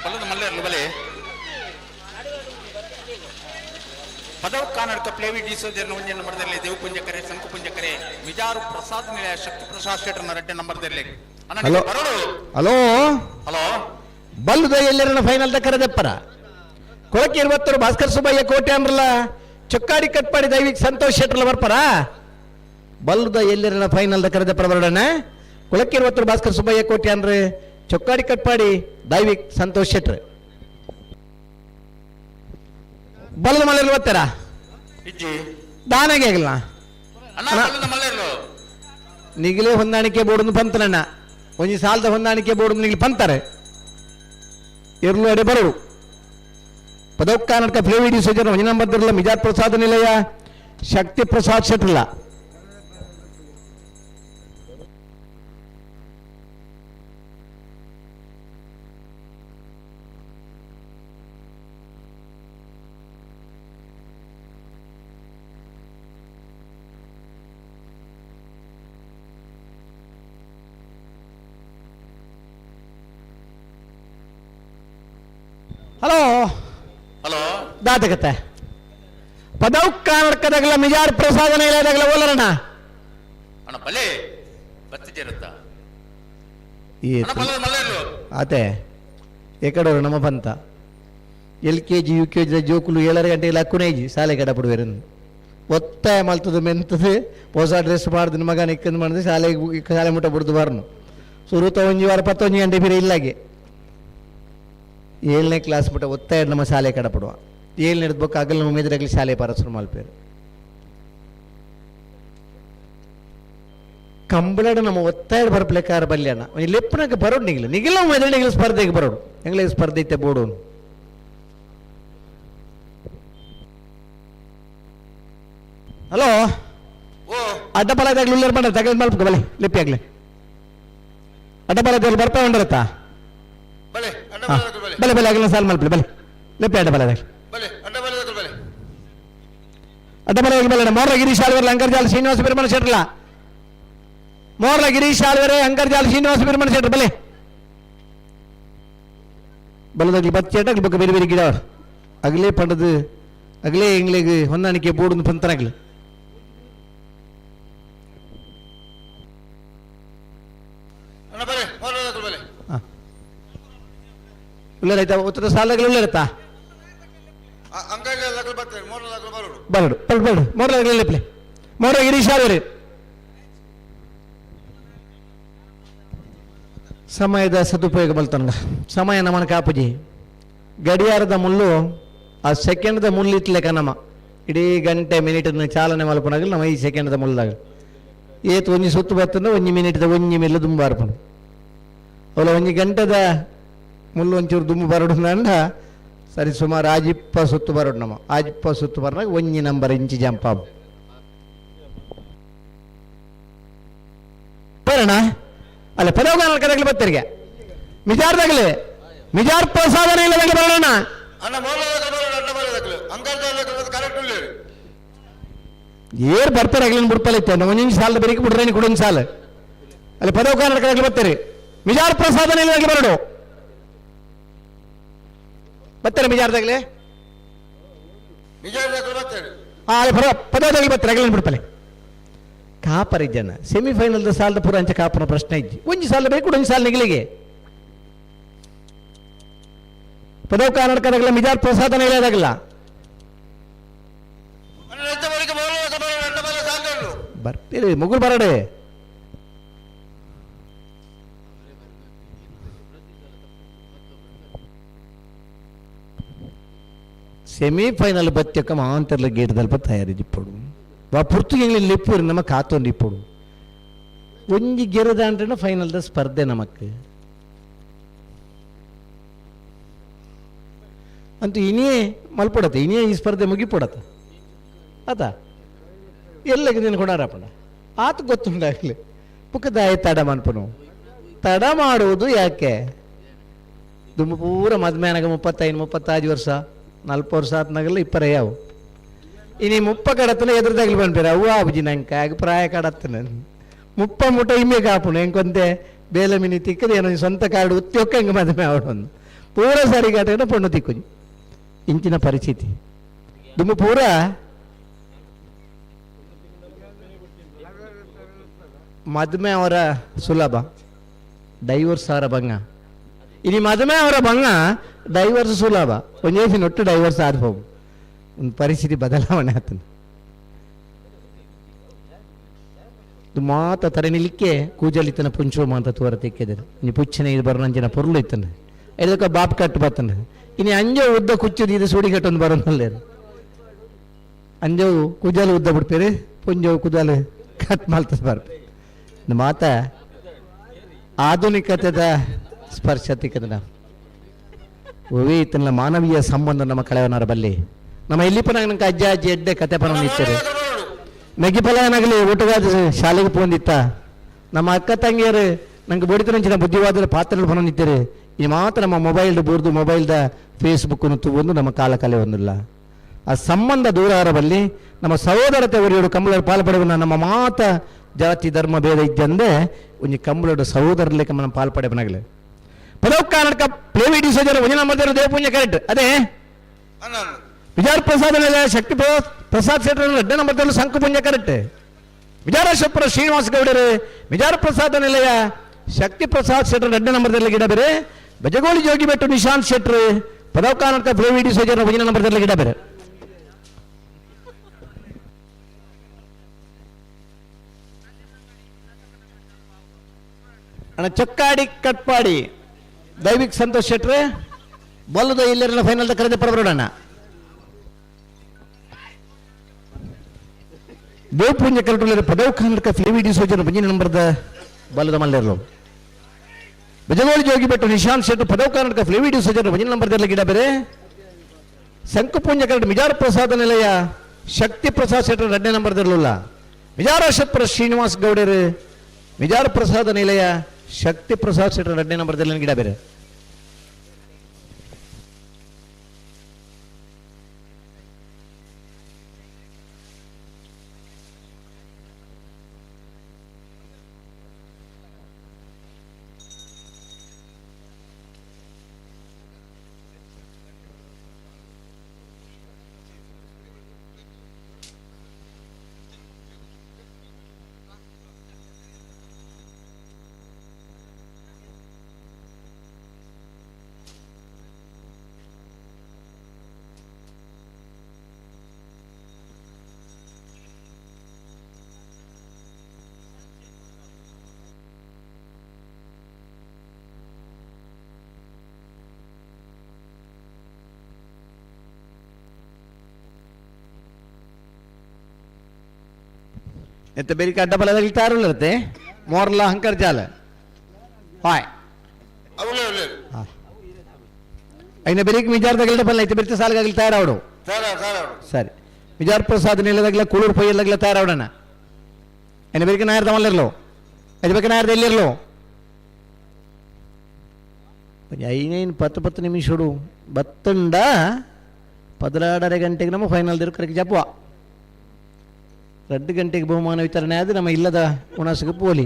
ಬಲ್ಲದ ಮಲ್ಲೇರ್ಲು ಬಲೆ ಪದವು ಕಾನಡ್ಕ ಪ್ಲೇವಿ ಡಿಸೋಜರ್ನ ಒಂಜಿ ನಂಬರ್ದಲ್ಲಿ ದೇವಪುಂಜಕರೆ ಶಂಕುಪುಂಜಕರೆ Mijar Prasad Nilaya Shakti Prasad ಶೆಟ್ಟರ್ನ ರಡ್ಡೆ ನಂಬರ್ದಲ್ಲಿ. Hello hello hello ಬಲ್ಲದ ಎಲ್ಲರನ್ನ ಫೈನಲ್ ಕರೆದೆಪ್ಪರ ಕೊಳಕ್ಕೆ ಇರುವತ್ತರು ಭಾಸ್ಕರ್ ಸುಬ್ಬಯ್ಯ ಕೋಟೆ ಅಂದ್ರಲ್ಲ ಚೊಕ್ಕಾಡಿ ಕಟ್ಪಾಡಿ ದೈವಿಕ್ ಸಂತೋಷ್ ಶೆಟ್ಟರ್ಲ ಬರ್ಪರ ಬಲ್ಲದ ಎಲ್ಲರನ್ನ ಫೈನಲ್ ಕರೆದೆಪ್ಪರ ಬರೋಣ. ಕೊಳಕ್ಕೆ ಇರುವತ್ತರು ಭಾಸ್ಕರ್ ಸುಬ್ಬಯ್ಯ ಕೋಟೆ ಅಂದ್ರೆ ಚೊಕ್ಕಾಡಿ ಕಟ್ಪಾಡಿ ದೈವಿಕ್ ಸಂತೋಷ್ ಶೆಟ್ರ್ ಬಲ್ಲದ ಮಲೆಯಲ್ಲಿ ಓದ್ತಾರ ದಾನಾಗೆ ಆಗಿಲ್ಲ ನಿಗಲೇ ಹೊಂದಾಣಿಕೆ ಬೋರ್ಡ್ ಪಂತನಣ್ಣ ಒಂಜಿ ಸಾಲದ ಹೊಂದಾಣಿಕೆ ಬೋರ್ಡ್ ನಿಗ್ಲಿ ಪಂತಾರೆ ಇರ್ಲು ಅಡೆ ಬರಡು ಪದೌಕಾನಡ್ಕ ಫ್ಲೇವಿಡಿ ಸೋಜನ ಒಂಜಿ number Mijar Prasad Nilaya Shakti Prasad ಶೆಟ್ರಲ್ಲ. Hello hello ದಾತಕತ್ತೆ ಪದೌಕಾನಡ್ಕದಾಗಲ Mijar ಪ್ರಸಾದ ನಿಲಯದಾಗಲ ಓಲರಣ ಅಣ್ಣ ಬಲೆ ಬತ್ತಿಜರುತ್ತ ಆತೆ ಎಕಡೋರು ನಮ್ಮ ಬಂತ L K G U K G ಜೋಕುಲು 7 ಗಂಟೆಗೆ ಲಕ್ಕುನೇಜಿ ಶಾಲೆ ಕಡ ಪಡುವೆರನ್ನು ಒತ್ತಾಯ ಮಲ್ತದ ಮೆಂತದೆ ಹೊಸ ಡ್ರೆಸ್ ಮಾಡ್ದು ಮಗನ ಇಕ್ಕಂದು ಮಾಡಿದ್ರೆ ಶಾಲೆಗೆ ಶಾಲೆ ಮುಟ್ಟ ಬಿಡ್ದು ಬಾರ್ನು ಸುರುತ ಒಂಜಿ ವಾರ 11 ಗಂಟೆ ಬೇರೆ ಇಲ್ಲಾಗೆ 7ನೇ ಕ್ಲಾಸ್ ಮುಟ್ಟ ಒತ್ತಾಯ ನಮ್ಮ ಶಾಲೆ ಕಡ ಪಡುವ 7ನೇದು ಬೊಕ್ಕ ಅಗಲ ನಮ್ಮ ಮೆದುರಾಗಲಿ ಶಾಲೆ ಪಾರಸರು ಮಲ್ಪೇರು ಕಂಬಳಡ ನಮ್ಮ ಒತ್ತಾಯ ಬರ್ಪ್ಲೆಕಾರ ಬಲ್ಯನ ಲೆಪ್ಪನಾಗ ಬರೋಡು ನಿಗಿಲ್ಲ ನಿಗಿಲ್ಲ ಮೆದುಳು ನಿಗಿಲ್ಲ ಸ್ಪರ್ಧೆಗೆ ಬರೋಡು ಎಂಗ್ಲೇ ಸ್ಪರ್ಧೆ ಇತ್ತೆ ಬೋಡು. ಹಲೋ ಅಡ್ಡಪಲದಾಗ್ಲಿ ಉಳ್ಳರ್ ಬಂಡ ತಗಲ್ ಮಲ್ಪ ಬಲೆ ಲಿಪ್ಪಿ ಆಗ್ಲಿ ಅಡ್ಡಪಲದಾಗ್ಲಿ ಬರ್ತಾ ಉಂಡರತ್ತಾ ಬಲೆ ಬಲೆ ಆಗಲ್ಲ ಸಾಲ್ ಮಲ್ಪಲಿ ಬಲೆ ಲಿಪ್ಪಿ ಅಡ್ಡಪಲದಾಗ್ಲಿ ಅಡ್ಡಪಲದಾಗ್ಲಿ ಬಲೆ ಮೋರ್ಲ ಗಿರೀಶ್ ಆಳ್ವರ್ಲ ಅಂಕರ್ಜಾಲ್ ಶ್ರೀನಿವಾಸ ಬಿರ್ಮಣ ಶೆಟ್ರಲ್ಲ ಮೋರ್ಲ ಗಿರೀಶ್ ಆಳ್ವರೆ ಅಂಕರ್ಜಾಲ್ ಶ್ರೀನಿವಾಸ ಬಿರ್ಮಣ ಶೆಟ್ರ ಬಲೆ ಬಲದಾಗ್ಲಿ ಬಚ್ಚೇಟಾಗ್ಲಿ ಬೊಕ್ಕ ಬೇರೆ ಬೇರೆ ಗಿಡ ಅಗಲೇ ಪಂಡದು ಅಗಲೇ ಎಂಗ್ಲಿಗೆ ಹೊಂದಾಣಿಕೆ ಬೋರ್ಡ್ ಪಂತನಾಗ್ಲಿ. ಉಳ್ಳಾಯ್ತಾ ಉತ್ತರ ಸಾಲಗಳು ಉಳ್ಳಾರತ್ತಾ ಬರಡು ಬರಡು ಬರಡು ಮೋರ್ಲ ಮೋರ ಗಿರೀಶ್ ಆಳ್ವರೆ. ಸಮಯದ ಸದುಪಯೋಗ ಬಲ್ತನಗ ಸಮಯ ನಮ್ಮನ ಕಾಪುಜಿ ಗಡಿಯಾರದ ಮುಳ್ಳು ಆ ಸೆಕೆಂಡ್ದ ಮುಳ್ಳು ಇಟ್ಲೆಕ ನಮ್ಮ ಇಡೀ ಗಂಟೆ ಮಿನಿಟ್ ಚಾಲನೆ ಮಲ್ಪನಾಗಲಿ ನಮ್ಮ ಈ ಸೆಕೆಂಡ್ದ ಮುಳ್ளாಗ ಏತ್ ಒಂಜಿ ಸುತ್ತು ಬತ್ತಂದ್ರೆ ಒಂಜಿ ಮಿನಿಟ್ದ ಒಂಜಿ ಮಿಲ್ಲು ದುಂಬಾರ್ಪಣ ಅವಲ ಒಂಜಿ ಗಂಟೆದ ಮುಳ್ಳು ಒಂಚೂರು ದುಂಬು ಬರಡು ಅಂಡ ಸರಿ ಸುಮಾರು ಆಜಿಪ್ಪ ಸುತ್ತು ಬರೋಡು ನಮ್ಮ ಆಜಿಪ್ಪ ಸುತ್ತು ಬರನಾಗ ಒಂಜಿ ನಂಬರ್ ಇಂಚಿ ಜಂಪ್ ಬರೋಣ ಅಲ್ಲ ಪದವು ಕರೆಗ್ಲಿ ಬತ್ತರಿಗೆ ಮಿಜಾರ್ದಾಗಲಿ ಮಿಜಾರ್ ಪ್ರಸಾದನ ಇಲ್ಲದಂಗೆ ಬರೋಣ. ಏರ್ ಬರ್ತಾರೆ ಅಗ್ಲಿನ ಬಿಡ್ಪಲ್ಲ ಇತ್ತೆ ಒಂದೊಂದು ಸಾಲ ಬೆರಿಕೆ ಬಿಡ್ರೇನಿ ಕೊಡೊಂದು ಸಾಲ ಅಲ್ಲಿ ಪದವು ಕರೆಗ್ಲಿ ಬರ್ತಾರೆ ಮಿಜಾರ್ ಪ್ರಸಾದನ ಇಲ್ಲದಂಗೆ ಬರೋಡು ಬರ್ತಾರೆ ಮಿಜಾರ್ದಾಗಲಿ ಅಲ್ಲಿ ಬರೋ ಪದವದಾಗಲಿ ಬರ್ತಾರೆ ಅಗ್ಲಿನ ಬಿಡ್ಪಲೆ ಕಾಪರ್ ಜನ ಸೆಮಿಫೈನಲ್ದ ಸಾಲದ ಪೂರ ಅಂಚ ಕಾಪನ ಪ್ರಶ್ನೆ ಇಜ್ಜಿ ಒಂಜಿ ಸಾಲ ಬೇಕು ಒಂಜಿ ಸಾಲ ನಿಗಲಿಗೆ ಪದವು ಕರ್ನಾಟಕದಾಗಲ ಮಿಜಾರ್ ಪ್ರಸಾದನ ಇಲ್ಲದಾಗಲ್ಲ ಬರ್ತೀರ. ಏರು ಮುಗುಲ್ ಬರಡೆ. ಸೆಮಿಫೈನಲ್ ಬತ್ತಕ್ಕ ಮಾಂತರ್ಲ ಗೇಟ್ ದಲ್ಪ ತಯಾರಿದಿಪ್ಪಡು ವಾ ಪುರ್ತುಗೆಂಗ್ಲಿ ಲಿಪ್ಪುರು ನಮ್ಮ ಕಾತೊಂದು ಇಪ್ಪಡು ಒಂಜಿ ಗೆರದಾಂಡ್ರನ ಫೈನಲ್ದ ಸ್ಪರ್ಧೆ ನಮಕ್. ಅಂತೂ ಇನಿಯೇ ಮಲ್ಪಡತ್ತೆ, ಇನಿಯೇ ಈ ಸ್ಪರ್ಧೆ ಮುಗಿಪಡತ್ತ ಆತ ಎಲ್ಲಕ್ಕೆ ನೀನು ಕೊಡಾರಪ್ಪಣ ಆತ ಗೊತ್ತುಂಡಾಗಲಿ ಪುಕ್ಕದಾಯ ತಡ ಮನ್ಪನು ತಡ ಮಾಡುವುದು ಯಾಕೆ? ದುಮ್ಮ ಪೂರ ಮದ್ಮೇನಾಗ 35 35 ವರ್ಷ 40 ವರ್ಷ ಆತ್ನಾಗಲ್ಲ ಇಪ್ಪರ ಯಾವು ಇನಿ ಮುಪ್ಪ ಕಡತನ ಎದುರುದಾಗಲಿ ಬಂದ್ಬೇರ ಅವು ಆಬುಜಿ ನಂಗೆ ಆಗ ಪ್ರಾಯ ಕಡತ್ತನ ಮುಪ್ಪ ಮುಟ ಇಮ್ಮೆ ಕಾಪುನು ಎಂಕೊಂತೆ ಬೇಲೆ ಮಿನಿ ತಿಕ್ಕದ ಏನೋ ಸ್ವಂತ ಕಾರ್ಡು ಉದ್ಯೋಗ ಹೆಂಗೆ ಮದುವೆ ಅವಡೊಂದು ಪೂರ ಸರಿ ಕಾಟನ ಪಣ್ಣು ತಿಕ್ಕುಜಿ ಇಂಚಿನ ಪರಿಸ್ಥಿತಿ ದುಮ್ಮ ಪೂರ ಮದುವೆ ಅವರ ಸುಲಭ ಡೈವರ್ಸ್ ಅವರ ಭಂಗ. ಇನಿ ಮದುವೆ ಅವರ ಭಂಗ ಡೈವರ್ಸ್ ಸುಲಭ ಒಂದೇ ಒಟ್ಟು ಡೈವರ್ಸ್ ಆದ ಹೋಗು ಒಂದು ಪರಿಸ್ಥಿತಿ ಬದಲಾವಣೆ ಆತನ. ಮಾತ ತರ ನಿಲ್ಲಿಕ್ಕೆ ಕೂಜಲಿತನ ಪುಂಚೋಮ ಅಂತ ತೋರ ತಿಕ್ಕಿದರು ನೀ ಪುಚ್ಚನೆ ಇದು ಬರೋಣಂಚಿನ ಪೊರ್ಲು ಇತ್ತನ ಇದಕ್ಕೆ ಬಾಪ್ ಕಟ್ಟು ಬತ್ತನ ಇನಿ ಅಂಜೋ ಉದ್ದ ಕುಚ್ಚುದು ಇದು ಸುಡಿ ಕಟ್ಟೊಂದು ಬರೋನಲ್ಲೇ ಅಂಜವು ಕುಜಾಲು ಉದ್ದ ಬಿಡ್ತೀರಿ ಪುಂಜವು ಕುಜಾಲು ಕಟ್ ಮಾಡ್ತದೆ ಬರ್ಪೆ. ಮಾತ ಆಧುನಿಕತೆದ ಸ್ಪರ್ಶ ತಿಕ್ಕದ ನಾವು ಒವೇ ಇತ್ತಲ್ಲ ಮಾನವೀಯ ಸಂಬಂಧ ನಮ್ಮ ಕಳೆಯವನರ ಬಲ್ಲಿ ನಮ್ಮ ಎಲ್ಲಿಪನ ನಂಗೆ ಅಜ್ಜ ಅಜ್ಜಿ ಎಡ್ಡೆ ಕತೆ ಪನ ಇತ್ತಾರೆ ಮೆಗ್ಗಿ ಫಲ ಏನಾಗಲಿ ಊಟಗಾದ ಶಾಲೆಗೆ ಪೋಂದಿತ್ತ ನಮ್ಮ ಅಕ್ಕ ತಂಗಿಯರು ನಂಗೆ ಬಡಿತನಂಚಿನ ಬುದ್ಧಿವಾದದ ಪಾತ್ರಗಳು ಪನೊಂದಿತ್ತಾರೆ. ಈ ಮಾತ್ರ ನಮ್ಮ ಮೊಬೈಲ್ ಬೂರ್ದು ಮೊಬೈಲ್ದ ಫೇಸ್ಬುಕ್ ಬಂದು ನಮ್ಮ ಕಾಲ ಕಲೆ ಒಂದಿಲ್ಲ. ಆ ಸಂಬಂಧ ದೂರ ಬಲ್ಲಿ ನಮ್ಮ ಸಹೋದರತೆ ಒರಿಯೋಡು ಕಂಬಳ ಪಾಲ್ಪಡೆವನ್ನ ನಮ್ಮ ಮಾತ ಜಾತಿ ಧರ್ಮ ಭೇದ ಇದ್ದಂದೆ ಒಂಜಿ ಕಂಬಳೋಡು ಸಹೋದರಲೇಕ ನಮ್ಮ ಪಾಲ್ಪಡೆವನಾಗಲಿ ಪದವು ಕರ್ನಾಟಕ ಪ್ಲೇವಿ ಡಿಸೋಜರ್ ಒಂಜಿ ನಂಬರ್ ದೇವಪೂಂಜ ಕರೆಕ್ಟ್ ಅದೇ ವಿಜಯ ಪ್ರಸಾದ್ ಶಕ್ತಿ ಪ್ರಸಾದ್ ಶೆಟ್ಟರ್ ಎರಡನೇ ನಂಬರ್ ಸಂಕುಪುಂಜ ಕರೆಕ್ಟ್ ವಿಜಾರೇಶ್ವರ ಶ್ರೀನಿವಾಸ ಗೌಡರು ವಿಜಾರ ಪ್ರಸಾದ ನಿಲಯ ಶಕ್ತಿ ಪ್ರಸಾದ್ ಶೆಟ್ಟರ್ ಎರಡನೇ ನಂಬರ್ದಲ್ಲಿ ಗಿಡ ಬೇರೆ ಬಜಗೋಳಿ ಜೋಗಿಬೆಟ್ಟು ನಿಶಾಂತ್ ಶೆಟ್ಟರ್ ಪದವು ಕರ್ನಾಟಕ ಪ್ಲೇವಿ ಡಿಸೋಜರ್ ಒಂಜಿ ನಂಬರ್ದಲ್ಲಿ ಗಿಡ ಬೇರೆ. ಅಣ್ಣ ಚೊಕ್ಕಾಡಿ ಕಟ್ಪಾಡಿ ದೈವಿಕ್ ಸಂತೋಷ್ ಶೆಟ್ರೆ ಬಲ್ಲದ ಇಲ್ಲಿರಲ್ಲ ಫೈನಲ್ ಕರೆದ ಪರಬರೋಣ. ದೇವಪೂಂಜ ಕರೆಟುಳ್ಳರ ಪದವು ಕರ್ನಾಟಕ ಫ್ಲೇವಿ ಡಿಸೋಜರ್ ಬಂಜಿನ ನಂಬರ್ದ ಬಲ್ಲದ ಮಲ್ಲೇರ್ಲು ಬಜಗೋಳಿ ಜೋಗಿಬೆಟ್ಟು ನಿಶಾಂತ್ ಶೆಟ್ಟರ್ ಪದವು ಕರ್ನಾಟಕ ಫ್ಲೇವಿ ಡಿಸೋಜರ್ ಬಂಜಿನ ನಂಬರ್ದಲ್ಲಿ ಗಿಡ ಬೇರೆ ಶಂಕುಪೂಂಜ ಕರೆಟ್ ಮಿಜಾರ ಪ್ರಸಾದ ನಿಲಯ ಶಕ್ತಿ ಪ್ರಸಾದ್ ಶೆಟ್ಟರ್ ಎರಡನೇ ನಂಬರ್ದಿರಲಿಲ್ಲ ಮಿಜಾರ ಶ್ರೀನಿವಾಸ್ ಗೌಡರು ಮಿಜಾರ ಪ್ರಸಾದ ನಿಲಯ ಶಕ್ತಿ ಪ್ರಸಾದ್ ಶೆಟ್ಟರ್ ಎರಡನೇ ನಂಬರ್ದಲ್ಲಿ ಗಿಡ ಬೇರೆ. ಎಂತ ಬೇರೆ ಅಡ್ಡ ಬಲದಲ್ಲಿ ತಾರುಳ್ಳತ್ತೆ ಮೋರ್ಲ ಹಂಕರ್ ಜಾಲ ಹಾಯ್ ಐನ ಬೆರಿಕ್ ಮಿಜಾರ್ದಾಗಲ್ದ ಬಲ್ಲ ಐತೆ ಬೆರಿತ ಸಾಲಗಾಗಲಿ ತಯಾರಾವಡು ಸರಿ ಮಿಜಾರ್ ಪ್ರಸಾದ್ ನಿಲ್ಲದಾಗಲ ಕುಳೂರ್ ಪೊಯ್ಯಲ್ದಾಗಲ ತಯಾರಾವಡಣ ಐನ ಬೆರಿಕೆ ನಾಯರ್ದ ಮಲ್ಲಿರ್ಲು ಐದು ಬೇಕು ನಾಯರ್ದ ಎಲ್ಲಿರ್ಲು ಐನೇನು ಪತ್ತು ಪತ್ತು ನಿಮಿಷಡು ಬತ್ತಂಡ 12.30 ಗಂಟೆಗೆ ನಮ್ಮ ಫೈನಲ್ ಕರೆಕ್ಟ್ ಜಪ್ಪುವ 2 ಗಂಟೆಗೆ ಬಹುಮಾನ ವಿತರಣೆ ಆದರೆ ನಮ್ಮ ಇಲ್ಲದ ಉಣಸುಗೆ ಪೋಲಿ.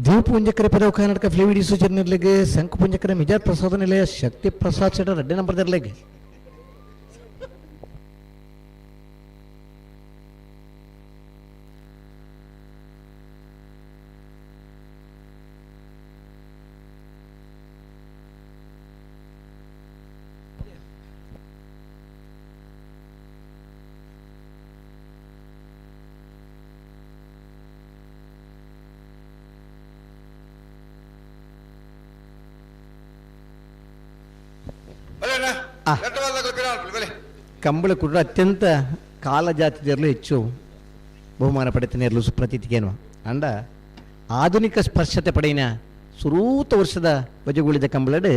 ದೇವಪೂಂಜಕರ ಪದವು ಕರ್ನಾಟಕ ಫ್ಲೇವಿಡಿ ಸೂಚನೆಗೆ ಶಂಕುಪುಂಜಕರ ಮಿಜಾರ್ ಪ್ರಸಾದ ನಿಲಯ ಶಕ್ತಿ ಪ್ರಸಾದ್ ಶೆಟ್ಟರ್ ಎರಡನೇ ನಂಬರ್ ಇರಲಿಗೆ. ರಡ್ಡ್ ಬಲ್ಲದಕುಲು ಪಿರ ಅನ್ಪುಲೆ ಬಲೆ. ಕಂಬಳ ಕುಡ್ರ ಅತ್ಯಂತ ಕಾಲಜಾತಿದರ್ಲು ಹೆಚ್ಚು ಬಹುಮಾನ ಪಡೆತನೇರ್ಲು ಸುಪ್ರತೀತಿಗೇನು ಅಂಡ ಆಧುನಿಕ ಸ್ಪರ್ಶತೆ ಪಡೆಯಿನ ಸುರೂತ ವರ್ಷದ ಬಜಗುಳಿದ ಕಂಬಳಡು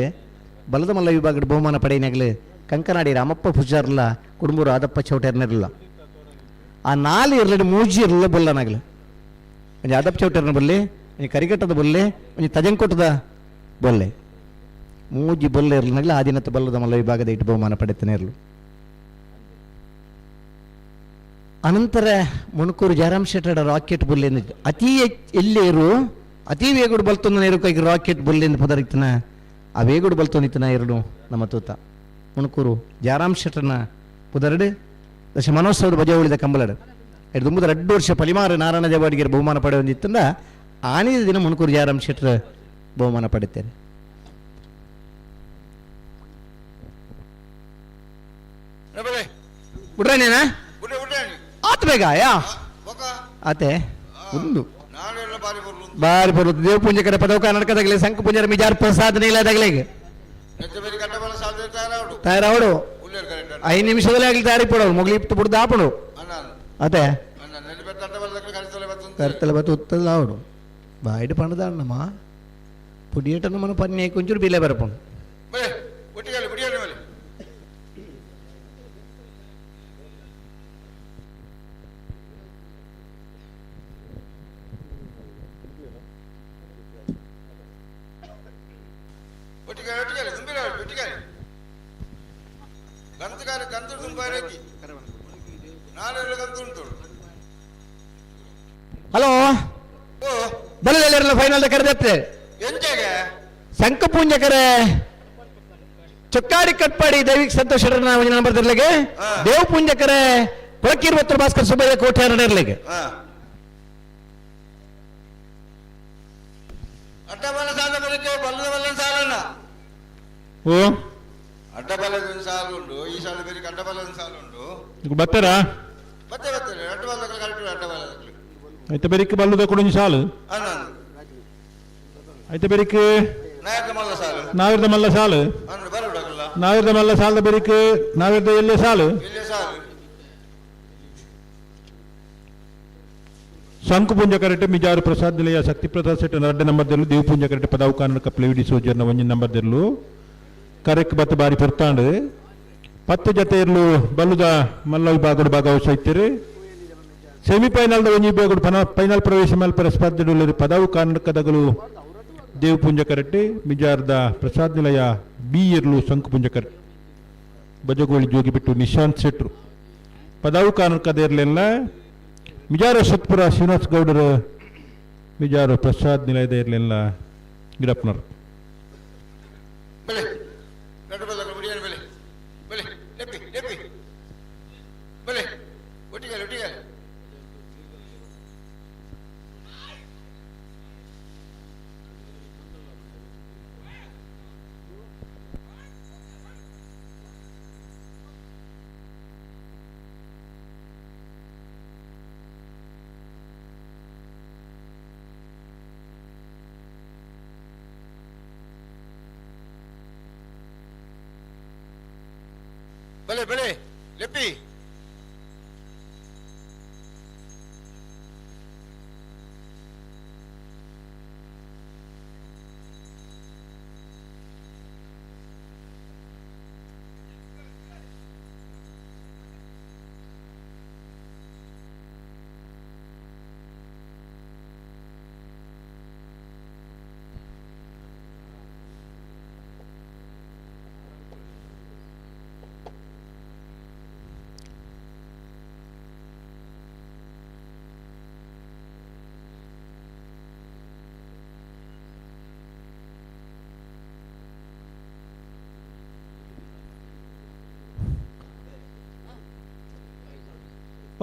ಬಲದ ಮಲ್ಲ ವಿಭಾಗದ ಬಹುಮಾನ ಪಡೆಯಿನಾಗಲು ಕಂಕನಾಡಿ ರಾಮಪ್ಪ ಪೂಜಾರ್ಲ ಕುಡುಂಬೂರು ಆದಪ್ಪ ಚೌಟರ್ನಿರಲ್ಲ. ಆ ನಾಲು ಇರಲಿ ಮೂಜಿ ಇರಲಿಲ್ಲ ಬೊಲ್ಲನಾಗಲು ಒಂಜಿ ಆದಪ್ಪ ಚೌಟರ್ನ ಬೊಲ್ಲೆ, ಒಂಜಿ ಕರಿಗಟ್ಟದ ಬೊಲ್ಲೆ, ಒಂಜಿ ತಜಂಕೋಟದ ಬೊಲ್ಲೆ, ಮೂಜಿ ಬೊಲ್ಲೆ ಇರಲಿನಾಗಲು ಆ ದಿನದ ಬಲ್ಲದ ಮಲ್ಲ ವಿಭಾಗದ ಇಟ್ಟು ಬಹುಮಾನ ಪಡೆತನೇ ಇರಲು. ಅನಂತರ ಮುಣಕೂರು ಜಯರಾಮ್ ಶೆಟ್ಟರ ರಾಕೆಟ್ ಬುಲ್ಲೆ ಅತಿ ಎಲ್ಲಿ ಅತಿ ವೇಗುಡು ಬಲ್ತೊಂದು ನೇರು ಕೈಗೆ ರಾಕೆಟ್ ಬುಲ್ಲೆ ಪದರಿಕ್ತನ ಆ ವೇಗುಡು ಬಲ್ತೊಂದಿತ್ತನ ಎರಡು ನಮ್ಮ ತೂತ ಮುಣಕೂರು ಜಯರಾಮ್ ಶೆಟ್ಟರ್ನ ಪುದರಡು ದಶ ಮನೋತ್ಸವದ ಬಜೆ ಉಳಿದ ಕಂಬಲಡು ಎರಡು ದುಂಬುದ 2 ವರ್ಷ ಪಲಿಮಾರು ನಾರಾಯಣ ದೇವಾಡಿಗರ ಬಹುಮಾನ ಪಡೆಯೊಂದಿತ್ತಂದ ಆನಿದ ದಿನ ಮುಣಕೂರು ಜಯರಾಮ್ ಶೆಟ್ಟರ್ ಬಹುಮಾನ ಪಡೆಯುತ್ತೇನೆ. ಬಿಡ್ರೇನೇನಾ ಆತ ಬೇಗ ಯಾ ಆತೆ ಒಂದು ಬಾರಿ ಬರುತ್ತೆ. ದೇವ ಪೂಂಜಕರ ಪದವ ಕರ್ನಾಟಕದಾಗಲಿ ಸಂಕ ಪೂಂಜರ ಮಿಜಾರ್ ಪ್ರಸಾದ್ ನೀಲದಾಗಲಿ ತಯಾರಾವಡು 5 ನಿಮಿಷದಲ್ಲೇ ಆಗಲಿ ತಯಾರಿ ಪಡೋರು ಮೊಗಲಿ ಇತ್ತು ಬಿಡ್ದು ಆಪಡು ಅದೇ ಕರ್ತಲ ಬತ್ತು ಉತ್ತದ ಆವಡು ಬಾಯಿಡು ಪಣದ ಅಣ್ಣಮ್ಮ ಪುಡಿಯೇಟನ್ನು ಮನ ಪನ್ನಿ ಕೊಂಚೂರು ಬಿಲೆ ಬರಪುಂಡು. ಹಲೋ ಬಲದಲ್ಲಿರಲ್ಲ ಫೈನಲ್ ಕರೆದತ್ತೆ ಶಂಕಪೂಂಜಕರೆ ಚೊಕ್ಕಾಡಿ ಕಟ್ಪಾಡಿ ದೈವಿಕ ಸಂತೋಷ ನಂಬರ್ ದೇವ ಪೂಂಜಕರೆ ಕೊಳಕಿರುವತ್ತು ಭಾಸ್ಕರ್ ಸುಬ್ಬಯ್ಯ ಕೋಟೆ ಇರ್ಲಿಗೆ ಓ ಅಡ್ಡಬಲದ ಸಾಲು ಉಂಟು ಈ ಸಾಲು ಬೇರೆ ಅಡ್ಡಬಲದ ಸಾಲು ಉಂಟು ಬತ್ತಾರಾ ಬತ್ತೆ ಬತ್ತಾರೆ ಅಡ್ಡಬಲದಕ್ಕಲು ಕರೆಕ್ಟ್ ಅಡ್ಡಬಲದಕ್ಕಲು ಐತೆ ಬೆರಿಕ್ ಬಲ್ಲುದ ಕೊಡೊಂಜಿ ಸಾಲು ಐತೆ ಬೆರಿಕ್ ನಾಯರ್ದ ಮಲ್ಲ ಸಾಲು ನಾವಿರ್ದ ಮಲ್ಲ ಸಾಲು ನಾವಿರ್ದ ಮಲ್ಲ ಸಾಲದ ಬೆರಿಕ್ ನಾವಿರ್ದ ಎಲ್ಲೇ ಸಾಲು ಶಂಕುಪುಂಜ ಕರೆಕ್ಟ್ ಮಿಜಾರು ಪ್ರಸಾದ್ ನಿಲಯ ಶಕ್ತಿ ಪ್ರಸಾದ್ ಸೆಟ್ ರಡ್ಡ ನಂಬರ್ ದೆಲ್ಲು ದೇವಪುಂಜ ಕರೆಕ್ಟ್ ಪದಾವು ಕಾನಡ ಕಪ್ಲೆ ವಿಡಿ ಸೋಜರ್ನ ಒಂಜಿ ನಂಬರ್ ದೆಲ್ಲು ಕರೆಕ್ ಬತ್ತ ಬಾರಿ ಪೊರ್ತಾಂಡು 10 ಜತೆ ಇರ್ಲು ಬಲ್ಲುದ ಮಲ್ಲ ವಿಭಾಗಡು ಭಾಗವಹಿಸ ಇತ್ತೀರಿ. ಸೆಮಿಫೈನಲ್ ಒಂಜಿ ವಿಭಾಗಡು ಫೈನಲ್ ಪ್ರವೇಶ ಮಲ್ಪರ ಸ್ಪರ್ಧೆಡುಳ್ಳರು ಪದಾವು ಕನ್ನಡಕದಗಲು ದೇವಪುಂಜ ಕರೆಟ್ಟಿ ಮಿಜಾರ್ದ ಪ್ರಸಾದ್ ನಿಲಯ ಬಿ ಇರ್ಲು ಶಂಕುಪುಂಜ ಕರೆಕ್ಟ್ ಬಜಗೋಳಿ ಜೋಗಿಬಿಟ್ಟು ನಿಶಾಂತ್ ಶೆಟ್ರು ಪದಾವು ಕನ್ನಡಕದ ಇರಲಿಲ್ಲ ಮಿಜಾರ ಸತ್ಪುರ ಶ್ರೀನಿವಾಸ್ ಗೌಡರು ಮಿಜಾರು ಪ್ರಸಾದ್ ನಿಲಯದ ಇರಲಿಲ್ಲ ಗಿಡಪ್ಪನವರು. ಬಲೆ ಬಲೆ ಲೆಪ್ಪಿ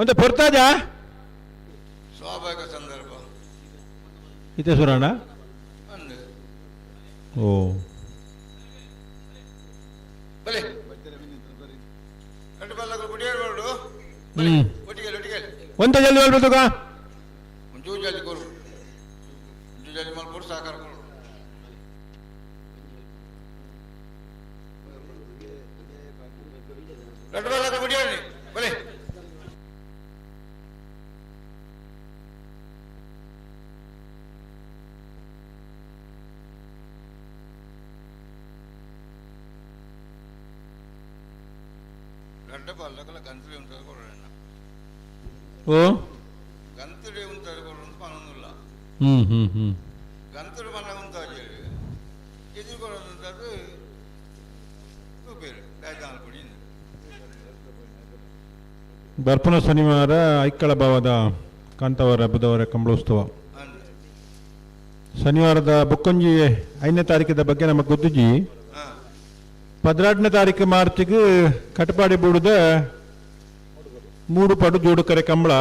ಒಂದು ಪೊರ್ತಾಜ ಸ್ವಾಭಾವಿಕ ಸಂದರ್ಭ ಇತ್ತೆ ಸುರಣ್ಣ ಓ ಬಲೆ ಒಂತ ಜಲ್ದಿ ಹೇಳ್ಬೇಕು ಒಂಚೂರು ಜಲ್ದಿ ಕೊರು, ಒಂಚೂರು ಜಲ್ದಿ ಮಲ್ಪೊಡು ಸಾಕಾರ ಕೊರು. ರಡ್ಡು ಬಲ್ಲಕ ಬಿಡಿಯೋಣ ಬಲೆ. ರಡ್ಡು ಬಲ್ಲಕಲ ಗಂತುಲಿ ಉಂಟು ಕೊಡೋಣ. ಓ ಗಂತುಲಿ ಉಂಟು ಕೊಡೋಣ ಪನೊಂದುಲ್ಲ. ಹ್ಞೂ ಹ್ಞೂ ಹ್ಞೂ ಗಂತುಲು ಮನ್ನ ಉಂತಾಜಿ ಎದುರು ಕೊಡೋದು ತೂಪೇರು ದಾಯ್ತಾನ ಪುಡಿ. ಬರ್ಪುನ ಶನಿವಾರ ಐಕ್ಕಳ ಭಾವದ ಕಾಂತಾವರ ಬುಧವಾರ ಕಂಬಳೋತ್ಸವ. ಶನಿವಾರದ ಬೊಕ್ಕೊಂಜಿ 5ನೇ ತಾರೀಕಿದ ಬಗ್ಗೆ ನಮಗೆ ಗೊತ್ತಿಜ್ಜಿ. 12ನೇ ತಾರೀಕು ಮಾರ್ಚಿಗೆ ಕಟಪಾಡಿ ಬೂಡುದ 3 ಪಡು ಜೋಡುಕರೆ ಕಂಬಳ.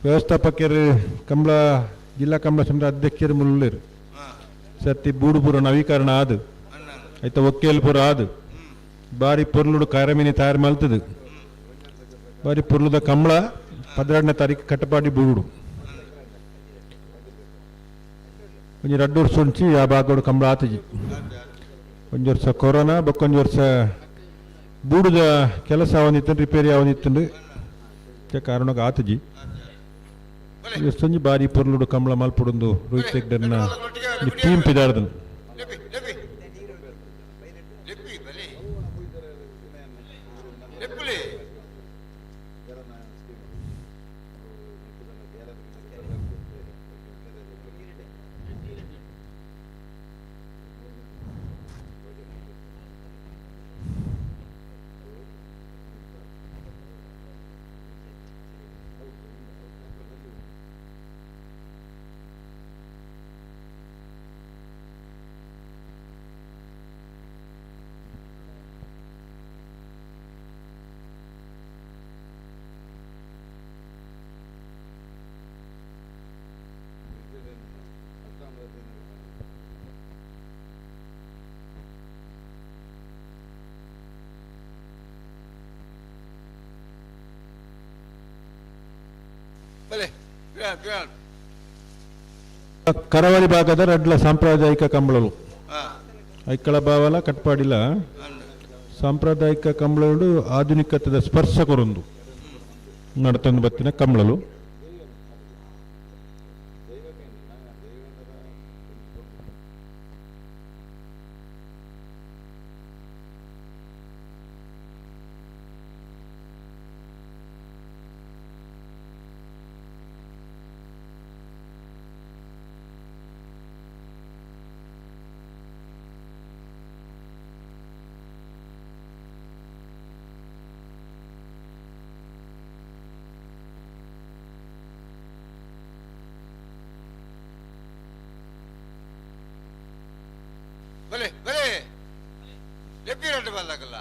ವ್ಯವಸ್ಥಾಪಕರು ಕಂಬಳ ಜಿಲ್ಲಾ ಕಂಬಳ ಸಂಘದ ಅಧ್ಯಕ್ಷರು ಮುಲ್ಲೂರು ಸತ್ತಿ ಬೂಡುಪುರ ನವೀಕರಣ ಆದು ಆಯ್ತ ಒಕ್ಕೇಲ್ಪುರ ಆದು ಬಾರಿ ಪೊರ್ಲುಡು ಕಾರಮಿನಿ ತಯಾರು ಮಲ್ತದು ಬಾರಿ ಪೊರ್ಲುದ ಕಂಬಳ 12ನೇ ತಾರೀಕು ಕಟಪಾಡಿ ಬೂಡು. ಒಂಜಿ ರಡ್ಡು ವರ್ಷ ಉಂಚಿ ಆ ಭಾಗಡು ಕಂಬಳ ಆತಜಿ. ಒಂಜಿ ವರ್ಷ ಕೊರೋನಾ ಬೊಕ್ಕೊಂಜಿ ವರ್ಷ ಬೂಡುದ ಕೆಲಸ ಅವನಿತ್ತು ರಿಪೇರಿ ಅವನಿತ್ತು ಕಾರಣಕ್ಕೆ ಆತಜಿ. ಒಂಜಿ ಬಾರಿ ಪೊರ್ಲುಡು ಕಂಬಳ ಮಲ್ಪುಡೊಂದು ರೋಹಿತ್ ಹೆಗ್ಡೆರ್ನ ಟೀಮ್ ಪಿದಾರ್ದನು. ಲೆಪ್ಪಿ ಲೆಪ್ಪಿ ಲೆಪ್ಪಿ ಬಲೆ ಲೆಪ್ಪುಲೆ. ಬಲೆ ಕರಾವಳಿ ಭಾಗದ ರಡ್ಲ ಸಾಂಪ್ರದಾಯಿಕ ಕಂಬಳಲು ಐಕ್ಕಳ ಬಾವಲ ಕಟ್ಪಾಡಿಲ ಸಾಂಪ್ರದಾಯಿಕ ಕಂಬಳಲು ಆಧುನಿಕತೆದ ಸ್ಪರ್ಶ ಕೊರೊಂದು ನಡತೊಂದು ಬತ್ತಿನ ಕಂಬಳಲು. ಬಲೆ ಬಲೆ ಲೆಪ್ಪಿ ರಡ್ಡು ಬಲ್ಲಕಲ್ಲ.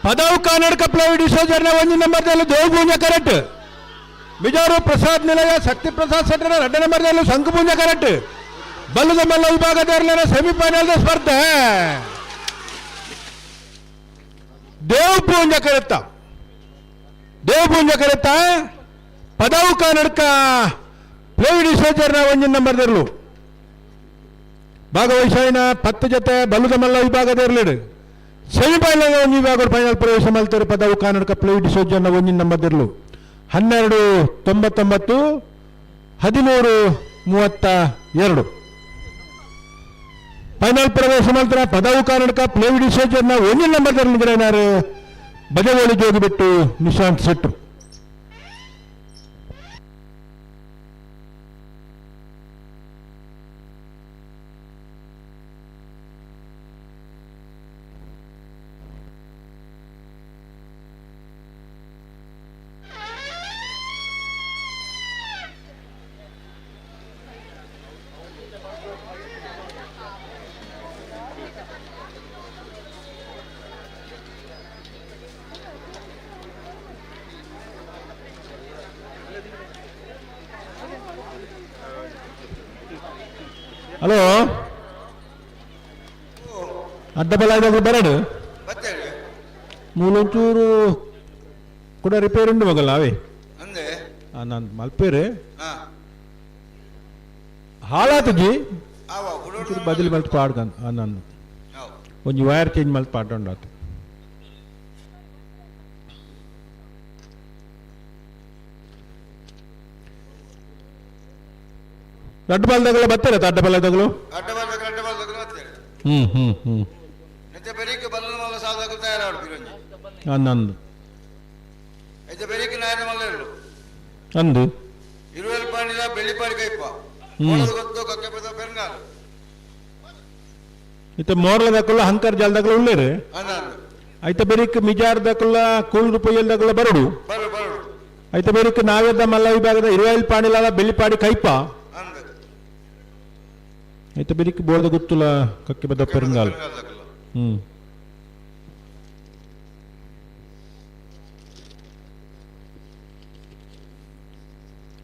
ಪದವು ಕನ್ನಡಕ plywood ಡಿಸೋಜರ್ನ 1 ನಂಬರ್ದಲ್ಲಿ ದೇವಪೂಂಜ correct. ಬಿಜಾರು Prasad Nilaya Shakti Prasad setter 2 ನಂಬರ್ದಲ್ಲಿ ಶಂಕುಪೂಂಜ correct. ಬಲ್ಲದ ಮಲ್ಲ ವಿಭಾಗದ ಸೆಮಿಫೈನಲ್ ಸ್ಪರ್ಧೆ ದೇವಪೂಂಜ ಕರೆತ್ತ ದೇವಪೂಂಜ ಕರೆತ್ತ ಪದವು ಕನ್ನಡಕ ಪ್ಲೈವುಡ್ ಡಿಸೋಜರ್ನ 1 ನಂಬರ್ದಲ್ಲಿ ಭಾಗವಹಿಸಿನ 10 ಜೊತೆ ಬಲ್ಲದ ಮಲ್ಲ ವಿಭಾಗದ ಸೆಮಿಫೈನಲ್ ಒಂದು ವಿಭಾಗ ಫೈನಲ್ ಪ್ರವೇಶ ಮಲ್ತಾರೆ ಪದವು ಕನ್ನಡಕ ಪ್ಲೇಡ್ ಡಿಸೋಜನ್ನ 1 ನಂಬರ್ದಿರಲು 12:99 13:32 ಫೈನಲ್ ಪ್ರವೇಶ ಮಲ್ತರ ಪದವು ಕನ್ನಡಕ ಪ್ಲೇಡ್ ಡಿಸೋಜನ್ನ 1 ನಂಬರ್ದಿರಲು ಬಜಗೋಳಿ ಜೋಗಿಬಿಟ್ಟು ನಿಶಾಂತ್ ಶೆಟ್ರು. ಹಲೋ ಅಡ್ಡ ಬಲ ಬರಡು ಬತ್ತೇರಿ ಮೂಲೊಂಚೂರು ಕೂಡ ರಿಪೇರ್ ಉಂಡು ಮಗಲ್ಲ ಅವೇ. ಅಂದೆ. ನಾನು ಮಲ್ಪೇರು. ಹಾ. ಹಾಳಾತಜಿ. ಆವ. ಒಂಚೂರು ಬದಲಿ ಮಲ್ತು ಪಾಡ್ಕಂತ ನಾನು ಒಂಜಿ ವೈರ್ ಚೇಂಜ್ ಮಲ್ತು ಪಾಡ್ಕೊಂಡಾತು. ದೊಡ್ಡ ಬಲದಗಳು ಬರ್ತಾರೆ, ದೊಡ್ಡ ಬಲದಗಳು. ಅಡ್ಡ ಬರ್ಬೇಕು, ಅಡ್ಡ ಬರ್ಬೇಕು ಬತ್ತೇರಿ. ಹ್ಞೂ ಹ್ಞೂ ಹ್ಞೂ. ನಿತ್ಯ ಬೆರಿಕೆ ಬಲ್ಲ ಮಲ್ಲ ಸಾಧಕ ತಯಾರಾಡು ಪಿರಂಜಿ. ನಂದು. ಐತೆ ಬೆರಿಕೆ ನಾಯನ ಮಲ್ಲ ಇರಲು. ಅಂದು. ಇರುವೆಲ್ ಪಾಣಿಲ ಬೆಳ್ಳಿಪಾಡಿ ಕೈಪ. ಹ್ಮ್. ಗೊತ್ತು ಕಕ್ಕೆ ಪದ ಪೆರ್ನಾಲ್. ಇತ್ತ ಮೋರ್ಲದಕ್ಕಲ್ಲ ಹಂಕರ್ ಜಾಲದಕ್ಕಲ್ಲ ಉಳ್ಳೇರು. ಅಂದಂದು. ಐತ ಬೆರಿಕ್ ಮಿಜಾರ್ದಕ್ಕಲ್ಲ ಕೂಲ್ ರೂಪಾಯಿಲ್ದಕ್ಕಲ್ಲ ಬರಡು. ಬರು ಬರು. ಐತ ಬೆರಿಕ್ ನಾವೇದ ಮಲ್ಲ ವಿಭಾಗದ ಇರುವೆಲ್ ಪಾಣಿಲಾದ ಬೆಳ್ಳಿಪಾಡಿ ಕೈಪ. ಅಂದ. ಐತ ಬೆರಿಕ್ ಬೋರ್ದ ಗುತ್ತುಲ ಕಕ್ಕೆ ಬದ ಪೆರಂಗಾಲ್. ಹ್ಮ್.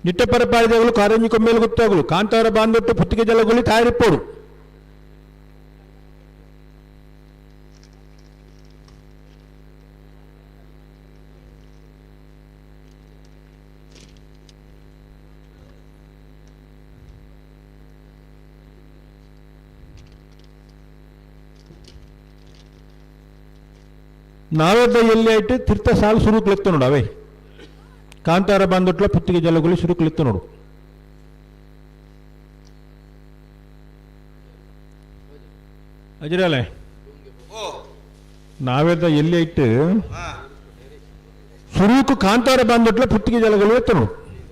ನಿಟ್ಟೆಪರ ಪಾಡಿದಗಳು ಕಾರಂಜಿ ಕೊಮ್ಮೇಲು ಗೊತ್ತಾಗಲು ಕಾಂತಾರ ಬಾಂದೊಟ್ಟು ಪುತ್ತಿಗೆ ಜಲಗುಳಿ ತಯಾರಿಪ್ಪೋಡು. ನಾವೆದ್ದ ಎಲ್ಲಿ ಆಯ್ತು ತೀರ್ಥ ಸಾಲು ಸುರುಕ್ಲೆತ್ತ ನೋಡು ಅವೇ. ಕಾಂತಾರ ಬಂದೊಟ್ಲ ಪುತ್ತಿಗೆ ಜಲಗುಳಿ ಸುರುಕ್ಲೆತ್ತ ನೋಡು. ಅಜಿರಾಲೆ. ಓ. ನಾವೆದ್ದ ಎಲ್ಲಿ ಇಟ್ಟು ಹಾ. ಸುರುಕು ಕಾಂತಾರ ಬಂದೊಟ್ಲ ಪುತ್ತಿಗೆ ಜಲಗಳು ಎತ್ತ ನೋಡು.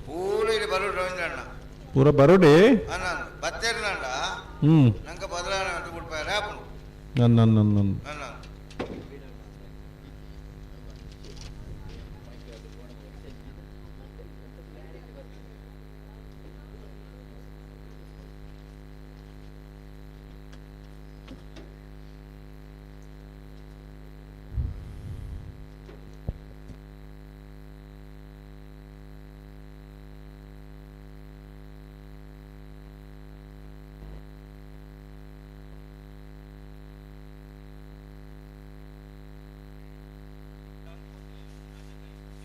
ಪೂರ ಇಲ್ಲಿ ಬರು ರವೀಂದ್ರಣ್ಣ. ಪೂರ ಬರೋಡೆ. ಅನ್ನ ಬತ್ತೇರಿನಂಡ. ಹ್ಮ್. ನಂಗೆ ಬದಲಾವಣೆ ಉಂಟು ಬಿಡ್ಪಾಯ ಆಪುಂಡು. ನನ್ನ ನನ್ನ ನನ್ನ. ಅನ್ನ.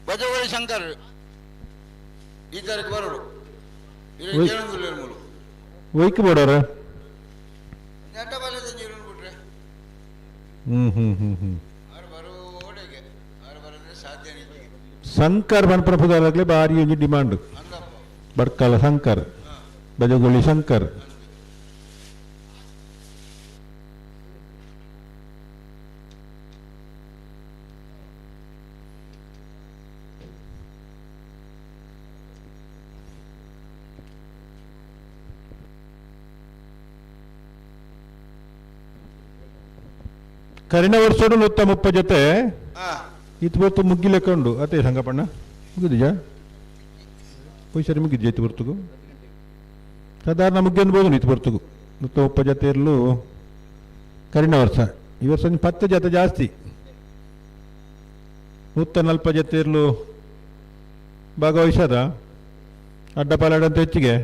ಬಜಗೋಳಿ ಶಂಕರ್ ಈ ತಾರೀಕು ಬರೋಡು. ಒಯ್. ಮೂಲು. ಒಯ್ಕ್ ಬೋಡೋರ. ಅಡ್ಡ ಬಲ್ಲದ ನೀರು ಬಿಟ್ರೆ. ಹ್ಮ್ ಹ್ಮ್ ಹ್ಮ್ ಹ್ಮ್. ಆರು ಬರೋಡೆಗೆ ಆರು ಬರೋದ್ರೆ ಸಾಧ್ಯ ನಿಜ. ಶಂಕರ್ ಪನ್ಪುನ ಪುದರ್ದಾಗ್ಲೇ ಭಾರಿ ಒಂಜಿ ಡಿಮಾಂಡ್. ಅಂದಪ್ಪ. ಬಡ್ಕಲ ಶಂಕರ್, ಬಜಗೋಳಿ ಶಂಕರ್. ಕರಿನ ವರ್ಷಡು 130 ಜೊತೆ. ಹಾ. ಇತ್ತು ಬೊತ್ತು ಮುಗ್ಗಿಲೆಕ್ಕೊಂಡು ಅದೇ ಸಂಗಪಣ್ಣ ಮುಗಿದಿಜಾ ಪೊಯ್ ಸರಿ ಮುಗಿದ್ಜಾ ಇತ್ತು ಬರ್ತುಗು ಸಾಧಾರಣ ಮುಗ್ಗಿ ಅನ್ಬೋದು ಇತ್ತು ಬರ್ತುಗು 130 ಜೊತೆ ಇರಲು ಕರಿನ ವರ್ಷ. ಈ ವರ್ಷ ಒಂದು 10 ಜೊತೆ ಜಾಸ್ತಿ, 140 ಜೊತೆ ಇರಲು ಭಾಗವಹಿಸದ ಅಡ್ಡ ಪಾಲಾಡಂತ ಹೆಚ್ಚಿಗೆ.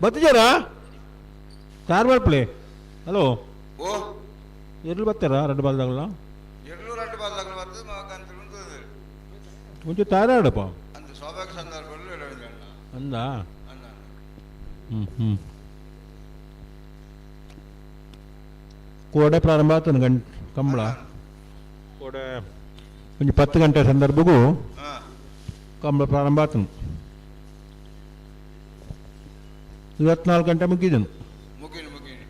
ಬತ್ತಿಜಾರಾ ಕಾರ್ ಮಾಡ್ಪ್ಲೆ. ಹಲೋ. ಓ. ಎರ್ಲು ಬರ್ತಾರಾ ರೆಡ್ ಬಾಲ್ದಾಗಲ್ಲ? ಎರ್ಲು ರಡ್ಡು ಬಾಲ್ದಾಗಲ ಬರ್ತದೆ ಮಗಂತ ಉಂಟು. ಒಂಚೂರು ತಯಾರಾಡಪ್ಪ. ಅಂದು ಸ್ವಾಭಾವಿಕ ಸಂದರ್ಭದಲ್ಲಿ ರವೀಂದ್ರಣ್ಣ. ಅಂದ. ಅಂದ. ಹ್ಞೂ ಹ್ಞೂ. ಕೋಡೆ ಪ್ರಾರಂಭ ಆತನ ಗಂಟೆ ಕಂಬಳ ಕೋಡೆ ಒಂಜಿ 10 ಗಂಟೆ ಸಂದರ್ಭಗೂ. ಹಾ. ಕಂಬಳ ಪ್ರಾರಂಭ ಆತನು. 24 ಗಂಟೆ ಮುಗಿದನು. ಮುಗಿನು ಮುಗಿನು.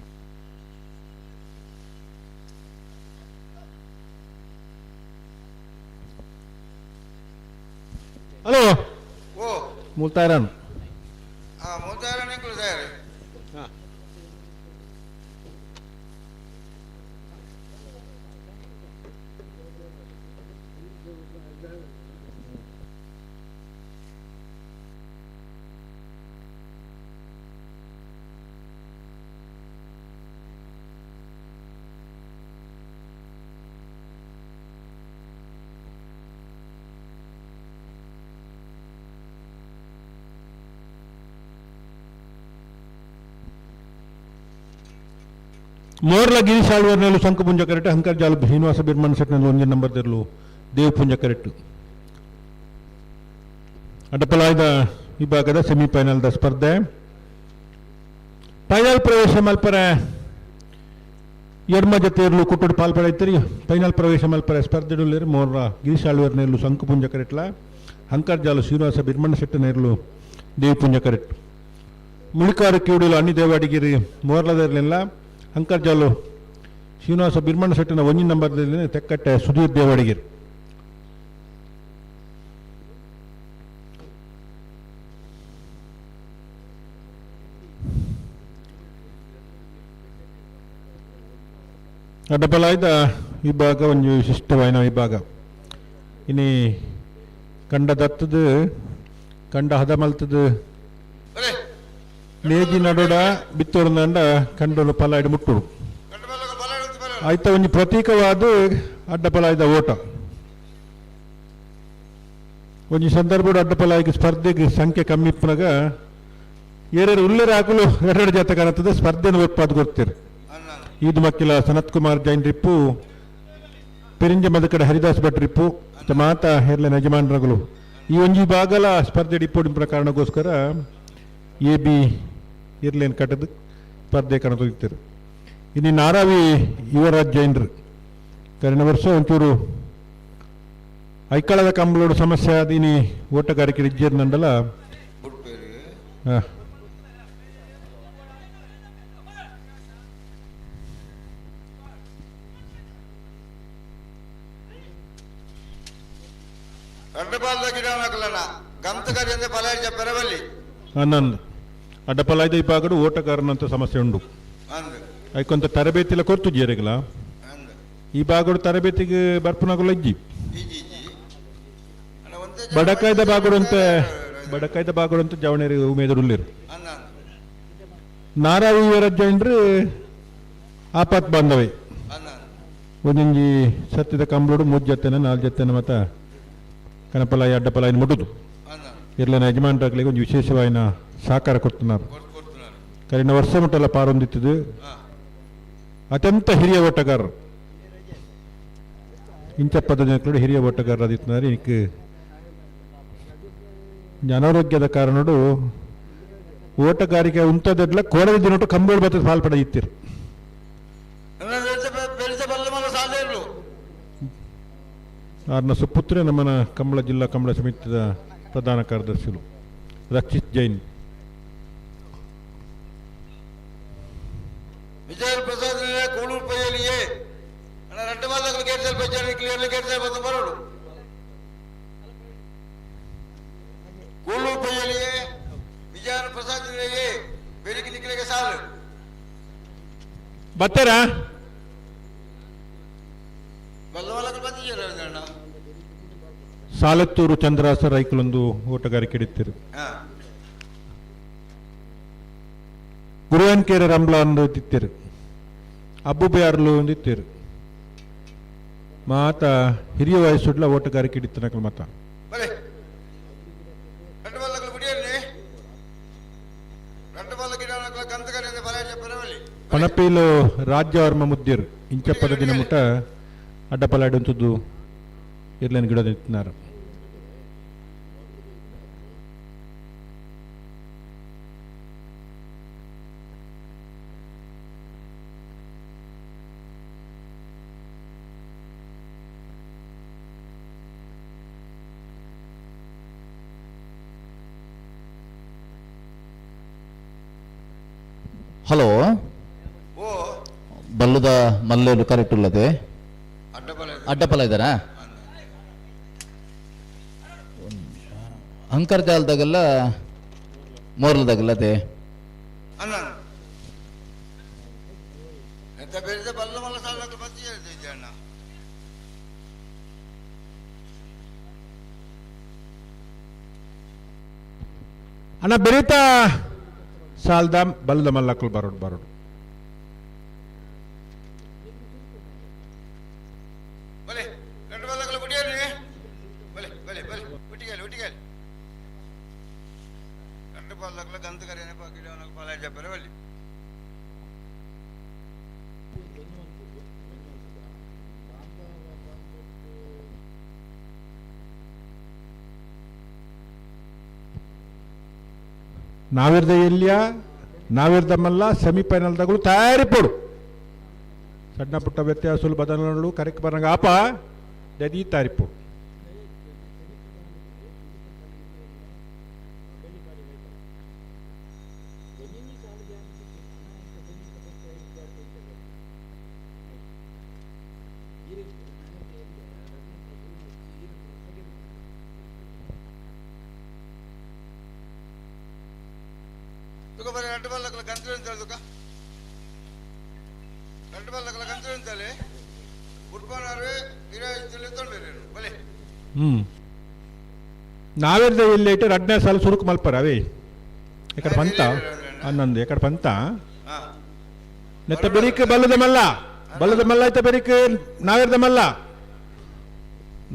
ಹಲೋ. ಓ. ಮುಲ್ತಾಯರಾನು. ಆ ಮುಲ್ತಾಯರಾನ್ ಎಂಕುಲು ತಯಾರು. ಮೋರ್ಲ ಗಿರೀಶ್ ಆಳ್ವಾರ್ನೆಲು ಶಂಕುಪುಂಜ ಕರೆಕ್ಟ್, ಹಂಕರ್ ಜಾಲು ಶ್ರೀನಿವಾಸ ಬಿರ್ಮನ್ ಸೆಟ್ನಲ್ಲಿ ಒಂದೇ ನಂಬರ್ ತೆರಲು ದೇವಪುಂಜ ಕರೆಕ್ಟ್. ಅಡ್ಡಪಲಾಯದ ವಿಭಾಗದ ಸೆಮಿಫೈನಲ್ದ ಸ್ಪರ್ಧೆ. ಫೈನಲ್ ಪ್ರವೇಶ ಮಲ್ಪರೆ ಎಡ್ಮ ಜೊತೆಯರ್ಲು ಕುಟ್ಟುಡು ಪಾಲ್ಪಡೈತರಿ. ಫೈನಲ್ ಪ್ರವೇಶ ಮಲ್ಪರೆ ಸ್ಪರ್ಧೆಡುಲ್ಲೇರು ಮೋರ್ಲ ಗಿರೀಶ್ ಆಳ್ವಾರ್ನೆಲು ಶಂಕುಪುಂಜ ಕರೆಟ್ಲ, ಹಂಕರ್ ಜಾಲು ಶ್ರೀನಿವಾಸ ಬಿರ್ಮಣ್ಣ ಸೆಟ್ಟನೇರ್ಲು ದೇವಪುಂಜ ಕರೆಕ್ಟ್. ಮುಳಿಕಾರು ಕಿವುಡಿಲು ಅಣ್ಣಿ ದೇವಾಡಿಗಿರಿ ಮೋರ್ಲದರ್ಲಿಲ್ಲ, ಹಂಕರ್ ಜಾಲು ಶ್ರೀನಿವಾಸ ಬಿರ್ಮಣ್ಣ ಸೆಟ್ಟಿನ ಒಂಜಿ ನಂಬರ್ದಲ್ಲಿ ತೆಕ್ಕಟ್ಟೆ ಸುಧೀರ್ ದೇವಾಡಿಗಿರಿ. ಅಡ್ಡಬಲಾಯ್ದ ವಿಭಾಗ ಒಂದು ವಿಶಿಷ್ಟವಾಯಿನ ವಿಭಾಗ. ಇನಿ ಕಂಡ ದತ್ತದು ಕಂಡ ಹದಮಲ್ತದು ನೇಜಿ ನಡುಡ ಬಿತ್ತೋಡು ಕಂಡೋಲು ಪಲಾಯ್ಡು ಮುಟ್ಟುಡು ಆಯ್ತ ಒಂಜಿ ಪ್ರತೀಕವಾದ ಅಡ್ಡಪಲಾಯ್ದ ಓಟ. ಒಂಜಿ ಸಂದರ್ಭಡು ಅಡ್ಡಪಲಾಯಿಗೆ ಸ್ಪರ್ಧೆಗೆ ಸಂಖ್ಯೆ ಕಮ್ಮಿ ಇಪ್ಪನಾಗ ಏರೇರು ಉಲ್ಲೇರು ಹಾಕಲು ಎರಡೆರಡು ಜಾತ ಕಾಣುತ್ತದೆ ಸ್ಪರ್ಧೆಯನ್ನು ಒಪ್ಪಾದ ಕೊಡ್ತೀರಿ. ಈದ್ ಮಕ್ಕಿಲ ಸನತ್ ಕುಮಾರ್ ಜೈನ್ ರಿಪ್ಪು, ಪೆರಿಂಜ ಮದಕಡೆ ಹರಿದಾಸ್ ಭಟ್ ರಿಪ್ಪು, ಮಾತಾ ಹೇರ್ಲೆ ಯಜಮಾನ್ರಗಳು ಈ ಒಂಜಿ ಭಾಗಲ ಸ್ಪರ್ಧೆ ಡಿಪ್ಪೋಡಿನ ಪ್ರಕಾರಣಕ್ಕೋಸ್ಕರ ಎ ಬಿ ಇರ್ಲೇನು ಕಟ್ಟದು ಸ್ಪರ್ಧೆ ಕಣತೊಗಿರ್ತಾರೆ. ಇನ್ನು ನಾರಾವಿ ಯುವರಾಜ್ ಜೈನ್ರು ಕರಿನ ವರ್ಷ ಒಂಚೂರು ಐಕಳದ ಕಂಬಳೋಡು ಸಮಸ್ಯೆ ಆದ ಇನಿ ಓಟಗಾರಿಕೆ ಇಜ್ಜೇರ್ ನಂಡಲ. ನಂದು ಅಡ್ಡಪಲಾಯ್ದ ವಿಭಾಗಡು ಓಟಗಾರನಂತ ಸಮಸ್ಯೆ ಉಂಡು. ಐಕೊಂತ ತರಬೇತಿಲ ಕೊರ್ತು ಜೇರೆಗಲ ಈ ಭಾಗಡು ತರಬೇತಿಗೆ ಬರ್ಪುನಗುಲ ಇಜ್ಜಿ. ಬಡಕಾಯ್ದ ಬಾಗುಡು ಬಡಕಾಯ್ದ ಬಾಗುಡು ಅಂತ ಜವಣೇರಿ ಉಮೇದರುಲ್ಲೇರು. ನಾರಾವಿ ವೀರಜ್ಜಂಡ್ರು ಆಪತ್ ಬಾಂಧವೈ ಒಂದೊಂಜಿ ಸತ್ಯದ ಕಂಬಳೋಡು ಮೂರು ಜೊತೆನ ನಾಲ್ಕು ಜೊತೆನ ಮತ್ತ ಕನಪಲಾಯಿ ಅಡ್ಡಪಲಾಯಿನ ಮುಟ್ಟುದು ಇರ್ಲನ ಯಜಮಾನ್ರಾಗ್ಲಿಗೆ ಒಂದು ವಿಶೇಷವಾಯಿನ ಸಹಕಾರ ಕೊಡ್తున్నారు. ಕರಿನ ವರ್ಷ ಮುಟ್ಟಲ್ಲ ಪಾರೊಂದಿತ್ತದು. ಅತ್ಯಂತ ಹಿರಿಯ ಓಟಗಾರರು ಇಂಚಪ್ಪದ ಜನಗಳು ಹಿರಿಯ ಓಟಗಾರರು ಅದಿತ್ತಿದ್ದಾರೆ. ಇದಕ್ಕೆ ಅನಾರೋಗ್ಯದ ಕಾರಣಡು ಓಟಗಾರಿಕೆ ಉಂಟದೆಡ್ಲ ಕೋಡದ ದಿನಟು ಕಂಬೋಳು ಬತ್ತದ ಪಾಲ್ಪಡ ಇತ್ತಿರು. ಆರ್ನ ಸುಪುತ್ರ ನಮ್ಮನ ಕಂಬಳ ಜಿಲ್ಲಾ ಕಂಬಳ ಸಮಿತಿಯ ಪ್ರಧಾನ ಕಾರ್ಯದರ್ಶಿಗಳು ರಕ್ಷಿತ್ ಜೈನ್. ವಿಜಯ ಪ್ರಸಾದ್ ಕೂಳೂರು ಪೈಯಲಿಯೇ ಅಣ್ಣ ரெண்டு மாதங்களுக்கு கேட்டு பச்சாரி கிளியர்ல கேட்டு பத்து ಬರೋಡು. ಕೂಳೂರು ಪೈಯಲಿಯೇ ವಿಜಯ ಪ್ರಸಾದ್ ಬೆಳಿಗ್ಗೆ ನಿಕ್ಕಲಿಗೆ ಸಾಲು ಬರ್ತಾರಾ? ಬಲ್ಲವಲಗಳು ಬಂದಿದ್ದೀರ ಅಣ್ಣ. ಸಾಲತ್ತೂರು ಚಂದ್ರಾಸ ರೈಕುಲೊಂದು ಓಟಗಾರಿಕೆ ಹಿಡಿತಿರು. ಗುರುವನ್ಕೇರ ರಂಬ್ಲ ಒಂದು ತಿತ್ತಿರು, ಅಬ್ಬು ಬೇರ್ಲು ಒಂದು ಇತ್ತಿರು. ಮಾತ ಹಿರಿಯ ವಯಸ್ಸುಡ್ಲ ಓಟಗಾರಿಕೆ ಹಿಡಿತನಕಲ್ ಮತ. ಬಲೆ ரெண்டு பல்லக்கள் குடியேறி ரெண்டு பல்ல ಗಿಡ ಕಂತಕರಿಂದ ಬಲ ಪರವಲ್ಲಿ. ಪಣಪೀಲು ರಾಜ್ಯವರ್ಮ ಮುದ್ದಿರು ಇಂಚಪ್ಪದ ದಿನ ಮುಟ್ಟ ಅಡ್ಡಪಲಾಡುಂತದ್ದು ಇರ್ಲೇನು ಗಿಡ ನಿಂತಿನಾರು. ಹಲೋ. ಓ. ಬಲ್ಲುದ ಮಲ್ಲೇಲು ಕರೆಕ್ಟ್ ಉಲ್ಲದೆ. ಅಡ್ಡಬಲ. ಅಡ್ಡಪಲ ಇದ್ದಾರಾ? ಅಂಕರ್ ಜಾಲದಾಗೆಲ್ಲ ಮೋರ್ಲದಾಗೆಲ್ಲ ಅದೇ. ಅನ್ನ ಎಂತ ಬೇರೆ ಬಲ್ಲ ಮಲ್ಲ ಸಾಲ ಬತ್ತಿ ಅಣ್ಣ. ಅಣ್ಣ, ಬೆರೀತಾ ಸಾಲ್ದ ಬಲ್ಲದ ಮಲ್ಲಕ್ಕಲು ಬರೋಡು ಬರೋಡು. ಬಲೆ, రెండు ಬಲ್ಲಕ್ಕಲು ಬಿಡಿಯಾರಿ. ಬಲೆ ಬಲೆ ಬಲೆ, ಒಟ್ಟಿಗೆ ಒಟ್ಟಿಗೆ. రెండు ಬಲ್ಲಕ್ಕಲು ಗಂತ ಕರೆಯನೆ ಪಾಕಿಡವನకు ಪಾಲ చెప్పారు ಬಲ್ಲಿ. ನಾವಿರ್ದ ಎಲ್ಲಿಯ ನಾವಿರ್ದ ಮಲ್ಲ ಸೆಮಿಫೈನಲ್ದಾಗಲು ತಯಾರಿ ಪೋಡು. ಸಣ್ಣ ಪುಟ್ಟ ವ್ಯತ್ಯಾಸలు ಬದಲಾವಣೆಗಳು ಕರೆಕ್ಟ್ ಬರಂಗ ಆಪ ದದಿ ತಾರಿಪೋಡು. తుక బరే, రెండు బల్లకులు గంతులు ఉంచాలి. తుక రెండు బల్లకులు గంతులు ఉంచాలి. ఉడ్పన్నారు ఇరవై ತೊಂದರೆ ಬಲೆ. ಹ್ಞೂ, ನಾವಿರ್ದ ಎಲ್ಲಿ ಇಟ್ಟು ರಡ್ನೇ ಸಾಲ ಸುರುಕು ಮಲ್ಪರ ಅವೇ ಎಕಡೆ ಪಂತ ಹನ್ನೊಂದು ಎಕಡೆ ಪಂತ. ನೆತ್ತ ಬೆರಿಕ್ ಬಲ್ಲದ ಮಲ್ಲ, ಬಲ್ಲದ ಮಲ್ಲ ಐತ ಬೆರಿಕ್ ನಾವಿರ್ದ ಮಲ್ಲ,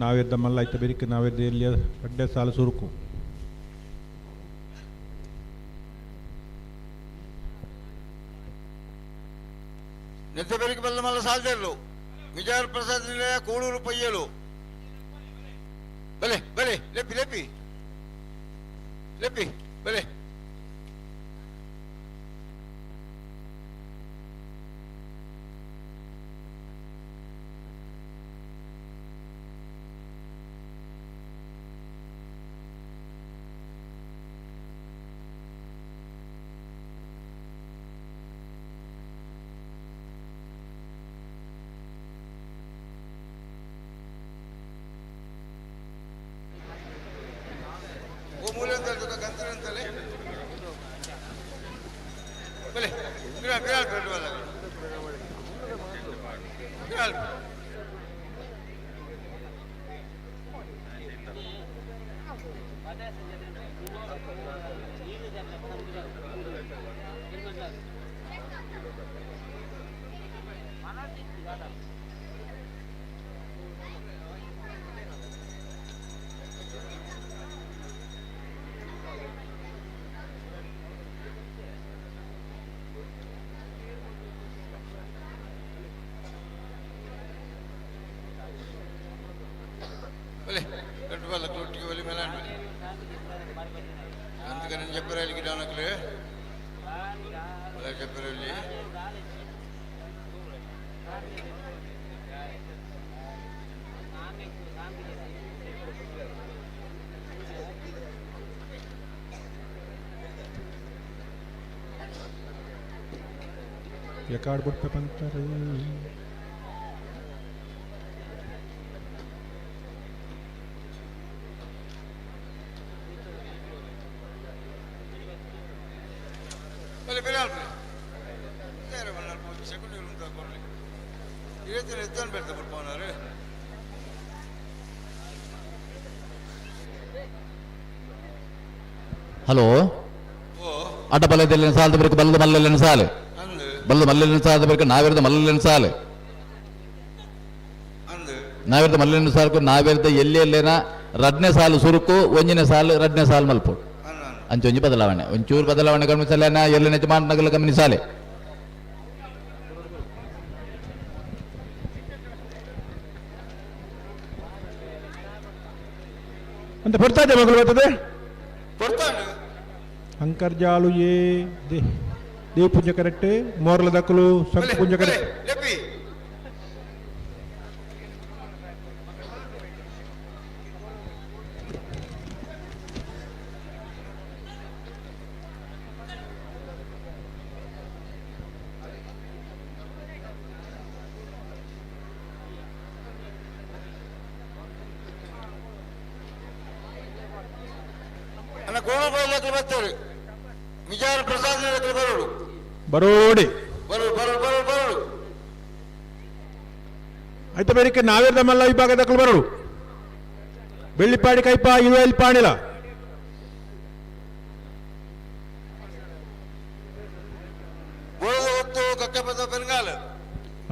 ನಾವಿರ್ದ ಮಲ್ಲ ಐತ ಬೆರಿಕ್ ನಾವಿರ್ದ ಎಲ್ಲಿ ರಡ್ನೇ ಸಾಲ ಸುರುಕು. ನೆತ್ತ ಬೆರಿಕ್ ಬಲ್ಲ ಮಲ್ಲ ಸಾಲ್ದಿರ್ಲು ವಿಜಯ ಪ್ರಸಾದ್ ನಿಲಯ ಕೂಳೂರು ಪಯ್ಯಲು. ಬಲೆ ಬಲೆ, ಲೆಪ್ಪಿ ಲೆಪ್ಪಿ ಲೆಪ್ಪಿ ಬಲೆ. ಓ ಮೂಲೆ ಅಂತ ಗಂತಲು ಅಂತಲೇ. ಬಲೆ ಬಿರಾಲ್ ಬಿರಾಲ್ ಬಿರಾಲ್ ಬಲ್ಲ ಬಿರಾಲ್. ಬಲೆ, రెండు ಬಲ್ಲ ಒಟ್ಟಿಗೆ ಒಲಿ ಮೇಲೆ ಬಲೆ. అందుకని చెప్పారు గిడానకులు అలా చెప్పారు వెళ్ళి. ಎಕಾಡ್ ಬಿಡ್ಪೆ ಪಂತಾರೆ. ಬಲೆ ಬಿರಾಲ್ ಬಲೆ ಬೇರೆ ಸೆಕೆಂಡ್ ಕೊಡ್ಲಿ ಇರತ್ತೆ ಎತ್ತಾನ ಬೆಳ್ತಾ ಬಿಡ್ಪವನಾರು. ಹಲೋ. ಓ. ಅಡ್ಡಪಲದಲ್ಲಿ ಸಾಲದ ಬರಕು ಬಲ್ಲದ ಮಲ್ಲಲ್ಲಿ ಸಾಲು. ಅಂದು. ಬಲ್ಲದ ಮಲ್ಲಲ್ಲಿ ಸಾಲದ ಬರಕು ನಾವಿರದ ಮಲ್ಲಲ್ಲಿ ಸಾಲು. ಅಂದು. ನಾವಿರದ ಮಲ್ಲಲ್ಲಿ ಸಾಲು ನಾವಿರದ ಎಲ್ಲಿ ಎಲ್ಲೇನ ರಡ್ನೇ ಸಾಲು ಸುರುಕು, ಒಂಜಿನ ಸಾಲು ರಡ್ನೇ ಸಾಲು ಮಲ್ಪು. ಅನ್ನ ಅನ್ನ. ಅಂಚೊಂಜಿ ಬದಲಾವಣೆ, ಒಂಚೂರು ಬದಲಾವಣೆ ಗಮನಿಸಲೇನ ಎಲ್ಲ ಯಜಮಾನಗಲ ಗಮನಿಸಾಲೆ. ಅಂತ ಬರ್ತಾ ಇದೆ ಮಗಳು ಬರ್ತದೆ. ಕೊಡ್ತಾನೆ. ಅಂಕರ್ಜಾಲು ಎ they Dev Punja correct, ಮೋರ್ಲ ದಕ್ಕಲು ಸಂಕ ಬಲೆ ಪುಂಜ ಬಲೆ ಕರೆಕ್ಟ್. ಲೆಪ್ಪಿ. ಕೋಡು ಬೈಲಕ್ಕೆ ಬರ್ತಾರೆ ಮಿಜಾರ್ ಪ್ರಸಾದ್ ಬರೋಡು. ಬರೋಡಿ. ಬರೋಡು ಬರೋಡು ಬರೋಡು ಬರೋಡು. ಐತ ಬೇರಿಕೆ ನಾವೇರ್ದ ಮಲ್ಲ ವಿಭಾಗದಕ್ಕಲು ಬರೋಡು. ಬೆಳ್ಳಿಪಾಡಿ ಕೈಪ ಇರುವೈಲ್ ಪಾಣಿಲ. ಬೋಳದ ಹೊತ್ತು ಕಕ್ಕಪದ ಪೆರುಗಾಲ.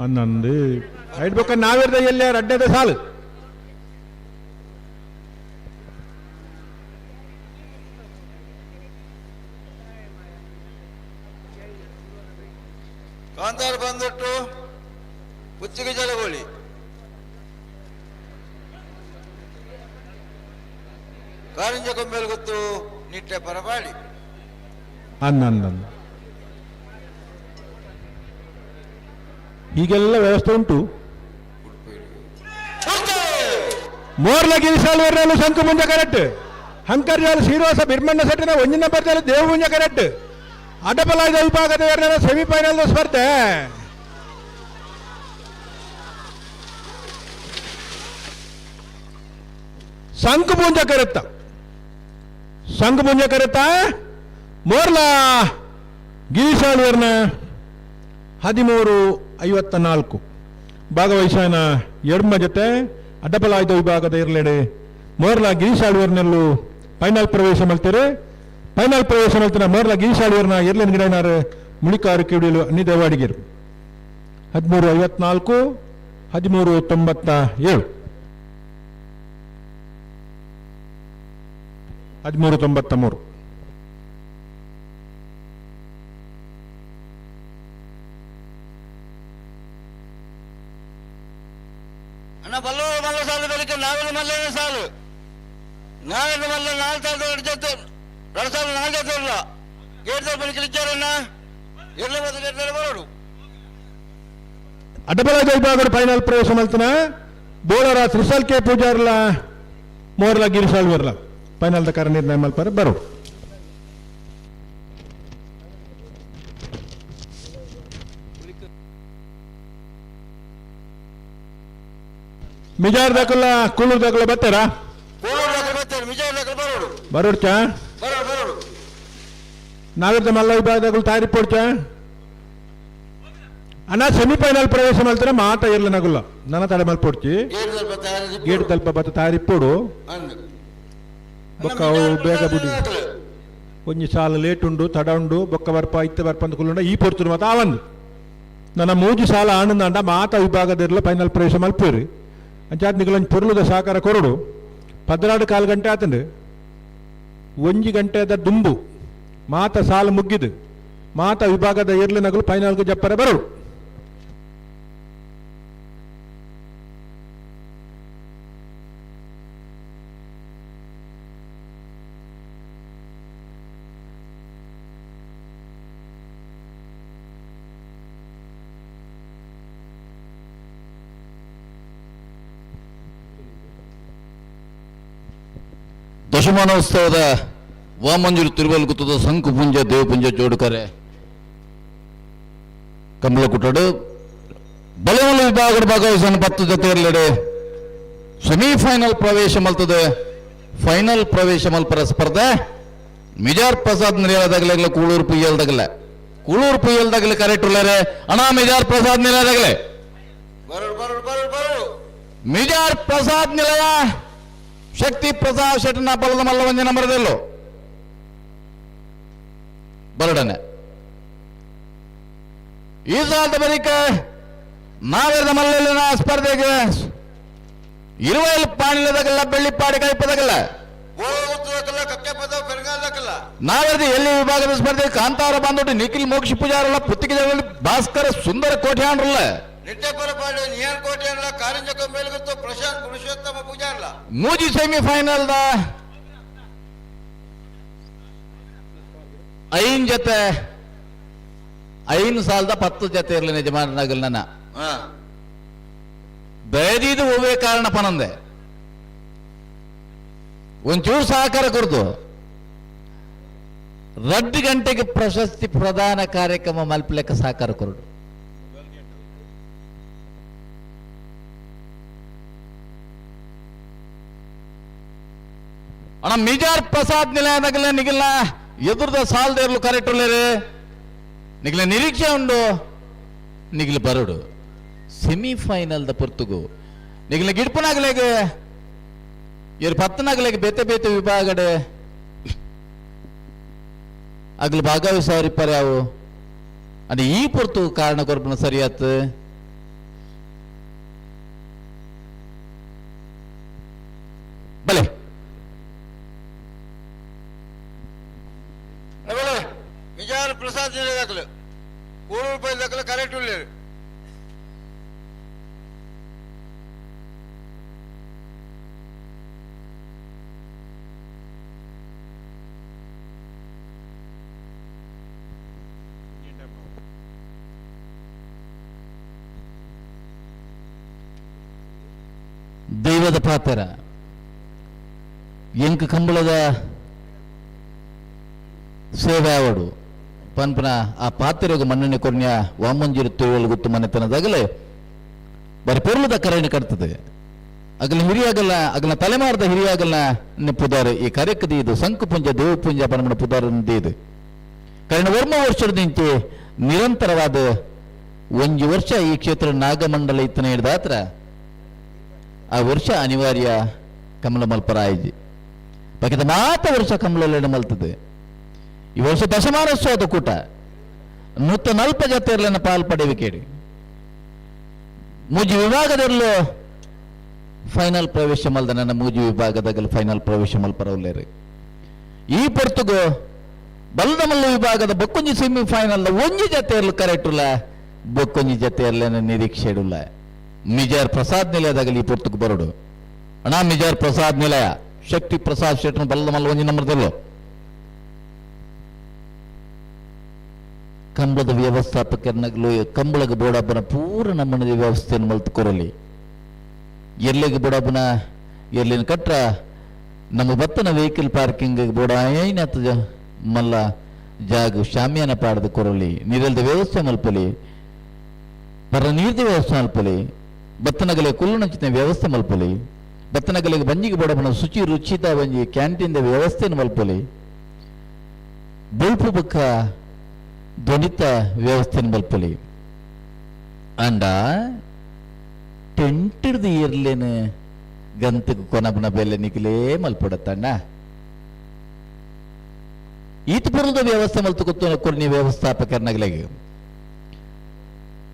11 ಐಟ್ ಬೊಕ್ಕ ನಾವೇರ್ದ ಎಲ್ಲೆ ರಡ್ಡದ ಸಾಲು. ಕಾಂತಾರ ಬಂದಿಟ್ಟು ಪುತ್ತಿಗೆ ಜಲಗೋಳಿ. ಕಾರಿಂಜ ಕೊಂಬೆಲ್ ಗೊತ್ತು ನಿಟ್ಟೆ ಪರಪಾಡಿ. 11 ಹೀಗೆಲ್ಲ ವ್ಯವಸ್ಥೆ ಉಂಟು. ಮೋರ್ಲ ಗಿರಿಸಾಲ್ ವರ್ಣಲು ಶಂಕು ಮುಂಜ ಕರೆಕ್ಟ್. ಹಂಕರ್ಜಾಲ ಶ್ರೀನಿವಾಸ ಬಿರ್ಮಣ್ಣ ಸೆಟ್ಟಿನ ಒಂಜಿನ ನಂಬರ್ ಜಾಲ ದೇವ ಮುಂಜ ಕರೆಕ್ಟ್. ಅಡ್ಡಬಲಾದ ವಿಭಾಗದ ವರ್ಣನ ಸೆಮಿಫೈನಲ್ ಸ್ಪರ್ಧೆ. ಶಂಕು ಮುಂಜ ಕರೆತ್ತ, ಶಂಕು ಮುಂಜ ಕರೆತ್ತ ಮೋರ್ಲ ಗಿರಿಸಾಲ್ ವರ್ಣ 13:54 ಭಾಗವಹಿಸಾನ ಎಡ್ಮ ಜೊತೆ ಅಡ್ಡಬಲಾಯ್ದ ವಿಭಾಗದ ಇರ್ಲೆಡೆ ಮೋರ್ಲಾ ಗಿರೀಶಾಳ್ವರ್ನಲ್ಲೂ ಫೈನಲ್ ಪ್ರವೇಶ ಮಲ್ತಾರೆ. ಫೈನಲ್ ಪ್ರವೇಶ ಮಲ್ತಿನ ಮೋರ್ಲಾ ಗಿರೀಶಾಳ್ವರ್ನ ಎರ್ಲೆನ್ ಗಿಡನಾರು ಮುಳಿಕಾರು ಕಿಡಿಯಲು ಅನ್ನಿದೇವಾಡಿಗೆರು 13:54 13:97 13:93. ಅಣ್ಣ ಬಲ್ಲೂರು ಮಲ್ಲ ಸಾಲು ಬೆಳಿಗ್ಗೆ ನಾವೆಲ್ಲ ಮಲ್ಲೇನೆ ಸಾಲು ನಾವೆಲ್ಲ ಮಲ್ಲ ನಾಲ್ಕು ಸಾಲು ಎರಡು ಜೊತೆ ಎರಡು ಸಾಲು ನಾಲ್ಕು ಜೊತೆ ಇಲ್ಲ ಗೇಟ್ ಬೆಳಿಗ್ಗೆ ಇಚ್ಚಾರಣ್ಣ ಎಲ್ಲ ಬದಲು ಎರ್ಲೆ ಬರೋಡು. ಅಡ್ಡಬಲಾದ ವಿಭಾಗದ ಫೈನಲ್ ಪ್ರವೇಶ ಮಲ್ತಿನ ಬೋಳರ ತ್ರಿಸಲ್ ಕೆ ಪೂಜಾರ್ಲ ಮೋರ್ಲ ಗಿರಿಸಾಳ್ವರ್ಲ ಫೈನಲ್ ಕಾರ ನಿರ್ಣಯ ಮಲ್ಪಾರೆ ಬರೋಡು. ಮಿಜಾರ್ ದಾಕಲ್ಲ ಕೂಲೂರ್ ದಾಕಲ್ಲ ಬರ್ತಾರಾ? ಕೋಲೂರು ದಾಖಲೆ ಬರ್ತಾರೆ ಮಿಜಾರ್ ದಾಖಲೆ ಬರೋಡು. ಬರೋಡ್ಚಾ? ಬರೋಡು ಬರೋಡು. ನಾವಿರ್ದ ಮಲ್ಲ ವಿಭಾಗದಾಗಲು ತಯಾರಿ ಪೋಡ್ಚಾ? ಅಣ್ಣ ಸೆಮಿಫೈನಲ್ ಪ್ರವೇಶ ಮಲ್ತಾರೆ ಮಾತ ಇರ್ಲ ನಗುಲ್ಲ ನನ್ನ ತಡೆ ಮಲ್ಪೊಡ್ಚಿ ಗೇಟ್ ತಲುಪ ತಯಾರಿ ಗೇಟ್ ತಲ್ಪ ಬತ್ತ ತಯಾರಿ ಪೋಡು. ಅಂದು ಬೊಕ್ಕ ಅವು ಬೇಗ ಬುಡಿ ಒಂಜಿ ಸಾಲ ಲೇಟ್ ಉಂಡು ತಡ ಉಂಡು ಬೊಕ್ಕ ಬರ್ಪ ಇತ್ತೆ ಬರ್ಪ ಅಂತ ಕುಲ್ಲುಂಡ ಈ ಪೊರ್ತುಡು ಮಾತ ಆವಂದು ನನ್ನ ಮೂಜಿ ಸಾಲ ಆನಂದ ಮಾತ ವಿಭಾಗದಿರ್ಲ ಫೈನಲ್ ಪ್ರವೇಶ ಮಲ್ಪೇರಿ ಅಂಚಾತ್ ನಿಗಲೊಂಜಿ ಪೊರ್ಲುದ ಸಹಕಾರ ಕೊರಡು. 12.15 ಗಂಟೆ ಆತಂಡು ಒಂಜಿ ಗಂಟೆದ ದುಂಬು ಮಾತ ಸಾಲ ಮುಗ್ಗಿದು ಮಾತ ವಿಭಾಗದ ಇರ್ಲಿ ನಗಲು ಫೈನಲ್ಗೆ ಜಪ್ಪರೆ ಬರಡು. ದಶಮಾನೋತ್ಸವದ ವಾಮಂಜೂರು ತಿರುವಲ್ಗುತ್ತದ ಸಂಕುಪುಂಜ ದೇವಪುಂಜ ಜೋಡುಕರೆ ಕಂಬಳಕುಟ್ಟಡು ಬಲವಲ ವಿಭಾಗದ ಭಾಗವಹಿಸನ್ನು 10 ಜೊತೆ ಇರಲೆಡೆ ಸೆಮಿಫೈನಲ್ ಪ್ರವೇಶ ಮಲ್ತದೆ. ಫೈನಲ್ ಪ್ರವೇಶ ಮಲ್ಪರ ಸ್ಪರ್ಧೆ ಮಿಜಾರ್ ಪ್ರಸಾದ್ ನಿಲಯದಾಗಲೇ ಕೂಳೂರು ಪುಯ್ಯಲ್ದಾಗಲೇ ಕೂಳೂರು ಪುಯ್ಯಲ್ದಾಗಲೇ ಕರೆಕ್ಟ್ ಉಳ್ಳಾರೆ ಅಣ್ಣ ಮಿಜಾರ್ ಪ್ರಸಾದ್ ನಿಲಯದಾಗಲೇ ಬರೋಡು ಬರೋಡು ಬರೋಡು ಬರೋಡು. ಮಿಜಾರ್ ಪ್ರಸಾದ್ ನಿಲಯ ಶಕ್ತಿ ಪ್ರಸಾದ್ ಶೆಟ್ಟನ ಬಲದ ಮಲ್ಲ ಒಂಜಿ ನಂಬರದಲ್ಲೋ ಬರಡನೆ ಈ ಸಾಲದ ಬಳಿಕ ನಾವೆಲ್ಲ ಮಲ್ಲಲ್ಲಿನ ಸ್ಪರ್ಧೆಗೆ ಇರುವೈಲ್ ಪಾಣಿಲದಾಗಲ್ಲ ಬೆಳ್ಳಿಪಾಡಿ ಕೈಪದಾಗಲ್ಲ ನಾವೆಲ್ಲ ಎಲ್ಲಿ ವಿಭಾಗದ ಸ್ಪರ್ಧೆ ಕಾಂತಾರ ಬಂದೊಟ್ಟು ನಿಖಿಲ್ ಮೋಕ್ಷ ಪೂಜಾರಲ್ಲ ಪುತ್ತಿಗೆ ಭಾಸ್ಕರ ಸುಂದರ ಕೋಟ್ಯಾನ್ರಲ್ಲ ಪ್ರಶಾಂತ್ ಪುರುಷೋತ್ತಮ ಪೂಜಾರಲ್ಲ ಮೂಜಿ ಸೆಮಿಫೈನಲ್ the ಐನ್ ಜೊತೆ ಐನ್ ಸಾಲದ 10 ಜೊತೆ ಇರಲಿ ನಿಜಮಾನಗಲ್ ನನ್ನ ದಯದೀದು ಒವ್ವೇ ಕಾರಣ ಪನಂದೆ ಒಂಚೂರು ಸಹಕಾರ ಕೊರ್ದು 2 ಗಂಟೆಗೆ ಪ್ರಶಸ್ತಿ ಪ್ರದಾನ ಕಾರ್ಯಕ್ರಮ ಮಲ್ಪಲೆಕ್ಕ ಸಹಕಾರ ಕೊರಡು. ಅಣ್ಣ ಮಿಜಾರ್ ಪ್ರಸಾದ್ ನಿಲಯದಾಗಲ ನಿಗಲ್ನ ಎದುರದ ಸಾಲ್ದೇರ್ಲು ಕರೆಕ್ಟ್ ಉಳ್ಳೇರು. ನಿಗಲ ನಿರೀಕ್ಷೆ ಉಂಡು ನಿಗಲ ಬರೋಡು ಸೆಮಿಫೈನಲ್ ದ ಪೊರ್ತುಗು ನಿಗಲ ಗಿಡ್ಪನಾಗಲೇಗ ಇರು ಪತ್ತನಾಗಲೇಗ ಬೇತೆ ಬೇತೆ ವಿಭಾಗಡೆ ಅಗಲು ಭಾಗವಹಿಸವರಿಪ್ಪರೆ ಅವು. ಅಂದ್ರೆ ಈ ಪೊರ್ತು ಕಾರಣ ಕೊರ್ಪುನ ಸರಿಯಾತ್. ಬಲೆ ಬಲೆ ಮಿಜಾರ್ ಪ್ರಸಾದ್ ದಾಖಲು 3 ರೂಪಾಯಿ ದಾಖಲು ಕರೆಕ್ಟ್ ಉಳ್ಳೇರು. ದೈವದ ಪಾತ್ರ ಎಂಕ್ ಕಂಬಳದ ಸೇವೆ ಆವಡು ಪನ್ಪನ ಆ ಪಾತ್ರೆಗೆ ಮನ್ನಣೆ ಕೊರ್ನ್ಯ ವಾಮಂಜೂರು ತಿರುವಲು ಗುತ್ತು ಮನೆತನದಾಗಲೇ ಬರಿ ಪೊರ್ಲುದ ಕರೆಯನ್ನು ಕಟ್ತದೆ. ಅಗಲ ಹಿರಿಯಾಗಲ್ಲ, ಅಗಲ ತಲೆಮಾರದ ಹಿರಿಯಾಗಲ್ಲ ಪುದಾರು ಈ ಕರೆಕ್ಕದ ಇದು ಸಂಕುಪುಂಜ ದೇವಪುಂಜ ಪನ್ಪನ ಪುದಾರ ಇದು ಕರೆನ ವರ್ಮ ವರ್ಷದಿಂಚೆ ನಿರಂತರವಾದ ಒಂಜಿ ವರ್ಷ ಈ ಕ್ಷೇತ್ರ ನಾಗಮಂಡಲ ಇತ್ತನ ಹಿಡ್ದಾತ್ರ ಆ ವರ್ಷ ಅನಿವಾರ್ಯ ಕಮಲ ಮಲ್ಪರ ಆಯ್ಜಿ ಬಾಕಿದ ಮಾತ ವರ್ಷ ಕಮಲ ಮಲ್ತದೆ. ಈ ವರ್ಷ ದಶಮಾನೋತ್ಸವದ ಕೂಟ 140 ಜತೆಯರ್ಲನ್ನ ಪಾಲ್ ಪಡೆವಿಕೇಡಿ ಮೂಜಿ ವಿಭಾಗದಲ್ಲೂ ಫೈನಲ್ ಪ್ರವೇಶ ಮಲ್ದ ನನ್ನ ಮೂಜಿ ವಿಭಾಗದಾಗ ಫೈನಲ್ ಪ್ರವೇಶ ಮಲ್ಪರವಲ್ಲೇರಿ. ಈ ಪೊರ್ತುಗು ಬಲ್ಲದಮಲ್ಲ ವಿಭಾಗದ ಬೊಕ್ಕೊಂಜಿ ಸೆಮಿ ಫೈನಲ್ ಒಂಜಿ ಜತೆಯರ್ಲು ಕರೆಕ್ಟುಲ್ಲ ಬೊಕ್ಕೊಂಜಿ ಜತೆಯರ್ಲನ್ನ ನಿರೀಕ್ಷೆ ಇಡುಲ್ಲ. ಮಿಜಾರ್ ಪ್ರಸಾದ್ ನಿಲಯದಾಗಲಿ ಈ ಪೊರ್ತುಗು ಬರೋಡು ಅಣ್ಣ. ಮಿಜಾರ್ ಪ್ರಸಾದ್ ನಿಲಯ ಶಕ್ತಿ ಪ್ರಸಾದ್ ಶೆಟ್ನ ಬಲ್ಲದಮಲ್ಲ ಒಂಜಿ ನಂಬರ್ದಲ್ಲೋ ಕಂಬಳದ ವ್ಯವಸ್ಥಾಪಕರ್ನಗ್ಲು ಕಂಬಳಗ ಬೋಡಬ್ಬನ ಪೂರ ನಮ್ಮನದ ವ್ಯವಸ್ಥೆಯನ್ನು ಮಲ್ತು ಕೊರಲಿ. ಎಲ್ಲಿಗೆ ಬೋಡಬ್ಬನ ಎಲ್ಲಿನ ಕಟ್ರ ನಮ್ಮ ಬತ್ತನ ವೆಹಿಕಲ್ ಪಾರ್ಕಿಂಗ್ ಬೋಡ ಐನತ್ ಮಲ್ಲ ಜಾಗ ಶಾಮಿಯಾನ ಪಾಡದ ಕೊರಲಿ. ನೀರಲ್ದ ವ್ಯವಸ್ಥೆ ಮಲ್ಪಲಿ, ಪರ ನೀರ್ದ ವ್ಯವಸ್ಥೆ ಮಲ್ಪಲಿ, ಬತ್ತನಗಲೆ ಕುಲ್ಲುನಂಚಿನ ವ್ಯವಸ್ಥೆ ಮಲ್ಪಲಿ, ಬತ್ತನಗಲೆಗೆ ಬಂಜಿಗೆ ಬೋಡಬ್ಬನ ಶುಚಿ ರುಚಿತ ಬಂಜಿ ಕ್ಯಾಂಟೀನ್ ವ್ಯವಸ್ಥೆಯನ್ನು ಮಲ್ಪಲಿ, ಬೊಲ್ಪು ಬೊಕ್ಕ ಧ್ವನಿತ ವ್ಯವಸ್ಥೆಯನ್ನು ಮಲ್ಪಲಿ. ಅಂಡ ಟೆಂಟಿಡ್ದು ಇರ್ಲೇನು ಗಂತకు ಕೊನಬನ ಬೆಲೆ ನಿಖಲೇ ಮಲ್ಪಡತ್ತಣ್ಣ. ಈತಪುರದ ವ್ಯವಸ್ಥೆ ಮಲ್ತು ಕೊತ್ತು ಕೊರ್ನಿ ವ್ಯವಸ್ಥಾಪಕರ್ನಗಲೆಗೆ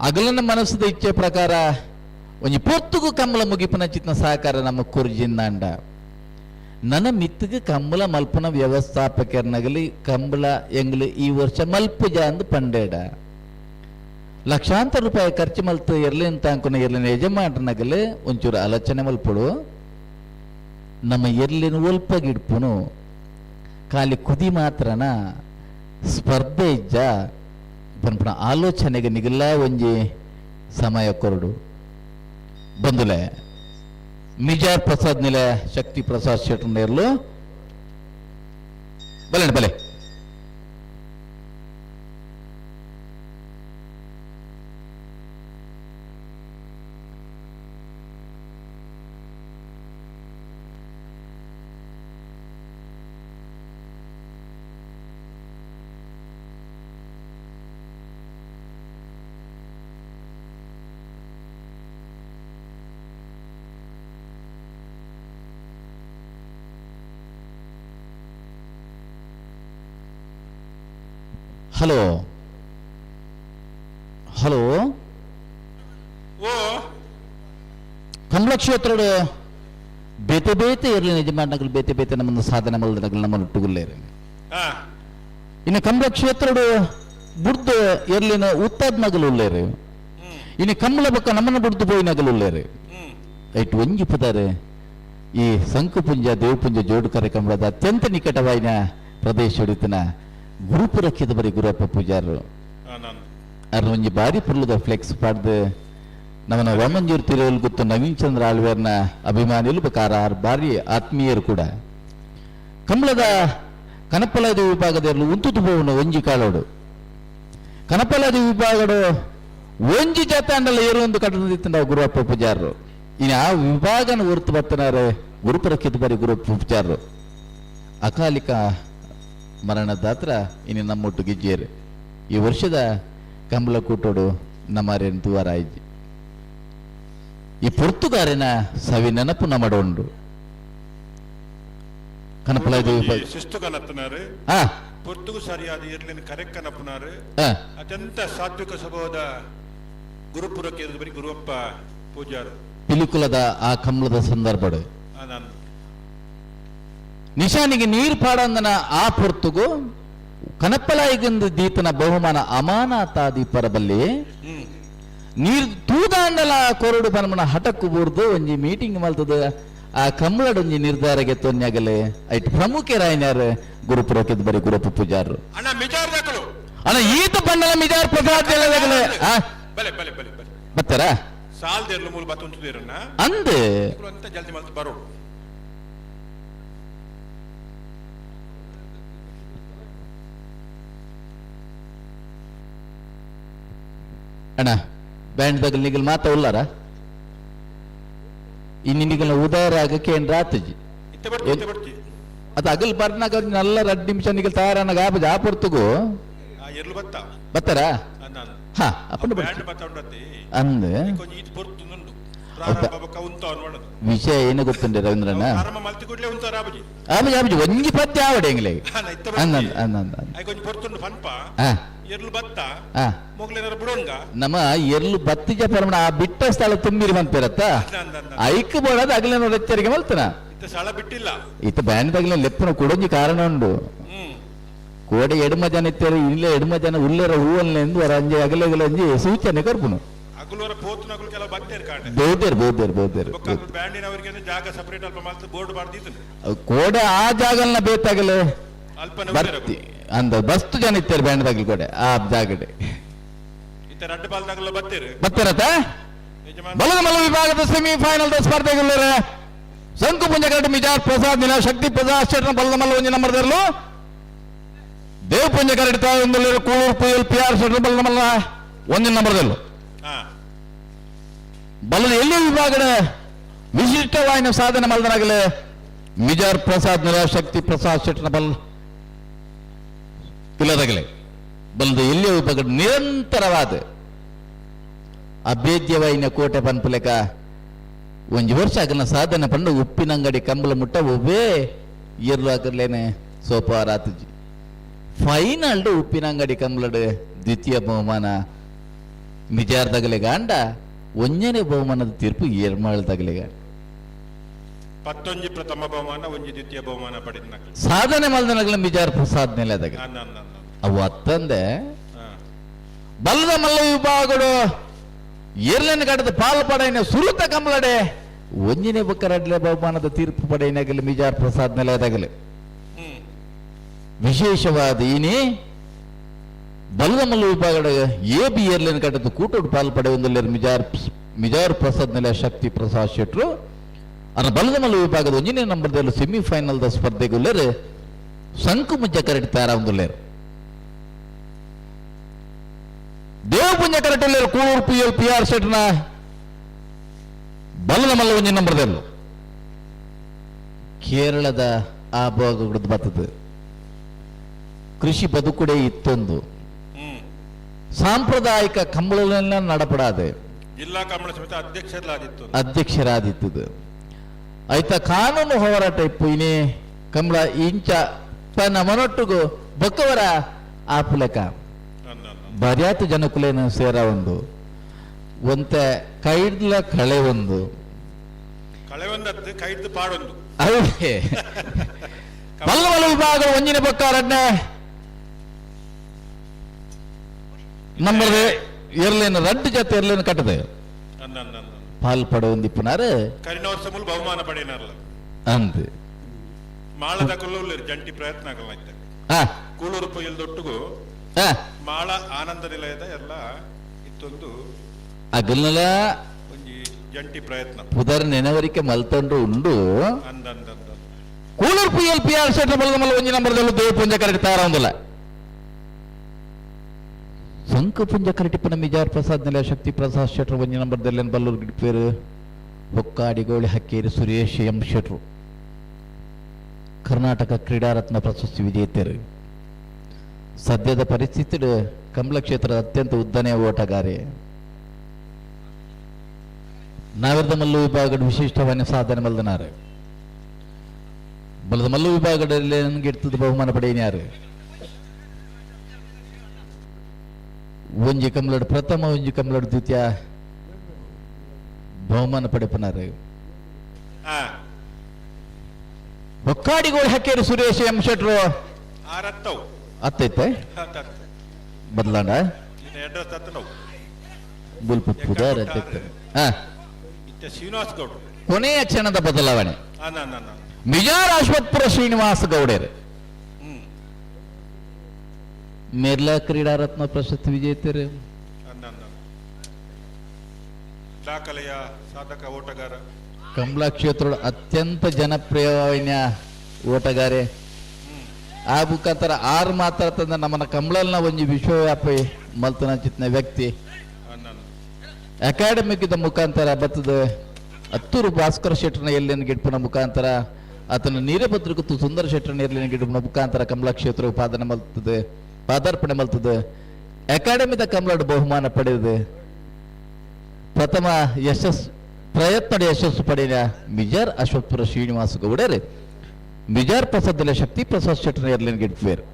ಅಗಲನ ಮನಸ್ಸದ ಇಚ್ಛೆ ಪ್ರಕಾರ ಒಂಜಿ ಪೊರ್ತುಗು ಕಮ್ಮಲ ಮುಗಿಪನ ಚಿತ್ನ ಸಹಕಾರ ನಮ್ಮ ಕುರ್ಜಿಂದಾಂಡ ನನ್ನ ಮಿತ್ತಿಗೆ ಕಂಬಳ ಮಲ್ಪನ ವ್ಯವಸ್ಥಾಪಕರ್ನಗಲಿ ಕಂಬಳ ಎಂಗ್ಲು ಈ ವರ್ಷ ಮಲ್ಪುಜ ಅಂದ್ ಪಂಡೇಡ ಲಕ್ಷಾಂತರ ರೂಪಾಯಿ ಖರ್ಚು ಮಲ್ತು ಎರ್ಲಿನ ತಾಂಕುನ ಎರ್ಲಿನ ಯಜಮಾನ್ರನಗಲಿ ಒಂಚೂರು ಆಲೋಚನೆ ಮಲ್ಪಡು. ನಮ್ಮ ಎರ್ಲಿನ ಒಲ್ಪಗಿಡ್ಪುನು ಖಾಲಿ ಕುದಿ ಮಾತ್ರನ ಸ್ಪರ್ಧೆ ಇಜ್ಜ ಪನ್ಪುನ ಆಲೋಚನೆಗೆ ನಿಗಲ್ಲ ಒಂಜಿ ಸಮಯ ಕೊರಡು. ಬಂದುಲೆ ಮಿಜಾರ್ ಪ್ರಸಾದ್ ನಿಲೆ ಶಕ್ತಿ ಪ್ರಸಾದ್ ಶೆಟ್ರ್ ನೇರ್ಲು ಬಲೆ ಬಲೆ. ಹಲೋ ಹಲೋ ಓ ಕಮಲ ಕ್ಷೇತ್ರದ ಬೇತೆ ಬೇತೆ ಇರಲಿ ಯಜಮಾನಗಳು ಬೇತೆ ಬೇತೆ ನಮ್ಮನ್ನು ಸಾಧನೆ ಮಲ್ದನಗಳು ನಮ್ಮನ್ನು ಒಟ್ಟುಗುಲ್ಲೇರು. ಇನ್ನು ಕಮಲ ಕ್ಷೇತ್ರದ ಬುಡ್ದು ಎರ್ಲಿನ ಉತ್ತಾದ್ ನಗಲು ಉಲ್ಲೇರು. ಇನ್ನು ಕಮಲ ಬಕ್ಕ ನಮ್ಮನ್ನು ಬುಡ್ದು ಪೋಯಿ ನಗಲು ಉಲ್ಲೇರು. ಐಟ್ ಒಂಜಿ ಪುದಾರೆ ಈ ಸಂಕುಪುಂಜ ದೇವಪುಂಜ ಜೋಡು ಕಾರ್ಯಕ್ರಮದ ಅತ್ಯಂತ ನಿಕಟವಾಯಿನ ಪ್ರದೇಶ ಹಿಡಿತನ ಗುರುಪುರಕ್ಕಿದ ಬರಿ ಗುರುಪ್ಪ ಪೂಜಾರರು ಅರ್ ಒಂಜಿ ಬಾರಿ ಪುರ್ಲುದ ಫ್ಲೆಕ್ಸ್ ಪಾಡ್ದು ನಮ್ಮನ ವಾಮಂಜೂರು ತಿರುವಲ್ ಗುತ್ತು ನವೀನ್ ಚಂದ್ರ ಆಳ್ವೇರ್ನ ಅಭಿಮಾನಿಲು ಬಕಾರ ಆರ್ ಬಾರಿ ಆತ್ಮೀಯರು ಕೂಡ. ಕಮಲದ ಕನಪಲಾದಿ ವಿಭಾಗದಲ್ಲಿ ಉಂತುತು ಪೋವುನ ಒಂಜಿ ಕಾಲೋಡು ಕನಪಲಾದಿ ವಿಭಾಗಡು ಒಂಜಿ ಜಾತಾಂಡಲ ಏರು ಕಟ್ಟದಿತ್ತು ಗುರುವಪ್ಪ ಪೂಜಾರರು. ಇನ್ನು ಆ ವಿಭಾಗನ ಹೊರ್ತು ಬತ್ತನಾರೆ ಗುರುಪುರಕ್ಕಿದ ಬರಿ ಗುರುಪ್ಪ ಪೂಜಾರರು. ಅಕಾಲಿಕ ಮರಣದಾತ್ರ ಇನಿ ನಮ್ಮೊಟ್ಟು ಗಿಜ್ಜೇರು. ಈ ವರ್ಷದ ಕಂಬಳ ಕೂಟೋಡು ನಮಾರೇನು ತೂವರ ಆಯ್ಜಿ. ಈ ಪೊರ್ತುಗಾರಿನ ಸವಿ ನೆನಪು ನಮಡೋಂಡು ಕನಪಲ ಶಿಸ್ತು ಕನತ್ತನಾರು ಪೊರ್ತುಗು ಸರಿಯಾದ ಇರ್ಲಿನ ಕರೆಕ್ ಕನಪುನಾರು ಅತ್ಯಂತ ಸಾತ್ವಿಕ ಸ್ವಭಾವದ ಗುರುಪುರಕ್ಕೆ ಬರೀ ಗುರುವಪ್ಪ ಪೂಜಾರು ಪಿಲಿಕುಲದ ಆ ಕಂಬಳದ ಸಂದರ್ಭಡು ನಿಶಾನಿಗೆ ನೀರು ಪಾಡಂದನ ಆ ಪೊರ್ತುಗು ಕನಪ್ಪಲಾಯಿಗಂದು ದೀತನ ಬಹುಮಾನ ಅಮಾನತಾದಿ ಪರಬಲ್ಲಿ ನೀರು ತೂದಾಂಡಲ ಕೊರಡು ಪನ್ಮನ ಹಠಕ್ಕು ಬೂರ್ದು ಒಂಜಿ ಮೀಟಿಂಗ್ ಮಲ್ತದ ಆ ಕಮ್ಮಳಡೊಂಜಿ ನಿರ್ಧಾರಗೆ ತೊನ್ಯಾಗಲೆ ಐಟ್ ಪ್ರಮುಖರಾಯನ್ಯಾರು ಗುರುಪುರಕ್ಕಿದ್ ಬರೀ ಗುರುಪ್ಪ ಪೂಜಾರು. ಅಣ್ಣ ಮಿಜಾರ್ ದಾಕಲು. ಅಣ್ಣ ಈತ ಬಣ್ಣಲ ಮಿಜಾರ್ ಪ್ರಸಾದ್ ಬಲೆ ಬಲೆ ಬಲೆ ಬಲೆ ಬತ್ತಾರ ಸಾಲ್ ದೇರ್ಲು ಮೂಲ ಬತ್ತು ಉಂಚುದೇರನ್ನ ಅಂದ್ ಅಂತ ಜಲ್ದಿ ಮಲ್ತು ಬರೋಡು. ಅಣ್ಣ ಬ್ಯಾಂಡ್ ದಗಲ್ ನಿಗಲ್ ಮಾತ ಉಲ್ಲಾರ ಇನ್ನು ನಿಗಲ್ನ ಉದಯರಾಗಕ್ಕೆ ಏನ್ ರಾತಜಿ ಅದು ಅಗಲ್ ಬರ್ನಾಗ ನಲ್ಲ 2 ನಿಮಿಷ ನಿಗಲ್ ತಯಾರನಾಗ ಆಪಜ ಆ ಪೊರ್ತುಗು ಬತ್ತಾರ ಹಾ ಅಪ್ಪಂಡು ಅಂದ್ ವಿಷಯ ಏನು ಗೊತ್ತುಂಡೆ ರವೀಂದ್ರಣ್ಣ ಆಬಜಿ ಆಬಜಿ ಒಂಜಿ ಪದ್ಯ ಆವಡೆ ಎಂಗ್ಲೆ ಅಂದ ಅಂದ ಅಂದ ನಮ್ಮ ಎರ್ಲು ಬತ್ತಿಜ ಪರಮಣ ಆ ಬಿಟ್ಟ ಸ್ಥಳ ತುಂಬಿರಿ ಬಂತಿರತ್ತ ಐಕ್ ಬೋಡದ ಅಗಲೇನೋ ಎಚ್ಚರಿಕೆ ಮಲ್ತನ ಇತ್ತ ಬ್ಯಾಂಡ್ ತಗಲ ಲೆಪ್ಪನ ಕೊಡೊಂಜಿ ಕಾರಣ ಉಂಡು ಕೋಡೆ ಎಡಮ ಜನ ಇತ್ತೇರು ಇಲ್ಲ ಎಡಮ ಜನ ಉಲ್ಲೆರ ಹೂವಲ್ಲೆಂದು ಅಂಜಿ ಅಗಲೆಗಲ ಅಂಜಿ ಸೂಚನೆ ಕರ್ಪುನು ಬೋದೇರ್ ಬೋದೇರ್ ಬೋದೇರ್ ಕೋಡೆ ಆ ಜಾಗಲ್ನ ಬೇತಾಗಲೆ ಬರ್ತಿ ಅಂದ ಬಸ್ತು ಜನ ಇತ್ತೇರು ಬ್ಯಾಂಡ್ ತಗಲ್ ಕೋಡೆ ಆ ಜಾಗಡೆ ಬತ್ತಿರತ್ತ ಬಲದ ಮಲ್ಲ ವಿಭಾಗದ ಸೆಮಿಫೈನಲ್ ಸ್ಪರ್ಧೆಗುಳ್ಳರೆ ಶಂಕು ಪುಂಜಕರಡು ಮಿಜಾರ್ ಪ್ರಸಾದ್ ನಿಲ ಶಕ್ತಿ ಪ್ರಸಾದ್ ಶೆಟ್ಟನ ಬಲದ ಮಲ್ಲ ಒಂಜಿ number ದರ್ಲು Dev ಪುಂಜಕರಡು ಒಂದುಲ್ಲೇರು Kuloor ಪುಯಲ್ P R ಶೆಟ್ಟನ ಬಲದ ಮಲ್ಲ ಒಂದಿನ ನಂಬರ್ದಲ್ಲು ಬಲದ ಎಲ್ಲಿ ವಿಭಾಗದ ವಿಶಿಷ್ಟವಾಯಿನ ಸಾಧನೆ ಮಲ್ದನಾಗಲೇ ಮಿಜಾರ್ ಪ್ರಸಾದ್ ನಿಲ ಶಕ್ತಿ ಪ್ರಸಾದ್ ಶೆಟ್ಟನ ಬಲ್ ಇಲ್ಲದಾಗಲೇ ಬಲದ ಎಲ್ಲಿ ವಿಭಾಗ ನಿರಂತರವಾದ ಅಭೇದ್ಯವಾಯಿನ ಕೋಟೆ ಪನ್ಪುಲೆಕ ಒಂಜಿ ವರ್ಷ ಆಗಲ್ನ ಸಾಧನೆ ಪಂಡು ಉಪ್ಪಿನಂಗಡಿ ಕಂಬಳ ಮುಟ್ಟ ಒಬ್ಬೇ ಎರ್ಲು ಹಾಕರ್ಲೇನೆ ಸೋಪಾರಾತುಜಿ ಫೈನಲ್ ಉಪ್ಪಿನಂಗಡಿ ಕಂಬಳಡು ದ್ವಿತೀಯ ಬಹುಮಾನ ಮಿಜಾರ್ ತಗಲೆಗಾಂಡ ಒಂಜನೇ ಬಹುಮಾನದ ತೀರ್ಪು ಏರ್ಮಾಳ್ ತಗಲೆಗಾಂಡ ಪತ್ತೊಂಜಿ ಪ್ರಥಮ ಬಹುಮಾನ ಒಂಜಿ ದ್ವಿತೀಯ ಬಹುಮಾನ ಪಡೆದ ಸಾಧನೆ ಮಲ್ದನಗಲ ಮಿಜಾರ್ ಪ್ರಸಾದ್ ನೆಲೆದಾಗ ಅವು ಅತ್ತಂದೆ ಬಲದ ಮಲ್ಲ ವಿಭಾಗಡು ಏರ್ಲೆನ್ ಕಡದ ಪಾಲ್ ಪಡೆಯಿನ ಸುರುತ ಕಂಬಳಡೆ ಒಂಜಿನೇ ಬೊಕ್ಕ ರಡ್ಲೆ ಬಹುಮಾನದ ತೀರ್ಪು ಪಡೆಯಿನಾಗಲಿ ಮಿಜಾರ್ ಪ್ರಸಾದ್ ನೆಲೆದಾಗಲಿ ವಿಶೇಷವಾದ ಇನಿ ಬಲದ ಮಲ್ಲ ವಿಭಾಗಡ ಎ ಬಿ ಏರ್ಲೆನ್ ಕಡದ ಕೂಟೋಡು ಪಾಲ್ ಪಡೆಯೊಂದುಲ್ಲೇರು ಮಿಜಾರ್ ಮಿಜಾರ್ ಪ್ರಸಾದ್ ನೆಲೆ ಶಕ್ತಿ ಪ್ರಸಾದ್ ಶೆಟ್ರು ಅನ್ನ ಬಲದ ಮಲ್ಲ ವಿಭಾಗದ ಒಂಜಿನೇ ನಂಬರ್ದಲ್ಲಿ ಸೆಮಿಫೈನಲ್ the ಸ್ಪರ್ಧೆಗುಲ್ಲೇರು ಶಂಕು ಮುಂಜ ಕರಡಿ ತಯಾರಾಗುಲ್ಲೇರು ದೇವಪುಂಜ ಕರಟಲ್ಲಿ ಕೂಳೂರು ಪಿ ಎಲ್ ಪಿ ಆರ್ ಶೆಟ್ನ ಬಲದ ಮಲ್ಲ ಒಂಜಿ ನಂಬರ್ದಲ್ಲು ಕೇರಳದ ಆ ಭಾಗದ ಬರ್ತದೆ ಕೃಷಿ ಬದುಕುಡೆ ಇತ್ತೊಂದು ಸಾಂಪ್ರದಾಯಿಕ ಕಂಬಳನೆಲ್ಲ ನಡಪಡಾದೆ ಜಿಲ್ಲಾ ಕಂಬಳ ಸಮಿತಿ ಅಧ್ಯಕ್ಷರಾದಿತ್ತು ಅಧ್ಯಕ್ಷರಾದಿತ್ತದು ಆಯ್ತಾ ಕಾನೂನು ಹೋರಾಟ ಇಪ್ಪು ಇನಿ ಕಂಬಳ ಇಂಚ ತನ್ನ ಮನೊಟ್ಟಿಗೂ ಬೊಕ್ಕವರ ಆಪುಲೆಕ ಬರ್ಯಾತು ಜನಕುಲೇನು ಸೇರ ಒಂದು ಒಂತೆ ಕೈಡ್ಲ ಕಳೆ ಒಂದು ಕಳೆ ಒಂದತ್ತು ಕೈಡ್ದು ಪಾಡೊಂದು ಅದೇ ಬಲ್ಲ ವಿಭಾಗ ಒಂಜಿನ ಪಕ್ಕ ರಡ್ನೆ ನಂಬರ್ ಎರ್ಲೇನು ರಡ್ಡು ಜೊತೆ ಎರ್ಲೇನು ಕಟ್ಟದೆ ಪಾಲ್ ಪಡವೊಂದಿಪ್ಪುನಾರು ಕರಿನ ವರ್ಷ ಮುಲ್ ಬಹುಮಾನ ಪಡೆಯನಾರಲ್ಲ ಅಂದ್ ಮಾಳದ ಕೊಲ್ಲುಲ್ಲೇರು ಜಂಟಿ ಪ್ರಯತ್ನ ಆಗಲ್ಲ ಕೂಳೂರು ಪೊಯ್ಯಲ್ ದೊಟ್ಟುಗು ಮಾಳ ಆನಂದ ನಿಲಯದ ಎಲ್ಲ ಇತ್ತೊಂದು ಅಗಲ್ನಲ ಒಂಜಿ ಜಂಟಿ ಪ್ರಯತ್ನ ಪುದರ್ ನೆನವರಿಕೆ ಮಲ್ತಂಡ್ರು ಉಂಡು ಅಂದ ಅಂದ ಅಂದ ಕೂಳೂರು ಪಿ ಎಲ್ ಪಿ ಆರ್ ಶೆಟ್ಟ ಬಲದ ಮಲ್ಲ ಒಂಜಿ ನಂಬರ್ದಲ್ಲೂ ದೇವ ಪುಂಜ ಕರೆಕ್ಟ್ ತಯಾರಾವೊಂದಿಲ್ಲ ಶಂಕು ಪುಂಜ ಕರಟಿಪ್ಪನ ಮಿಜಾರ್ ಪ್ರಸಾದ್ ನೆಲೆ ಶಕ್ತಿ ಪ್ರಸಾದ್ ಶೆಟ್ರು ಒಂಜಿ ನಂಬರ್ದಲ್ಲಿ ಬಲ್ಲೂರು ಗಿಡ್ಪೇರು ಹೊಕ್ಕಾಡಿ ಗೋಳಿ ಹಕ್ಕೇರಿ ಸುರೇಶ್ ಎಂ ಶೆಟ್ರು. ಕರ್ನಾಟಕ ಕ್ರೀಡಾರತ್ನ ಪ್ರಶಸ್ತಿ ವಿಜೇತರು. ಸದ್ಯದ ಪರಿಸ್ಥಿತಿ ಕಂಬಳ ಕ್ಷೇತ್ರದ ಅತ್ಯಂತ ಉದ್ದನೆಯ ಓಟಗಾರೆ. ನಾವಿರದ ಮಲ್ಲು ವಿಭಾಗದ ವಿಶಿಷ್ಟವಾದ ಸಾಧನೆ ಮಲ್ದನಾರು. ಬಲದ ಮಲ್ಲು ವಿಭಾಗದಲ್ಲಿ ನನಗೆ ಇರ್ತದ ಬಹುಮಾನ ಪಡೆಯನ್ಯಾರು. ಒಂಜಿ ಕಮಲಡ್ ಪ್ರಥಮ, ಒಂಜಿ ಕಮಲಡ್ ದ್ವಿತೀಯ ಬಹುಮಾನ ಪಡೆಪನಾರು. ಹೊಕ್ಕಾಡಿಗೋಳು ಹಾಕ್ಯಾರು ಸುರೇಶ್ ಎಂ ಶೆಟ್ರು. ಅತ್ತೈತೆ ಬದಲಾಂಡ ಬುಲ್ಪು ಕೊನೆಯ ಕ್ಷಣದ ಬದಲಾವಣೆ. ಮಿಜಾರ್ ಅಶ್ವತ್ಪುರ ಶ್ರೀನಿವಾಸ ಗೌಡರು ಮೇರ್ಲಾ ಕ್ರೀಡಾರತ್ನ ಪ್ರಶಸ್ತಿ ವಿಜೇತರು. ದಾಖಲೆಯ ಸಾಧಕ ಓಟಗಾರ. ಕಂಬಳ ಕ್ಷೇತ್ರದ ಅತ್ಯಂತ ಜನಪ್ರಿಯವಾದ ಓಟಗಾರೆ. ಆ ಮುಖಾಂತರ ಆರು ಮಾತ್ರ ತಂದ ನಮ್ಮನ್ನ ಕಂಬಳಲ್ನ ಒಂಜಿ ವಿಶ್ವವ್ಯಾಪಿ ಮಲ್ತನ ಚಿತ್ನ ವ್ಯಕ್ತಿ. ಅಕಾಡೆಮಿಕ್ದ ಮುಖಾಂತರ ಬತ್ತದ ಅತ್ತೂರು ಭಾಸ್ಕರ ಶೆಟ್ಟರ್ನ ಎಲ್ಲಿನ ಗಿಡ್ಪನ ಮುಖಾಂತರ, ಆತನ ನೀರಭದ್ರಗುತ್ತು ಸುಂದರ ಶೆಟ್ಟರ್ನ ಎಲ್ಲಿನ ಗಿಡ್ಪನ ಮುಖಾಂತರ ಕಮಲ ಕ್ಷೇತ್ರ ಉಪಾದನೆ ಮಲ್ತದೆ, ಪಾದಾರ್ಪಣೆ ಮಲ್ತದೆ. ಅಕಾಡೆಮಿದ ಕಮಲಡ್ ಬಹುಮಾನ ಪಡೆದಿದೆ. ಪ್ರಥಮ ಯಶಸ್ ಪ್ರಯತ್ನ ಯಶಸ್ಸು ಪಡೆದ ಮಿಜಾರ್ ಅಶ್ವತ್ಪುರ ಶ್ರೀನಿವಾಸ ಗೌಡರು ಮಿಜಾರ್ ಪ್ರಸಾದ್ ಶಕ್ತಿ Prasad ಶೆಟ್ಟರ್ನ ಎರ್ಲಿನ ಗಿಡ್ಪೇರು.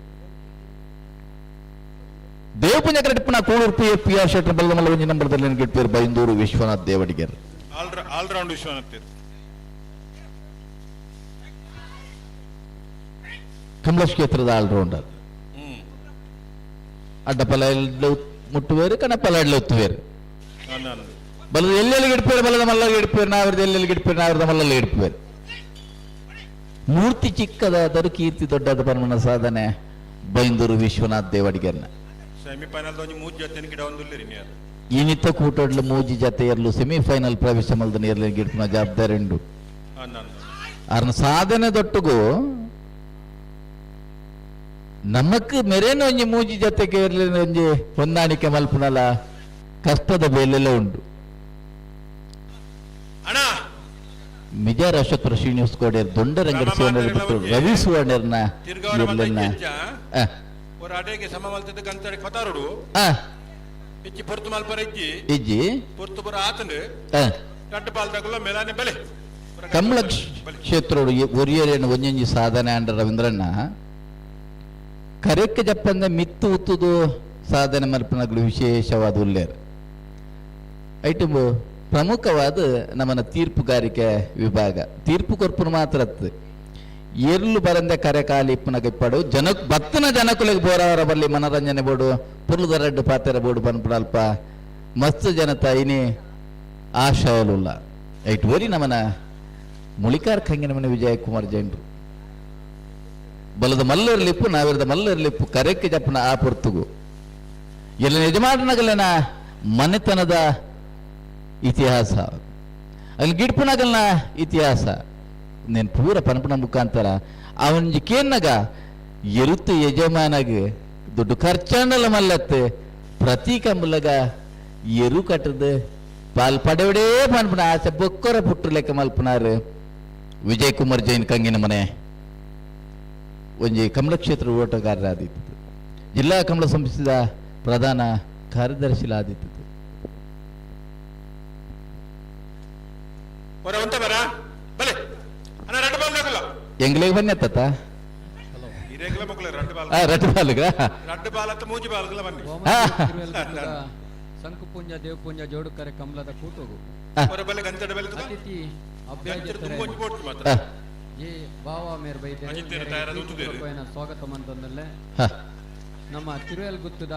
ದೇವಪುಂಜ ಕರೆಟ್ಪನ Kolur P P R Shettar ಬಲ್ಲಮಲ್ಲ ಒಂಜಿ ನಂಬರ್ದಲ್ಲಿ ಗಿಡ್ಪೇರು ಬೈಂದೂರು ವಿಶ್ವನಾಥ್ ದೇವಡಿಗೆರ್. ಆಲ್ರೌಂಡ್ ವಿಶ್ವನಾಥ್ ಕಮಲ ಕ್ಷೇತ್ರದ ಆಲ್ರೌಂಡರ್. ಅಡ್ಡಪಲ ಮುಟ್ಟುವೇರು, ಕಣಪಲ ಎಡ್ಲ ಒತ್ತುವೇರು. ಬಲದ ಎಲ್ಲೆಲ್ಲಿ ಗಿಡ್ಪೇರು, ಬಲದ ಮಲ್ಲಲ್ಲಿ ಗಿಡ್ಪೇರು, ನಾವಿರದ ಎಲ್ಲೆಲ್ಲಿ ಗಿಡ್ಪೇರು, ನಾವಿರದ ಮಲ್ಲಲ್ಲಿ ಗಿಡ್ಪೇರು. ಮೂರ್ತಿ ಚಿಕ್ಕದಾದರೂ ಕೀರ್ತಿ ದೊಡ್ಡದ ಪರಮನ ಸಾಧನೆ ಬೈಂದೂರು ವಿಶ್ವನಾಥ್ ದೇವಡಿಗೆರ್ನ. ಇನಿತ ಕೂಟಡ್ಲು ಮೂಜಿ ಜತೆ ಎರ್ಲು ಸೆಮಿಫೈನಲ್ ಪ್ರವೇಶ ಮಲ್ದ ನೇರ್ಲಿನ ಗಿಡ್ಪುನ ಜವಾಬ್ದಾರಿ ಉಂಡು. ಅರ್ನ ಸಾಧನೆ ದೊಟ್ಟುಗು ನಮಕ್ ಮೆರೇನ ಒಂಜಿ ಮೂಜಿ ಜತೆಗೆ ಇರ್ಲಿನ ಒಂಜಿ ಹೊಂದಾಣಿಕೆ ಮಲ್ಪುನಲ ಕಷ್ಟದ ಬೇಲೆಲ್ಲ ಉಂಡು. ಮಿಜಾರ್ ಅಶ್ವತ್ಥರ ಶ್ರೀನಿವಾಸ್ ಗೌಡರ್ ದೊಂಡರಂಗಡಿ ಸೇವನರು ಬಿಟ್ಟು ರವಿ ಸುವರ್ಣರ್ನ ಇರ್ಲಿನ ಇಜ್ಜಿ ಕಮಲ ಕ್ಷೇತ್ರೋಡು ಒರಿಯರೇನು ಒಂಜೊಂಜಿ ಸಾಧನೆ ಅಂಡ ರವೀಂದ್ರಣ್ಣ ಕರೆಕ್ಕೆ ಜಪ್ಪಂದ ಮಿತ್ತು ಉತ್ತುದು ಸಾಧನೆ ಮಲ್ಪನಗಳು ವಿಶೇಷವಾದ ಉಲ್ಲೇರು. ಐಟಮ್ ಪ್ರಮುಖವಾದ ನಮ್ಮನ ತೀರ್ಪುಗಾರಿಕೆ ವಿಭಾಗ. ತೀರ್ಪು ಕೊರ್ಪುನ ಮಾತ್ರ ಎರ್ಲು ಬರಂದೆ ಕರೆ ಕಾಲಿ ಇಪ್ಪುನಗ ಇಪ್ಪಡು ಜನ ಬತ್ತನ ಜನಕುಲಿಗೆ ಬೋರವರ ಬಲ್ಲಿ ಮನರಂಜನೆ ಬೋಡು ಪುರ್ಲುದ ರಡ್ಡು ಪಾತೆರ ಬೋಡು ಪನ್ಪುಡಲ್ಪ ಮಸ್ತ್ ಜನತ ಇನಿ ಆಶಯಲುಲ್ಲ. ಐಟ್ ಓರಿ ನಮನ ಮುಳಿಕಾರ್ ಕಂಗಿನ ಮನೆ ವಿಜಯ ಕುಮಾರ್ ಜೈನ್ರು ಬಲದ ಮಲ್ಲರ್ಲಿಪ್ಪು ನಾವಿರದ ಮಲ್ಲರ್ಲಿಪ್ಪು ಕರೆಕ್ಕೆ ಜಪ್ಪನ ಆ ಪೊರ್ತುಗು ಎಲ್ಲ ಯಜಮಾನಗಲನ ಮನೆತನದ ಇತಿಹಾಸ ಅಲ್ಲಿ ಗಿಡ್ಪುನಗಲ್ನ ಇತಿಹಾಸ నేను ಪೂರ ಪನಪನ ಮುಖಾಂತರ ಅವನ ಕೇನ್ನಗ ಎರುತ್ತು ಯಜಮಾನಗೆ ದುಡ್ಡು ಖರ್ಚಾಂಡಲ ಮಲ್ಲತ್ತೆ ಪ್ರತಿ ಕಂಬಲಗ ಎರು ಕಟ್ಟದ ಪಾಲ್ ಪಡೆವಡೇ ಪನ್ಪುನ ಆಸೆ ಬೊಕ್ಕರ ಪುಟ್ಟು ಲೆಕ್ಕ ಮಲ್ಪನಾರು ವಿಜಯ್ ಕುಮಾರ್ ಜೈನ್ ಕಂಗಿನ ಮನೆ ಒಂಜಿ ಕಮಲ ಕ್ಷೇತ್ರ ಓಟಗಾರರಾದಿತ್ತು. ಜಿಲ್ಲಾ ಕಮಲ ಸಂಸ್ಥೆಯ ಪ್ರಧಾನ ಕಾರ್ಯದರ್ಶಿಲಾದಿತ್ತು. ಎಂಗ್ಲಿಗೆ ಬನ್ನಿ ಅತ್ತ ಸಂಕುಪುಂಜ ದೇವಪುಂಜ ಜೋಡುಕರೆ ಕಮಲದ ಕೂಟೋಗು ಅತಿಥಿ ಜಿ ಬಾವ ಮೇರ್ ಬೈದೇರೆ ಸ್ವಾಗತ ಮಂತಂದಲ್ಲೇ ನಮ್ಮ ತಿರುವೆಲ್ ಗುತ್ತದ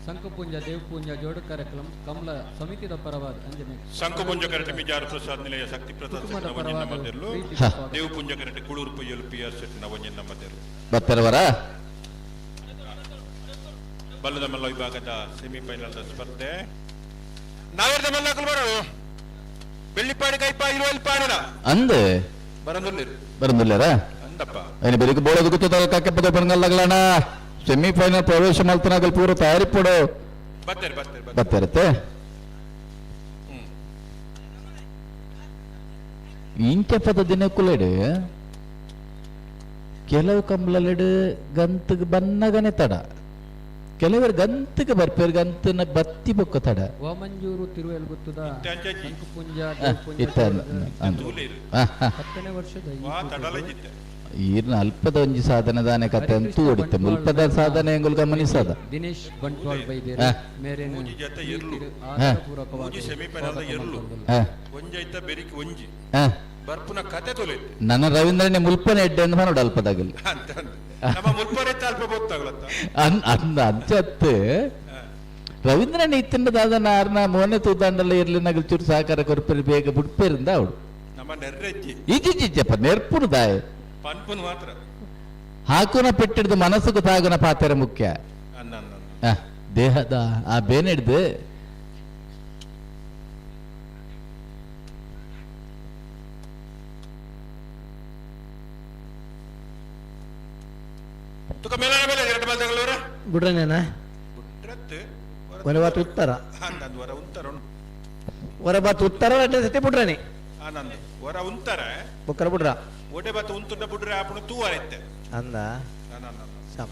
ಸಂಕುಪುಂಜ ದೇವಪುಂಜ ಜೋಡುಕರೆ ಕಮಲ ಸಮಿತಿದ ಪರವಾದ ಅಂಜನೆ ಸಂಕುಪುಂಜ ಕರೆಟ ಮಿಜಾರ ಪ್ರಸಾದ್ ನಿಲಯ ಶಕ್ತಿ ಪ್ರಸಾದ್ ದೇವಪುಂಜ ಕರೆಟ ಕುಳೂರು ಪೊಯ್ಯಲು ಪಿ ಆರ್ ಶೆಟ್ಟಿ ನವಂಜನ ಮಧ್ಯರು ಬತ್ತರವರ ಬಲ್ಲದ ಮಲ್ಲ ವಿಭಾಗದ ಸೆಮಿಫೈನಲ್ ಸ್ಪರ್ಧೆ. ನಾವೇರ್ದ ಮಲ್ಲ ಬರೋದು ಬೆಳ್ಳಿಪಾಡಿ ಕೈಪ ಇರುವಲ್ಪಾಡಿನ ಅಂದ್ ಬರಂದುಲ್ಲೇರು ಬರಂದುಲ್ಲೇರಾ ಅಂದಪ್ಪ അതിന് ಬೆಳಿಗ್ಗೆ ಬೋಳದು ಗೊತ್ತದ ಕಾಕೆಪ್ಪದ ಬಂಗಲ್ಲಗಳಣ ಸೆಮಿಫೈನಲ್ ಪ್ರವೇಶ ಮಲ್ತನಾಗಲ್ ಪೂರ ತಯಾರಿ ಪೋಡು ಬತ್ತೇರು ಬತ್ತೇರು ಬತ್ತಿರತ್ತೆ. ಇಂಚ ಪದ ದಿನಕ್ಕುಲೆಡು ಕೆಲವು ಕಂಬ್ಲಲೆಡ್ ಗಂತಗ್ ಬನ್ನಗನೆ ತಡ ಕೆಲವರು ಗಂತಕ್ಕೆ ಬರ್ಪೇರು ಗಂತನ ಬತ್ತಿ ಬೊಕ್ಕ ತಡ ವಾಮಂಜೂರು ತಿರುವೆಲ್ಗುತ್ತದ ಸಂಕುಪುಂಜ ಇತ್ತ ಹತ್ತನೇ ವರ್ಷದ ಈರ್ನ ಅಲ್ಪದ ಒಂಜಿ ಸಾಧನೆ ದಾನೆ ಕತೆ ಅಂತೂ ಓಡಿತ್ತೆ ಮುಲ್ಪದ ಸಾಧನೆ ಎಂಗುಲ್ ಗಮನಿಸದ ದಿನೇಶ್ ಬಂಟ್ವಾಳ್ ಬೈದೇರು ಮೇರೇನು ಬರ್ಪುನ ಕತೆ ತೊಲೈತೆ ನನ್ನ ರವೀಂದ್ರನೇ ಮುಲ್ಪನೆ ಎಡ್ಡೆ ಅಂತ ನೋಡು ಅಲ್ಪದಾಗಲಿ ನಮ್ಮ ಮುಲ್ಪನೆ ಅಲ್ಪ ಗೊತ್ತಾಗಲತ್ತ ಅಂದ ಅಂಚತ್ತು ರವೀಂದ್ರನೇ ಇತ್ತಿಂದ ನಾರ್ನ ಮೋನೆ ತೂದಾಂಡಲ್ಲ ಇರ್ಲಿ ನಗಲ್ ಚೂರು ಸಹಕಾರ ಕೊರ್ಪೇರು ಬೇಗ ಬುಡ್ಪೇರಿಂದ ಅವಳು ನಮ್ಮ ನೆರ್ರೆಜ್ಜಿ ಇಜ್ಜಿಜ್ಜಿಜ್ಜಪ್ಪ ನೆರ್ಪುನು ದಾಯ ಪನ್ಪುನ್ ಮಾತ್ರ ಹಾಕುನ ಪೆಟ್ಟಿಡ್ದು ಮನಸ್ಸುకు ತಾಗುನ ಪಾತ್ರ ಮುಖ್ಯ. ದೇಹದ ಆ ಬೇನೆಡ್ದು ತುಕ ಮೇಲೆ ಮೇಲೆ ಎರಡು ಬಾಲ್ ಬಿಡ್ರನೇನ ಒರೆ ಬಾತ್ ಉತ್ತರ ವರ ಉತ್ತರ ಒರೆ ಬಾತ್ ಉತ್ತರ ರಡ್ಡೆ ಸತಿ ಬಿಡ್ರನೆ ಆನಂದ್ ವರ ಉಂತರ ಬೊಕ್ಕರ ಬಿಡ್ರ ಒಡೆ ಬಾತ್ ಉಂತುಂಡ ಬಿಡ್ರೆ ಆಪಣ ತೂವರ ಇತ್ತೆ ಅಂದ ಸಮ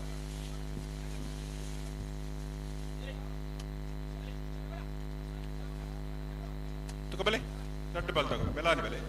ತುಕ ಬೆಲೆ ರಡ್ಡು ಬಾಲ್ ತಗೋ ಬೆಲಾನಿ ಬೆಲೆ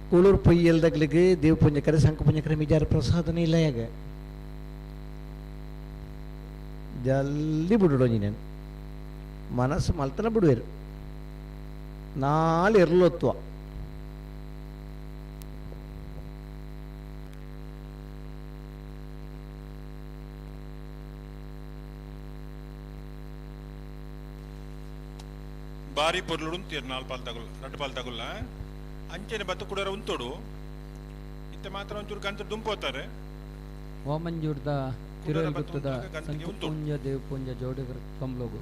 ಕೂಳೂರು ಪೊಯ್ಯಲ್ದಗ್ಲಿಗೆ ದೇವ ಪುಂಜಕರೆ ಸಂಕ ಪುಂಜಕರೆ ಮಿಜಾರ ಪ್ರಸಾದನೆ ಇಲ್ಲ ಯಾಗ ಜಲ್ದಿ ಬಿಡುಡು ನೀನು ಮನಸ್ಸು ಮಲ್ತನ ಬಿಡುವೆರು ನಾಳೆ ಇರ್ಲೊತ್ತುವ ಬಾರಿ ಪೊರ್ಲುಡು ತೀರ್ ನಾಲ್ ಪಾಲ್ ತಗುಲ್ ರಡ್ಡು ಪಾಲ್ ತಗುಲ್ಲ ಅಂಚೆನೆ ಬತ್ತು ಕುಡರ ಉಂತೋಡು ಇತ್ತೆ ಮಾತ್ರ ಒಂಚೂರು ಗಂತ ದುಂಪೋತಾರೆ ವಾಮಂಜೂರ್ದ ತಿರುವೆಲ್ಗುತ್ತದ ಸಂಕುಪುಂಜ ದೇವಪುಂಜ ಜೋಡಿಗರ ಕಂಬ್ಲೋಗು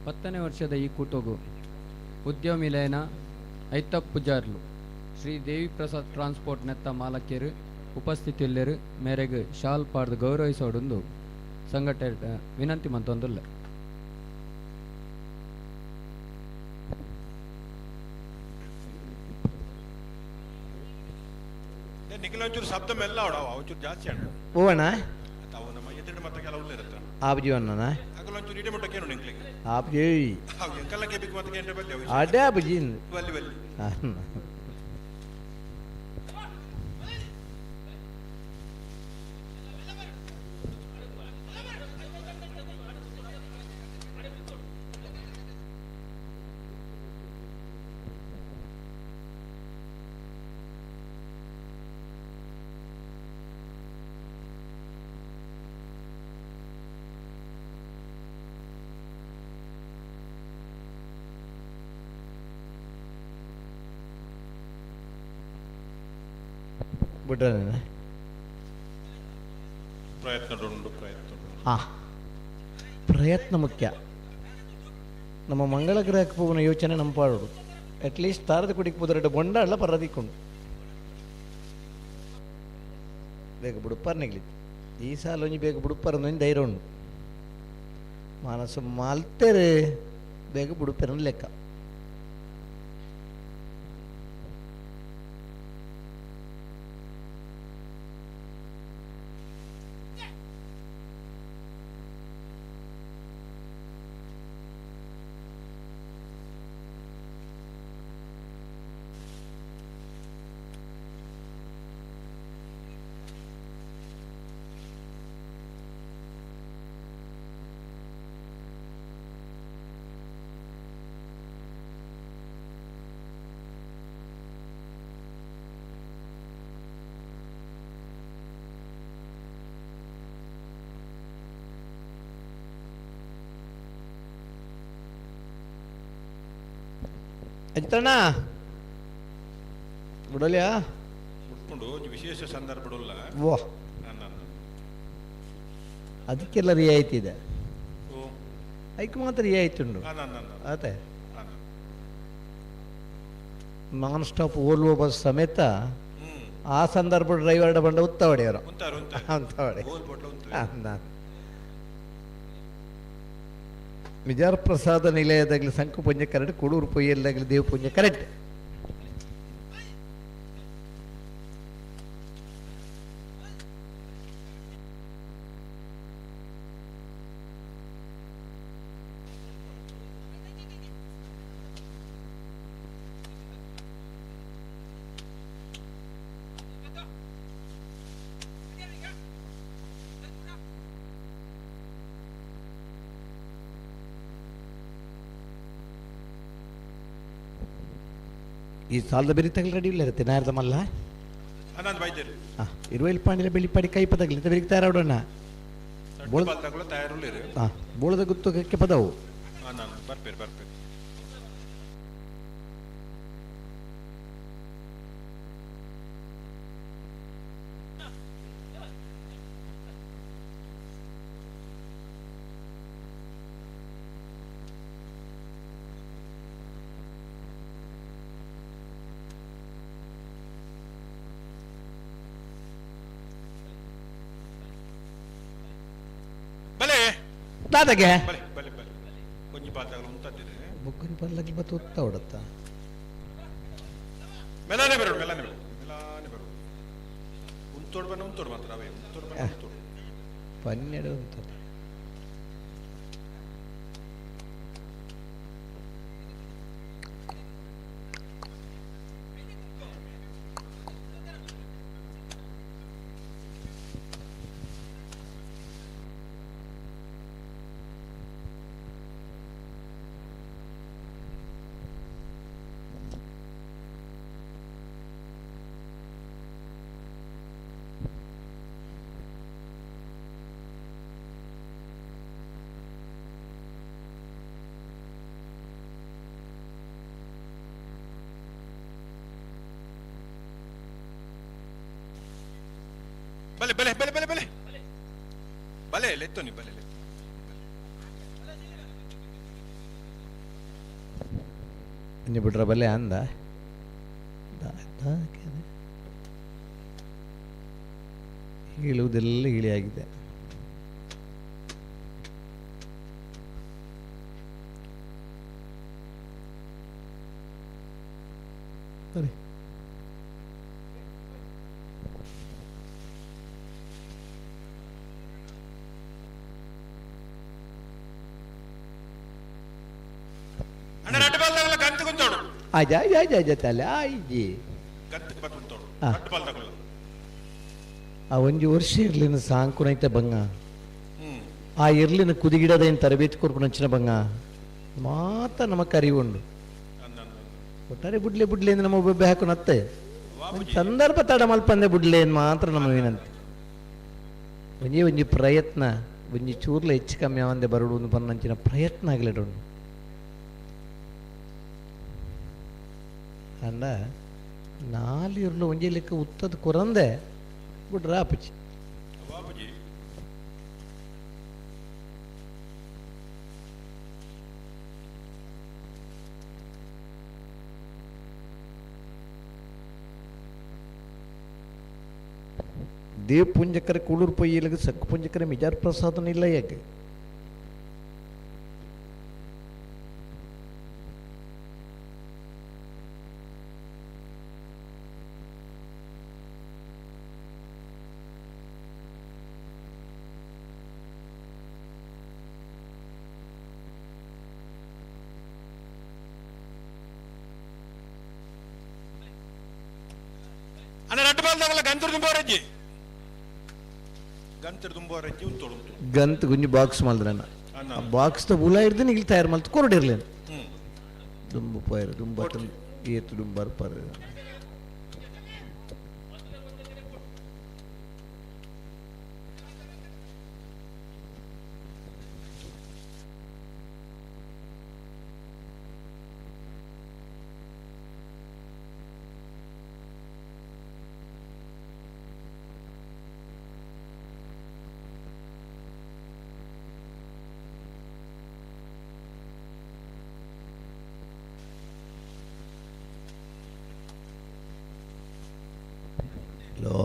10ನೇ ವರ್ಷದ ಈ ಕೂಟೋಗು ಉದ್ಯಮಿ ಲಯನ ಐತಪ್ ಪೂಜಾರ್ಲು ಶ್ರೀ ದೇವಿ ಪ್ರಸಾದ್ ಟ್ರಾನ್ಸ್ಪೋರ್ಟ್ ನೆತ್ತ ಮಾಲಕಿಯರು ಉಪಸ್ಥಿತಿಯಲ್ಲಿರು ಮೇರೆಗೆ ಶಾಲ್ ಪಾಡ್ದು ಗೌರವಿಸೋಡೊಂದು ಸಂಘಟನೆ ವಿನಂತಿ ಮಂತೊಂದುಲ್ಲ. ನಿಖಿಲ ಒಂಚೂರು ಶಬ್ದ ಮೆಲ್ಲ ಅವಡ ಒಂಚೂರು ಜಾಸ್ತಿ ಅಣ್ಣ ಹೋಗೋಣ ಅವು ನಮ್ಮ ಎದುರು ಮತ್ತೆ ಕೆಲವು ಇರುತ್ತೆ ಆಬ್ಜಿ ಅಣ್ಣನ ಅಗಲ ಒಂಚೂರು ಇಡೆ ಮುಟ್ಟಕ್ಕೆ ನಿಂಕ್ಲಿಗೆ ಆಬ್ಜಿ ಎಂಕಲ್ಲ ಕೇಬಿಕ್ ಮತ್ತೆ ಕೇಂದ್ರ ಬಲ್ಲಿ ಅವು ಅಡೆ ಆಬ್ಜಿ ಬಲ್ಲಿ ಬಲ್ಲಿ ಬಿಡ್ರನೇನ ಪ್ರಯತ್ನ ಉಂಟು ಪ್ರಯತ್ನ ಹಾಂ ಪ್ರಯತ್ನ ಮುಖ್ಯ. ನಮ್ಮ ಮಂಗಳ ಗ್ರಹಕ್ಕೆ ಹೋಗುವ ಯೋಚನೆ ನಮ್ಮ ಪಾಡೋಡು ಅಟ್ಲೀಸ್ಟ್ ತಾರದ ಕುಡಿಗೆ ಪುದರಡ್ಡ ಬೊಂಡ ಅಲ್ಲ ಪರದಿಕ್ಕೊಂಡು ಬೇಗ ಬುಡುಪಾರ್ ನೆಗ್ಲಿತ್ತು ಈ ಸಾಲ ಒಂಜಿ ಬೇಗ ಬುಡುಪಾರ ಒಂಜಿ ಧೈರ್ಯ ಉಂಡು ಮನಸ್ಸು ಮಾಲ್ತೇರೆ ಬೇಗ ಬುಡುಪೇರನ ಲೆಕ್ಕ. ಅಜಿತಣ್ಣ ಬಿಡಲಿಯಾ ಉಟ್ಕೊಂಡು ಒಂಜಿ ವಿಶೇಷ ಸಂದರ್ಭ ವಾ. ಅದಕ್ಕೆಲ್ಲ ರಿಯಾಯಿತಿ ಇದೆ. ಐಕ್ ಮಾತ್ರ ರಿಯಾಯಿತಿ ಉಂಡು. ಅದೇ ನಾನ್ ಸ್ಟಾಪ್ ಓಲ್ವೋ ಬಸ್ ಸಮೇತ ಆ ಸಂದರ್ಭ ಡ್ರೈವರ್ ಬಂಡ ಉತ್ತವಡೆಯವರು ಅಂತವಡೆ. ಮಿಜಾರ್ ಪ್ರಸಾದ ನಿಲಯದಾಗಲಿ ಸಂಕು ಪುಂಜ ಕರೆಕ್ಟ್, ಕುಡೂರು ಪೊಯ್ಯಲ್ದಾಗಲಿ ದೇವ ಪುಂಜ ಕರೆಕ್ಟ್. ಈ ಸಾಲದ ಬೇರೆ ತಗಲ್ ರೆಡಿ ಇಲ್ಲ ಇರುತ್ತೆ ನಾರ್ದಮಲ್ಲ. ಇರುವಲ್ಲಿ ಪಾಂಡಿಲ ಬೆಳಿಪಾಡಿ ಕೈ ಪದಗಲಿ ಬೆಳಿಗ್ಗೆ ತಯಾರಾಡೋಣ. ಬೋಳದ ಗುತ್ತಕ್ಕೆ ಪದವು ದಾದಾಗೆ ಬುಕ್ಕನ್ ಪಲ್ಲಕ್ಕೆ ಬತ್ತು ಉತ್ತ ಹೊಡತ್ತ. ಮೆಲಾನೆ ಬರೋಣ, ಮೆಲಾನೆ ಬರೋಣ, ಮೆಲಾನೆ ಬರೋಣ. ಉಂತೋಡು ಬನ್ನ, ಉಂತೋಡು ಮಾತ್ರ ಅವೇ ಉಂತೋಡು ಬನ್ನ, ಉಂತೋಡು. 12 ಉಂತೋಡು. ಬಲೆ ಬಲೆ ಬಲೆ ಬಲೆ ಬಲೆ ಬಲೆ ಲೆತ್ತೋನಿ ಬಲೆ ಲೆತ್ತೋ. ನೀವು ಬಿಟ್ರ ಬಲೆ ಅಂದ ಹೇಳುವುದೆಲ್ಲ ಇಳಿಯಾಗಿದೆ. ಸರಿ ಆ ಒಂಜಿ ವರ್ಷ ಇರ್ಲಿನ ಸಾಂಕುನೈತೆ ಬಂಗ, ಆ ಇರ್ಲಿನ ಕುದಿಗಿಡದ ಏನು ತರಬೇತಿ ಕೊರ್ಪುನಂಚಿನ ಬಂಗ ಮಾತ ನಮಕ್ ಅರಿವುಂಡು. ಒಟ್ಟಾರೆ ಬುಡ್ಲೆ ಬುಡ್ಲೆ ಅಂದ್ರೆ ನಮ್ಮ ಒಬ್ಬೊಬ್ಬೆ ಹಾಕು ನತ್ತೆ ಸಂದರ್ಭ ತಡ ಮಲ್ಪಂದೆ ಬುಡ್ಲೆ ಮಾತ್ರ ನಮ್ಮ ವಿನಂತಿ. ಒಂಜಿ ಒಂಜಿ ಪ್ರಯತ್ನ ಒಂಜಿ ಚೂರ್ಲ ಹೆಚ್ಚು ಕಮ್ಮಿ ಅವಂದೆ ಬರಡು ಬನ್ನಂಚಿನ ಪ್ರಯತ್ನ ಆಗಲಿಡುಂಡು. ಅಂಡ ನಾಲ್ ಇರ್ಲು ಒಂಜಿ ಲೆಕ್ಕ ಉತ್ತದ ಕೊರಂದೆ ಬಿಡ್ರ ಆಪುಜಿ. ದೇವ್ ಪುಂಜಕರ ಕುಳೂರ್ ಪೊಯ್ಯಲಿಗೆ ಸಕ್ಕು ಪುಂಜಕರ ಮಿಜಾರ್ ಪ್ರಸಾದನ ಇಲ್ಲ ಯಾಕೆ ಗಂತ ಗುಂಜಿ ಬಾಕ್ಸ್ ಮಲ್ದ್ರಣ್ಣ, ಆ ಬಾಕ್ಸ್ ತ ಉಲ ಹಿಡ್ದು ಇಲ್ಲಿ ತಯಾರು ಮಲ್ತು ಕೊರಡಿರ್ಲೇನು ದುಂಬು ಪೈರು ದುಂಬ ಏತು ದುಂಬಾರು ಪರ್. ಹಲೋ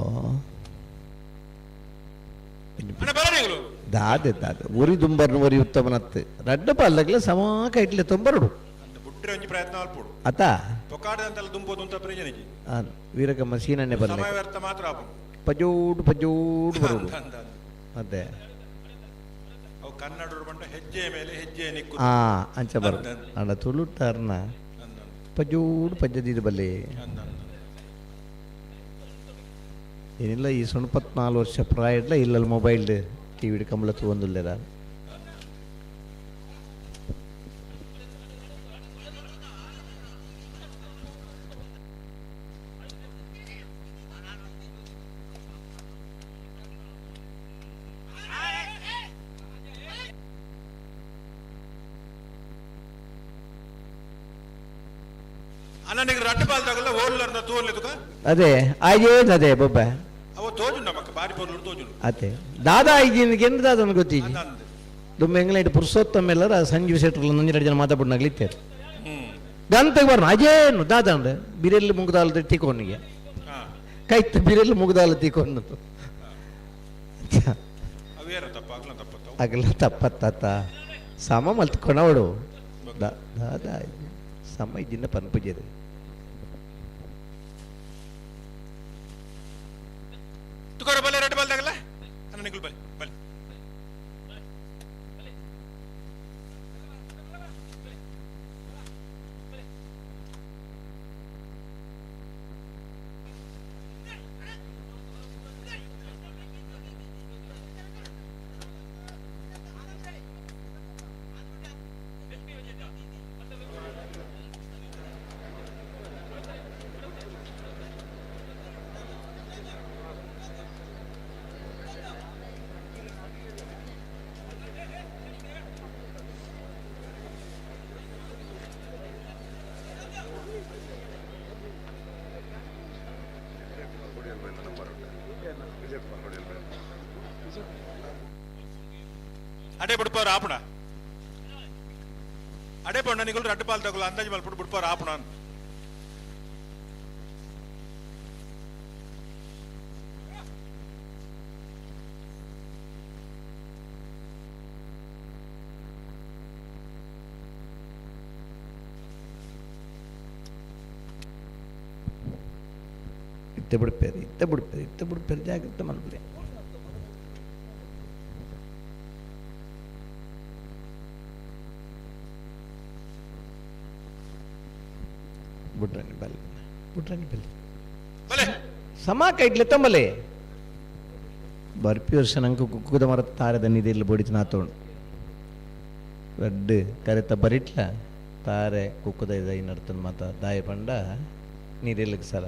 ದಾದೆ ದಾದೆ ಉರಿ ದುಂಬರ್ನ ಉರಿ ಉತ್ತಮನತ್ತು ರಡ್ಡ ಪಲ್ಲಗ್ಲ ಸಮ ಕೈಟ್ಲೆ ತೊಂಬರುಡು ಬುಟ್ರೆ ಒಂಜಿ ಪ್ರಯತ್ನ ಅಲ್ಪೋಡು ಅತ ತೊಕಾಡದಂತೆಲ್ಲ ದುಂಬೋದು ಅಂತ ಪ್ರಯೋಜನ ಇಜ್ಜಿ. ವೀರಕಮ್ಮ ಸೀನಣ್ಣೆ ಬರಲೆ ಸಮಯ ವ್ಯರ್ಥ ಮಾತ್ರ ಆಪುಂಡು ಪಜೋಡು ಪಜೋಡು ಬರೋಡು ಅಂದ, ಅಂದ. ಅದೇ ಅವು ಕನ್ನಡರು ಬಂಡ ಹೆಜ್ಜೆಯ ಮೇಲೆ ಹೆಜ್ಜೆ ನಿಕ್ಕು ಆ ಅಂಚ ಬರು ಅಣ್ಣ ತುಳುಟಾರ್ನ ಪಜೋಡು ಪಜ್ಜದಿದು ಬಲ್ಲೆ ಏನಿಲ್ಲ ಈ 94 ವರ್ಷ ಪ್ರಾಯ ಇಡ್ಲ ಇಲ್ಲಲ್ಲಿ ಮೊಬೈಲ್ ಟಿ ವಿ ಕಂಬಳ ತೂವೊಂದುಲ್ಲೆರ ಅಣ್ಣ ನಿಂಗೆ ರಡ್ಡು ಪಾಲ್ದಾಗಲ್ಲ ಓಡ್ಲರ್ನ ತೋರ್ಲೆ ತುಕ ಅದೇ ಆಯೇನು ಅದೇ ಬೊಬ್ಬ ಅವ ತೋಜುಂಡು ನಮಕ್ ಬಾರಿ ಪೊರ್ಲು ತೋಜುಂಡು ಅದೇ ದಾದಾ ಈಗಿನ ಎಂದ ದಾದನ ಗೊತ್ತೀಜಿ ದುಮ್ಮ ಎಂಗ್ಲೈಟ್ ಪುರುಷೋತ್ತಮ ಎಲ್ಲರ ಸಂಜೀವ್ ಶೆಟ್ಟರ್ಲ ನಂಜಿ ಜನ ಮಾತಾಡ್ನಾಗ್ಲಿತ್ತೇರು ಗಂತೆಗೆ ಬರ್ನ ಅಜೇನು ದಾದಾಂಡ ಬಿರೆಲ್ಲಿ ಮುಗ್ದಾಲದ ತಿಕೋನಿಗೆ ಕೈತ ಬಿರೆಲ್ಲಿ ಮುಗ್ದಾಲ ತಿಕೊಂಡು ಅವೇರ ತಪ್ಪ ಆಗ್ಲ ತಪ್ಪ ಅಗಲ ತಪ್ಪತ್ತ ಸಮ ಮಲ್ತ್ ಕೊಣವಡು ದಾದಾ ಸಮ ಇದ್ದಿನ ಪನ್ಪುಜೆರು ತುಕಾರ ಬಲ್ಲೆ ರಡ್ಡು ಪಾಲ್ದಾಗಲ್ಲ ಅಣ್ಣ ನಿಂಗುಲ್ ಬಲ್ಲೆ ಬಲ್ಲೆ ಅಡೆ ಬಿಡ್ಪಾರ ಆಪಣ ಅಡೆ ಪಂಡ ನಿಗುಲ್ ರಡ್ಡು ಪಾಲ್ ತಗೊಲ್ಲ ಅಂದಾಜು ಮಲ್ಪುಡು ಬಿಡ್ಪಾರ ಆಪಣ ಅಂತ. ಇತ್ತೆ ಬಿಡ್ಪೇರು ಇತ್ತೆ ಬಿಡ್ಪೇರು ಇತ್ತೆ ಬಿಡ್ಪೇರು ಜಾಗ್ರತೆ ಮಲ್ಪಲೆ ಬುಡ್ರನಿ ಬಲ್ಲೆ ಬುಡ್ರನಿ ಬಲ್ಲೆ ಸಮ ಕೈಟ್ಲೆ ತಂಬಲೆ ಬರ್ಪಿ ವರ್ಷ ನಂಗೆ ಕುಕ್ಕುದ ಮರ ತಾರೆದ ನಿಧಿಯಲ್ಲಿ ಬೊಡಿತು ನಾತೋಣು ರಡ್ಡು ಕರೆತ ಬರಿಟ್ಲ ತಾರೆ ಕುಕ್ಕುದ ಇದ ನಡ್ತನ ಮಾತ ದಾಯ ಪಂಡ ನೀರೆಲ್ಲಕ್ಕೆ ಸಲ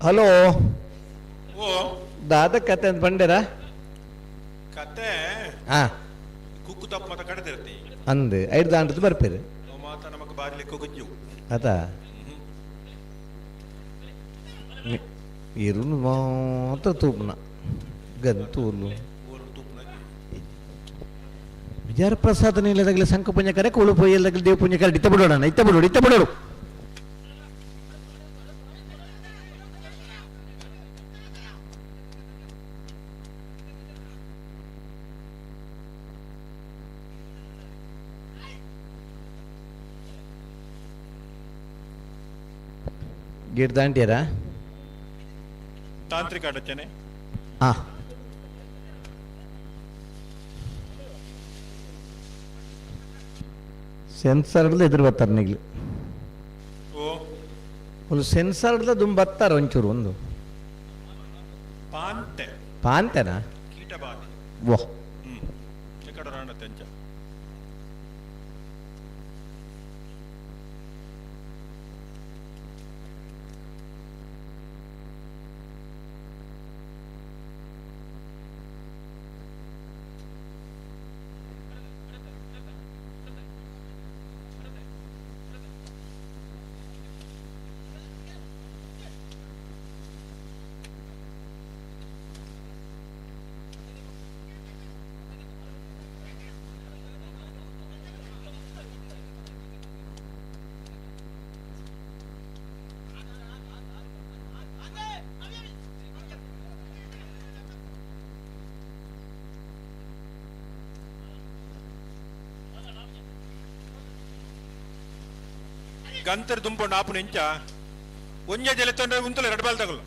ಹಲೋ ಓ ದಾದ ಕತೆ ಅಂತ ಬಂಡೇರಾ ಕತೆ ಹಾ ಕುಕ್ಕು ತಪ್ಪು ಮಾತ ಕಡೆದಿರ್ತಿ ಅಂದು ಐದು ದಾಂಟದ್ದು ಬರ್ಪೇರು ಅವ ಮಾತ ನಮಕ್ ಬಾರಿ ಲೆಕ್ಕ ಗುಜ್ಜು ಅತ ಇರುನು ಮಾತ್ರ ತೂಪ್ನ ಗಂತೂಲು ವಿಜಯ ಪ್ರಸಾದ ನೀಲದಾಗಲಿ ಶಂಖ ಪುಣ್ಯಕರೆ ಕೂಳು ಪೊಯ್ಯಲ್ದಾಗಲಿ ದೇವ ಪುಣ್ಯಕರೆ ಇತ್ತ ಬಿಡೋಣ ಇತ್ತ ಬಿಡೋಡು ಇತ್ತ ಬಿಡೋಡು ಗೇಟ್ ದಾಂಟ್ಯಾರಾ ತಾಂತ್ರಿಕ ಅಡಚಣೆ ಹಾ ಸೆನ್ಸರ್ಡ್ದು ಎದುರು ಬರ್ತಾರೆ ನಿಗ್ಲು ಓ ಒಂದು ಸೆನ್ಸರ್ಡ್ದ ದುಂಬ್ ಬರ್ತಾರೆ ಒಂಚೂರು ಒಂದು ಪಾರ ಪಾಂತೆ. ಪಾಂತೆನಾ? ಕೀಟಬಾಧೆ. ವಾ. ಕಡರಾಣ ತೆಂಚ. ಗಂತರ್ ದುಂಪೊಂಡು ಆಪುನ ಎಂಚ ಒಂಜೆ ಜಲೆ ತೊಂದರೆ ಉಂತಲೆ ಎರಡು ಬಾಲ್ ತಗಲು.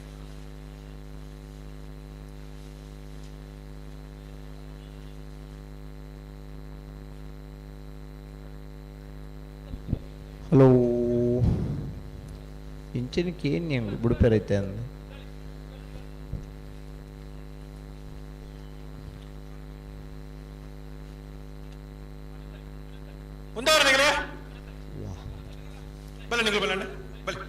ಹಲೋ, ಇಂಚಿನಕ್ಕೆ ಏನು ಹೆಂಗೆ ಬುಡುಪೇರೈತೆ ಅಂದ. ಉಂದವರ ನಿಗಲೆ ಬಲ್ಲ ನಿಗಲು ಬಲ್ಲ ಬಲ್ಲ.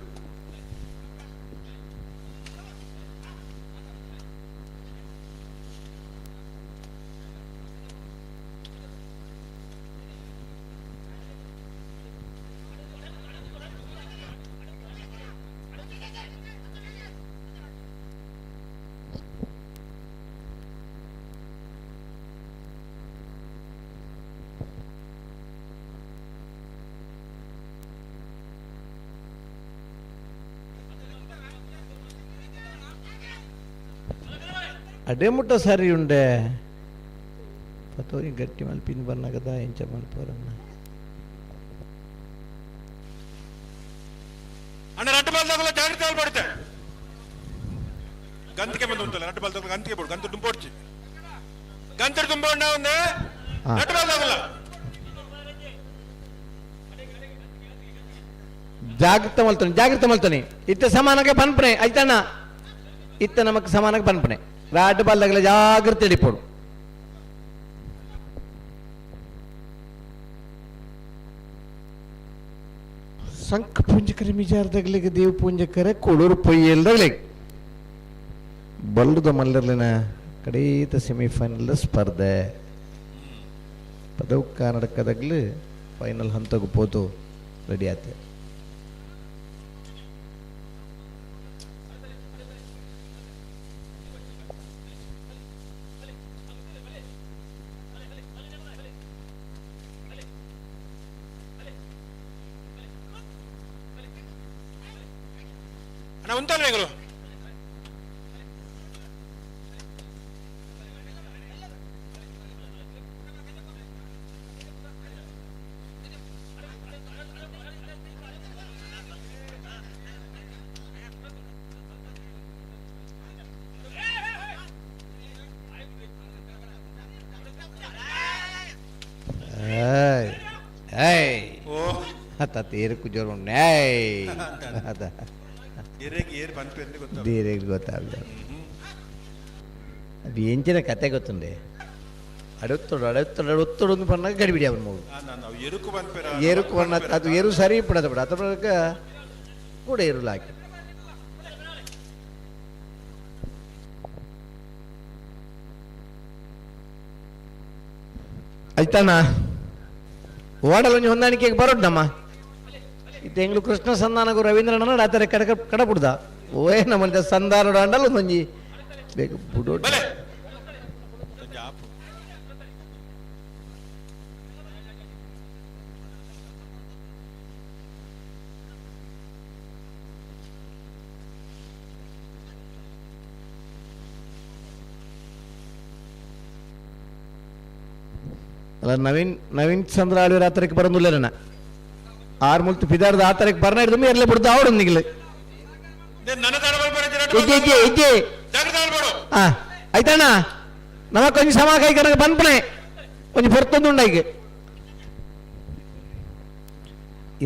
ಅಡೆ ಮುಟ್ಟ ಸರಿ ಉಂಡೆ ಪತೋರಿ ಗಟ್ಟಿ ಮಲ್ಪಿನ ಬನ್ನಗದ ಎಂಚ ಮಲ್ಪೋರನ್ನ. ಅಣ್ಣ ರಡ್ಡು ಬಾಲ್ ತಗಲ ಜಾಗ್ರತೆ ಆಲ್ ಪಡುತ್ತೆ. ಗಂತಿಗೆ ಬಂದು ಉಂಟಲ್ಲ ರಡ್ಡು ಬಾಲ್ ತಗಲ ಗಂತಿಗೆ ಬೋಡು ಗಂತ ತುಂಬೋಡ್ಚಿ ಗಂತರು ತುಂಬೋಣ ಒಂದೇ ರಡ್ಡು ಬಾಲ್ ತಗಲ. ಜಾಗ್ರತೆ ಮಲ್ತಾನೆ, ಜಾಗ್ರತೆ ಮಲ್ತಾನೆ. ಇತ್ತ ಸಮಾನಕ್ಕೆ ಪನ್ಪನೆ ಆಯ್ತಣ್ಣ, ಇತ್ತ ನಮಕ್ ಸಮಾನಕ್ಕೆ ಪನ್ಪನೆ. ರಾಡ್ ಬಾಲ್ ತಗಲ ಜಾಗ್ರತೆ ಹಿಡಿಪೋಡು. ಸಂಕ ಪುಂಜಕರೆ ಮಿಜಾರ್ದಗ್ಲಿಗೆ ದೇವ್ ಪುಂಜಕರೆ ಕೊಡೂರು ಪೊಯ್ಯಲ್ದಗ್ಲಿಗೆ ಬಲ್ಲದ ಮಲ್ಲರ್ಲಿನ ಕಡೀತ ಸೆಮಿಫೈನಲ್ ಸ್ಪರ್ಧೆ ಪದವು ಕರ್ನಾಟಕದಾಗ್ಲಿ ಫೈನಲ್ ಹಂತಕ್ಕೆ ಪೋತು ರೆಡಿ ಆತೆ. ಅಣ್ಣ ಉಂತಲ್ಲ ನಿಗಲು. ಏಯ್ ಏಯ್ ಓ ಅತ್ತ ಏರಕ್ಕು ಜೋರು ಉಂಡು. ಏಯ್ ಅದ ಏರಿಗೆ ಏರು ಬಂತು ಗೊತ್ತ ಧೀರೆಗೆ ಗೊತ್ತಾಗಲ್ಲ. ಅದು ಎಂಚಿನ ಕತೆ ಗೊತ್ತುಂಡೆ. ಅಡುತ್ತೊಡು ಅಡುತ್ತೊಡು ಅಡುತ್ತೊಡು ಒಂದು ಪನ್ನಾಗ ಗಡಿಬಿಡಿ ಅವನ ಮಗು. ನಾವು ಎರುಕು ಬಂದ್ಪೇರ ಎರುಕು ಬಣ್ಣ ಅದು ಎರು ಸರಿ ಬಿಡದ ಬಿಡ ಅದ್ರ ಬಳಿಕ ಕೂಡ ಎರುಲು ಹಾಕಿ. ಆಯ್ತಾನ ಓಡಲ್ ಒಂಜಿ ಹೊಂದಾಣಿಕೆಗೆ ಬರೋಡ್ನಮ್ಮ. ಇತ್ತೆ ಎಂಗ್ಲು ಕೃಷ್ಣ ಸಂಧಾನಗು ರವೀಂದ್ರನ ಆತರ ಕಡ ಕಡಪುಡ್ದ ಓಯ್ ನಮ್ಮ ಸಂಧಾನ ಅಂಡಲ್ ಒಂಜಿ ಬೇಗ ಬುಡೋಡ್. ಬಲೆ ಒಂಜಿ ಆಪು. ಅಲ್ಲ ನವೀನ್ ನವೀನ್ ಚಂದ್ರ ಆಳ್ವಿರ ಆತರಕ್ಕೆ ಬರೋದಿಲ್ಲ ಆರು ಮುಲ್ತು ಪಿದಾರ್ದ ಆತರಕ್ಕೆ ಬರ್ನ ಹಿಡಿದು ಎರ್ಲೆ ಬಿಡ್ದು ಅವಡು ನಿಗ್ಲು. ನನ್ನ ತಡ ಇಜ್ಜೆ ಇಜ್ಜೆ ಇಜ್ಜೆ ಜಾಗ್ರತೆ ಆಲ್ಬೋಡು. ಆ ಆಯ್ತಣ್ಣ ನಮಕ್ ಒಂಜಿ ಸಮ ಕೈ ಕನಕ ಪನ್ಪನೆ ಒಂಜಿ ಪೊರ್ತೊಂದು ಉಂಡೈಗೆ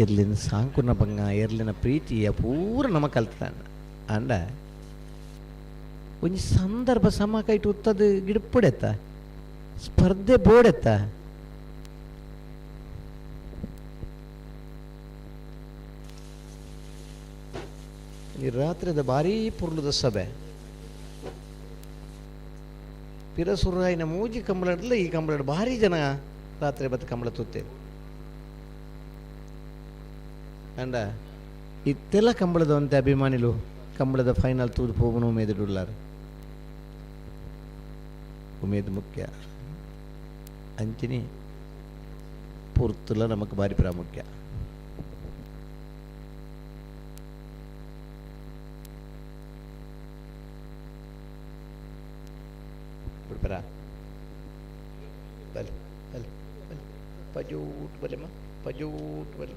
ಎರ್ಲಿನ ಸಾಂಕುನ ಬಂಗ ಎರ್ಲಿನ ಪ್ರೀತಿಯ ಪೂರ ನಮ ಕಲ್ತಾನ ಅಂಡ. ಒಂಜಿ ಸಂದರ್ಭ ಸಮ ಕೈಟ್ ಉತ್ತದ ಗಿಡಪುಡೆತ್ತ ಸ್ಪರ್ಧೆ ಬೋಡೆತ್ತ. ಈ ರಾತ್ರಿದ ಭಾರೀ ಪುರ್ಲುದ ಸಭೆ ಪಿರಸುರಾಯಿನ ಮೂಜಿ ಕಂಬಳಡ್ಲ ಈ ಕಂಬಳಡ್ ಭಾರಿ ಜನ ರಾತ್ರಿ ಬತ್ತು ಕಂಬಳ ತೂತೇವೆ. ಅಂಡ ಇತ್ತೆಲ್ಲ ಕಂಬಳದ ಅಭಿಮಾನಿಲು ಕಂಬಳದ ಫೈನಲ್ ತೂದು ಪೋವನು ಉಮೇದುಡುಲ್ಲಾರು. ಉಮೇದು ಮುಖ್ಯ ಅಂಚಿನಿ ಪೂರ್ತುಲ ನಮಕ್ ಭಾರಿ ಪ್ರಾಮುಖ್ಯ. ಬಿಡ್ಪರಾ ಬಲೆ ಬಲೆ ಬಲೆ ಪಜೂಟ್ ಬಲೆಮ್ಮ ಪಜೂಟ್ ಬಲೆ.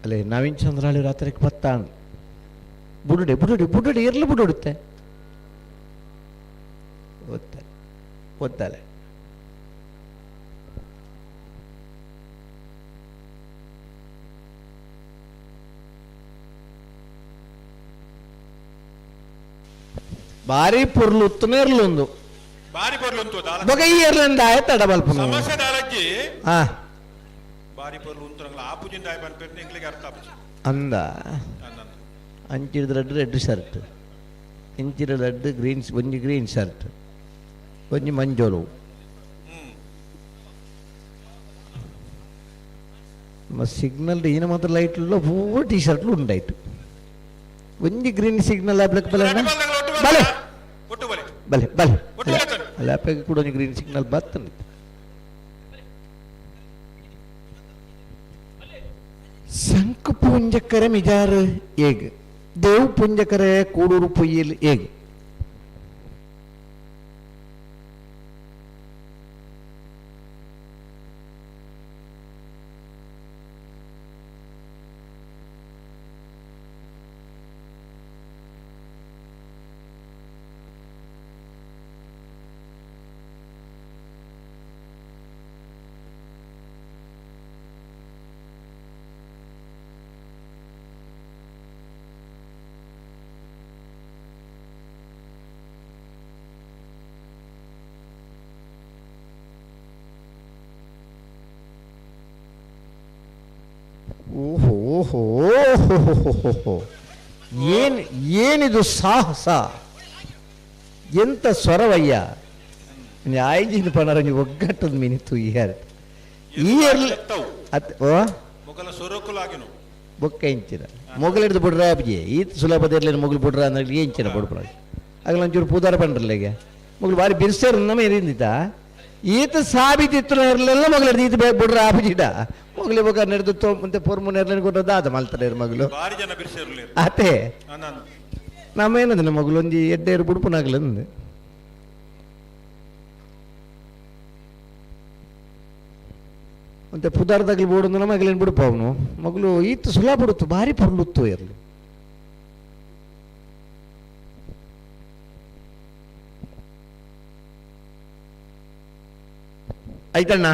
ಅಲ್ಲೇ ನವೀನ್ ಚಂದ್ರಾಳಿ ರಾತ್ರಿಗೆ ಬತ್ತಾಣ ಬುಡುಡೆ ಬುಡುಡೆ ಬುಡುಡೆ ಇರ್ಲಿ ಬುಡುಡುತ್ತೆ ಓದ್ತಾರೆ ಓದ್ತಾಳೆ. ಬಾರಿ ಪೊರ್ಲು ಉತ್ತಮೇರ್ಲೊಂದು ಬಾರಿ ಪೊರ್ಲು ಉಂತು ಬೊಕ ಈ ಎರ್ಲಂದ ಆಯ್ತಡ ಬಲ್ಪನು ಸಮಸ್ಯೆ ದಾಲಜ್ಜಿ ಹಾ ಬಾರಿ ಪೊರ್ಲು ಉಂತು ಆಪುಜಿಂದ ಆಯ್ ಪನ್ಪೆರ್ನ ಎಂಕ್ಲಿಗೆ ಅರ್ಥ ಆಪುಜಿ ಅಂದ ಅಂಚಿದ ರೆಡ್ ರೆಡ್ ಶರ್ಟ್ ಇಂಚಿದ ರೆಡ್ ಗ್ರೀನ್ ಒಂಜಿ ಗ್ರೀನ್ ಶರ್ಟ್ ಒಂಜಿ ಮಂಜೋಲು ನಮ್ಮ ಸಿಗ್ನಲ್ ಈನ ಮಾತ್ರ ಲೈಟ್ ಪೂರ ಟೀ ಶರ್ಟ್ಲು ಉಂಡಾಯ್ತು ಒಂಜಿ ಗ್ರೀನ್ ಸಿಗ್ನಲ್ ಆಬ್ಲಕ್ ಬಲೆ ಬಲೆ ಬಲೆ ಬಲೆ ಅಲ್ಲ ಅಪ್ಪಗೆ ಕೂಡ ಒಂಜಿ ಗ್ರೀನ್ ಸಿಗ್ನಲ್ ಬರ್ತದೆ. ಶಂಕು ಪುಂಜಕರೆ ಮಿಜಾರ್ ಏಗ್ ದೇವ್ ಪುಂಜಕರೆ ಕೂಡೂರು ಪೊಯ್ಯಲ್ ಏಗ್. ಓಹೋ ಓಹೋ ಓಹೋ ಏನು ಏನಿದು ಸಾಹಸ, ಎಂತ ಸ್ವರವಯ್ಯ. ಆಯ್ಜಿನ ಪಣರಂಜಿ ಒಗ್ಗಟ್ಟದ ಮಿನಿತು ಈ ಈ ಬೊಕ್ಕ ಇಂಚಿನ ಮೊಗಲು ಹಿಡಿದು ಬಿಡ್ರ ಅಬ್ಜಿ ಈತ ಸುಲಭದ ಇರಲಿ ಮೊಗಲು ಬಿಡ್ರ ಅಂದ್ರೆ ಎಂಚಿನ ಬಿಡ್ಬಿಡ ಆಗಲ ಒಂಚೂರು ಪೂದಾರ ಪಂಡ್ರಲ್ಲ ಈಗ ಮೊಗಲು ಭಾರಿ ಬಿರ್ಸೇರ್ ನಮ್ಮ ಎರಿಂದಿತ ಈತ ಸಾಬೀತಿತ್ತು ಇರಲಿಲ್ಲ ಮೊಗಲು ಹಿಡಿದು ಈತ ಬಿಡ್ರ ಆಪಜಿಡ ಮೊಗಲಿ ಬೊಕ್ಕ ನಡೆದು ತೋ ಮುಂದೆ ಪೊರ್ಮು ನೆರ್లని ಕೊಟ್ಟದ್ದು ಆದ ಮಲ್ತಾರೆ ಮಗಳು ಆತೆ ನಮ್ಮ ಏನದ ಮಗಳು ಒಂಜಿ ಎಡ್ಡೇರು ಬುಡ್ಪುನಾಗ್ಲಂದು ಮತ್ತೆ ಪುದಾರ್ದಾಗ್ಲಿ ಬೋಡು ಮಗಲೇನು ಬಿಡುಪ ಅವನು ಮಗಳು ಈತ ಸುಲಭ ಬಿಡುತ್ತು ಭಾರಿ ಪೊರ್ಲುತ್ತು ಇರಲಿ. ಆಯ್ತಣ್ಣ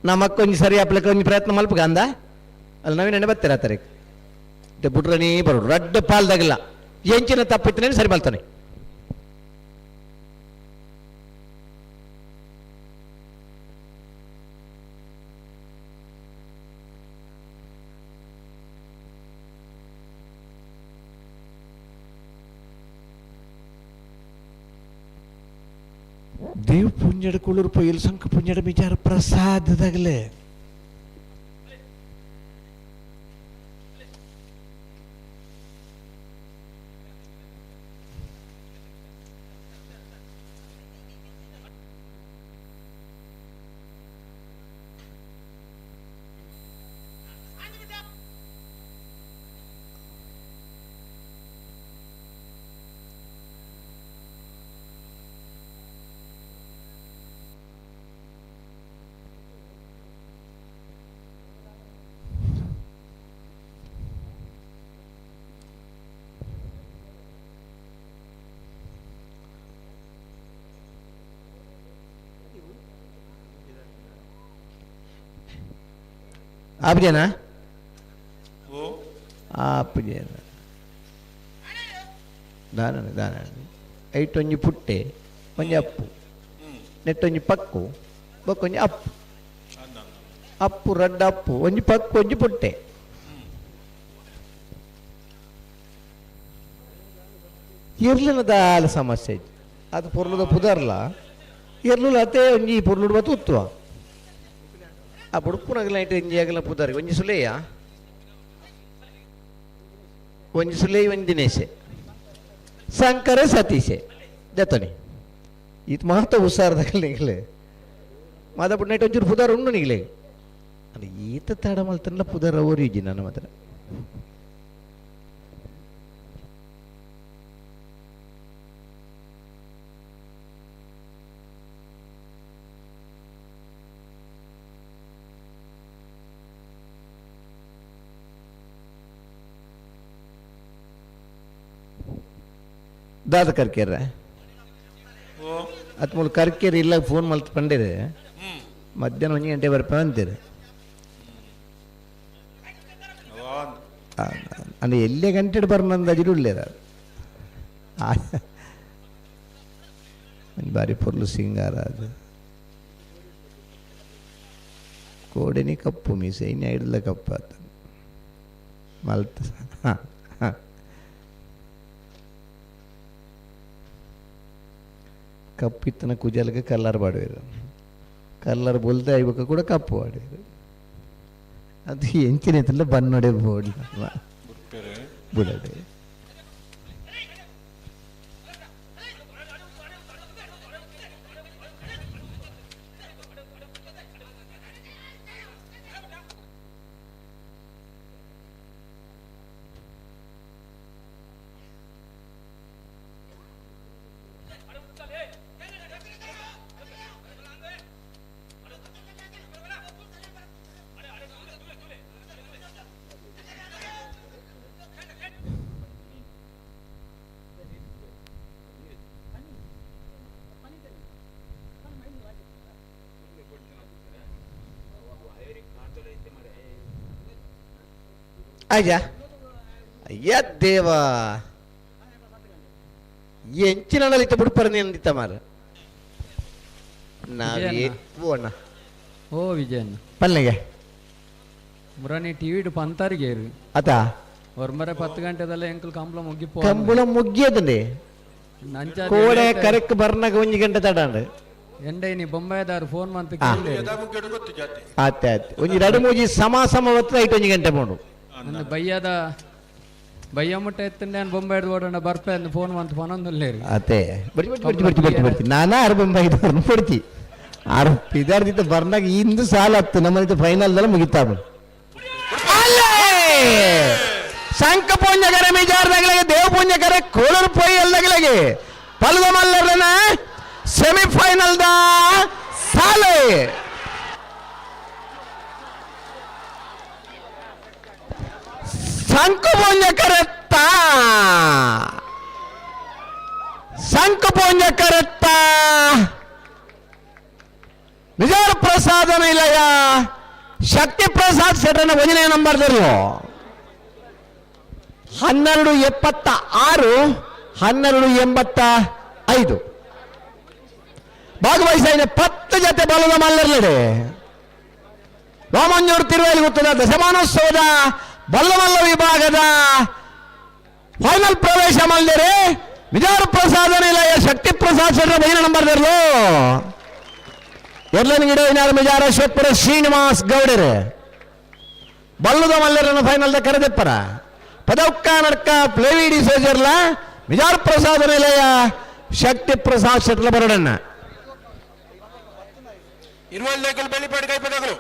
ನಮ್ಮ ಅಕ್ಕ ಒಂಜಿ ಸರಿ ಆಪ್ಲಕ್ಕ ಒಂಜಿ ಪ್ರಯತ್ನ ಮಲ್ಪ ಅಂದ ಅಲ್ಲಿ ನವೀನ ಬರ್ತೀರ ತಾರೀಕು ಬುಡ್ರನೇ ಬರೋಡು ರಡ್ಡ ಪಾಲ್ದಾಗಲ್ಲ ಎಂಚಿನ ತಪ್ಪಿತ್ತನೇ ಸರಿ ಮಲ್ತಾನೆ. ದೇವ್ ಪುಂಜಡ ಕುಳುರು ಪೊಯ್ಯಲ್ ಸಂಕ ಪುಂಜಡ ವಿಚಾರ ಪ್ರಸಾದದಾಗಲೇ ಆಪುಜೇನಾ? ಆಪುಜೇನ ದಾನ ದಾನ ಐಟೊಂಜಿ ಪುಟ್ಟೆ ಒಂಜಿ ಅಪ್ಪು ನೆಟ್ಟೊಂಜಿ ಪಕ್ಕು ಬೊಕ್ಕೊಂಜಿ ಅಪ್ಪು ಅಪ್ಪು ರಡ್ಡ ಅಪ್ಪು ಒಂಜಿ ಪಕ್ಕು ಒಂಜಿ ಪುಟ್ಟೆ. ಎರ್ಲಿನ ದಾಲ ಸಮಸ್ಯೆ ಅದು ಪೊರ್ಲುದ ಪುದರ್ಲ ಎರ್ಲುಲ ಅತೆ ಒಂಜಿ ಪೊರ್ಲುಡು ಬತ್ತು ಉತ್ತುವ ಆ ಬುಡುಪುನಗಲ ಐಟ್ ಒಂಜಿ ಆಗಲ ಪುದರ್ ಒಂಜಿ ಸುಲೇಯ ಒಂಜಿ ಸುಲೇಯ್ ಒಂಜಿ ದಿನೇಶೆ ಶಂಕರ ಸತೀಶೆ ದತ್ತನಿ ಇದು ಮಾತ ಹುಷಾರ್ದಾಗಲ್ಲ ನಿಗಲೆ ಮಾದ ನೈಟ್ ಒಂಚೂರು ಪುದರ್ ಉಂಡು ನಿಗಲೆ ಅದು ಈತ ತಡ ಮಲ್ತಲ್ಲ ಪುದರ್ ಓರಿಜಿ ನನ್ನ ಮಾತ್ರ. ದಾದ ಕರ್ಕೇರ ಅತ್ ಮೂಲ ಕರ್ಕೇರಿ ಇಲ್ಲ ಫೋನ್ ಮಲ್ತ್ ಪಂಡಿರೆ ಮಧ್ಯಾಹ್ನ 1 ಗಂಟೆ ಬರ್ಪ ಅಂತೀರಿ. ಅಂದ್ರೆ ಎಲ್ಲೇ ಗಂಟೆ ಬರ್ನಂದ ಅಜಿರುಳ್ಳೇರ ಬಾರಿ ಪೊರ್ಲು ಸಿಂಗಾರ ಅದು ಕೋಡೆನಿ ಕಪ್ಪು ಮೀಸೆ ಇನ್ನು ಐಡ್ಲ ಕಪ್ಪು ಆತ ಮಲ್ತ. ಹಾಂ ಹಾಂ ಕಪ್ಪಿತ್ತನ ಕುಜಲ್ಗೆ ಕಲ್ಲರ್ ಬಾಡುವೆರು ಕಲ್ಲರ್ ಬೊಲ್ದೆ ಐಬಕ ಕೂಡ ಕಪ್ಪು ಬಾಡುವೆರು ಅದು ಎಂಚಿನ ಇತ್ತಲ್ಲ ಬನ್ನೊಡೆ ಬೋಡ್ಲ ಬುಡಡೆ. ಅಯ್ಯ ಅಯ್ಯ ದೇವ ಎಂಚಿನ ಇತ್ತ ಬುಡ್ಪರ ಅಂದಿತ್ತ ಮಾರ ನಾವೇ ಓ ಅಣ್ಣ. ಓ ವಿಜಯಣ್ಣ ಪಲ್ಲೆಗೆ ಮುರಾನಿ ಟಿವಿ ಪಂತಾರಿಗೆ ಅತ ಒರ್ಮರೆ 10 ಗಂಟೆದಲ್ಲ ಎಂಕಲ್ ಕಂಬಳ ಮುಗ್ಗಿಪೋ ಕಂಬಳ ಮುಗ್ಗಿಯದಂಡೆ ಕೋಡೆ ಕರೆಕ್ಟ್ ಬರ್ನಾಗ 1 ಗಂಟೆ ತಡಾಂಡ್ ಎಂಡೈನಿ ಬೊಂಬೈದಾರು ಫೋನ್ ಮಂತ್ ಆತೆ ಆತೆ ಒಂಜಿ ಎರಡು ಮೂಜಿ ಸಮ ಸಮ ಒತ್ತ ಐಟ್ 1 ಗಂಟೆ ಪೋಂಡು ಅಂದು ಬಯ್ಯದ ಬಯ್ಯ ಮುಟ್ಟ ಎತ್ತಂಡೆ ನಾನು ಬೊಂಬೈ ಓಡೋಣ ಬರ್ಪೆ ಅಂದು ಫೋನ್ ಮಂತ್ ಪನೊಂದುಲ್ಲೇರಿ ಅತೆ ಬರ್ತಿ ಬರ್ತಿ ಬರ್ತಿ ಬರ್ತಿ ಬರ್ತಿ ನಾನಾ ಆರು ಬೊಂಬೈದವ್ರನ್ನ ಪಡ್ತಿ ಆರು ಪಿದಾರ್ದಿತ್ತ ಬರ್ನಾಗ ಇಂದು ಸಾಲ ಹತ್ತು ನಮ್ಮನಿತ ಫೈನಲ್ ದಲ್ಲ ಮುಗಿತಾ ಶಂಕ ಪುಣ್ಯಕರ ಮಿಜಾರ್ದಾಗಲಾಗೆ ದೇವ ಪುಣ್ಯಕರ ಕೋಳೂರು ಪೊಯ್ ಅಲ್ದಾಗಲಾಗೆ ಪಲ್ದ ಮಲ್ಲರ್ನ ಸೆಮಿಫೈನಲ್ the ಸಾಲೆ ಶಂಕು ಪುಣ್ಯಕರತ್ತ ಶಂಕು ಪುಣ್ಯಕರತ್ತ ನಿಜಾರ ಪ್ರಸಾದ ನಿಲಯ ಶಕ್ತಿ ಪ್ರಸಾದ್ ಶೆಟ್ಟನ ಒಂದನೇ ನಂಬರ್ದಲ್ಲಿ 12:76 12:85 ಭಾಗವಹಿಸ 10 ಜೊತೆ ಬಲದ ಮಲ್ಲರ್ಲಡೆ ವಾಮಂಜೂರು ತಿರುವಲ್ಲಿ ಗೊತ್ತದ ದಶಮಾನೋತ್ಸವದ ಬಲ್ಲಮಲ್ಲ ವಿಭಾಗದ ಫೈನಲ್ ಪ್ರವೇಶ ಮಲ್ದರೆ ವಿಜಯ ಪ್ರಸಾದ ನಿಲಯ ಶಕ್ತಿ ಪ್ರಸಾದ್ ಶೆಟ್ಟರ ಬೈನ ನಂಬರ್ದರ್ಲು ಎರಡನೇ ಗಿಡ ಮಿಜಾರ ಶಿವಪುರ ಶ್ರೀನಿವಾಸ್ ಗೌಡರು ಬಲ್ಲದ ಮಲ್ಲರನ್ನು ಫೈನಲ್ ಕರೆದೆಪ್ಪರ ಪದೌಕ್ಕ ನಡ್ಕ ಪ್ಲೇವಿಡಿ ಸೋಜರ್ಲ ವಿಜಯ ಪ್ರಸಾದ ನಿಲಯ ಶಕ್ತಿ ಪ್ರಸಾದ್ ಶೆಟ್ಟರ ಬರಡಣ್ಣ ಇರುವಲ್ಲಿ ಬೆಳಿಪಾಡಿ ಕೈಪದಗಳು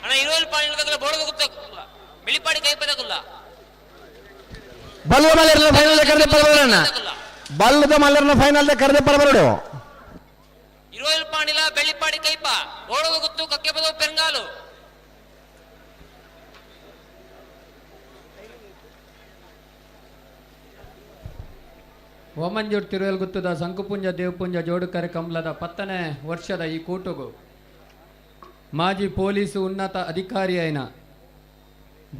ಅಣ್ಣ ಇರುವಲ್ಲಿ ಪಾಣಿಗಳ ಬೋರ್ಡ್ ಗುಪ್ತ ಬಿಳಿಪಾಡಿ ಕೈಪದಗುಲ್ಲ. ಬಲ್ಲದ ಮಲ್ಲರ್ನ ಫೈನಲ್ ಕರೆದೆ ಪರಬರಣ್ಣ. ಬಲ್ಲದ ಮಲ್ಲರ್ನ ಫೈನಲ್ ಕರೆದೆ ಪರಬರಡು. ಇರುವೈಲ್ ಪಾಣಿಲ ಬೆಳ್ಳಿಪಾಡಿ ಕೈಪ ಓಡೋದು ಗುತ್ತು ಕಕ್ಕೆ ಬದವು ಪೆಂಗಾಲು. ಓಮಂಜೂರ್ ತಿರುವೆಲ್ಗುತ್ತದ ಸಂಕುಪುಂಜ ದೇವಪುಂಜ ಜೋಡುಕರೆ ಕಂಬಳದ 10ನೇ ವರ್ಷದ ಈ ಕೂಟಗು ಮಾಜಿ ಪೊಲೀಸು ಉನ್ನತ ಅಧಿಕಾರಿ అయిన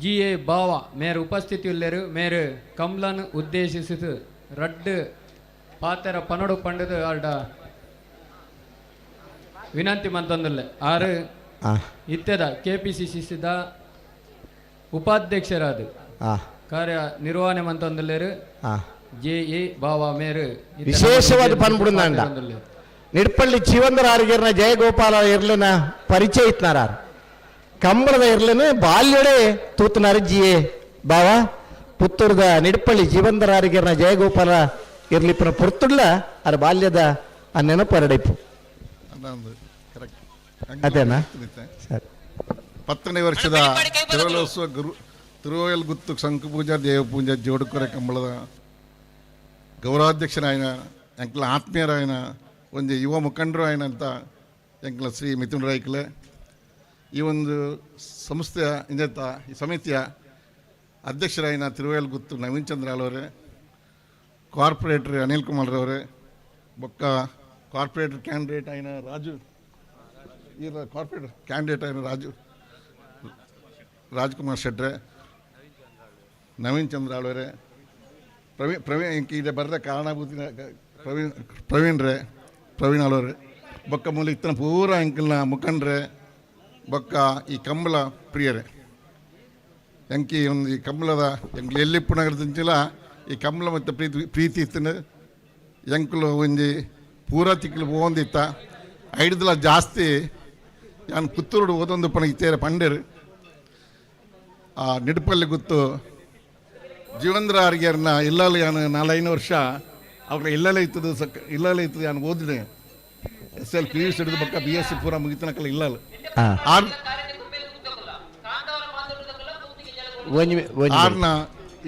ಜಿ ಎ ಬಾವ ಮೇರು ಉಪಸ್ಥಿತಿ ಉಲ್ಲೇರು. ಮೇರು ಕಂಬ್ಲನ್ ಉದ್ದೇಶಿಸಿದು ರಡ್ಡು ಪಾತೆರ ಪನಡು ಪಂಡದು ಆರ್ಡ ವಿನಂತಿ ಮಂತಂದುಲ್ಲೆ. ಆರು ಇತ್ತೆದ ಕೆ ಪಿ ಸಿ ಸಿದ ಉಪಾಧ್ಯಕ್ಷರಾದ ಕಾರ್ಯ ನಿರ್ವಹಣೆ ಮಂತಂದುಲ್ಲೇರು. ಜೆ ಎ ಬಾವ ಮೇರು ವಿಶೇಷವಾದ ಪನ್ಬಿಡುಂದಾಂಡ ನಿಡ್ಪಳ್ಳಿ ಜೀವಂದರ ಆರ್ಗಿರ್ನ ಜಯಗೋಪಾಲ ಇರ್ಲಿನ ಪರಿಚಯ ಇತ್ನಾರ. ಕಂಬಳದ ಇರ್ಲಿನ ಬಾಲ್ಯಡೆ ತೂತನಾರ ಜಿ ಎ ಬಾವ. ಪುತ್ತೂರದ ನಿಡ್ಪಳ್ಳಿ ಜೀವಂದರ ಆರ್ಗಿರ್ನ ಜಯಗೋಪಾಲ ಇರ್ಲಿಪ್ಪನ ಪುರ್ತುಡ್ಲ ಅರ ಬಾಲ್ಯದ ಆ ನೆನಪು ಅರಡೈಪು. ಅದೇನಾ ಸರಿ. 10ನೇ ವರ್ಷದ ತಿರುವಲೋತ್ಸವ ಗುರು ತಿರುವಯಲ್ ಗುತ್ತು ಶಂಕುಪೂಜಾ ದೇವಪೂಜಾ ಜೋಡುಕೊರೆ ಕಂಬಳದ ಗೌರವಾಧ್ಯಕ್ಷರಾಯನ ಎಂಕ್ಲ ಆತ್ಮೀಯರಾಯನ ಒಂದು ಯುವ ಮುಖಂಡರು ಆಯನಂತ ಎಂಕ್ಲ ಶ್ರೀ ಮಿಥುನ್ ರಾಯ್ಕಲೆ, ಈ ಒಂದು ಸಂಸ್ಥೆಯ ಇಂದೆತ್ತ ಈ ಸಮಿತಿಯ ಅಧ್ಯಕ್ಷರಾಯನ ತಿರುವಯಲ್ ಗುತ್ತು ನವೀನ್ ಚಂದ್ರ ಅವರೇ, ಕಾರ್ಪೊರೇಟರ್ ಅನಿಲ್ ಕುಮಾರ್ ರವರೇ, ಬೊಕ್ಕ ಕಾರ್ಪೊರೇಟರ್ ಕ್ಯಾಂಡಿಡೇಟ್ ಆಯ್ನ ರಾಜು, ಈ ಕಾರ್ಪೊರೇಟರ್ ಕ್ಯಾಂಡಿಡೇಟ್ ಆಯ್ನ ರಾಜು ರಾಜ್ಕುಮಾರ್ ಶೆಟ್ರೆ, ನವೀನ್ ಚಂದ್ರ ಅವರೇ, ಪ್ರವೀಣ್ ಪ್ರವೀಣ್ ಇದೆ ಬರೆದ ಕಾರಣಭೂತಿನ ಪ್ರವೀಣ್ ಪ್ರವೀಣ್ ರೇ ಪ್ರವೀಣ್ ಆಳವ್ರೆ, ಬೊಕ್ಕ ಮೂಲ ಇತ್ತನ ಪೂರ ಅಂಕಲ್ನ ಮುಖಂಡ್ರೆ, ಬೊಕ್ಕ ಈ ಕಂಬಳ ಪ್ರಿಯರೇ. ಎಂಕಿ ಒಂದು ಈ ಕಂಬಳದ ಎಂಕ್ಲು ಎಲ್ಲಿಪ್ಪು ನಗರದಿಂಚಿಲ ಈ ಕಂಬಳ ಮತ್ತು ಪ್ರೀತಿ ಪ್ರೀತಿ ಇತ್ತನ. ಎಂಕ್ಲು ಒಂಜಿ ಪೂರ ತಿಕ್ಲು ಪೋವೊಂದಿತ್ತ ಐಡ್ದಲ ಜಾಸ್ತಿ ಯಾನ್ ಪುತ್ತೂರುಡು ಓದೊಂದು ಪನ ಇತ್ತೇರೆ ಪಂಡೇರು. ಆ ನಿಡುಪಲ್ಲಿ ಗೊತ್ತು ಜೀವಂದ್ರ ಅರ್ಗ್ಯರ್ನ ಇಲ್ಲಲ್ಲಿ ಯಾನು 4-5 ವರ್ಷ ಅವ್ರ ಇಲ್ಲಲ್ಲೇ ಇತ್ತದು ಸಕ್ ಇಲ್ಲಲ್ಲೇ ಇತ್ತದು. ಯಾನು ಓದಿದೆ S L P U C ಹಿಡಿದು ಬಕ್ಕ ಬಿ ಎಸ್ ಸಿ ಪೂರ ಮುಗಿತನಕಲ್ಲ ಇಲ್ಲಲ್ಲ. ಆರ್ನ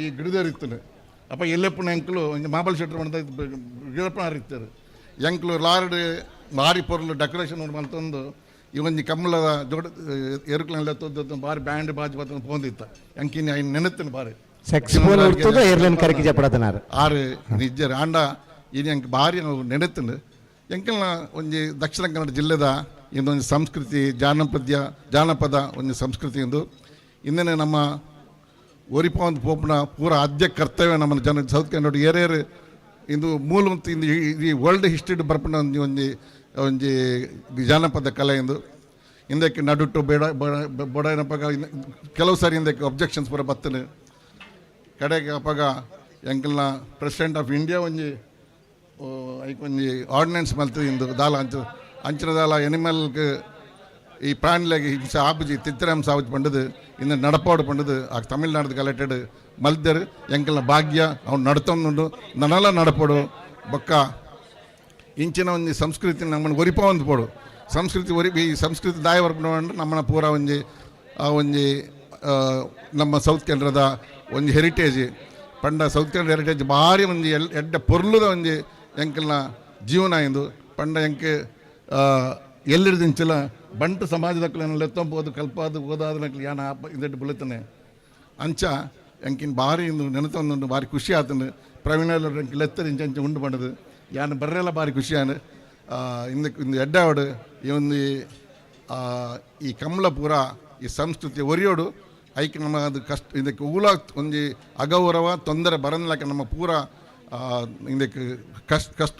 ಈ ಗಿಡದೇರು ಇತ್ತು ಅಪ್ಪ ಎಲ್ಲೆಪ್ಪನ ಎಂಕ್ಲು ಒಂಜಿ ಮಾಬಲ್ ಶೆಟ್ರ್ ಮಾಡ್ತಾ ಗಿಡಪ್ಪನಾರು ಇತ್ತಾರೆ. ಎಂಕ್ಲು ಲಾರ್ಡ್ ಭಾರಿ ಪೊರ್ಲು ಡೆಕೋರೇಷನ್ ಮಲ್ತೊಂದು ಈ ಒಂಜಿ ಕಮ್ಮಲದ ಜೋಡ ಎರುಕ್ಲೆಲ್ಲ ತೊದ್ದು ಬಾರಿ ಬ್ಯಾಂಡ್ ಬಾಜಿ ಬತ್ತೊಂದು ಪೋಂದಿತ್ತ. ಎಂಕಿನ ಐನ್ ನೆನತ್ತನ ಬಾರಿ ಸೆಕ್ಸ್ಫೋನ್ ಉರ್ತದ ಏರ್ಲೈನ್ ಕರಕಿ ಜಪಡತನಾರು. ಆರು ನಿಜ್ಜರ್ ಆಂಡ ಇನಿ ಅಂಕ್ ಭಾರಿ ನೆನೆತ್ತಂಡು. ಎಂಕಲ್ನ ಒಂಜಿ ದಕ್ಷಿಣ ಕನ್ನಡ ಜಿಲ್ಲೆದ ಇಂದೊಂಜಿ ಸಂಸ್ಕೃತಿ ಜಾನಪದ್ಯ ಜಾನಪದ ಒಂಜಿ ಸಂಸ್ಕೃತಿ ಎಂದು ಇಂದನೆ ನಮ್ಮ ಒರಿಪೊಂದು ಪೋಪುನ ಪೂರ ಆದ್ಯ ಕರ್ತವ್ಯ ನಮ್ಮ ಜನ ಸೌತ್ ಕನ್ನಡ ಏರೇರು ಇಂದು ಮೂಲ ಮತ್ತು ಇಂದು ಈ ವರ್ಲ್ಡ್ ಹಿಸ್ಟ್ರಿ ಬರ್ಪುನ ಒಂಜಿ ಒಂಜಿ ಒಂಜಿ ಜಾನಪದ ಕಲೆ ಎಂದು. ಇಂದಕ್ಕೆ ನಡುಟ್ಟು ಬೇಡ ಬೊಡನಪಗ ಕೆಲವು ಸಾರಿ ಇಂದಕ್ಕೆ ಅಬ್ಜೆಕ್ಷನ್ಸ್ ಪೂರ ಬತ್ತನೆ. ಕಡೆಗೆ ಅಪಗ ಎಂಕಲ್ನ ಪ್ರೆಸಿಡೆಂಟ್ ಆಫ್ ಇಂಡಿಯಾ ಒಂಜಿ ಐಕ್ ಒಂಜಿ ಆರ್ಡಿನೆನ್ಸ್ ಮಲ್ತು ಇಂದು ದಾಲ ಅಂಚ ಅಂಚಿನ ದಾಲ ಎನಿಮಲ್ಗೆ ಈ ಪ್ರಾಣಿಲೆಗ್ ಹಿಂಸೆ ಆಪುಜಿ ತಿತ್ತರಾಂಸ ಆಪುಜಿ ಪಂಡದು ಇಂದು ನಡಪಾಡು ಪಂಡದು ಆ ತಮಿಳ್ನಾಡು ಕಲೆಕ್ಟೆಡ್ ಮಲ್ದೆರ್. ಎಂಕಲ್ನ ಭಾಗ್ಯ ಅವ್ನು ನಡ್ತೊಂದುಂಡು ನನಲ ನಡಪಡು. ಬೊಕ್ಕ ಇಂಚಿನ ಒಂಜಿ ಸಂಸ್ಕೃತಿ ನಮ್ಮನ್ನು ಒರಿಪ ಒಂದು ಪೋಡು ಸಂಸ್ಕೃತಿ ಒರಿ ಈ ಸಂಸ್ಕೃತಿ ದಾಯ ವರ್ಪಣ ನಮ್ಮನ ಪೂರ ಒಂಜಿ ಆ ಒಂಜಿ ನಮ್ಮ ಸೌತ್ ಕೆನರಾದ ಒಂಜಿ ಹೆರಿಟೇಜ್ ಪಂಡ ಸೌತ್ ಕೆನರಾ ಹೆರಿಟೇಜ್ ಭಾರಿ ಒಂಜಿ ಎಲ್ ಎಡ್ಡೆ ಪೊರ್ಲುದ ಒಂಜಿ ಎಂಕಲ್ನ ಜೀವನ ಇಂದು. ಪಂಡ ಎಂಕ್ ಎಲ್ಲಿಡ್ದಿಂಚಿಲ ಬಂಟು ಸಮಾಜದಕ್ಲೆನ ಲೆತ್ತೊಂಬೋದು ಕಲ್ಪಾದು ಓದಾದನಕ್ಲು ಯಾನ ಇಂದೆಟ್ ಬುಲೆತನೆ. ಅಂಚ ಎಂಕಿನ ಭಾರಿ ಇಂದು ನೆನತೊಂದುಂಡು ಭಾರಿ ಖುಷಿ ಆತಂಡು. ಪ್ರವೀಣ ಎಂಕ್ ಲೆತ್ತರ್ ಇಂಚ ಅಂಚ ಉಂಡು ಪಂಡದು ಯಾನ್ ಬರ್ರೆಲ್ಲ ಭಾರಿ ಖುಷಿ ಆಂಡ್. ಇಂದು ಇಂದು ಎಡ್ಡಾವಡು ಈ ಒಂದು ಈ ಕಮಲ ಪೂರ ಈ ಸಂಸ್ಕೃತಿ ಒರಿಯೋಡು ಐಕ್ ನಮ್ಮ ಅದು ಕಷ್ಟ ಇದಕ್ಕೆ ಊಲ ಒಂಜಿ ಅಗೌರವ ತೊಂದರೆ ಬರನ್ಲಕ ನಮ್ಮ ಪೂರ ಇದಕ್ಕೆ ಕಷ್ಟ ಕಷ್ಟ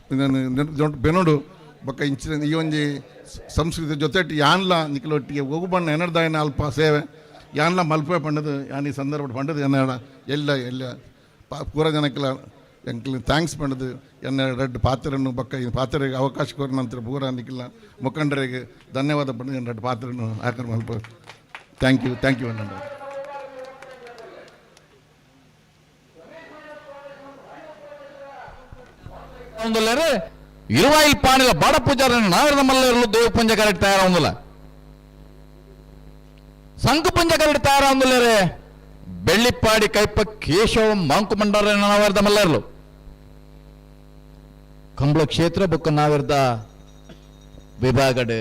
ಬೆನೋಡು. ಬೊಕ್ಕ ಇಂಚಿನ ಈ ಒಂಜಿ ಸಂಸ್ಕೃತಿ ಜೊತೆ ಯಾನ್ಲ ನಿಕ್ಲೊಟ್ಟಿಗೆ ಒಗು ಬಣ್ಣ ಎನರ್ದಾಯನ ಅಲ್ಪ ಸೇವೆ ಯಾನ್ಲ ಮಲ್ಪೆ ಪಂಡದು ಯಾನ್ ಈ ಸಂದರ್ಭ ಪಂಡದು ಎನ್ನ ಎಲ್ಲ ಎಲ್ಲ ಪೂರ ಜನಕ್ಕೆಲ್ಲ ಎಂಕ್ಲು thanks ಪಂಡದು ಎನ್ನ ರೆಡ್ ಪಾತ್ರನ್ನು ಬೊಕ್ಕ ಈ ಪಾತ್ರೆಗೆ ಅವಕಾಶ ಕೊರ ನಂತರ ಪೂರ ನಿಕ್ಲ ಮುಖಂಡರಿಗೆ ಧನ್ಯವಾದ ಪಂಡದು ಎನ್ನ ರೆಡ್ ಪಾತ್ರನ್ನು ಆಕರ್ ಮಲ್ಪ. Thank you, thank you ಅಣ್ಣ. ಇರುವಾಯಿಲ್ ಪಾಣಿಲ ಬಾಡ ಪೂಜಾರನ ನಾಗರದ ಮಲ್ಲರ್ಲು ದೇವ ಪುಂಜ ಕರೆಕ್ಟ್ ತಯಾರಾവുಂದಿಲ್ಲ. ಸಂಕು ಪುಂಜ ಕರೆಕ್ಟ್ ತಯಾರಾವುಂದಿಲ್ಲರೆ. ಬೆಳ್ಳಿಪ್ಪಾಡಿ ಕೈಪ ಕೇಶವ ಮಾಂಕು ಮಂಡಾರ ನಾವರ್ದ ಮಲ್ಲರ್ಲು ಕಂಬಳ ಕ್ಷೇತ್ರ ಬೊಕ್ಕ ನಾವಿರ್ದ ವಿಭಾಗಡ್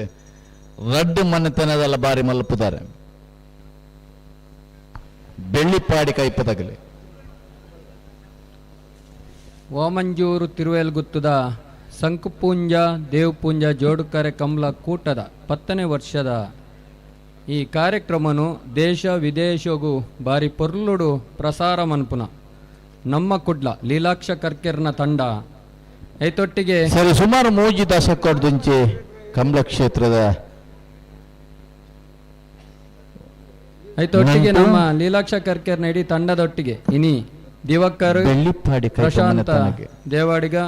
ರಡ್ಡು ಮನೆತನದಲ್ಲ ಬಾರಿ ಮಲ್ಲಪುದಾರೆ ಬೆಳ್ಳಿಪ್ಪಾಡಿ ಕೈಪದಗಲೆ. ವಾಮಂಜೂರು ತಿರುವೇಲ್ಗುತ್ತದ ಸಂಕುಪೂಂಜ ದೇವಪೂಂಜ ಜೋಡುಕರೆ ಕಮಲ ಕೂಟದ 10ನೇ ವರ್ಷದ ಈ ಕಾರ್ಯಕ್ರಮನು ದೇಶ ವಿದೇಶಗೂ ಬಾರಿ ಪೊರ್ಲುಡು ಪ್ರಸಾರ ಮನ್ಪುನ ನಮ್ಮ ಕುಡ್ಲ ಲೀಲಾಕ್ಷ ಕರ್ಕೆರ್ನ ತಂಡ ಐತೊಟ್ಟಿಗೆ ಸರಿ ಸುಮಾರು ಮೂಜಿ ದಶಕಡ್ದುಂಚೆ ಕಮಲ ಕ್ಷೇತ್ರದ ಐತೊಟ್ಟಿಗೆ ನಮ್ಮ ಲೀಲಾಕ್ಷ ಕರ್ಕೆರ್ನ ಇಡೀ ತಂಡದೊಟ್ಟಿಗೆ ಇನಿ ದಿವಕ್ಕರ್ ಬೆಳ್ಳಿಪ್ಪಾಡಿ ಪ್ರಶಾಂತ ದೇವಾಡಿಗ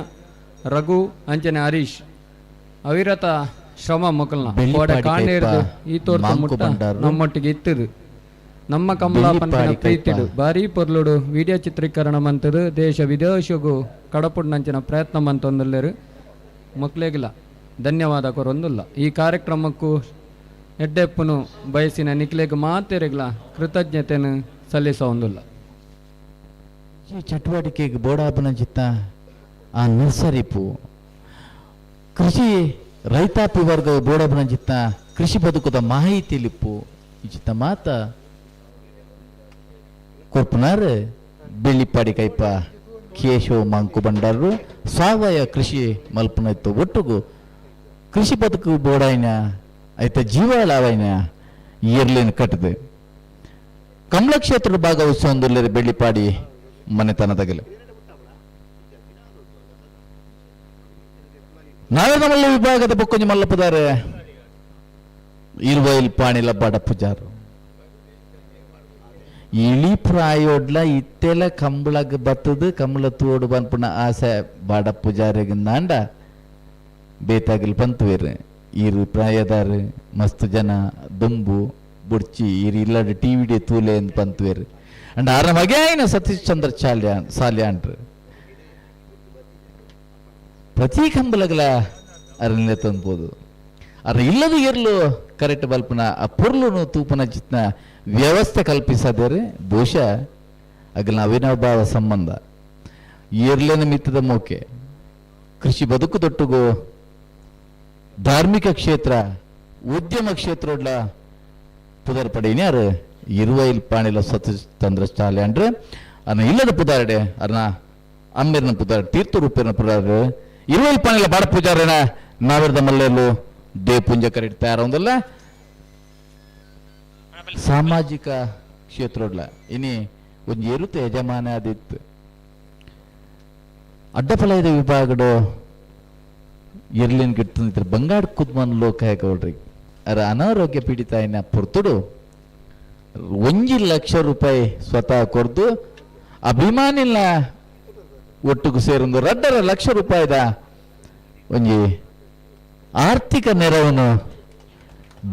ರಘು ಅಂಚನೆ ಹರೀಶ್ ಅವಿರತ ಶ್ರಮ ಮೊಕಲ್ನ ಕೋಡೆ ಕಾಣೇರ್ದು ಈ ತೋರ್ತು ಮುಟ್ಟ ನಮ್ಮೊಟ್ಟಿಗೆ ಇತ್ತದು ನಮ್ಮ ಕಮಲಾ ಪನ್ಪಿನ ಪ್ರೀತಿಡು ಭಾರಿ ಪೊರ್ಲುಡು ವಿಡಿಯೋ ಚಿತ್ರೀಕರಣ ಮಂತದು ದೇಶ ವಿದೇಶಗೂ ಕಡಪುಡ್ನಂಚಿನ ಪ್ರಯತ್ನ ಮಂತೊಂದುಲ್ಲೆರು ಮೊಕ್ಲೆಗಿಲ್ಲ ಧನ್ಯವಾದ ಕೊರೊಂದುಲ್ಲ. ಈ ಕಾರ್ಯಕ್ರಮಕ್ಕೂ ಎಡ್ಡೆಪ್ಪುನು ಬಯಸಿನ ನಿಕ್ಲೆಗ್ ಮಾತೆರೆಗ್ಲ ಕೃತಜ್ಞತೆಯನ್ನು ಸಲ್ಲಿಸೊಂದುಲ್ಲ. ಚಟುವಟಿಕೆಗೆ ಬೋಡಾಪನ ಚಿತ್ತ ಆ ನರ್ಸರಿಪು ಕೃಷಿ ರೈತಾಪಿ ವರ್ಗ ಬೋಡಾಪನ ಚಿತ್ತ ಕೃಷಿ ಬದುಕುದ ಮಾಹಿತಿ ಲಿಪ್ಪು ಈ ಚಿತ್ತ ಮಾತ ಕೊರ್ಪುನಾರ್ ಬೆಳ್ಳಿಪ್ಪಾಡಿ ಕೈಪ ಕೇಶವ ಮಾಂಕು ಬಂಡಾರರು ಸಾವಯವ ಕೃಷಿ ಮಲ್ಪನ ಇತ್ತು ಒಟ್ಟುಗು ಕೃಷಿ ಬದುಕು ಬೋಡಾಯಿನ ಐತ ಜೀವಲಾವೈನ ಇರ್ಲೇನು ಕಟ್ಟದೆ ಕಮಲ ಕ್ಷೇತ್ರದ ಭಾಗವಹಿಸುವಂದುಲ್ಲರೆ ಬೆಳ್ಳಿಪಾಡಿ ಮನೆತನದಗಲೆ. ನಾವೇನಮಲ್ಲ ವಿಭಾಗದ ಬೊಕ್ಕೊಂಜಿ ಮಲ್ಲಪುದಾರೆ ಇರುವೈಲ್ ಪಾಣಿಲ ಬಡ ಪೂಜಾರು ಇಳಿ ಪ್ರಾಯೋಡ್ಲ ಇತ್ತೆಲ ಕಂಬಳಗ್ ಬತ್ತದು ಕಂಬಳ ತೋಡು ಬನ್ಪುನ ಆಸೆ ಬಾಡ ಪೂಜಾರಿಗೆ ನಾಂಡ ಬೇತಾಗಿಲ್ ಪಂತುವೇರು ಇರು ಪ್ರಾಯದಾರು ಮಸ್ತ್ ಜನ ದುಂಬು ಬುಡ್ಚಿ ಇರು ಇಲ್ಲಡ ಟಿ ವಿ ಡಿ ತೂಲೆ ಅಂತ ಪಂತುವೇರು ಅಂಡ್ ಆರ ಮಗೆಯಾಯಿನ ಸತೀಶ್ ಚಂದ್ರ ಚಾಲ್ಯಾ ಸಾಲ್ಯಾಂಡ್ರು ಪ್ರತಿ ಕಂಬಲಗಲ ಅರಣ್ಯ ತಂದ್ಬೋದು ಅರ ಇಲ್ಲದ ಇರ್ಲು ಕರೆಕ್ಟ್ ಬಲ್ಪನ ಆ ಪೊರ್ಲುನು ತೂಪನ ಚಿತ್ನ ವ್ಯವಸ್ಥೆ ಕಲ್ಪಿಸದರೆ ಬಹುಶಃ ಅಗಲ ಅವಿನಾಭಾವ ಸಂಬಂಧ ಇರ್ಲೇನ ಮಿತ್ತದ ಮೋಕೆ ಕೃಷಿ ಬದುಕು ದೊಟ್ಟುಗು ಧಾರ್ಮಿಕ ಕ್ಷೇತ್ರ ಉದ್ಯಮ ಕ್ಷೇತ್ರ ಪುದರ್ ಪಡೆಯಿನಾರು ಇರುವೈಲ್ ಪಾಣಿಲ ಸತೀಶ್ ಚಂದ್ರ ಚಾಲ್ಯಾಂಡ್ರು ಅನ್ನ ಇಲ್ಲದ ಪುದಾರಡೆ ಅರ್ನ ಅಮ್ಮೇರ್ನ ಪುದಾರ ತೀರ್ಥ ರೂಪೇರ್ನ ಪುದಾರ ಇರುವೈಲ್ ಪಾಣಿಲ ಬಾಡ ಪೂಜಾರನ ನಾವಿರ್ದ ಮಲ್ಲೆಲ್ಲು ದೇಪುಂಜ ಕರೆಕ್ಟ್ ತಯಾರೊಂದಲ್ಲ ಸಾಮಾಜಿಕ ಕ್ಷೇತ್ರಡ್ಲ ಇನಿ ಒಂಜಿ ಎರುತ ಯಜಮಾನ ಆದಿತ್ತು ಅಡ್ಡಫಲಯದ ವಿಭಾಗಡು ಎರ್ಲಿನ್ ಗಿಡ್ತಂದಿದ್ರು ಬಂಗಾಡ್ ಕುದ್ಮನ್ ಲೋಕ ಗೌಡ್ರಿ ಅರ ಅನಾರೋಗ್ಯ ಪೀಡಿತ ಏನ ಪೊರ್ತುಡು 1 ಲಕ್ಷ ರೂಪಾಯಿ ಸ್ವತಃ ಕೊರ್ದು ಅಭಿಮಾನಿಲ್ಲ ಒಟ್ಟುಗು ಸೇರೊಂದು 2.5 ಲಕ್ಷ ರೂಪಾಯಿದ ಒಂಜಿ ಆರ್ಥಿಕ ನೆರವನ್ನು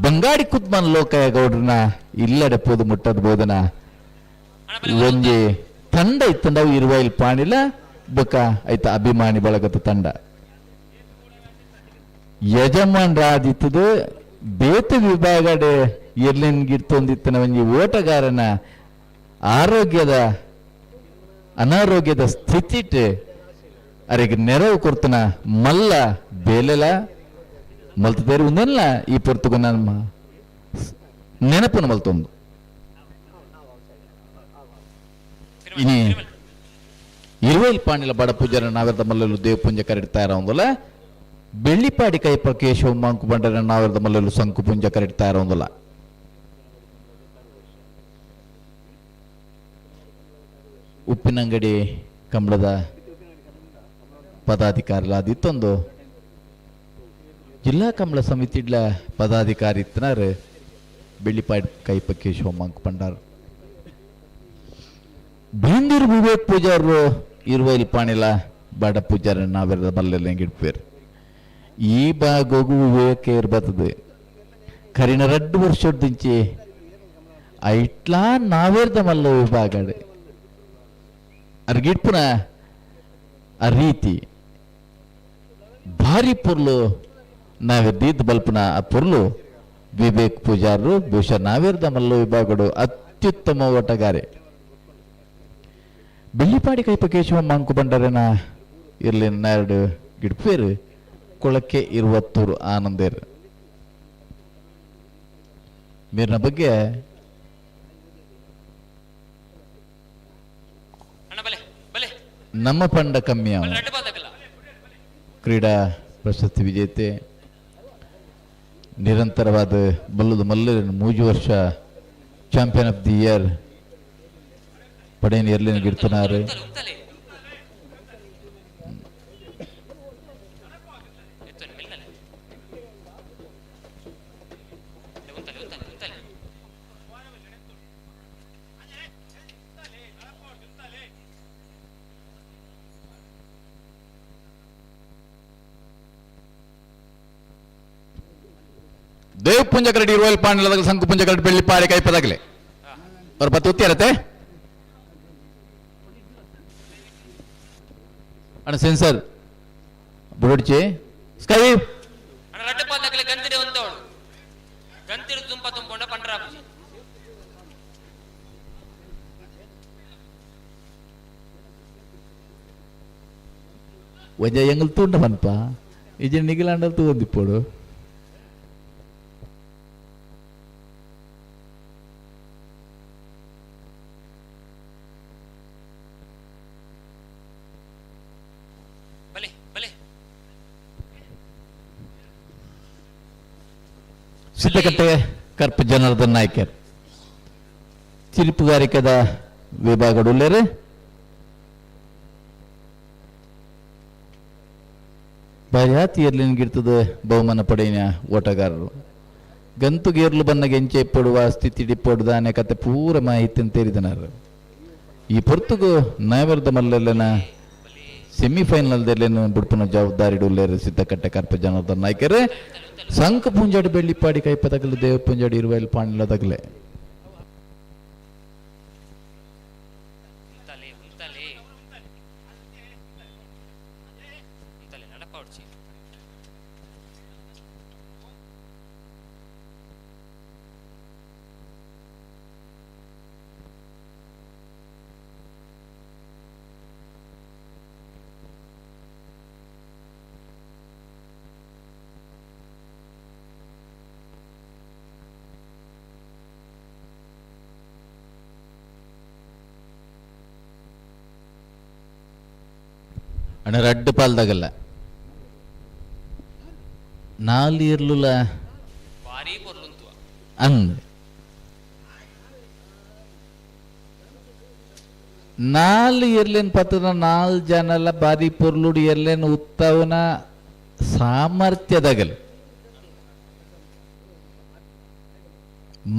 ಬಂಗಾಡಿ ಕುದ್ಮನ್ ಲೋಕಯ್ಯ ಗೌಡ್ರನ ಇಲ್ಲಡೆ ಪೋದು ಮುಟ್ಟದ ಬೋಧನ ಒಂಜಿ ತಂಡ ಇತ್ತಂಡವು ಇರುವೈಲ್ ಪಾಣಿಲ ಬೊಕ ಐತ ಅಭಿಮಾನಿ ಬಳಗದ ತಂಡ ಯಜಮಾನ್ರಾದಿತ್ತದು ಬೇತ ವಿಭಾಗಡೆ ಎರ್ಲಿನ್ ಗಿರ್ತೊಂದಿತ್ತನ ಒಂಜಿ ಓಟಗಾರನ ಆರೋಗ್ಯದ ಅನಾರೋಗ್ಯದ ಸ್ಥಿತಿಟ್ ಅರೆಗೆ ನೆರವು ಕೊರ್ತನ ಮಲ್ಲ ಬೇಲೆಲ ಮಲ್ತದೇರು ಒಂದೆಲ್ಲ ಈ ಪೊರ್ತುಗು ನಮ್ಮ ನೆನಪುನ ಮಲ್ತೊಂದು ಇನಿ ಇರುವೈಲ್ ಪಾಣಿಲ ಬಡ ಪೂಜಾರ ನಾವೆರ್ದ ಮಲ್ಲಲು ದೇವಪುಂಜ ಕರೆಡ್ತಾ ಇರೋಂದಲ್ಲ ಬೆಳ್ಳಿಪಾಡಿ ಕೈಪ ಕೇಶವ ಮಾಂಕು ಬಂಡರ ನಾವೆರ್ದ ಮಲ್ಲಲು ಸಂಕು ಪುಂಜ ಕರೆಡ್ತಾ ಇರೋಂದಲ್ಲ. ಉಪ್ಪಿನಂಗಡಿ ಕಂಬಳದ ಪದಾಧಿಕಾರಿಲಾದಿತ್ತೊಂದು ಜಿಲ್ಲಾ ಕಂಬಳ ಸಮಿತಿಡ್ಲ ಪದಾಧಿಕಾರಿ ಇತ್ತನಾರು ಬೆಳ್ಳಿಪಾಡಿ ಕೈಪ ಕೇಶವ ಮಾಂಕು ಬಂಡಾರ ಬೇಂದೂರು ವಿವೇಕ್ ಪೂಜಾರರು ಇರುವೈಲ್ ಪಾಣಿಲ ಬಡ ಪೂಜಾರ ನಾವೆಲ್ಲ ಬಲ್ಲೆಲ್ಲ ಹೆಂಗಿಡ್ಪೇರು ಈ ಭಾಗಗೂ ವಿವೇಕ ಇರ್ಬರ್ತದೆ ಕರಿನ 2 ವರ್ಷದಿಂಚಿ ಐಟ್ಲಾ ನಾವೇರ್ದ ಮಲ್ಲ ವಿಭಾಗಡೆ ಅರ್ಗಿಡ್ಪುನ ಆ ರೀತಿ ಭಾರಿ ಪೊರ್ಲು ನಾವೆರ್ದೀದ್ ಬಲ್ಪುನ ಆ ಪೊರ್ಲು ವಿವೇಕ್ ಪೂಜಾರರು ಬಹುಶಃ ನಾವೇರ್ದ ಮಲ್ಲ ವಿಭಾಗಡು ಅತ್ಯುತ್ತಮ ಓಟಗಾರೆ. ಬೆಳ್ಳಿಪಾಡಿ ಕೈಪ ಕೇಶವ ಮಾಂಕು ಬಂಡರನ ಇರ್ಲಿನ ನಾರಡು ಗಿಡ್ಪೇರು ಕೊಳಕ್ಕೆ ಇರುವತ್ತೂರು ಆನಂದೇರು ಮೀರಿನ ಬಗ್ಗೆ ನಮ್ಮ ಪಂಡ ಕಮ್ಮಿ ಕ್ರೀಡಾ ಪ್ರಶಸ್ತಿ ವಿಜೇತೆ ನಿರಂತರವಾದ ಬಲ್ಲದ ಮಲ್ಲರಿನ ಮೂಜು ವರ್ಷ ಚಾಂಪಿಯನ್ ಆಫ್ the year ಪಡೆಯನ್ ಎರ್ಲಿನ ಗಿಡ್ತನಾರು. ದೇವ್ ಪುಂಜ ಕರಡಿ ಇರುವಲ್ ಪಾಂಡಲದಾಗ ಸಂಕು ಪುಂಜ ಕರಡಿ ಬೆಳ್ಳಿ ಪಾಡಿ ಕೈಪದಾಗಲೆ ಅವ್ರ ಬತ್ತು ಉತ್ತಿರತ್ತೆ ಅಣ್ಣ ಸೆನ್ಸರ್ ಬುಡೋಡ್ಚಿ ಸ್ಕೈ. ಅಣ್ಣ ರಡ್ಡು ಪಾದಕಲೆ ಗಂತಿಡೆ ಒಂದವಳು ಗಂತಿಡು ತುಂಪ ತುಂಬೋಂಡ ಪಂಡ್ರಾಪುಜಿ. ಒಂಜ ಎಂಗಲ್ ತೂಂಡ ಪನ್ಪ ಇಜ ನಿಗಿಲಾಂಡಲ್ ತೂಂದಿಪ್ಪೋಡು. ಬಲೆ ಬಲೆ. ಸಿದ್ಧಕಟ್ಟೆ ಕರ್ಪ ಜನಾರ್ದನ್ ನಾಯ್ಕರ್ ಚಿಲಿಪುಗಾರಿಕೆದ ವಿಭಾಗಡುಲ್ಲೇರು. ಬರ್ಯಾತಿ ಎರ್ಲಿನ ಬಹುಮಾನ ಪಡೆಯಿನ ಓಟಗಾರರು ಗಂತು ಗೇರ್ಲು ಬನ್ನ ಗೆಂಚೆ ಪಡುವ ಸ್ಥಿತಿ ಡಿಪ್ಪೊಡು ದಾನೆ ಕತೆ ಪೂರ ಮಾಹಿತಿ ತೇರಿದನಾರು. ಈ ಪೊರ್ತುಗು ನಾಯವರ್ದ ಮಲ್ಲೆಲ್ಲನ ಸೆಮಿಫೈನಲ್ ದೆಲ್ಲೆನ ಬುಡ್ಪುನ ಜವಾಬ್ದಾರಿ ಉಲ್ಲೇರು ಸಿದ್ಧಕಟ್ಟೆ ಕರ್ಪ ಜನಾರ್ದನ್ ನಾಯ್ಕರ್. ಸಂಕ ಪುಂಜಾಡಿ ಬೆಳ್ಳಿಪಾಡಿ ಕೈಪ ತಗಲು ದೇವ ಪುಂಜಾಡಿ ಇರುವೈಲ್ ಪಾಂಡ್ಲ ತಗಲೆ. ಉಂತಲೆ ಉಂತಲೆ ಉಂತಲೆ ನಡಪಾಡ್ಚಿ. ಅಣ್ಣ ರಡ್ಡು ಪಾಲ್ದಾಗಲ್ಲ ನಾಲ್ ಇರ್ಲುಲ ಭಾರಿ ಪೊರ್ಲುಂತುವ ಅಂದ್ ನಾಲ್ ಎರ್ಲೇನ್ ಪತ್ತದ ನಾಲ್ ಜನಲ ಬಾರಿ ಪೊರ್ಲುಡು ಎರ್ಲೇನ್ ಉತ್ತವನ ಸಾಮರ್ಥ್ಯದಾಗಲ್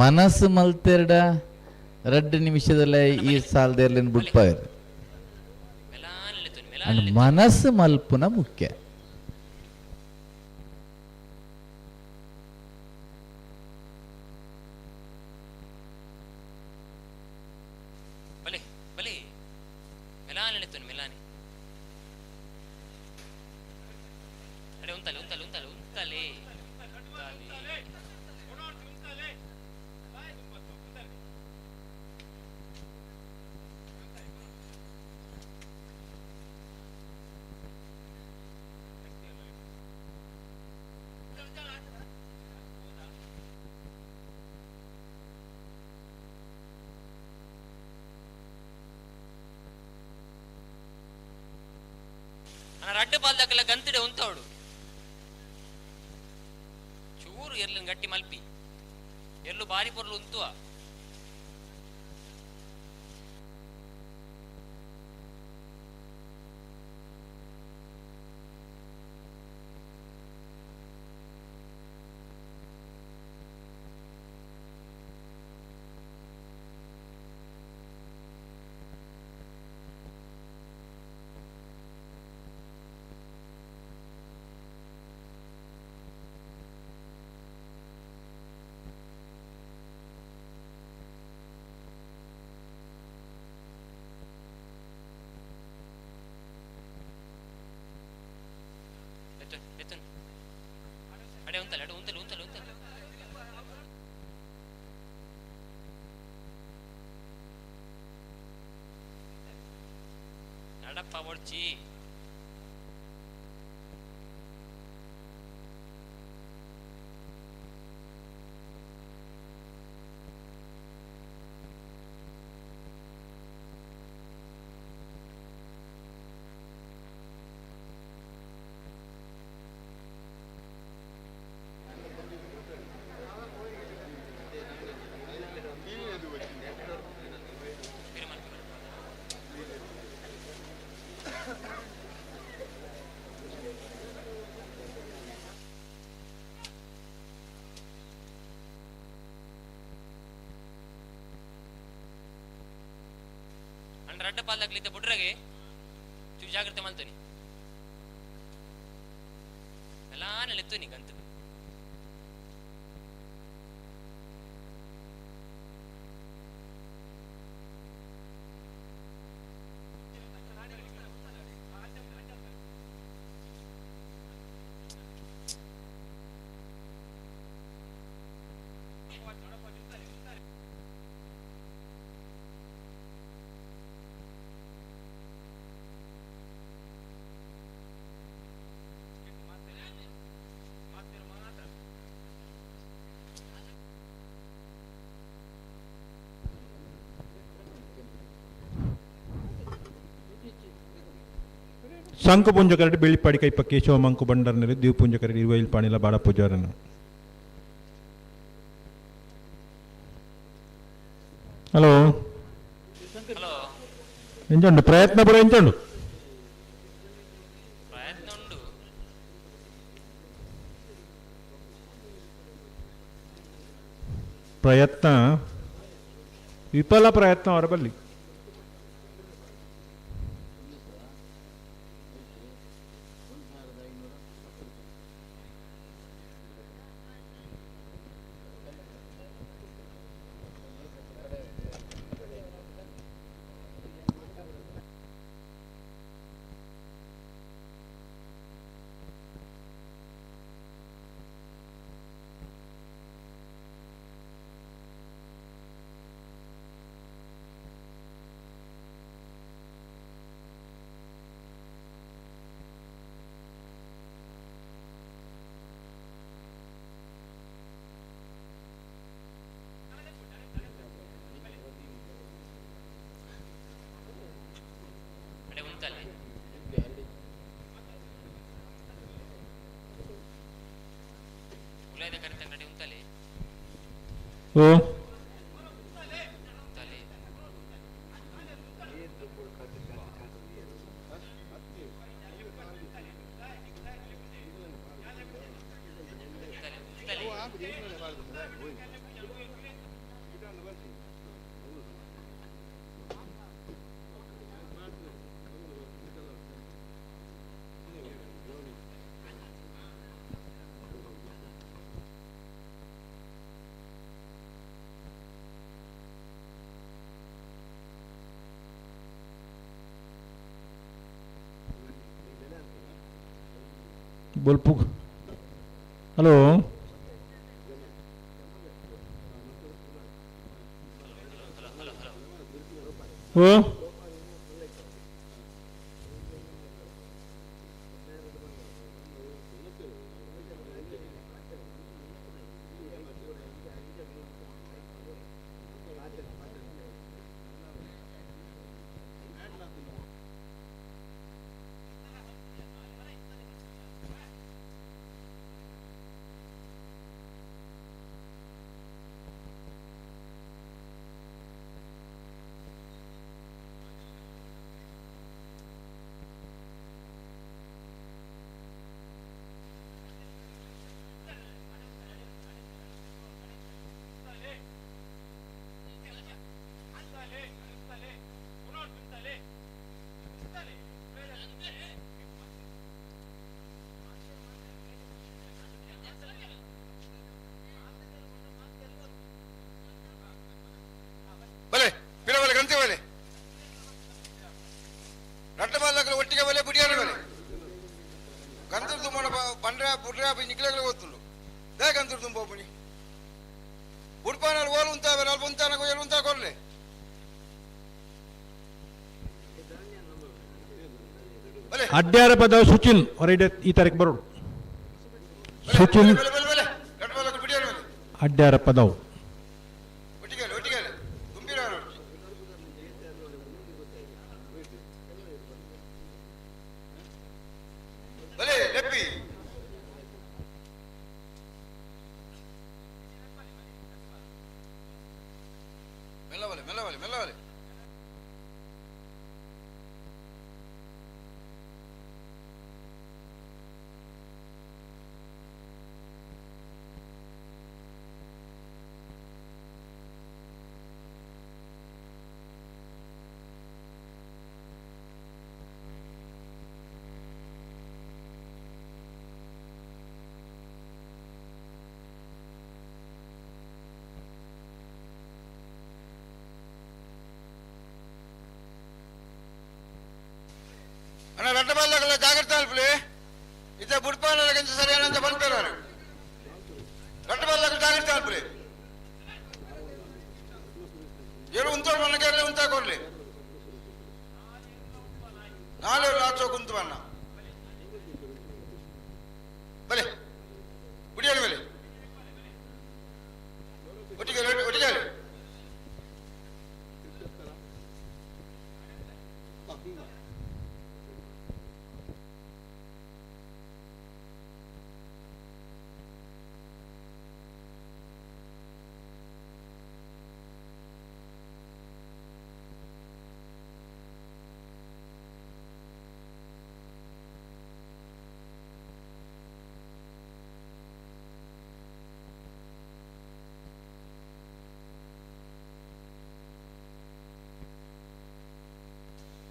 ಮನಸ್ಸು ಮಲ್ತೆರಡ ರಡ್ಡು ನಿಮಿಷದಲ್ಲೇ ಈ ಸಾಲದ ಎರ್ಲೇನ್ ಬುಡ್ಪಾಯರು. ಅಂಡ್ ಮನಸ್ಸು ಮಲ್ಪುನ ಮುಖ್ಯ. ಬಲೆ ಬಲೆ ಮೆಲಾನೆ ಎತ್ತುನು ಮೆಲಾನೆ. ಅಡೆ ಉಂತಲೆ ಉಂತಲೆ ಉಂತಲೆ ಉಂತಲೆ ಉಂತಲೆ. ಅಣ್ಣ ರಡ್ಡು ಪಾಲ್ದಕ್ಕೆಲ್ಲ ಗಂತಿಡೆ ಉಂತವಡು ಚೂರು ಎರ್ಲಿನ ಗಟ್ಟಿ ಮಲ್ಪಿ ಎಲ್ಲು ಬಾರಿ ಪೊರ್ಲು ಉಂತುವ. ಎತ್ತುನ್ ಎತ್ತುನ್ ಅಡೆ ಉಂತಲೆ ಅಡೆ ಉಂತಲೆ ಉಂತಲೆ ಉಂತಲೆ. ನಡಪ್ಪ ಒಡ್ಚಿ. ರಡ್ಡ ಪಾಲ್ದಾಗ್ಲಿದ್ದ ಬುಡ್ರಗೆ ಚೂರು ಜಾಗ್ರತೆ ಮಾಡ್ತೀನಿ ಎಲ್ಲ ನೀ ಗಂತು. ಶಂಕುಪುಂಜ ಕರಡಿ ಬೆಳ್ಳಿಪಾಡಿ ಕೈಪ ಕೇಶವ ಮಂಕು ಬಂಡರ್ನಲ್ಲಿ ದೇವಪುಂಜ ಕರಡಿ ಇರುವೈಲ್ ಪಾಣಿಲ ಬಾಡ ಪೂಜಾರನು. ಹಲೋ ಹಲೋ ಎಂಚುಂಡು ಪ್ರಯತ್ನ ಪೂರ ಎಂಚುಂಡು? ಪ್ರಯತ್ನ ಉಂಡು. ಪ್ರಯತ್ನ ವಿಫಲ ಪ್ರಯತ್ನ ಹೊರಬಲ್ಲಿ. ಓ ಬೊಲ್ಪು. ಹಲೋ ಓ ಅಡ್ಯಾರ ಪದವು ಸುಚಿನ್ ಹೊರಗೆ ಈ ತಾರೀಕು ಬರೋಡು. ಸುಚಿನ್ ಅಡ್ಯಾರ ಪದವು. ಅಣ್ಣ ರಡ್ಡ ಬಲ್ಲಗಲ್ಲ ಜಾಗ್ರತೆ ಅಲ್ಪಲಿ ಇತ್ತೆ ಬುಡ್ಪಾನಲಗಂಚ ಸರಿಯಾನಂತ ಪನ್ಪೇರಾರು. ರಡ್ಡ ಬಲ್ಲಗ ಜಾಗ್ರತೆ ಅಲ್ಪಲಿ ಏಳು ಉಂತೋಡು ಮಣ್ಣಗೆ ಉಂತಾ ಕೊಡ್ಲಿ ನಾಳೆ ಆಚೋ ಕುಂತು ಅಣ್ಣ ಬಲೆ ಬಿಡಿಯಲು ಬಲೆ ಒಟ್ಟಿಗೆ ಒಟ್ಟಿಗೆ.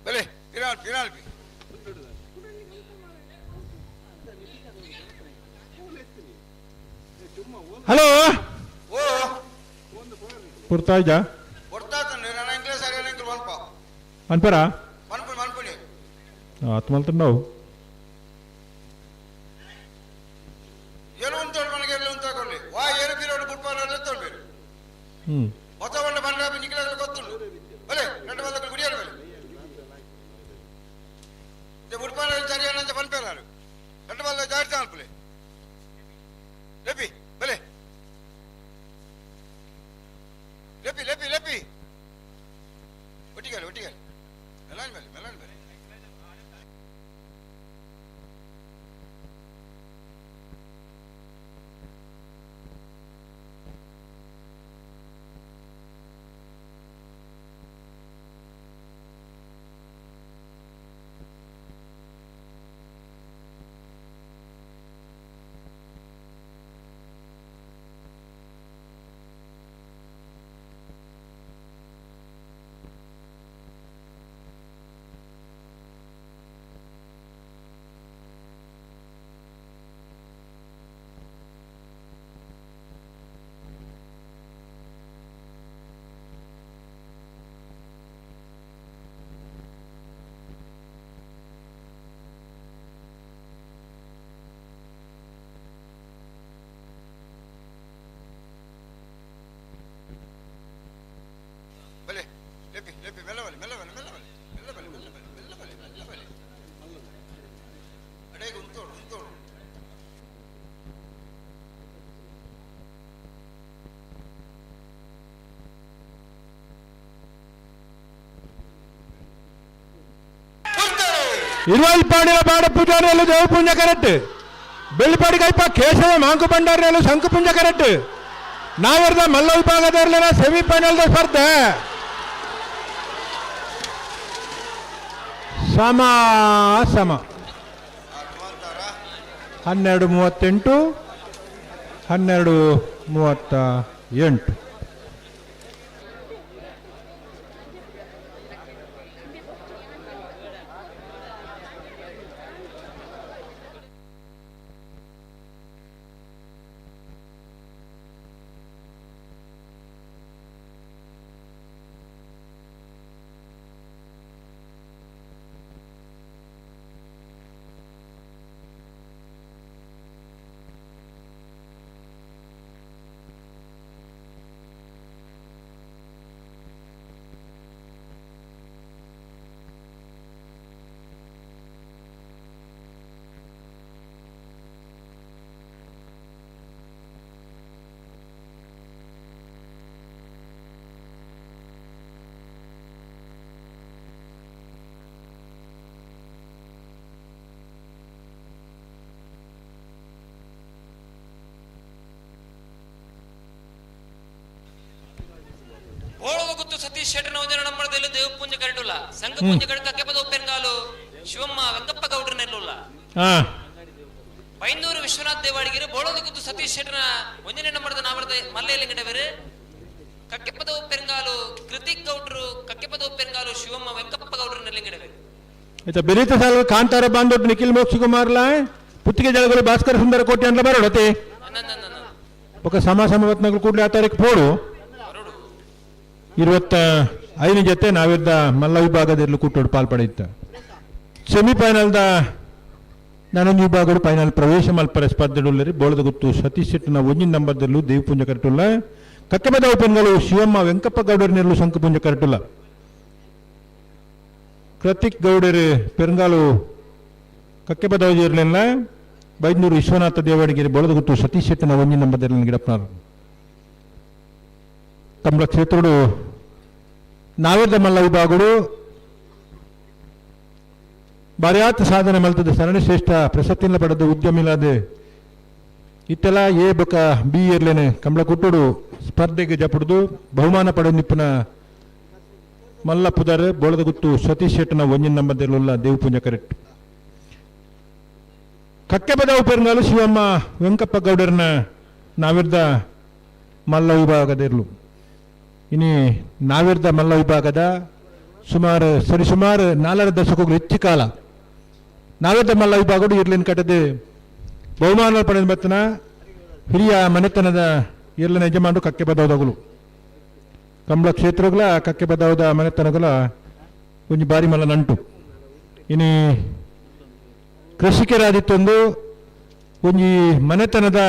ಬಲೆ ಪಿರಾಲ್ ಪಿರಾಲ್ ಪಿ ಹಲೋ ಓ ಪುರ್ತಾಯ್ಜಾ ಕೊಡ್ತಾತಂడి ನನ್ನ ಇಂಗ್ಲೀಷ್ ಸರಿಯಾನ ಇಂಗ್ಲೀಷ್ ಮನ್ಪ ಅನ್ಪರ ಮನ್ಪುಣಿ ಮನ್ಪುಣಿ ಆತ್ಮಲ್ತಂಡವು. ಏನು ಉಂತೋಡು ಮನೆಗೆ ಎಲ್ಲಿ ಉಂತಾ ಕೊಡ್ಲಿ ವಾ ಏನು ಪಿರೋಡು ಬುಡ್ಪಾನ ತೋಡ್ಬೇರು ಮೊತ್ತವಣ್ಣ ಬಂಡ ನಿಖಿಲ ಗೊತ್ತುಂಡು ಬಲೆ రెండు వందల గుడియారు బಲೆ ಉಡ್ಪಾನ ಸರಿಯಾನಂತ ಪನ್ಪೇರಾರು. రెండు వందల జాగ్రత్త అల్పులే ಲೇಪಿ ಬಲೆ ಲೇಪಿ ಲೇಪಿ ಲೇಪಿ ಒಟ್ಟಿಗೆ ಒಟ್ಟಿಗೆ ಮೆಲಾನ್ ಮೇಲೆ ಮೆಲಾನ್ ಮೇಲೆ. ಬಲೆ ಲೇಪಿ ಲೇಪಿ ಮೆಲ್ಲವಲೆ ಮೆಲ್ಲವಲೆ ಮೆಲ್ಲವಲೆ ಮೆಲ್ಲವಲೆ ಮೆಲ್ಲವಲೆ ಮೆಲ್ಲವಲೆ ಮೆಲ್ಲವಲೆ ಅಡೇಗೆ ಉಂತೋಡು ಉಂತೋಡು. ಇರುವಲ್ ಪಾಡಿನ ಬಾಡ ಪೂಜಾರಿಯಲ್ಲೂ ದೇವಪುಂಜ correct. Bellipadi ಕೈಪ Keshava Monk ಭಂಡಾರಿಯಲ್ಲೂ ಶಂಕುಪುಂಜ correct. ನಾವರ್ದ ಮಲ್ಲ ವಿಭಾಗದವರ್ಲೆನ ಸೆಮಿಫೈನಲ್ ಸ್ಪರ್ಧೆ ಸಮ ಸಮ 12:38 12:38. ಸತೀಶ್ ಶೆಟ್ಟರ್ ಒಂಜನ ನಂಬರ್ದಲ್ಲಿ ದೇವಪುಂಜ ಕರಡುಲ್ಲ. ಸಂಘ ಪುಂಜ ಕಡೆ ಕಕ್ಕೆಪದ ಉಪ್ಪೆಂಗಾಲು ಶಿವಮ್ಮ ವೆಂಕಪ್ಪ ಗೌಡ್ರ ನೆಲ್ಲುಲ್ಲ. ಬೈಂದೂರು ವಿಶ್ವನಾಥ್ ದೇವಾಡಿಗೆರೆ ಬೋಳದಗುತ್ತು ಸತೀಶ್ ಶೆಟ್ಟರ್ನ ಒಂಜನೇ ನಂಬರ್ದ ನಾವರದ ಮಲ್ಲೆಲಿಂಗಡವರು ಕಕ್ಕೆಪದ ಉಪ್ಪೆಂಗಾಲು ಕೃತಿಕ್ ಗೌಡ್ರು ಕಕ್ಕೆಪದ ಉಪ್ಪೆಂಗಾಲು ಶಿವಮ್ಮ ವೆಂಕಪ್ಪ ಗೌಡ್ರ ನೆಲ್ಲಿಂಗಡವರು. ಆಯ್ತಾ ಬೆರೀತ ಸಾಲು ಕಾಂತಾರ ಬಾಂದೊಟ್ಟು ನಿಖಿಲ್ ಮೋಕ್ಷಕುಮಾರ್ಲ ಪುತ್ತಿಗೆ ಜಳಗಳು ಭಾಸ್ಕರ ಸುಂದರ ಕೋಟಿ ಅಂಡ್ಲ ಬರೋಡತೆ ఒక ಸಮ ಸಮವತ್ನಗಳು ಕೂಡಲೇ ಆ ತಾರೀಕು ಪೋಡು 25 ಜೊತೆ ನಾವಿದ್ದ ಮಲ್ಲ ವಿಭಾಗದಲ್ಲಿ ಕೂಟೋಡು ಪಾಲ್ಪಡೆಯಿತ್ತ ಸೆಮಿಫೈನಲ್ದ ನಾನೊಂದು ವಿಭಾಗಡು ಫೈನಲ್ ಪ್ರವೇಶ ಮಲ್ಪರ ಸ್ಪರ್ಧೆಡುಲ್ಲರಿ ಬೋಳದಗುತ್ತು ಸತೀಶ್ ಶೆಟ್ಟಿನ ಒಂಜಿನ ನಂಬರ್ದಲ್ಲೂ ದೇವಪುಂಜ ಕರಟುಲ್ಲ ಕಕ್ಕಬದ ಓಪನ್ಗಳು ಶಿವಮ್ಮ ವೆಂಕಪ್ಪ ಗೌಡರಿನೆಲ್ಲೂ ಶಂಕುಪುಂಜ ಕರಟುಲ್ಲ ಕೃತಿಕ್ ಗೌಡರು ಪೆರಂಗಾಲು ಕಕ್ಕೆಬದವಜಿರ್ಲೆಲ್ಲ ಬೈದನೂರು ವಿಶ್ವನಾಥ ದೇವಡಿಗೆರೆ ಬೋಳದಗುತ್ತು ಸತೀಶ್ ಶೆಟ್ಟಿನ ಒಂಜಿನ ನಂಬರ್ದಲ್ಲಿ ಗಿಡಪ್ಪನಾರು ತಮ್ಮ ಕ್ಷೇತ್ರಡು ನಾವೇದ ಮಲ್ಲ ವಿಭಾಗಡು ಬಾರ್ಯಾತ ಸಾಧನೆ ಮಲ್ತದ ಸರಣಿ ಶ್ರೇಷ್ಠ ಪ್ರಶಸ್ತಿನ ಪಡೆದ ಉದ್ಯಮಿಲಾದ ಇತ್ತೆಲ್ಲ ಎ ಬೊಕ ಬಿ ಇರ್ಲೇನೆ ಕಂಬಳ ಕುಟ್ಟುಡು ಸ್ಪರ್ಧೆಗೆ ಜಪುಡುದು ಬಹುಮಾನ ಪಡೆದ ನಿಪ್ಪುನ ಮಲ್ಲ ಪುದರ್ ಬೋಳದಗುತ್ತು ಸತೀಶ್ ಶೆಟ್ಟನ ಒಂಜಿನ ನಂಬರ್ದಲ್ಲುಲ್ಲ ದೇವಪೂಂಜ ಕರೆಕ್ಟ್ ಕಕ್ಕೆಬದ ಉಪೆರ್ನಾಲು ಶಿವಮ್ಮ ವೆಂಕಪ್ಪ ಗೌಡರನ ನಾವಿರ್ದ ಮಲ್ಲ ವಿಭಾಗದಿರ್ಲು ಇನಿ ನಾವಿರ್ದ ಮಲ್ಲ ವಿಭಾಗದ ಸುಮಾರು ಸರಿಸುಮಾರು 4.5 ದಶಕಗಳು ಹೆಚ್ಚು ಕಾಲ ನಾವಿರ್ದ ಮಲ್ಲ ವಿಭಾಗಡು ಇರ್ಲಿನ ಕಟ್ಟದೆ ಬಹುಮಾನ ಪಡೆದ ಬತ್ತನ ಹಿರಿಯ ಮನೆತನದ ಇರ್ಲಿನ ಯಜಮಾನರು ಕಕ್ಕೆ ಬದವದಗಳು ಕಂಬಳ ಕ್ಷೇತ್ರಗಳ ಕಕ್ಕೆ ಬದವದ ಮನೆತನಗಳ ಒಂಜಿ ಬಾರಿ ಮಲ್ಲ ನಂಟು. ಇನಿ ಕೃಷಿಕರಾದಿತ್ತೊಂದು ಒಂಜಿ ಮನೆತನದ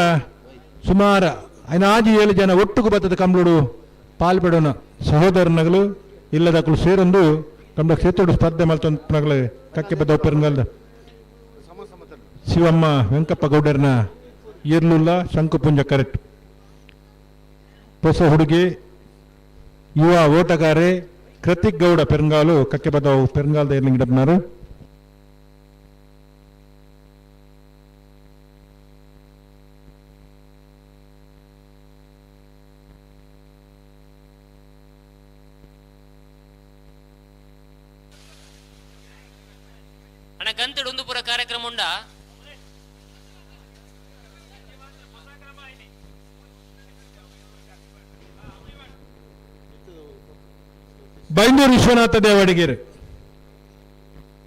ಸುಮಾರು 5-7 ಜನ ಒಟ್ಟುಗು ಬತ್ತದ ಕಂಬಳೋಡು ಪಾಲ್ಪಡೋಣ ಸಹೋದರನಗಲು ಇಲ್ಲದಕ್ಕಲು ಸೇರೊಂದು ಕಂಬಳ ಕ್ಷೇತ್ರೋಡು ಸ್ಪರ್ಧೆ ಮಲ್ತೊಂದು ಕಕ್ಕೆ ಬದ್ದ ಪೆರಂಗಲ್ದ ಶಿವಮ್ಮ ವೆಂಕಪ್ಪ ಗೌಡರ್ನ ಏರ್ಲುಲ್ಲ ಶಂಕುಪುಂಜ ಕರೆಕ್ಟ್ ಹೊಸ ಹುಡುಗಿ ಯುವ ಓಟಗಾರೆ ಕೃತಿಕ್ ಗೌಡ ಪೆರಂಗಾಲು ಕಕ್ಕೆ ಬದವು ಪೆರಂಗಾಲ್ದ ಏರ್ಲಿಂಗ್ ಅಣ್ಣ ಗಂತಡು ಒಂದು ಪೂರ ಕಾರ್ಯಕ್ರಮ ಉಂಡಾ? ಬೈಂದೂರು ವಿಶ್ವನಾಥ ದೇವಡಿಗೆರೆ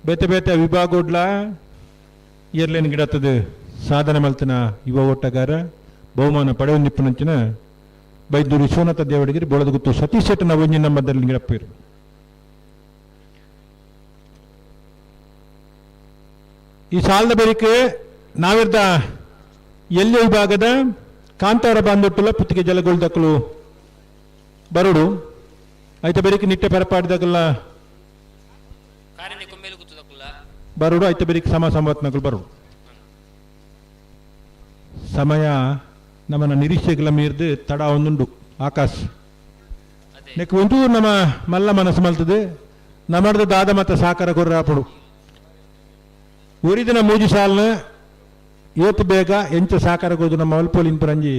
ಬೇತೆ ಬೇತೆ ವಿಭಾಗೋಡ್ಲ ಏರ್ಲೇನ್ ಗಿಡತ್ತದ ಸಾಧನೆ ಮಲ್ತಿನ ಯುವ ಓಟಗಾರ ಬಹುಮಾನ ಪಡೆಯುವ ನಿಪ್ಪುನಂಚಿನ ಬೈಂದೂರು ವಿಶ್ವನಾಥ ದೇವಡಿಗೆರೆ ಬೋಳದಗುತ್ತು ಸತೀಶ್ ಶೆಟ್ಟನ ಒಂಜಿ ನಂಬರ್ದಲ್ಲಿ ಗಿಡಪ್ಪಿರು. ಈ ಸಾಲದ ಬರಿಕೆ ನಾವಿರ್ದ ಎಲ್ಲಿ ವಿಭಾಗದ ಕಾಂತಾರ ಬಾಂದೊಟ್ಟುಲ ಪುತ್ತಿಗೆ ಜಲಗೊಳ್ದಕ್ಕಲು ಬರುಡು ಐತ ಬೆರಿಕೆ ನಿಟ್ಟೆ ಪರಪಾಡಿದಾಗಲ್ಲ ಬರುಡು ಐತ ಬೆರಿಕೆ ಸಮ ಸಂವತ್ನಗಳು ಬರುಡು. ಸಮಯ ನಮ್ಮನ ನಿರೀಕ್ಷೆಗಳ ಮೀರ್ದು ತಡ ಒಂದುಂಡು ಆಕಾಶ್ ನೆಕ್ ಒಂಚೂರು ನಮ್ಮ ಮಲ್ಲ ಮನಸ್ಸು ಮಲ್ತದೆ ನಮ್ಮಡ್ದ ದಾದ ಮತ್ತ ಸಾಕಾರ ಕೊರ್ರಾಪಡು ಊರಿದಿನ ಮೂಜಿ ಸಾಲ್ನ ಏತು ಬೇಗ ಎಂಚ ಸಾಕಾರ ಕೋದು ನಮ್ಮ ಅಲ್ಪೋಲಿನ್ ಪರಂಜಿ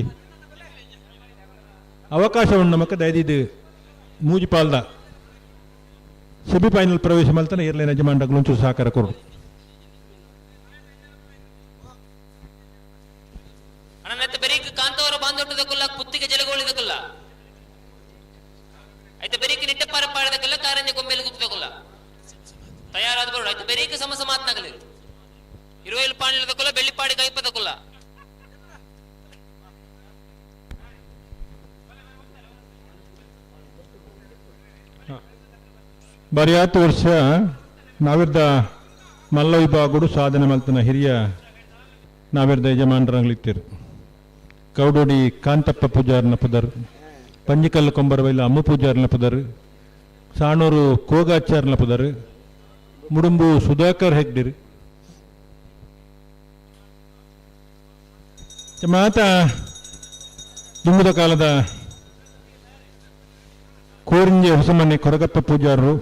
ಅವಕಾಶವನ್ನು ನಮಕ್ ದಯದಿದ್ದು ಮೂಜಿ ಪಾಲ್ದ ಸೆಮಿಫೈನಲ್ ಪ್ರವೇಶ ಮಲ್ತನ ಏರ್ಲೈನ್ ಯಜಮಾನ್ರಗಳು ಒಂಚೂರು ಸಹಕಾರ ಕೊರು. ಅಣ್ಣನತ್ತೆ ಬೆರೀಕ್ ಕಾಂತವರ ಬಾಂಧವ್ಯದಕ್ಕಲ್ಲ ಕುತ್ತಿಗೆ ಜಲಗೋಳಿದಕ್ಕಲ್ಲ ಐತೆ ಬೆರೀಕ್ ನಿಟ್ಟಪಾರ ಪಾಡದಕ್ಕಲ್ಲ ಕಾರಂಜಿ ಗೊಂಬೆಲಿ ಗುತ್ತದಕ್ಕಲ್ಲ ತಯಾರಾದ ಬರೋಡು ಐತೆ ಬೆರೀಕ್ ಸಮ ಸಮಾತ್ನಾಗಲಿ ಇರುವೈಲು ಪಾಣಿಲದಕ್ಕಲ್ಲ ಬೆಳ್ಳಿಪಾಡಿ ಕೈಪದಕ್ಕಲ್ಲ. ಬರಿಯಾತು ವರ್ಷ ನಾವಿರ್ದ ಮಲ್ಲ ವಿಭಾಗಡು ಸಾಧನೆ ಮಲ್ತನ ಹಿರಿಯ ನಾವಿರ್ದ ಯಜಮಾನರಂಗ್ಲಿತ್ತಿರು ಕೌಡೋಡಿ ಕಾಂತಪ್ಪ ಪೂಜಾರನ ಪುದರ್, ಪಂಜಿಕಲ್ಲು ಕೊಂಬರಬೈಲ ಅಮ್ಮ ಪೂಜಾರನ ಪುದರ್, ಸಾಣೂರು ಕೋಗಾಚಾರ್ನ ಪುದರ್, ಮುಡುಂಬು ಸುಧಾಕರ್ ಹೆಗ್ಡಿರು. ಮಾತ ದುಂಬುದ ಕಾಲದ ಕೋರಿಂಜೆ ಹೊಸಮನೆ ಕೊರಗಪ್ಪ ಪೂಜಾರರು,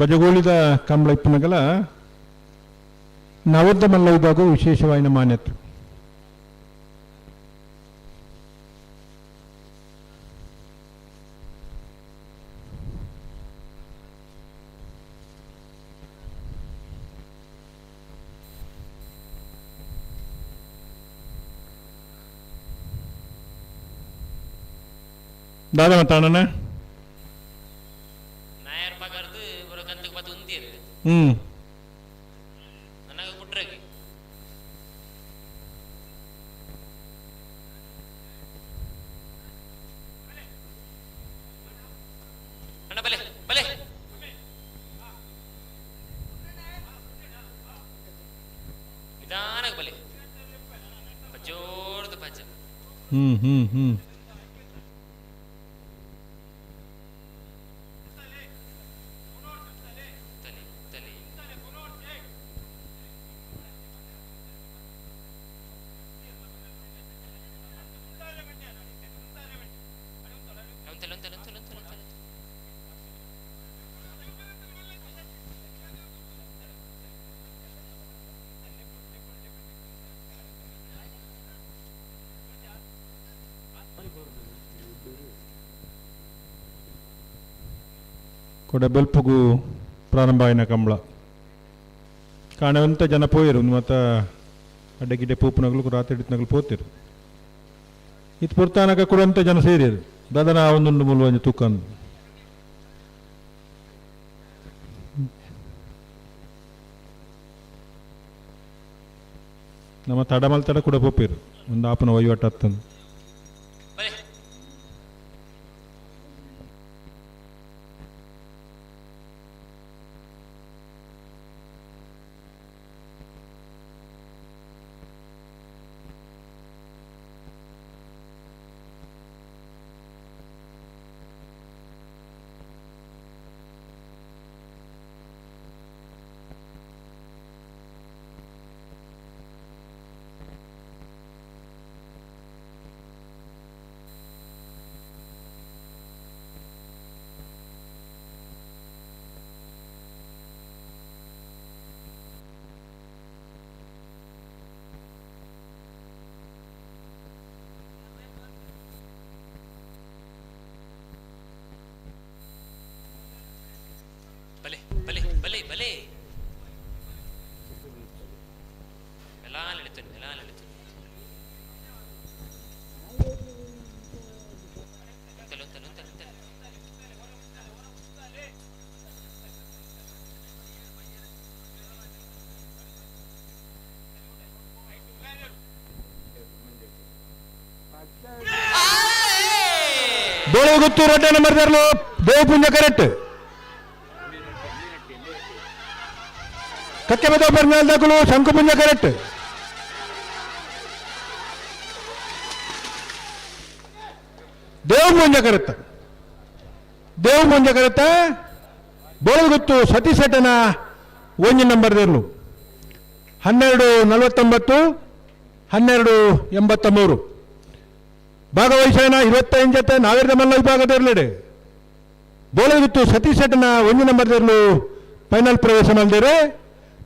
ಬಜಗೋಳಿದ ಕಂಬಳ ಇಪ್ಪನಗಲ ನವದ್ದ ಮಲ್ಲ ವಿಭಾಗ ವಿಶೇಷವಾಯಿನ ಮಾನ್ಯತೆ. ದಾದ ಮತ್ತಾಣನ ನಾಯರ್ ಪಗರ್ದು ಬರೋ ಕಂತಕ್ಕೆ ಬತ್ತು ಉಂತೀರು. ನನಗೆ ಕುಟ್ರಗಿ ಅಣ್ಣ ಬಲೆ ಬಲೆ ನಿಧಾನಕ್ಕೆ ಬಲೆ ಜೋರ್ದು ಪಜ್ಜ. ಹ್ಮ್ ಹ್ಮ್ ಹ್ಮ್ ತಲೆ ತಲೆ ಉಂತಲೆ ಉಂತಲೆ ಉಂತಲೆ ಉಂತಲೆ ಉಂತಲೆ. ಕೊಡ ಬೆಲ್ಪುಗು ಪ್ರಾರಂಭ ಆಯಿನ ಕಂಬಳ ಕಾಣವಂತ ಜನ ಪೋಯಿರು ಮತ್ತ ಅಡ್ಡ ಗಿಡ್ಡೆ ಪೂಪುನಗಲು ರಾತ್ರಿ ಹಿಡಿತನಗಲು ಪೋತಿರು. ಇತ್ತು ಪುರ್ತಾನಕ ಕೊಡುವಂತ ಜನ ಸೇರಿರು ದಾದನ ಒಂದೊಂದು ಮೂಲ ಒಂಜಿ ತೂಕಂದು. ನಮ್ಮ ತಡಮಲ್ ತಡ ಕೂಡ ಪೋಪಿರು ಒಂದು ಆಪನ ವಹಿವಾಟು ಹತ್ತಂದು. ಬಲೆ ಬಲೆ ಬಲೆ ಬಲೆ ಬಲೆ ಮೆಲಾಲ್ ಎಳಿತಾನೆ ಮೆಲಾಲ್ ಎಳಿತಾನೆ. ಉಂತಲೆ ಉಂತಲೆ ಉಂತಲೆ ಉಂತಲೆ. ಬೋಳಗುತ್ತು ರಡ್ಡ ನಂಬರ್ ತರಲು ದೇವಪುಂಜ ಕರೆಕ್ಟ್ ಕಕ್ಕೆ ಬದೋಪರ್ ದಾಖಲು ಶಂಕುಪುಂಜ ಕರೆಕ್ಟ್ ದೇವಪುಂಜ ಕರೆಕ್ಟ್ ದೇವಪುಂಜ ಕರೆಕ್ಟ್ ಬೋಳಗುತ್ತು ಸತೀಶೆಟ್ಟನ ಒಂಜಿ ನಂಬರ್ ದೇರ್ಲು 12:49 12:83 ಭಾಗವಹಿಸೋಣ 25 ಜೊತೆ ನಾವಿರದ ಮಲ್ಲ ವಿಭಾಗದಿರಲಿಡೆ ಬೋಳಗುತ್ತು ಸತೀಶೆಟ್ಟನ ಒಂಜಿ ನಂಬರ್ ದೇರ್ಲು ಫೈನಲ್ ಪ್ರವೇಶ ಮಲ್ದೇರು.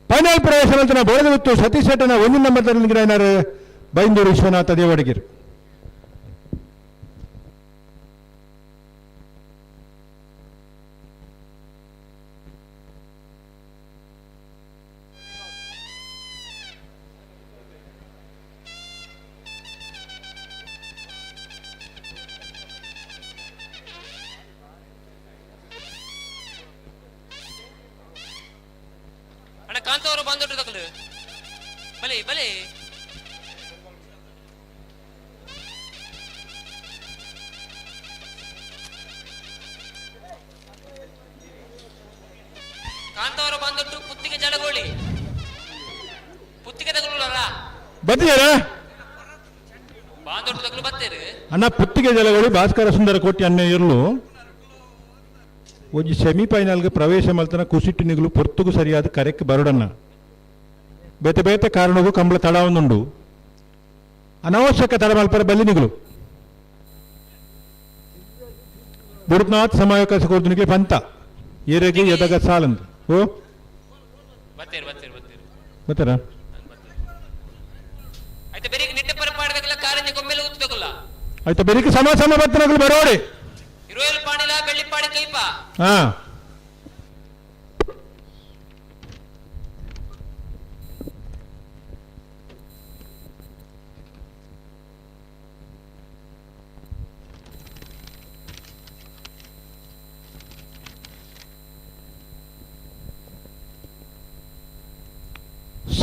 ಫೈನಲ್ ಪ್ರವೇಶ ಮಲ್ತನ ಬೋಳಗುತ್ತು ಸತೀಶೆಟ್ಟನ ಒಂಜಿ ನಂಬರ್ ದೇರ್ಲು ಬೈಂದೂರು ವಿಶ್ವನಾಥ ದೇವಡಿಗಿರು. ಅಣ್ಣ ಕಾಂತವರು ಬಂದೊಟ್ಟು ತಕಲು ಬಲೆ ಬಲೆ ಕಾಂತವರು ಬಂದೊಟ್ಟು ಪುತ್ತಿಗೆ ಜಡಗೋಳಿ ಪುತ್ತಿಗೆ ತಗಲುಲ್ಲ ಬತ್ತಿಯಾರ ಬಾಂದೊಟ್ಟು ತಗಲು ಬತ್ತೇರು. ಅಣ್ಣ ಪುತ್ತಿಗೆ ಜಲಗಳು ಭಾಸ್ಕರ ಸುಂದರ ಕೋಟಿ ಅನ್ನ ಇರ್ಲು ಒಂಜಿ ಸೆಮಿಫೈನಲ್ಗೆ ಪ್ರವೇಶ ಮಲ್ತನ ಕುಸಿಟ್ಟಿನಿಗಳು ಪೊರ್ತುಗು ಸರಿಯಾದ ಕರೆಕ್ ಬರಡನ್ನ ಬೇತೆ ಬೇತೆ ಕಾರಣಕ್ಕೂ ಕಂಬಳ ತಡ ಒಂದುಂಡು ಅನಾವಶ್ಯಕ ತಡ ಮಲ್ಪರ ಬಲ್ಲಿನಿಗಳು ಬುಡುತ್ನಾಥ್ ಸಮಾವಕಾಶ ಕೊಡ್ದುನಿಗೆ ಪಂತ ಏರೆಗೆ ಎದಗ ಸಾಲಂದು ಓ ಬತ್ತೇರು ಬತ್ತೇರು ಬತ್ತೇರು. ಗೊತ್ತಾರ ಆಯ್ತಾ ಬೆರಿಗೆ ನಿಟ್ಟೆ ಪರಪಾಡದಕ್ಕೆಲ್ಲ ಕಾರಂಜಿ ಗೊಂಬೆಲೆ ಉತ್ತದಕ್ಕಲ್ಲ. ಆಯ್ತಾ ಬೆರಿಕೆ ಸಮ ಸಮ ಬತ್ತನಗಳು ಬರೋಡಿ. ಇರುವೆಲ್ ಪಾಣಿಲ ಬೆಳ್ಳಿಪಾಡಿ ಕೈಪ. ಹಾ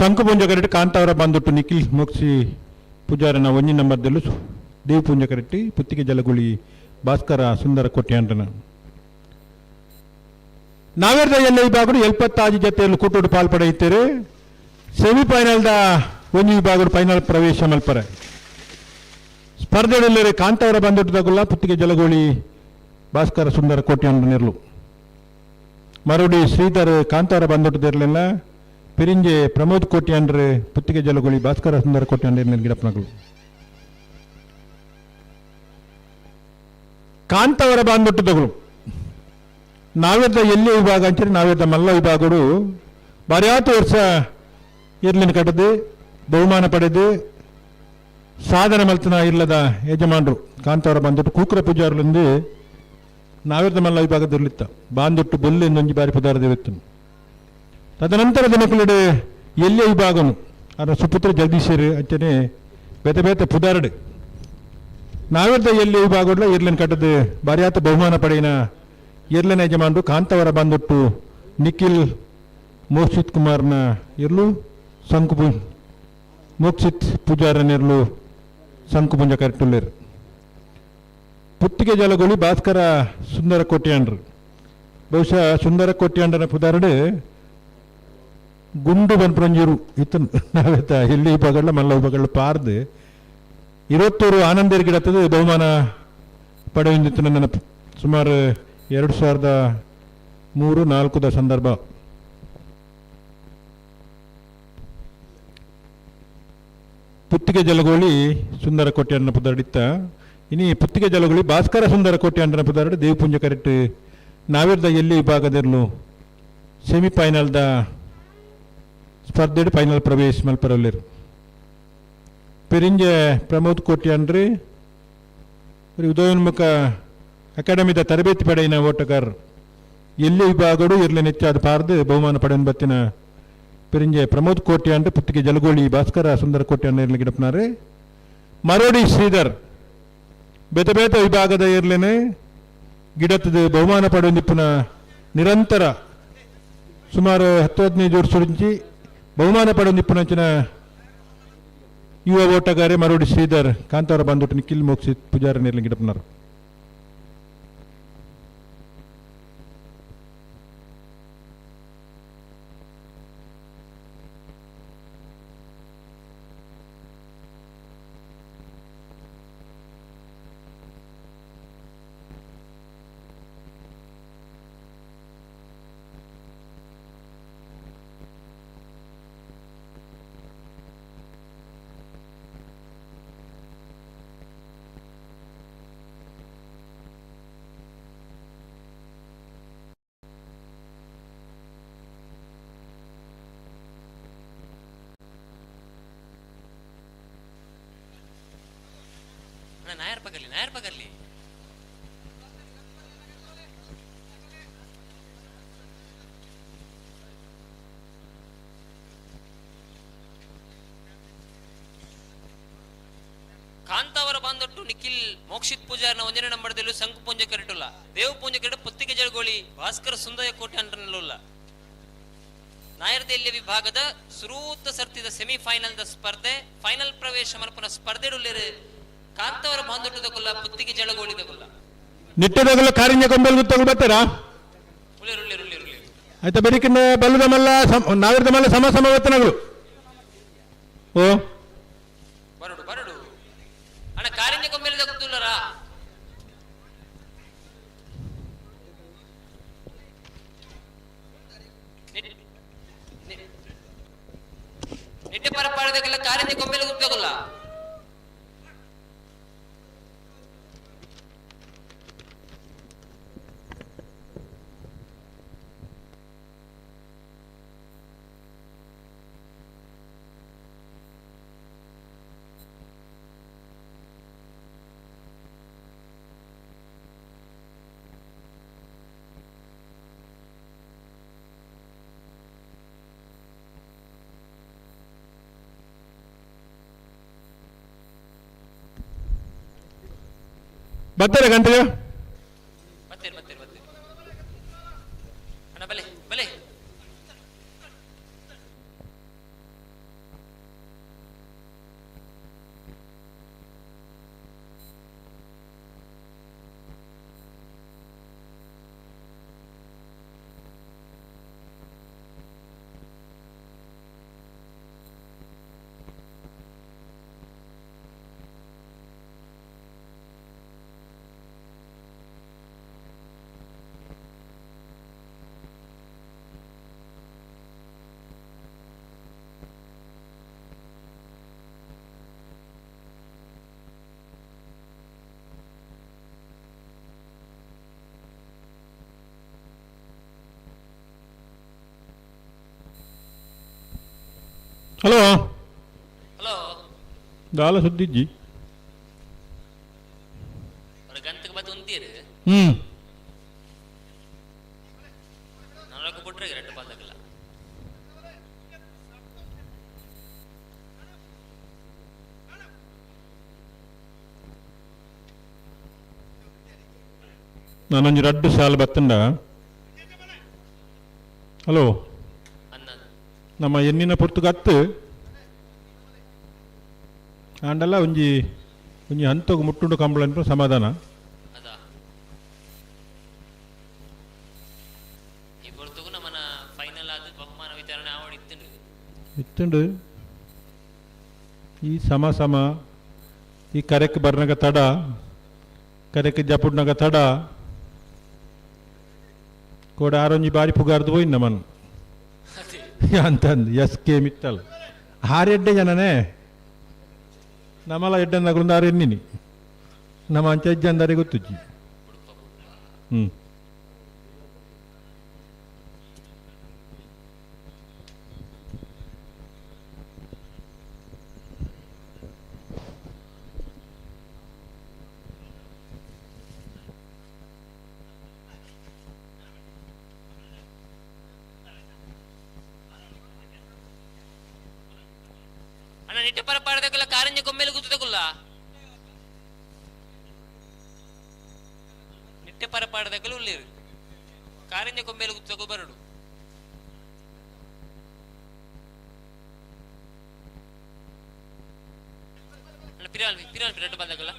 ಸಂಕುಪುಂಜ ಕರೆಟ್ ಕಾಂತಾವರ ಬಂದುಟ್ಟು ನಿಖಿಲ್ ಮೋಕ್ಷಿ ಪೂಜಾರನ ಒಂಜಿ ನಂಬರ್ ದೆಲ್ಲು ದೇವಪುಂಜ ಕರೆಟ್ಟಿ ಪುತ್ತಿಗೆ ಜಲಗುಳಿ ಭಾಸ್ಕರ ಸುಂದರ ಕೊಟ್ಯಾಂಡನ. ನಾವೇರ್ದ ಎಲ್ಲ ವಿಭಾಗಡು 76 ಜತೆಯಲ್ಲಿ ಕೂಟೋಡು ಪಾಲ್ಪಡೆಯುತ್ತಾರೆ. ಸೆಮಿಫೈನಲ್ದ ಒಂಜಿ ವಿಭಾಗಡು ಫೈನಲ್ ಪ್ರವೇಶ ಮಲ್ಪರೆ. ಸ್ಪರ್ಧೆಗಳಲ್ಲಿ ಕಾಂತಾವರ ಬಂದುಟ್ಟದಾಗುಲ್ಲ ಪುತ್ತಿಗೆ ಜಲಗೋಳಿ ಭಾಸ್ಕರ ಸುಂದರ ಕೋಟ್ಯಾಂಡನಿರ್ಲು. ಮರುಡಿ ಶ್ರೀಧರ್ ಕಾಂತಾವರ ಬಂದುಟ್ಟದಿರಲಿಲ್ಲ. ಪಿರಿಂಜೆ ಪ್ರಮೋದ್ ಕೋಟ್ಯಾಂಡ್ರೆ ಪುತ್ತಿಗೆ ಜಲಗೋಳಿ ಭಾಸ್ಕರ ಸುಂದರ ಕೋಟ್ಯಾಂಡ್ರ ಗಿಡಪ್ಪನಗಳು. ಕಾಂತಾವರ ಬಂದುಟ್ಟದಗಳು ನಾವೇದ ಎಲ್ಲಿ ವಿಭಾಗ ಅಂಚನೆ ನಾವೇದ ಮಲ್ಲ ವಿಭಾಗಡು ಬಾರ್ಯಾತು ವರ್ಷ ಇರ್ಲಿನ ಕಟ್ಟದು ಬಹುಮಾನ ಪಡೆದು ಸಾಧನೆ ಮಲ್ತನ ಇಲ್ಲದ ಯಜಮಾನರು ಕಾಂತಾವರ ಬಂದುಟ್ಟು ಕೂಕ್ರ ಪೂಜಾರುಲಂದು ನಾವೇದ ಮಲ್ಲ ವಿಭಾಗದಲ್ಲಿತ್ತ ಬಾಂದುಟ್ಟು ಬೊಲ್ಲು ಎಂದೊಂಜಿ ಬಾರಿ ಪುದಾರ ದೇವತ್ತನು. ತದನಂತರ ದಿನಕುಲೆಡೆ ಎಲ್ಲಿಯ ವಿಭಾಗನು ಅದರ ಸುಪುತ್ರ ಜಗದೀಶರು ಅಂಚನೆ ಬೇತೆ ಬೇತೆ ಪುದಾರಡು ನಾವೇದ ಎಲ್ಲಿ ವಿಭಾಗಡ್ಲ ಇರ್ಲಿನ ಕಟ್ಟದು ಬಾರ್ಯಾತ ಬಹುಮಾನ ಪಡೆಯಿನ ಎರ್ಲನ ಯಜಮಾನರು ಕಾಂತವರ ಬಂದುಟ್ಟು ನಿಖಿಲ್ ಮೋಕ್ಷಿತ್ ಕುಮಾರ್ನ ಇರ್ಲು ಸಂಕುಪು ಮೋಕ್ಷಿತ್ ಪೂಜಾರನಿರ್ಲು ಸಂಕುಪುಂಜ ಕರೆಟುಲ್ಲೇರು. ಪುತ್ತಿಗೆ ಜಲಗೋಳಿ ಭಾಸ್ಕರ ಸುಂದರ ಕೋಟ್ಯಾಂಡ್ರು. ಬಹುಶಃ ಸುಂದರ ಕೋಟ್ಯಾಂಡನ ಪುದಾರಡು ಗುಂಡು ಬನ್ಪುರಂಜೂರು ಇತ್ತನು ನಾವೇತ ಎಲ್ಲಿ ವಿಭಾಗಗಳ ಮಲ್ಲ ವಿಭಾಗಗಳ ಪಾರ್ದು ಇರುವತ್ತೂರು ಆನಂದರ್ ಗಿಡತ್ತದು ಬಹುಮಾನ ಪಡೆಯುತ್ತಿತ್ತು ನನ್ನ ಸುಮಾರು 2003-04 ಸಂದರ್ಭ. ಪುತ್ತಿಗೆ ಜಲಗೋಳಿ ಸುಂದರ ಕೋಟ್ಯಾಂಡನ ಪುದಾರಡಿತ್ತ. ಇನಿ ಪುತ್ತಿಗೆ ಜಲಗೋಳಿ ಭಾಸ್ಕರ ಸುಂದರ ಕೋಟ್ಯಾಂಡನ ಪುದಾರಡು ದೇವಪುಂಜ ಕರೆಕ್ಟ್ ನಾವಿರ್ದ ಎಲ್ಲಿ ವಿಭಾಗದಿರ್ಲು ಸೆಮಿಫೈನಲ್ದ ಸ್ಪರ್ಧೆಡ್ ಫೈನಲ್ ಪ್ರವೇಶ ಮಲ್ಪರಲ್ಲಿರು. ಪೆರಿಂಜೆ ಪ್ರಮೋದ್ ಕೋಟ್ಯಾಂಡ್ರಿ ಉದಯೋನ್ಮುಖ ಅಕಾಡೆಮಿದ ತರಬೇತಿ ಪಡೆಯಿನ ಓಟಗಾರರು ಎಲ್ಲಿ ವಿಭಾಗಡು ಇರ್ಲಿ ನೆಚ್ಚಾದ ಪಾರ್ದು ಬಹುಮಾನ ಪಡೆಯನ್ ಬತ್ತಿನ ಪೆರಿಂಜೆ ಪ್ರಮೋದ್ ಕೋಟ್ಯಾಂಡ್ ಪುತ್ತಿಗೆ ಜಲಗೋಳಿ ಭಾಸ್ಕರ ಸುಂದರ ಕೋಟ್ಯಾಂಡ್ ಇರ್ಲಿ ಗಿಡಪ್ನಾರೆ. ಮರೋಡಿ ಶ್ರೀಧರ್ ಬೇತೆ ಬೇತೆ ವಿಭಾಗದ ಇರ್ಲೇನೆ ಗಿಡತ್ತದ ಬಹುಮಾನ ಪಡೆಯುವ ನಿರಂತರ ಸುಮಾರು 10-15 ವರ್ಷ ಬಹುಮಾನ ಪಡೆಯುವ ಯುವ ಓಟಗಾರೆ ಮರೋಡಿ ಶ್ರೀಧರ್ ಕಾಂತಾರ ಬಂದುಟ್ಟು ನಿಖಿಲ್ ಮೋಕ್ಷಿತ್ ಪೂಜಾರಿ ನೇರ್ಲಿ ಗಿಡಪ್ನಾರು. ನಾಯರ್ ಪಗರ್ಲಿ, ನಾಯರ್ ಪಗರ್ಲಿ. ಕಾಂತಾವರ ಬಾಂದೊಟ್ಟು ನಿಖಿಲ್ ಮೋಕ್ಷಿತ್ ಪೂಜಾರ್ನ ಒಂಜನೇ ನಂಬರ್ದಲ್ಲೂ ಸಂಕು ಪೂಂಜ ಕರೆಟುಲ್ಲ. ದೇವ ಪೂಂಜ ಕರೆಟು ಪುತ್ತಿಗೆ ಜಳಗೋಳಿ ಭಾಸ್ಕರ ಸುಂದಯ ಕೋಟೆ ಅಂಟನಲ್ಲ. ನಾಯರ್ದೆಲ್ಯ ವಿಭಾಗದ ಸುರೂತ ಸರ್ತಿದ ಸೆಮಿಫೈನಲ್ the ಸ್ಪರ್ಧೆ ಫೈನಲ್ ಪ್ರವೇಶ ಮಲ್ಪನ ಸ್ಪರ್ಧೆಡುಲ್ಲೇರು ಕಾಂತವರ ಬಾಂದೊಟ್ಟದ ಕುಲ್ಲ ಪುತ್ತಿಗೆ ಜಳಗೋಳಿದ ಕುಲ್ಲ. ನಿಟ್ಟದಗಲ ಕಾರಿಂಜ ಕೊಂಬೆಲ್ ಗುತ್ತಗಳು ಬರ್ತಾರಾ? ಉಳ್ಳೇರು ಉಳ್ಳೇರು ಉಳ್ಳೇರು ಉಳ್ಳೇರು. ಆಯ್ತಾ ಬೆರಿಕಿನ ಬಲ್ಲದ ಮಲ್ಲ ನಾವಿರದ ಮಲ್ಲ ಸಮ ಸಮ ವೇತನಗಳು. ಓ ಬರಡು ಬರಡು ಅಣ್ಣ ಕಾರಿಂಜ ಕೊಂಬೆಲ್ ಗುತ್ತುಲ್ಲರಾ? ನಿಟ್ಟೆ ಪರಪಾಡದಕ್ಕೆಲ್ಲ ಕಾರಿಂಜ ಕೊಂಬೆಲ್ ಗುತ್ತಗುಲ್ಲ. ಬರ್ತಾರೆ ಗಂಟೆಗೆ? ಬರ್ತೀರಿ ಬರ್ತೀರಿ ಬರ್ತೀರಿ ಅಣ್ಣ, ಬಲೆ ಬಲೆ. ಹಲೋ. ಹಲೋ. ದಾಲ ಸುದ್ದಿಜ್ಜಿ. ಗಂತಕ್ಕೆ ಬತ್ತು ಉಂತೀರು. ಹ್ಮ್. ನಾಲ್ಕು ಬಿಟ್ರೆ ಎರಡು ಪಾದಗಲ್ಲ. ನಾನೊಂಜಿ ರಡ್ಡು ಸಾಲು ಬತ್ತಂಡ. ಹಲೋ. ನಮ್ಮ ಎನ್ನಿನ ಪೊರ್ತುಗತ್ತು ಆಂಡಲ ಒಂಜಿ ಒಂಜಿ ಹಂತಗ್ ಮುಟ್ಟುಂಡು ಕಂಬಳ ಸಮಾಧಾನ. ಈ ಪೊರ್ತುಗು ನಮ್ಮನ ಫೈನಲ್ ಆದ ಬಹುಮಾನ ವಿತರಣೆ ಆವಡ್ ಇತ್ತುಂಡು. ಇತ್ತುಂಡು. ಈ ಸಮ ಸಮ ಈ ಕರೆಕ್ ಬರ್ನಗ ತಡ, ಕರೆಕ್ ಜಪುಡ್ನಗ ತಡ ಕೋಡ ಆರೊಂಜಿ ಬಾರಿ ಪುಗಾರ್ದು ಪೋಯಿನ ನಮನ್ ಅಂತಂದು ಎಸ್ ಕೆ ಮಿತ್ತಲ್ ಆರು ಎಡ್ಡೆ ಜನನೇ ನಮ್ಮಲ ಎಡ್ಡೆ ನಗರಿಂದ ಆರು ಎನ್ನಿನಿ ನಮ್ಮ ಅಂಚೆ ಹೆಜ್ಜೆ ಅಂದಾರೆ ಗೊತ್ತುಜ್ಜಿ. ಹ್ಞೂ. ಅಣ್ಣ ನಿಟ್ಟೆ ಪರ ಪಾಡದಕ್ಕಲ್ಲ ಕಾರಂಜಿ ಕೊಮ್ಮೆಲು ಗುತ್ತದಕ್ಕಲ್ಲ ನಿಟ್ಟೆ ಪರ ಪಾಡದಕ್ಕಲ್ಲ ಉಳ್ಳೇರು ಕಾರಂಜಿ ಕೊಮ್ಮೆಲು ಗುತ್ತದಕ್ಕೂ ಬರಡು. ಅಣ್ಣ ಪಿರಾಲ್ ಪಿರಾಲ್ ರೆಡ್ ಬಂದಕ್ಕಲ್ಲ.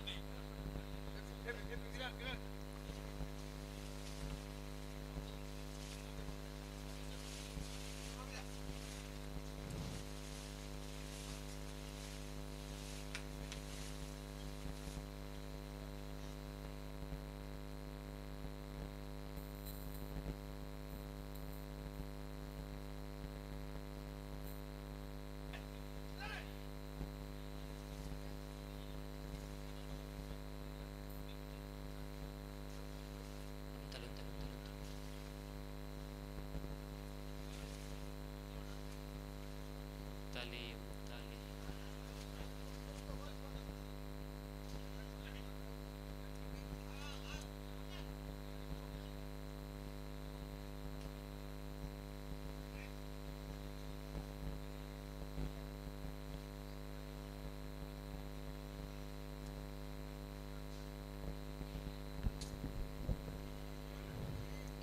ಮುತ್ತಾಲಿ ಮುತ್ತಾಲಿ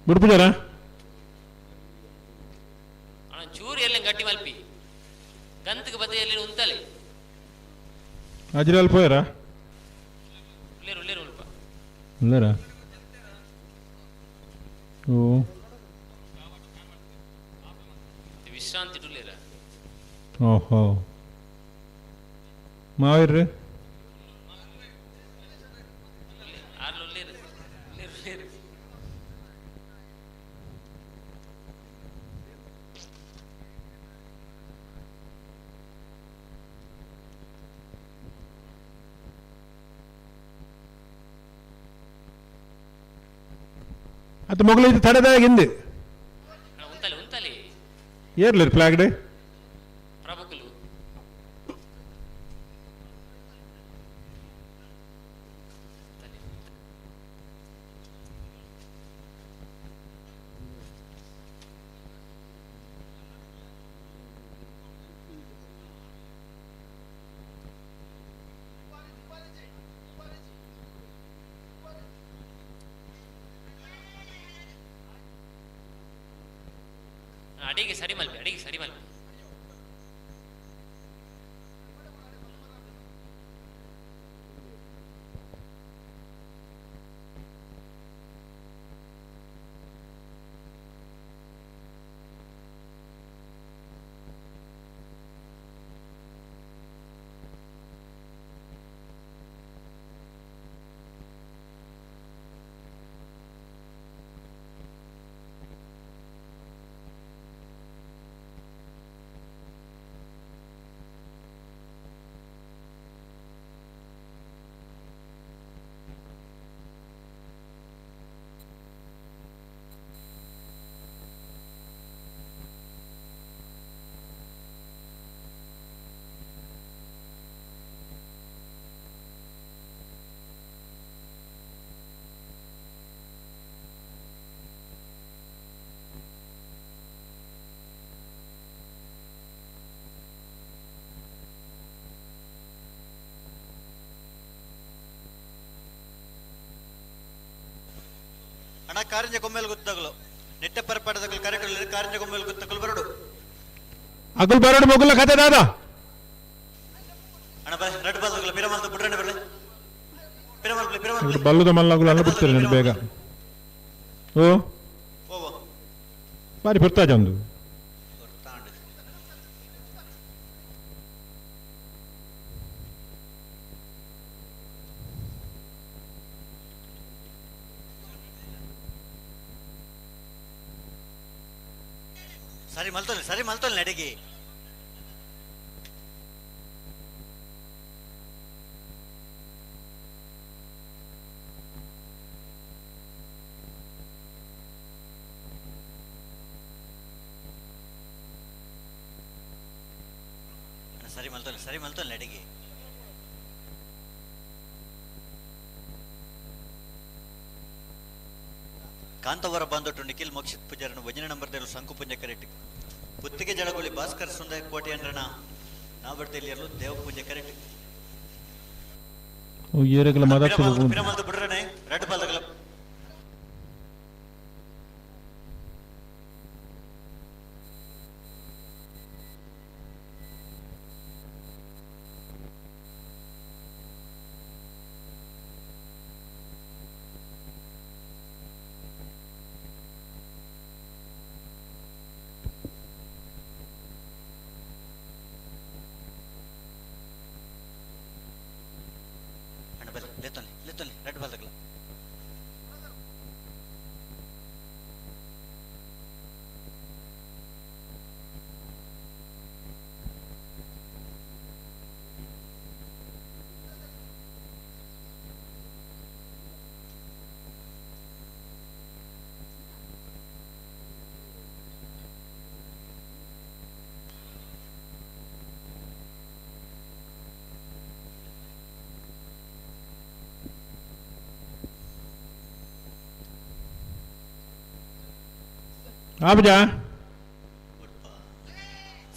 ಬಿಡ್ಬಿದ್ದಾರಾ? ಅಣ್ಣ ಚೂರು ಎಲ್ಲ ಗಟ್ಟಿ ಮಲ್ಪಿ ಗಂತಕ್ಕೆ ಬದಿಯಲ್ಲಿ ಉಂತಲೆ. ಅಜ್ರಾಲ್ ಪೋಯರಾ? ಉಳ್ಳೇರು ಉಳ್ಳೇರು ಉಲ್ಪ. ಉಳ್ಳೇರಾ? ಓ. ವಿಶ್ರಾಂತಿ ಉಳ್ಳೇರ. ಓಹೋ. ಮಾವಿರ್ರಿ? ಆರ್ಲು ಉಳ್ಳೇರು ಉಳ್ಳೇರು ಉಳ್ಳೇರು. ಅದು ಮೊಗಲು ಇದು ತಡೆದಾಗ ಹಿಂದೆ. ಉಂತಲೆ ಉಂತಲೆ. ಏರ್ಲಿರ್ ಫ್ಲಾಗ್ಡೆ? ಪ್ರಭುಕುಲು. ಅಡಿಗೆ ಸರಿ ಮಲ್ಪಿ, ಅಡಿಗೆ ಸರಿ ಮಲ್ಪಿ. ಅಣ್ಣ ಕಾರಿಂಜ ಕೊಮ್ಮೇಲ್ ಗುತ್ತಗಳು ನೆಟ್ಟೆ ಪರಪಾಟದಗಳು ಕರೆಕ್ಟ್ ಕಾರಿಂಜ ಕೊಮ್ಮೇಲ್ ಗುತ್ತಗಳು ಬರಡು. ಅಗುಲ್ ಬರಡು ಮೊಗುಲ ಕತೆ ದಾದ. ಅಣ್ಣ ಬರ ರೆಡ್ ಬಾಲ್ದಗಳು ಪಿರಮಲ್ದು ಬುಡ್ರಣ್ಣ ಬರಲಿ. ಪಿರಮಲ್ ಪಿರಮಲ್ ಬಲ್ಲುದ ಮಲ್ಲಗುಲು ಅಲ್ಲ ಬಿಡ್ತೀರಿ ನಾನು ಬೇಗ. ಓ ಬಾರಿ ಬರ್ತಾಜ ಒಂದು. ಸರಿ ಮಲ್ತೋಲಿ ಸರಿ ಮಲ್ತೋಲಿ ನಡಿಗೆ. ಸರಿ ಮಲ್ತೋಲಿ ಸರಿ ಮಲ್ತೋಲಿ ನಡಿಗೆ. ಕಾಂತವರ ಬಾಂದೊಟ್ಟು ನಿಖಿಲ್ ಮೋಕ್ಷಿತ್ ಪೂಜಾರನು ವಜನ ನಂಬರ್ ಶಂಕು ಪುಂಜ ಕರೆಕ್ಟ್. ಪುತ್ತಿಗೆ ಜಳಗೊಳಿ ಭಾಸ್ಕರ್ ಸುಂದರ ಕೋಟೆ ಅಂದ್ರಣ ನಾಬರ್ತಿಯಲ್ಲಿ ದೇವ ಪೂಜೆ ಕರೆಕ್ಟ್. ಏರೆಗಳ ಮಾತಾಡ್ತಿರೋದು ಪಿರಮಲ್ದು ಬಿಡ್ರನೆ ರೆಡ್ ಬಾಲ್ದಗಳ. ಲೆತ್ತೊಲ್ಲಿ ಲೆತ್ತೊಲ್ಲಿ ರೆಡ್ ಬಾಲ್ದಗಳ. ಆಬಜಾ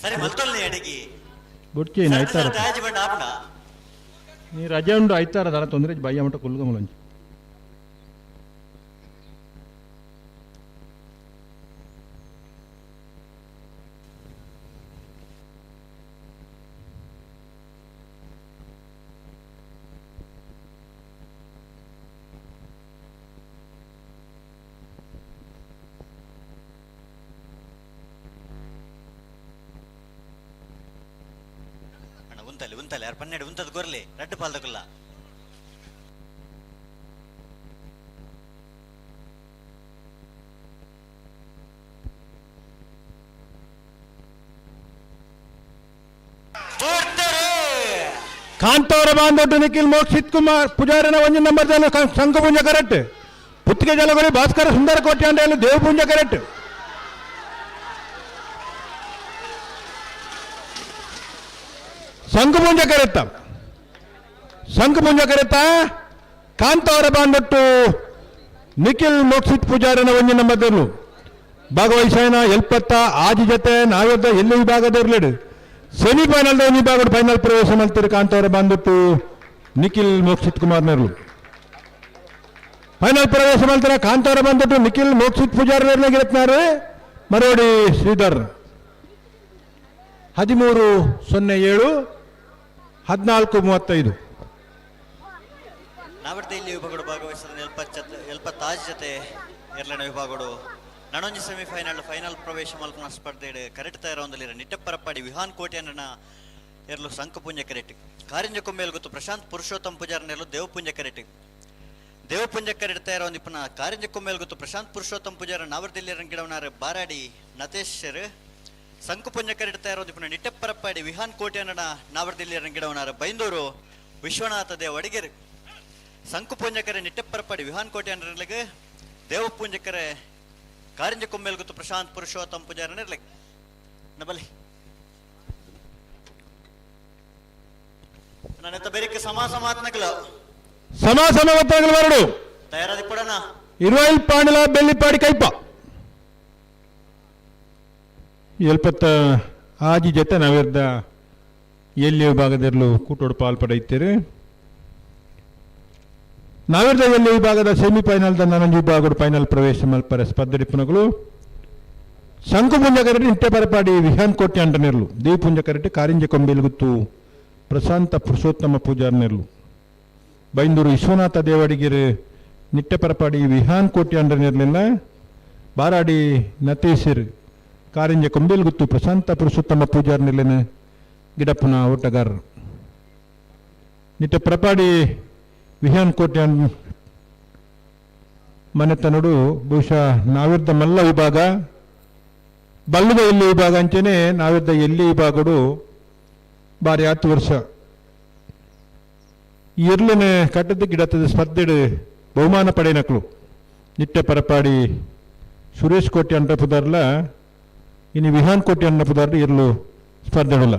ಸರಿ ಮಲ್ತೊಲ್ಲಿ ಅಡಿಗೆ ಬುಡ್ಚಿ ಐತಾರ ತಾಜಿ ಬಂಡ ಆಪಣ. ನೀ ರಜೆ ಉಂಡು ಐತಾರ ದಾರ ತೊಂದರೆ ಬಯ್ಯ ಮಟ್ಟ ಕುಲ್ಗಮಲಂಚಿ. ಉಂತಲ್ಲಿ ಉಂತಲ್ಲಿ ಯಾರು 12 ಉಂತದ ಗೊರ್ಲಿ ರೆಡ್ ಪಾಲ್ದಕುಲ್ಲ. ಕಾಂತವರ ಬಾಂಧೊಟ್ಟು ನಿಖಿಲ್ ಮೋಕ್ಷಿತ್ ಕುಮಾರ್ ಪೂಜಾರಿನ ಒಂಜಿ ನಂಬರ್ ಜನ ಶಂಕುಪುಂಜ ಕರೆಕ್ಟ್. ಪುತ್ತಿಗೆ ಜಲಗೊಳಿ ಭಾಸ್ಕರ ಸುಂದರ ಕೋಟೆ ಅಂಡೆಯಲ್ಲಿ ದೇವಪುಂಜ ಕರೆಕ್ಟ್. ಶಂಕುಪುಂಜ ಕರೆತ್ತ ಶಂಕುಪುಂಜ ಕರೆತ್ತ ಕಾಂತಾವರ ಬಾಂಧೊಟ್ಟು ನಿಖಿಲ್ ಮೋಕ್ಷಿತ್ ಪೂಜಾರಿನ ಒಂಜಿ ನಂಬರ್ ಭಾಗವಹಿಸಾಯನ ಎಲ್ಪತ್ತ ಆಜಿ ಜೊತೆ ನಾವೆದ್ದ ಎಲ್ಲಿ ವಿಭಾಗದ ಇರ್ಲಿಡು ಸೆಮಿಫೈನಲ್ ವಿಭಾಗ ಫೈನಲ್ ಪ್ರವೇಶ ಮಾಡ್ತೀರಿ ಕಾಂತವರ ಬಾಂಧೊಟ್ಟು ನಿಖಿಲ್ ಮೋಕ್ಷಿತ್ ಕುಮಾರ್ ನೆರ್ಲು. ಫೈನಲ್ ಪ್ರವೇಶ ಮಾಡ್ತಾರೆ ಕಾಂತಾವರ ಬಾಂಧೊಟ್ಟು ನಿಖಿಲ್ ಮೋಕ್ಷಿತ್ ಪೂಜಾರಿ ನೆರ್ಲಾಗಿರುತ್ತಾರೆ ಮರೋಡಿ ಶ್ರೀಧರ್. 13:07 14:35. ನಾವರ್ತಿ ಇಲ್ಲಿ ವಿಭಾಗಗಳು ಭಾಗವಹಿಸಿದ ಎಲ್ಪತ್ತಾಜ್ ಜೊತೆ ಎರಡನೇ ವಿಭಾಗಗಳು ನನೊಂಜಿ ಸೆಮಿಫೈನಲ್ ಫೈನಲ್ ಪ್ರವೇಶ ಮಲ್ಪನ ಸ್ಪರ್ಧೆ ಕರೆಕ್ಟ್ ತಯಾರೊಂದಲಿರ ನಿಟ್ಟಪ್ಪರಪ್ಪಾಡಿ ವಿಹಾನ್ ಕೋಟೆಯನ್ನ ಎರಲು ಶಂಕುಪುಂಜ ಕರೆಕ್ಟ್. ಕಾರಿಂಜ ಕೊಮ್ಮೇಲ್ ಗೊತ್ತು ಪ್ರಶಾಂತ್ ಪುರುಷೋತ್ತಮ ಪೂಜಾರನೆರಲು ದೇವಪುಂಜ ಕರೆಕ್ಟ್. ದೇವಪುಂಜ ಕರೆಕ್ಟ್ ತಯಾರೊಂದಿಪ್ಪನ ಕಾರಿಂಜ ಕೊಮ್ಮೇಲ್ ಗೊತ್ತು ಪ್ರಶಾಂತ್ ಪುರುಷೋತ್ತಮ ಪೂಜಾರ ನಾವರ್ದಿಲ್ಲಿ ಗಿಡವನಾರ ಬಾರಾಡಿ ನತೇಶ್ವರ್. ಸಂಕುಪುಂಜ ಕರೆಕ್ಟ್ ತಯಾರೊಂದಿಪ್ಪನ ನಿಟ್ಟಪ್ಪರಪ್ಪಾಡಿ ವಿಹಾನ್ ಕೋಟೆಯನ್ನ ನಾವರ್ದಿಲ್ಲಿ ಗಿಡವನಾರ ಬೈಂದೂರು ವಿಶ್ವನಾಥ ದೇವ ಅಡಿಗೆರ್. ಸಂಕುಪುಂಜಕರೆ ನಿಟ್ಟಪ್ಪರಪ್ಪಾಡಿ ವಿಹಾನ್ ಕೋಟೆಯನ್ನರಿಗೆ ದೇವಪುಂಜಕರೆ ಕಾರಿಂಜ ಕೊಮ್ಮೇಲ್ ಗೊತ್ತು ಪ್ರಶಾಂತ್ ಪುರುಷೋತ್ತಮ ಪೂಜಾರನಿರ್ಲಿಕ್ಕೆ ನಬಲಿ. ನನ್ನೆತ್ತ ಬೇರೆಕ್ಕೆ ಸಮ ಸಮಾತ್ನಕಲ ಸಮ ಸಮ ಒತ್ತಡಗಳು ಬರಡು ತಯಾರಾದಿ ಕೊಡೋಣ. ಇರುವೈಲ್ ಪಾಂಡಲ ಬೆಳ್ಳಿಪಾಡಿ ಕೈಪ ಎಲ್ಪತ್ತ ಆಜಿ ಜೊತೆ ನಾವಿರ್ದ ಎಲ್ಲಿ ವಿಭಾಗದಲ್ಲೂ ಕೂಟೋಡು ಪಾಲ್ಪಡೈತೀರಿ. ನಾವಿರ್ದ ಎಲ್ಲಿ ವಿಭಾಗದ ಸೆಮಿಫೈನಲ್ ನನಂಜಿ ವಿಭಾಗದ ಫೈನಲ್ ಪ್ರವೇಶ ಮಲ್ಪರೆ ಸ್ಪರ್ಧೆ ಪುನಗಳು ಶಂಕುಪುಂಜ ಕರೆಟ್ ನಿಟ್ಟೆ ಪರಪಾಡಿ ವಿಹಾನ್ ಕೋಟೆ ಅಂಟನೆರ್ಲು ದೇವಪುಂಜ ಕರೆಟ್ ಕಾರಿಂಜ ಕೊಂಬೇಲುಗುತ್ತು ಪ್ರಶಾಂತ ಪುರುಷೋತ್ತಮ ಪೂಜಾರ್ನೆರ್ಲು ಬೈಂದೂರು ವಿಶ್ವನಾಥ ದೇವಡಿಗೆರೆ ನಿಟ್ಟೆ ಪರಪಾಡಿ ವಿಹಾನ್ ಕೋಟೆ ಅಂಡನೆರ್ಲಿಲ್ಲ ಬಾರಾಡಿ ನತೇಶರ್ ಕಾರಿಂಜ ಕೊಂಬೇಲುಗುತ್ತು ಪ್ರಶಾಂತ ಪುರುಷೋತ್ತಮ ಪೂಜಾರ್ನೆರ್ಲಿನ ಗಿಡಪ್ಪನ ಓಟಗಾರರು. ನಿಟ್ಟೆ ಪ್ರಪಾಡಿ ವಿಹಾನ್ ಕೋಟೆ ಮನೆತನಡು ಬಹುಶಃ ನಾವಿರ್ದ ಮಲ್ಲ ವಿಭಾಗ ಬಲ್ಲದ ಎಲ್ಲಿ ವಿಭಾಗ ಅಂಚನೆ ನಾವಿದ್ದ ಎಲ್ಲಿ ವಿಭಾಗಡು ಬಾರಿ 10 ವರ್ಷ ಇರ್ಲನೆ ಕಟ್ಟದ ಗಿಡತದ ಸ್ಪರ್ಧೆಡು ಬಹುಮಾನ ಪಡೆಯನಕ್ಲು ನಿಟ್ಟೆ ಪರಪಾಡಿ ಸುರೇಶ್ ಕೋಟೆ ಅಂಟ ಪುದಾರ್ಲ ಇನ್ನು ವಿಹಾನ್ ಕೋಟೆ ಅನ್ನ ಪುದಾರ್ಲ ಇರ್ಲು ಸ್ಪರ್ಧೆಡುಲ್ಲ.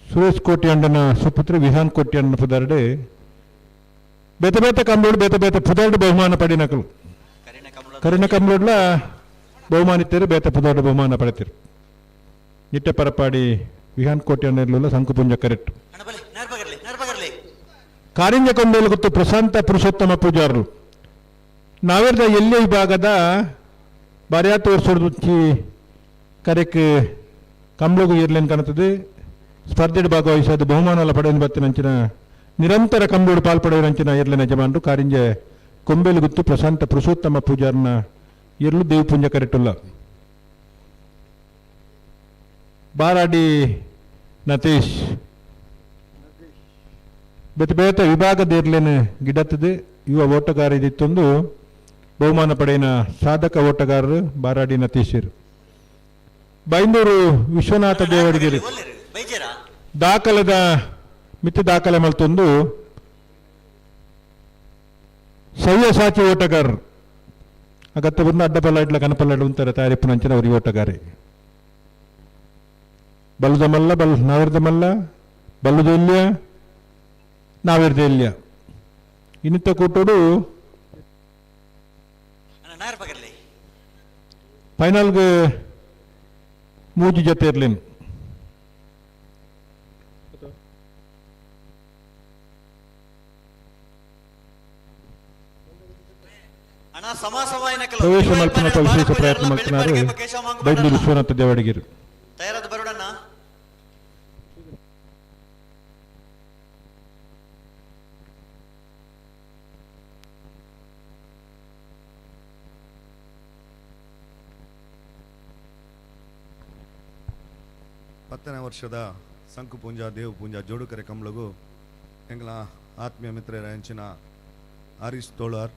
ಸುರೇಶ್ ಕೋಟೆ ಅಂಡನ ಸುಪುತ್ರ ವಿಹಾನ್ ಕೋಟೆ ಅನ್ನ ಪುದಾರ್ಡೆ ಬೇತ ಬೇತ ಕಂಬಳು ಬೇತ ಬೇತ ಪುದಾರ್ಡು ಬಹುಮಾನ ಪಡೆಯನಕ್ಲು ಕರಿನ ಕಂಬಳುಡ್ಲ ಬಹುಮಾನಿತ್ತರು ಬೇತ ಪುದಾರ್ಡು ಬಹುಮಾನ ಪಡೆತಿರು. ನಿಟ್ಟೆ ಪರಪಾಡಿ ವಿಹಾನ್ ಕೋಟೆ ಅನ್ನ ಇರ್ಲಿಲ್ಲ ಸಂಕುಪುಂಜ ಕರೆಕ್ಟ್. ಕಾರಿಂಜ ಕೊಂಬೇಲು ಗೊತ್ತು ಪ್ರಶಾಂತ ಪುರುಷೋತ್ತಮ ಪೂಜಾರರು ನಾವಿರ್ದ ಎಲ್ಲಿ ವಿಭಾಗದ ಬಾರ್ಯಾತು ವರ್ಷದ ಕರೆಕ್ ಕಂಬಳಿಗೂ ಇರ್ಲೇನು ಕಾಣುತ್ತದೆ ಸ್ಪರ್ಧೆ ಭಾಗವಹಿಸೋದು ಬಹುಮಾನ ಪಡೆಯಲು ಬತ್ತಿನಂಚಿನ ನಿರಂತರ ಕಂಬಳು ಪಾಲ್ಪಡೆಯುವಂಚಿನ ಇರ್ಲಿನ ಯಜಮಾನರು ಕಾರಿಂಜ ಕೊಂಬೇಲು ಗುತ್ತು ಪ್ರಶಾಂತ ಪುರುಷೋತ್ತಮ ಪೂಜಾರನ ಇರ್ಲು ದೇವಪುಂಜ ಕರೆಟುಲ್ಲ. ಬಾರಾಡಿ ನತೇಶ್ ಬೇತೆ ಬೇತೆ ವಿಭಾಗದ ಇರ್ಲೇನು ಗಿಡತ್ತದೆ ಯುವ ಓಟಗಾರ ಇದಿತ್ತೊಂದು ಬಹುಮಾನ ಪಡೆಯಿನ ಸಾಧಕ ಓಟಗಾರರು ಬಾರಾಡಿ ನತೇಶರು. ಬೈಂದೂರು ವಿಶ್ವನಾಥ ದೇವಡಿಗೆರೆ ದಾಖಲೆದ ಮಿತಿ ದಾಖಲೆ ಮಲ್ತೊಂದು ಸವ್ಯಸಾಚಿ ಓಟಗಾರರು ಅಗತ್ಯ ಬಂದು ಅಡ್ಡಪಲ್ಲ ಇಡ್ಲ ಕನಪಲ್ಲ ಇಡುವಂತಾರೆ ತಯಾರಿಪ್ಪು ನಂಚಿನ ಅವರಿಗೆ ಓಟಗಾರಿ ಬಲ್ಲದ ಮಲ್ಲ ಬಲ್ ನಾವಿರ್ದ ಮಲ್ಲ ಬಲ್ಲದೆಲ್ಯ ನಾವಿರ್ದೆಲ್ಯ ಇನ್ನಿತ ಕೂಟೋಡು ಫೈನಲ್ಗೆ ಮೂಜಿ ಜೊತೆ ಇರ್ಲೇನು. ಪ್ರವೇಶ ಮಲ್ಪನ ವಿಶೇಷ ಪ್ರಯತ್ನ ಮಲ್ಪನಾರು ಬೈಂದೂರು ವಿಶ್ವನಾಥ ದೇವಡಿಗೆರು. ಪತ್ತನೇ ವರ್ಷದ ಸಂಕುಪುಂಜ ದೇವಪುಂಜ ಜೋಡುಕರೆ ಕಂಬ್ಳಗು ಎಂಗ್ಲ ಆತ್ಮೀಯ ಮಿತ್ರರ ಹೆಂಚಿನ ಹರೀಶ್ ತೋಳಾರ್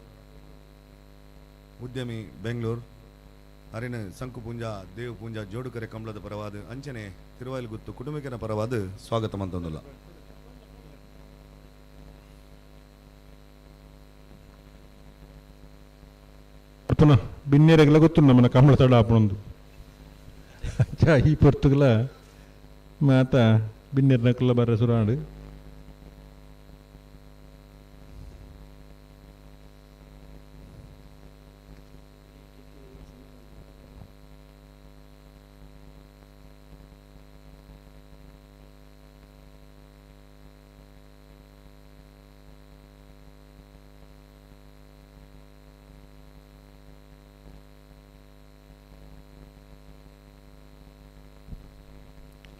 ಉದ್ಯಮಿ ಬೆಂಗಳೂರು ಅರಿನ ಸಂಕುಪುಂಜ ದೇವಪುಂಜ ಜೋಡುಕರೆ ಕಂಬಳದ ಪರವಾದ ಅಂಚನೆ ತಿರುವಾಯಿಲುಗುತ್ತು ಕುಟುಂಬಿಕನ ಪರವಾದ ಸ್ವಾಗತ ಮಂತೊಂದುಲ್ಲ. ಪುನಃ ಬಿನ್ನೇರೆಗೆಲ್ಲ ಗೊತ್ತು ನಮ್ಮನ್ನ ಕಂಬಳ ತಡ ಆಪಣೊಂದು ಈ ಪೊರ್ತುಗಲ ಮಾತ ಬಿನ್ನೇರ್ನಕುಲ್ಲ ಬರ ಸುರಾಡು.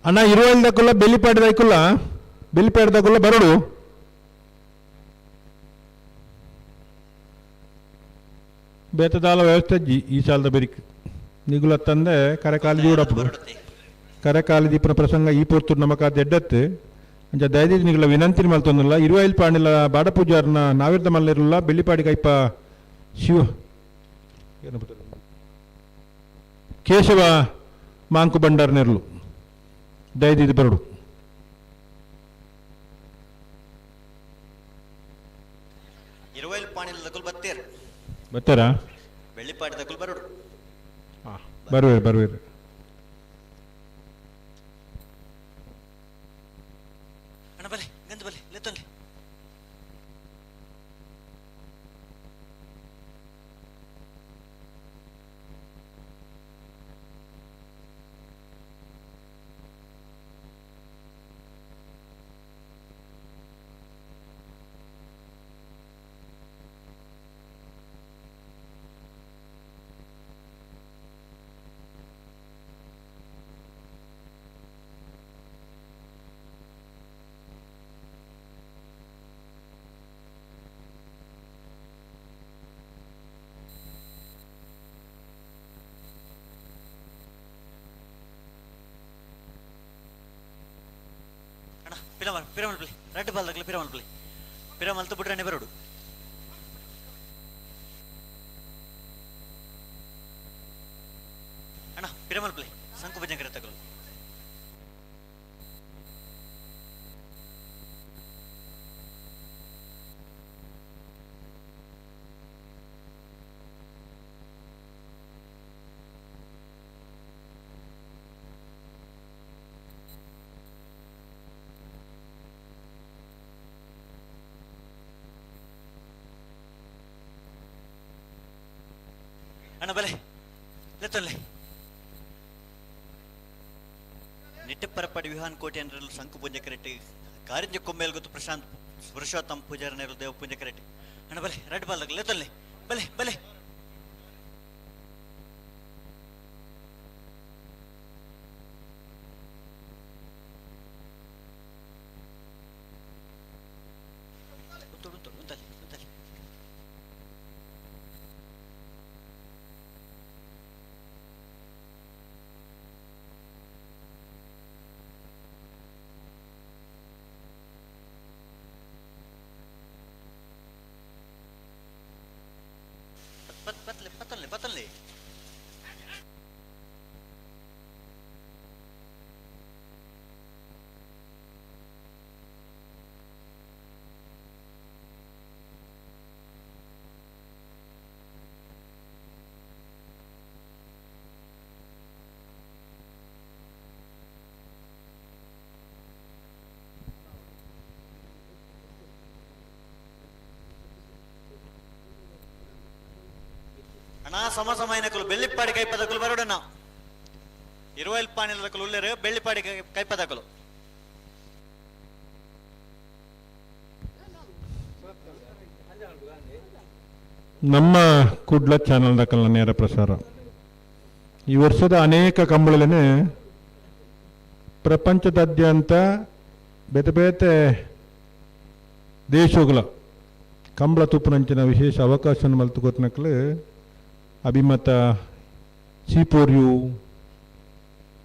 ಅಣ್ಣ ಇರುವಲ್ದಕ್ಕುಲ್ಲ ಬೆಲ್ಲಿಪಾಡ್ದಕ್ಕುಲ್ಲ ಬೆಲ್ಲಿಪಾಡ್ದಕ್ಕುಲ್ಲ ಬರಡು ಬೇತದಾಲ ವ್ಯವಸ್ಥೆ ಈ ಸಾಲದ ಬೆರಿಕ್ ನಿಗುಲ ತಂದೆ ಕರೆಕಾಲಿ ಜೂಡಪ್ಪಡು ಕರೆಕಾಲಿ ದೀಪನ ಪ್ರಸಂಗ ಈ ಪೊರ್ತು ನಮಕ ಎಡ್ಡತ್ತು ಅಂಚ ದಯದೀದಿ ನಿಗುಲ ವಿನಂತಿ ಮಲ್ತೊಂದಿಲ್ಲ ಇರುವೈಲ್ ಪಾಣಿಲ ಬಾಡ ಪೂಜಾರ್ನ ನಾವಿರ್ದ ಮಲ್ಲಿರಲ್ಲ ಬೆಳ್ಳಿಪಾಡಿ ಕೈಪ ಶಿವ ಕೇಶವ ಮಾಂಕು ಬಂಡಾರ್ನೆರ್ಲು ದಯದೀದಿ ಬರಡು. ಇರುವೈಲ್ ಪಾಣಿಲ ದಕುಲ್ ಬತ್ತೇರ್ ಬತ್ತಾರಾ ಬೆಳ್ಳಿಪಾಡಿ ದಕುಲ್ ಬರಡು ಬರುವೇರು ಬರುವೇರು. ಅಣ್ಣ ಬಲೆ ಗಂದು ಬಲೆ ಲೆತ್ತೊಂದು. ಪಿರಮಲ್ ಪಿರಮಲ್ ಪ್ಲೇ ರಡ್ಡ್ ಬಾಲ್ ದಕ್ಲು ಪಿರಮಲ್ ಪ್ಲೇ ಪಿರಮಲ್ತು ಬುಡ್ರನೆ ಬರೋಡು ಅಣ್ಣ ಪಿರಮಲ್ ಪ್ಲೇ ಸಂಕು ಪಂಜ ಕರೆತಕಲು ಅಣ್ಣ ಬಲೆ ಲೆತ್ತೊಲ್ಲೆ ನಿಟ್ಟೆಪ್ಪರಪಾಡಿ ವಿಹಾನ್ ಕೋಟೆ ಅನ್ನರಲು ಸಂಕು ಪುಂಜ ಕರೆಟ್ಟಿ ಕಾರಿಂಜ ಕೊಮ್ಮೇಲ್ ಗೊತ್ತು ಪ್ರಶಾಂತ್ ಪುರುಷೋತ್ತಮ್ ಪೂಜಾರನೇರು ದೇವ ಪುಂಜ ಕರೆಟ್ಟಿ ಅಣ್ಣ ಬಲೆ ರೆಡ್ ಬಾಲ್ ಲೆತ್ತೊಲ್ಲೆ ಬಲೆ ಬಲೆ ಉಂತಲೆ ಉಂತಲೆ ಪತ್ಲೆ ಪತ್ತಲ್ಲೆ ಪತ್ತಲ್ಲೆ ಅಣ್ಣ ಸಮ ಸಮಯನಕುಲು ಬೆಳ್ಳಿಪ್ಪಾಡಿ ಕೈಪದಕುಲು ಬರೋಡಣ್ಣ ಇರುವೈಲ್ಪಾಣಿಲಕುಲು ಉಲ್ಲೇರು ಬೆಳ್ಳಿಪ್ಪಾಡಿ ಕೈಪದಕುಲು ನಮ್ಮ ಕುಡ್ಲ ಚಾನಲ್ ದಕ್ಕಲ್ನ ನೇರ ಪ್ರಸಾರ. ಈ ವರ್ಷದ ಅನೇಕ ಕಂಬಳಲೇ ಪ್ರಪಂಚದಾದ್ಯಂತ ಬೇತೆ ಬೇತೆ ದೇಶಗಳ ಕಂಬಳ ತುಪ್ಪುನಂಚಿನ ವಿಶೇಷ ಅವಕಾಶ ಮಲ್ತುಕೊತ್ನಕ್ಲು ಅಭಿಮತ ಸೀಪೋರ್ಯು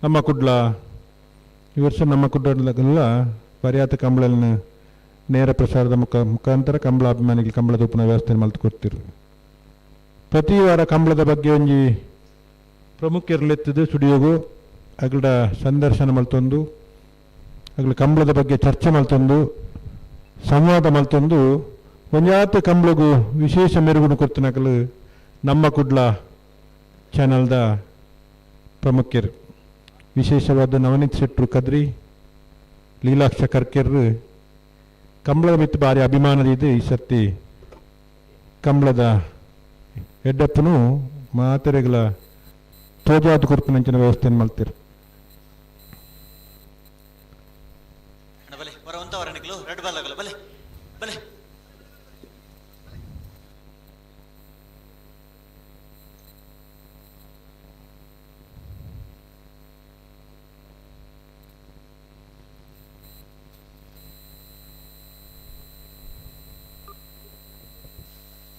ನಮ್ಮ ಕುಡ್ಲ. ಈ ವರ್ಷ ನಮ್ಮ ಕುಡ್ಲಲ್ಲ ಪರ್ಯಾತ ಕಂಬಳನ ನೇರ ಪ್ರಸಾರದ ಮುಖಾಂತರ ಕಂಬಳ ಅಭಿಮಾನಿಗಳು ಕಂಬಳ ತುಪ್ಪುನ ವ್ಯವಸ್ಥೆ ಮಲ್ತುಕೊಡ್ತಿರು. ಪ್ರತಿ ವಾರ ಕಂಬಳದ ಬಗ್ಗೆ ಒಂಜಿ ಪ್ರಮುಖರ್ಲೆತ್ತಿದ್ದು ಸ್ಟುಡಿಯೋಗು ಅಗಡ ಸಂದರ್ಶನ ಮಲ್ತೊಂದು ಅಗಲ ಕಂಬಳದ ಬಗ್ಗೆ ಚರ್ಚೆ ಮಲ್ತೊಂದು ಸಂವಾದ ಮಲ್ತೊಂದು ಒಂಜಾತ ಕಂಬಳಗು ವಿಶೇಷ ಮೆರುಗುನು ಕೊಡ್ತಿನಕಲು ನಮ್ಮ ಕುಡ್ಲ ಚಾನಲ್ದ ಪ್ರಮುಖರು. ವಿಶೇಷವಾದ ನವನೀತ್ ಶೆಟ್ರು ಕದ್ರಿ, ಲೀಲಾಕ್ಷ ಕರ್ಕೆರ್ ಕಂಬಳದ ಮಿತ್ತು ಭಾರಿ ಅಭಿಮಾನದ ಇದೆ. ಈ ಸರ್ತಿ ಕಂಬಳದ ಎಡ್ಡಪ್ಪನು ಮಾತೆರೆಗಳ ತೋಜಾದ ಕೊರ್ಪಿನಂಚಿನ ವ್ಯವಸ್ಥೆಯನ್ನು ಮಲ್ತಿರು.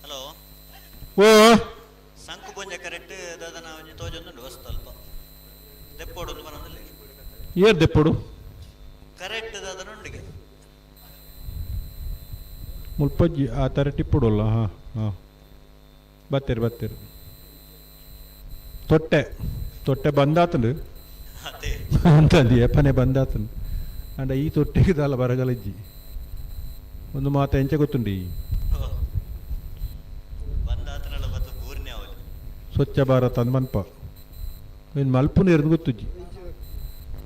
ಹಲೋ ಓ ಸಂಕು ಪುಂಜ ಕರೆಕ್ಟ್ ದಾದನ ಒಂಜಿ ತೋಜೊಂದುಂಡು ವಸ್ತು ಅಲ್ಪ ದೆಪ್ಪೋಡು ಮನದಲ್ಲಿ ಏರ್ ದೆಪ್ಪೋಡು ಕರೆಕ್ಟ್ ದಾದನ ಉಂಡಿಗೆ ಮುಲ್ಪಜ್ಜಿ ಆ ಥರ ಟಿಪ್ಪುಡಲ್ಲ. ಹಾಂ ಹಾಂ ಬತ್ತೀರಿ ಬತ್ತೀರಿ. ತೊಟ್ಟೆ ತೊಟ್ಟೆ ಬಂದಾತನು ಅಂತಂದು ಎಪ್ಪನೆ ಬಂದಾತನು ಅಂಡ ಈ ತೊಟ್ಟೆಗೆ ದಾಲ ಬರಗಲಜ್ಜಿ ಒಂದು ಮಾತು ಎಂಚ ಗೊತ್ತುಂಡಿ ಸ್ವಚ್ಛ ಭಾರತ ಅಂದ್ ಮನ್ಪ ಇನ್ನು ಮಲ್ಪುನ ಎರ್ದು ಗೊತ್ತುಜ್ಜಿ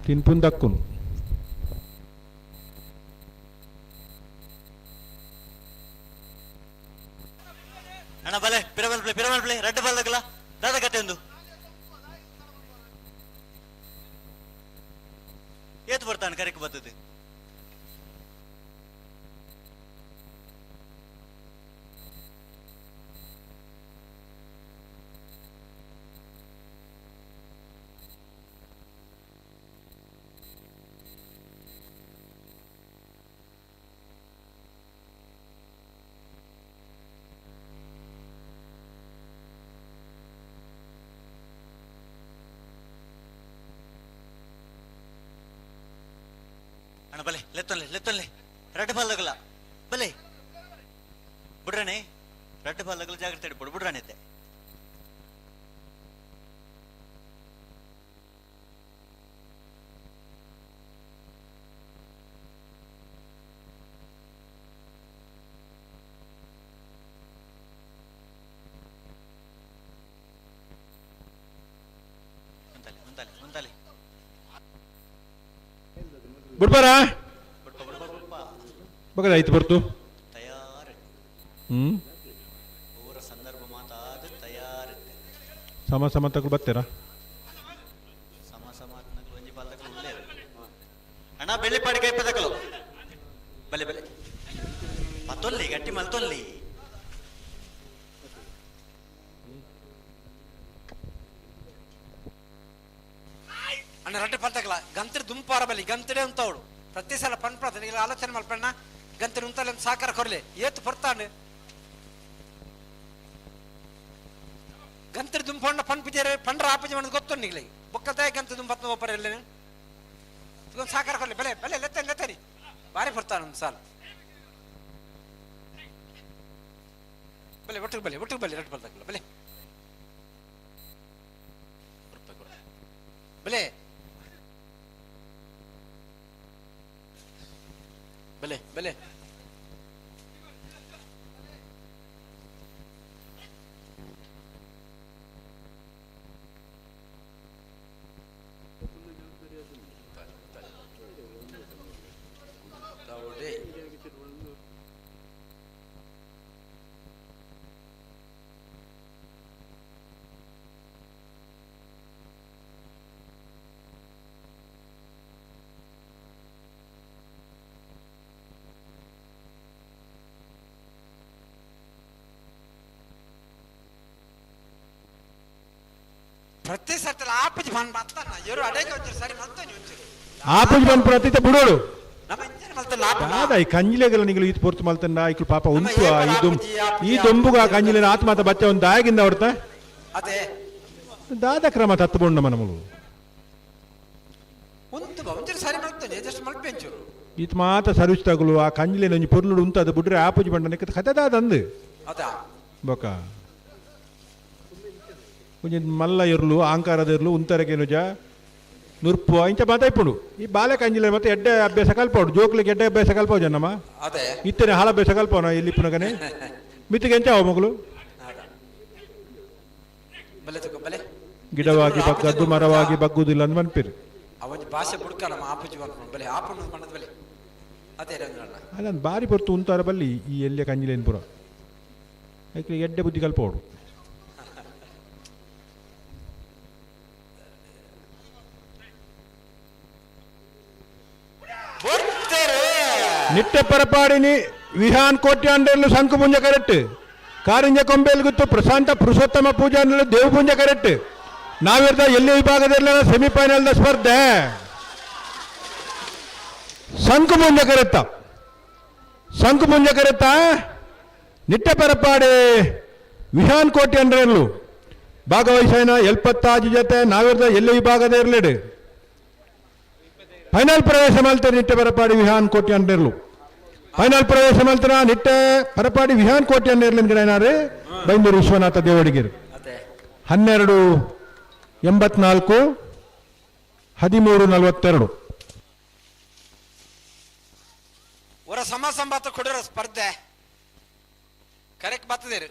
ತಿನ್ಪುನ್ ದಕ್ಕುನು. ಅಣ್ಣ ಬಲೆ ಪಿರಮಲ್ ಪ್ಲೇ ಪಿರಮಲ್ ಪ್ಲೇ ರಡ್ಡು ಬಾಲ್ ದಕ್ಕಲ ದಾದ ಕತೆ ಒಂದು ಏತು ಬರ್ತಾನೆ ಕರೆಕ್ ಬರ್ತದೆ. ಅಣ್ಣ ಬಲೆ ಲೆತ್ತೊನ್ಲೆ ಲೆತ್ತೊನ್ಲೆ ರಡ್ಡ್ ಬಾಲ್ದಗಲ ಬಲೆ ಬುಡ್ರಣೆ ರಡ್ಡ್ ಬಾಲ್ದಗಲ ಜಾಗ್ರತೆ ಇಡ್ಬೋದು ಬುಡ್ರಣೆ ಐತೆ. ಉಂತಲೆ ಉಂತಲೆ ಉಂತಲೆ ಬುಡ್ಬಾರ ಬಗದ ಆಯ್ತು ಬರ್ತು. ತಯಾರು. ಊರ ಸಂದರ್ಭ ಮಾತಾದ ತಯಾರಿತ್ತೆ. ಸಮ ಸಮ ತಗೊಳ್ ಬರ್ತೀರಾ? ಸಮ ಸಮ ಒಂಜಿ ಬಾಲ್ದಕಲು ಉಲ್ಲೇರು. ಅಣ್ಣ ಬೆಳ್ಳಿಪಾಡಿ ಕೈಪದಕಲು ಬಲೆ ಬಲೆ ಮತ್ತೊಲ್ಲಿ ಗಟ್ಟಿ ಮಲ್ತೊಲ್ಲಿ. ಅಣ್ಣ ರಡ್ಡೆ ಪಲ್ತಕಲ ಗಂತರಿ ದುಂಪಾರ ಬಲಿ ಗಂತಡೆ ಅಂತವಳು ಪ್ರತಿ ಸಲ ಪನ್ಪ್ರಾತ ಆಲೋಚನೆ ಮಲ್ಪಣ್ಣ ಗಂತರಿ ಉಂತಲ್ಲ ಅಂತ ಸಾಕಾರ ಕೊರ್ಲೆ ಏತು ಪೊರ್ತಾಂಡು ಗಂತರಿ ದುಂಪಣ್ಣ ಪನ್ಪಿಜೇರೆ ಪಂಡ್ರ ಆಪಜೆ ಮಾಡೋದು ಗೊತ್ತು ನಿಗ್ಲಿ ಬೊಕ್ಕಲ್ತಾಯ ಗಂತ ದುಂಪತ್ನ ಒಪ್ಪರ ಎಲ್ಲ ಇದೊಂದು ಸಾಕಾರ ಕೊರ್ಲೆ ಬೆಲೆ ಬೆಲೆ ಲೆತ್ತರಿ ಲೆತ್ತರಿ ಭಾರಿ ಪೊರ್ತಾನ ಒಂದು ಸಾಲ ಬಲೆ ಒಟ್ಟಿಗೆ ಬಲೆ ಒಟ್ಟಿಗೆ ಬಲೆ ರಡ್ಡು ಪಲ್ತಕಲ ಬಲೆ ಬಲೆ ಬಲೆ ಬಲೆ ಪ್ರತಿ ಸರ್ತಿ ಆಪಜಿ ಬಂದ್ ಬರ್ತಾನ ಎರು ಅಡೇಗೆ ಒಂಚೂರು ಸರಿ ಮಲ್ತಾನೆ ಒಂಚೂರು. ಆಪುಜಿ ಬಂದ್ ಪ್ರತಿತ ಬುಡೋಡು. ನಮ್ಮ ಇಂಜನ್ ಮಲ್ತಲ್ಲ ಆಪುಜಿ. ದಾದ ಈ ಕಂಜಿಲೆಗಲ ನಿಗಲು ಈತ್ ಪೊರ್ತು ಮಲ್ತಂಡ ಇಕ್ಲು ಪಾಪ ಉಂಟು ಈ ದೊಂಬು ಈ ದೊಂಬುಗ ಆ ಕಂಜಿಲಿನ ಆತ್ಮಾತ ಬಚ್ಚ ಒಂದು ದಾಯಗಿಂದ ಹೊಡ್ತ. ಅದೇ ದಾದ ಕ್ರಮ ತತ್ತು ಬೊಂಡ ಮನಮುಲು. ಉಂತು ಬಾ ಒಂಚೂರು ಸರಿ ಮಲ್ತಾನೆ ಜಸ್ಟ್ ಮಲ್ಪೆ ಒಂಚೂರು. ಈತ್ ಮಾತ ಸರ್ವಿಸ್ ತಗುಲು ಆ ಕಂಜಿಲಿನ ಒಂಜಿ ಪೊರ್ಲುಡು ಉಂತು ಅದು ಬುಡ್ರೆ ಆಪುಜಿ ಬಂಡ ನಿಕ್ಕ ಕತೆ ದಾದ ಅಂದು. ಅದಾ ಬೊಕ ಒಂಜಿ ಮಲ್ಲ ಇರ್ಲು ಆಂಕಾರದ ಇರ್ಲು ಉಂತರಗೇನುಜ ನುರ್ಪು ಇಂಚ ಮಾತಾಯ್ಪುಂಡು ಈ ಬಾಲೆ ಕಂಜಿಲೆ ಮತ್ತೆ ಎಡ್ಡೆ ಅಭ್ಯಾಸ ಕಲ್ಪೋಡು ಜೋಕ್ಲಿಗೆ ಎಡ್ಡೆ ಅಭ್ಯಾಸ ಕಲ್ಪೋ ಜನ್ನಮ್ಮ. ಅದೇ ಇತ್ತನೆ ಹಾಳ ಅಭ್ಯಾಸ ಕಲ್ಪೋನ ಇಲ್ಲಿ ಪುನಗನೆ ಮಿತ್ತಿಗೆ ಎಂಚ ಅವ ಮಗಳು ಬಲೆ ತಗೋ ಬಲೆ ಗಿಡವಾಗಿ ಬಗ್ಗದ್ದು ಮರವಾಗಿ ಬಗ್ಗುದಿಲ್ಲ ಅಂದ್ ಮನ್ಪಿರು. ಅವೊಂಜಿ ಭಾಷೆ ಬುಡ್ಕ ನಮ್ಮ ಆಪುಜಿ ಬರ್ಕೊಂಡು ಬಲೆ ಆಪುಂಡು ಬಣ್ಣದ ಬಲೆ ಅದೇ ರಂದ್ರಣ್ಣ. ಅಲ್ಲೊಂದು ಬಾರಿ ಪೊರ್ತು ಉಂತಾರ ಬಲ್ಲಿ ಈ ಎಲ್ಲಿಯ ಕಂಜಿಲೇನು ಪುರ ಐಕ್ಲೆ ಎಡ್ಡೆ ಬುದ್ಧಿ ಕಲ್ಪೋಡು. ನಿಟ್ಟೆ ಪರಪಾಡಿನಿ ವಿಹಾನ್ ಕೋಟ್ಯಾಂಡರ್ಲು ಶಂಕುಪುಂಜ ಕರೆಕ್ಟ್ ಕಾರಿಂಜ ಕೊಂಬೇಲ್ಗುತ್ತು ಪ್ರಶಾಂತ ಪುರುಷೋತ್ತಮ ಪೂಜಾರ್ಲು ದೇವಪುಂಜ ಕರೆಕ್ಟ್ ನಾವಿರ್ದ ಎಲ್ಲಿ ವಿಭಾಗದಲ್ಲಿ ಸೆಮಿಫೈನಲ್ the ಸ್ಪರ್ಧೆ ಶಂಕುಪುಂಜ ಕರೆತ್ತ ಶಂಕುಪುಂಜ ಕರೆತ್ತ ನಿಟ್ಟೆ ಪರಪಾಡಿ ವಿಹಾನ್ ಕೋಟ್ಯಾಂಡ್ರಲ್ಲೂ ಭಾಗವಹಿಸೈನ ಎಲ್ಪತ್ತಾಜು ಜೊತೆ ನಾವಿರ್ದ ಎಲ್ಲಿ ವಿಭಾಗದ ಇರಲಿಡು ಫೈನಲ್ ಪ್ರವೇಶ ಮಲ್ತಾರೆ ನಿಟ್ಟೆ ಪರಪಾಡಿ ವಿಹಾನ್ ಕೋಟ್ಯಾಂಡ್ರಲ್ಲೂ ಫೈನಲ್ ಪ್ರವೇಶ ಮಲ್ತಾರ ನಿಟ್ಟೆ ಪರಪಾಡಿ ವಿಹಾನ್ ಕೋಟ್ಯಾಂಡ್ರಲ್ ಏನಾರು ಬೈಂದೂರು ವಿಶ್ವನಾಥ ದೇವಡಿಗೆರು 12:84 13:42. ಹೊರ ಸಮ ಸಂಬಾತ ಕೊಡಿರೋ ಸ್ಪರ್ಧೆ ಕರೆಕ್ಟ್ ಬರ್ತದೇರು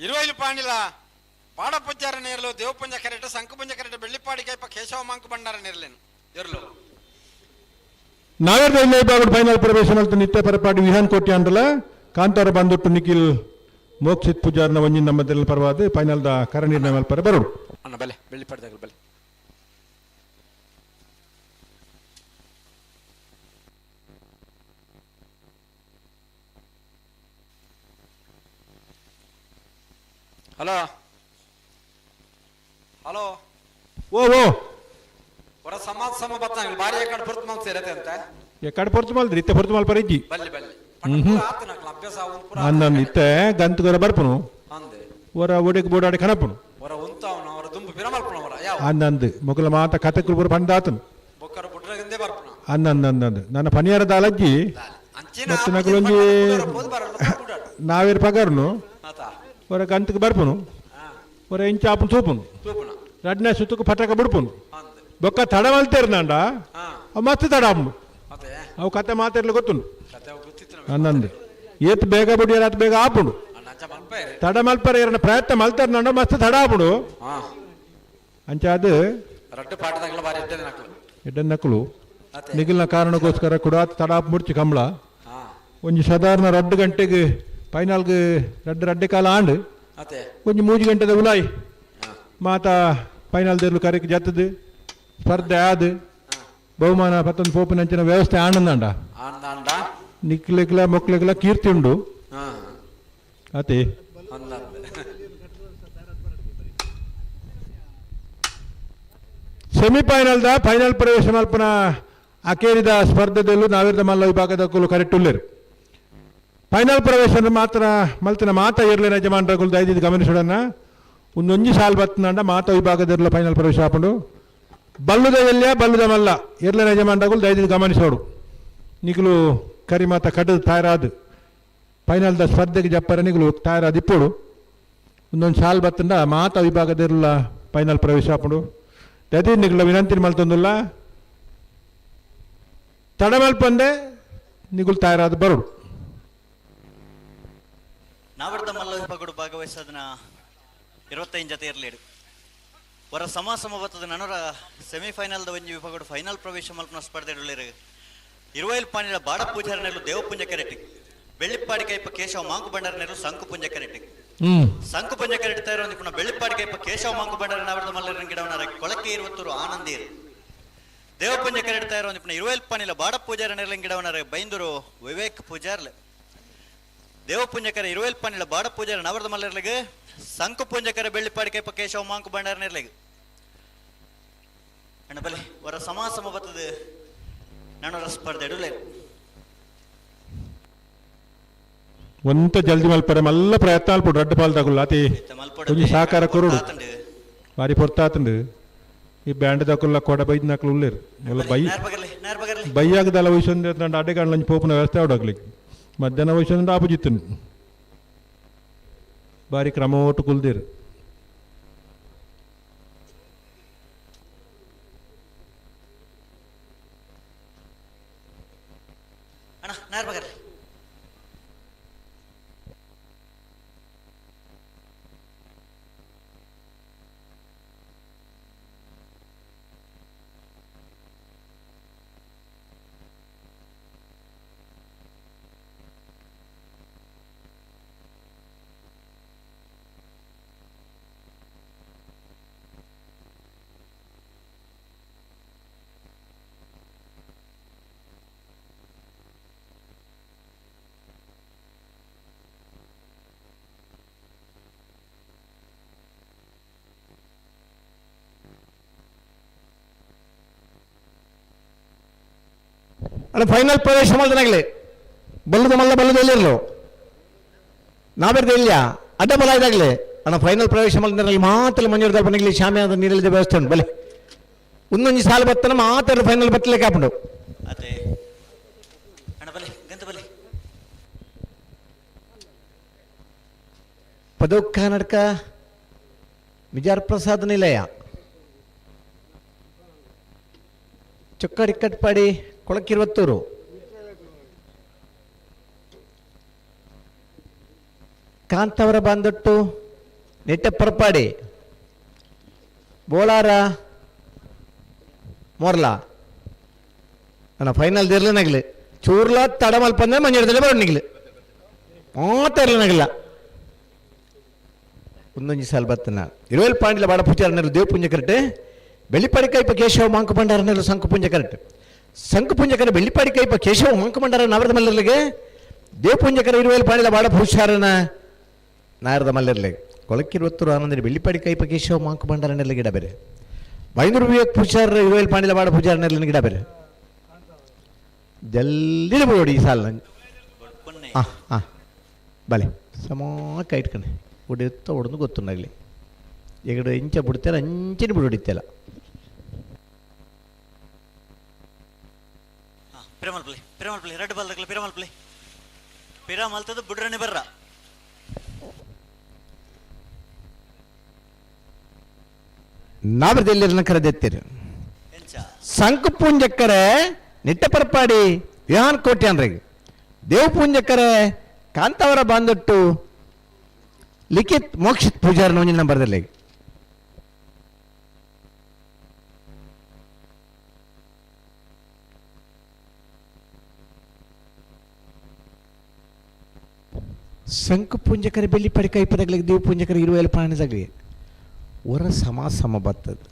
ಇರುವೈಲು ಪಾಂಡಿಲ ಪಾಡಪುಜ್ಜಾರ ನೇರ್ಲು ದೇವಪುಂಜ ಕರೆಟ್ ಸಂಕುಪುಂಜ ಕರೆಟ್ ಬೆಳ್ಳಿಪಾಡಿ ಕೈಪ ಕೇಶವ ಮಾಂಕು ಭಂಡಾರ ನೇರ್ಲೇನು ಎರ್ಲು ನಾಗರ ವಿಭಾಗದ ಫೈನಲ್ ಪ್ರವೇಶ ಮಲ್ತ ನಿತ್ಯ ಪರಪಾಡಿ ವಿಹಾನ್ ಕೋಟಿ ಅಂಡಲ ಕಾಂತಾರ ಬಂದುಟ್ಟು ನಿಖಿಲ್ ಮೋಕ್ಷಿತ್ ಪೂಜಾರ್ನ ಒಂಜಿನ ನಮ್ಮದಲ್ಲಿ ಪರವಾದ ಫೈನಲ್ the ಕರ ನಿರ್ಣಯ ಮಲ್ಪರ ಬರೋಡು. ಅಣ್ಣ ಬಲೆ ಬೆಳ್ಳಿಪಾಡಿ ಬಲೆ ಹಲೋ ಹಲೋ ಓ ಓ ಹೊರ ಸಮಾಜ ಸಮ ಬತ್ತಾಂಗಿಲ್ಲ ಬಾರಿ ಕಡೆ ಪೊರ್ತು ಮಲ್ತ ಸೇರತೆ ಅಂತ ಎಕಡೆ ಪೊರ್ತು ಮಲ್ದ್ರಿ ಇತ್ತೆ ಪೊರ್ತು ಮಲ್ಪರ ಇಜ್ಜಿ. ಬಲ್ಲಿ ಬಲ್ಲಿ ಹ್ಮ್ ಆತನಕ್ಲ ಅಭ್ಯಾಸ ಒಂದು ಪೂರ ಅಂದಂದು ಇತ್ತೆ ಗಂತುಗರ ಬರ್ಪುನು ಅಂದೆ ಹೊರ ಒಡೆಗೆ ಬೋಡಾಡಿ ಕಣಪುನು ಹೊರ ಉಂತ ಅವನು ಅವರ ದುಂಬು ಬಿರಮಲ್ಪಣ ಹೊರ ಯಾವ ಅಂದಂದು ಮೊಗಲ ಮಾತ ಕತೆ ಪೂರ ಪಂಡಾತನು. ಅಂದ ಅಂದ ಅಂದ ಅಂದ ನನ್ನ ಪನಿಯಾರದ ಅಲಜ್ಜಿ ಮತ್ತು ನಕಲೊಂಜಿ ನಾವೇರು ಪಗರ್ನು ಹೊರ ಗಂತಕ್ಕೆ ಬರ್ಪುನು ಹೊರ ಇಂಚ ಆಪುನು ತೂಪುನು ರಡ್ನೇ ಸುತ್ತಕ್ಕೆ ಪಟಕ ಬಿಡ್ಪುನು ಬೊಕ್ಕ ತಡ ಮಲ್ತೇರ್ನಾಂಡ ಅವು ಮಸ್ತ್ ತಡ ಆಪುಂಡು. ಅವು ಕತೆ ಮಾತಾಡ್ಲಿ ಗೊತ್ತುಂಡು. ಅಂದಂದು ಏತ್ ಬೇಗ ಬಿಡಿಯರ ಆತ್ ಬೇಗ ಆಪುಂಡು. ತಡ ಮಲ್ಪರ ಎರಡ ಪ್ರಯತ್ನ ಮಲ್ತಾರ ಮಸ್ತ್ ತಡ ಆಪುಂಡು. ಅಂಚ ಅದು ಎಡ್ಡೆ ನಕಲು ನಿಗಿಲ್ನ ಕಾರಣಕ್ಕೋಸ್ಕರ ಕೂಡ ತಡ ಮುಡ್ಚಿ ಕಂಬಳ ಒಂಜಿ ಸಾಧಾರಣ 2 ಗಂಟೆಗೆ ಫೈನಲ್ಗೆ ರಡ್ಡು ರಡ್ಡೆ ಕಾಲ ಆಂಡ್ ಒಂಜಿ 3 ಗಂಟೆದ ಉಲಾಯಿ ಮಾತಾ ಫೈನಲ್ ದೇರ್ಲು ಕರೆಕ್ ಜತ್ತದು ಸ್ಪರ್ಧೆ ಆದ್ ಬಹುಮಾನ ಪತ್ತೊಂದು ಪೋಪಿನಂಚಿನ ವ್ಯವಸ್ಥೆ ಆನಂದಾಂಡ ನಿಕ್ಲೆಗ್ಲ ಮೊಕ್ಲೆಗ್ಲ ಕೀರ್ತಿ ಉಂಡು. ಅತೆ ಸೆಮಿಫೈನಲ್ the final ಪ್ರವೇಶ ಮಲ್ಪನ ಅಕೇರಿದ ಸ್ಪರ್ಧೆದಲ್ಲೂ ನಾವಿರ್ದ ಮಲ್ಲ ವಿಭಾಗದ ಕುಲು ಕರೆಕ್ಟ್ ಉಲ್ಲೇರು. ಫೈನಲ್ ಪ್ರವೇಶ ಮಾತ್ರ ಮಲ್ತಿನ ಮಾತ ಇರ್ಲಿನ ಯಜಮಾನ್ರಗುಲು ದಯದಿದ್ದು ಗಮನಿಸೋಡನ್ನ ಒಂದೊಂಜಿ ಸಾಲ್ ಬತ್ತನಂಡ ಮಾತ ವಿಭಾಗದಿರ್ಲ ಫೈನಲ್ ಪ್ರವೇಶ ಆಪುಂಡು. ಬಲ್ಲುದ ಎಲ್ಲಿಯ ಬಲ್ಲುದ ಮಲ್ಲ ಇರ್ಲಿನ ಯಜಮಾನ್ರಗುಲು ದಯದಿದ್ದು ಗಮನಿಸೋಡು. ನಿಕುಲು ಕರಿಮಾತ ಕಡದು ತಯಾರಾದು ಫೈನಲ್ the ಸ್ಪರ್ಧೆಗೆ ಜಪ್ಪರ ನಿಕುಲು ತಯಾರಾದ ಇಪ್ಪೋಡು. ಒಂದೊಂದು ಸಾಲ್ ಬತ್ತಂಡ ಮಾತ ವಿಭಾಗದಿರ್ಲ ಫೈನಲ್ ಪ್ರವೇಶ ಆಪುಂಡು. ದಯದಿದ್ದು ನಿಕುಲ ವಿನಂತಿ ಮಲ್ತೊಂದುಲ್ಲ ತಡಮಲ್ಪಂದೆ ನಿಗುಲ್ ತಯಾರಾದ ಬರೋಡು. ನಾವರ್ದ ಮಲ್ಲ ವಿಭಾಗಡು ಭಾಗವಹಿಸೋದನ್ನ 25 ಜತೆ ಇರಲೇಡು ವರ ಸಮ ಸಮ ಬತ್ತದ ನನರ ಸೆಮಿಫೈನಲ್ದ ಒಂಜಿ ವಿಭಾಗಡು ಫೈನಲ್ ಪ್ರವೇಶ ಮಲ್ಪನ ಸ್ಪರ್ಧೆ ಇರುವೈಲ್ ಪಾಣಿಲ ಬಾಡ ಪೂಜಾರನೆಲು ದೇವಪುಂಜ ಕೆರೆಟಿ ಬೆಳ್ಳಿಪ್ಪಾಡಿ ಕೈಪ ಕೇಶವ ಮಾಂಕು ಬಂಡಾರನೆಲು ಸಂಕು ಪುಂಜ ಕೆರೆಟಿ ಸಂಕು ಪುಂಜ ಕೆರೆಟಿ ತಯಾರು ಪುನಃ ಬೆಳ್ಳಿಪ್ಪಾಡಿ ಕೈಪ ಕೇಶವ ಮಾಂಕು ಬಂಡಾರ ನಾವರ್ದ ಮಲ್ಲರನ ಗಿಡವನರ ಕೊಳಕೆ ಇರುವತ್ತೂರು ಆನಂದೀರು ದೇವಪುಂಜ ಕೆರೆಟಿ ತಯಾರು ಪುನಃ ಇರುವೈಲ್ ಪಾಣಿಲ ಬಾಡ ಪೂಜಾರನೆಲ ಗಿಡವನರ ಬೈಂದೂರು ವಿವೇಕ್ ಪೂಜಾರ್ಲೆ ದೇವಪುಂಜಕರ ಇರುವೆಲ್ ಪನ್ನಿಲ ಬಾಡ ಪೂಜಾರ ನವರದ ಮಲ್ಲರ್ಲಿಗೆ ಸಂಕು ಪುಂಜಕರ ಬೆಳ್ಳಿಪಾಡಿ ಕೈಪ ಕೇಶವ ಮಾಂಕು ಬಂಡಾರನಿರ್ಲಿಗೆ ಅಣ್ಣ ಬಲೆ ವರ ಸಮ ಸಮ ಬತ್ತದ ನನರ ಸ್ಪರ್ಧೆ ಎಡುಲೆ ಒಂತ ಜಲ್ದಿ ಮಲ್ಪರೆ ಮಲ್ಲ ಪ್ರಯತ್ನ ಅಲ್ಪಡು ರಡ್ಡು ಪಾಲ್ ತಗುಲ್ಲ ಅತಿ ಒಂಜಿ ಸಹಕಾರ ಕೊರಡು ಬಾರಿ ಪೊರ್ತಾತಂಡು. ಈ ಬ್ಯಾಂಡ್ ತಕುಲ್ಲ ಕೊಡ ಬೈದ್ ನಕಲು ಉಲ್ಲೇರು ಎಲ್ಲ ಬೈ ಬೈಯಾಗದಲ್ಲ ವಯಸ್ಸೊಂದು ಅಡ್ಡೆ ಕಾಣಲಂಚಿ ಪೋಪುನ ವ್ಯವಸ್ಥೆ ಅವಡಗ್ಲಿಕ್ಕೆ ಮಧ್ಯಾಹ್ನ ವಯಸ್ಸೊಂದು ಆಪೋಜಿತ್ತನು ಬಾರಿ ಕ್ರಮ ಓಟು ಕುಲ್ದಿರು. ಅಲ್ಲ ಫೈನಲ್ ಪ್ರವೇಶ ಮಲ್ದನಾಗಲಿ ಬಲ್ಲದ ಮಲ್ಲ ಬಲ್ಲದ ಎಲ್ಲಿರಲು ನಾವೆರ್ದ ಇಲ್ಲ ಅಡ್ಡ ಬಲ ಇದಾಗಲಿ ಅಣ್ಣ ಫೈನಲ್ ಪ್ರವೇಶ ಮಲ್ದನಲ್ಲಿ ಮಾತ್ರ ಮಂಜೂರು ದರ್ಪಣಿಗೆ ಶಾಮಿಯಾದ ನೀರಿಲ್ಲದೆ ವ್ಯವಸ್ಥೆ ಉಂಟು ಬಲೆ ಒಂದೊಂದು ಸಾಲು ಬತ್ತನ ಮಾತ್ರ ಫೈನಲ್ ಬತ್ತಲಿಕ್ಕೆ ಹಾಕೊಂಡು ಅದೇ ಅಣ್ಣ ಬಲೆ ಗಂತ ಬಲೆ ಪದೋಕ್ಕ ನಡ್ಕ ವಿಜಾರ್ ಪ್ರಸಾದ್ ನಿಲಯ ಚೊಕ್ಕಡಿ ಕಟ್ಪಾಡಿ ಕೊಳಕಿರುವತ್ತೂರು ಕಾಂತವರ ಬಂದೊಟ್ಟು ನೆಟ್ಟಪರಪಾಡಿ ಬೋಳಾರ ಮೋರ್ಲಾ ನನ್ನ ಫೈನಲ್ ದಿರ್ಲನಾಗಲಿ ಚೂರ್ಲ ತಡ ಮಲ್ಪಂದ್ರೆ ಮಂಜೂರದಲ್ಲೇ ಬರೋಣಿಗ್ಲಿ ಮಾತಾಡ್ಲನಾಗಿಲ್ಲ ಒಂದೊಂದು ಸಾಲ ಬತ್ತನ ಇರುವೆಲ್ ಪಾಂಡಿಲ ಬಾಡ ಪೂಜಾರನೆಲ್ಲ ದೇವಪುಂಜ correct Bellipadi ಕೈಪ Keshava Monk ಭಂಡಾರನೆಲ್ಲ ಸಂಕು Punja correct ಸಂಕು ಪುಂಜಕರ Bellipadi ಕೈಪ Keshava Monk ಭಂಡಾರ ನವರದ ಮಲ್ಲರ್ಲಿಗೆ ದೇವಪುಂಜಕರ ಇರುವೆಲ್ ಪಾಂಡಿಲ ಬಾಡ ಪೂಜಾರನ ನಾರದ ಮಲ್ಲರ್ಲಿಗೆ ಕೊಳಕ್ಕಿರುವತ್ತೂರು ಆನಂದನಿ ಬೆಳ್ಳಿಪಾಡಿ ಕೈಪ ಕೇಶವ ಮಾಂಕು ಭಂಡಾರನೆಲ್ಲ ಗಿಡ ಬೇರೆ ಬೈಂದೂರು ವಿವೇಕ್ ಪೂಜಾರ ಇರುವೆಲ್ ಪಾಂಡಿಲ ಬಾಡ ಪೂಜಾರನೆಲ್ಲ ಗಿಡ ಬೇರೆ ಜಲ್ದಿ ಬೋಡಿ ಈ ಸಾಲ ಹಾಂ ಹಾಂ ಬಲೆ ಸಮ ಇಟ್ಕಣೆ ಉಡಿಯುತ್ತ ಹೊಡೆದು ಗೊತ್ತುಂಡಾಗಲಿ ಎಗಡು ಇಂಚ ಬಿಡ್ತೇನೆ ಅಂಚಿನ ಬಿಡು ಹೊಡಿತೇಲ್ಲ. ಪಿರಮಲ್ಪಲೆ ಪಿರಮಲ್ಪಲೆ ರೆಡ್ ಬಾಲ್ ದಗಲ ಪಿರಮಲ್ಪಲೆ ಪಿರಮಲ್ತದ ಬುಡ್ರನೆ ಬರ್ರ ನಾವರದೆಲ್ಲಿರನ ಕರೆದೆತ್ತಿರು ಸಂಕಪೂಂಜಕ್ಕರೆ ನಿಟ್ಟಪರಪಾಡಿ ವಿಹಾನ್ ಕೋಟೆ ಅಂದ್ರೆ ದೇವಪೂಂಜಕ್ಕರೆ ಕಾಂತಾವರ ಬಾಂದೊಟ್ಟು ಲಿಖಿತ್ ಮೋಕ್ಷಿತ್ ಪೂಜಾರನ ಒಂಜಿ ನಂಬರ್ದಲ್ಲಿ ಸಂಕಪೂಂಜಕರ ಬೆಳ್ಳಿ ಪಡಿಕ ಇಪ್ಪದಗ್ಲಿಗೆ ದೇವಪೂಂಜಕರ ಇರುವೆಲ್ ಪಾಣದಾಗಲಿ ಹೊರ ಸಮ ಸಮ ಬರ್ತದೆ.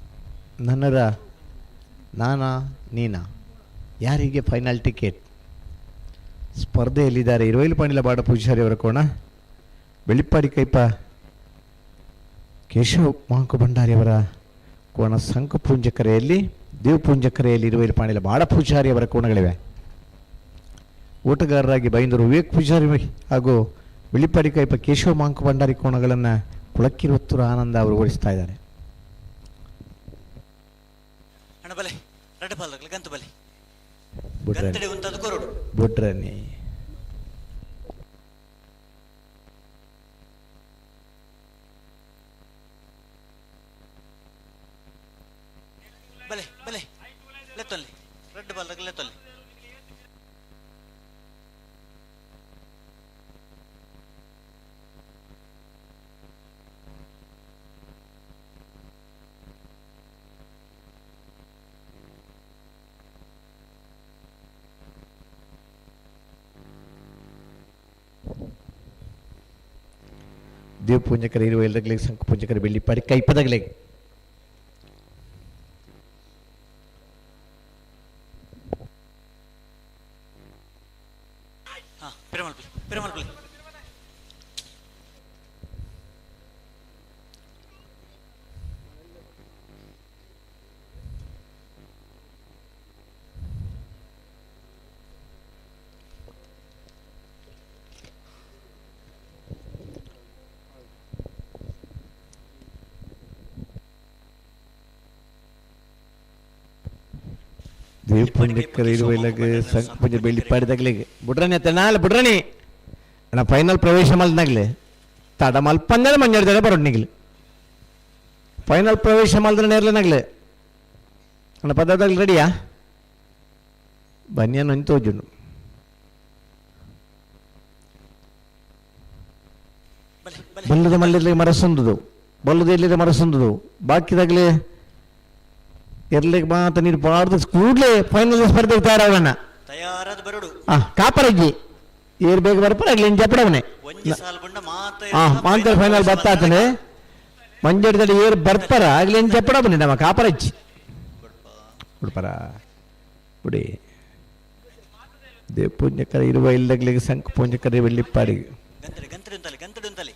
ನನ್ನರ ನಾನಾ ನೀನಾ ಯಾರಿಗೆ ಫೈನಲ್ ಟಿಕೆಟ್ ಸ್ಪರ್ಧೆಯಲ್ಲಿದ್ದಾರೆ. ಇರುವೈಲು ಪಾಣಿಲ ಬಾಡ ಪೂಜಾರಿಯವರ ಕೋಣ, ಬೆಳ್ಳಿಪ್ಪಾಡಿ ಕೈಪ ಕೇಶವ ಮಾಂಕು ಭಂಡಾರಿಯವರ ಕೋಣ, ಸಂಕಪೂಂಜಕರೆಯಲ್ಲಿ ದೇವಪೂಂಜಕರೆಯಲ್ಲಿ ಇರುವೈಲು ಪಾಣಿಲ ಬಾಡ ಪೂಜಾರಿಯವರ ಕೋಣಗಳಿವೆ. ಓಟಗಾರರಾಗಿ ಬೈಂದೂರು ವಿವೇಕ್ ಪೂಜಾರಿ ಹಾಗೂ ಬೆಳ್ಳಿಪ್ಪಾಡಿ ಕೈಪ ಕೇಶವ ಮಾಂಕು ಭಂಡಾರಿ ಕೋಣಗಳನ್ನು ಕುಳಕ್ಕಿರುವತ್ತೂರು ಆನಂದ ಅವರು ಓಡಿಸ್ತಾ ಇದ್ದಾರೆ. ಬುಡ್ರನಿ ಬಲೆ ಬಲೆ ಲೆತ್ತೊಲ್ಲಿ ರೆಡ್ ಬಾಲ್ ಲೆತ್ತೊಲ್ಲಿ ದೇವಪೂಂಜಕರ ಇರುವ ಎಲ್ಲರಿಗೆ ಸಂಕಪೂಂಜಕರ ಬೆಳ್ಳಿಪ್ಪಾಡಿ ಕೈಪದಗಳಿಗೆ ದೇವಪುಣ್ಯಕ್ಕರ ಇರುವೈಲಗ್ ಸಂಕಪುಂಜ ಬೆಳ್ಳಿಪ್ಪಾಡಿದಾಗಲಿಗೆ ಬುಡ್ರನಿ ಅತ್ತ ನಾಳೆ ಬುಡ್ರನಿ ಅಣ್ಣ ಫೈನಲ್ ಪ್ರವೇಶ ಮಲ್ದಾಗ್ಲೆ ತಡ ಮಲ್ಪಂದರೆ ಮಂಜಾಡ್ತಾರೆ ಬರೋಣ್ಣಿಗ್ಲಿ ಫೈನಲ್ ಪ್ರವೇಶ ಮಲ್ದ್ರೆ ನೇರ್ಲೆನಾಗ್ಲೆ ಅಣ್ಣ ಪದಾರ್ಥಗಳು ರೆಡಿಯಾ ಬನ್ನಿ ಅನ್ನು ತೋಜುಂಡು ಬಲ್ಲದ ಮಲ್ಲಿರ್ಲಿ ಮರಸೊಂದುದು ಬಲ್ಲದ ಎಲ್ಲಿದೆ ಮರಸೊಂದುದು ಬಾಕಿದಾಗಲೇ ಎರ್ಲಿಗೆ ಮಾತ ನೀರು ಬಾರ್ದು ಕೂಡಲೇ ಫೈನಲ್ ಸ್ಪರ್ಧೆಗೆ ತಯಾರಾಗೋಣ. ತಯಾರಾದ ಬರಡು ಕಾಪರಜ್ಜಿ ಏರ್ ಬೇಗ ಬರ್ಪರ ಆಗ್ಲಿ ಜಪಡವನೆ ಮಾಂತರ ಫೈನಲ್ ಬತ್ತಾತನೆ ಮಂಜಾಡದಲ್ಲಿ ಏರ್ ಬರ್ಪರ ಆಗ್ಲಿ ಜಪಡ ಬನ್ನಿ ನಮ್ಮ ಕಾಪರಜ್ಜಿ ಬಿಡ್ಪರ ಬಿಡಿ. ದೇವಪೂಂಜಕರ ಇರುವ ಇಲ್ಲಗ್ಲಿಗೆ ಸಂಕ ಪೂಂಜಕರ ಬೆಳ್ಳಿಪ್ಪಾಡಿಗೆ ಗಂತಡೆ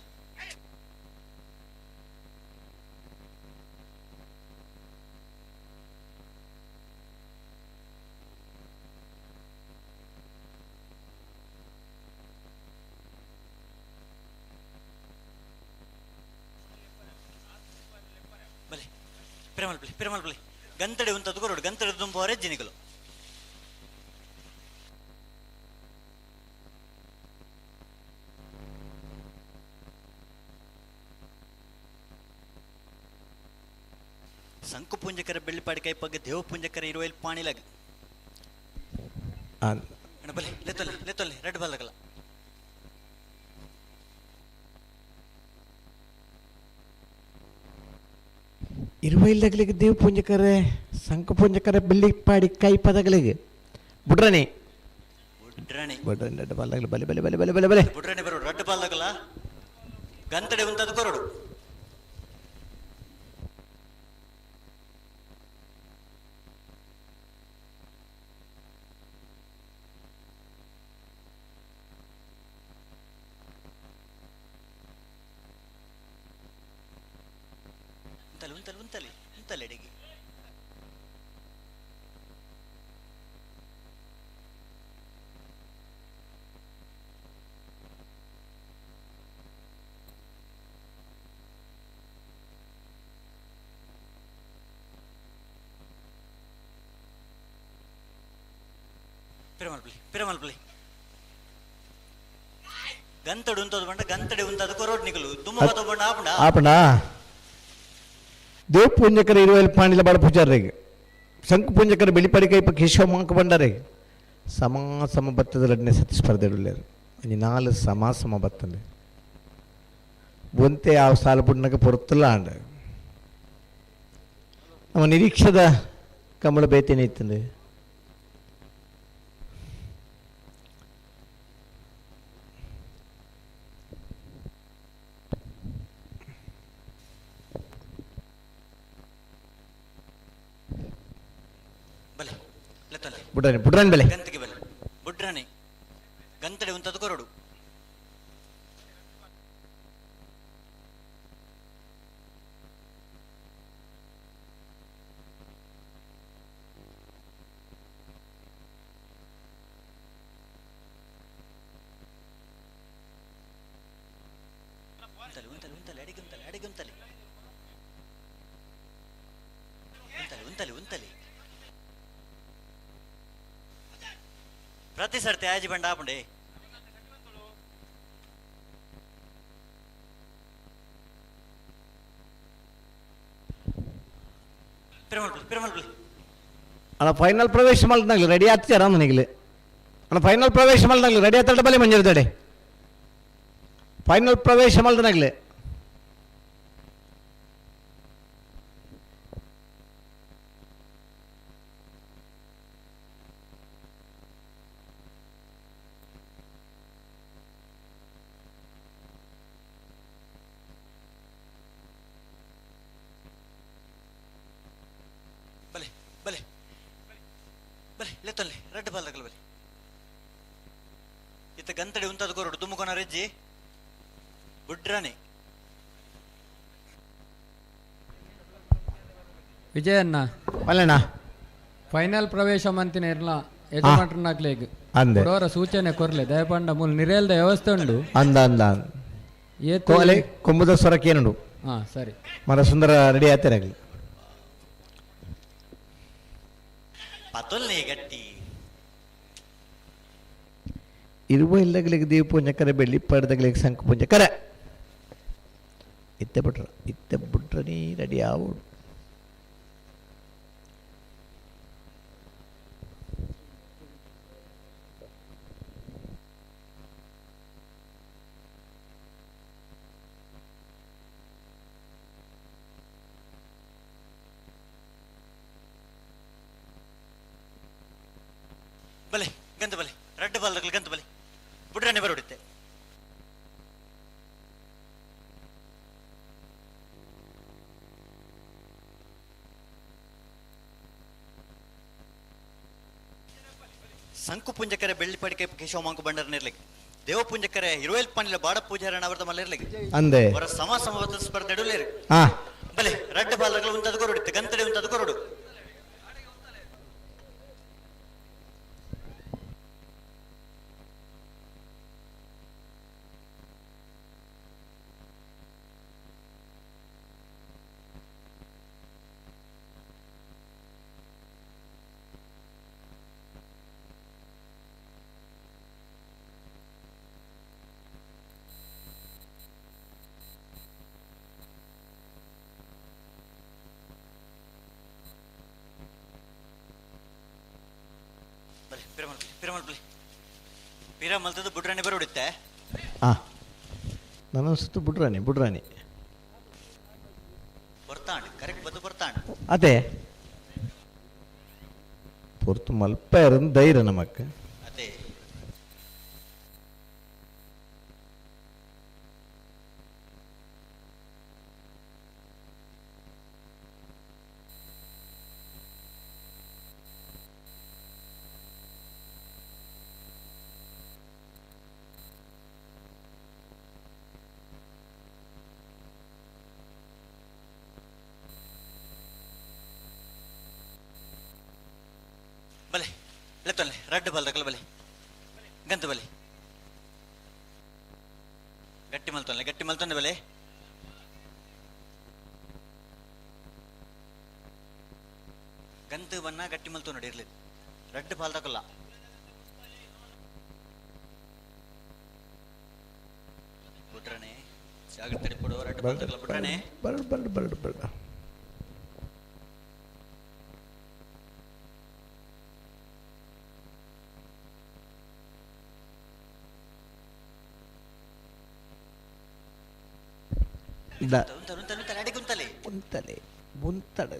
ಪಿರಮಲ್ಪಲಿ ಪಿರಮಲ್ಪಲಿ ಗಂತಡೆ ಉಂತದ್ದು ಕೊರಡು ಗಂತಡೆ ದುಂಬವರೆ ಜಿನಿಗಳು ಸಂಕುಪುಂಜಕರ ಬೆಳ್ಳಿಪಾಡಿ ಕೈಪಗ್ಗೆ ದೇವಪುಂಜಕರ ಇರುವಲ್ಲಿ ಪಾಣಿಲಾಗ ಬಲೆ ಲೆತ್ತೊಲ್ಲಿ ಲೆತ್ತೊಲ್ಲಿ ರೆಡ್ ಬಾಲಗಲ್ಲ ಇರುವೈಲ್ದಗಳಿಗೆ ದೇವಪುಂಜಕರೆ ಸಂಕಪುಂಜಕರೆ ಬೆಳ್ಳಿಪಾಡಿ ಕೈ ಪದಗಳಿಗೆ ಬುಡ್ರನಿ ಬುಡ್ರನಿ ಬುಡ್ರನಿ ರೆಡ್ ಬಾಲ್ದಾಗಲಿ ಬಲೆ ಬಲೆ ಬಲೆ ಬಲೆ ಬಲೆ ಬಲೆ ಬುಡ್ರನಿ ಬರೋಡು ರೆಡ್ ಬಾಲ್ದಾಗಲ್ಲ ಗಂತಡೆ ಉಂತದ್ದು ಕೊರಡು ಉಂತಲಿ ಉಂತಲಿ ಉಂತಲಿ ಅಡಿಗೆ ಪಿರಮಲ್ಪಲಿ ಪಿರಮಲ್ಪಲಿ ಗಂತಡು ಉಂತದು ಬಂಡ ಗಂತಡೆ ಉಂತದು ಕೊರೋಡ್ ನಿಕಲು ತುಂಬ ಬಣ್ಣ ಆಪುಂಡ ಆಪಣ ದೇವ್ ಪೂಂಜಕರ ಇರುವಲ್ಲಿ ಪಾಣಿಲ ಬಾಡ ಪೂಜಾರಿಗೆ ಶಂಕು ಪೂಂಜಕರ ಬೆಳಿಪಡಿ ಕೈಪ ಕೇಶವ ಮಂಕ ಬಂಡಾರೆ ಸಮ ಸಮ ಬತ್ತದ ರಡ್ನೆ ಸತಿ ಸ್ಪರ್ಧೆ ಉಳ್ಳೇರು ಅಂಜಿ ನಾಲ್ ಸಮ ಸಮ ಬತ್ತಂದೆ ಒಂತೆ ಆ ಸಾಲ ಪುಡ್ನಕ ಪೊರ್ತುಲ್ಲ ಆಂಡ ನಮ್ಮ ನಿರೀಕ್ಷದ ಕಮಲ ಬೇತೇನೆ ಇತ್ತಂದೆ ಬಲೆ ಲೆತ್ತಲೆ ಬುಡ್ರಾಣಿ ಬುಡ್ರಾಣಿ ಬೆಲೆ ಗಂತಿಗೆ ಬಲೆ ಬುಡ್ರಾಣಿ ಗಂತಡೆ ಉಂತದು ಕೊರಡು ಉಂತಲೆ ಉಂತಲೆ ಉಂತಲೆ ಅಡಿಗೆ ಉಂತಲೆ ಅಡಿಗೆ ಉಂತಲೆ ಉಂತಲೆ ಉಂತಲೆ ಉಂತಲೆ ಪ್ರತಿ ಸರ್ತಿ ಆಜಿ ಬಂಡ ಆಪುಂಡೆ ಪಿರಮಲ್ಪಲಿ ಪಿರಮಲ್ಪಲಿ ಅಣ್ಣ ಫೈನಲ್ ಪ್ರವೇಶ ಮಲ್ದಾಗ್ಲಿ ರೆಡಿ ಆಗ್ತೀರ ನನಗೆ ಅಣ್ಣ ಫೈನಲ್ ಪ್ರವೇಶ ಮಲ್ದಾಗ್ಲಿ ರೆಡಿ ಆಗ್ತಾಡ ಬಲೆ ಮಂಜುರ್ದಡೆ ಫೈನಲ್ ಪ್ರವೇಶ ಮಲ್ದನಾಗ್ಲಿ ಬಲೆ ಬಲೆ ಬಲೆ ಲೆತ್ತಲ್ಲಿ ರೆಡ್ ಬಾಲ್ ಬಲೆ ಇತ್ತ ಗಂತಡಿ ಉಂತದ ಕೊರಡು ದುಮ್ಮುಕೊನ ರೆಜ್ಜಿ ಬುಡ್ರಾಣಿ ವಿಜಯಣ್ಣ ಅಲ್ಲಣ್ಣ ಫೈನಲ್ ಪ್ರವೇಶ ಮಂತಿನ ಇರ್ಲ ಯಜಮಾನ್ರನಾಗ್ಲೇಗ್ ಅಂದೆ. ಕೊಡೋರ ಸೂಚನೆ ಕೊರ್ಲೆ ದಯಪಂಡ ಮೂಲ ನಿರೇಲ್ದ ವ್ಯವಸ್ಥೆ ಉಂಡು ಅಂದ ಅಂದ ಏತ್ ಕೋಲೆ ಕೊಂಬುದ ಸ್ವರಕ್ಕೇನುಂಡು ಹಾ ಸರಿ ಮರ ಸುಂದರ ರೆಡಿ ಆಗ್ತಾರೆ ಆಗಲಿ ಪತೊಲ್ನೆ ಗಟ್ಟಿ ಇರುವ ಇಲ್ಲಗಳಿಗೆ ದೇವ ಪೂಂಜಕರೆ ಬೆಳ್ಳಿ ಪಡೆದಗಳಿಗೆ ಶಂಕು ಪೂಂಜಕರೆ ಇತ್ತೆ ಬಿಟ್ರ ಇತ್ತೆ ಬಿಟ್ರ ನೀ ರೆಡಿ ಆವುಡು ಬಲೆ ಗಂತ ಬಲೆ ರೆಡ್ ಬಾಲ್ ಗಂತ ಬಲೆ ಬುಡ್ರಾಣಿ ಬರೋಡಿತ್ತೆ ಸಂಕು ಪುಂಜಕರೆ ಬೆಳ್ಳಿ ಪಡಿಕೆ ಕೇಶವ ಮಾಂಕು ಬಂಡರ್ ನಿರ್ಲಿಕ್ಕೆ ದೇವ ಪುಂಜಕರೆ ಇರುವೆಲ್ ಪಣಿಲ ಬಾಡ ಪೂಜಾರಣ ಅವರದ ಮಲ್ಲಿರ್ಲಿಕ್ಕೆ ಅಂದೆ. ಅವರ ಸಮ ಸಮವತ ಸ್ಪರ್ಧೆ ಇಡಲೇರು ಹಾ ಬಲೆ ರೆಡ್ ಬಾಲ್ಗಳು ಉಂತದ ಕೊರಡು ಗಂತಡೆ ಉಂತದ ಕೊರಡು ಬಲೆ ಪಿರಮಲ್ ಪಿರಮಲ್ ಬಲೆ ಪಿರಮಲ್ತದ ಬುಡ್ರಾಣಿ ಬರೋಡಿತ್ತೆ ಆ ನನ್ನ ಬುಡ್ರಾಣಿ ಬುಡ್ರಾಣಿ ಬರ್ತಾಂಡ್ ಕರೆಕ್ಟ್ ಬದ್ದು ಬರ್ತಾಂಡ್ ಅದೇ ಪೊರ್ತು ಮಲ್ಪ ಧೈರ್ಯ ನಮಕ್ ಅದೇ ಬಲೆ ಲೆತ್ತೊಲ್ಲೆ ರಡ್ಡು ಬಲ್ದಕಲ್ ಬಲೆ ಗಂತು ಬಲೆ ಗಟ್ಟಿ ಮಲ್ತೊಲ್ಲೆ ಗಟ್ಟಿ ಮಲ್ತೊಂದೆ ಬಲೆ ಗಂತು ಬನ್ನ ಗಟ್ಟಿ ಮಲ್ತು ನೋಡಿ ಇರ್ಲಿ ರಡ್ಡು ಪಾಲ್ ತಕೊಲ್ಲ. ಜಾಗ್ರತೆ ಇಪ್ಪಡು ರಡ್ಡ್ ಬಾಲ್ದಕುಲ ಬುಡ್ರನೆ ಬರಡು ಬರಡು ಬರಡು ಬರಡು ಉಂತಲೆ ಬುಂತಡ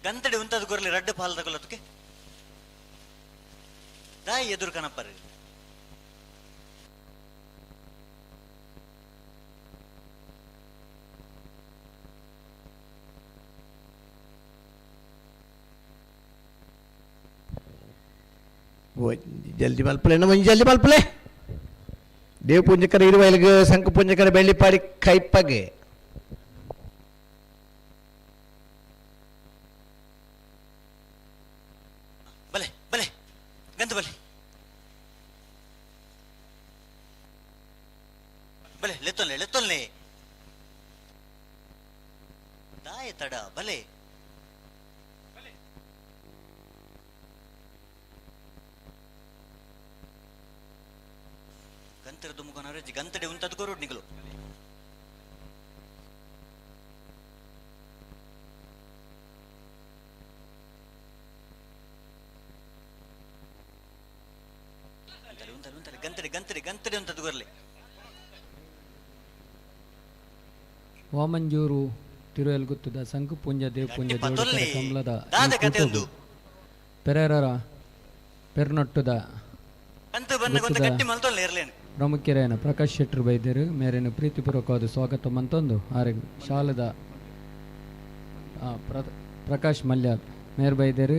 ಗಂತಡೆ ಉಂತದ ಗೊರ್ಲಿ ರಡ್ಡ್ ಪಾಲ್ ತಗೊಳ್ಳೋದಕ್ಕೆ ದಾಯಿ ಎದುರು ಕನಪ್ಪರು ಜಲ್ದಿ ಮಲ್ಪಲೆ ನಮ್ಮ ಜಲ್ದಿ ಮಲ್ಪಲೆ. ದೇವಪುಂಜಕರ ಇರುವೈಲ್ಗೆ ಸಂಕಪುಂಜಕರ ಬೆಳ್ಳಿಪಾಡಿ ಕೈಪಗೆ. ಬಲೆ ಬಲೆ ಗಂತ ಬಲೆ ಬಲೆ ಲೆತ್ತೊನ್ಲೆ ಲೆತ್ತೊನ್ಲೆ ದಾಯ ತಡ ಬಲೆ ಗಂತರ ದುಮುಕನವರೇ ಗಂತಡೆ ಉಂತದ್ದು ಕೊರೋಡ್ ನಿಗಲು ಉಂತಲೆ ಉಂತಲೆ ಗಂತಡೆ ಗಂತಡೆ ಗಂತಡೆ ಉಂತದ್ದು ಕೊರ್ಲೆ. ವಾಮಂಜೂರು ತಿರುವೆಲ್ಗುತ್ತದ ಸಂಕುಪುಂಜ ದೇವಪುಂಜ ಜೋಡುಕರೆ ಕಮಲದ ಪೆರೇರರ ಪೆರ್ನೊಟ್ಟುದ ಪ್ರಮುಖರೇನ ಪ್ರಕಾಶ್ ಶೆಟ್ಟರು ಬೈದ್ಯರು ಮೇರೇನು ಪ್ರೀತಿಪೂರ್ವಕವಾದ ಸ್ವಾಗತ ಮಂತೊಂದು ಆರೆಗ್ ಶಾಲದ ಪ್ರಕಾಶ್ ಮಲ್ಯಾಲ್ ಮೇರ್ ಬೈದ್ಯರು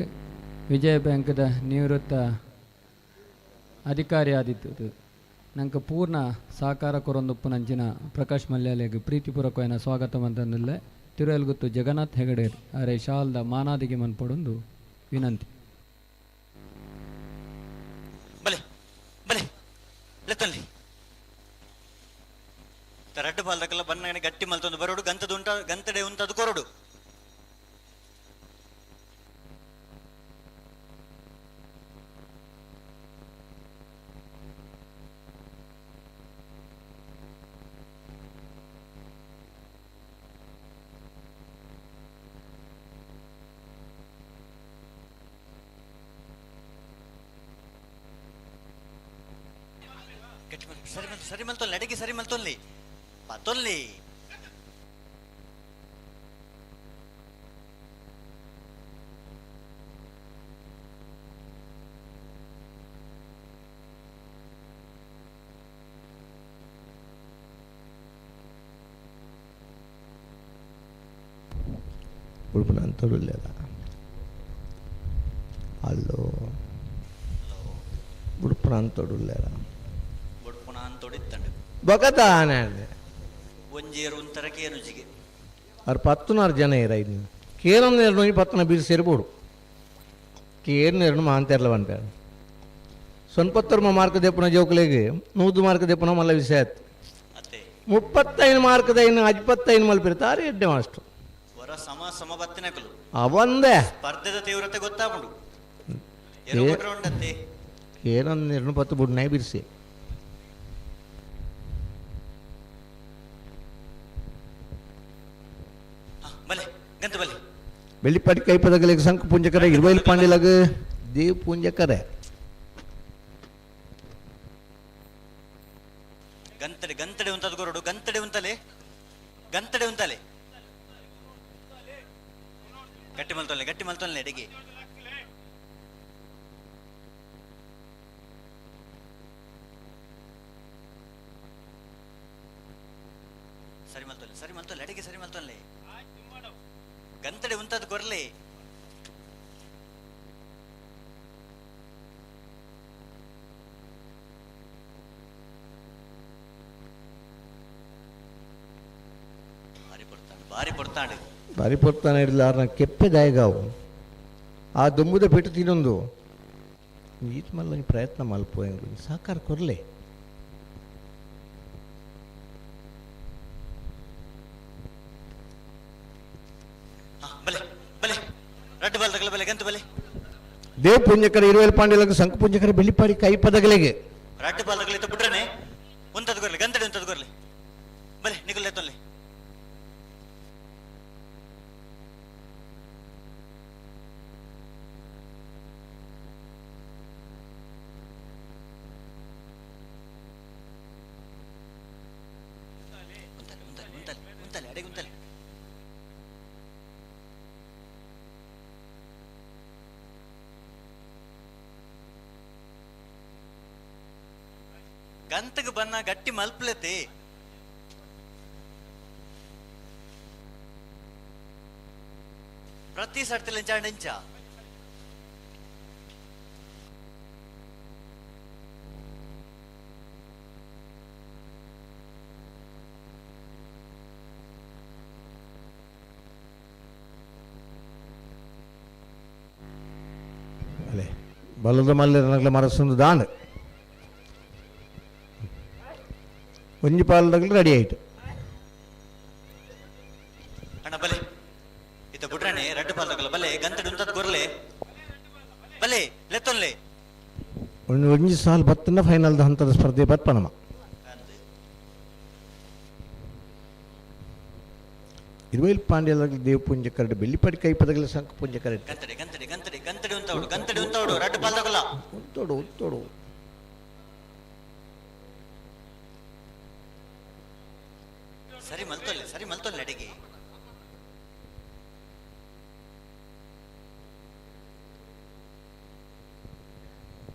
ವಿಜಯ ಬ್ಯಾಂಕ್ದ ನಿವೃತ್ತ ಅಧಿಕಾರಿ ಆದಿತ್ತು ನಂಗೆ ಪೂರ್ಣ ಸಹಕಾರ ಕೊರೊಂದುಪ್ಪು ನಂಚಿನ ಪ್ರಕಾಶ್ ಮಲ್ಯಾಲೆಗ್ ಪ್ರೀತಿಪೂರ್ವಕವಾದ ಸ್ವಾಗತ ಮಂತಂದುಲ್ಲೆ ತಿರುವೆಲ್ಗುತ್ತು ಜಗನ್ನಾಥ್ ಹೆಗಡೇರ್ ಅರೆ ಶಾಲದ ಮಾನಾದಿಗೆ ಮನ್ಪೊಡೊಂದು ವಿನಂತಿ. ಬಲೆ ಬಲೆ ಲೆತ್ತಲ್ಲಿ ರಡ್ಡು ಬಾಲ್ದಕ್ಕೆಲ್ಲ ಬನ್ನಗನೆ ಗಟ್ಟಿ ಮಲ್ತೊಂದು ಬರೋಡು ಗಂತದ ಉಂಟ ಗಂತಡೆ ಉಂಟದು ಕೊರಡು ಗಟ್ಟಿ ಮಲ್ ಸರಿ ಮಲ್ ಸರಿ ಮಲ್ತೊಲ್ಲಿ ಅಡಿಗೆ ಸರಿ ಮಲ್ತೊಲ್ಲಿ ಪತೊಲ್ಲಿ ಉಡುಪುನ ಅಂತೊಡುಲ್ಲೆದ ಅಲ್ಲೋ ಉಡುಪುನ ಅಂತೊಡುಲ್ಲೆದ ಬೊಡ್ಪುನ ಅಂತೊಡಿತ್ತಂಡು ಬೊಕತಾನೆ ಒಂಜೇರು ಒಂಥರ ಕೇನುಜಿಗೆ ಅವ್ರು ಪತ್ತುನಾರು ಜನ ಇರ ಇದು ಕೇರಂ ನೇರನು ಪತ್ತನ ಬೀರ್ ಸೇರ್ಬೋಡು ಕೇರ್ ನೇರನು ಮಾಂತೇರ್ಲ ಬಂటాడు ಸೊನ್ಪತ್ತೊರ್ಮ ಮಾರ್ಕ್ ದೆಪ್ಪುನ ಜೋಕುಲೆಗ್ 100 ಮಾರ್ಕ್ ದೆಪ್ಪುನ ಮಲ್ಲ ವಿಷಯ ಆಯ್ತು. ಅತ್ತೆ 35 ಮಾರ್ಕ್ದೈನು 55 ಮಲ್ಪಿರ್ತಾರೆ ಎಡ್ಡೆ ಮಾಸ್ಟ್ರು ವರ ಸಮ ಸಮ ಬತ್ತಿನಕಲು ಅವಂದೇ ಸ್ಪರ್ಧೆದ ತೀವ್ರತೆ ಗೊತ್ತಾಪುಂಡು ಎರು ಉಂಡತ್ತೆ ಏನೊಂದು ಎರಡು ಪತ್ತು ಬುಡ್ನಾಯಿ ಬಿರ್ಸಿ ಬಲೆ ಗಂತ ಬಲೆ ಬೆಳ್ಳಿಪಾಟಿ ಕೈಪದಗಲಿಗೆ ಸಂಕು ಪುಂಜಕರೆ ಇರುವೈಲ್ ಪಾಂಡಿಲಗ ದೇವ್ ಪುಂಜಕರೆ ಗಂತಡೆ ಗಂತಡೆ ಉಂತದ ಕೊರಡು ಗಂತಡೆ ಉಂತಲೆ ಗಂತಡೆ ಉಂತಲೆ ಗಟ್ಟಿ ಮಲ್ತೊಲ್ಲೆ ಗಟ್ಟಿ ಮಲ್ತೊಲ್ಲೆ ಅಡಿಗೆ ಸರಿ ಮಲ್ತೊಲ್ಲೆ ಸರಿ ಮಲ್ತೊಲ್ಲೆ ಅಡಿಗೆ ಸರಿ ಮಲ್ತೊಲ್ಲೆ ಗಂತಡೆ ಉಂತದ ಕೊರ್ಲೆ ಭಾರಿ ಪೊರ್ತಾಂಡು ಭಾರಿ ಪೊರ್ತಾಂಡು ಬಾರಿ ಪೊರ್ತಾನೆ ಇರಲಿಲ್ಲ ಆರ್ನ ಕೆಪ್ಪೆ ದಾಯಗಾವು ಆ ದುಂಬುದ ಪೆಟ್ಟು ತಿನ್ನೊಂದು ಈತ್ ಮಲ್ಲ ಪ್ರಯತ್ನ ಮಲ್ಪ ಸಾಕಾರ ಕೊರ್ಲೆ ಬಲೆ ಬಲೆ ರಡ್ಡು ಬಾಲ್ ತಗಲ ಬಲೆ ಗಂತು ಬಲೆ ದೇವ್ ಪುಂಜಕರ ಇರುವೇಲ್ ಪಾಂಡ್ಯలకు ಸಂಕು ಪುಂಜಕರ ಬೆಳ್ಳಿಪಾಡಿ ಕೈ ಪದಗಳಿಗೆ ರಡ್ಡು ಬಾಲಗಳು ಇತ್ತ ಬಿಟ್ರನೆ ಉಂತದ್ ಗೊರ್ಲಿ ಗಂತಡಿ ಉಂತದ್ ಗೊರ್ಲಿ ಬಲೆ ನಿಕುಲ್ ಎತ್ತೊಲ್ಲಿ ಉಂತಲೆ ಉಂತಲೆ ಉಂತಲೆ ಉಂತಲೆ ಅಡೆಗೆ ಉಂತಲೆ ಗಂತಗೆ ಬನ್ನ ಗಟ್ಟಿ ಮಲ್ಪ್ಲತಿ ಪ್ರತಿ ಸರ್ತಿಲ ಇಂಚ ಅಲೆ ಬಲದ ಮಲ್ಲೆರನಗ್ಲ ಮರಸೊಂದು ದಾಂಡ್ ಒಂಜಿ ಪಾಲದಗ್ಲು ರೆಡಿ ಆಯ್ತು. ಅಣ್ಣ ಬಲೆ ಇತ್ತ ಬುಡ್ರಣೆ ರಡ್ಡು ಪಾಲ್ದಗಲ ಬಲೆ ಗಂತಡಿ ಉಂತದ್ ಗೊರ್ಲೆ ಬಲೆ ಲೆತ್ತೊನ್ಲೆ ಒಂದು ಒಂಜಿ ಸಾಲ್ ಬತ್ತನ ಫೈನಲ್ದ ಹಂತದ ಸ್ಪರ್ಧೆ ಬತ್ಪನಮ. ಇರುವೇಲ್ ಪಾಂಡ್ಯಲಗ್ಲು ದೇವ್ ಪುಂಜ ಕರಡು ಬೆಳ್ಳಿಪಾಡಿ ಕೈ ಪದಗಲ ಸಂಕು ಪುಂಜ ಕರಡು ಗಂತಡಿ ಗಂತಡಿ ಗಂತಡಿ ಗಂತಡಿ ಉಂತವಡು ಗಂತಡಿ ಉಂತವಡು ರಡ್ಡು ಪಾಲ್ದಗಲ ಉಂತೋಡು ಉಂತೋಡು ಸರಿ ಮಲ್ತೊಲ್ಲೆ ಸರಿ ಮಲ್ತೊಲ್ಲೆ ಅಡಿಗೆ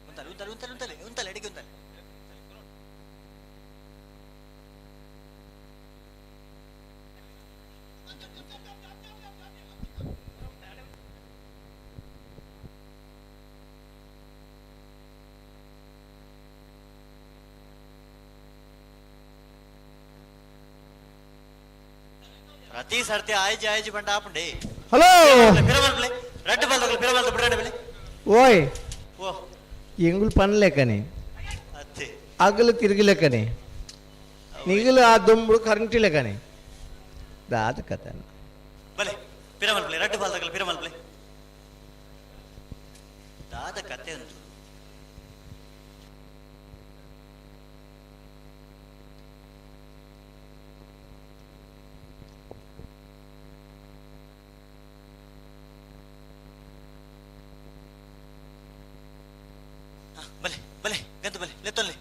ಉಂತಲೆ ಉಂತಲೆ ಉಂತಲೆ ಉಂತಲೆ ಉಂತಲೆ ಅಡಿಗೆ ಉಂತಲೆ ಪ್ರತಿ ಸರ್ತಿ ಆಯ್ಜಿ ಆಯ್ಜಿ ಬಂಡ ಆಪುಂಡೆ. ಹಲೋ ಪಿರಮಲ್ಪ್ಲೆ ರಡ್ಡು ಬಾಲ್ದಗಲ ಪಿರಮಲ್ತ ಬಿಡ್ರಣೆ ಬಲೆ ಓಯ್ ಓ ಎಂಗುಲ್ ಪನ್ಲೇಕನೆ ಅತ್ತೆ ಅಗಲು ತಿರುಗಲೇಕನೆ ನಿಗಲು ಆ ದೊಂಬುಡು ಕರೆಂಟ್ ಲೇಕನೆ ದಾದ ಕಥೆ. ಬಲೆ ಪಿರಮಲ್ಪ್ಲೆ ರಡ್ಡು ಬಾಲ್ದಗಲ ಪಿರಮಲ್ಪ್ಲೆ ದಾದ ಕತೆ ಉಂಟು. ಬಲೆ ಬಲೆ ಗಂತು ಬಲೆ ಲೆತ್ತೊಲ್ಲೆ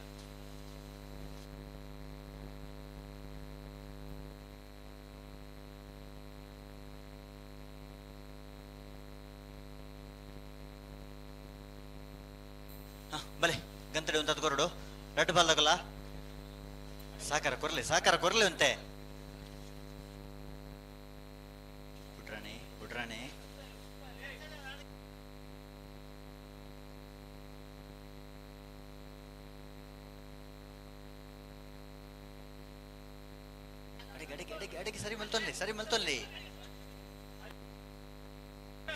ಬಲೆ ಗಂತಡಿ ಉಂತದ್ ಕೊರಡು ರಡ್ಡು ಬಾಲ್ದಗಲ ಸಾಕಾರ ಕೊರ್ಲೆ ಸಾಕಾರ ಕೊರ್ಲೆ ಅಂತೆ ಬುಡ್ರಾಣೆ ಬುಡ್ರಾಣೆ ಅಡಿಗೆ ಅಡಿಗೆ ಅಡಿಗೆ ಅಡಿಗೆ ಸರಿ ಮಲ್ತೊಲ್ಲೆ ಸರಿ ಮಲ್ತೊಲ್ಲೆ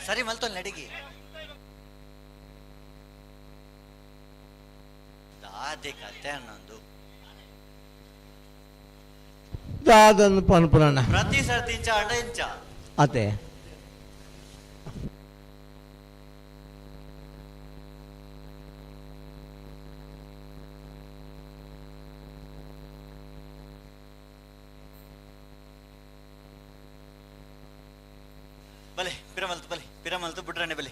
ಸರಿ ಮಲ್ತೊಲ್ಲೆ ಅಡಿಗೆ ದಾದೆ ಕತೆ ಅನ್ನೊಂದು ದಾದನ್ನು ಪನ್ಪುನಣ್ಣ ಪ್ರತಿ ಸರ್ತಿ ಇಂಚ ಅಂಡ ಇಂಚ ಅತೆ ಬಲೆ ಪಿರಮಲ್ತು ಬಲೆ ಪಿರಮಲ್ತು ಬುಡ್ರಾಣೆ ಬಲೆ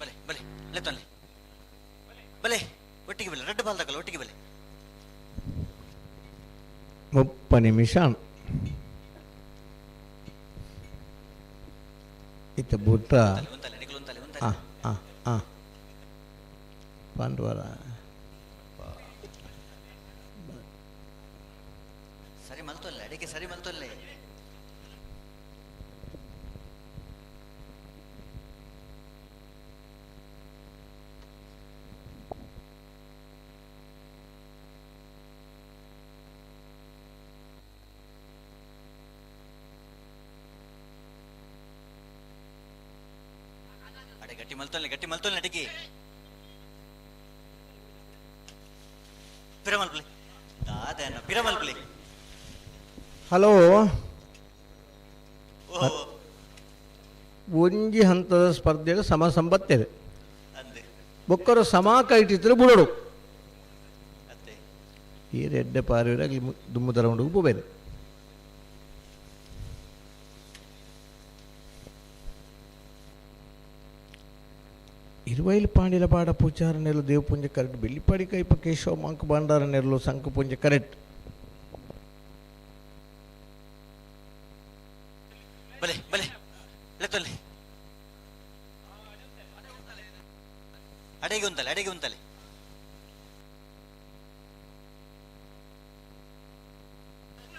ಬಲೆ ಬಲೆ ಲೆತ್ತೊನ್ಲೆ ಬಲೆ ಒಟ್ಟಿಗೆ ಬಲೆ ರಡ್ಡು ಬಾಲ್ದಕಲ್ಲ ಒಟ್ಟಿಗೆ ಬಲೆ 30 ನಿಮಿಷ ಇತ್ತ ಬುಟ್ಟ ಆ ಆ ಆ ಪಾಂಡವರ ಸರಿ ಮಲ್ತೊಲ್ಲೆ ಅಡಿಗೆ ಸರಿ ಮಲ್ತೊಲ್ಲೆ ಗಟ್ಟಿ ಮಲ್ತೊಲ್ಲೆ ಗಟ್ಟಿ ಮಲ್ತೊಲ್ಲೆ ಅಡಿಗೆ ಪಿರಮಲ್ಪಲೆ ದಾದನ ಪಿರಮಲ್ಪಲೆ. ಹಲೋ, ಒಂಜಿ ಹಂತದ ಸ್ಪರ್ಧೆಗೆ ಸಮ ಸಂಬತ್ತೇವೆ ಬೊಕ್ಕರು ಸಮ ಕೈಟಿದ್ರೆ ಬುಡೋಡು ಈ ರೆಡ್ಡೆ ಪಾರಿವರಾಗಿ ದುಮ್ಮು ರೌಂಡ್ ಹೋಗ್ಬೇಕು. ಇರುವೈಲ್ ಪಾಂಡಿಲ ಪಾಡ ಪೂಜಾರ ನೆರಳು ದೇವಪುಂಜ ಕರೆಕ್ಟ್, ಬೆಳ್ಳಿಪಾಡಿ ಕೈಪ ಕೇಶವ ಮಂಕು ಭಂಡಾರ ನೆರಳು ಸಂಕಪುಂಜ ಕರೆಕ್ಟ್. ಬಲೆ ಬಲೆ ಲೆತ್ತೊಲ್ಲೆ ಅಡೆಗೆ ಉಂತಲೆ ಅಡೆಗೆ ಉಂತಲೆ.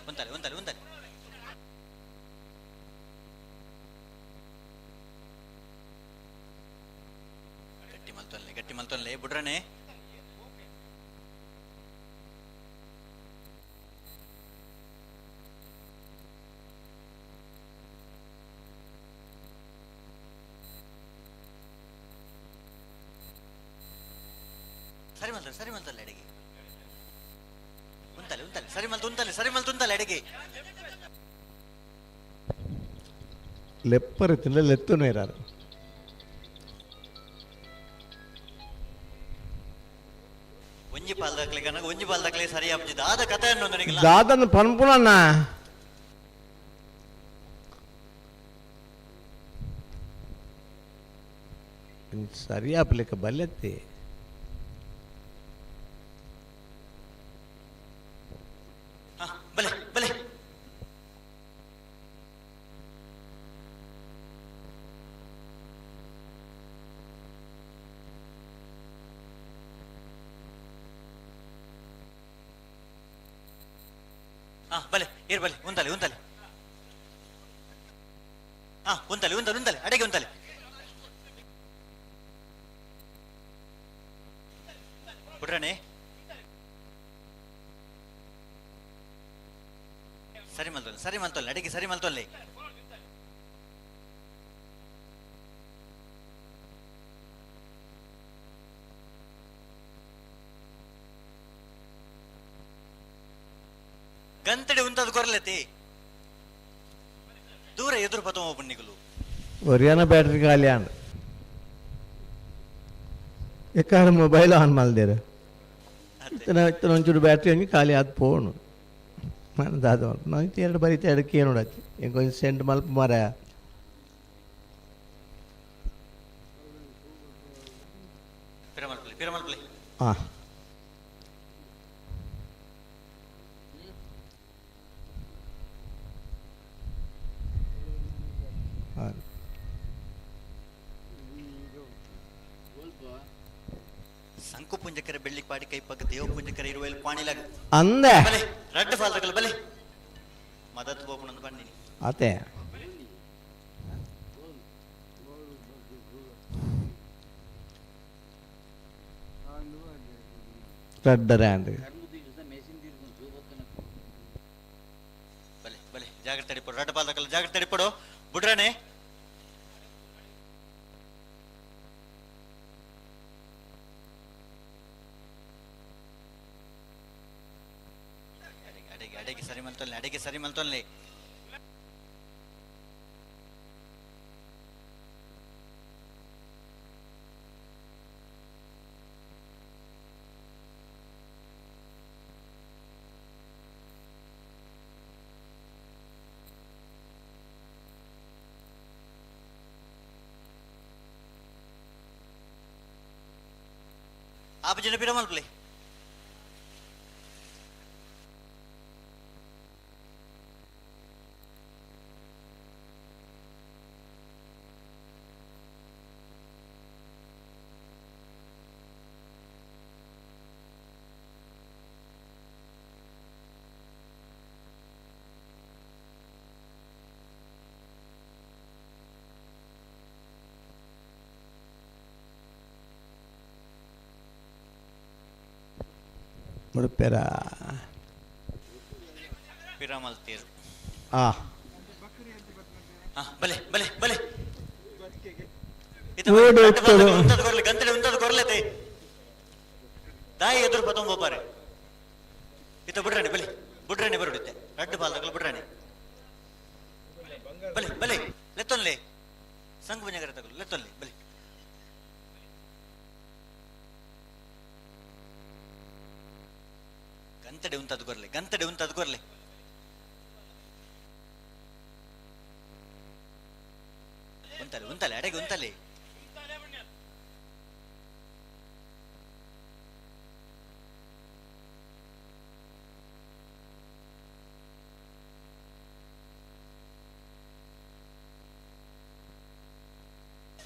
ಉಂತಲೆ ಉಂತಲೆ ಉಂತಲೆ. ಗಟ್ಟಿ ಮಲ್ತೊಲ್ಲೆ ಗಟ್ಟಿ ಮಲ್ತೊಲ್ಲೆ ಬುಡ್ರನೆ. ಸರಿ ಮಲ್ತೊಲ್ಲೆ ಸರಿ ಮಲ್ತೊಲ್ಲೆ ಅಡಿಗೆ ಉಂತಲೆ ಉಂತಲೆ ಸರಿ ಮಲ್ತು ಉಂತಲೆ ಸರಿ ಮಲ್ತು ಉಂತಲೆ ಅಡಿಗೆ. ಲೆಪ್ಪರ ತಿಂದ ಲೆತ್ತುನು ಇರಾರು. ಒಂಜಿ ಪಾಲ್ದಾಕ್ಲೆ ಕನಕ ಒಂಜಿ ಪಾಲ್ದಾಕ್ಲೆ ಸರಿ ಆಪುಜಿ ದಾದ ಕಥೆ ಅನ್ನೊಂದು ದಾದನ ಪನ್ಪುನಣ್ಣ. ಸರಿ ಆಪಲಿಕ್ಕೆ ಬಲ್ಲೆತ್ತಿ. ಬಲೆ ಬಲೆ ಬಲೆ ಏರ್ ಬಲೆ ಉಂತಲೆ ಉಂತಲೆ. ಹಾ ಉಂತಲೆ ಉಂತಲೆ ಉಂತಲೆ ಅಡೆಗೆ ಉಂತಲೆ. ಬಿಡ್ರಣೆ ಸರಿ ಮಲ್ತೊಲ್ಲೆ ಸರಿ ಮಲ್ತೊಲ್ಲೆ ಅಡಿಗೆ ಸರಿ ಮಲ್ತೊಲ್ಲೆ. ಗಂತಡೆ ಉಂತದ ಕೊರಲತಿ ದೂರ ಎದುರು ಪತಮ ಪುಣ್ಣಿಗಳು. ಒರಿಯಾನ ಬ್ಯಾಟ್ರಿ ಖಾಲಿ ಆಂಡ್ ಎಕ್ಕಾರ ಮೊಬೈಲ್ ಆನ್ ಮಲ್ದೇರು ಇತ್ತನ ಇತ್ತನ ಒಂಚೂರು ಬ್ಯಾಟ್ರಿ ಹಂಗೆ ಖಾಲಿ ಆದ ಫೋನು ನಾನು ದಾದ ನಾವು ಎರಡು ಬರೀತ ಎರಡಕ್ಕೆ ಏನು ನೋಡತ್ತಿ ಇಂಕೊಂಚ ಸೆಂಟ್ ಮಲ್ಪ ಮರ. ಪಿರಮಲ್ಪಲೆ ಪಿರಮಲ್ಪಲೆ. ಹಾಂ ಸಂಕು ಪುಂಜಕರ ಬೆಳ್ಳಿ ಪಾಡಿ ಕೈಪಕ್ಕ ದೇವ ಪುಂಜಕರ ಇರುವಲ್ಲಿ ಪಾಣಿಲಾಗ ಅಂದೆ ಬಲೆ ರಡ್ಡು ಫಾಲ್ದಕಲ್ ಬಲೆ ಮದತ್ ಬೋಪಣಂದು ಬನ್ನಿ ಆತೆ ರಡ್ಡರೆ ಅಂದ್ ಬಲೆ ಬಲೆ ಜಾಗ್ರತೆ ಅಡಿಪಡು ರಡ್ಡು ಫಾಲ್ದಕಲ್ ಜಾಗ್ರತೆ ಅಡಿಪಡು ಬುಡ್ರನೆ. ಅಡಿಗೆ ಅಡಿಗೆ ಸರಿ ಮಲ್ತೊಲ್ಲೆ ಅಡಿಗೆ ಸರಿ ಮಲ್ತೊಲ್ಲೆ. ಆಪಜಿನ ಪಿರಮಲ್ಪಲೆ ಮುಡುಪೆರ ಪಿರಮಲ್ತೀರು. ಆ ಬಲೆ ಬಲೆ ಬಲೆ. ಗಂತಡೆ ಉಂತದ ಕೊರ್ಲೆತೆ ದಾಯಿ ಎದುರು ಪತೊಂಬೋಪಾರೆ ಇತ್ತ ಬುಡ್ರಾಣಿ ಬಲಿ ಬುಡ್ರಾಣಿ ಬರುಡುತ್ತೆ ರಡ್ಡು ಪಾಲ್ದಗಲು ಬುಡ್ರಾಣಿ ಬಲಿ ಬಲಿ ಲೆತ್ತೊನ್ಲೆ ಸಂಘ ಪುಂಜಕರ ತಗಲು ಲೆತ್ತೊನ್ಲೆ ಬಲಿ ಗಂತಡೆ ಉಂತದ ಕೊರ್ಲೆ ಗಂತಡೆ ಉಂತದ ಕೊರ್ಲೆ ಉಂತಲೆ ಉಂತಲೆ ಅಡೆಗೆ ಉಂತಲೆ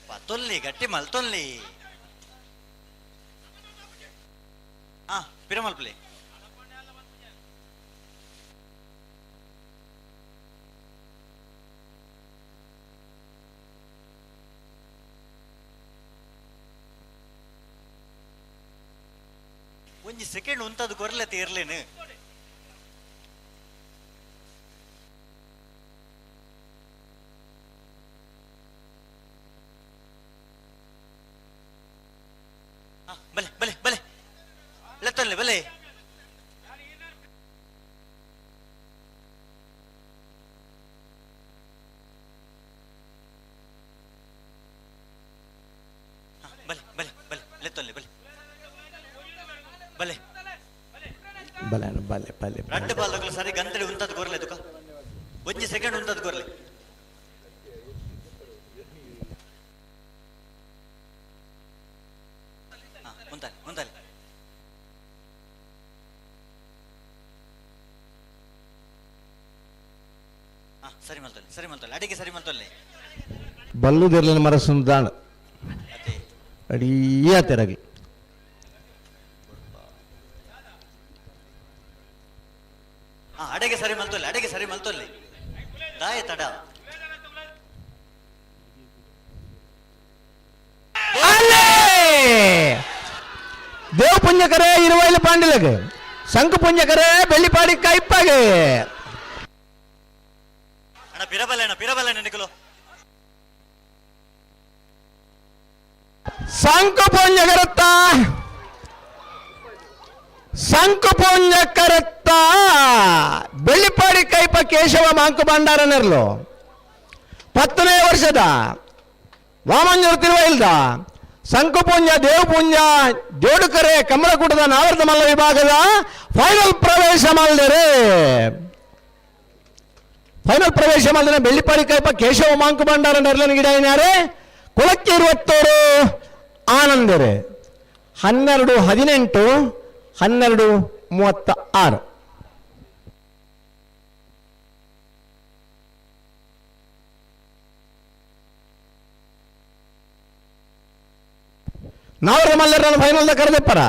ಪತೊಲ್ಲಿ ಗಟ್ಟಿ ಮಲ್ತೊಲ್ಲಿ ಆ ಪಿರಮಲ್ಪಲೆ ಒಂಜಿ ಸೆಕೆಂಡ್ ಉಂತದು ಕೊರ್ಲೆ ಇರ್ಲೇನು ಬಲೆ ಬಲೆ ಬಲೆ ಲೆತ್ತೊಲ್ಲೆ ಬಲೆ ಬಲೆ ಬಲೆ ಬಲೆ ಲೆತ್ತೊಲ್ಲೆ ಬಲೆ ಬಲೆ ಬಲೆ ಬಲೆ ಬಲೆ ರಡ್ಡು ಬಾಲ್ದಗಳು ಸರಿ ಗಂತಡಿ ಉಂತದ್ ಕೊರ್ಲೆ ತುಕ ಒಂಜಿ ಸೆಕೆಂಡ್ ಉಂತದ್ ಕೊರ್ಲೆ ಉಂತಾಲೆ ಉಂತಾಲೆ ಸರಿ ಮಲ್ತೊಲ್ಲೆ ಸರಿ ಮಲ್ತೊಲ್ಲೆ ಅಡಿಗೆ ಸರಿ ಮಲ್ತೊಲ್ಲೆ ಬಲ್ಲುದಿರ್ಲಿನ ಮರ ಸುಂದಾಣ ಅಡೀಯ ತೆರಗಿ ಅಡೆಗೆ ಸರಿ ಮಲ್ತೊಲ್ಲೆ ಅಡೆಗೆ ಸರಿ ಮಲ್ತೊಲ್ಲೆ ದಾಯ ತಡ ದೇವ ಪುಣ್ಯಕರೇ ಇರುವೈಲು ಪಾಂಡಿಲಗೆ ಶಂಕು ಪುಣ್ಯಕರೇ ಬೆಳ್ಳಿಪಾಡಿ ಕೈಪಾಗೆ ಅಣ್ಣ ಪಿರಬಲ್ಲ ಅಣ್ಣ ಪಿರಬಲ್ಲ ನಿಕಲು ಶಂಕು ಪುಣ್ಯಕರತ್ತ ಶಂಕು ಪುಣ್ಯಕರತ್ತ ಬೆಳ್ಳಿಪಾಡಿ ಕೈಪ ಕೇಶವ ಮಾಂಕು ಭಂಡಾರನೆರ್ಲು 10ನೇ ವರ್ಷದ ವಾಮಂಜೂರು ತಿರುವೈಲ್ದ ಶಂಕುಪುಂಜ ದೇವಪುಂಜ ಜೋಡುಕರೆ ಕಮಲಕೂಟದ ನಾವರ್ದ ಮಲ್ಲ ವಿಭಾಗದ ಫೈನಲ್ ಪ್ರವೇಶ ಮಾಡಿದರೆ ಫೈನಲ್ ಪ್ರವೇಶ ಮಾಡಿದ್ರೆ ಬೆಳ್ಳಿಪಾಡಿ ಕೈಪ ಕೇಶವ ಮಾಂಕು ಭಂಡಾರ ನೆರ್ಲನ ಗಿಡ ಏನಾರೆ ಕುಳಕ್ಕೆ ಇರುವತ್ತೋರು ಆನಂದರೆ 12 18 12 36 ನಾವರ ಮಲ್ಲರನ್ನ ಫೈನಲ್ ಕರೆದಪ್ಪರ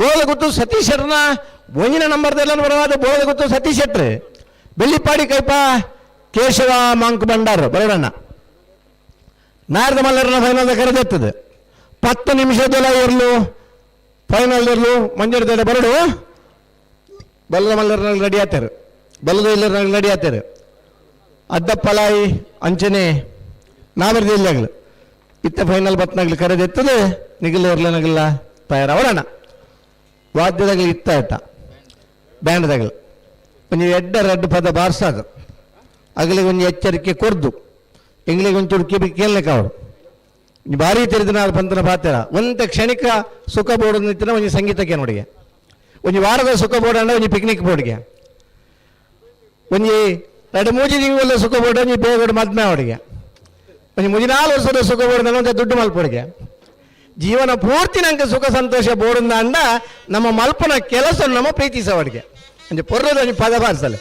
ಬೋಲಗುತ್ತು ಸತೀಶ್ ಶೆಟ್ಟರ್ನ ಒಂದಿನ ನಂಬರ್ದೆಲ್ಲ ಬರವಾದ ಬೋಲಗುತ್ತು ಸತೀಶ್ ಶೆಟ್ರ್ ಬೆಳ್ಳಿಪಾಡಿ ಕೈಪ ಕೇಶವ ಮಾಂಕ್ ಭಂಡಾರ್ ಬರೋಣ ನಾರದ ಮಲ್ಲರನ್ನ ಫೈನಲ್ ಕರೆದೆತ್ತದೆ 10 ನಿಮಿಷದಲ್ಲ ಇರಲು ಫೈನಲ್ ಇರಲು ಮಂಜೂರು ಬರಡು ಬಲ್ಲದ ಮಲ್ಲರನ್ನ ರೆಡಿ ಆಗ್ತಾರೆ ಬಲ್ಲದ ಇಲ್ಲರ ರೆಡಿ ಆಗ್ತಾರೆ ಅದ್ದಪ್ಪಲಾಯಿ ಅಂಚನೆ ನಾವರ್ದ ಇಲ್ಲಾಗಲು ಇತ್ತ ಫೈನಲ್ ಬತ್ನಾಗ್ಲಿ ಕರೆದೆತ್ತದೆ ನಿಗಲ್ ಇರ್ಲನಗಲ್ಲ ತಯಾರವರಣ ವಾದ್ಯದಾಗಲಿ ಇತ್ತ ಆಯ್ತಾ ಬ್ಯಾಂಡ್ದಾಗಲಿ ಒಂಜಿ ಎಡ್ಡ ರಡ್ಡು ಪದ ಬಾರ್ಸಾದು ಅಗಲಿಗೆ ಒಂಜಿ ಎಚ್ಚರಿಕೆ ಕೊರ್ದು ಎಂಗ್ಲಿಗೆ ಒಂಚೂರು ಕಿಬಿ ಕೇಳಲಿಕ್ಕೆ ಅವರು ಭಾರಿ ತೆರೆದ ನಾವು ಪಂತನ ಪಾತ್ರ ಒಂತ ಕ್ಷಣಿಕ ಸುಖ ಬೋರ್ಡ್ ನಿಂತಿನ ಒಂಜಿ ಸಂಗೀತಕ್ಕೆ ನೋಡಿಗೆ ಒಂಜಿ ವಾರದ ಸುಖ ಬೋರ್ಡ್ ಅಂಡ ಒಂಜಿ ಪಿಕ್ನಿಕ್ ಬೋರ್ಡ್ಗೆ ಒಂಜಿ ಎರಡು ಮೂಜಿ ತಿಂಗಳ ಸುಖ ಬೋರ್ಡ್ ಒಂಜಿ ಬೇಗ ಮದ್ಮೆ ಅವಡಿಗೆ ಒಂಜಿ ಮುಜಿನಾಲು ವರ್ಷದ ಸುಖ ಬೋರ್ಡ್ ಒಂದು ದುಡ್ಡು ಮಲ್ಪೊಡಿಗೆ ಜೀವನ ಪೂರ್ತಿ ನಂಗೆ ಸುಖ ಸಂತೋಷ ಬೋರ್ಡ್ ಅಂಡ ನಮ್ಮ ಮಲ್ಪನ ಕೆಲಸ ನಮ್ಮ ಪ್ರೀತಿಸವಡಿಗೆ ಒಂಜಿ ಪೊರ್ರದ ಒಂಜಿ ಪದ ಬಾರಿಸಲೆ.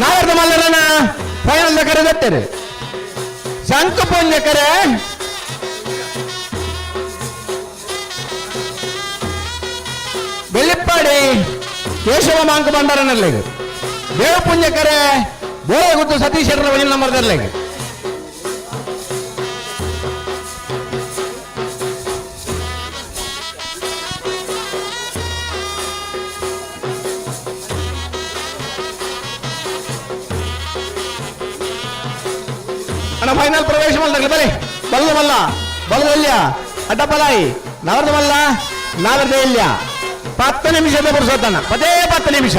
ನಾವರ್ದ ಮಲ್ಲರನ ಫೈನಲ್ ಕರೆ ದತ್ತೇನೆ ಶಂಕು ಪುಣ್ಯ ಕರೆ. ಬೆಳ್ಳಿಪ್ಪಾಡಿ ಕೇಶವ ಮಾಂಕ ಭಂಡಾರನಲ್ಲಿ ದೇವಪುಣ್ಯ ಕರೆ ಬೋಳಗುತ್ತು ಸತೀಶ್ ವಜನ ನಂಬರ್ದಲ್ಲಿ. ಅಣ್ಣ ಫೈನಲ್ ಪ್ರವೇಶ ಮಾಡ್ದಾಗಲಿ ಬರೀ ಬಲ್ಲ ಮಲ್ಲ ಬಲದಲ್ಯ ಅಡ್ಡಪಲಾಯಿ ನವರದ ಮಲ್ಲ ನಾವರದ ಇಲ್ಯ 10 ನಿಮಿಷದ ಬರುಸೋತಣ್ಣ ಪದೇ 10 ನಿಮಿಷ.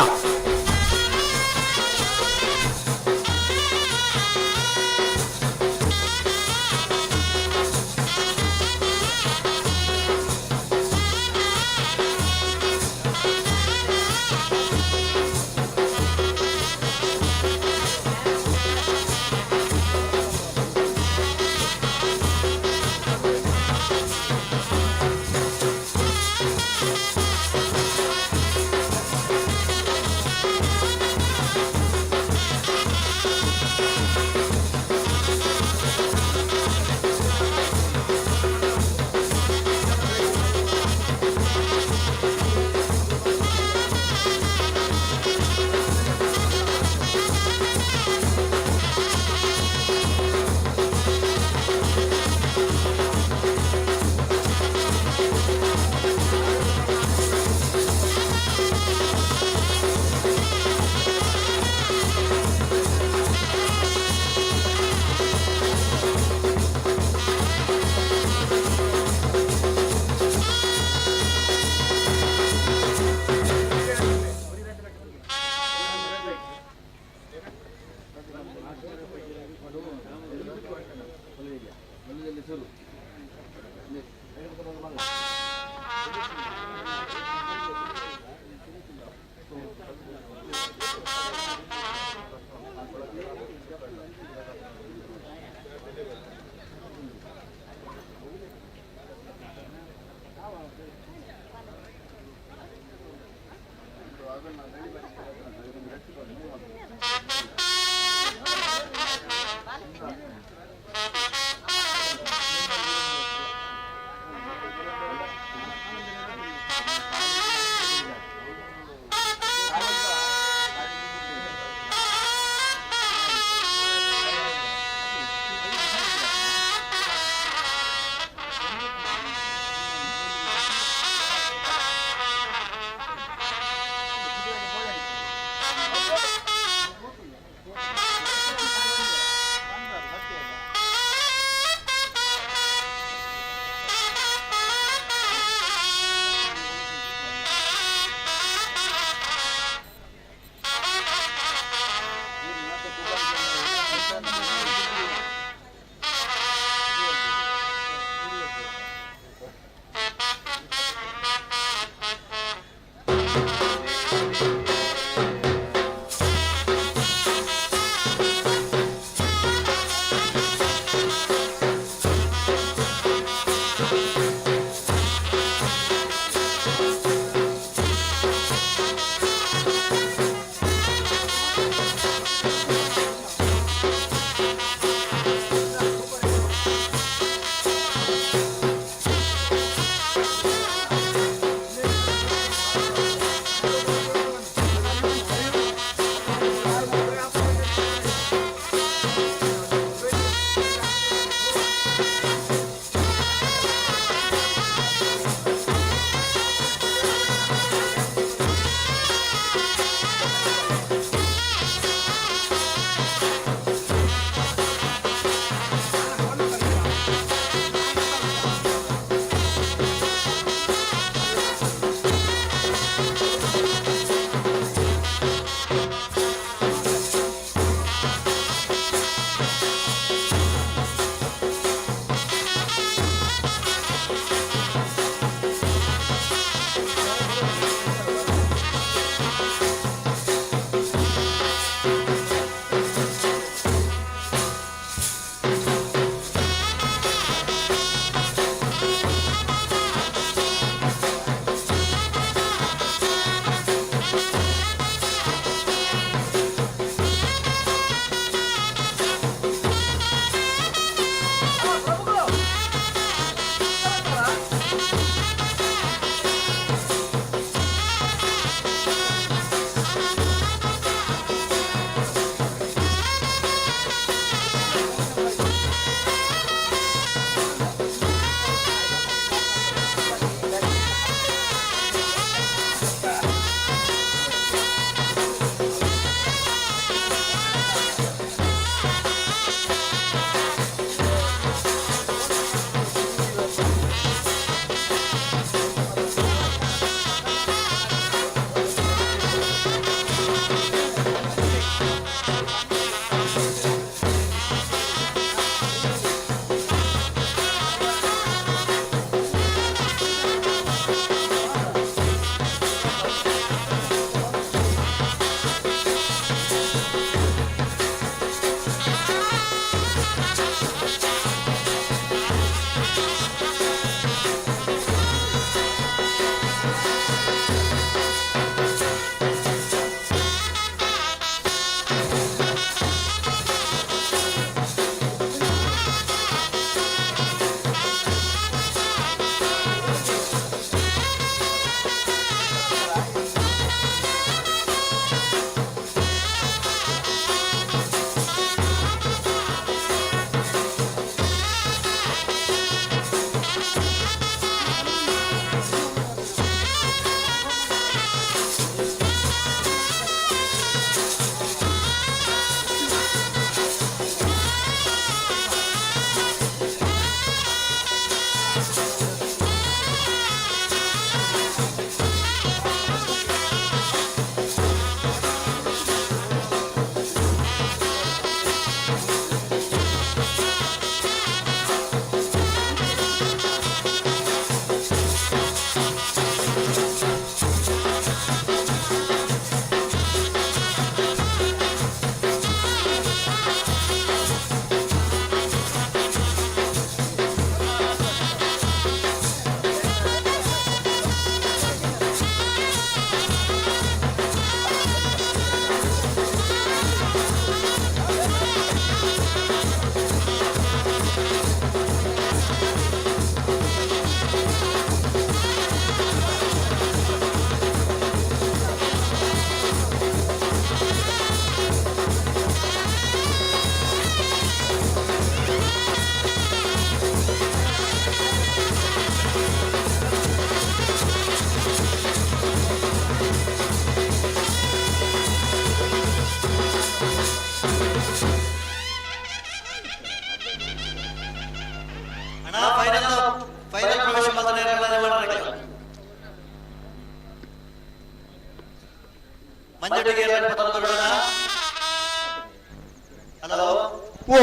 ಓ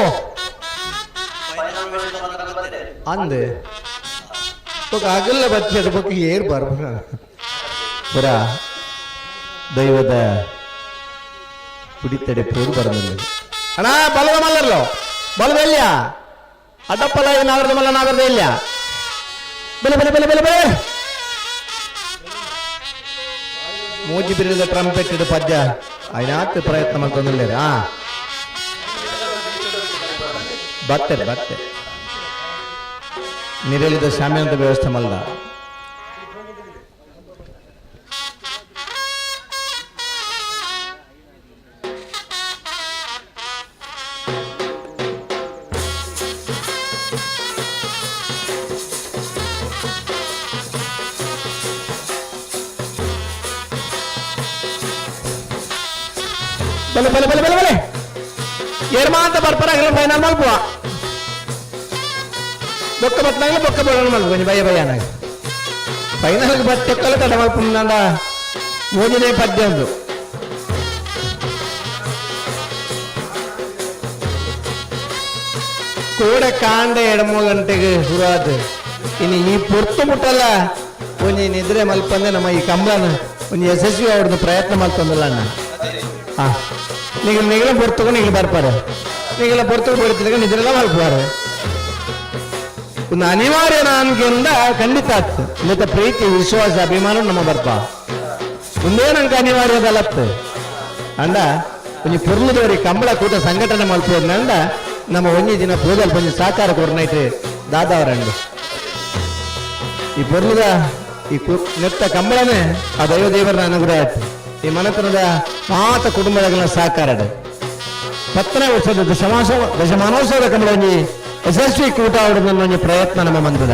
ಅಂದೆ ಬೊಕ ಅಗಲ್ಲ ಬಚ್ಚದ ಬೊಕ ಏರ್ ಬರ್ಬ ಪುರ ದೈವದ ಕುಡಿತಡೆ ಪೂರು ಬರಲಿಲ್ಲ ಅಣ್ಣ ಬಲದ ಮಲ್ಲರ್ಲೋ ಬಲದ ಇಲ್ಲ ಅಡ್ಡಪ್ಪಲ್ಲ ನಾಗರದ ಮಲ್ಲ ನಾಗರದ ಇಲ್ಲ ಬೆಲೆ ಬೆಲೆ ಬೆಲೆ ಬೆಲೆ ಬೆಲೆ ಮೂಜಿ ಬಿರಿದ ಟ್ರಂಪೆಟ್ ಇಡು ಪದ್ಯ ಐನಾತ್ ಪ್ರಯತ್ನ ಮಾಡ್ಕೊಂಡಿಲ್ಲ ಆ ಬತ್ತೆ ಬತ್ತೆ ನಿರೇಲಿದ ಶಾಮಿಯಾನದ ವ್ಯವಸ್ಥೆ ಮಲ್ದ ಬಲೆ ಬಲೆ ಬಲೆ ಬಲೆ ಬಲೆ ಏರ್ಮಾಂತ ಬರ್ಪರಾಗಲ ಫೈನಲ್ ಮಲ್ಪುವ ಬೊಕ್ಕ ಬತ್ನಾಗಲ ಬೊಕ್ಕ ಬೋಳಣ ಮಲ್ಪ ಕೊಂಚ ಭಯ ಭಯ ನಾಗ ಫೈನಲ್ ಬತ್ತೆಕ್ಕಲ ತಡ ಮಲ್ಪುಂಡ ಮೂಜನೇ ಪದ್ಯ ಒಂದು ಕೂಡ ಕಾಂಡ ಎಡಮೂ ಗಂಟೆಗೆ ಶುರುವಾದ ಇನ್ನು ಈ ಪೊರ್ತು ಮುಟ್ಟಲ್ಲ ಒಂಜಿ ನಿದ್ರೆ ಮಲ್ಪಂದೆ ನಮ್ಮ ಈ ಕಂಬಳನ ಒಂಜಿ ಯಶಸ್ವಿ ಅವ್ರದ್ದು ಪ್ರಯತ್ನ ಮಲ್ತಂದಲ್ಲ ಅಣ್ಣ. ಹಾ ನೀವು ನಿಗಲ ಪೊರ್ತುಗು ನಿಗಲ ಬರ್ಪಾರೆ ನಿಗಲ ಪೊರ್ತುಗು ಬರ್ತದಾಗ ನಿದ್ರೆಲ್ಲ ಮಲ್ಪುವಾರೆ ಒಂದು ಅನಿವಾರ್ಯ ನಾನ್ಗೆಂದ ಖಂಡಿತ ಆತು ಇನ್ನತ ಪ್ರೀತಿ ವಿಶ್ವಾಸ ಅಭಿಮಾನ ನಮ್ಮ ಬರ್ಪ ಒಂದೇ ನಂಗೆ ಅನಿವಾರ್ಯದಲ್ಲತ್ತು ಅಂಡ ಒಂಜಿ ಪೊರ್ಲುದವರಿ ಕಂಬಳ ಕೂಟ ಸಂಘಟನೆ ಮಲ್ಪೋದ್ನಂಡ ನಮ್ಮ ಒಂಜಿ ದಿನ ಪೂಜಲ್ ಒಂಜಿ ಸಹಕಾರ ಕೊರ್ನೈಟ್ ದಾದಾವರಂಡು ಈ ಪೊರ್ಲುದ ಈ ನೆತ್ತ ಕಂಬಳನೇ ಆ ದೈವ ದೇವರ ಅನುಗ್ರಹ ಆಯ್ತು. ಈ ಮನೆತನದ ಮಾತ ಕುಟುಂಬದ ಸಹಕಾರ 10ನೇ ವರ್ಷದ ದಶಮಾನೋತ್ಸವದ ಕಂಬಳ ಒಂಜಿ ಯಶಸ್ವಿ ಕೂಟ ಅವರನ್ನು ಒಂಜಿ ಪ್ರಯತ್ನ ನಮ್ಮ ಮಂದದ.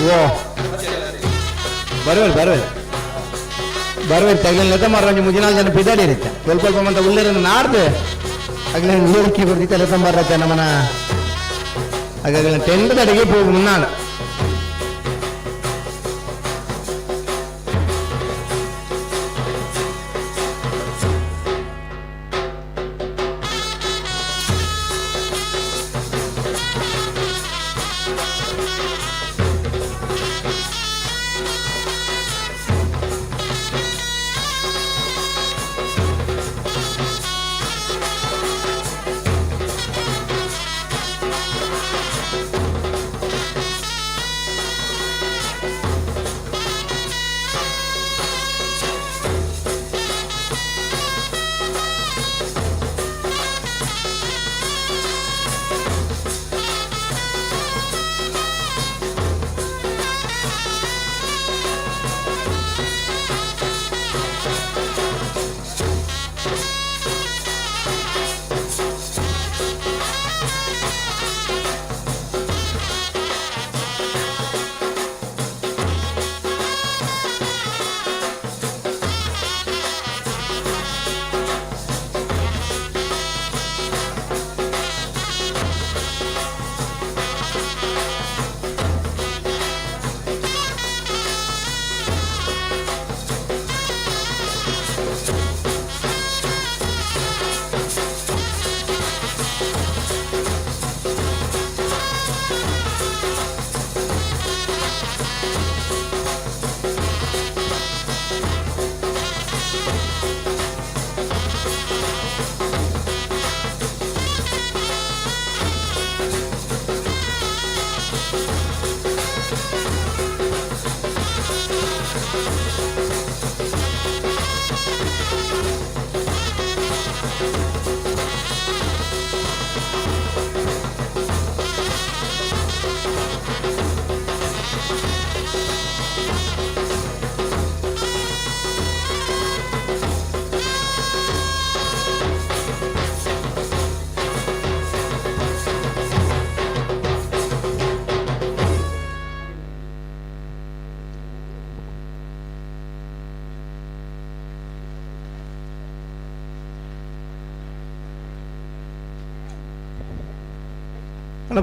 ಓ ಬರ್ವೇರು ಬರ್ವೇರು ಬರ್ವೇರು ತಗಲಿಲ್ಲ ಮಾರ ಒಂಜಿ ಮುಜಿನಾಲ್ ಜನ ಪಿದಾಡಿ ಇರುತ್ತೆ ಸ್ವಲ್ಪ ಸ್ವಲ್ಪ ಮಂತ ಉಳ್ಳೇರನ್ನು ನಾಡ್ದು ಅಗಲ ನೀರಿಕ್ಕಿ ಬರ್ದಿತ್ತು ಎಲ್ಲ ಬರತ್ತೆ ನಮ್ಮನ ಹಾಗಾಗಿ ಟೆಂಡದ ಅಡಿಗೆ ಹೋಗಿ ಮುನ್ನಾಡ.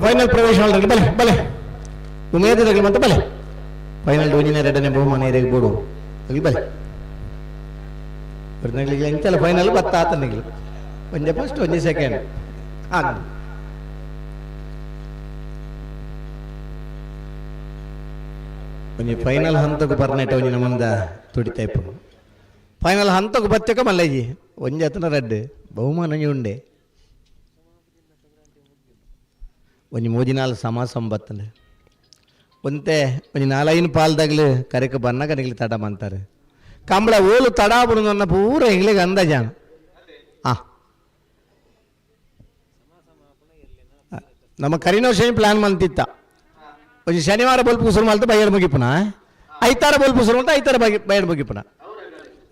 ಫೈನಲ್ ಪ್ರವೇಶ ಬಲೆ ಬಲೆ ಉಮೇದದಾಗಲಿ ಮತ್ತೆ ಬಲೆ ಫೈನಲ್ ಒಂಜಿನ ಎರಡನೇ ಬಹುಮಾನ ಏರಿಗೆ ಬೋಡು ಅಲ್ಲಿ ಬಲೆ ಬರ್ನಗಳಿಗೆ ಎಂತೆಲ್ಲ ಫೈನಲ್ ಬತ್ತ ಆತನಿಗೆ ಒಂದೇ ಫಸ್ಟ್ ಒಂದೇ ಸೆಕೆಂಡ್ ಆಗ ಒಂಜಿ ಫೈನಲ್ ಹಂತಕ್ಕೆ ಬರ್ನೆಟ ಒಂಜಿ ನಮ್ಮಂದ ತುಡಿತಾ ಇಪ್ಪು ಫೈನಲ್ ಹಂತಕ್ಕೆ ಬತ್ತಕ ಮಲ್ಲಜ್ಜಿ ಒಂಜಿ ಅತನ ರಡ್ಡು ಬಹುಮಾನ ಒಂಜಿ ಉಂಡೆ ಒಂಜಿ ಮೂಜಿನಾಲ್ ಸಮ ಸಂಬತ್ತಂಡು ಒಂತೆ ಒಂಜಿ ನಾಲೈನ್ ಪಾಲ್ದಾಗ್ಲು ಕರೆಕ್ ಬನ್ನಾಗ ನಿಗ್ಲಿ ತಡ ಮಂತಾರೆ ಕಂಬಳ ಓಲು ತಡ ಬಿಡುದನ್ನ ಪೂರ ಎಂಗ್ಲಿಗೆ ಅಂದಾಜಾನ. ಆ ನಮ್ಮ ಕರಿನೋ ಶನಿ ಪ್ಲಾನ್ ಮಂತಿತ್ತ ಒಂಜಿ ಶನಿವಾರ ಬೊಲ್ಪು ಉಸುರು ಮಲ್ತು ಬೈಯಡ್ ಮುಗಿಪುನ, ಐತಾರ ಬೊಲ್ಪು ಉಸುರು ಮಲ್ತು ಐತಾರ ಬೈಯಡ್ ಮುಗಿಪುನ.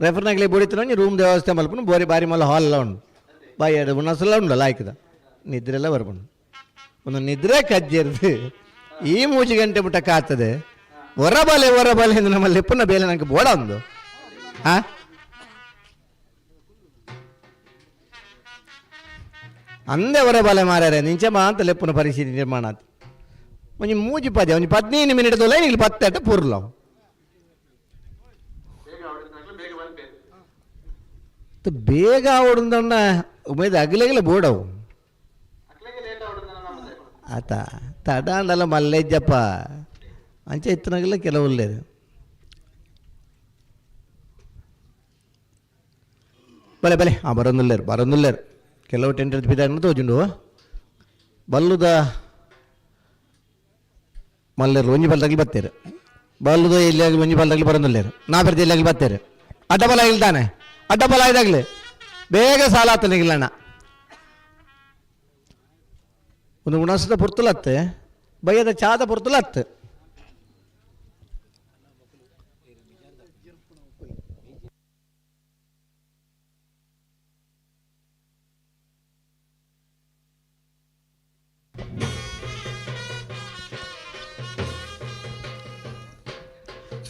ರೆಫರ್ನಾಗ್ಲಿ ಬೋಡಿತ್ತು ಒಂಜಿ ರೂಮ್ ವ್ಯವಸ್ಥೆ ಮಲ್ಪುನು ಬೋರಿ ಬಾರಿ ಮಲ್ಲ ಹಾಲ್ ಎಲ್ಲ ಉಂಡು ಬಾಯ್ ಉಣಸೆಲ್ಲ ಉಂಡಲ್ಲ ಆಯ್ಕದ ನಿದ್ರೆಲ್ಲ ಬರ್ಪುಂಡು. ಒಂದು ನಿದ್ರೆ ಕಜ್ಜಿರ್ದು ಈ ಮೂಜಿ ಗಂಟೆ ಮುಟ್ಟ ಕಾತದೆ ಹೊರಬಲೆ ಹೊರಬಲೆ ಎಂದು ನಮ್ಮಲ್ಲಿ ಪುನಃ ಬೇಲೆ ನಂಗೆ ಬೋಡ ಒಂದು ಆ ಅಂದೆ ಹೊರಬಲೆ ಮಾರ್ಯಾರೆ ನಿಂಚೆ ಮಾಂತ ಲೆಪ್ಪುನ ಪರಿಸ್ಥಿತಿ ನಿರ್ಮಾಣ ಆತು. ಒಂಜಿ ಮೂಜಿ ಪದ ಒಂಜಿ 15 ಮಿನಿಟ್ ದೊಲ್ಲ ಇಲ್ಲಿ ಪತ್ತೆಟ್ಟ ಪೂರ್ಲ ಬೇಗ ಅವಡುಂದಣ್ಣ ಉಮೇದ ಅಗಲೆಗಲೆ ಬೋಡವು ಆತ ತಡ ಅಂಡಲ್ಲ ಮಲ್ಲೆಜ್ಜಪ್ಪ ಅಂಚೆ ಇತ್ತನಾಗಲ್ಲ ಕೆಲವುಲ್ಲೇರು ಬಲೆ ಬಲೆ ಆ ಬರೊಂದುಲ್ಲೇರು ಬರೊಂದುಲ್ಲೇರು ಕೆಲವು ಟೆಂಟ್ ಬಿದ್ದಾಡ್ನ ತೋಜುಂಡು ಬಲ್ಲುದ ಮಲ್ಲೇರು ಒಂಜಿ ಬಲ್ದಾಗ್ಲಿ ಬತ್ತೇರು ಬಲ್ಲುದ ಎಲ್ಲಿಯಾಗಲಿ ಒಂಜಿ ಬಲ್ದಾಗ್ಲಿ ಬರೊಂದುಲ್ಲೇರು ನಾ ಬರ್ತಿ ಎಲ್ಲಿಯಾಗಲಿ ಬತ್ತೇರು ಅಡ್ಡ ಬಲ ಇಲ್ದಾನೆ ಅಡ್ಡ ಬಲ ಇದಾಗ್ಲಿ ಬೇಗ ಸಾಲ ಆತನಿಗಿಲ್ಲಣ್ಣ ಒಂದು ಉಣಸದ ಪೊರ್ತುಲತ್ತೆ ಬಯ್ಯದ ಚಾದ ಪೊರ್ತುಲತ್ತೆ.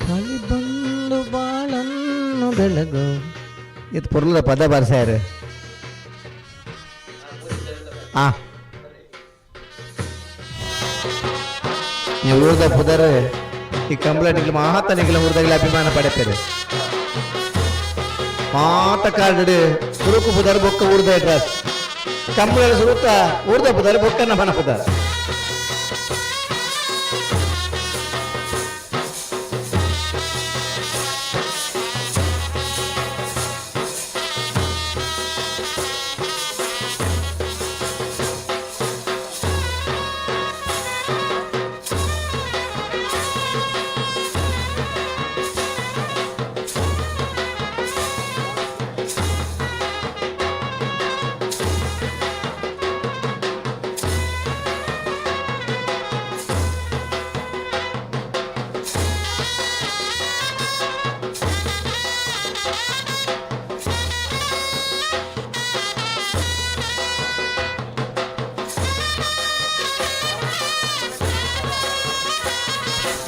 ಕಳಿ ಬಂದು ಬಾಳನ್ನು ಬೆಳಗು ಇದು ಪೊರ್ಲದ ಪದ ಬರ್ಸಾರ. ಆ ನೀವು ಊರ್ದ ಪುದರ್ ಈ ಕಂಪ್ಲೇಂಟ್ ಮಾತ ನಿಗಲ ಊರ್ದಾಗಲಿ ಅಭಿಮಾನ ಪಡೆಪೇರು ಮಾತ ಕಾರ್ಡ್ ಸುರುಕು ಪುದರ್ ಬೊಕ್ಕ ಊರ್ದ ಅಡ್ರೆಸ್ ಕಂಪ್ಲೇಂಟ್ ಸುರುತ ಊರ್ದ ಪುದರ್ ಬೊಕ್ಕನ ಮನ ಪುದರ್.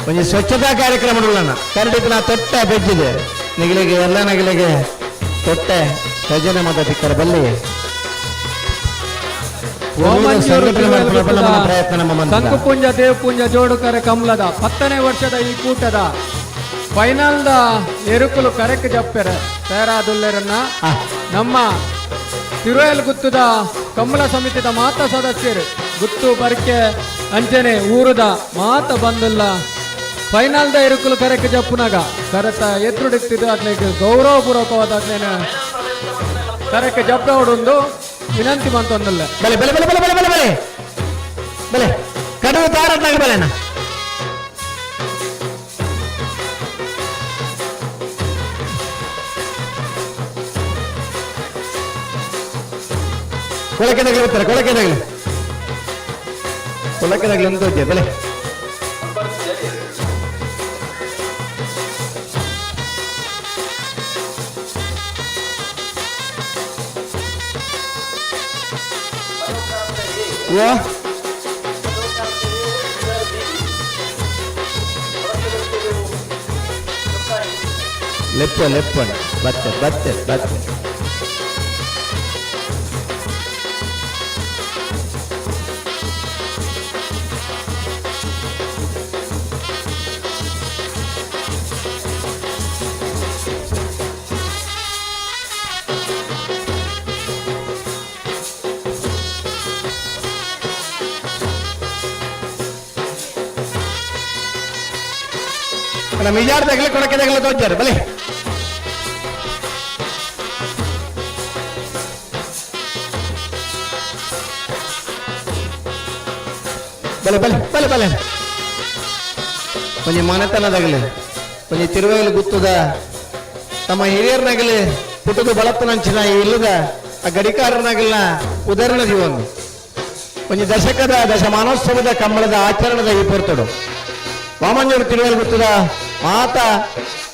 ಒಂಜಿ ಸ್ವಚ್ಛತಾ ಕಾರ್ಯಕ್ರಮ ಕರಡಿಪಿನ ತೊಟ್ಟೆ ಬೆಜ್ಜಿದೆ ನಿಗಲಿಗೆ ಎಲ್ಲ ನಗಲಿಗೆ ತೊಟ್ಟೆ ಸಜನೆ ಮತ ತಿಕ್ಕರ ಬಲ್ಲಿ ಪ್ರಯತ್ನ ನಮ್ಮ ಸಂಕುಪುಂಜ ದೇವಪುಂಜ ಜೋಡುಕರೆ ಕಮಲದ 10ನೇ ವರ್ಷದ ಈ ಕೂಟದ ಫೈನಲ್ದ ಎರುಕುಲು ಕರೆಕ್ ಜಪ್ಪೆರೆ ತಯಾರಾದುಲ್ಲೆರನ್ನ ನಮ್ಮ ತಿರುವೆಲ್ ಗುತ್ತದ ಕಮಲ ಸಮಿತಿದ ಮಾತ ಸದಸ್ಯರು ಗುತ್ತು ಬರ್ಕೆ ಅಂಚನೆ ಊರುದ ಮಾತ ಬಂದುಲ್ಲ ಫೈನಲ್ದ ಎರುಕುಲು ಕರೆಕ್ ಜಪ್ಪುನಾಗ ಕರೆತ ಎದುರುಡಿಕ್ತಿದ್ದು ಅದ್ಲಿಗೆ ಗೌರವಪೂರ್ವಕವಾದ ಅದ್ಲೇನ ಕರೆಕ್ ಜಪ್ಪವಡೊಂದು ವಿನಂತಿ ಮಂತೊಂದುಲ್ಲ. ಬಲೆ ಬಲೆ ಬಲೆ ಬಲೆ ಬಲೆ ಬಲೆ ಬಲೆ ಬಲೆ ಕಡುವು ತಾರತ್ನಾಗ ಬಲೆನಾ ಕೊಳಕೆದಾಗಲಿ ಬರ್ತಾರೆ ಕೊಳಕೆದಾಗಲಿ ಕೊಳಕೆದಾಗಲಿ ಅಂತ ಹೋಗಿ ಬಲೆ ಓ ಲೆಪ್ಪ ಲೆಪ್ಪ ಬತ್ತೆ ಬತ್ತೆ ಬತ್ತೆ ನಮ್ಮ ಮಿಜಾರ್ದಾಗಲಿ ಕೊಡಕೆದಾಗಲಿ ತೋಚಾರ ಬಲೆ. ಬಲೆ ಬಲೆ ಬಲೆ ಬಲೆ ಒಂಜಿ ಮನೆತನದಾಗಲಿ ಒಂಜಿ ತಿರುವೈಲು ಗುತ್ತದ ತಮ್ಮ ಹಿರಿಯರ್ನಾಗಲಿ ಪುಟ್ಟದ ಬಳತ್ತನಂಚಿನ ಇಲ್ಲದ ಆ ಗಡಿಕಾರನಾಗಲಿನ ಉದಾಹರಣೆ ಜೀವನ ಒಂಜಿ ದಶಕದ ದಶಮಾನೋತ್ಸವದ ಕಂಬಳದ ಆಚರಣದ ಈ ಪೊರ್ತುಡು ವಾಮಂಜೂರು ತಿರುವೈಲು ಗುತ್ತದ ಮಾತಾ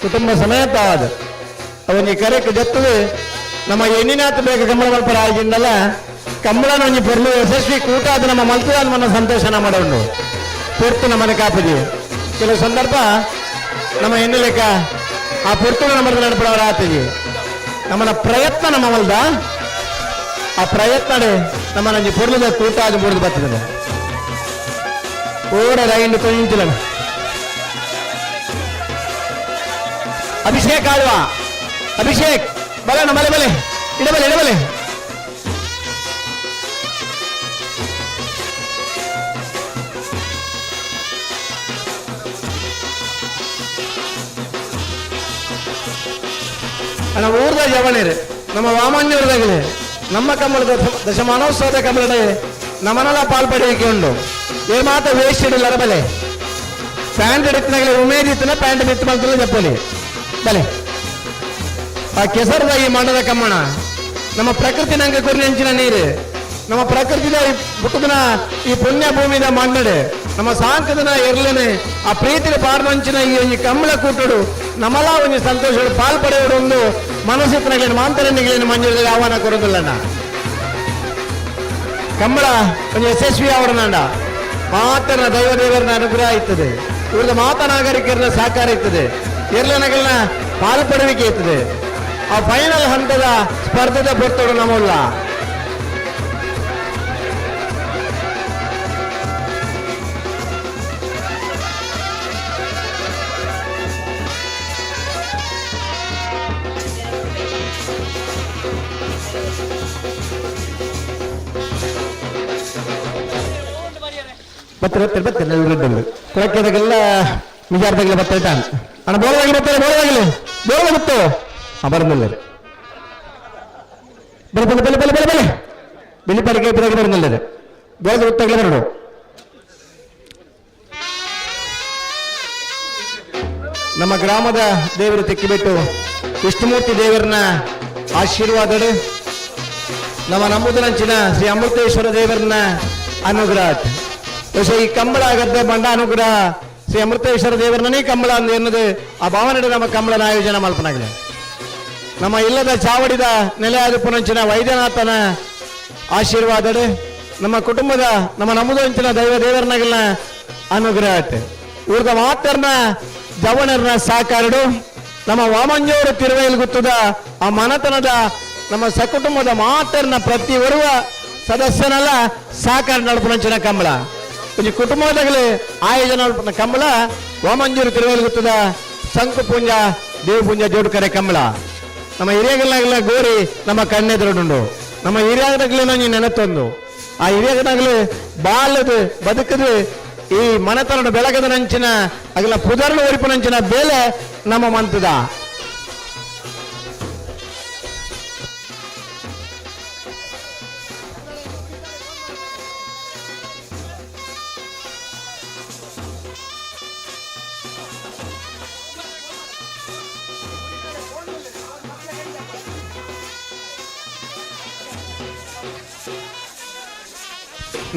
ಕುಟುಂಬ ಸಮೇತ ಅದು ಅವನಿ ಕರೆಕ್ ಜತ್ತದು ನಮ್ಮ ಎಣ್ಣಿನಾಥ ಬೇಗ ಕಂಬಳ ಮಲ್ಪರ ಆಗಿಂದಲ್ಲ ಕಂಬಳನ ಒಂಜಿ ಪೊರ್ಲು ಯಶಸ್ವಿ ಕೂಟ ಅದು ನಮ್ಮ ಮಲ್ತದ ಮನ ಸಂತೋಷನ ಮಾಡೋಣ ಪೊರ್ತು ನಮ್ಮನೆ ಕಾಪುಜಿ. ಕೆಲವು ಸಂದರ್ಭ ನಮ್ಮ ಎಣ್ಣೆ ಲೆಕ್ಕ ಆ ಪೊರ್ತು ನಮ್ಮ ನಡಪಡವರ ಆತಜಿ ನಮ್ಮನ ಪ್ರಯತ್ನ ನಮ್ಮ ಮಲ್ದ ಆ ಪ್ರಯತ್ನ ನಮ್ಮ ನಂಜಿ ಪೊರ್ಲುದ ಕೂಟ ಅದು ಮುರಿದು ಬರ್ತದೆ ಓಡ ರೈಂಡು ಕೊಂಚಿಲ್ಲ. ಅಭಿಷೇಕ್ ಆಳ್ವಾ, ಅಭಿಷೇಕ್ ಬಲಣ್ಣ ಬಲೆ ಬಲೆ ಇಡಬಲೆ ಇಡಬಲೆ. ಅಣ್ಣ ಊರ್ದ ಜವಣಿರು ನಮ್ಮ ವಾಮಂಜೂರ್ದಾಗಲಿ ನಮ್ಮ ಕಂಬಳದ ದಶಮಾನೋತ್ಸವದ ಕಂಬಳದ ನಮನಲ ಪಾಲ್ಪಡೆಯಕ್ಕೆ ಉಂಡು. ಏ ಮಾತ ವೇಸ್ಟ್ ಇಡಲ್ಲ ಬಲೆ ಪ್ಯಾಂಟ್ ಹಿಡಿತನಾಗಲಿ ಉಮೇದ್ ಇತ್ತನ ಪ್ಯಾಂಟ್ ಬಿತ್ತು ಮಲ್ತಲ್ಲ ಜಪ್ಪಲಿ ಬಲೆ. ಆ ಕೆಸರದ ಈ ಮಂಡದ ಕಮ್ಮಣ ನಮ್ಮ ಪ್ರಕೃತಿ ನಂಗೆ ಕುರಿನಂಚಿನ ನೀರು ನಮ್ಮ ಪ್ರಕೃತಿದ ಈ ಪುಟ್ಟದನ ಈ ಪುಣ್ಯ ಭೂಮಿದ ಮಣ್ಣಡೆ ನಮ್ಮ ಸಾಂಕದನ ಎರ್ಲನೆ ಆ ಪ್ರೀತಿಯ ಪಾರ್ನಂಚಿನ ಈ ಒಂಜಿ ಕಂಬಳ ಕೂಟಡು ನಮಲ ಒಂಜಿ ಸಂತೋಷ ಪಾಲ್ ಪಡೆಯೋಡು ಒಂದು ಮನಸ್ಸಿತ್ತನಗಲೇನು ಮಾಂತರನಿಗಳೇನು ಮಂಜೂರಿಗೆ ಆಹ್ವಾನ ಕೊಡೋದಿಲ್ಲಣ್ಣ. ಕಂಬಳ ಒಂಜಿ ಯಶಸ್ವಿ ಅವರನಂಡ ಮಾತನ ದೈವ ದೇವರನ್ನ ಅನುಗ್ರಹ ಇರ್ತದೆ, ಇವ್ರದ ಮಾತ ನಾಗರಿಕರನ್ನ ಸಹಕಾರ ಇರ್ತದೆ, ಎರ್ಲನಗಳನ್ನ ಪಾಲು ಪಡುವಿಕೆ ಇರ್ತದೆ. ಆ ಫೈನಲ್ ಹಂತದ ಸ್ಪರ್ಧೆದ ಬರ್ತೋಡು ನಮ್ಮಲ್ಲ. ಬತ್ತರ ಬತ್ತರ ಬತ್ತರ ರೆಡ್ಡಲ್ಲಿ ಕೊಳಕೆದಾಗೆಲ್ಲ ನಿಜಾರ್ದಾಗೆಲ್ಲ ಬತ್ತ ಇದ್ದಾನೆ ಅಣ್ಣ. ಬೋಳದಾಗಲಿ ಬರ್ತಾರೆ, ಬೋಳದಾಗಲಿ ಬೋಳ ಗೊತ್ತು ಆ ಬರಲಿಲ್ಲ. ಬಲೆ ಬಲೆ ಬಲೆ ಬಲೆ ಬಲೆ ಬಲೆ ಬಿಳಿ ಪರಿಕೆ ಬಿರಾಗಿ ಬರಲಿಲ್ಲ ಬೋಳದ ಗೊತ್ತಾಗಲಿ ಬರಡು. ನಮ್ಮ ಗ್ರಾಮದ ದೇವರು ತೆಕ್ಕಿಬಿಟ್ಟು ವಿಷ್ಣುಮೂರ್ತಿ ದೇವರನ್ನ ಆಶೀರ್ವಾದಡು ನಮ್ಮ ನಮ್ಮುದನಂಚಿನ ಶ್ರೀ ಅಮೃತೇಶ್ವರ ದೇವರನ್ನ ಅನುಗ್ರಹ. ಬಹುಶಃ ಈ ಕಂಬಳ ಆಗತ್ತೆ ಬಂಡ ಅನುಗ್ರಹ ಶ್ರೀ ಅಮೃತೇಶ್ವರ ದೇವರನ್ನೇ ಕಂಬಳ ಅಂದ ಎನ್ನದು ಆ ಭಾವನೆ ನಮ್ಮ ಕಂಬಳನ ಆಯೋಜನೆ ಮಲ್ಪನಾಗಲಿ. ನಮ್ಮ ಇಲ್ಲದ ಚಾವಡಿದ ನೆಲೆಯಾದ ಪುನಂಚಿನ ವೈದ್ಯನಾಥನ ಆಶೀರ್ವಾದಡು ನಮ್ಮ ಕುಟುಂಬದ ನಮ್ಮ ನಮ್ಮದಂಚಿನ ದೈವ ದೇವರನಾಗಲ್ನ ಅನುಗ್ರಹ. ಇವ್ರದ ಮಾತರ್ನ ಜವಣರ್ನ ಸಾಕಾರಡು ನಮ್ಮ ವಾಮಂಜೂರು ತಿರುವೈಲ್ ಗುತ್ತದ ಆ ಮನತನದ ನಮ್ಮ ಸಕುಟುಂಬದ ಮಾತರ್ನ ಪ್ರತಿ ಬರುವ ಸದಸ್ಯನಲ್ಲ ಸಾಕಾರ ನಡಪುನಂಚಿನ ಕಂಬಳ ಒಂಜಿ ಕುಟುಂಬದಾಗಲೇ ಆಯೋಜನ ಕಂಬಳ ವಾಮಂಜೂರು ತಿರುವೈಲ್ ಗುತ್ತದ ಶಂಕು ಪೂಂಜ ದೇವಪೂಂಜ ಜೋಡುಕರೆ ಕಂಬಳ. ನಮ್ಮ ಹಿರಿಯಗಳಾಗಲ ಗೋರಿ ನಮ್ಮ ಕಣ್ಣೆದುರುಂಡು ನಮ್ಮ ಹಿರಿಯರಾಗಲೇ ನಂಗೆ ನೆನತೊಂದು ಆ ಹಿರಿಯರಾಗಲೇ ಬಾಲದು ಬದುಕದು ಈ ಮನೆತನದ ಬೆಳಗದ ನಂಚಿನ ಅಗಲ ಪುದರ್ನ ಒರಿಪಿನಂಚಿನ ಬೇಲೆ ನಮ್ಮ ಮಂತದ.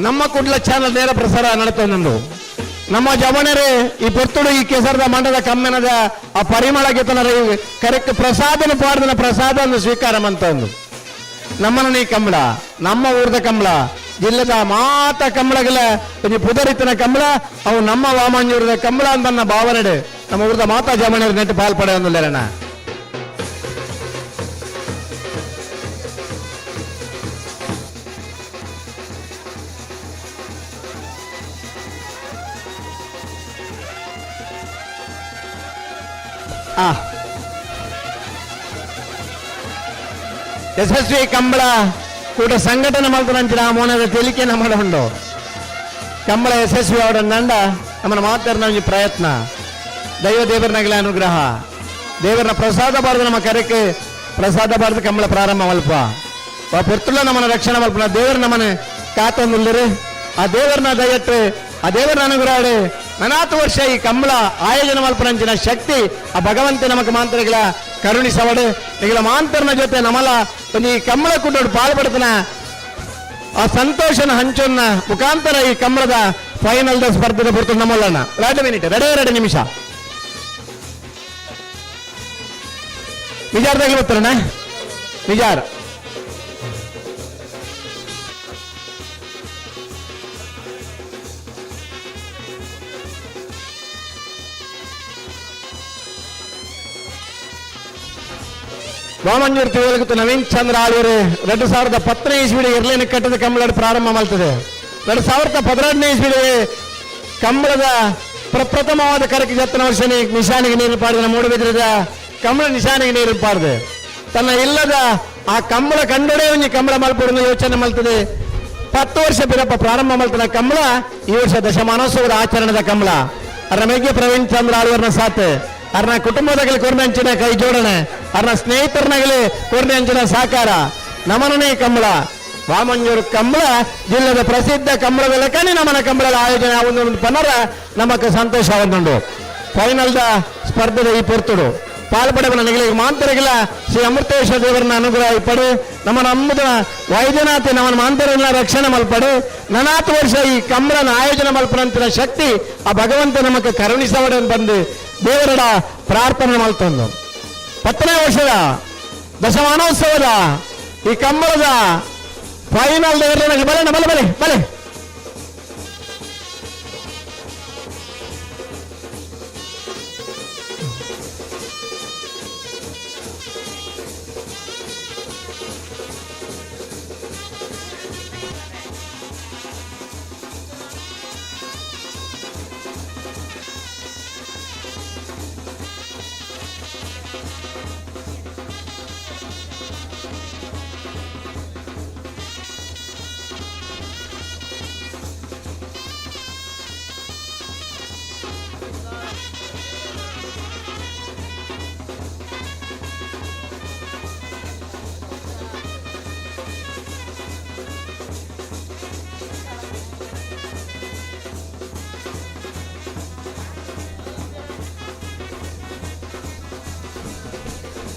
ನಮ್ಮ ಕುಡ್ಲ ಚಾನಲ್ ನೇರ ಪ್ರಸಾರ ನಡತೊಂದು ನಮ್ಮ ಜವಣರೇ ಈ ಪೊರ್ತುಡು ಈ ಕೆಸರದ ಮಂಡದ ಕಮ್ಮೆನದ ಆ ಪರಿಮಳ ಗೆತನರ ಕರೆಕ್ಟ್ ಪ್ರಸಾದನ ಪಾಡ್ದನ ಪ್ರಸಾದ ಸ್ವೀಕಾರ ಅಂತ ಒಂದು ನಮ್ಮನ ಈ ಕಂಬಳ ನಮ್ಮ ಊರದ ಕಂಬಳ ಜಿಲ್ಲೆದ ಮಾತ ಕಂಬಳಗಳ ಒಂಜಿ ಪುದರಿತನ ಕಂಬಳ ಅವು ನಮ್ಮ ವಾಮಂಜೂರದ ಕಂಬಳ ಅಂತ ಭಾವನೆಡೆ ನಮ್ಮ ಊರದ ಮಾತಾ ಜವಣರ ನೆಟ್ಟು ಪಾಲ್ಪಡೆ ಒಂದುಲ್ಲೇರಣ್ಣ. ಯಶಸ್ವಿ ಕಂಬಳ ಕೂಟ ಸಂಘಟನೆ ಮಲ್ತನಂಚಿನ ಮೋನದ ತೆಲಿಕೆನ ಮಾಡಹುಂಡು ಕಂಬಳ ಯಶಸ್ವಿ ಅವರ ನಂಡ ನಮ್ಮನ್ನ ಮಾತಾಡಿನ ಒಂಜಿ ಪ್ರಯತ್ನ. ದೈವ ದೇವರನಗಲ ಅನುಗ್ರಹ ದೇವರನ ಪ್ರಸಾದ ಬಾರದು ನಮ್ಮ ಕರೆಕ್ಕೆ ಪ್ರಸಾದ ಬಾರದು ಕಂಬಳ ಪ್ರಾರಂಭ ಮಲ್ಪ ಪೊರ್ತುಳ್ಳ ನಮ್ಮನ ರಕ್ಷಣೆ ಮಲ್ಪನ ದೇವರ ನಮ್ಮನೆ ಕಾತೊಂದುಲ್ಲರು ಆ ದೇವರನ್ನ ದಯಟ್ಟು ಆ ದೇವರನ್ನ ಅನುಗ್ರಹ ನನಾತು ವರ್ಷ ಈ ಕಂಬಳ ಆಯೋಜನೆ ಮಲ್ಪನಂಚಿನ ಶಕ್ತಿ ಆ ಭಗವಂತ ನಮಕ್ ಮಾಂತರಿಗಳ ಕರುಣಿಸವಡು ನಿಗಳ ಮಾಂತರನ ಜೊತೆ ನಮಲ ಒಂದು ಈ ಕಂಬಳ ಕೂಟೋಡು ಪಾಲ್ಪಡ್ತನ ಆ ಸಂತೋಷನ ಹಂಚೊನ್ನ ಮುಖಾಂತರ ಈ ಕಂಬಳದ ಫೈನಲ್ the ಸ್ಪರ್ಧೆದ ಪುರ್ತು ನಮ್ಮಲ್ಲಣ್ಣ 2 ಮಿನಿಟ್ 2 ನಿಮಿಷ ನಿಜಾರ್ದಾಗಲಿ ಬರ್ತಾರಣ್ಣ ನಿಜಾರ್ ವಾಮಂಜೂರು ತಿರುವಲಗುತ್ತು ನವೀನ್ ಚಂದ್ರ ಆಳ್ವರು 2010ನೇ ಇಸ್ವಿಡಿ ಎರ್ಲೇನು ಕಟ್ಟದ ಕಂಬಳ ಪ್ರಾರಂಭ ಮಾಡ್ತದೆ. 2012ನೇ ಇಸ್ವಿಡಿ ಕಂಬಳದ ಪ್ರಪ್ರಥಮವಾದ ಕರಕ್ಕೆ ಜತ್ತನ ವರ್ಷ ನಿಶಾನಿಗೆ ನೀರು ಪಾಡಿದ ಮೂಡುಬಿದ್ರದ ಕಂಬಳ ನಿಶಾನಿಗೆ ನೀರು ಪಾಡದೆ ತನ್ನ ಇಲ್ಲದ ಆ ಕಂಬಳ ಕಂಡೊಡೆ ಒಂಜಿ ಕಂಬಳ ಮಲ್ಪುರನ್ನು ಯೋಚನೆ ಮಾಡ್ತದೆ. 10 ವರ್ಷ ಬಿರಪ್ಪ ಪ್ರಾರಂಭ ಮಾಡ್ತದೆ ಕಂಬಳ. ಈ ವರ್ಷ ದಶಮಾನೋತ್ಸವದ ಆಚರಣೆದ ಕಂಬಳ ರಮೇಗೆ ಪ್ರವೀಣ್ ಚಂದ್ರ ಆಳ್ವರ್ನ ಸಾಥ್ ಅರ್ನ ಕುಟುಂಬದಾಗಲಿ ಕೊರ್ನೆ ಅಂಚಿನ ಕೈ ಜೋಡಣೆ ಅರ್ನ ಸ್ನೇಹಿತರನಾಗಲಿ ಕೊರ್ನೆ ಅಂಚಿನ ಸಹಕಾರ ನಮನನೇ ಕಂಬಳ ವಾಮಂಜೂರು ಕಂಬಳ ಜಿಲ್ಲೆದ ಪ್ರಸಿದ್ಧ ಕಂಬಳದ ಲೆಕ್ಕನೆ ನಮನ ಕಂಬಳದ ಆಯೋಜನೆ ಒಂದು ಪನರ ನಮಕ್ ಸಂತೋಷ ಒಂದುಂಡು. ಫೈನಲ್ದ ಸ್ಪರ್ಧೆದ ಈ ಪೊರ್ತುಡು ಪಾಲ್ಪಡೆವನ ನಿಗಲಿಗೆ ಮಾಂತರಿಗಿಲ್ಲ ಶ್ರೀ ಅಮೃತೇಶ್ವರ ದೇವರನ್ನ ಅನುಗ್ರಹ ಇಪ್ಪಡು ನಮ್ಮ ನಮ್ಮದ ವೈದ್ಯನಾಥಿ ನಮ್ಮನ ಮಾಂತರನ್ನ ರಕ್ಷಣೆ ಮಲ್ಪಡು ನನಾತ್ ವರ್ಷ ಈ ಕಂಬಳನ ಆಯೋಜನೆ ಮಲ್ಪನಂತಿನ ಶಕ್ತಿ ಆ ಭಗವಂತ ನಮಕ್ ಕರುಣಿಸವಡೆ ಬಂದು ದೇವರಡ ಪ್ರಾರ್ಥನೆ ಮಲ್ತೊಂದು. 10ನೇ ವರ್ಷದ ದಶಮಾನೋತ್ಸವದ ಈ ಕಂಬಳದ ಫೈನಲ್ ದೇವರ ಬಲೆ ಬಲೆ ಬಲೆ ಬಲೆ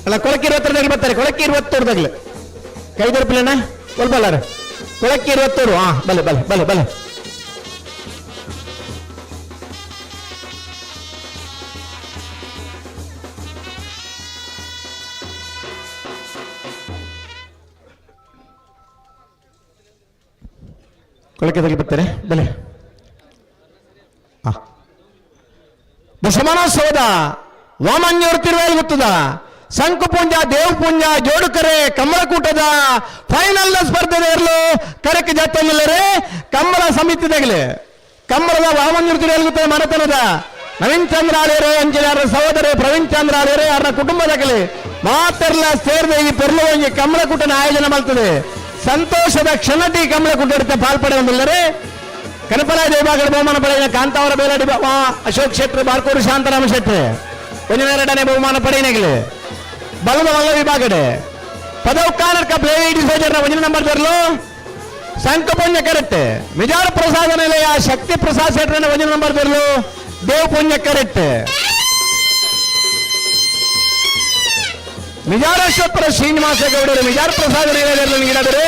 ಅಲ್ಲ ಕೊಳಕ್ಕೆ 20 ಬರ್ತಾರೆ. ಕೊಳಕ್ಕೆ 21 ಕೈ ದೊರಪಿಲ್ಲಣ್ಣ ಕೊಲ್ಬಲ್ಲಾರ ಕೊಳಕ್ಕೆ 21. ಹಾ ಬಲೆ ಬಲೆ ಬಲೆ ಬಲೆ ಕೊಳಕ್ಕೆ ತಗಲಿ ಬರ್ತಾರೆ ಬಲೆ. ಹಾ ದಶಮಾನೋತ್ಸವದ ವಾಮಂಜೂರು ತಿರುವೇಲ್ ಗೊತ್ತದ ಸಂಕುಪುಂಜ ದೇವಪುಂಜ ಜೋಡುಕರೆ ಕಮಲಕೂಟದ ಫೈನಲ್ ಸ್ಪರ್ಧೆ ಇರಲು ಕರಕ್ಕೆ ಜಾತಂಗಿಲ್ಲರೆ ಕಂಬಳ ಸಮಿತಿದಾಗಲಿ ಕಂಬಳದ ವಾಮಂಜೂರು ತಿರುವೇಲ್ ಗೊತ್ತದ ಮನೆತನದ ನವೀನ್ ಚಂದ್ರ ಆಳ್ಯರೇ ಅಂಚಿನ ಸಹೋದರಿ ಪ್ರವೀಣ್ ಚಂದ್ರ ಆಳ್ಯರೇ ಅವರ ಕುಟುಂಬದಾಗಲಿ ಮಾತೆಲ್ಲ ಸೇರಿದ ಈ ಪೆರ್ಲು ಒಂಜಿ ಕಮಲಕೂಟನ ಆಯೋಜನೆ ಮಾಡ್ತದೆ. ಸಂತೋಷದ ಕ್ಷಣಟಿ ಕಮಲಕೂಟ ಪಾಲ್ಪಡೆಯೊಂದಿಲ್ಲರೆ ಕನಪಲಾಯ ದೇವಾಗಡ ಬಹುಮಾನ ಪಡೆಯ ಕಾಂತಾವರ ಬೇಲಡಿ ಅಶೋಕ್ ಶೆಟ್ರು ಬಾರ್ಕೋಡು ಶಾಂತರಾಮ ಶೆಟ್ರು ಒಂದನೇ ಬಹುಮಾನ ಪಡೆಯನಗಲಿ ಬಲದ ವಲ್ಲ ವಿಭಾಗಡೆ ಪದವು ಕಾನರ್ಕ ಪ್ಲೇಡಿ ಸೋಜರ್ನ ಒಂದನೇ ನಂಬರ್ ತರಲು ಸಂಕಪುಣ್ಯ ಕರೆಕ್ಟ್ ವಿಜಾರ ಪ್ರಸಾದ ನಿಲಯ ಶಕ್ತಿ ಪ್ರಸಾದ್ ಶೆಟ್ರನ ಒಂದನೇ ನಂಬರ್ ತರಲು ದೇವಪುಣ್ಯ ಕರೆಕ್ಟ್ ಮಿಜಾರೇಶ್ವರ ಶ್ರೀನಿವಾಸ ಗೌಡರು ಮಿಜಾರ ಪ್ರಸಾದ ನಿಲಯದಲ್ಲಿ ಗಿಡದರೆ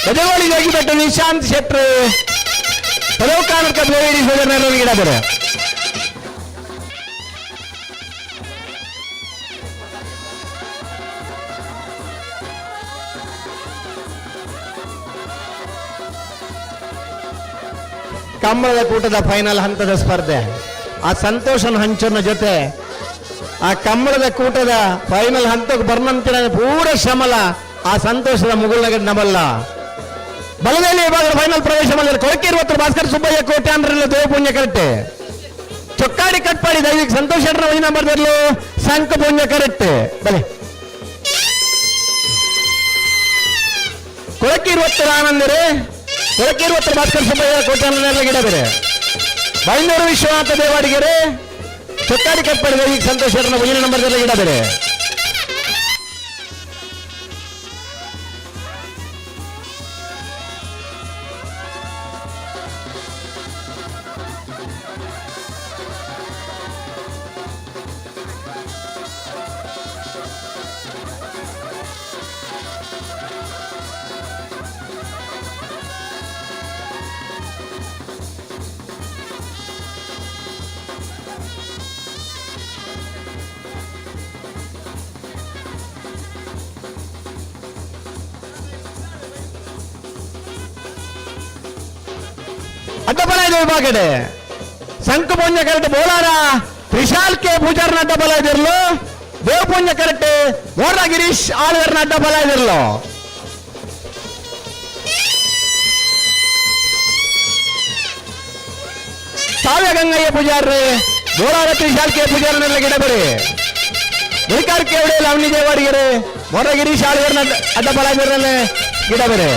ಗಜಗೋಳಿ ಜೋಗಿಬೆಟ್ಟು ನಿಶಾಂತ್ ಶೆಟ್ರು ಪದವು ಕಾನರ್ಕ ಪ್ಲೇಡಿ ಸೋಜರ್ನ ಗಿಡದರೆ ಕಂಬಳದ ಕೂಟದ ಫೈನಲ್ ಹಂತದ ಸ್ಪರ್ಧೆ. ಆ ಸಂತೋಷನ ಹಂಚೋನ ಜೊತೆ ಆ ಕಂಬಳದ ಕೂಟದ ಫೈನಲ್ ಹಂತಕ್ಕೆ ಬರ್ನಂತಿನ ಪೂರ ಶ್ರಮಲ ಆ ಸಂತೋಷದ ಮುಗುಳ್ನಗಡ್ ನಮಲ್ಲ. ಬಲದಲ್ಲಿ ವಿಭಾಗದ ಫೈನಲ್ ಪ್ರವೇಶ ಮಾಡಿದರೆ ಕೊಳಕೆ ಇರುವತ್ತು ಭಾಸ್ಕರ್ ಸುಬ್ಬಯ್ಯ ಕೋಟ್ಯಾಂಡ್ರಲ್ಲ ದೇವಪುಣ್ಯ ಕರೆಕ್ಟ್ ಚೊಕ್ಕಾಡಿ ಕಟ್ಪಾಡಿ ದೈವಿಕ ಸಂತೋಷ ವೈ ನಂಬರ್ ಬರಲು ಸಂಕ ಪುಣ್ಯ ಕರೆಕ್ಟ್ ಬಲೆ ಕೊಳಕೆ ಇರುವತ್ತರ ಆನಂದರೆ ಕೊಳಕೆ ಇರುವತ್ತರ ಭಾಸ್ಕರ್ ಸುಬ್ಬಯ್ಯ ಕೋಟ್ಯಾಂಡ್ರಲ್ಲ ಗಿಡ ಬೇರೆ ಬೈಂದೂರು ವಿಶ್ವನಾಥ ದೇವಾಡಿಗೆರೆ ಚೊಕ್ಕಾಡಿ ಕಪ್ಪಡಿದ ಈಗ ಸಂತೋಷ್ ಒಂದಿನ ನಂಬರ್ ಗಿಡ ಬೇರೆ. ಅಡ್ಡಬಲ ಇದೆ ವಿಭಾಗಡೆ ಸಂಕಪುಂಜ correct Bolara Trishal K ಪೂಜಾರ್ನ ಅಡ್ಡಬಲ ಇದಿರ್ಲು, ದೇವಪುಂಜ correct ಮೋರ Girish ಆಳ್ವರ್ನ ಅಡ್ಡಬಲ ಇದಿರ್ಲು. ಕಾವ್ಯ ಗಂಗಯ್ಯ ಪೂಜಾರ್ರಿ ಬೋಲಾರ ತ್ರಿಶಾಲ್ ಕೆ ಪೂಜಾರ್ನೆಲ್ಲ ಗಿಡ ಬರಿ. ಬಳಿಕಾರ್ ಕೇವಡೆ ಲವಣಿ ದೇವಾಡಿಗೆರೆ ಮೋರ ಗಿರೀಶ್ ಆಳ್ವರ್ನ ಅಡ್ಡಬಲ ಇದಿರಲ್ಲೇ ಗಿಡ ಬರಿ.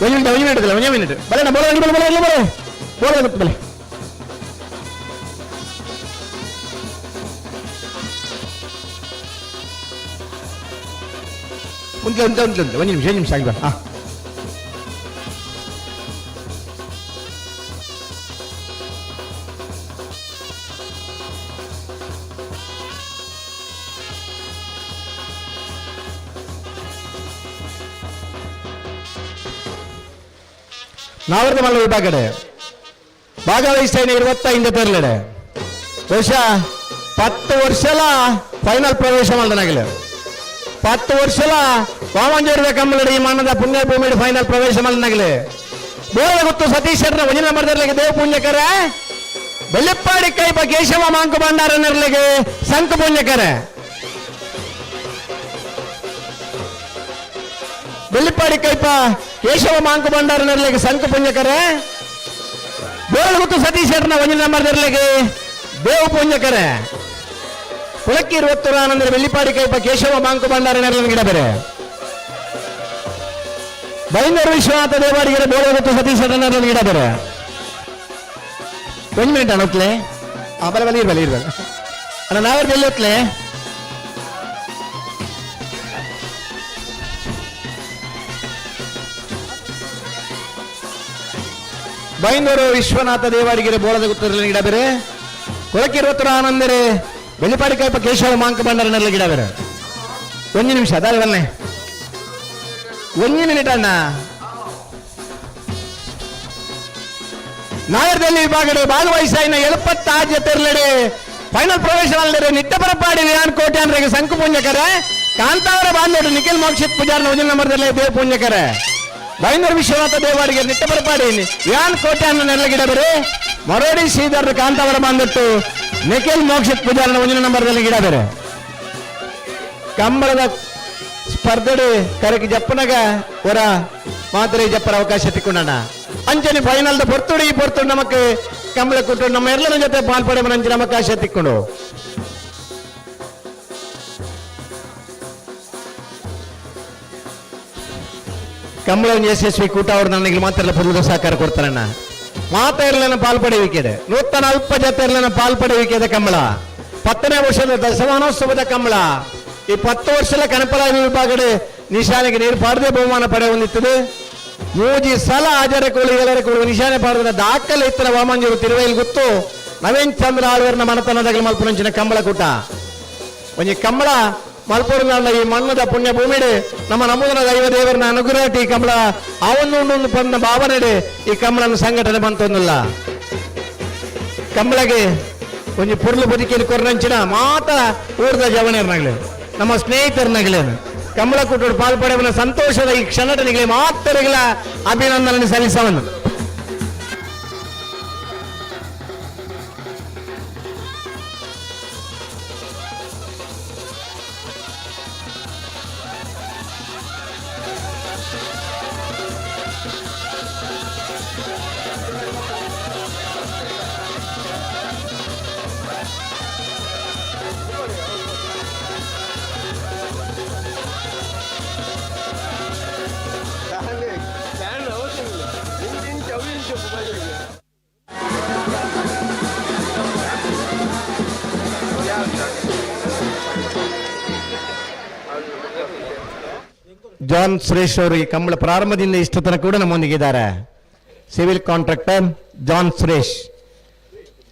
ಒಂದು ಮಿನಿಟ್, ಒಂದು ಮಿನಿಟ್, ಒಂದು ಮಿನಿಟ್. ಬಲೆ ಬಲೆ ಬಲೆ ಬಲೆ ಬಲೆ ಬಲೆ ಬಲೆ ಬಲೆ. ಒಂದು ಒಂದು ಒಂದು ಒಂದು ಒಂದು ನಿಮಿಷ, ಒಂದು ನಿಮಿಷ ಆಗಿ ಬಾ. ಹಾಂ, ನಾವರ್ದ ಮಲ್ಲ ವಿಭಾಗಡೆ ಭಾಗವಹಿಸ್ತೇನೆ 25 ಪೇರ್ಲೆಡೆ. ಬಹುಶಃ 10 ವರ್ಷಲ ಫೈನಲ್ ಪ್ರವೇಶ ಮಲ್ದನಾಗಲಿ. 10 ವರ್ಷಲ ವಾಮಂಜೂರ್ದ ಕಮ್ಮಲಡಿ ಮಾನದ ಪುಣ್ಯಭೂಮಿ ಫೈನಲ್ ಪ್ರವೇಶ ಮಲ್ದನಾಗಲಿ. ಬೋಳ ಗೊತ್ತು ಸತೀಶ್ ಶೆಟ್ಟರ ಒಂದಿನ ನಂಬರ್ದರ್ಲಿಗೆ ದೇವ ಪುಣ್ಯಕರ, ಬೆಳ್ಳಿಪ್ಪಾಡಿ ಕೈಪ ಕೇಶವ ಮಾಂಕು ಭಂಡಾರನರ್ಲಿಗೆ ಸಂಕು ಪುಣ್ಯಕರ. ಬೆಳ್ಳಿಪ್ಪಾಡಿ ಕೈಪ ಕೇಶವ ಮಾಂಕು ಭಂಡಾರನರ್ಲಿಗೆ ಸಂಕು ಪುಣ್ಯಕರ, ಬೋಳಗುತ್ತು ಸತೀಶ್ ಶೆಟ್ಟನ ಒಂದಿನ ನಂಬರ್ದರ್ಲಿಗೆ ದೇವ ಪುಣ್ಯಕರ. ಕುಳಕ್ಕಿ ಇರುವತ್ತೂರ ಆನಂದರ ಬೆಳ್ಳಿಪಾಡಿ ಕೈಪ ಕೇಶವ ಮಾಂಕು ಭಂಡಾರನರ್ಲಿಗೆ ಗಿಡ ಬೇರೆ. ಬೈಂದೂರು ವಿಶ್ವನಾಥ ದೇವಾಡಿಗೆರೆ ಬೋಳಗುತ್ತು ಸತೀಶ್ ಶೆಟ್ಟನರ್ಲಿಗೆ ಗಿಡ ಬೇರೆ. ಒಂದು ಮಿನಿಟ್ ಅಣ್ಣ ಒತ್ಲೆ. ಆ ಬಲೆ ಬಲೆ ಇರ್ಬಲ್ಲ ಇರ್ಬಲ್ಲ ಅಣ್ಣ, ನಾವರ್ ಎಲ್ಲಿ ಒತ್ಲೆ? ಬೈಂದೂರು ವಿಶ್ವನಾಥ ದೇವಾಡಿಗೆರೆ ಬೋಳದ ಗುತ್ತದಲ್ಲಿ ಗಿಡ ಬೇರೆ. ಕೊಳಕಿರುವತ್ತರ ಆನಂದರೆ ಬೆಳ್ಳಿಪಾಡಿ ಕೈಪ ಕೇಶವ ಮಾಂಕ ಭಂಡಾರನೆಲ್ಲ ಗಿಡ ಬೇರೆ. ಒಂದು ನಿಮಿಷ ಅದಾದ ಬನ್ನೆ, ಒಂದು ಮಿನಿಟ್ ಅಣ್ಣ. ನಾಗರದಲ್ಲಿ ವಿಭಾಗಡೆ ಭಾಗವಹಿಸಾಯಿನ 76 ಜೊತೆರ್ಲೆಡೆ ಫೈನಲ್ ಪ್ರವೇಶ ಅಲ್ಲದೆ ನಿಟ್ಟಪರಪಾಡಿ ವಿರಾನ್ ಕೋಟೆ ಅಂದ್ರೆ ಸಂಕು ಪುಣ್ಯಕರೆ, ಕಾಂತಾವರ ಬಾಂಧವರು ನಿಖಿಲ್ ಮೋಕ್ಷಿತ್ ಪೂಜಾರ್ನ ಒಂದಿನ ನಂಬರ್ದಲ್ಲಿ ದೇವ ಪುಣ್ಯಕರೆ. ಬೈಂದೂರು ವಿಶ್ವನಾಥ ದೇವಾಡಿಗೆ ನಿಟ್ಟಪರಪಾಡಿ ವಿರಾನ್ ಕೋಟೆ ಅನ್ನ ನೆಲ್ಲ ಗಿಡ ಬೇರೆ. ಮರೋಡಿ ಶ್ರೀಧರ್ ಕಾಂತಾವರ ಬಾಂಧಟ್ಟು ನಿಖಿಲ್ ಮೋಕ್ಷಿತ್ ಪೂಜಾರ್ನ ಒಂದಿನ ನಂಬರ್ದಲ್ಲಿ ಗಿಡ ಬೇರೆ. ಕಂಬಳದ ಸ್ಪರ್ಧೆಡು ಕರಕಿ ಜಪ್ಪನಗ ಹೊರ ಮಾತ್ರೆ ಜಪ್ಪರ ಅವಕಾಶ ತಿಕ್ಕೊಂಡಣ್ಣ. ಅಂಚನೆ ಫೈನಲ್ ಪೊರ್ತುಡು ಈ ಪೊರ್ತುಡು ನಮಕ್ ಕಂಬಳ ಕೊಟ್ಟು ನಮ್ಮ ಎಲ್ಲರ ಜೊತೆ ಪಾಲ್ಪಡೆ ಅಂಚಿನ ಅವಕಾಶ ತಿಕ್ಕೊಂಡು. ಕಂಬಳ ಯಶಸ್ವಿ ಕೂಟ ಅವರು ನನಗೆ ಮಾತ್ರ ಪೂರ್ವದ ಸಹಕಾರ ಕೊಡ್ತಾರಣ್ಣ. ಮಾತಾ ಇರಲಿಲ್ಲ ಪಾಲ್ಪಡೆಯುವಿಕೆದೆ ನೂತನ ಅಲ್ಪ ಜೊತೆ ಇರಲಿಲ್ಲ ಪಾಲ್ಪಡೆಯುವಿಕೆದ ಕಂಬಳ. 10ನೇ ವರ್ಷದ ದಶಮಾನೋತ್ಸವದ ಕಂಬಳ. ಈ 10 ವರ್ಷದ ಕನಪಲ ವಿಭಾಗಡೆ ನಿಶಾನೆಗೆ ನೀರು ಪಾಡದೆ ಬಹುಮಾನ ಪಡೆ ಹೊಂದಿತ್ತದೆ. ಮೂಜಿ ಸಲ ಆಜರ ಕೋಳಿ ಏಳರ ಕೋಳಿ ನಿಶಾನೆ ಪಾಡದ ದಾಖಲೆ ಇತ್ತರ ವಾಮಂಜೂರು ತಿರುವೈಲ್ ಗೊತ್ತು ನವೀನ್ ಚಂದ್ರ ಆಳ್ವೇರ್ನ ಮನತನದಾಗ ಮಲ್ಪುನಂಚಿನ ಕಂಬಳ ಕೂಟ. ಒಂಜಿ ಕಂಬಳ ಮಲ್ಪೂರಿನ ಈ ಮಣ್ಣದ ಪುಣ್ಯ ಭೂಮಿಡೆ ನಮ್ಮ ನಮೂದನ ದೈವ ದೇವರನ್ನ ಅನುಗ್ರಹ ಈ ಕಂಬಳ ಆವೊಂದು ಬಂದ ಭಾವನೆಡೆ ಈ ಕಂಬಳನ ಸಂಘಟನೆ ಬಂತೊಂದಿಲ್ಲ. ಕಂಬಳಗೆ ಒಂಜಿ ಪುರ್ಲು ಬದುಕಿನ ಕೊರ್ನಂಚಿನ ಮಾತ ಊರ್ದ ಜವಣರ್ನಾಗ್ಲಿ ನಮ್ಮ ಸ್ನೇಹಿತರನ್ನಾಗಲಿ ಕಂಬಳ ಕೂಟೋಡು ಪಾಲ್ಪಡೆವನ ಸಂತೋಷದ ಈ ಕ್ಷಣಟನಿಗೆ ಮಾತರಿಗಳ ಅಭಿನಂದನೆ ಸಲ್ಲಿಸವನು. John Suresh ಅವರು ಈ ಕಂಬಳ ಪ್ರಾರಂಭದಿಂದ ಇಷ್ಟ ತನಕ ಕೂಡ ನಮ್ಮೊಂದಿಗಿದ್ದಾರೆ. Civil contractor John Suresh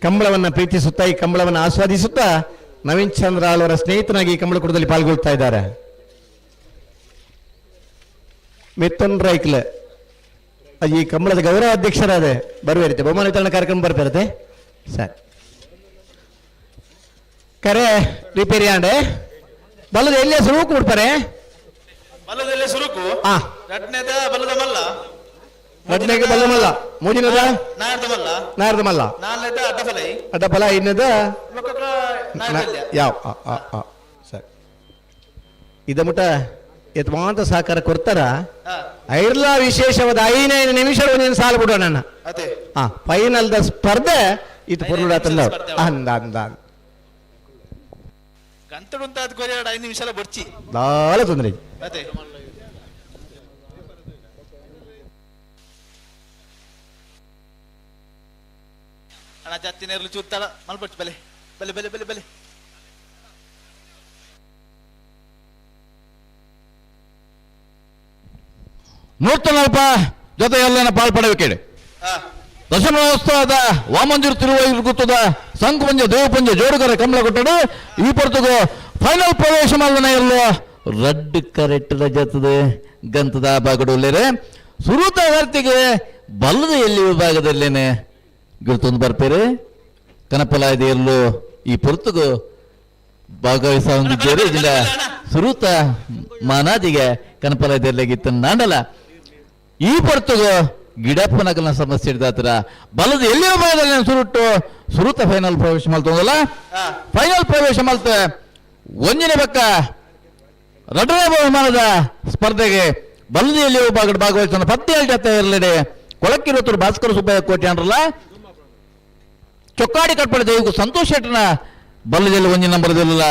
ಕಂಬಳವನ್ನು ಪ್ರೀತಿಸುತ್ತಾ, ಈ ಕಂಬಳವನ್ನು ಆಸ್ವಾದಿಸುತ್ತಾ ನವೀನ್ ಚಂದ್ರ ಅವರ ಸ್ನೇಹಿತನಾಗಿ ಈ ಕಂಬಳಕೂಟದಲ್ಲಿ ಪಾಲ್ಗೊಳ್ತಾ ಇದ್ದಾರೆ. ಮಿಥುನ್ ರೈಕ್ಲ್ ಈ ಕಂಬಳದ ಗೌರವ ಅಧ್ಯಕ್ಷರಾದ ಬರುವಿರುತ್ತೆ. ಬಹುಮಾನ ವಿತರಣಾ ಕಾರ್ಯಕ್ರಮ ಬರ್ತಿರುತ್ತೆ ಸರ್. ಕರೆ ರಿಪೇರಿ ಆಂಡೆ ಬಲ್ಲದ ಎಲ್ಲಿ ಸುರುಕು ಬಿಡ್ತಾರೆ? ಬಲ್ಲದಲ್ಲೇ ಸುರುಕು. ರಡ್ನೇದ ಬಲ್ಲದ ಮಲ್ಲ. ರಡ್ನೇಗೆ ಬಲ್ಲ ಮಲ್ಲ, ಮೂಜಿನದ ನಾಯರ್ದ ಮಲ್ಲ, ನಾಯರ್ದ ಮಲ್ಲ, ನಾಲ್ನೇದ ಅಡ್ಡಫಲೈ, ಅಡ್ಡಫಲ, ಐದನೇದ ಯಾವ ಸರಿ. ಇದ ಮುಟ ಯತ್ಮಾಂತ ಸಹಕಾರ ಕೊಡ್ತಾರ. ಐರ್ಲ ವಿಶೇಷವಾದ 5 ನಿಮಿಷ ಒಂದೇನು ಸಾಲು ಬಿಡೋಣ ನನ್ನ. ಫೈನಲ್ the ಸ್ಪರ್ಧೆ ಇದು ಪೊರುಳ ತಂದ ಅಂದ ಅಂದ ದಾಲ ತೊಂದರೆ. ಬಲೆ ಬಲೆ ಬಲೆ ಬಲೆ ಬಲೆ ನೂತನಲ್ಪ ಜೊತೆಯಲ್ಲೇನ ಪಾಲ್ಪಡಬೇಕೇಳಿ ದಶಮೋತ್ಸವದ ವಾಮಂಜೂರು ತಿರುವೈರು ಗುತ್ತದ ಸಂಕುಪಂಜ ದೇವಪಂಜ ಜೋಡುಗರ ಕಮಲ ಕೊಟ್ಟಡು ಈ ಪೊರ್ತುಗು ಫೈನಲ್ ಪ್ರವೇಶ ಮಲ್ಲನ ಇರಲು ರಡ್ಡು ಕರೆಕ್ಟ್ ಜತದೆ ಗಂತದ ಬಾಗಡುಲ್ಲೇರೆ ಸುರೂತ ವರ್ತಿಗೆ ಬಲ್ಲದ ಎಲ್ಲಿ ವಿಭಾಗದಲ್ಲೇನೆ ಗುರುತೊಂದು ಬರ್ಪೇರೆ ಕನಪಲಾಯದ ಎಲ್ಲೋ ಈ ಪೊರ್ತುಗು ಭಾಗವಹಿಸ ಹೊಂದಿದ್ದೇವೆ. ಇದರಿಂದ ಸುರೂತ ಮಾನಾದಿಗೆ ಕನಪಲಾಯದಲ್ಲಾಗಿತ್ತ ನಾಡಲ್ಲ ಈ ಪೊರ್ತುಗು ಗಿಡಪ್ಪನಗಲ ಸಮಸ್ಯೆ ಹಿಡಿದಾತ್ರ ಬಲದ ಎಲ್ಲಿ ವಿಭಾಗದಲ್ಲಿ ಸುರುಟ್ಟು ಸುರುತ ಫೈನಲ್ ಪ್ರವೇಶ ಮಾಡ್ತೊಂದಲ್ಲ. ಫೈನಲ್ ಪ್ರವೇಶ ಮಾಡ್ತ ಒಂದಿನ ಬಕ್ಕ ರಡನೇ ಬಹುಮಾನದ ಸ್ಪರ್ಧೆಗೆ ಬಲದ ಎಲ್ಲಿ ವಿಭಾಗ ಭಾಗವಹಿಸಿದ 17 ಜೊತೆ ಇರಲಿದೆ. ಕೊಳಕ್ಕಿರುತ್ತರು ಭಾಸ್ಕರ ಸುಬ್ಬಯ್ಯ ಕೋಟೆ ಅಂದ್ರಲ್ಲ ಚೊಕ್ಕಾಡಿ ಕಟ್ಪಡೆ ದೇವಿಗೂ ಸಂತೋಷ್ ಶೆಟ್ಟನ ಬಲ್ಲದಲ್ಲಿ ಒಂದಿನ ನಂಬರದಲ್ಲ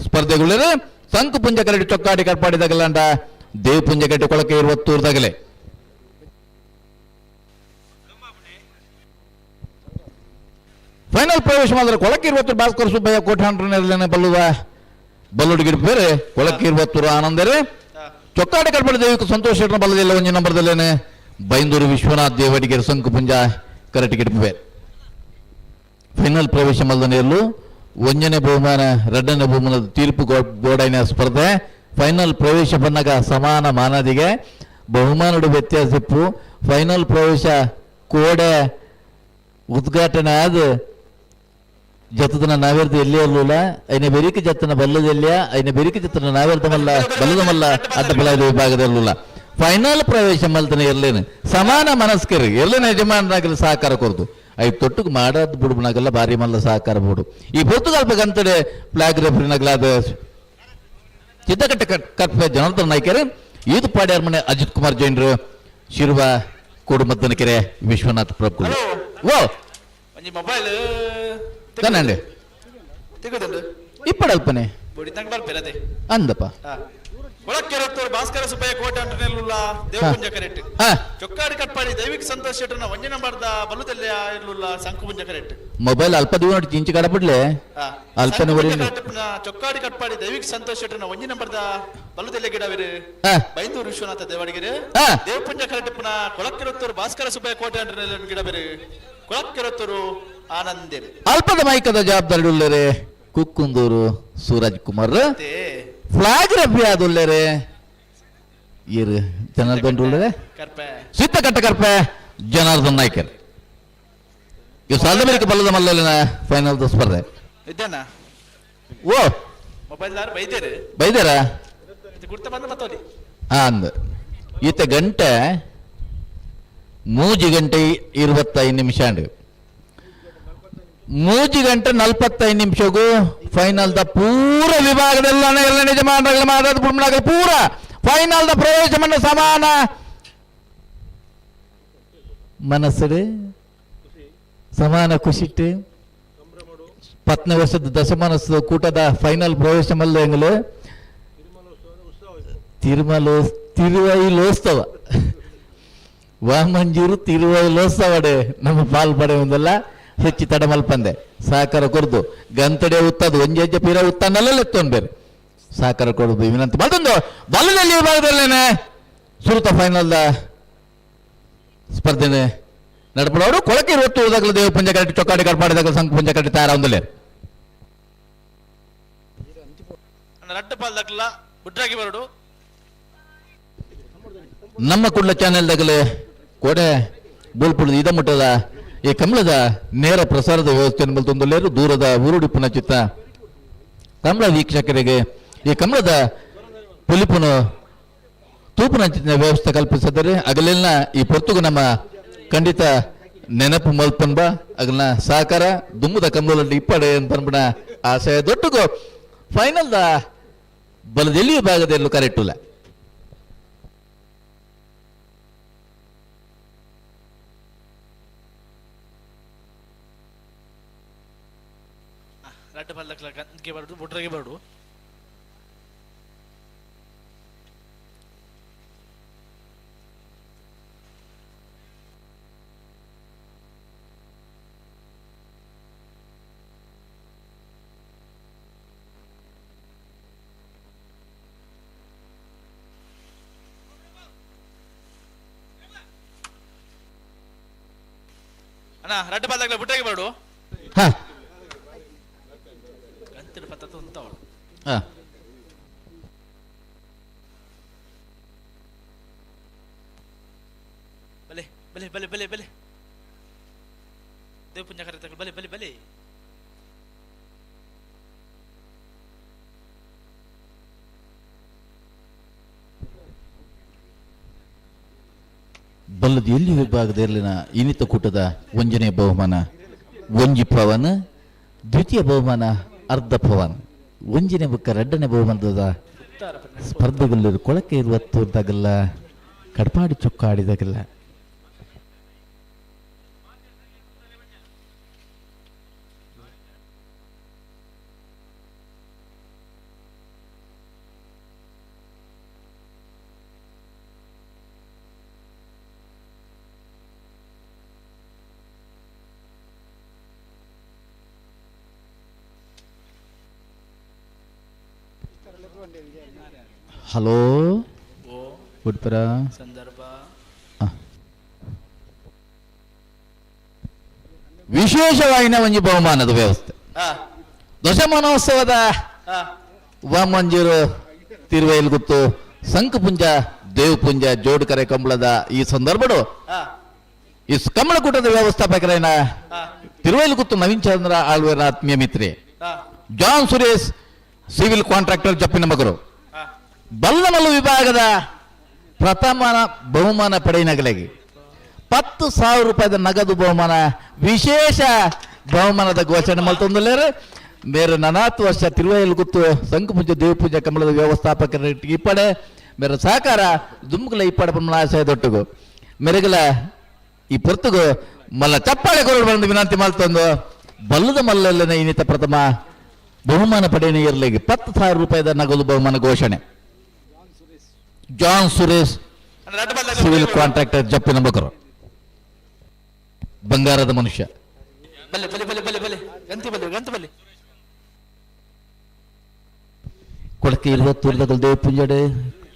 ಸ್ಪರ್ಧೆಗಳಿವೆ. ಸಂಕು ಪುಂಜ ಕರಡಿ ಚೊಕ್ಕಾಡಿ ಕಟ್ಪಾಡಿದಾಗಲಂಡ ದೇವ್ ಪುಂಜ ಕಟ್ಟಿ ಕೊಳಕೆ ಇರುವತ್ತೂರ್ದಾಗಲೇ ಫೈನಲ್ ಪ್ರವೇಶ ಮಾಡಿದ್ರೆ ಕೊಳಕ್ಕೆ ಇರುವತ್ತೂರು ಭಾಸ್ಕರ ಸುಬ್ಬಯ್ಯ ಕೋಟ್ಯಾಂಡ್ರನ್ನೆಲ್ಲ ಬಲ್ಲುವ ಬಲ್ಲುಡಿಗಿಡ ಬೇರೆ ಕೊಳಕ್ಕೆ ಇರುವತ್ತೂರು ಆನಂದರೆ ಚೊಕ್ಕಾಡಿ ಕಟ್ಪಾಡಿ ದೇವಿಗೂ ಸಂತೋಷ್ ಶೆಟ್ಟನ ಬಲ್ಲದಿಲ್ಲ ಒಂದಿನ ನಂಬರದಲ್ಲೇನೆ ಬೈಂದೂರು ವಿಶ್ವನಾಥ್ ದೇವಡಿಗೆರೆ ಸಂಕು ಪುಂಜ ಕರಟಿಗಿಡ ಬೇರೆ ಫೈನಲ್ ಪ್ರವೇಶ ಮಲ್ದನೆಯಲ್ಲೂ ಒಂದನೇ ಬಹುಮಾನ ಎರಡನೇ ಬಹುಮಾನದ ತೀರ್ಪು ಗೋಡೈನ ಸ್ಪರ್ಧೆ ಫೈನಲ್ ಪ್ರವೇಶ ಬಂದಾಗ ಸಮಾನ ಮಾನದಿಗೆ ಬಹುಮಾನದ ವ್ಯತ್ಯಾಸ ಇಪ್ಪು. ಫೈನಲ್ ಪ್ರವೇಶ ಕೋಡೆ ಉದ್ಘಾಟನೆ ಆದ ಜತದನ ನಾವೇರ್ದು ಎಲ್ಲಿ ಅಲ್ಲೂಲ ಐನ ಬೆರಿಕೆ ಜತನ ಬಲ್ಲದೆಲ್ಲಿಯ ಐನ ಬೆರಿಕೆ ಜತನ ನಾವೇರ್ದ ಮಲ್ಲ ಬಲ್ಲದ ಮಲ್ಲ ಅಡ್ಡ ಬಲ ವಿಭಾಗದಲ್ಲೂಲ ಫೈನಲ್ ಪ್ರವೇಶ ಮಲ್ತನ ಇರ್ಲೇನು ಸಮಾನ ಮನಸ್ಕರಿ ಎಲ್ಲನ ಯಜಮಾನರಾಗಲಿ ಸಹಕಾರ ಕೊರದು I ತೊಟ್ಟುಗೆ ಮಾಡೋದು ಬುಡುಬನಾಗಲ್ಲ ಭಾರಿ ಮಲ್ಲ ಸಹಕಾರ ಬಿಡು. ಈ ಪೊರ್ತುಗಲ್ಪ ಗಂತಡೆ ಫ್ಲಾಗ್ ರೆಫರಿನಾಗಲಾದ ಚಿತ್ತಕಟ್ಟೆ ಕರ್ಪೆ ಜನಾರ್ದನ ನಾಯ್ಕರು ಈದು ಪಾಡ್ಯಾರ ಮನೆ ಅಜಿತ್ ಕುಮಾರ್ ಜೈನರು ಶಿರ್ವ ಕೋಡುಮದ್ದನಕೆರೆ ವಿಶ್ವನಾಥ್ ಪ್ರಭು. ಓ ಮೊಬೈಲ್ ಇಪ್ಪಡಲ್ಪನೆ ಅಂದಪ್ಪ ಕೊಳಕ್ಕೆರತ್ತೂರು ಭಾಸ್ಕರ ಸುಬ್ಬಯ್ಯ ಕೋಟೆ ಅಂಟನೆಲ್ಲುಲ್ಲ ದೇವಪುಂಜ ಕರೆಕ್ಟ್ ಚೊಕ್ಕಾಡಿ ಕಟ್ಪಾಡಿ ದೈವಿಕ ಸಂತೋಷ್ ಶೆಟ್ಟರ್ನ ಒಂಜಿ ನಂಬರ್ದ ಬಲ್ಲುದೆಲ್ಲ ಇರ್ಲುಲ್ಲ ಸಂಕುಪುಂಜ ಕರೆಕ್ಟ್ ಮೊಬೈಲ್ ಅಲ್ಪ ದಿವ ನೋಡಿ ಚಿಂಚಿ ಕಡಬಿಡ್ಲೆ ಅಲ್ಪನೆ ಚೊಕ್ಕಾಡಿ ಕಟ್ಪಾಡಿ ದೈವಿಕ ಸಂತೋಷ್ ಶೆಟ್ಟರ್ನ ಒಂಜಿ ನಂಬರ್ದ ಬಲ್ಲುದೆಲ್ಲ ಗಿಡವಿರು ಬೈಂದೂರು ವಿಶ್ವನಾಥ ದೇವಡಿಗೆರೆ ದೇವಪುಂಜ ಕರೆಕ್ಟ್ ಪುನಃ ಕೊಳಕ್ಕೆರತ್ತೂರು ಭಾಸ್ಕರ ಸುಬ್ಬಯ್ಯ ಕೋಟೆ ಅಂಟನೆಲ್ಲ ಗಿಡವಿರು ಕೊಳಕ್ಕೆರತ್ತೂರು ಆನಂದೇರು ಅಲ್ಪದ ಮೈಕದ ಜವಾಬ್ದಾರಿ ಉಳ್ಳರೆ ಕುಕ್ಕುಂದೂರು ಸೂರಜ್ ಕುಮಾರ್ ಫ್ಲಾಗ್ ರಬ್ಬಿ ಆದುಲ್ಲೇರೆ ಇರು ಜನಾರ್ದನ್ ಉಳ್ಳರೆ ಸಿದ್ಧ ಕಟ್ಟ ಕರ್ಪೆ ಜನಾರ್ದನ್ ನಾಯ್ಕರ್. ಇವು ಸಾಲದ ಮೇರೆಗೆ ಬಲ್ಲದ ಮಲ್ಲಲಿನ ಫೈನಲ್ ಸ್ಪರ್ಧೆ ಓ ಬೈದೇರ ಅಂದ ಈತ ಗಂಟೆ 3 ಗಂಟೆ 25 ನಿಮಿಷ ಅಂಡ್ 3 ಗಂಟೆ 45 ನಿಮಿಷಗೂ ಫೈನಲ್ the ಪೂರ ವಿಭಾಗದಲ್ಲ ನಿಜ ಪೂರ ಫೈನಲ್ the ಪ್ರವೇಶ ಸಮಾನ ಮನಸ್ಸು ಸಮಾನ ಖುಷಿಟ್ಟು 10ನೇ ವರ್ಷದ ದಶಮಾನದ ಕೂಟದ ಫೈನಲ್ ಪ್ರವೇಶ ಮಲ್ಲ ತಿರುವೈಲೋತ್ಸವ ವಾಮಂಜೂರು ತಿರುವೈಲೋತ್ಸವಡೆ ನಮ್ಮ ಪಾಲ್ಪಡೆ ಒಂದಲ್ಲ ಹೆಚ್ಚು ತಡಮಲ್ಪಂದೆ ಸಹಕಾರ ಕೊರ್ದು ಗಂತಡೆ ಉತ್ತದು ಒಂಜಿ ಹೆಜ್ಜೆ ಪೀರ ಉತ್ತನ್ನಲ್ಲ ಎತ್ತೊಂದು ಬೇರೆ ಸಹಕಾರ ಕೊಡುದು ವಿನಂತಿ ಮತ್ತೊಂದು ಬಲದಲ್ಲಿ ವಿಭಾಗದಲ್ಲೇನೆ ಸುರುತ ಫೈನಲ್ ಸ್ಪರ್ಧೆ ನಡಪಡೋರು ಕೊಳಕೆ ಇರುವತ್ತು ಉದಗಲ ದೇವ ಪುಂಜ ಕರೆಕ್ಟ್ ಚೊಕ್ಕಾಡಿ ಕಟ್ಪಾಡಿದಾಗ ಸಂಘ ಪುಂಜ ಕಟ್ಟಿ ತಯಾರ. ನಮ್ಮ ಕುಡ್ಲ ಚಾನೆಲ್ ದಗಲೆ ಕೋಡೆ ಬೋಲ್ಪುಡದ ಇದ ಮುಟ್ಟದ ಈ ಕಮಲದ ನೇರ ಪ್ರಸಾರದ ವ್ಯವಸ್ಥೆಯನ್ನು ಮಲ್ತೊಂದುಲ್ಲೇರು ದೂರದ ಊರುಡಿಪುನ ಚಿತ್ತ ಕಮಲ ವೀಕ್ಷಕರಿಗೆ ಈ ಕಮಲದ ಪುಲಿಪುನ ತೂಪುನ ವ್ಯವಸ್ಥೆ ಕಲ್ಪಿಸಿದರೆ ಅಗಲೆಲ್ಲ ಈ ಪೊರ್ತುಗು ನಮ್ಮ ಖಂಡಿತ ನೆನಪು ಮಲ್ಪನ್ಬ ಅಗಲ್ನ ಸಹಕಾರ ದುಮ್ಮದ ಕಮಲಲ್ಲಿ ಇಪ್ಪಡೆ ಅಂತನ್ಬಣ ಆಶಯ ದೊಡ್ಡಗು ಫೈನಲ್ the ಬಲದೆಲ್ಲಿಯೂ ಭಾಗದಲ್ಲೂ ಕರೆಕ್ಟುಲ್ಲ. ರಡ್ಡು ಬಲ್ಲಕ್ಲ ಗಂಗೆ ಬರಡು ಬುಡ್ರಗೆ ಬರಡು. ಅಣ್ಣ ರಡ್ಡು ಬಲ್ಲಕ್ಲ ಬುಡ್ರಗೆ ಬರಡು. ಹಾ ಗಂತಿನ ಪತ್ತತ್ತು ಉಂತವಳು. ಹಾ ಬಲೆ ಬಲೆ ಬಲೆ ಬಲೆ ಬಲೆ ದೇವಪುಂಜ ಕರೆತಗಳು ಬಲೆ ಬಲೆ ಬಲೆ. ಬಲ್ಲದ ಎಲ್ಲಿ ವಿಭಾಗದ ಇರಲಿನ ಇನ್ನಿತ ಕೂಟದ ಒಂಜನೇ ಬಹುಮಾನ ಒಂಜಿ ಪವನ್, ದ್ವಿತೀಯ ಬಹುಮಾನ ಅರ್ಧ ಪವನ್, ಒಂಜಿನೇ ಬುಕ್ಕ ಎರಡನೇ ಬಹುಮಾನದ ಸ್ಪರ್ಧೆಗಳು ಕೊಳಕೆ ಇರುವತ್ತುದಾಗಲ್ಲ ಕಡ್ಪಾಡಿ ಚೊಕ್ಕಾಡಿದಾಗಲ್ಲ. ಹಲೋ ಉಡ್ಪರ ಸಂದರ್ಭ ವಿಶೇಷವಾಗಿನ ಒಂಜಿ ಬಹುಮಾನದ ವ್ಯವಸ್ಥೆ ದಶಮಾನೋತ್ಸವದ ವಾಮಂಜೂರು ತಿರುವೈಲ್ ಗುತ್ತು ಸಂಕಪುಂಜ ದೇವಪುಂಜ ಜೋಡುಕರೆ ಕಂಬಳದ ಈ ಸಂದರ್ಭಡು ಈ ಕಮಲಕೂಟದ ವ್ಯವಸ್ಥಾಪಕರೇನ ತಿರುವೈಲ್ ಗುತ್ತು ನವೀನ್ ಚಂದ್ರ ಆಳ್ವೇರ ಆತ್ಮೀಯ ಮಿತ್ರೆ ಜಾನ್ ಸುರೇಶ್ ಸಿವಿಲ್ ಕಾಂಟ್ರಾಕ್ಟರ್ ಜಪ್ಪಿನ ಮಗರು ಬಲ್ಲಮಲ್ಲು ವಿಭಾಗದ ಪ್ರಥಮ ಬಹುಮಾನ ಪಡೆಯಿನಗಳಿಗೆ 10,000 ರೂಪಾಯಿದ ನಗದು ಬಹುಮಾನ ವಿಶೇಷ ಬಹುಮಾನದ ಘೋಷಣೆ ಮಲ್ತೊಂದುಲ್ಲೇರು. ಮೇರೆ ನನಾತ್ ವರ್ಷ ತಿರುವೈಲ್ ಗುತ್ತು ಸಂಕಪುಂಜ ದೇವಪೂಜೆ ಕಮಲದ ವ್ಯವಸ್ಥಾಪಕರ ಇಪ್ಪಡೆ ಮೇರೆ ಸಹಕಾರ ದುಮ್ಕಲ ಇಪ್ಪಡೆ ಪನ್ಮನ ಆಶಯ ದೊಟ್ಟುಗು ಮೆರೆಗಲ ಈ ಪೊರ್ತುಗು ಮಲ್ಲ ಚಪ್ಪಾಳೆ ಕೊರಡು ಬಂದು ವಿನಂತಿ ಮಲ್ತೊಂದು ಬಲ್ಲದ ಮಲ್ಲಲ್ಲನೆ ಇನ್ನಿತ ಪ್ರಥಮ ಬಹುಮಾನ ಪಡೆಯನ ಇರಲಿಗೆ 10,000 ರೂಪಾಯಿದ ನಗದು ಬಹುಮಾನ ಘೋಷಣೆ. ಜಾನ್ ಸುರೇಶ್ ಸಿವಿಲ್ ಕಾಂಟ್ರಾಕ್ಟರ್ ಜಪ್ಪಿನ ಬಕರು ಬಂಗಾರದ ಮನುಷ್ಯ. ಬಲೆ ಬಲೆ ಬಲೆ ಬಲೆ ಬಲೆ ಗಂತಿ ಬಲೆ ಗಂತಿ ಬಲೆ. ಕೊಳಕೆ ಇರುವತ್ತೂರ್ದಗಲ್ ದೇವ ಪುಂಜಾಡೆ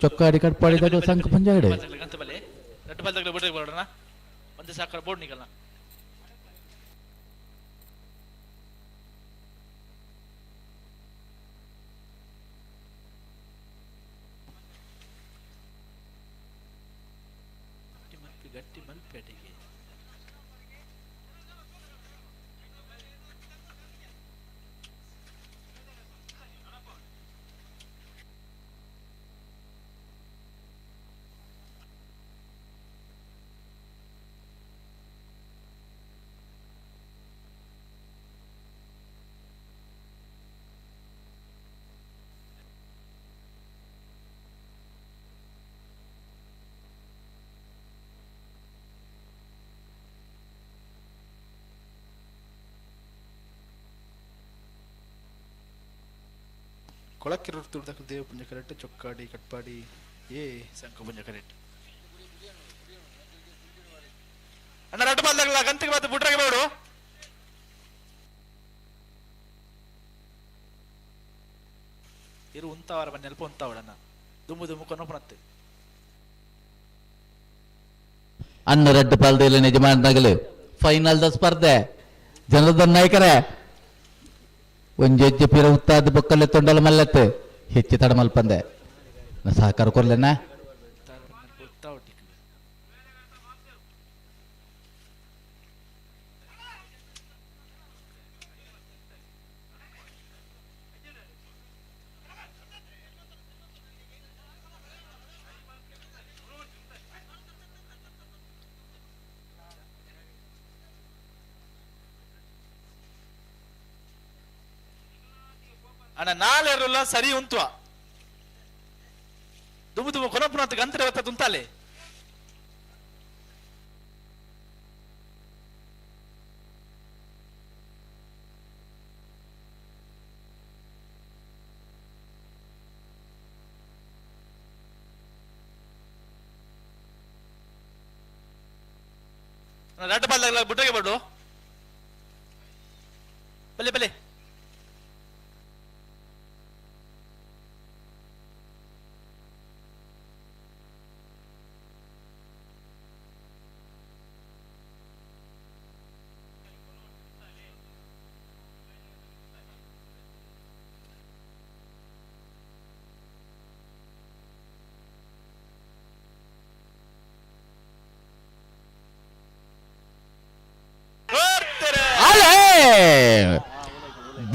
ಚೊಕ್ಕಾಡಿ ಕಟ್ಪಾಡಿದಾಗ ಸಂಕ ಪುಂಜಾಡೆ ಗಂತಿ ಬಲೆ ರಡ್ಡು ಬಲ್ದಾಗಲೇ ಬಿಡ್ರೆ ಬರೋಣ ಒಂದು ಸಾಕಾರ ಬೋರ್ಡ್ ನಿಗಲ್ಲ. ಗಟ್ಟಿ ಮಲ್ಪೇಟೆಗೆ ಕೊಳಕ್ಕಿರೋ ತುರ್ದಕ್ಕೆ ದೇವ ಪುಂಜ ಕರೆಕ್ಟ್ ಚೊಕ್ಕಾಡಿ ಕಟ್ಪಾಡಿ ಏ ಸಂಕ ಪುಂಜ ಕರೆಕ್ಟ್. ಅಣ್ಣ ರಡ್ಡು ಬಲ್ದಾಗಲ್ಲ ಗಂತಿಗೆ ಮತ್ತೆ ಬುಡ್ರಗೆ ಬೇಡು. ಇರು ಉಂತಾವರ ಬನ್ನಿ ಅಲ್ಪ ಉಂತಾವಳಣ್ಣ ದುಮ್ಮು ದುಮ್ಮು ಕೊನಪನತ್ತೆ. ಅನ್ನ ರಡ್ಡು ಪಾಲ್ದೆಲ್ಲ ನಿಜಮಾನದಾಗಲು ಫೈನಲ್ the ಸ್ಪರ್ಧೆ ಜನರದ ನಾಯಕರೇ ಒಂಜೆಜ್ಜೆ ಪಿರ ಉತ್ತಾದ ಬೊಕ್ಕಲ್ಲೆ ತೊಂಡಲ ಮಲ್ಲತ್ತು ಹೆಚ್ಚು ತಡ ಮಲ್ಪಂದೆ ಸಹಕಾರ ಕೊರ್ಲೆನ. ಅಣ್ಣ ನಾಲೆರುಲ್ಲ ಸರಿ ಉಂತುವ ದುಬು ದುಬು ಕೊನಪುನಂತ ಗಂತ್ರ ಹೊತ್ತ ತುಂತಾಲೆ. ರಡ್ಡ ಬಲ್ಲ ಬುಟ್ಟಗೆ ಬಡ್ಡು ಬಲ್ಲೆ ಬಲ್ಲೆ.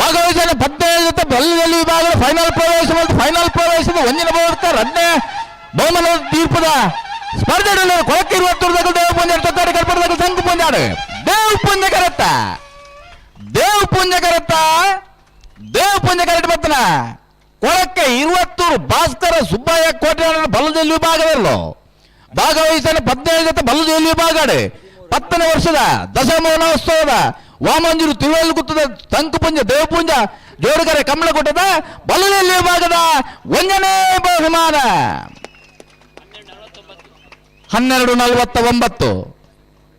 ಭಾಗವಹಿಸಲು ಜೊತೆ ಬಲ್ಲದಲ್ಲಿ ವಿಭಾಗದ ಫೈನಲ್ ಪ್ರವೇಶ ಮತ್ತು ಫೈನಲ್ ಪ್ರವೇಶದ ಒಂದಿನ ಬಹುತ ರಡ್ಡನೇ ಬಹುಮಾನ ತೀರ್ಪದ ಸ್ಪರ್ಧೆ ಕೊಳಕಿರುವ ದೇವ ಪುಂಜ ತೊಕ್ಕಾಡಿ ಕಲ್ಪಡದ ಸಂಕು ಪುಂಜಾಡು ದೇವ್ ಪುಂಜ ಕರತ್ತ ದೇವ್ ಪುಂಜ ಕರತ್ತ ದೇವ್ ಪುಂಜ ಕರೆಕ್ಟ್ ಬತ್ತನ ಕೊಳಕ್ಕೆ ಇರುವತ್ತೂರು ಭಾಸ್ಕರ ಸುಬ್ಬಯ್ಯ ಕೋಟೆ ಬಲ್ಲದಲ್ಲಿ ವಿಭಾಗದಲ್ಲೋ ಭಾಗವಹಿಸಲು 17 ಜೊತೆ ಬಲ್ಲದಲ್ಲಿ ವಿಭಾಗ 10ನೇ ವರ್ಷದ ದಶಮೋತ್ಸವದ ವಾಮಂಜೂರು ತಿರುವಲ್ ಗುತ್ತದ ತಂಕುಪುಂಜ ದೇವಪುಂಜ ಜೋಡುಗರೆ ಕಮಲಕೂಟದ ಬಲ್ಲದಲ್ಲಿ ವಿಭಾಗದ 1ನೇ ಬಹುಮಾನ 12:49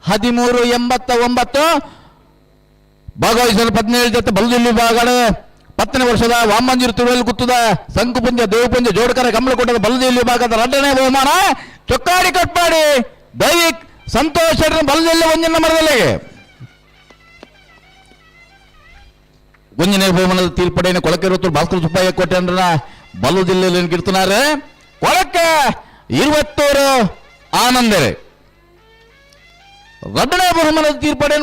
13:89 ಭಾಗವಹಿಸಲು 17 ಜೊತೆ ಬಲ್ಲದಲ್ಲಿ ವಿಭಾಗ 10ನೇ ವರ್ಷದ ವಾಮಂಜೂರು ತಿರುವಲ್ ಗುತ್ತದ ಸಂಕುಪುಂಜ ದೇವಪುಂಜ ಜೋಡುಗರೆ ಕಮಲಕೂಟದ ಬಲ್ಲದಲ್ಲಿ ವಿಭಾಗದ 2ನೇ ಬಹುಮಾನ ಚೊಕ್ಕಾಡಿ ಕಟ್ಪಾಡಿ ದೈವಿಕ್ ಸಂತೋಷ್ ಬಲದಲ್ಲಿ ಒಂದಿನ ಮರದಲ್ಲಿ ಒಂದನೇ ಬಹುಮಾನದ ತೀರ್ಪಡೆಯನ್ನು ಕೊಳಕೆ ಭಾಸ್ಕರ ಸುಬ್ಬಯ್ಯ ಕೋಟೆ ಅಂದ್ರ ಬಲು ಜಿಲ್ಲೆಯಲ್ಲಿ ಗಿಡ್తున్నారు ಕೊಳಕೆ ಇರುವತ್ತೂರು ಆನಂದರೆ ಎರಡನೇ ಬಹುಮಾನದ ತೀರ್ಪಡೆ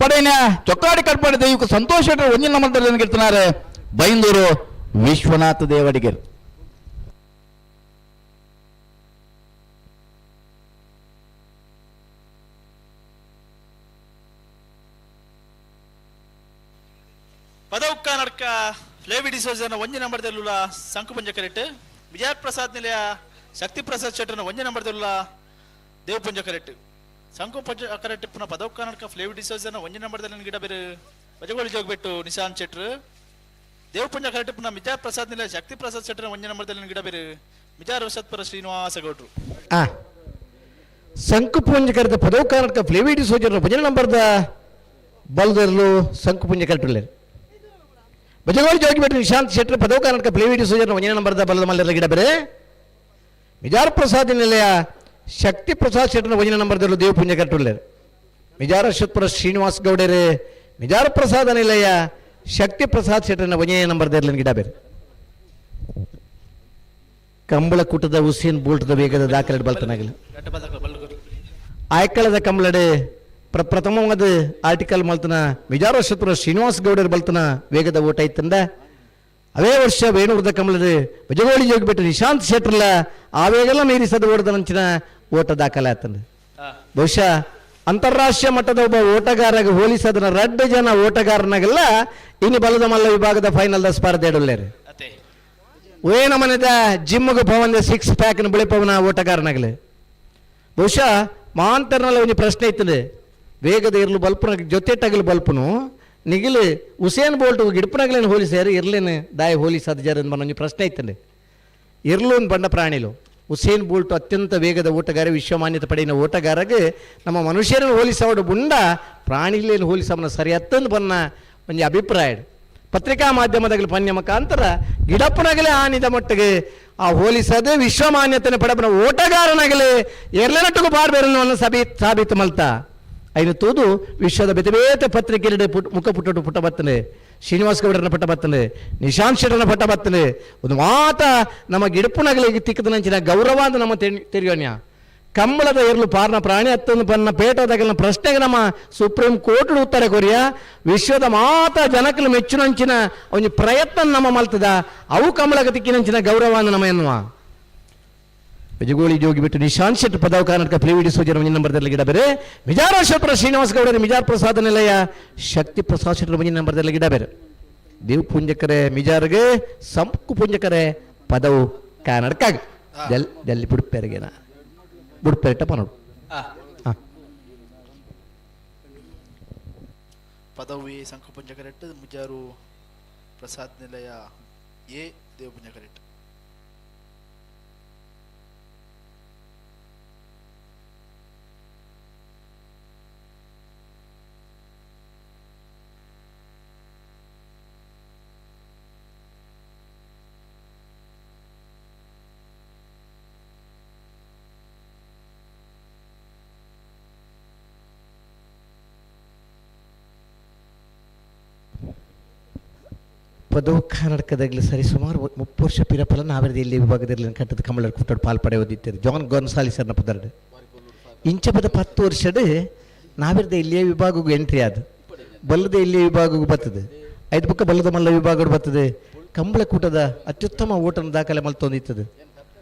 ಪಡೆಯ ಚೊಕ್ಕಾಡಿ ಕಟ್ಪಾಡಿ ದೈವಿಕ ಸಂತೋಷ್ ಒಂದಿನ ಮರದಲ್ಲಿ ಗಿಡ್తున్నారు ಬೈಂದೂರು ವಿಶ್ವನಾಥ ದೇವಡಿಗರು. ಪದೌಕ್ಕ ನಡ್ಕ ಫ್ಲೇವಿ ಡಿಸೋಜನ ಒಂಜಿ ನಂಬರ್ದಲ್ಲುಲ ಸಂಕುಪಂಜ ಕರೆಟ್ ವಿಜಯ ಪ್ರಸಾದ್ ನಿಲಯ ಶಕ್ತಿ ಪ್ರಸಾದ್ ಶೆಟ್ಟರ್ನ ಒಂಜಿ ನಂಬರ್ದಲ್ಲುಲ ದೇವಪುಂಜ ಕರೆಟ್ ಸಂಕುಪಂಜ ಕರೆಟ್ ಪುನಃ ಪದೌಕ್ಕ ನಡ್ಕ ಫ್ಲೇವಿ ಡಿಸೋಜನ ಒಂಜಿ ನಂಬರ್ದಲ್ಲಿ ಗಿಡ ಬೇರೆ ಬಜಗೋಳಿ ಜೋಗ್ಬಿಟ್ಟು ನಿಶಾಂತ್ ಶೆಟ್ರು ದೇವಪುಂಜ ಕರೆಟ್ ಪುನಃ ವಿಜಯ ಪ್ರಸಾದ್ ನಿಲಯ ಶಕ್ತಿ ಪ್ರಸಾದ್ ಶೆಟ್ಟರ್ನ ಒಂಜಿ ನಂಬರ್ದಲ್ಲಿ ಗಿಡ ಬೇರೆ ಮಿಜಾರ್ ವಸತ್ಪರ ಶ್ರೀನಿವಾಸ ಗೌಡ್ರು. ಸಂಕುಪುಂಜ ಕರೆದ ಪದೌಕ್ಕ ನಡ್ಕ ಫ್ಲೇವಿ ಡಿಸೋಜನ ಒಂಜಿ ನಂಬರ್ದ ಬಲ್ದರ್ಲು ಸಂಕುಪುಂಜ ಕರೆಟ್ ಬಜಗೋಳಿ ಜೋಗಿಬೆಟ್ಟು ನಿಶಾಂತ್ ಶೆಟ್ಟರ್ ಪದವು ಕರ್ನಾಟಕ ಪ್ಲೇವಿಟಿ ಸೂಜನ ಒಂದನೇ ನಂಬರ್ದ ಬಲದ ಮಲ್ಲರ ಗಿಡ ಬೇರೆ ಮಿಜಾರ್ ಪ್ರಸಾದ್ ನಿಲಯ ಶಕ್ತಿ ಪ್ರಸಾದ್ ಶೆಟ್ಟರ್ನ ಒಂದನೇ ನಂಬರ್ದಲ್ಲೂ ದೇವಪುಂಜ ಕಟ್ಟುಲ್ಲೇರು ಮಿಜಾರ ಅಶ್ವತ್ಪುರ ಶ್ರೀನಿವಾಸ್ ಗೌಡರೆ ಮಿಜಾರ ಪ್ರಸಾದ ನಿಲಯ ಶಕ್ತಿ ಪ್ರಸಾದ್ ಶೆಟ್ಟರ್ನ ಒಂದನೇ ನಂಬರ್ದಲ್ಲಿ ಗಿಡ ಬೇರೆ ಕಂಬಳಕೂಟದ ಹುಸೇನ್ ಬೋಲ್ಟ್ದ ವೇಗದ ದಾಖಲೆ ಬಲ್ತನಾಗಲಿ ಆಯ್ಕಳದ ಕಂಬಳಡೆ ಪ್ರಥಮವಾದ ಆರ್ಟಿಕಲ್ ಮಲ್ತನ ಮಿಜಾರ ಶತ್ರು ಶ್ರೀನಿವಾಸ ಗೌಡರ ಬಲ್ತನ ವೇಗದ ಓಟ ಇತ್ತಂದ ಅವೇ ವರ್ಷ ವೇಣೂರ್ದ ಕಮಲದ ಬಜಗೋಳಿ ಜೋಗಿಬಿಟ್ಟು ನಿಶಾಂತ್ ಶೆಟ್ಟರ್ಲ ಆ ವೇಗಲ್ಲ ಮೀರಿಸದ ಓಟದ ನಂಚಿನ ಓಟ ದಾಖಲೆ ಆತಂದ. ಬಹುಶಃ ಅಂತಾರಾಷ್ಟ್ರೀಯ ಮಟ್ಟದ ಒಬ್ಬ ಓಟಗಾರಗೆ ಹೋಲಿಸದನ ರಡ್ಡು ಜನ ಓಟಗಾರನಾಗೆಲ್ಲ ಇನ್ನು ಬಲದ ಮಲ್ಲ ವಿಭಾಗದ ಫೈನಲ್ದ ಸ್ಪರ್ಧೆ ಇಡಲ್ಲೇರಿ. ಏನ ಮನೆದ ಜಿಮ್ಗೆ ಪವನ್ ಸಿಕ್ಸ್ ಪ್ಯಾಕ್ನ ಬಿಳಿಪವನ ಓಟಗಾರನಾಗಲಿ ಬಹುಶಃ ಮಾಂತರ್ನಲ್ಲ ಒಂದು ಪ್ರಶ್ನೆ ಇತ್ತದೆ ವೇಗದ ಇರಲು ಬಲ್ಪನ ಜೊತೆ ಟಗಲು ಬಲ್ಪನು ನಿಗಿಲು ಉಸೇನ್ ಬೋಲ್ಟ್ ಗಿಡಪನಗಲೇನು ಹೋಲಿಸ್ಯಾರ ಇರ್ಲೇನು ದಾಯ ಹೋಲಿಸದ ಜರ ಒಂದು ಪ್ರಶ್ನೆ ಇತ್ತಂಡೆ. ಇರ್ಲು ಒಂದು ಬಣ್ಣ ಪ್ರಾಣಿಲು ಉಸೇನ್ ಬೋಲ್ಟ್ ಅತ್ಯಂತ ವೇಗದ ಓಟಗಾರ ವಿಶ್ವಮಾನ್ಯತೆ ಪಡೆಯಿನ ಓಟಗಾರಗೆ ನಮ್ಮ ಮನುಷ್ಯರನ್ನು ಹೋಲಿಸೋಡು ಬುಂಡ ಪ್ರಾಣಿಲೇನು ಹೋಲಿಸೋನ ಸರಿ ಅತ್ತಂದು ಬನ್ನ ಒಂದು ಅಭಿಪ್ರಾಯ. ಪತ್ರಿಕಾ ಮಾಧ್ಯಮದಾಗಲಿ ಪನ್ಯ ಮುಖಾಂತರ ಗಿಡಪ್ಪನಾಗಲೇ ಆನಿದ ಮಟ್ಟಿಗೆ ಆ ಹೋಲಿಸದೆ ವಿಶ್ವಮಾನ್ಯತೆನ ಪಡಪನ ಓಟಗಾರನಾಗಲಿ ಎರ್ಲೆನಟ್ಟಿಗೂ ಪಾರ್ಬೇರನ್ನು ಸಬಿ ಸಾಬೀತು ಮಲ್ತ ಐನು ತೂದು ವಿಶ್ವದ ಬೇತೆ ಬೇತೆ ಪತ್ರಿಕೆಯಲ್ಲಿ ಪುಟ್ ಮುಖ ಪುಟ್ಟಡು ಪುಟ್ಟ ಬತ್ತನೆ, ಶ್ರೀನಿವಾಸ ಗೌಡರನ್ನ ಪಟ್ಟ ಬತ್ತನೆ, ನಿಶಾಂತ್ ಶೆಟ್ಟರನ್ನ ಪಟ್ಟ ಬತ್ತನೆ. ಒಂದು ಮಾತ ನಮ್ಮ ಗಿಡಪುನಗಲಿಗೆ ತಿಕ್ಕದನಂಚಿನ ಗೌರವ ಅಂತ ನಮ್ಮ ತೆರಿಯೋಣ್ಯ ಕಂಬಳದ ಎರ್ಲು ಪಾರ್ನ ಪ್ರಾಣಿ ಹತ್ತೊಂದು ಪನ್ನ ಪೇಟದಗಲಿನ ಪ್ರಶ್ನೆಗೆ ನಮ್ಮ ಸುಪ್ರೀಂ ಕೋರ್ಟ್ ಉತ್ತರ ಕೊರಿಯ ವಿಶ್ವದ ಮಾತ ಜನಕಲು ಮೆಚ್ಚುನಂಚಿನ ಒಂದು ಪ್ರಯತ್ನ ನಮ್ಮ ಮಲ್ತದ ಅವು ಕಂಬಳಗ ತಿಕ್ಕಿನಂಚಿನ ಗೌರವ ಅಂತ ನಮ್ಮ ಎನ್ನುವ ಬೆಜಗೋಳಿ ಜೋಗಿ ಬಿಟ್ಟು ನಿಶಾಂತ್ ಶೆಟ್ಟಿ ಪದವು ಕರ್ನಾಟಕ ಪ್ರಿವಿಡಿ ಸೂಚನೆ ಮುಂದಿನ ನಂಬರ್ದಲ್ಲಿ ಗಿಡ ಬೇರೆ ಮಿಜಾರೇಶ್ವರ ಶ್ರೀನಿವಾಸ ಗೌಡರ ಮಿಜಾರ್ ಪ್ರಸಾದ ನಿಲಯ ಶಕ್ತಿ ಪ್ರಸಾದ್ ಶೆಟ್ಟರ ಮುಂದಿನ ನಂಬರ್ದಲ್ಲಿ ಗಿಡ ಬೇರೆ ದೇವ್ ಪುಂಜಕರೆ ಮಿಜಾರ್ಗೆ ಸಂಪು ಪುಂಜಕರೆ ಪದವು ಕರ್ನಾಟಕ ಜಲ್ ಜಲ್ಲಿ ಬುಡ್ಪೆರಗೆನ ಬುಡ್ಪೆರಟ ಪನೋಡು. ಪದವಿ ಸಂಕುಪುಂಜ ಕರೆಕ್ಟ್ ಮುಜಾರು ಪ್ರಸಾದ್ ನಿಲಯ ಎ ದೇವಪುಂಜ ಕರೆಕ್ಟ್. ಪದವು ಕರ್ನಾಟಕದಾಗಲಿ ಸರಿ ಸುಮಾರು 30 ವರ್ಷ ಪಿರಪಲ ನಾವೆರದು ಇಲ್ಲಿ ವಿಭಾಗದಲ್ಲಿ ಕಟ್ಟದ ಕಮಲರ್ ಕುಟ್ಟಡ್ ಪಾಲ್ ಪಡೆಯೋದಿತ್ತರು ಜಾನ್ ಗೊನ್ಸಾಲಿಸರ್ನ ಪುದರ್ಡು ಇಂಚ ಪದ 10 ವರ್ಷಡ್ ನಾವೆರ್ದ ಇಲ್ಲಿಯ ವಿಭಾಗಕ್ಕೂ ಎಂಟ್ರಿ ಆದ ಬಲ್ಲದ ಇಲ್ಲಿ ವಿಭಾಗಕ್ಕೂ ಬರ್ತದೆ ಐದು ಪಕ್ಕ ಬಲ್ಲದ ಮಲ್ಲ ವಿಭಾಗ ಬರ್ತದೆ. ಕಂಬಳ ಕೂಟದ ಅತ್ಯುತ್ತಮ ಓಟನ ದಾಖಲೆ ಮಲ್ತೊಂದಿತ್ತದು.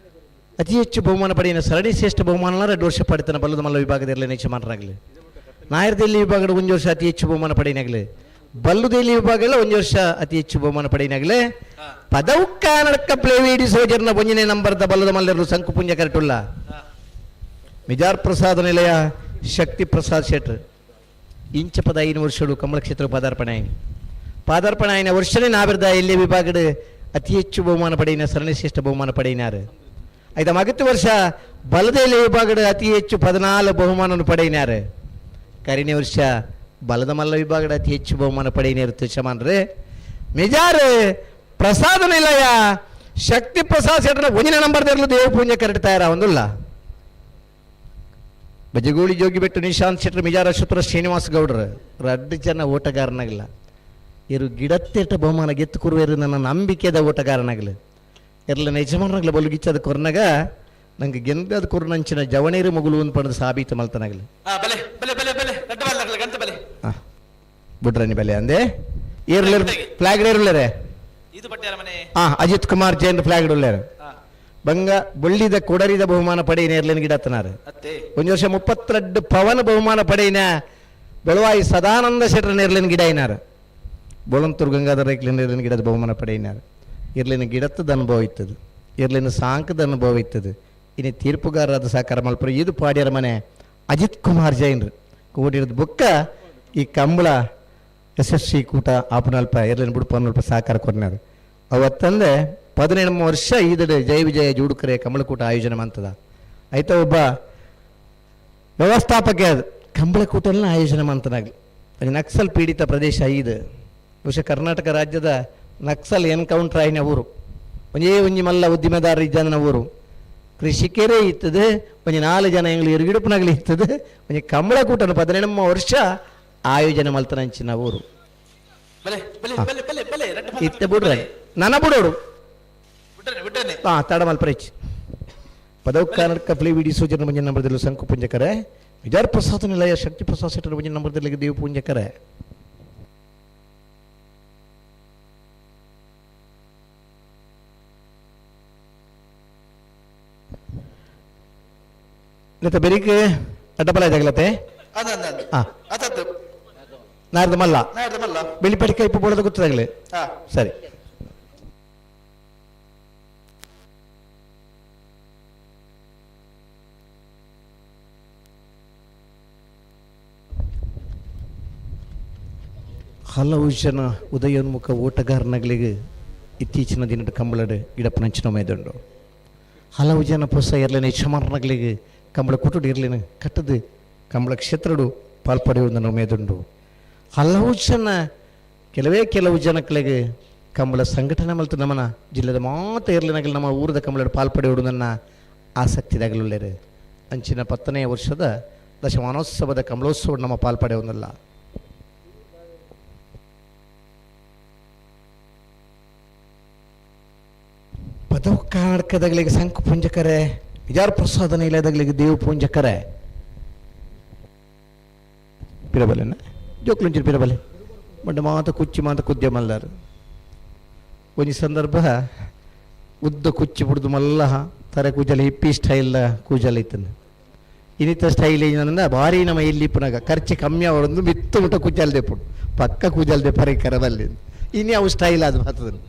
ಅತಿ ಹೆಚ್ಚು ಬಹುಮಾನ ಪಡೆಯಿನ ಸರಣಿ ಶ್ರೇಷ್ಠ ಬಹುಮಾನ 2 ವರ್ಷ ಪಡೆತನ ಬಲ್ಲದ ಮಲ್ಲ ವಿಭಾಗದಲ್ಲಿ ನೆಚ್ಚ ಮಾರಾಗಲಿ. ನಾಯರ್ದಲ್ಲಿ ವಿಭಾಗದ 1 ವರ್ಷ ಅತಿ ಹೆಚ್ಚು ಬಹುಮಾನ ಪಡೆಯಿನಾಗಲಿ ಬಲ್ಲುದೇಲಿ ವಿಭಾಗ ಎಲ್ಲ 1 ವರ್ಷ ಅತಿ ಹೆಚ್ಚು ಬಹುಮಾನ ಪಡೆಯಿನಾಗಲೇ ಪದವು ಕರ್ನಾಟಕ ಪ್ಲೇವಿಡಿ ಸೋಜರ್ನ 1ನೇ ನಂಬರ್ದ ಬಲ್ಲದ ಮಲ್ಲರು ಸಂಕುಪುಂಜ ಕರೆಟುಲ್ಲ ಮಿಜಾರ್ ಪ್ರಸಾದ ನಿಲಯ ಶಕ್ತಿ ಪ್ರಸಾದ್ ಶೆಟ್ರ್ ಇಂಚ ಪದ 5 ವರ್ಷಗಳು ಕಮಲ ಕ್ಷೇತ್ರ ಪಾದಾರ್ಪಣೆ ಆಯ್ತು. ಪಾದಾರ್ಪಣೆ ಆಯ್ನ ವರ್ಷನೇ ನಾವಿರ್ದ ಇಲ್ಲಿ ವಿಭಾಗದ ಅತಿ ಹೆಚ್ಚು ಬಹುಮಾನ ಪಡೆಯಿನ ಸರಣಿ ಶ್ರೇಷ್ಠ ಬಹುಮಾನ ಪಡೆಯಿನಾರು. ಐದ ಮಗತ್ತು ವರ್ಷ ಬಲದೇಲಿ ವಿಭಾಗದ ಅತಿ ಹೆಚ್ಚು 14 ಬಹುಮಾನವನ್ನು ಪಡೆಯಿನಾರು. ಕರಿನೇ ವರ್ಷ ಬಲದ ಮಲ್ಲ ವಿಭಾಗದ ಅತಿ ಹೆಚ್ಚು ಬಹುಮಾನ ಪಡೆಯಿನಾರು ತುಷಮಾನ್ರೆ ಮಿಜಾರ್ ಪ್ರಸಾದ ನಿಲಯ ಶಕ್ತಿ ಪ್ರಸಾದ್ ಶೆಟ್ಟರ 1ನೇ ನಂಬರ್ದಿರಲು ದೇವಪೂಂಜೆ ಕರೆಕ್ಟ್ ತಯಾರ ಒಂದುಲ್ಲ. ಬಜಗೋಳಿ ಜೋಗಿಬೆಟ್ಟು ನಿಶಾಂತ್ ಶೆಟ್ಟರ್ ಮಿಜಾರ ಶುತ್ರ ಶ್ರೀನಿವಾಸ ಗೌಡ್ರು 2 ಜನ ಓಟಗಾರನಾಗಲ್ಲ. ಇರು ಗಿಡತ್ತೆಟ್ಟ ಬಹುಮಾನ ಗೆತ್ತು ಕುರುವೇರು ನನ್ನ ನಂಬಿಕೆದ ಓಟಗಾರನಾಗಲಿ ಇರಲ್ಲ ಯಜಮಾನರಾಗಲಿ ಬಲುಗಿಚ್ಚದ ಕೊರ್ನಾಗ ನಂಗೆ ಗೆಂದದ ಕುರ್ನಂಚಿನ ಜವಣೇರು ಮಗುಲು ಅಂತ ಪಡೆದು ಸಾಬೀತು ಮಲ್ತನಾಗಲಿ. ಬುಡ್ರನಿ ಬೆಲೆ ಅಂದೆ ಏರ್ಲೇರು ಫ್ಲಾಗ್ ಏರ್ಲೇರೆ ಅಜಿತ್ ಕುಮಾರ್ ಜೈನ್ ಫ್ಲಾಗ್ ಉಳ್ಳೇರು ಬಂಗ ಬೊಳ್ಳಿದ ಕೊಡರಿದ ಬಹುಮಾನ ಪಡೆಯಿನ ಏರ್ಲೇನು ಗಿಡತ್ತನಾರು. 1 ವರ್ಷ 32 ಪವನ ಬಹುಮಾನ ಪಡೆಯಿನ ಬೆಳವಾಯಿ ಸದಾನಂದ ಶೆಟ್ಟರ್ ನೇರ್ಲೇನು ಗಿಡ ಐನಾರು. ಬೋಳಂತೂರು ಗಂಗಾಧರ ನೇರ್ಲೇನು ಗಿಡದ ಬಹುಮಾನ ಪಡೆಯಿನಾರು. ಇರ್ಲಿನ ಗಿಡತ್ತದ ಅನುಭವ ಇತ್ತದು, ಇರ್ಲಿನ ಸಾಂಕದ ಅನುಭವ ಇತ್ತದು. ಇನ್ನು ತೀರ್ಪುಗಾರರಾದ ಸಹಕಾರ ಮಲ್ಪುರ ಇದು ಪಾಡ್ಯರ ಮನೆ ಅಜಿತ್ ಕುಮಾರ್ ಜೈನ್ರು ಕೂಡಿರೋದು ಬುಕ್ಕ ಈ ಕಂಬಳ ಯಶಸ್ವಿ ಕೂಟ ಆಪನಲ್ಪ ಇರ್ಲಿನ ಬುಡುಪನಲ್ಪ ಸಹಕಾರ ಕೊಡ್ನಾರು. ಅವತ್ತಂದೆ 18 ವರ್ಷ ಈದಡೆ ಜಯ ವಿಜಯ ಜೂಡುಕರೆ ಕಂಬಳಕೂಟ ಆಯೋಜನೆ ಮಾಡ್ತದ. ಆಯ್ತಾ ಒಬ್ಬ ವ್ಯವಸ್ಥಾಪಕ ಅದು ಕಂಬಳಕೂಟನ ಆಯೋಜನೆ ಮಾಡ್ತಾನಾಗಲಿ. ಅದು ನಕ್ಸಲ್ ಪೀಡಿತ ಪ್ರದೇಶ ಇದು. ಬಹುಶಃ ಕರ್ನಾಟಕ ರಾಜ್ಯದ ನಕ್ಸಲ್ ಎನ್ಕೌಂಟರ್ ಆಯ್ನ ಊರು ಒಂಜೇ ಒಂಜಿ ಮಲ್ಲ ಉದ್ದಿಮೆದಾರ ಇದ್ದಾನ ಊರು. ಕೃಷಿಕರೇ ಇತ್ತದೆ ಒಂಜಿ 4 ಜನ ಎಂಗ್ಲು ಇರುಗಿಡುಪನಾಗಲಿ ಇರ್ತದೆ. ಒಂಜಿ ಕಂಬಳಕೂಟನ 18 ವರ್ಷ ಆಯೋಜನೆ ಮಲ್ತನಂಚಿನ ಊರು ಇತ್ತೆ ಬಿಡ್ರೆ ನನ್ನ ಬಿಡೋಡು ಹಾ ತಡ ಮಲ್ಪರೇಚ್ ಪದವು ಕರ್ನಾಟಕ ಫ್ಲೇವಿಡಿ ಸೂಚನೆ ಮಂಜ ನಂಬರ್ದಲ್ಲಿ ಸಂಕು ಪುಂಜಕರೆ ವಿಜಾರ್ ಪ್ರಸಾದ ನಿಲಯ ಶಕ್ತಿ ಪ್ರಸಾದ್ ಶೆಟ್ಟರ್ ಮಂಜ ನಂಬರ್ದಲ್ಲಿ ದೇವ ಪುಂಜಕರೆ. ಬೆರಿಕೆ ಅಡ್ಡಪಲ ಜಾಗಲತೆ ನಾರ್ದ ಮಲ್ಲ ಬೆಳಿಪಡಿ ಕೈಪು ಬೋಳದ ಗೊತ್ತಾಗಲಿ ಸರಿ. ಹಲವು ಜನ ಉದಯೋನ್ಮುಖ ಓಟಗಾರನಗಳಿಗೆ ಇತ್ತೀಚಿನ ದಿನದ ಕಂಬಳಡು ಗಿಡಪ್ಪನಂಚಿನ ಮೈದುಂಡು. ಹಲವು ಜನ ಪೊಸ ಇರಲೇನೆ ಯಜಮಾನಗಳಿಗೆ ಕಂಬಳ ಕುಟುಡು ಇರಲೇನೆ ಕಟ್ಟದು ಕಂಬಳ ಕ್ಷೇತ್ರಡು ಪಾಲ್ಪಡೆಯುವುದನ್ನು ಮೇದುಂಡು. ಹಲವು ಜನ ಕೆಲವೇ ಕೆಲವು ಜನಕ್ಲೆಗ್ ಕಂಬಳ ಸಂಘಟನೆ ಮಲ್ತು ನಮನ ಜಿಲ್ಲೆದ ಮಾತ ಏರ್ಲಿನಗಲ್ ನಮ್ಮ ಊರದ ಕಂಬಳ ಪಾಲ್ಪಡೆಯುವುದನ್ನು ಆಸಕ್ತಿದಾಗಲುಳ್ಳೇರು. ಅಂಚಿನ 10ನೇ ವರ್ಷದ ದಶಮಾನೋತ್ಸವದ ಕಂಬಳೋತ್ಸವ ನಮ್ಮ ಪಾಲ್ಪಡೆಯುವುದಲ್ಲ. ಪದವು ಕರ್ನಾಟಕದಗಳಿಗೆ ಸಂಕು ಪುಂಜಕರೆ, ವಿಜಾರ ಪ್ರಸಾದ ನಿಲಯದಗಳಿಗೆ ದೇವ ಪುಂಜಕರೆ. ಪಿರಬಲೆನ ಜೋಕ್ಲುಂಚಿನ ಪಿರಬಲೆ ಬಟ್ ಮಾತ ಕುಚ್ಚಿ ಮಾತ ಕುದ್ಯ ಮಲ್ಲಾರು. ಒಂಜಿ ಸಂದರ್ಭ ಉದ್ದ ಕುಚ್ಚಿ ಬಿಡ್ದು ಮಲ್ಲ ತರೆ ಕೂಜಲ ಹಿಪ್ಪಿ ಸ್ಟೈಲ್ ಕೂಜಲ ಇತ್ತಂದು. ಇನ್ನಿತ ಸ್ಟೈಲ್ ಏನಂದ ಭಾರಿ ನಮ್ಮ ಇಲ್ಲಿ ಪುನಗ ಖರ್ಚು ಕಮ್ಮಿ ಅವರೊಂದು ಮಿತ್ತು ಮುಟ್ಟ ಕೂಜಲ್ ದೆಪ್ಪುಡು ಪಕ್ಕ ಕೂಜಲ್ ದೆಪ್ಪರೆ ಕರಬಲ್ಲಿ. ಇನ್ನು ಅವು ಸ್ಟೈಲ್ ಅದು ಬರ್ತದೆ.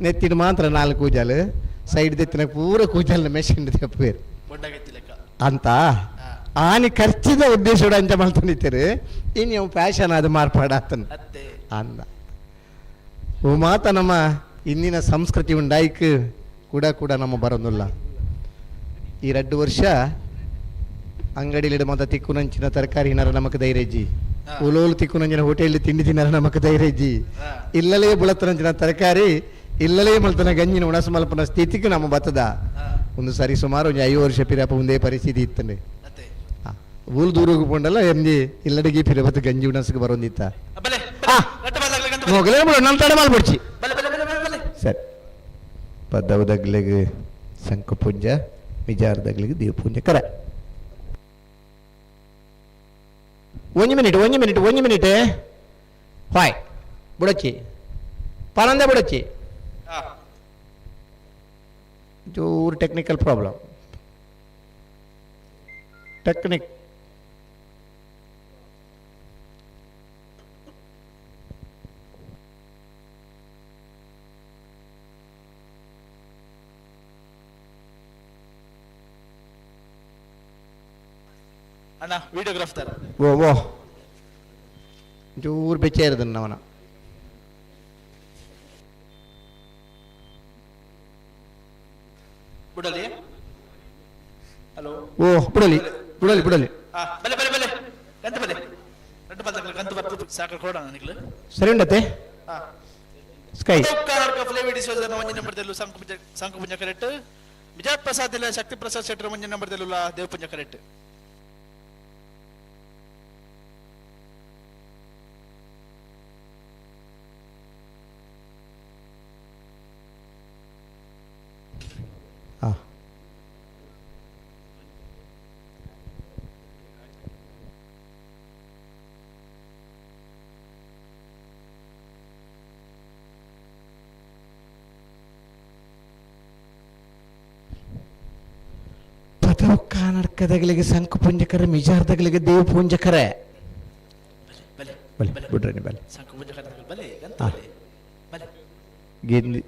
ನೆತ್ತಿನ ಮಾತ್ರ 4 ಕೂಜಲ್ ಸೈಡ್ ದೆತ್ತಿನ ಪೂರ ಕೂಜಲ್ನ ಮೆಷಿನ್ ದೆಪ್ಪೇರು ಅಂತ ಆನಿ ಖರ್ಚಿದ ಉದ್ದೇಶ ಅಂಚ ಮಲ್ತೊಂದಿತ್ತಾರೆ. ಇನ್ನು ಅವು ಫ್ಯಾಷನ್ ಅದು ಮಾರ್ಪಾಡಾತನ ಅಂದ. ಓ ಮಾತ ನಮ್ಮ ಇಂದಿನ ಸಂಸ್ಕೃತಿ ಉಂಡಾಯ್ಕ್ ಕೂಡ ಕೂಡ ನಮ್ಮ ಬರೋದಿಲ್ಲ. ಈ 2 ವರ್ಷ ಅಂಗಡಿಲಿ ಮಾತ ತಿಕ್ಕುನಂಚಿನ ತರಕಾರಿ ಹಿನರ ನಮಕ್ ಧೈರ್ಯಜ್ಜಿ, ಉಲೋಲು ತಿಕ್ಕುನಂಚಿನ ಹೋಟೆಲ್ ತಿಂಡಿ ತಿನ್ನರ ನಮಕ್ ಧೈರ್ಯಜ್ಜಿ, ಇಲ್ಲಲೇ ಬುಳತನಂಚಿನ ತರಕಾರಿ ಇಲ್ಲಲೇ ಮಲ್ತನ ಗಂಜಿನ ಉಣಸು ಮಲ್ಪನ ಸ್ಥಿತಿಗೆ ನಮ್ಮ ಬತ್ತದ. ಒಂದು ಸರಿ ಸುಮಾರು ಒಂದು 5 ವರ್ಷ ಪಿರಪ ಒಂದೇ ಪರಿಸ್ಥಿತಿ ಇತ್ತಂಡೆ. ಊರು ದೂರ ಪೋಂಡಲ್ಲ ಎಮ್ಜಿ ಇಲ್ಲಡಿಗೆ ಪಿರಬತ್ತು ಗಂಜಿ ಉಣಸ್ಗೆ ಬರೋಂದಿತ್ತ. ಹೋಗಲೇ ನನ್ನ ತಡೆ ಮಲ್ಬಿಡ್ಚಿ. ಸರಿ, ಪದವದಗ್ಲಿಗೆ ಶಂಖಪುಂಜ, ವಿಚಾರದಗ್ಲಿಗೆ ದೇವಪುಂಜ ಕರೆ. ಒಂಜಿ ಮಿನಿಟ್, ಒಂಜಿ ಮಿನಿಟ್, ಒಂಜಿ ಮಿನಿಟ್. ಹಾಯ್ ಬುಡಚ್ಚಿ ಪನಂದ ಬುಡಚ್ಚಿ. ಚೂರು ಟೆಕ್ನಿಕಲ್ ಪ್ರಾಬ್ಲಮ್, ಟೆಕ್ನಿಕ್. ಅಣ್ಣ ವಿಡಿಯೋಗ್ರಾಫ್ ತರ ಓ ಓ ಚೂರು ಬೆಚ್ಚ ಇರೋದನ್ನ ಅವನ. ಬುಡಲಿ. ಹಲೋ. ಓ ಬುಡಲಿ ಬುಡಲಿ ಬುಡಲಿ. ಬಲೆ ಬಲೆ ಬಲೆ ಗಂತ ಬಲೆ ರಡ್ಡು ಬಲ್ದಕ್ಲೆ ಗಂತ ಬರ್ತದೆ ಸಾಕು ಕೊಡೋಣ ನಿಕ್ಲು. ಸರಿ ಉಂಡತೆ ಸ್ಕೈ. ಕರ್ನಾಟಕ ಫ್ಲೇವಿ ಡಿಸೋಜರ್ ಒಂಜಿ ನಂಬರ್ ದೆಲ್ಲು ಸಂಕುಪುಂಜ ಕರೆಕ್ಟ್. ವಿಜಯ ಪ್ರಸಾದ್ ಇಲ್ಲ ಶಕ್ತಿ ಪ್ರಸಾದ್ ಶೆಟ್ಟರ್ ಒಂಜಿ ನಂಬರ್ ದೆಲ್ಲುಲ ದೇವಪುಂಜ ಕರೆಕ್ಟ್. ಕರ್ನಾಟಕದಗಳಿಗೆ ಸಂಕು ಪುಂಜಕರೆ, ಮಿಜಾರ್ದಗಳಿಗೆ ದೇವ ಪುಂಜಕರೆ. ಬಲೆ ಬಿಡ್ರಿ ಬಲೆ. ಗಿಂದಿ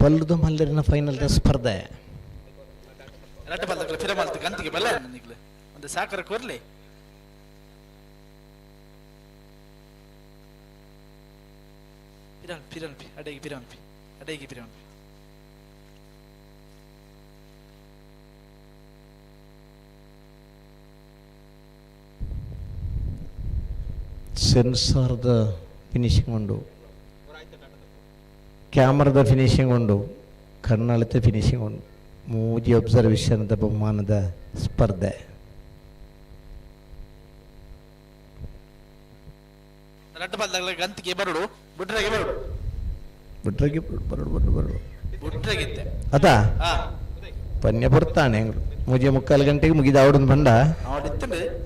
ಬಲ್ಲದ ಮಲ್ಲರಿನ ಫೈನಲ್ ಸ್ಪರ್ಧೆ. ರಡ್ಡು ಬಲ್ದಕ್ಲೆ ಫಿರ ಮಲ್ತು ಗಂತಿಗೆ ಬಲ್ಲ ನಿಕ್ಲು ಒಂದು ಸಾಕರ ಕೊರ್ಲಿ. ಪಿರನ್ ಪಿರನ್ ಪಿ ಅಡೇಗಿ ಪಿರನ್ ಪಿ ಅಡೇಗಿ ಪಿರನ್ ಪಿ. ಸೆನ್ಸಾರ್ದ ಫಿನಿಶಿಂಗ್ ಉಂಡು, ಕ್ಯಾಮ್ರಾದ ಫಿನಿಶಿಂಗ್ ಉಂಡು, ಕಣ್ಣಳತೆ ಫಿನಿಶಿಂಗ್ ಉಂಡು. ಮೂಜಿ ಅಬ್ಸರ್ವೇಷನ್ದ ಬಹುಮಾನದ ಸ್ಪರ್ಧೆ. ರಡ್ಡು ಬಲ್ದಕ್ಲೆ ಗಂತಿಗೆ ಬರುಡು ಬುಡ್ರಗೆ ಬರುಡು ಬುಡ್ರಗೆ ಬರುಡು ಬರುಡು ಬರುಡು ಬುಡ್ರಗಿತ್ತೆ ಅತ ಪನ್ಯ ಬರ್ತಾನೆ 3.75 ಗಂಟೆಗೆ ಮುಗಿದ ಅವಡೊಂದು ಬಂಡ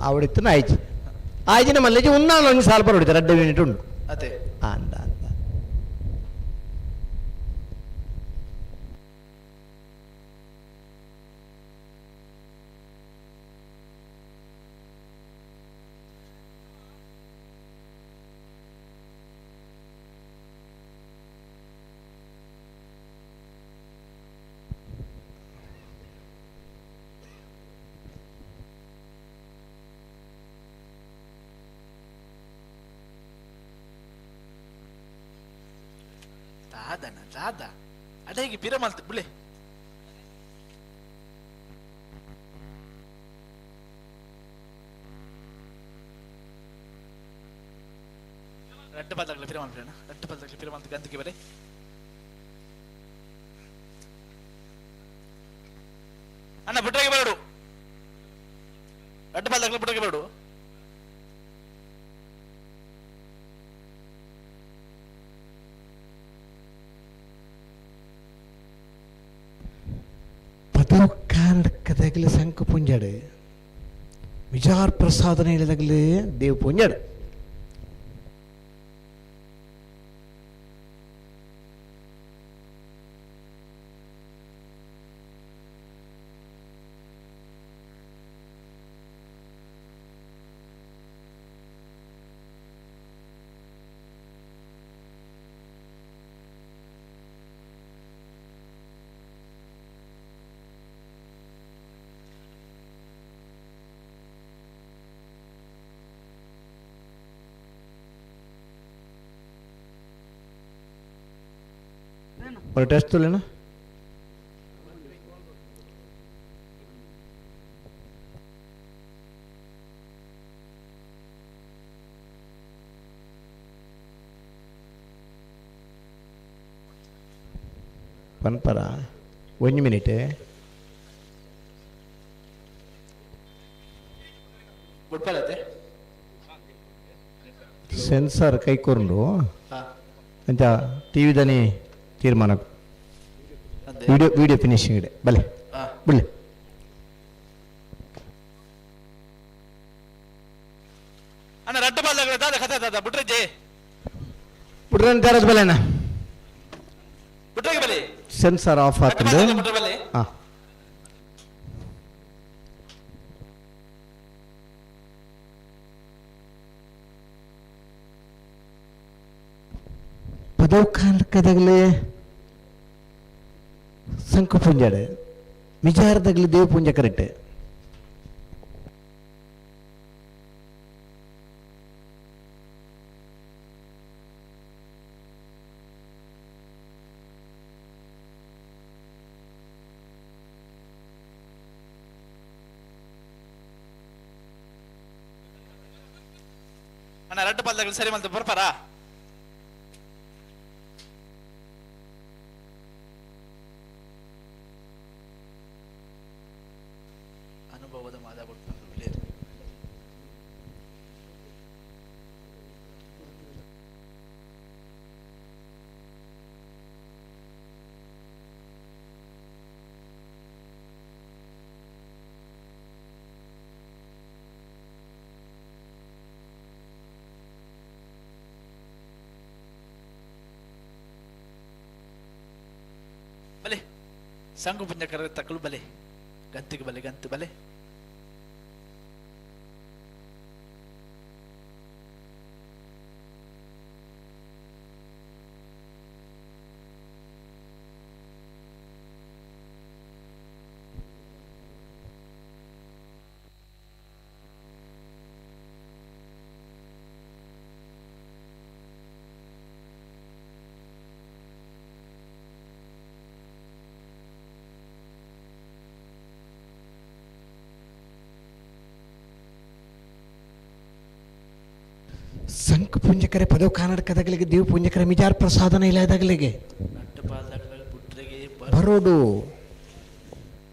ಅವಡಿತ್ತು ಆಯ್ತು ಆಯ್ಚಿನ ಮಲ್ಲೇಜಿ ಉನ್ನಾಳು ಒಂದು ಸಾಲ ಬರೋಡಿತ್ತು 2 ಮಿನಿಟ್ ಉಂಟು ಅದೇ ಅಂದ ಅಂದ. ದಾದಣ್ಣ ದಾದ ಅಡೇಗೆ ಪಿರ ಮಲ್ತು ಬುಳೆ ರಡ್ಡು ಪದಗ್ಲ ಪಿರ ಮಲ್ಪಿರಣ್ಣ ರಡ್ಡು ಪದಗ್ಲ ಪಿರ ಮಲ್ತು ಗಂತಿಗೆ ಬಲೆ ಅಣ್ಣ ಬುಟ್ರೆಗೆ ಬರಡು ರಡ್ಡು ಪದಗ್ಲ ಬುಟ್ರೆಗೆ ಬರಡು ಪದವು ಕಾರಣಕ್ಕದಾಗಲಿ ಸಂಕ ಪುಂಜಾಡು ವಿಚಾರ ಪ್ರಸಾದನ ಹೇಳಿದಾಗಲೇ ದೇವ್ ಪುಂಜಾಡು. ஒரு ಟೆಸ್ಟ್ ತುಲೇನ ಪನ್ಪರ ಒಂಜಿ ಮಿನಿಟ್ ಬುಡ್ಪಾಲತೆ ಸೆನ್ಸರ್ ಕೈ ಕೊರ್ಂಡು ಅಂಚ ಟಿ ವಿದನಿ ತೀರ್ಮಾನ ವಿಡಿಯೋ ವಿಡಿಯೋ ಫಿನಿಶಿಂಗ್ ಇದೆ ಬಲೆ ಬಿಡ್ಲಿ. ಅಣ್ಣ ರಡ್ಡು ಬಾಲ್ದಾಗಲ ದಾದ ಕಥೆ ದಾದ ಬುಟ್ರೆ ಜೆ ಬಿಡ್ರನ್ ತ್ಯಾರಜ್ ಬಲೆ ಅಣ್ಣ ಬುಟ್ರೆಗೆ ಬಲೆ ಸೆನ್ಸರ್ ಆಫ್ ಆತಂದು. ಬುಟ್ರೆ ಬಲೆ. ಹಾಂ ಪದವು ಕಾರಣಕ್ಕದಾಗಲೇ ಸಂಕು ಪುಂಜಾಡು ವಿಚಾರದಾಗಲಿ ದೇವ ಪುಂಜ ಕರೆಕ್ಟ್. ಅಣ್ಣ ರಡ್ಡು ಬಾಲ್ದಾಗಲ ಸರಿ ಮಲ್ತು ಬರ್ಪಾರಾ ಅನುಭವದ ಮಾದ ಬಿಡ್ತಾರೆ. ಬಲೆ ಸಂಗು ಪುಂಜಕರ ತಕ್ಕಲು ಬಲೆ ಗಂತಿಗೆ ಬಲೆ ಗಂತು ಬಲೆ. ಸಂಕ ಪುಂಜಕರೆ ಪದವು ಕರ್ನಾಟಕದಾಗಲಿಗೆ ದೇವ ಪುಂಜಕರೆ ಮಿಜಾರ್ ಪ್ರಸಾದನ ಇಲ್ಲದಾಗಲಿಗೆ ಬರೋಡು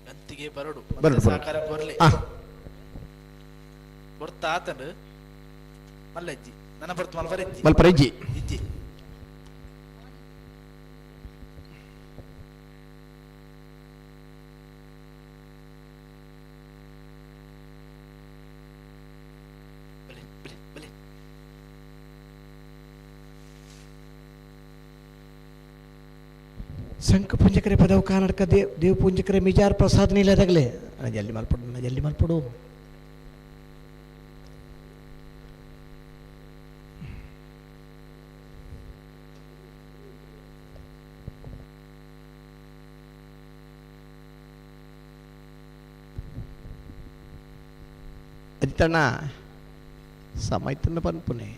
ಗಂತಿಗೆ ಬರೋಡು ಬರೋಡು, ಸಹಕಾರ ಬರೋಡು. ಕೊರ್ಲೆ ಆ. ಬರ್ತಾ ಆತನು ಮಲ್ಲಜ್ಜಿ ನನ್ನ ಬರ್ತು ಮಲ್ಪರೆಜ್ಜಿ ಮಲ್ಪರೆಜ್ಜಿ. ಇಜ್ಜಿ ಬಲೆ ಬಲೆ ಬಲೆ ಸಂಕ ಪುಂಜಕರೆ ಪದವು ಕರ್ನಾಟಕ ದೇವ್ ದೇವ ಪುಂಜಕರೆ ಮಿಜಾರ್ ಪ್ರಸಾದನ ಇಲ್ಲದಾಗಲೇ ಜಲ್ದಿ ಮಲ್ಪಡು ಅಣ್ಣ, ಜಲ್ದಿ ಮಲ್ಪಡು. ಅಜಿತಣ್ಣ ಸಮಯತನ್ನ ಪನ್ಪುನೆ.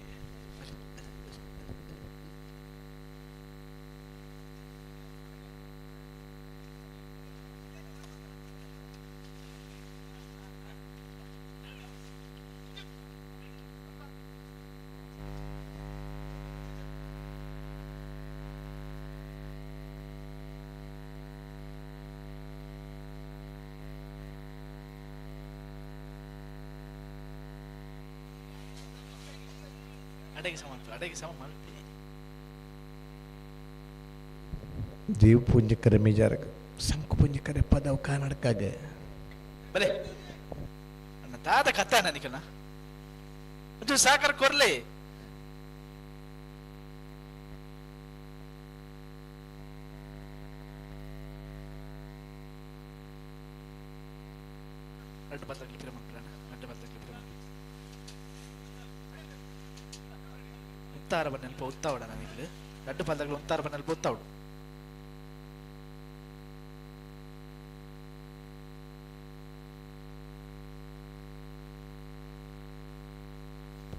ಅಡೆಗೆ ಸಮ ಅಡೆಗೆ ಸಮ ಮಲ್ಪಿ ದೇವ್ ಪೂಂಜಕರ ಮೇಜಾರಗ ಸಂಕು ಪೂಂಜಕರ ಪದವು ಕರ್ನಾಟಕಾಗ ಬಲೆ ಅಣ್ಣ ತಾತ ಕತ್ತ ನಿಕಲ್ನ ಒಂಚೂರು ಸಾಕರ್ ಕೊರ್ಲೆ ಅಡ್ಡ ಬತ್ತಕ್ಲಿ ಪಿರ ಮಕ್ಕಳಣ್ಣ ಅಡ್ಡ ಬತ್ತಕ್ಲಿ ಪಿರ ಉತ್ತಾರ ಬನ್ನೆಲ್ಪ ಉತ್ತಾವಡ ನನಗೆ ಅಡ್ಡ ಪಲ್ದಾಗ್ಲು ಉತ್ತಾರ ಬನ್ನೆಲ್ಪ ಉತ್ತಾವಡು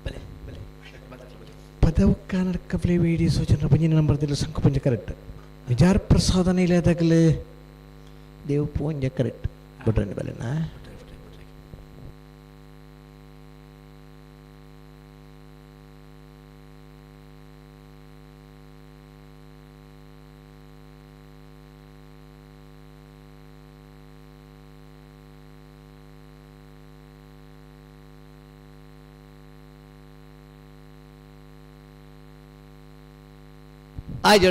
ಬಲೆ ಬಲೆ ಅಡ್ಡ ಬತ್ತಕ್ಲಿ ಬಲೆ ಪದವು ಕರ್ನಾಟಕ ಪ್ಲೇ ವೇಡಿ ಸೂಚನೆ ಪಂಜಿನ ನಂಬರ್ದಲ್ಲಿ ಸಂಕು ಪಂಜ ಕರೆಕ್ಟ್ ವಿಚಾರ ಪ್ರಸಾದನ ಇಲ್ಲದಾಗಲೇ ದೇವ್ ಪೂಂಜ ಕರೆಕ್ಟ್ ಬಿಡ್ರಂడి ಬಲೆನಾ ಆಯ್ತು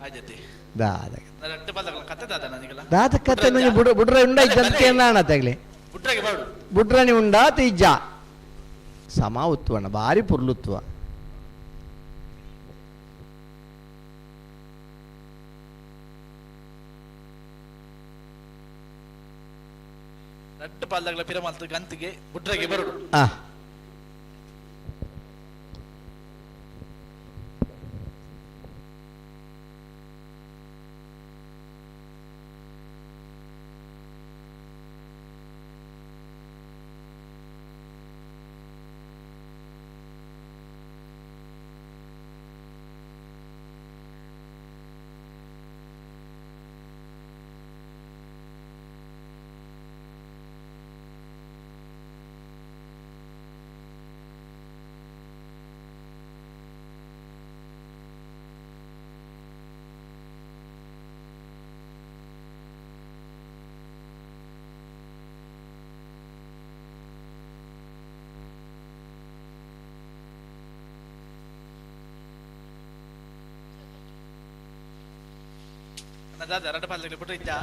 ಆಯ್ತತಿ ದಾದ ನಾನು ಅಡ್ಡ ಪಲ್ದಾಗ್ಲ ಕತ್ತೆ ದಾದ ನನಗೆಲ್ಲ ದಾದ ಕತೆ ನಂಗೆ ಬುಡ ಬುಡ್ರ ಉಂಡ ಇದ್ದಂತೆ ಅಣ್ಣ ಬುಡ್ರಗೆ ಬಾಡು ಬುಡ್ರನಿ ಉಂಡಾ ಇಜ್ಜ ಸಮ ಉತ್ವಣ್ಣ ಭಾರಿ ಪುರ್ಲುತ್ವ ರಡ್ಡ ಪಾಲ್ದಾಗ್ಲ ಪಿರಮಲ್ತು ಗಂತಿಗೆ ಬುಡ್ರಗೆ ಬರುಡು ಆ ಅಣ್ಣ ದಾದ ರಡ್ಡ ಪಾಲ್ದಾಗ್ಲ ಬುಡ್ರ ಇಜ್ಜಾ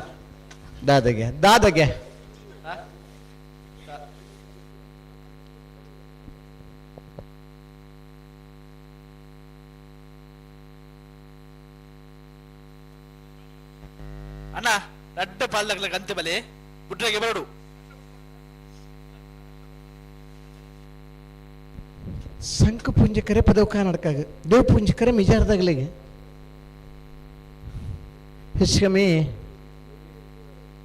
ದಾದಗೆ ದಾದಗೆ ಆ? ಅಣ್ಣ ರಡ್ಡ ಪಾಲ್ದಾಗ್ಲ ಗಂತೆ ಬಲೆ ಬುಡ್ರಗೆ ಬರಡು ಸಂಕ ಪುಂಜಕರೆ ಪದವು ಕರ್ನಾಟಕಾಗ ದೇವ್ ಪುಂಜಕರೆ ಮಿಜಾರ್ದಾಗಲಿಗೆ ಹೆಚ್ಚು ಕಮ್ಮಿ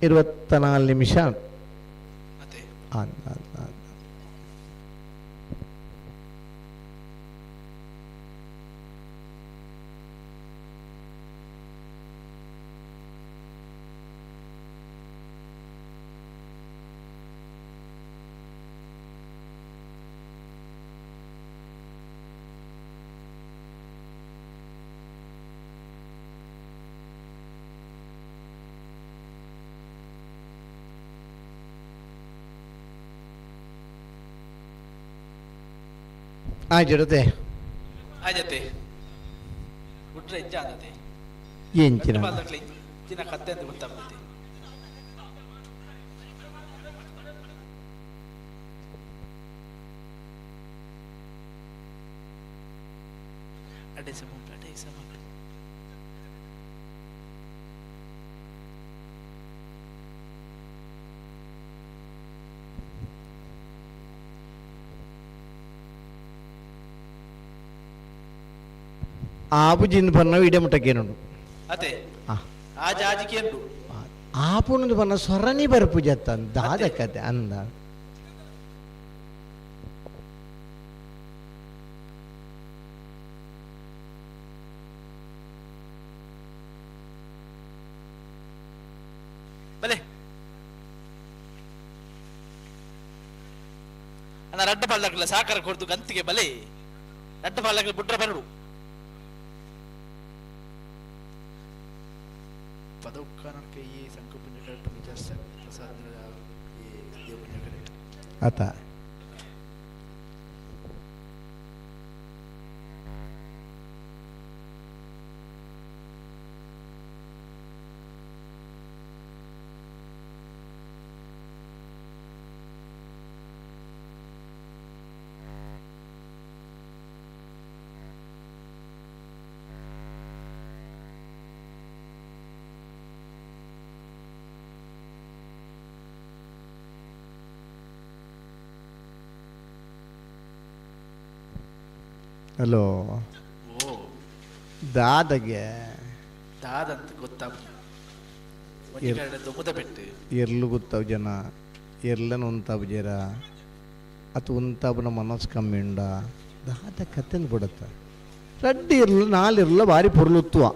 24 ನಿಮಿಷ ಅಂದ ಅಂದ ಅಂದ. ಆಯ್ತು ಇಡುತ್ತೆ ಆಯ್ತತೆ ಬುಡ್ರ ಇಜ್ಜಾ ಅಂದತೆ ಎಂಚಿನ ಪಾಲ್ದಾಗ್ಲ ಇಜ್ಜಿನ ಕತ್ತೆ ಅಂತ ಗೊತ್ತಾಗ್ತದೆ ಅಡೆ ಸಮ ಅಡೆ ಸಮ ಆಪುಜಿಂದ ಪನ್ನ ಇಡೆ ಮುಟ್ಟಕ್ಕೇನುಂಡು ಅತೆ ಆ. ಆಜ ಆಜಿಕೆ ಉಂಟು ಆಪುನದು ಪನ್ನ ಸೊರನಿ ಬರಪು ಜತ್ತ ದಾದ ಕತೆ ಅಂದ ಬಲೆ ಅಣ್ಣ ರಡ್ಡ ಪಾಲ್ದಾಗಲ್ಲ ಸಾಕಾರ ಕೊಡ್ದು ಗಂತಿಗೆ ಬಲೆ ರಡ್ಡ ಪಾಲ್ದಾಗಲ ಬುಡ್ರ ಬರಡು ಪದವು ಕರ್ನಾಟಕ ಈ ಸಂಕಪುಂಜ ಕರೆಕ್ಟ್ ಪ್ರಸಾದ್ ಈ ದೇವಪುಂಜ ಕರೆಕ್ಟ್ ಆತ Hello. ಓ. ದಾದಗೆ. ದಾದಂತ ಗೊತ್ತಾಗ ಒಂಜಿ ಕಡೆ ದುಮುದ ಪೆಟ್ಟು. ಎರ್ಲು ಗೊತ್ತಾವ್ ಜನ ಎರ್ಲನ ಉಂತಾಬ್ ಜೇರ ಅತು ಉಂತಾಬನ ಮನಸ್ಸು ಕಮ್ಮಿ ಉಂಡ ದಾದ ಕತ್ತೆನ್ ಬಿಡತ್ತ ರಡ್ಡಿ ಇರ್ಲು ನಾಲಿರ್ಲ ಬಾರಿ ಪೊರ್ಲುತ್ತುವ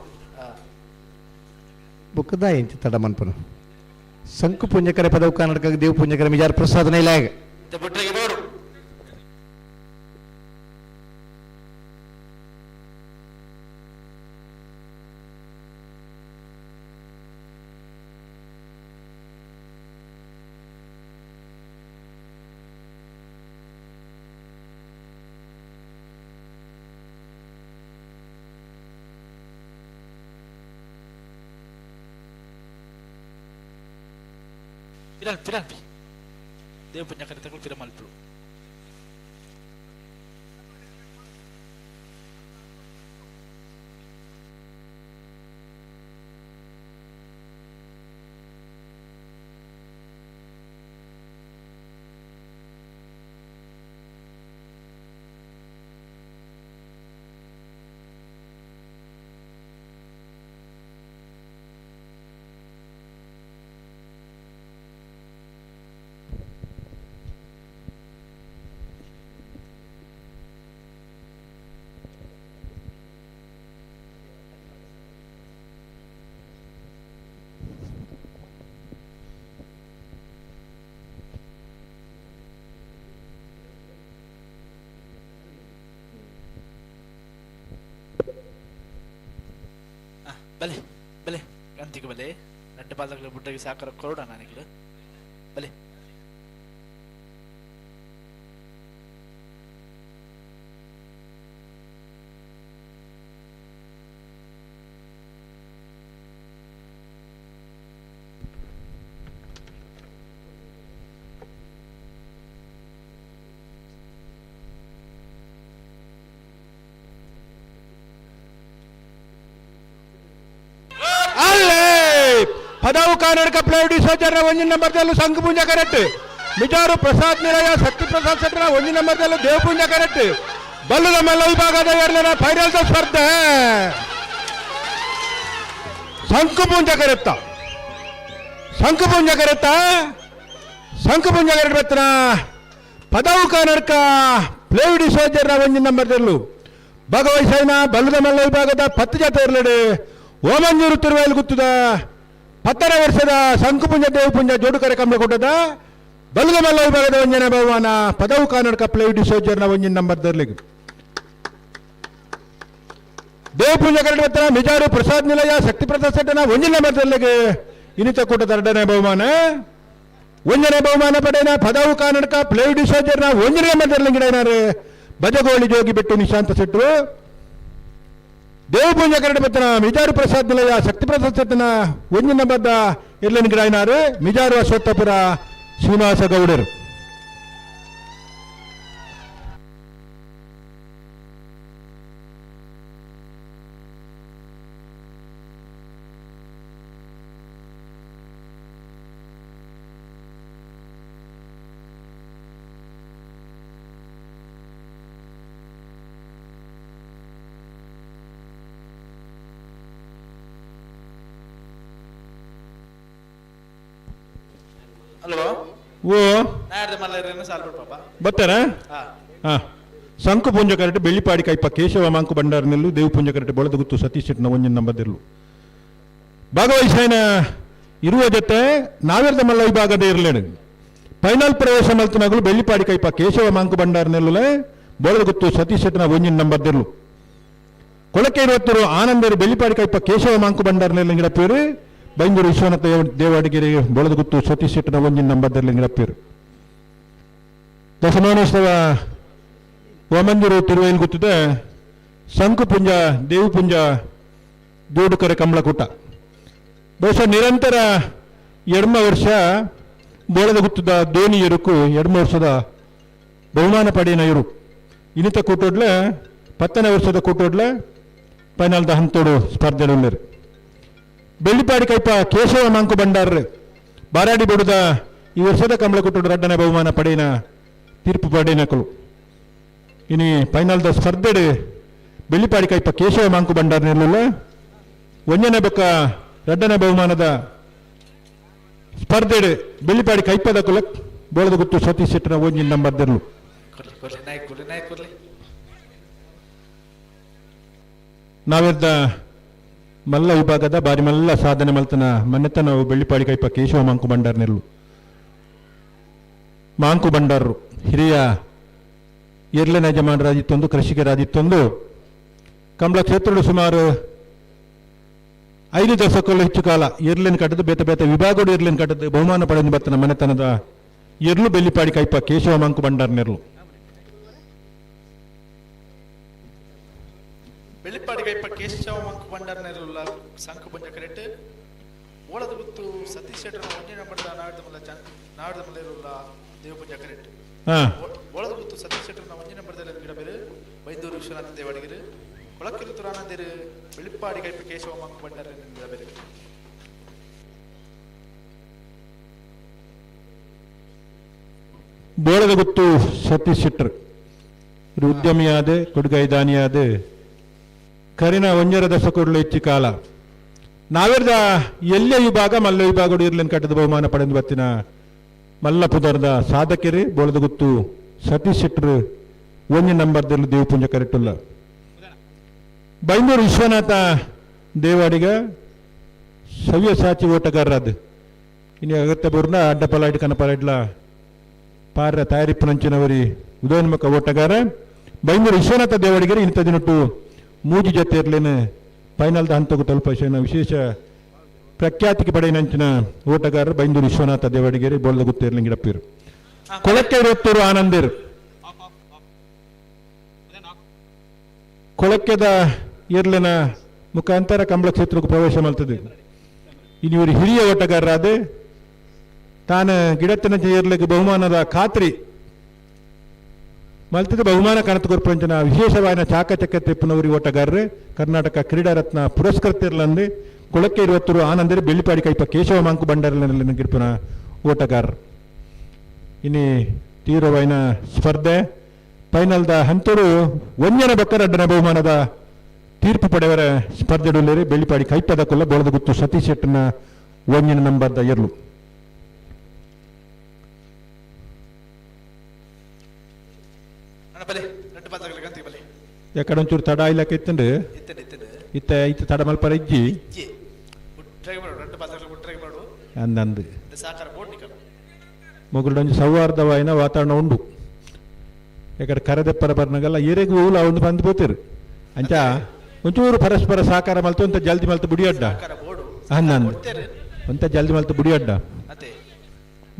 ಬುಕ್ಕದ ಎಂಚ ತಡ ಮನ್ಪನು ಸಂಕು ಪುಂಜಕರೆ ಪದವು ಕರ್ನಾಟಕ ದೇವ್ ಪುಂಜಕರೆ ಮಿಜಾರ್ ಪ್ರಸಾದ ನೈಲಾಗ. ಬಿಟ್ರಿಗೆ ಬೋಡು. ಪಿರಲ್ ಪಿರಲ್ ಪಿ ದೇವ ಪುಣ್ಯಕರೆ ತಗೊಳ್ ಪಿರ ಮಲ್ಪುಲು. ಬಲೆ ಬಲೆ ಗಂತಿಗೆ ಬಲೆ ನಡ್ಡ ಪಾದಗಳ ಬುಡ್ಡಗೆ ಸಾಕರ ಕೊರಡ ನನಗೆ ಬಲೆ. ಪದವು ಕರ್ನಾಟಕ ಪ್ಲೇಡಿ ಸೋಜರ್ನ ಒಂಜಿನ ನಂಬರ್ದಲ್ಲೂ ಸಂಘಪೂಂಜ ಕರೆಕ್ಟ್ ಮಿಜಾರು ಪ್ರಸಾದ್ ನಿಲಯ ಶಕ್ತಿ ಪ್ರಸಾದ್ ಸೆಟ್ರ ಒಂಜಿನ ನಂಬರ್ದಲ್ಲೂ ದೇವಪೂಂಜ ಕರೆಕ್ಟ್ ಬಲ್ಲದ ಮಲ್ಲ ವಿಭಾಗದ ಎರಡನ ಫೈನಲ್ ಸ್ಪರ್ಧೆ ಶಂಕುಪೂಂಜ ಕರೆತ್ತ ಶಂಕುಪೂಂಜ ಕರೆತ್ತ ಶಂಕುಪೂಂಜ ಕರೆಕ್ಟ್ ಬತ್ತನ ಪದವು ಕರ್ನಾಟಕ ಪ್ಲೇಡಿ ಸೋಜರ್ನ ಒಂಜಿನ ನಂಬರ್ದಲ್ಲೂ ಭಾಗವಹಿಸೈನ ಬಲ್ಲದ ಮಲ್ಲ ವಿಭಾಗದ 10 ಜೊತೆ ಇರಲಿಡಿ ಓಮಂಜೂರು ತಿರುವೈಲ್ ಗುತ್ತದ 10ನೇ ವರ್ಷದ ಶಂಕುಪುಂಜ ದೇವಪುಂಜ ಜೋಡುಕರೆ ಕಂಬಳ ಕೊಟ್ಟದ ಬಲುಗಮಲ್ಲ ವಿಭಾಗದ ಒಂಜನ ಬಹುಮಾನ ಪದವು Karnataka ಪ್ಲೇಡಿ ಸೋಜರ್ನ ಒಂಜಿನ number ದರ್ಲಿಗೆ ದೇವಪುಂಜ curd ಬತ್ತನ Mijar Prasad Nilaya Shakti Prasad ಸೆಟ್ಟನ ಒಂಜಿನ number ದರ್ಲಿಗೆ ಇನಿತ ಕೂಟದ ಎರಡನೇ ಬಹುಮಾನ ಒಂಜನೇ ಬಹುಮಾನ ಪಡೆಯನ ಪದವು ಕರ್ನಾಟಕ ಪ್ಲೇಡಿ ಸೋಜರ್ನ ಒಂಜಿನ ನಂಬರ್ ದರ್ಲಿಂಗಿಡೈನಾರು ಬಜಗೋಳಿ ಜೋಗಿ ಬಿಟ್ಟು ನಿಶಾಂತ ಸೆಟ್ರು ದೇವಪೂಂಜ ಕರಡು ಬತ್ತನ ಮಿಜಾರು ಪ್ರಸಾದ್ ನಿಲಯ ಶಕ್ತಿ ಪ್ರಸಾದ್ ಸೆಟ್ಟನ ಒಂಜಿನ ಬದ್ದ ಇರ್ಲಿನ ಗಿಡೈನಾರು ಮಿಜಾರು ಅಶ್ವತ್ಥಪುರ ಶ್ರೀನಿವಾಸ ಗೌಡರು. ಅಲ್ವೋ? ಓ. ಬರ್ತಾರ? ಹಾ. ಶಂಕು ಪುಂಜ ಕರೆಟ್ ಬೆಳ್ಳಿಪಾಡಿ ಕೈಪ ಕೇಶವ ಮಾಂಕು ಭಂಡಾರ ನೆಲ್ಲು ದೇವಪುಂಜ ಕರೆಟ್ ಬೊಳದಗುತ್ತು ಸತೀಶ್ ಶೆಟ್ನ ಒಂಜಿನ ನಂಬದಿರ್ಲು ಭಾಗವಹಿಸೇನ ಇರುವ ಜೊತೆ ನಾವೆರ್ದ ಮಲ್ಲ ವಿಭಾಗದ ಇರಲೇನು ಫೈನಲ್ ಪ್ರವೇಶ ಮಲ್ತನಗಲು ಬೆಳ್ಳಿಪಾಡಿ ಕೈಪ ಕೇಶವ ಮಾಂಕು ಭಂಡಾರ ನೆಲ್ಲುಲೆ ಬೊಳದಗುತ್ತು ಸತೀಶ್ ಶೆಟ್ನ ಒಂಜಿನ ನಂಬದಿರ್ಲು ಕೊಳಕೆ ಇರುವತ್ತರು ಆನಂದರು ಬೆಳ್ಳಿಪಾಡಿ ಕೈಪ ಕೇಶವ ಮಾಂಕು ಭಂಡಾರ ನೆಲ್ಲ ಬೈಂದೂರು ವಿಶ್ವನಾಥ ದೇವಾಡಿಗೆರೆ ಬೊಳದಗುತ್ತು ಸತೀಶ್ ಶೆಟ್ಟನ ಒಂಜಿನ ನಂಬದಿರ್ಲು ಗಿಡಪೇರು ದಶಮಾನೋತ್ಸವ ಓಮಂಜೂರು ತಿರುವೈಲ್ ಗುತ್ತದೆ ಶಂಕುಪುಂಜ ದೇವುಪುಂಜ ಜೋಡುಕರೆ ಕಮಲಕೂಟ ಬಹುಶಃ ನಿರಂತರ ಎಡ್ಮ ವರ್ಷ ಬೋಳದ ಗುತ್ತದ ದೋಣಿ ಎರುಕು ಎಡ್ಮ ವರ್ಷದ ಬಹುಮಾನ ಪಡೆಯನ ಇರು ಇನಿತ ಕೂಟೋಡ್ಲೆ 10ನೇ ವರ್ಷದ ಕೂಟೋಡ್ಲೆ ಫೈನಲ್ದ ಹಂತೋಡು ಸ್ಪರ್ಧೆ ಉಳ್ಳರು ಬೆಳ್ಳಿಪಾಡಿ ಕೈಪ ಕೇಶವ ಮಾಂಕು ಭಂಡಾರ್ರು ಬಾರಾಡಿ ಬಡುದ ಈ ವರ್ಷದ ಕಮಲಕೂಟೋಡು ರಡ್ಡನೆ ಬಹುಮಾನ ಪಡೆಯನ ತೀರ್ಪು ಪಡೆಯನಕಲು ಇನಿ ಫೈನಲ್ದ ಸ್ಪರ್ಧೆಡು ಬೆಳ್ಳಿಪಾಡಿ ಕೈಪ ಕೇಶವ ಮಾಂಕು ಭಂಡಾರ ನೆಲ್ಲುಲ್ಲ. ಒಂಜನೇ ಬೊಕ್ಕ ರಡ್ಡನೇ ಬಹುಮಾನದ ಸ್ಪರ್ಧೆಡ್ ಬೆಳ್ಳಿಪಾಡಿ ಕೈಪದ ಕುಲಕ್ ಬೋಳದ ಗುತ್ತು ಸತೀಶ್ ಶೆಟ್ಟನ ಒಂಜಿನ ನಂಬರ್ ದೆರ್ಲು. ನಾವೆರ್ದ ಮಲ್ಲ ವಿಭಾಗದ ಬಾರಿ ಮಲ್ಲ ಸಾಧನೆ ಮಲ್ತನ ಮನ್ನೆತ್ತ ನಾವು ಬೆಳ್ಳಿಪಾಡಿ ಕೈಪ ಕೇಶವ ಮಾಂಕು ಭಂಡಾರ ನೆಲ್ಲು. ಮಾಂಕು ಭಂಡಾರರು ಹಿರಿಯ ಎರ್ಲೆನ ಯಜಮಾನರಾದಿತ್ತೊಂದು, ಕೃಷಿಕರಾದಿತ್ತೊಂದು. ಕಂಬಳ ಕ್ಷೇತ್ರಡು ಸುಮಾರು 5 ದಶಕಕ್ಕೂ ಹೆಚ್ಚು ಕಾಲ ಎರ್ಲೆನ್ ಕಟ್ಟದು ಬೇತೆ ಬೇತೆ ವಿಭಾಗಡು ಎರ್ಲೆನ್ ಕಟ್ಟದು ಬಹುಮಾನ ಪಡೆದು ಬರ್ತನ ಮನೆತನದ ಎರ್ಲು ಬೆಳ್ಳಿಪಾಡಿ ಕೈಪ ಕೇಶವ ಮಾಂಕು ಭಂಡಾರ ನೆರ್ಲು. ಬೆಳ್ಳಿಪಾಡಿ ಕೈಪ ಕೇಶವ ಮಂಕು ಭಂಡಾರ ನೆರಳುಲ್ಲ ಸಂಕು ಪಂಜ ಕರೆಕ್ಟ್. ಓಳದ ಗುತ್ತು ಸತೀಶ್ ಶೆಟ್ಟರ್ ಒಂಜೇ ನಂಬರ್ದ ನಾವಿದ ಮಲ್ಲ ಇರುಲ್ಲ ದೇವಪಂಜ ಕರೆಕ್ಟ್. ಓಳದ ಗುತ್ತು ಸತೀಶ್ ಶೆಟ್ಟರ್ನ ಒಂಜೇ ನಂಬರ್ದಲ್ಲಿ ಗಿಡ ಬೇರೆ ಬೈಂದೂರು ವಿಶ್ವನಾಥ ದೇವಾಡಿಗರು ಕೊಳಕಿರು ತುರಾನಂದಿರು ಬೆಳ್ಳಿಪಾಡಿ ಕೈಪ ಕೇಶವ ಮಂಕು ಭಂಡಾರ ಗಿಡ ಬೇರೆ. ಬೋಳದ ಗುತ್ತು ಸತೀಶ್ ಶೆಟ್ಟರ್ ಉದ್ಯಮಿಯಾದ ಕೊಡುಗೈ ದಾನಿಯಾದ ಕರಿನ ಒಂಜರ ದಶಕಗಳು ಹೆಚ್ಚು ಕಾಲ ನಾವೆರ್ದ ಎಲ್ಲೇ ವಿಭಾಗ ಮಲ್ಲ ವಿಭಾಗಡು ಇರ್ಲಿನ್ ಕಟ್ಟದ ಬಹುಮಾನ ಪಡೆದು ಬತ್ತಿನ ಮಲ್ಲ ಪುದರ್ದ ಸಾಧಕರಿ ಬೋಳದ ಗುತ್ತು ಸತೀಶ್ ಶೆಟ್ಟರ್ ಒಂಜಿ ನಂಬರ್ದಲ್ಲಿ ದೇವಪುಂಜ ಕರೆಕ್ಟುಲ್ಲ. ಬೈಂದೂರು ವಿಶ್ವನಾಥ ದೇವಾಡಿಗ ಸವ್ಯಸಾಚಿ ಓಟಗಾರರಾದ ಇನ್ನು ಅಗತ್ಯ ಬೂರ್ನ ಅಡ್ಡ ಪಲಾಯ್ಡ್ ಕನಪಲಾಯ್ಡ್ಲ ಪಾರ ತಯಾರಿಪ್ಪುನಂಚಿನವರಿ ಉದಯೋನ್ಮುಖ ಓಟಗಾರ ಬೈಂದೂರು ವಿಶ್ವನಾಥ ದೇವಾಡಿಗರು ಇಂಥ ದಿನಟ್ಟು ಮೂಜಿ ಜೊತೆ ಇರ್ಲೇನೆ ಫೈನಲ್ದ ಹಂತಕ್ಕೂ ತಲುಪ ವಿಶೇಷ ಪ್ರಖ್ಯಾತಿಗೆ ಪಡೆಯಿನಂಚಿನ ಓಟಗಾರರು ಬೈಂದೂರು ವಿಶ್ವನಾಥ ದೇವಾಡಿಗೇರಿ ಬೋಳದ ಗುತ್ತೇರ್ಲಿಂಗ್ ಗಿಡಪ್ಪಿರು. ಕೊಳಕ್ಕೆ ಇರುತ್ತೂರು ಆನಂದಿರು ಕೊಳಕ್ಕೆದ ಇರ್ಲಿನ ಮುಖಾಂತರ ಕಂಬಳ ಕ್ಷೇತ್ರಕ್ಕೆ ಪ್ರವೇಶ ಮಾಡ್ತದೆ. ಇನ್ನು ಇವರು ಹಿರಿಯ ಓಟಗಾರರಾದ ತಾನು ಗಿಡತ್ತಿನ ಇರ್ಲಿಕ್ಕೆ ಬಹುಮಾನದ ಖಾತ್ರಿ ಮಲ್ತದ ಬಹುಮಾನ ಕಣತುಕೊರ್ಪಂಚನ ವಿಶೇಷವಾದ ಚಾಕಚಕ್ಯತೆಪ್ಪನವರಿ ಓಟಗಾರರು ಕರ್ನಾಟಕ ಕ್ರೀಡಾರತ್ನ ಪುರಸ್ಕೃತಿರ್ಲಂದು ಕೊಳಕ್ಕೆ ಇರುವತ್ತರು ಆನಂದರೆ ಬೆಳ್ಳಿಪಾಡಿ ಕೈಪ ಕೇಶವ ಮಾಂಕು ಭಂಡಾರನಲ್ಲಿ ಗಿರ್ಪುನ ಓಟಗಾರರು. ಇನ್ನು ತೀವ್ರವಾಯಿನ ಸ್ಪರ್ಧೆ ಫೈನಲ್ದ ಹಂತರು ಒಂಜನ ಬೊಕ್ಕ ರಡ್ಡನ ಬಹುಮಾನದ ತೀರ್ಪು ಪಡೆಯವರ ಸ್ಪರ್ಧೆಡುಲ್ಲೇರಿ ಬೆಳ್ಳಿಪಾಡಿ ಕೈಪದ ಕೊಲ್ಲ ಬೋಳದ ಗುತ್ತು ಸತೀಶ್ ಶೆಟ್ಟನ ಒಂಜಿನ ನಂಬರ್ದ ಎರ್ಲು. ಯಾಕಡೆ ಒಂಚೂರು ತಡ ಇಲ್ಲಕ್ಕೆ ಇತ್ತಂಡು ಇತ್ತ ಇತ್ತ ತಡ ಮಲ್ಪರ ಇಜ್ಜಿ ಅಂದಂದು ಮೊಗಲೊಂಜಿ ಸೌಹಾರ್ದವಾಯಿನ ವಾತಾವರಣ ಉಂಡು. ಯಾಕಡೆ ಕರದೆಪ್ಪರ ಬರ್ನಗಲ್ಲ ಏರೆಗೂ ಊಲ ಒಂದು ಬಂದು ಪೋತಿರು ಅಂಚ ಒಂಚೂರು ಪರಸ್ಪರ ಸಹಕಾರ ಮಲ್ತು ಅಂತ ಜಲ್ದಿ ಮಲ್ತು ಬುಡಿಯಡ್ಡ ಅಂದಂದು ಅಂತ ಜಲ್ದಿ ಮಲ್ತು ಬುಡಿಯಡ್ಡ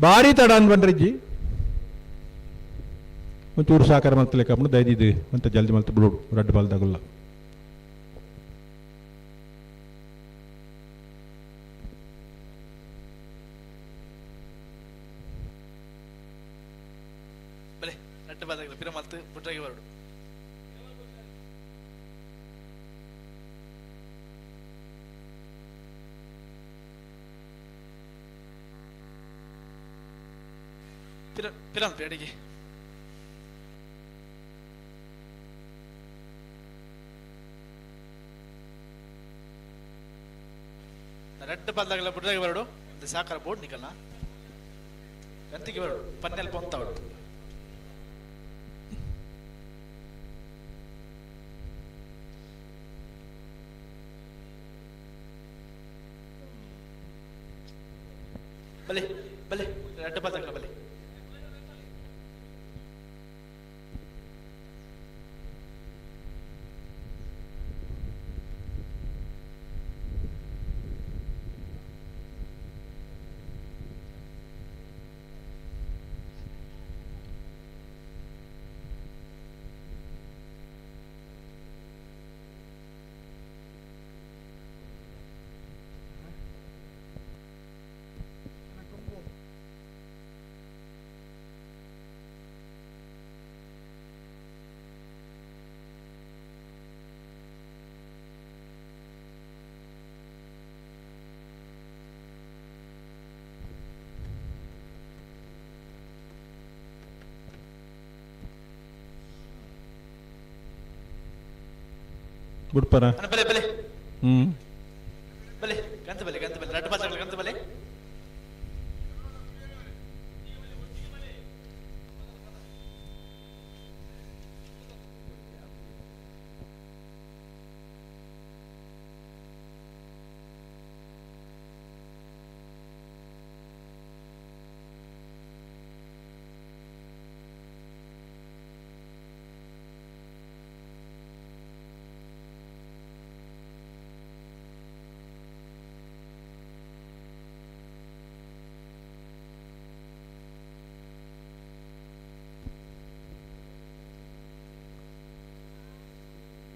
ಭಾರಿ ತಡ ಅಂದ್ ಬಂದ್ರಿಜ್ಜಿ ಒಂಚೂರು ಸಹಕಾರ ಮಲ್ತಲೇಕಪ್ಪನು ದಯದಿದ್ದು ಅಂತ ಜಲ್ದಿ ಮಲ್ತು ಬಿಡೋಡು ರಡ್ಡು ಬಾಲ್ದಾಗುಲ್ಲ. ಅಡಿಗೆ ರೆಡ್ ಬಾಲ್ದಾಗಲ ಬುಡ್ರಾಗಿ ಬರಡು ಸಾಕಾರ ಬೋರ್ಡ್ ನಿಕಲ್ನ ಗಂತಿಗೆ ಬರಡು ಪನ್ನೆಲ್ ಪೊಂತಾವಡು. ಬಲೆ ಬಲೆ ರೆಡ್ ಬಾಲ್ದಾಗಲ ಬಲೆ. ಬುಡ್ಪರ ಬಲೆ ಬಲೆ ಹ್ಮ್ ಬಲೆ ಗಂತ ಬಲೆ ಗಂತ ಬಲೆ ರಡ್ಡು ಪಾತ್ರಗಳು ಗಂತ ಬಲೆ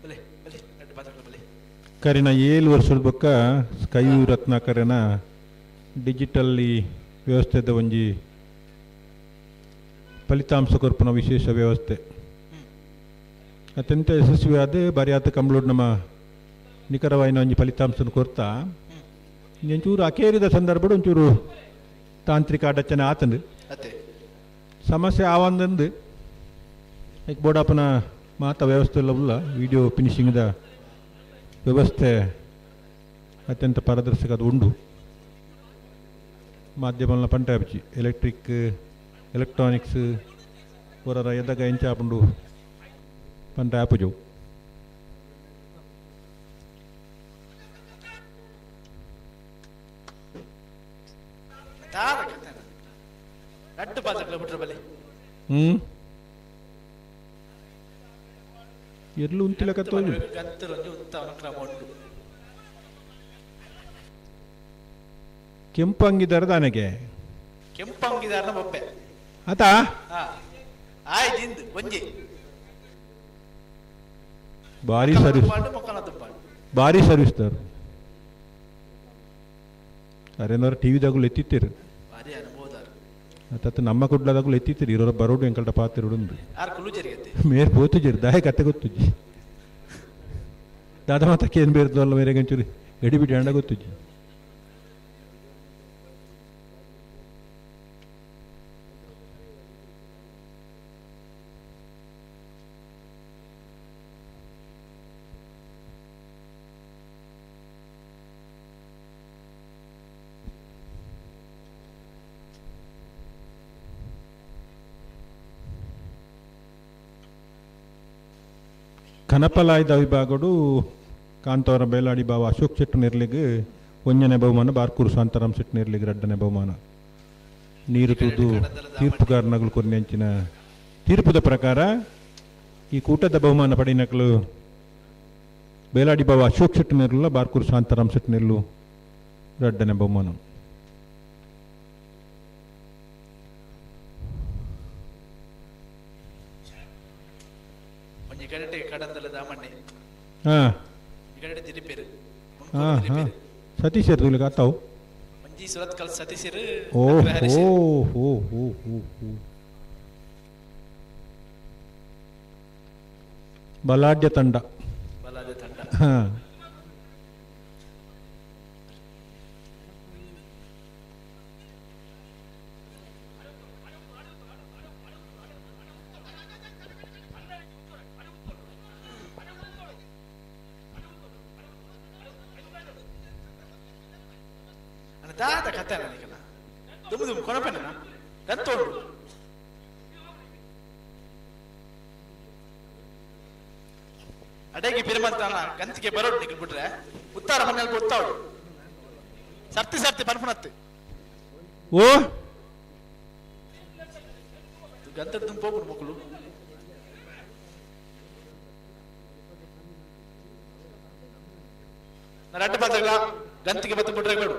ಬಲೆ ಬಲೆ ರಡ್ಡು ಪಾತ್ರಗಳು ಬಲೆ ಕರಿನ 7 ವರ್ಷದ ಬೊಕ್ಕ ಸ್ಕೈ ರತ್ನಾಕರನ ಡಿಜಿಟಲ್ ಈ ವ್ಯವಸ್ಥೆದ ಒಂಜಿ ಫಲಿತಾಂಶ ಕೊರ್ಪುನ ವಿಶೇಷ ವ್ಯವಸ್ಥೆ ಅತ್ಯಂತ ಯಶಸ್ವಿಯಾದ ಬಾರಿ ಕಂಬ್ಲೋಡ್ ನಮ್ಮ ನಿಖರವಾಯಿನ ಒಂಜಿ ಫಲಿತಾಂಶನ ಕೊರ್ತಾ ಒಂಚೂರು ಅಕೇರಿದ ಸಂದರ್ಭಡ್ ಒಂಚೂರು ತಾಂತ್ರಿಕ ಅಡಚಣೆ ಆತಂದು ಅತ್ತೆ ಸಮಸ್ಯೆ ಆವಂದಂದು ಲೈಕ್ ಬೋಡಾಪನ ಮಾತ ವ್ಯವಸ್ಥೆ ಎಲ್ಲ ಉಲ್ಲ ವಿಡಿಯೋ ಫಿನಿಶಿಂಗ್ದ ವ್ಯವಸ್ಥೆ ಅತ್ಯಂತ ಪಾರದರ್ಶಕ ಅದು ಉಂಡು ಮಾಧ್ಯಮನ ಪಂಟೆ ಆಪಿಚಿ ಎಲೆಕ್ಟ್ರಿಕ್ ಎಲೆಕ್ಟ್ರಾನಿಕ್ಸ್ ಹೊರರ ಎದಗ ಎಂಚಾಪುಂಡು ಪಂಟೆ ಆಪುಜವು ದಾದ ಕತೆ ರಡ್ಡು ಪಾತ್ರಗಳು ಬಿಟ್ರೆ ಬಲೆ ಹ್ಞೂ ಎರ್ಲು ಉಂತಿಲಕ ತೋಜು ಗಂತರೊಂಜಿ ಉತ್ತಮ ಕ್ರಮ ಉಂಟು ಕೆಂಪು ಅಂಗಿದಾರ ದಾನೆಗೆ ಕೆಂಪಂಗಿದಾರನ ಬೊಬ್ಬೆ ಆತ ಹಾ ಆಯ್ ಜಿಂದ್ ಒಂಜಿ ಭಾರಿ ಸರ್ವಿಸ್ ದುಪ್ಪಾಡು ಮೊಕ್ಕನ ದುಪ್ಪಾಡು ಭಾರಿ ಸರ್ವಿಸ್ದಾರು ಅರೇನವ್ರ ಟಿ ವಿದಾಗಲು ಎತ್ತಿತ್ತೀರು ಭಾರಿ ಅನುಭವದಾರ ತತ್ತ ನಮ್ಮ ಕುಡ್ಲದಾಗಲು ಎತ್ತಿತ್ತೀರಿ ಇರೋರ ಬರೋಡು ಎಂಕಲ್ಟ ಪಾತಿರುಡು ಆರ್ ಕುಲು ಜರಿಗತ್ತೆ ಮೇರ್ ಪೋತುಜೆರ್ ದಾಯ ಕತೆ ಗೊತ್ತುಜಿ ದಾದ ಮಾತಕ್ಕೆ ಏನು ಬೇರ್ದಲ್ಲ ಮೇರೆ ಗಂಚೂರಿ ಗಡಿಬಿಡಿ ಅಂಡ ಗೊತ್ತುಜಿ ಕನಪಲಾಯ್ದ ವಿಭಾಗಡು ಕಾಂತವರ ಬೇಲಾಡಿ ಬಾವ ಅಶೋಕ್ ಶೆಟ್ಟು ನಿರ್ಲಿಗೆ ಒಂಜನೇ ಬಹುಮಾನ, ಬಾರ್ಕೂರು ಶಾಂತಾರಾಮ್ ಶೆಟ್ಟು ನಿರ್ಲಿಗೆ ಎರಡನೇ ಬಹುಮಾನ. ನೀರು ತೂದು ತೀರ್ಪುಗಾರನಗಳು ಕೊರ್ನೆಂಚಿನ ತೀರ್ಪುದ ಪ್ರಕಾರ ಈ ಕೂಟದ ಬಹುಮಾನ ಪಡಿನಕಲು ಬೇಲಾಡಿ ಬಾವ ಅಶೋಕ್ ಶೆಟ್ಟು ನಿರ್ಲ, ಬಾರ್ಕೂರು ಶಾಂತಾರಾಮ್ ಶೆಟ್ಟು ನಿರ್ಲು ಎರಡನೇ ಬಹುಮಾನ. ಒಂಜಿ ಗಡಟೆ ಕಡಂದಲ ದಾಮಣ್ಣೆ ಹಾ ಗಡಟೆ ತಿರಿಪೇರು ಹಾ ಹಾ ಸತೀಶ್ ತುಲಿಗೆ ಆತಾವು. ಒಂಜಿ ಸುರತ್ಕಲ್ ಸತೀಶರು ಓ ಹೋ ಹೋ ಹೋ ಹೋ ಹೋ ಬಲಾಢ್ಯ ತಂಡ. ಬಲಾಢ್ಯ ತಂಡ. ಹಾ ದಾದ ಕತೆ ನನಗೆಲ್ಲ ದುಮ್ಮು ದುಮ್ಮು ಕೊನಪೆನ ಗಂತೋಡು ಅಡಗಿ ಬಿರಮಂತಾನ ಗಂತಿಗೆ ಬರೋಡು ನಿಕ್ಲು ಬಿಟ್ರೆ ಉತ್ತಾರ ಮನೆಯಲ್ಲಿ ಗೊತ್ತಾವಡು ಸರ್ತಿ ಸರ್ತಿ ಪನ್ಪುನತ್ತು ಓ ಗಂತ ದುಂಬು ಹೋಗ್ಬಿಡು ಮಕ್ಕಳು ರಡ್ಡು ಪಾತ್ರಗಳ ಗಂತಿಗೆ ಬತ್ತು ಬಿಟ್ರೆ ಬೇಡು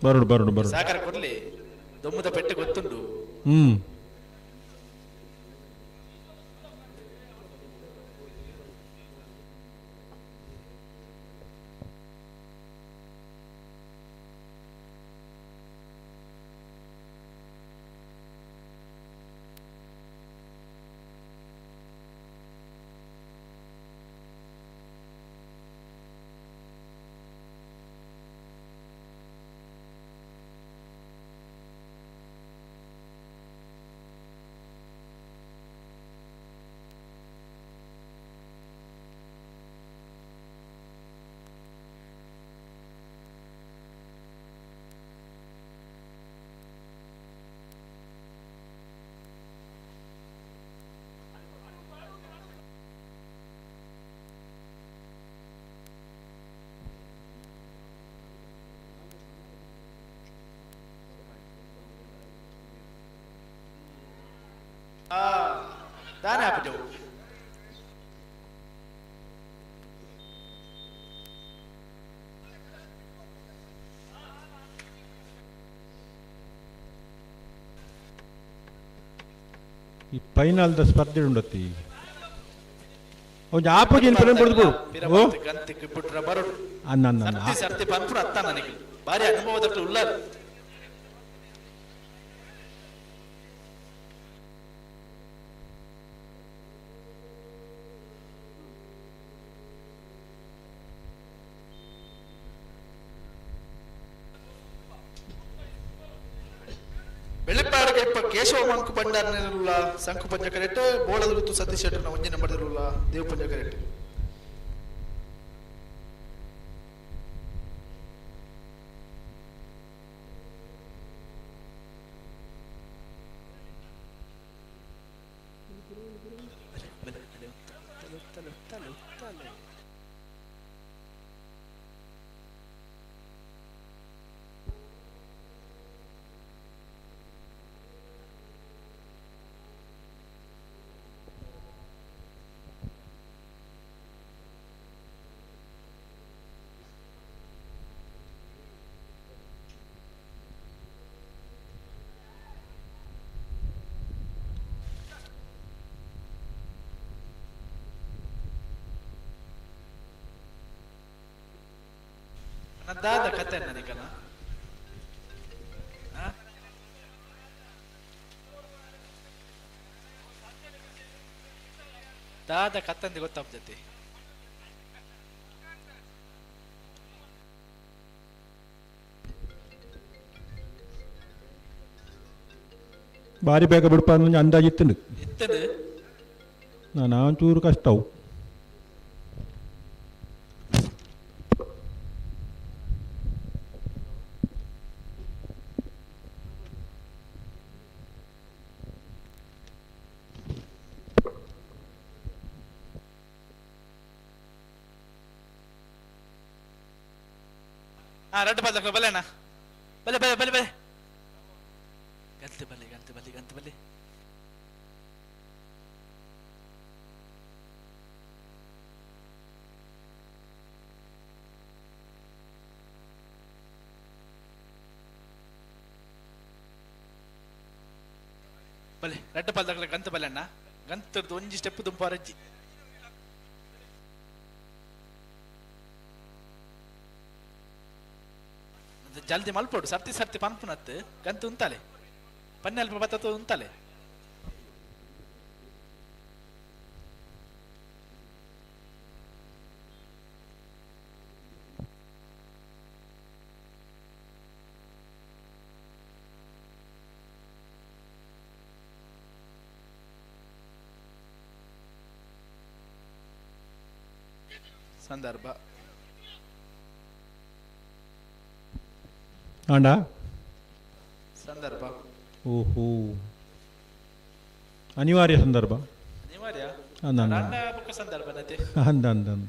ಬರೋಡು ಬರೋಡು ಬರೋಡು ಸಾಕಾರ ಕೊಡ್ಲಿ ದೊಮ್ಮದ ಪೆಟ್ಟೆ ಗೊತ್ತುಂಡು. ಹ್ಮ್ ದಾನೆ ಆಪುಜವು ಈ ಫೈನಲ್ದ ಸ್ಪರ್ಧೆ ಉಂಡತ್ತಿ ಒಂಜಿ ಆಪೋಜಿನ್ ಪುರ ಬುಡ್ದು ಓ ಗಂತಿಗೆ ಬಿಟ್ರ ಬರೋಡು ಅನ್ನ ಅನ್ನ ಸರ್ತಿ ಸರ್ತಿ ಪನ್ಪುನ ಅತ್ತ ನನಗೆ ಭಾರಿ ಅನುಭವದట్లు ಉಳ್ಳಾರು ಬೆಳ್ಳಿಪ್ಪಾಡಿಗೆ ಇಪ್ಪ ಕೇಶವ ಮಂಕು ಭಂಡಾರನಿರುಳ್ಳ ಸಂಕು ಪಂಜ ಕರೆಟ್ ಬೋಳದ ಋತು ಸತೀಶ್ ಶೆಟ್ಟರ್ನ ಒಂಜಿ ನಂಬರ್ದಿರುಳ್ಳ ದೇವ್ ಪಂಜ ಕರೆಟ್ ದಾದ ಕತೆ ನನಗಲ್ಲ ದಾದ ಕತ್ತಂದು ಗೊತ್ತಾಗ್ತೈತಿ ಭಾರಿ ಬೇಗ ಬಿಡಪ್ಪ ಅಂದ್ ಅಂದಾಜು ಇತ್ತಂಡು ಇತ್ತದು ನಾನು ಒಂಚೂರು ಕಷ್ಟ ಅವು ಹಾ ರಡ್ಡು ಬದಲ ಬಲೆ ಅಣ್ಣ ಬಲೆ ಬಲೆ ಬಲೆ ಬಲೆ ಗಂತೆ ಬಲೆ ಗಂತೆ ಬಲೆ ಗಂತೆ ಬಲೆ ಬಲೆ ರಡ್ಡು ಪಲ್ದಕ್ಲ ಗಂತ ಬಲೆ ಅಣ್ಣ ಗಂತದ್ದು ಒಂಜಿ ಸ್ಟೆಪ್ ದುಂಪಾರಜ್ಜಿ ಜಲ್ದಿ ಮಲ್ಪೋಡು ಸರ್ತಿ ಸರ್ತಿ ಪನ್ಪುನತ್ತು ಗಂತು ಉಂತಾಲೆ ಪನ್ನೆ ಅಲ್ಪ ಬತ್ತತ್ತು ಉಂತಾಲೆ ಸಂದರ್ಭ ಆಂಡ ಸಂದರ್ಭ ಓಹೋ ಅನಿವಾರ್ಯ ಸಂದರ್ಭ ಅನಿವಾರ್ಯ ಅಂದ ಅಂದ ರಂಡ ಬೊಕ್ಕ ಸಂದರ್ಭ ನತೆ ಅಂದ ಅಂದ ಅಂದ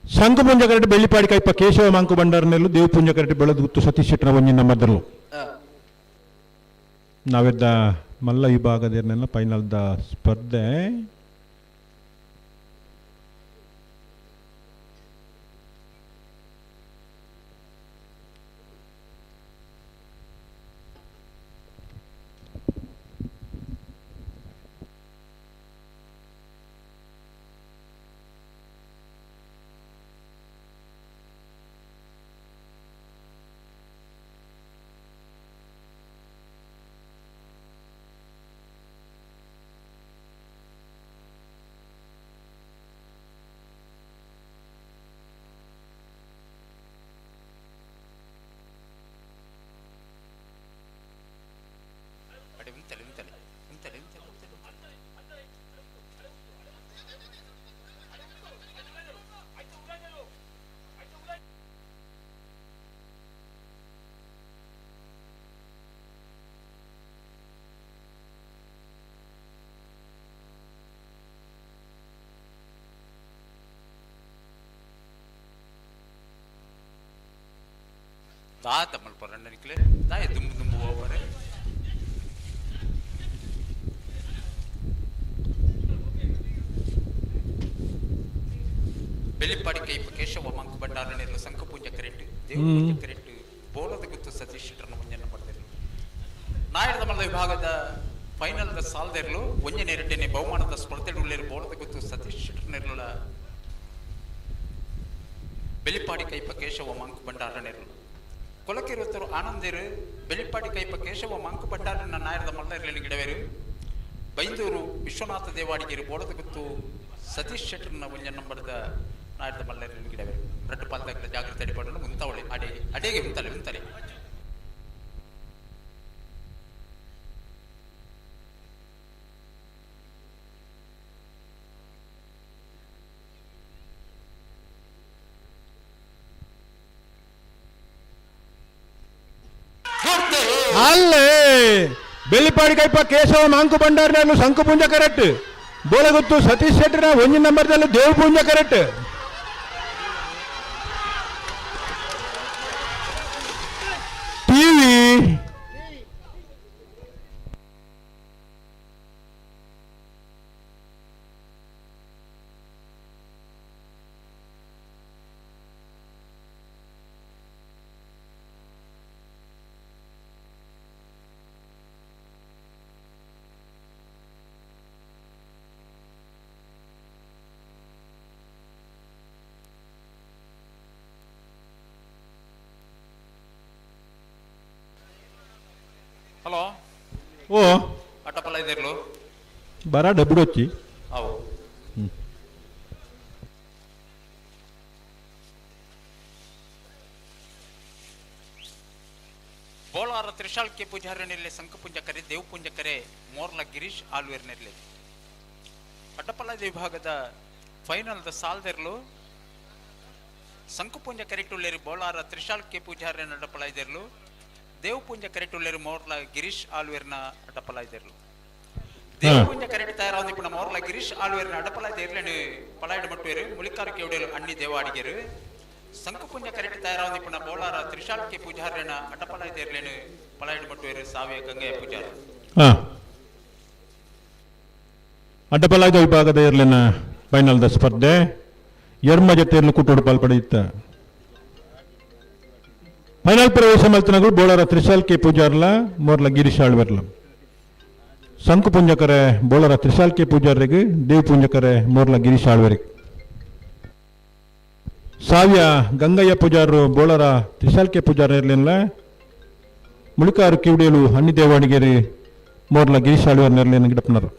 ಶಂಕುಪುಂಜ karate Bellipadi ಕೈಪ Keshava Monk ಭಂಡಾರನೆಲ್ಲು ದೇವಪುಂಜ karate ಬೆಳೆದು ಸತೀಶ್ ಶೆಟ್ಟರ ಒಂಜಿ ನಮ್ಮದರ್ಲು ನಾವೆದ್ದ ಮಲ್ಲ ವಿಭಾಗದ ಫೈನಲ್ದ ಸ್ಪರ್ಧೆ ದಾತ ಮಲ್ಪರ ನಿಕ್ಲೆ ದಾಯ ದುಂಬು ದುಂಬು ಹೋಗ್ಬಾರೆ. ಬೆಳ್ಳಿಪ್ಪಾಡಿ ಕೈಪ ಕೇಶವ ಮಂಕು ಭಂಡಾರನೆಲ್ಲ ಸಂಕಪೂಜೆ ಕರೆಂಟ್ ದೇವಪೂಜೆ ಕರೆಂಟ್ ಬೋಲದ ಗುತ್ತು ಸತೀಶ್ ಶೆಟ್ಟರ್ನ ಮುಂಜಾನೆ ಮಾಡ್ತಿರ್ಲು. ನಾಯರದ ಮಲ್ಲ ವಿಭಾಗದ ಫೈನಲ್ ದ ಸಾಲ್ದೆರ್ಲು ಒಂಜನೇ ಎರಡನೇ ಬಹುಮಾನದ ಸ್ಪರ್ಧೆಡುಳ್ಳೇರು ಬೋಲದ ಗುತ್ತು ಸತೀಶ್ ಶೆಟ್ಟರ್ನೆರ್ಲುಲ ಬೆಳ್ಳಿಪ್ಪಾಡಿ ಕೈಪ ಕೇಶವ ಮಂಕು ಭಂಡಾರನೆರ್ಲು. ಕೊಲಕಿರುತ್ತರು ಆನಂದಿರು ಬೆಳ್ಳಿಪ್ಪಾಡಿ ಕೈಪ ಕೇಶವ ಮಂಕು ಭಂಡಾರನ ನಾಯರದ ಮಲ್ಲ ಗಿಡವೇರು. ಬೈಂದೂರು ವಿಶ್ವನಾಥ ದೇವಾಡಿಗೆರು ಬೋಲದ ಗುತ್ತು ಸತೀಶ್ ಶೆಟ್ಟರ್ನ ಒಂಜ ನಂಬರ್ದ ನಾಯರದ ಮಲ್ಲರಲ್ಲಿ ಗಿಡವೇರು. ರಡ್ಡು ಪಾಲ್ದಾಗಲ ಜಾಗೃತಿ ಅಡಿಪಾಡಲು ಮುಂತಾವಳಿ ಅಡೆ ಅಡೆಗೆ ಉಂತಲೆ ಉಂತಲೆ. ಅಲ್ಲೇ ಬೆಳ್ಳಿಪಾಡಿ ಕೈಪ ಕೇಶವ ಮಾಂಕು ಭಂಡಾರನನ್ನು ಶಂಕುಪುಂಜ ಕರೆಕ್ಟ್ ಬೋಳಗುತ್ತು ಸತೀಶ್ ಶೆಟ್ಟರ್ನ ಒಂಜಿ ನಂಬರ್ದಲ್ಲಿ ದೇವಪುಂಜ ಕರೆಕ್ಟ್. ಟಿವಿ ಹಲೋ ಓ ಅಟ್ಟಪಲ್ಲ ಇದಿರ್ಲು ಬರ ಡಬ್ಬುಡೊಚ್ಚಿ. ಅವು ಬೋಳಾರ ತ್ರಿಶಾಲ್ಕೆ ಪೂಜಾರನಿರ್ಲೆ ಸಂಕಪುಂಜಕರೆ ದೇವಪುಂಜಕರೆ ಮೋರ್ಲ ಗಿರೀಶ್ ಆಲ್ವೇರ್ನಿರ್ಲೆ. ಅಡ್ಡಪಲ್ಲದ ವಿಭಾಗದ ಫೈನಲ್ ದ ಸಾಲ್ದೆರ್ಲು ಸಂಕಪುಂಜ ಕರೆಟುಲ್ಲೇರು ಬೋಳಾರ ತ್ರಿಶಾಲ್ಕೆ ಪೂಜಾರನ ಅಡ್ಡಪಲ್ಲ ಇದಿರ್ಲು. ದೇವಪುಂಜ ಕರೆಟುಲ್ಲೇರು ಮೋರ್ಲ ಗಿರೀಶ್ ಆಲ್ವೇರ್ನ ಅಡ್ಡಪಲ್ಲ ಇದಿರ್ಲು. ದೇವಪುಂಜ ಕರೆಟ್ ತಯಾರಾದ ಮೋರ್ಲ ಗಿರೀಶ್ ಆಲ್ವೇರ್ನ ಅಡ್ಡಪಲ್ಲ ಇರ್ಲೇನು ಪಲಾಯಿಡು ಮಟ್ಟುವೇರು ಮುಳಿಕಾರ ಕೇವಡೇಲು ಅಣ್ಣಿ ದೇವಾಡಿಗೆರು. ಸಂಕಪುಂಜ ಕರೆಟ್ ತಯಾರಾದ ಬೋಳಾರ ತ್ರಿಶಾಲ್ಕೆ ಪೂಜಾರನ ಅಡ್ಡಪಲ್ಲ ಇರ್ಲೇನು ಪಲಾಯಿಡು ಮಟ್ಟುವೇರು ಸಾವಿಯ ಗಂಗೆಯ ಪೂಜಾರ. ಅಡ್ಡಪಲಾಯ್ದ ವಿಭಾಗದ ಇರ್ಲಿನ ಫೈನಲ್ದ ಸ್ಪರ್ಧೆ ಎರ್ಮ ಜೊತೆ ಇರ್ಲು ಕೂಟೋಡು ಪಾಲ್ಪಡೆಯುತ್ತ. ಫೈನಲ್ ಪ್ರವೇಶ ಮಲ್ತನಗಳು ಬೋಳಾರ ತ್ರಿಶಾಲ್ಕೆ ಪೂಜಾರ್ಲ ಮೋರ್ಲ ಗಿರೀಶ್ ಆಳ್ವೆರ್ಲ. ಸಂಕು ಪುಂಜಕರೆ ಬೋಳಾರ ತ್ರಿಶಾಲ್ಕೆ ಪೂಜಾರಿಗೆ ದೇವ್ ಪುಂಜಕರೆ ಮೋರ್ಲ ಗಿರೀಶ್ ಆಳ್ವೆರಿಗೆ. ಸಾವಿಯ ಗಂಗಯ್ಯ ಪೂಜಾರರು ಬೋಳಾರ ತ್ರಿಶಾಲ್ಕೆ ಪೂಜಾರ ಇರಲಿಲ್ಲ. ಮುಳಿಕಾರು ಕಿವುಡೇಲು ಹಣ್ಣಿ ದೇವಾಡಿಗೆರಿ ಮೋರ್ಲ ಗಿರೀಶ್ ಆಳ್ವೆರ್ ನೆರಳಿನ ಗಿಡಪ್ಪನರು.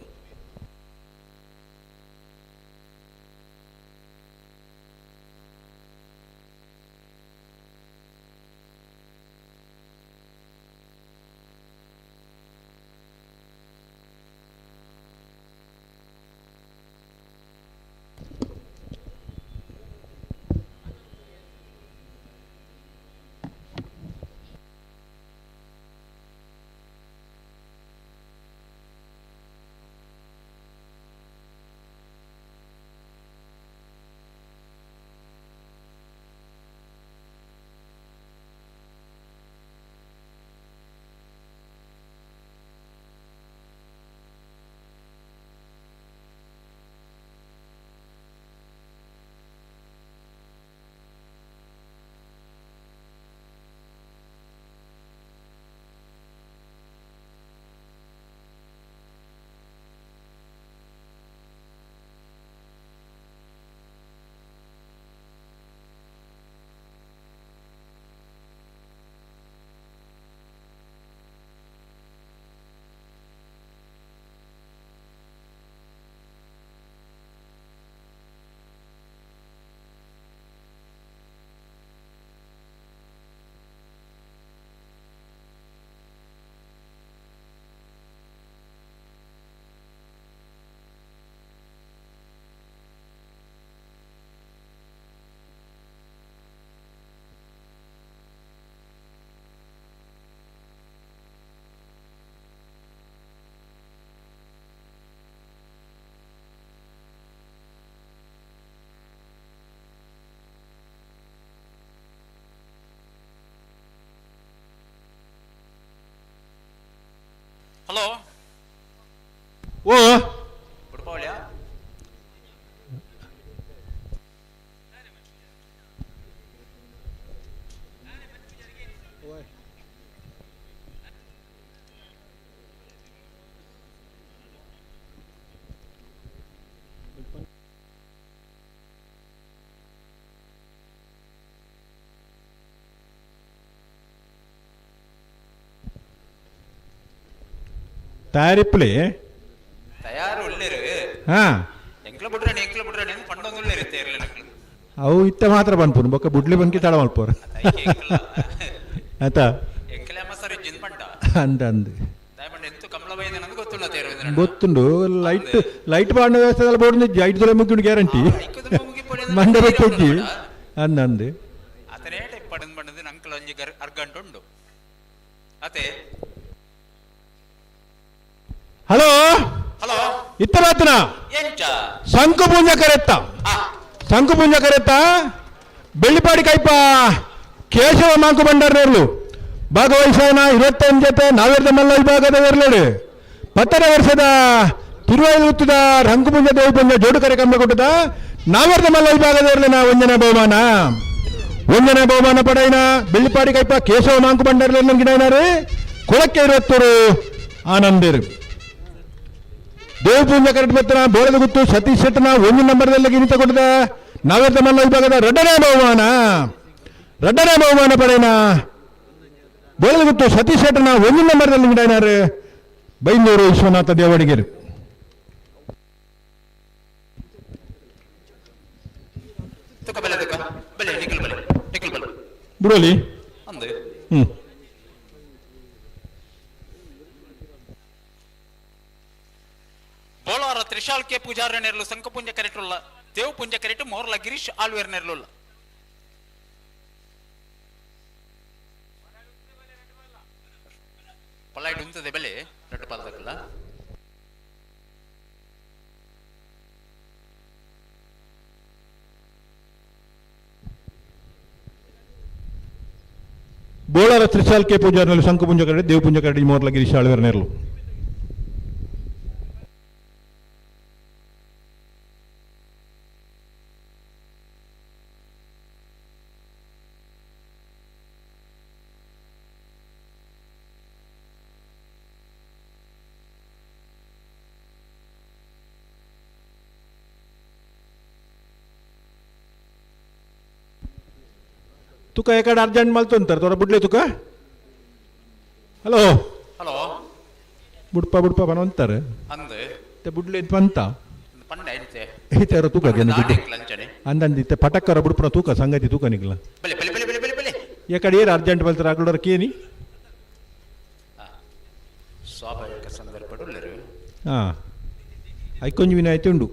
ಹಲೋ ಓ ಬುಡ್ಪಾವಳಿಯ ತಯಾರಿಪ್ಪಲೆ ತಯಾರು ಉಳ್ಳೇರು ಹಾ ಎಂಕ್ಲ ಬಿಡ್ರಣಿ ಎಂಕ್ಲ ಬಿಡ್ರಣಿ ಅಂತ ಪಂಡೊಂದು ಉಳ್ಳೇರು ತೇರ್ಲೆ ನಕ್ಲು ಅವು ಇತ್ತ ಮಾತ್ರ ಬನ್ಪುನು ಬೊಕ್ಕ ಬುಡ್ಲಿ ಬಂಕಿ ತಡ ಮಲ್ಪೋರು ಆಯ್ತಾ ಎಂಕ್ಲೆ ಅಮ್ಮ ಸರಿ ಜಿನ್ ಪಂಡ ಅಂದ ಅಂದ್ ದಯಮಂಡ ಎಂತು ಕಮಲ ಬೈದ ನಂದು ಗೊತ್ತುಲ್ಲ ತೇರು ಗೊತ್ತುಂಡು ಲೈಟ್ ಲೈಟ್ ಬಾಂಡ ವ್ಯವಸ್ಥೆ ಬೋರ್ಡ್ ಐದು ತೊಲೆ ಮುಗ್ಗಿಂಡು ಗ್ಯಾರಂಟಿ ಮಂಡಪಕ್ಕೆ ಅಂದ ಅಂದ್ ಅತನೇಟ ಪಡಂದ್ ಬಂಡದ ಅಂಕಲ್ ಒಂಜಿ ಅರ್ಗಂಟು ಉಂಡು ಅತೆ ಹಲೋ ಹಲೋ ಇತ್ತ ಮಾತನ ಎಂಚ ಶಂಕು ಪುಂಜ ಕರೆತ್ತ ಶಂಕು ಪುಂಜ ಕರೆತ್ತ ಬೆಳ್ಳಿಪಾಡಿ ಕೈಪ ಕೇಶವ ಮಾಂಕು ಭಂಡಾರನವರು ಭಾಗವಹಿಸೋಣ 25 ಜೊತೆ ನಾವೇರ್ದ ಮಲ್ಲ ವಿಭಾಗದ ಎರಲೇಡು 10ನೇ ವರ್ಷದ ತಿರುವೈಲುತ್ತದ ರಂಕುಪುಂಜ ದೇವಪುಂಜ ಜೋಡು ಕಾರ್ಯಕ್ರಮ ಕೊಟ್ಟದ ನಾವೇರ್ದ ಮಲ್ಲ ವಿಭಾಗದ ಎರಲಿನ ಒಂದನೇ ಬಹುಮಾನ ಒಂದನೇ ಬಹುಮಾನ ಪಡೆಯಿನ ಬೆಳ್ಳಿಪಾಡಿ ಕೈಪ ಕೇಶವ ಮಾಂಕು ಭಂಡಾರ ಗಿಡನಾರು ಕೊಳಕ್ಕೆ 21 ಆನಂದಿರು ದೇವಪೂಂಜ ಕರೆಕ್ಟ್ ಬತ್ತನ ಬೋಳದ ಗುತ್ತು ಸತೀಶ್ ಶೆಟ್ಟನ ಒಂದು ನಂಬರ್ದಲ್ಲಿ ಗಿಣಿತ ಕೊಟ್ಟದ ನಾವೇರ್ದ ಮಲ್ಲ ವಿಭಾಗದ ಎರಡನೇ ಬಹುಮಾನ ಎರಡನೇ ಬಹುಮಾನ ಪಡೆಯನ ಬೋಳದ ಗುತ್ತು ಸತೀಶ್ ಶೆಟ್ಟನ ಒಂದು ನಂಬರ್ದಲ್ಲಿ ಗಿಡನಾರು ಬೈಂದೂರು ವಿಶ್ವನಾಥ ದೇವಡಿಗೆರು ತುಕ ಬೆಲೆ ತುಕ ಬೆಲೆ ನಿಖಲ್ ಬೆಲೆ ನಿಖಲ್ ಬೆಲೆ ಬಿಡೋಲಿ ಅಂದು ಹ್ಮ್ ಬೋಳಾರ ತ್ರಿಶಾಲ್ ಕೆ ಪೂಜಾರ ನೆರಳು ಸಂಕಪುಂಜ ಕರೆಟುಲ್ಲ ದೇವ್ ಪುಂಜ ಕರೆಟು ಮೋರ್ಲ ಗಿರೀಶ್ ಆಳ್ವೇರ್ ನೆರಳುಲ್ಲ ಪಲ್ಲಾಯ್ಡು ಉಂತದೆ ಬೆಲೆ ರಡ್ಡು ಪಾಲ್ದಕ್ಕಲ್ಲ ಬೋಳಾರ ತ್ರಿಶಾಲ್ ಕೆ ಪೂಜಾರಿನಲ್ಲಿ ಶಂಕುಪುಂಜ ಕರಡಿ ದೇವಪುಂಜ ಕರಡಿ ಮೋರ್ಲ ಗಿರೀಶ್ ಆಳ್ವೇರ್ ನೆರಳು ತುಕ ಏಕಡೆ ಅರ್ಜೆಂಟ್ ಮಲ್ತೊಂತಾರೆ ತೋರ ಬುಡ್ಲೆ ತುಕ ಹಲೋ ಹಲೋ ಬುಡ್ಪ ಬುಡ್ಪ ಬನವಂತಾರೆ ಅಂದು ಮತ್ತೆ ಬುಡ್ಲೆ ಬಂತ ಪಂಡ ಐತೆ ಈತರ ತೂಕ ಲಂಚನೆ ಅಂದಂದಿತ್ತೆ ಪಟಕ್ಕರ ಬುಡ್ಪನ ತೂಕ ಸಂಗತಿ ತೂಕ ನಿಗ್ಲ ಬೆಲೆ ಬೆಲೆ ಬೆಲೆ ಬೆಲೆ ಬೆಲೆ ಬೆಲೆ ಏಕಡೆ ಏರ್ ಅರ್ಜೆಂಟ್ ಬಲ್ತಾರೆ ಅಗ್ಲೋರ ಕೇನಿ ಸ್ವಾಭಾವಿಕ ಸಂದರ್ಭ ಹಾ ಐಕೊಂಜು ವಿನಾಯಿತಿ ಉಂಡು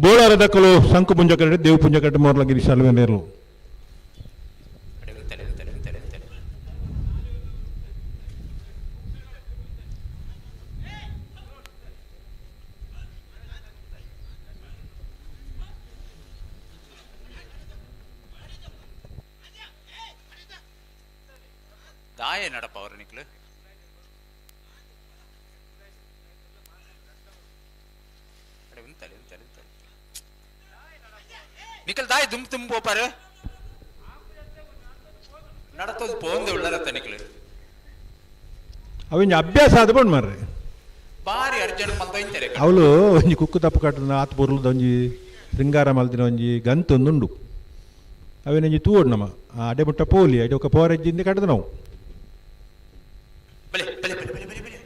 ಬೋಳಾರ ದಕ್ಕಲು ಶಂಕು ಪುಂಜ ಕರಡಿ ದೇವು ಪುಂಜ ಕರಡಿ ಮೋರ್ಲ ಗಿರೀಶ್ ಅಲ್ವೇನೇರ್ಲು ದಾಯ ನಡಪ ಅವರು ನಿಕ್ಲು ಅಡೆ ಉಂತಲೆ ಉಂತಲೆ ಉಂತಲೆ ನಿಖಲ್ ದಾಯ ದುಮ್ ತುಂಬ ಪೋಪಾರು ನಡತೊಂದು ಪೋಂದೆ ಉಳ್ಳರತ್ತ ನಿಖಲ್ ಅವಿಂಜ ಅಭ್ಯಾಸ ಆದ ಬಂಡ್ ಮಾರ್ರೆ ಬಾರಿ ಅರ್ಜೆಂಟ್ ಮಲ್ತ ಇಂತಾರೆ ಅವಳು ಒಂಜಿ ಕುಕ್ಕು ತಪ್ಪು ಕಟ್ಟದ ಆತ್ ಬೊರ್ಲುದ ಒಂಜಿ ಶೃಂಗಾರ ಮಲ್ದಿನ ಒಂಜಿ ಗಂತೊಂದುಂಡು ಅವೇನೊಂಜಿ ತೂವೊಡು ನಮ ಆ ಅಡೆ ಮುಟ್ಟ ಪೋಲಿ ಅಡೆ ఒక ಪೋರೆಜ್ಜಿಂದ ಕಟ್ಟದ ನಾವು ಬೆಲೆ ಬೆಲೆ ಬೆಲೆ ಬೆಲೆ ಬೆಲೆ ಬೆಲೆ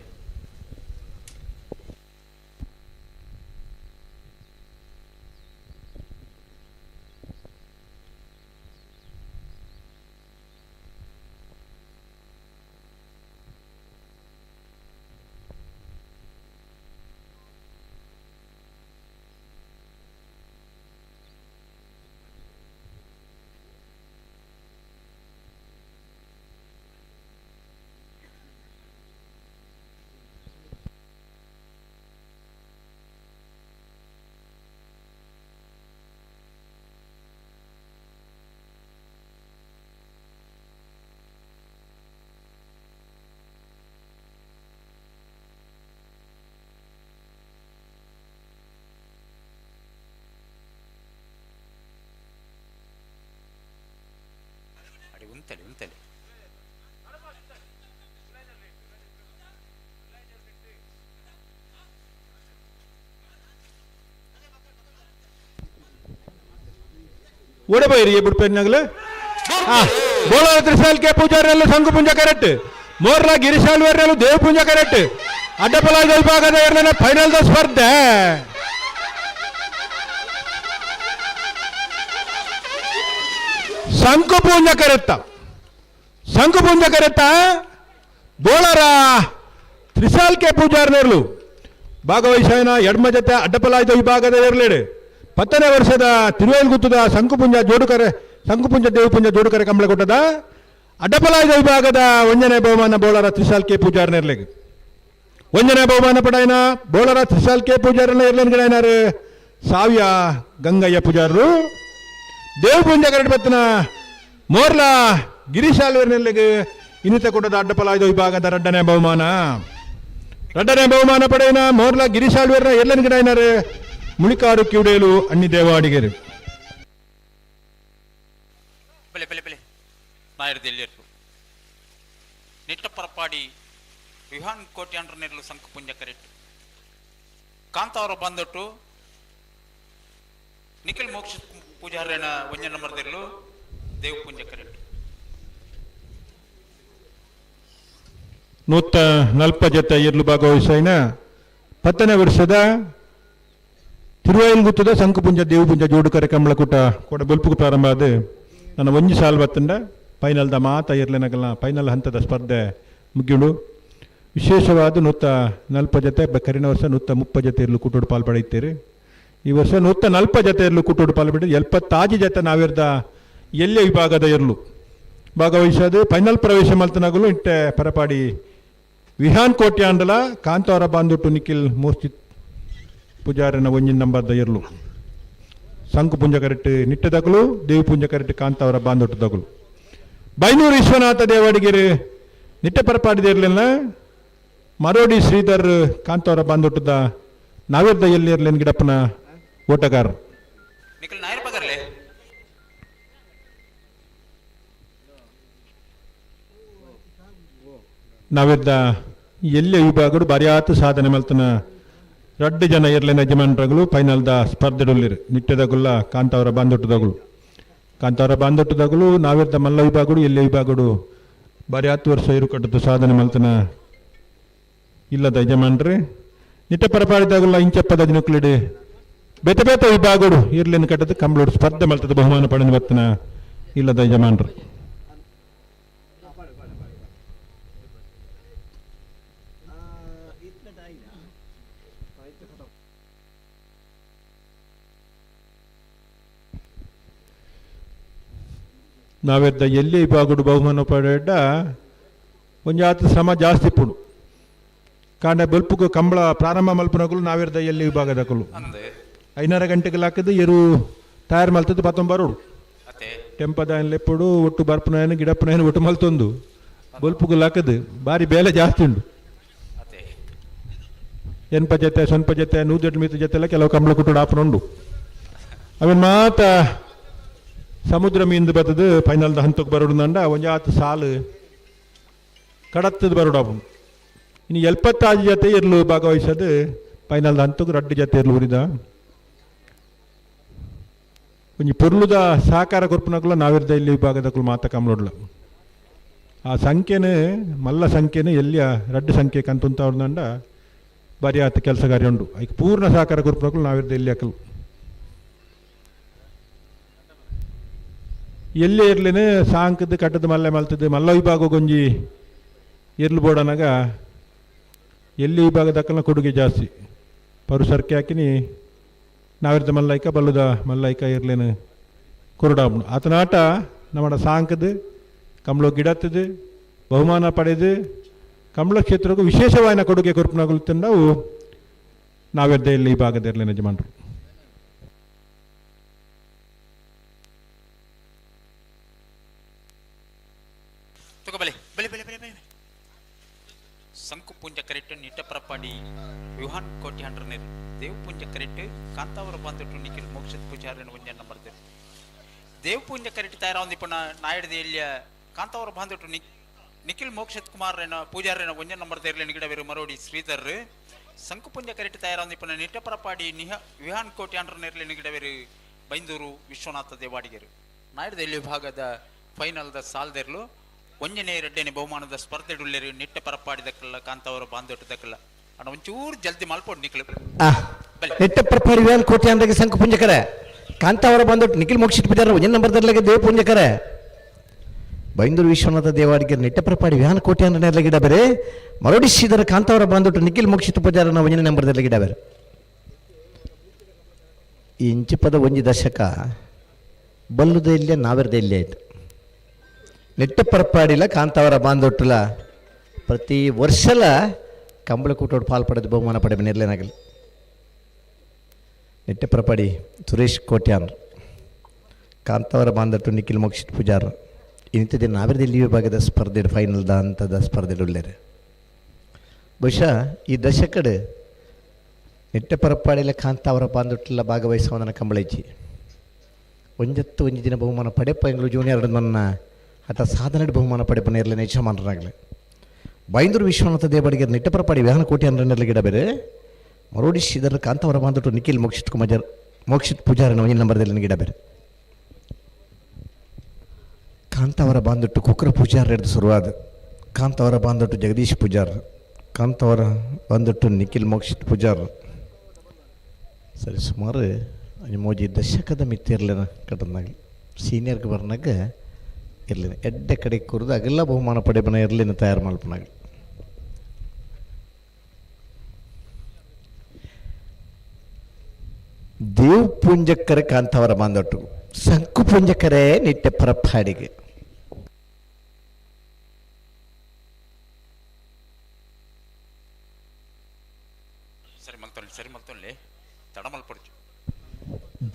ಉಂತಲೆ ಉಂತಲೆ ಓಡಬೈರಿ ಬುಡ್ಪೆನ್ನಾಗಲೇ ಬೋಳಾರ ತ್ರಿಶಾಲ್ಕೆ ಪೂಜಾರಿಯಲ್ಲೂ ಸಂಘ ಪುಂಜ ಕರೆಕ್ಟ್ ಮೋರ್ಲ ಗಿರಿಶಾಲ್ವೇರ್ನಲ್ಲೂ ದೇವ ಪೂಂಜ ಕರೆಕ್ಟ್ ಅಡ್ಡಪಲಾದ ವಿಭಾಗದ ಎರಡನೇ ಫೈನಲ್ the ಸ್ಪರ್ಧೆ. ಶಂಕು ಪೂಂಜ ಕರೆತ್ತ ಶಂಕು ಪೂಂಜ ಕರೆತ್ತ ಬೋಳರ ತ್ರಿಶಾಲ್ಕೆ ಪೂಜಾರಿನರ್ಲು ಭಾಗವಹಿಸಾಯನ ಎಡ್ಮ ಜೊತೆ ಅಡ್ಡಪಲಾಯ್ದ ವಿಭಾಗದ ಎರಲೇಡು 10ನೇ ವರ್ಷದ ತಿರುವೇಲ್ಗುತ್ತದ ಶಂಕುಪುಂಜ ಜೋಡುಕರೆ ಶಂಕುಪುಂಜ ದೇವಪುಂಜ ಜೋಡುಕರೆ ಕಂಬಳಕೊಟ್ಟದ ಅಡ್ಡಪಲಾಯ್ದ ವಿಭಾಗದ ಒಂಜನೇ ಬಹುಮಾನ ಬೋಳರ ತ್ರಿಶಾಲ್ ಕೆ ಪೂಜಾರನೆರ್ಲೆಗ್ ಒಂಜನೇ ಬಹುಮಾನ ಪಡಾಯನ ಬೋಳರ ತ್ರಿಶಾಲ್ ಕೆ ಪೂಜಾರನ ಎರ್ಲೆನ್ ಗಿಡಾಯನಾರು ಸಾವ್ಯ ಗಂಗಯ್ಯ ಪೂಜಾರರು. ದೇವಪುಂಜ ಕರಡು ಬತ್ತನ ಮೋರ್ಲ ಗಿರೀಶಾಲ್ವೇರ್ನೆರ್ಲೆಗ್ ಇನ್ನಿತ ಕೊಟ್ಟದ ಅಡ್ಡಪಲಾಯ್ದ ವಿಭಾಗದ ರಡ್ಡನೇ ಬಹುಮಾನ. ರಡ್ಡನೇ ಬಹುಮಾನ ಪಡೆಯನ ಮೋರ್ಲ ಗಿರೀಶಾಲ್ವೇರ್ನ ಎರ್ಲೆನ್ ಗಿಡಾಯನಾರು ಮುಳಿಕಾಡು ಕಿವುಡೇಲು ಅಣ್ಣಿ ದೇವಾಡಿಗೆರು. ಬೆಲೆ ಬೆಲೆ ಬೆಲೆ ನಾಯರ್ದೆಲ್ಲಿರ್ತು ನಿಟ್ಟಪರಪಾಡಿ ವಿಹಾನ್ ಕೋಟಿ ಅಂಡ್ರನೆರ್ಲು ಸಂಕಪುಂಜ ಕರೆಕ್ಟ್ ಕಾಂತಾವರ ಬಂದಟ್ಟು ನಿಖಿಲ್ ಮೋಕ್ಷ ಪೂಜಾರೇನ ಒಂಜ ನಂಬರ್ದಿರ್ಲು ದೇವ ಪೂಂಜ ಕರೆಕ್ಟ್. 140 ಜೊತೆ ಇರ್ಲು ಭಾಗವಹಿಸೈನ 10ನೇ ವರ್ಷದ ತಿರುವೈಲ್ಗುತ್ತದ ಶಂಕುಪುಂಜ ದೇವಪುಂಜ ಜೋಡುಕರೆ ಕಂಬಳಕೂಟ ಕೊಡ ಬೊಲ್ಪುಗು ಪ್ರಾರಂಭ ಆದ ನನ್ನ ಒಂಜಿ ಸಾಲ್ ಬತ್ತಂಡ ಫೈನಲ್ದ ಮಾತ ಇರ್ಲೆನಗಲ್ನ ಫೈನಲ್ ಹಂತದ ಸ್ಪರ್ಧೆ ಮುಗಿಯುಡು. ವಿಶೇಷವಾದ 140 ಜೊತೆ ಕರಿನ ವರ್ಷ 130 ಜೊತೆ ಇರಲು ಕೂಟೋಡು ಪಾಲ್ಪಡೆಯುತ್ತೀರಿ. ಈ ವರ್ಷ 140 ಜೊತೆ ಇರಲು ಕೂಟೋಡು ಪಾಲ್ಪಡೆ 76 ಜೊತೆ ನಾವಿರ್ದ ಎಲ್ಲೇ ವಿಭಾಗದ ಇರಲು ಭಾಗವಹಿಸೋದು ಫೈನಲ್ ಪ್ರವೇಶ ಮಲ್ತನಾಗಲು ಇಂಟೆ ಪರಪಾಡಿ ವಿಹಾನ್ ಕೋಟ್ಯಾಂಡಲ ಕಾಂತಾವರ ಬಾಂದುಟ್ಟು ನಿಖಿಲ್ ಮೂರ್ತಿ ಪೂಜಾರನ ಒಂಜಿನ ನಂಬರ್ದ ಇರಲು ಶಂಕು ಪುಂಜ ಕರೆಕ್ಟ್ ನಿಟ್ಟದಗಲು ದೇವಿ ಪುಂಜ ಕರೆಕ್ಟ್ ಕಾಂತಾವರ ಬಾಂದೊಟ್ಟದಗಲು ಬೈನೂರು ವಿಶ್ವನಾಥ ದೇವಾಡಿಗೆರೆ ನಿಟ್ಟ ಪರಪಾಡಿದಿರ್ಲಿಲ್ಲ ಮರೋಡಿ ಶ್ರೀಧರ್ ಕಾಂತಾವರ ಬಾಂದೊಟ್ಟದ ನಾವೇರ್ದ ಎಲ್ಲಿ ಇರ್ಲೇನ್ ಗಿಡಪ್ಪನ ಓಟಗಾರ. ನಿಖಿಲ್ ನಾಯರ್ ಬಗರ್ಲೆ ನಾವೆದ್ದ ಎಲ್ಲೆ ವಿಭಾಗಡು ಬಾರ್ಯಾತು ಸಾಧನೆ ಮಲ್ತನ ರಡ್ಡು ಜನ ಇರ್ಲೇನ ಯಜಮಾನ್ರಗಳು ಫೈನಲ್ದ ಸ್ಪರ್ಧೆಡುಲ್ಲಿರು ನಿಟ್ಟದಗುಲ್ಲ ಕಾಂತಾವರ ಬಾಂದೊಟ್ಟದಗಳು ಕಾಂತಾವರ ಬಾಂದೊಟ್ಟದಗಳು ನಾವಿರ್ದ ಮಲ್ಲ ವಿಭಾಗಡು ಎಲ್ಲೆ ವಿಭಾಗಡು ಬಾರಿ 10 ವರ್ಷ ಇರು ಕಟ್ಟದ್ದು ಸಾಧನೆ ಮಲ್ತನ ಇಲ್ಲದ ಯಜಮಾನ್ರಿ. ನಿಟ್ಟ ಪರಪಾಡಿದಾಗಲ್ಲ ಇಂಚಪ್ಪದ ದಿನಕ್ಲಿಡಿ ಬೇತೆ ಬೇತೆ ವಿಭಾಗಡು ಇರ್ಲೇನು ಕಟ್ಟದು ಕಂಬಳೋಡು ಸ್ಪರ್ಧೆ ಮಲ್ತದ ಬಹುಮಾನ ಪಡೆದು ಬರ್ತನ ಇಲ್ಲದ ಯಜಮಾನ್ರು. ನಾವೆದ್ದ ಎಲ್ಲಿ ವಿಭಾಗಡು ಬಹುಮಾನ ಪಡೆದ ಒಂಜಾತ ಶ್ರಮ ಜಾಸ್ತಿ ಪುಡು ಕಾಂಡ ಬೊಲ್ಪುಗು ಕಂಬಳ ಪ್ರಾರಂಭ ಮಲ್ಪನಗುಲು ನಾವಿರ್ದ ಎಲ್ಲಿ ವಿಭಾಗದಕಲು 5:30 ಗಂಟೆಗೆ ಹಾಕಿದ್ದು ಎರು ತಯಾರು ಮಲ್ತದ್ದು ಪತ್ತೊಂಬರೋಡು ಟೆಂಪದ ಲೆಪ್ಪುಡು ಒಟ್ಟು ಬರ್ಪುನಾಯನ ಗಿಡಪ್ಪನಾಯನ ಒಟ್ಟು ಮಲ್ತೊಂದು ಬೊಲ್ಪುಗು ಲಾಕದು ಬಾರಿ ಬೇಲೆ ಜಾಸ್ತಿ ಉಂಡು. ಎನ್ಪ ಜೊತೆ ಸೊನ್ಪ ಜೊತೆ 108 ಮೀತ ಜೊತೆ ಎಲ್ಲ ಕೆಲವು ಕಂಬಳ ಕುಟ್ಟುಡು ಆಪನುಂಡು. ಅವನ್ ಮಾತ ಸಮುದ್ರ ಮೀಂದು ಬತ್ತದು ಫೈನಲ್ದ ಹಂತಕ್ಕೆ ಬರೋಡು ನಂಡ ಒಂಜಾತ ಸಾಲು ಕಡತ್ತದ ಬರೋಡು ಅವನು. ಇನ್ನು 76 ಜೊತೆ ಇರ್ಲು ಭಾಗವಹಿಸೋದು ಫೈನಲ್ದ ಹಂತಕ್ಕೆ ರಡ್ಡು ಜೊತೆ ಇರ್ಲು ಉರಿದ ಒಂಜಿ ಪೊರ್ಲುದ ಸಹಕಾರ ಕೊರ್ಪುನಕುಲ ನಾವಿರ್ದ ಇಲ್ಲಿ ವಿಭಾಗದಕುಲು ಮಾತ ಕಮ್ಲೊಡ್ಲ ಆ ಸಂಖ್ಯೆನೇ ಮಲ್ಲ ಸಂಖ್ಯೆನೇ ಎಲ್ಲಿಯ ರಡ್ಡು ಸಂಖ್ಯೆ ಕಂತುಂತ ಬಾರಿ ಆತ ಕೆಲಸ ಕಾರ್ಯ ಉಂಡು. ಐಕ್ ಪೂರ್ಣ ಸಹಕಾರ ಕೊರ್ಪುನಕುಲು ನಾವಿರ್ದ ಎಲ್ಲಿ ಅಕಲು ಎಲ್ಲೇ ಇರ್ಲೇನೆ ಸಾಂಕದ ಕಟ್ಟದ ಮಲ್ಲೆ ಮಲ್ತದ್ದು ಮಲ್ಲ ವಿಭಾಗ ಗೊಂಜಿ ಇರ್ಲು ಬೋಡನಾಗ ಎಲ್ಲಿ ವಿಭಾಗದಕ್ಕನ ಕೊಡುಗೆ ಜಾಸ್ತಿ ಪರು ಸರ್ಕೆ ಹಾಕಿನಿ ನಾವಿರ್ದ ಮಲ್ಲೈಕ ಬಲ್ಲುದ ಮಲ್ಲೈಕ ಇರ್ಲೇನು ಕೊರಡಾಬನು ಆತನಾಟ ನಮ್ಮಡ ಸಾಂಕದ ಕಂಬಳ ಗಿಡತ್ತದು ಬಹುಮಾನ ಪಡೆದು ಕಂಬಳ ಕ್ಷೇತ್ರಕ್ಕೂ ವಿಶೇಷವಾದ ಕೊಡುಗೆ ಕೊರ್ಪುನಗುಲು ನಾವು ನಾವಿರ್ದ ಎಲ್ಲಿ ವಿಭಾಗದ ಇರ್ಲೇನೆ ಯಜಮಾನರು. ಬಲೆ ಬಲೆ ಬಲೆ ಬಲೆ ಬಲೆ ಸಂಕುಪುಂಜ ಕರೆಕ್ಟ್ ನಿಟ್ಟಪರಪಾಡಿ ವಿಹಾನ್ ಕೋಟಿ ಹಂಡ್ರನೇರ್ ದೇವಪುಂಜ ಕರೆಕ್ಟ್ ಕಾಂತಾವರ ಬಂದಿಟ್ಟು ನಿಖಿಲ್ ಮೋಕ್ಷದ ಪೂಜಾರನ ಒಂಜ ನಂಬರ್ದೇರು ದೇವಪುಂಜ ಕರೆಕ್ಟ್ ತಯಾರ ಒಂದಿಪ್ಪನ ನಾಯಡ್ದ ಎಲ್ಲಿಯ ಕಾಂತಾವರ ಬಾಂಧೊಟ್ಟು ನಿಖಿಲ್ ಮೋಕ್ಷಿತ್ ಕುಮಾರ್ ರೇನ ಪೂಜಾರೇನ ಒಂಜನೇ ನಂಬರ್ ದೇರ್ಲೇನ ಗಿಡವೇರು ಮರೋಡಿ ಶ್ರೀಧರ್ ಸಂಕುಪುಂಜ ಕರೆಟ್ ತಯಾರಾಂದಿಪ್ಪನ ನಿಟ್ಟಪರಪಾಡಿ ನಿಹ ವಿಹಾನ್ ಕೋಟಿ ಅಂಡ್ರ ನೇರ್ಲೇನ ಗಿಡವೇರು ಬೈಂದೂರು ವಿಶ್ವನಾಥ ದೇವಾಡಿಗರು ನಾಯ್ಡದೆಲ್ಲಿ ವಿಭಾಗದ ಫೈನಲ್ದ ಸಾಲ್ದೆರ್ಲು ಒಂಜನೇ ಎರಡನೇ ಬಹುಮಾನದ ಸ್ಪರ್ಧೆ ಡುಲ್ಲೇರು ನಿಟ್ಟ ಪರಪಾಡಿದಕ್ಕಲ್ಲ ಕಾಂತಾವರ ಬಾಂಧೊಟ್ಟದಕ್ಕಲ್ಲ ಅಣ್ಣ ಒಂಚೂರು ಜಲ್ದಿ ಮಲ್ಪೊಡು ನಿಖಿಲ್. ನೆಟ್ಟಪ್ರಪಾಡಿ ವೇಲ್ ಕೋಟೆ ಅಂದಾಗ ಸಂಕು ಪುಂಜಕರ ಕಾಂತಾವರ ಬಂದೊಟ್ಟು ನಿಖಿಲ್ ಮೋಕ್ಷಿತ್ ಪೂಜಾರ ಒಂಜನೇ ನಂಬರ್ ದರ್ಲಗೆ ದೇವ ಪುಂಜಕರ ಬೈಂದೂರು ವಿಶ್ವನಾಥ ದೇವಾಡಿಗೆ ನೆಟ್ಟಪ್ರಪಾಡಿ ವ್ಯಾನ್ ಕೋಟೆ ಅಂದ್ರೆ ಗಿಡ ಬೇರೆ ಮರೋಡಿ ಶ್ರೀಧರ ಕಾಂತಾವರ ಬಂದೊಟ್ಟು ನಿಖಿಲ್ ಮೋಕ್ಷಿತ್ ಪೂಜಾರನ ಒಂಜನೇ ನಂಬರ್ ಗಿಡ ಬೇರೆ. ಈ ಇಂಚಿಪದ ಒಂಜಿ ದಶಕ ಬಲ್ಲುದ ಇಲ್ಲೇ ನಾವೆರ್ದ ಇಲ್ಲೇ ಆಯ್ತು. ನೆಟ್ಟಪರಪಾಡಿಲ ಕಾಂತಾವರ ಬಾಂದೊಟ್ಟುಲ ಪ್ರತಿ ವರ್ಷಲ ಕಂಬಳ ಕೂಟೋಡು ಪಾಲ್ ಪಡೆದು ಬಹುಮಾನ ಪಡೆದ ನಿರ್ಲೇನಾಗಲಿ. ನೆಟ್ಟಪರಪಾಡಿ ಸುರೇಶ್ ಕೋಟ್ಯಾನ್ ಕಾಂತಾವರ ಬಾಂದಟ್ಟು ನಿಖಿಲ್ ಮೋಕ್ಷಿತ್ ಪೂಜಾರ್ ಇನ್ನಿತ ದಿನ ನಾವೆರ್ದ ವಿಭಾಗದ ಸ್ಪರ್ಧೆ ಫೈನಲ್ದ ಅಂತದ ಸ್ಪರ್ಧೆ ಉಳ್ಳೇರು. ಬಹುಶಃ ಈ ದಶಕಡ್ ನೆಟ್ಟಪರಪಾಡಿಲ ಕಾಂತಾವರ ಬಾಂದೊಟ್ಟುಲ ಭಾಗವಹಿಸುವಂದನ ಕಂಬಳೈಚಿ ಒಂಜತ್ತು ಒಂಜಿ ದಿನ ಬಹುಮಾನ ಪಡೆಪ್ಪ ಎಂಗ್ಳು ಜೂನಿಯರ್ ನನ್ನ ಆತ ಸಾಧನೆ ಬಹುಮಾನ ಪಡೆಪನ ಇರಲಿ ಯಜಮಾನರಾಗಲಿ. ಬೈಂದೂರು ವಿಶ್ವನಾಥ ದೇವಡಿಗೆ ನೆಟ್ಟಪರಪಾಡಿ ವ್ಯಾಹನ ಕೋಟಿ ಅಂದ್ರೆ ಗಿಡ ಬೇರೆ ಮರೋಡಿ ಶ್ರೀಧರ ಕಾಂತಾವರ ಬಾಂದೊಟ್ಟು ನಿಖಿಲ್ ಮೋಕ್ಷಿತ್ ಕುಮಾರ್ ಮೋಕ್ಷಿತ್ ಪೂಜಾರನ ಒಂಜಿ ನಂಬರ್ದಲ್ಲಿ ಗಿಡ ಬೇರೆ. ಕಾಂತಾವರ ಬಾಂದೊಟ್ಟು ಕುಕ್ರ ಪೂಜಾರ ಹಿಡಿದು ಶುರುವಾದ ಕಾಂತಾವರ ಬಾಂದೊಟ್ಟು ಜಗದೀಶ್ ಪೂಜಾರ್ ಕಾಂತಾವರ ಬಾಂದೊಟ್ಟು ನಿಖಿಲ್ ಮೋಕ್ಷಿತ್ ಪೂಜಾರ್ ಸರಿ ಸುಮಾರು ಮೋಜಿ ದಶಕದ ಮಿತ್ತಿರ್ಲಿನ ಕಟ್ಟನಾಗಲಿ ಸೀನಿಯರ್ಗೆ ಬರ್ನಾಗ ಇರಲಿನ ಎಡ್ಡೆ ಕಡೆ ಕುರಿದು ಅಗೆಲ್ಲ ಬಹುಮಾನ ಪಡೆಬನ ಇರಲಿನ ತಯಾರು ಮಲ್ಪನಾಗಲಿ. ದೇವ್ ಪುಂಜಕ್ಕರೆ ಕಾಂತಾವರ ಬಾಂದೊಟ್ಟು ಸಂಕು ಪುಂಜಕ್ಕರೆ ನಿಟ್ಟೆ ಪರಪಾಡಿಗೆ. ಸರಿ ಮಲ್ತೊಲ್ಲಿ ಸರಿ ಮಲ್ತೊಲ್ಲಿ ತಡ ಮಲ್ಪೊಡ್ಚು.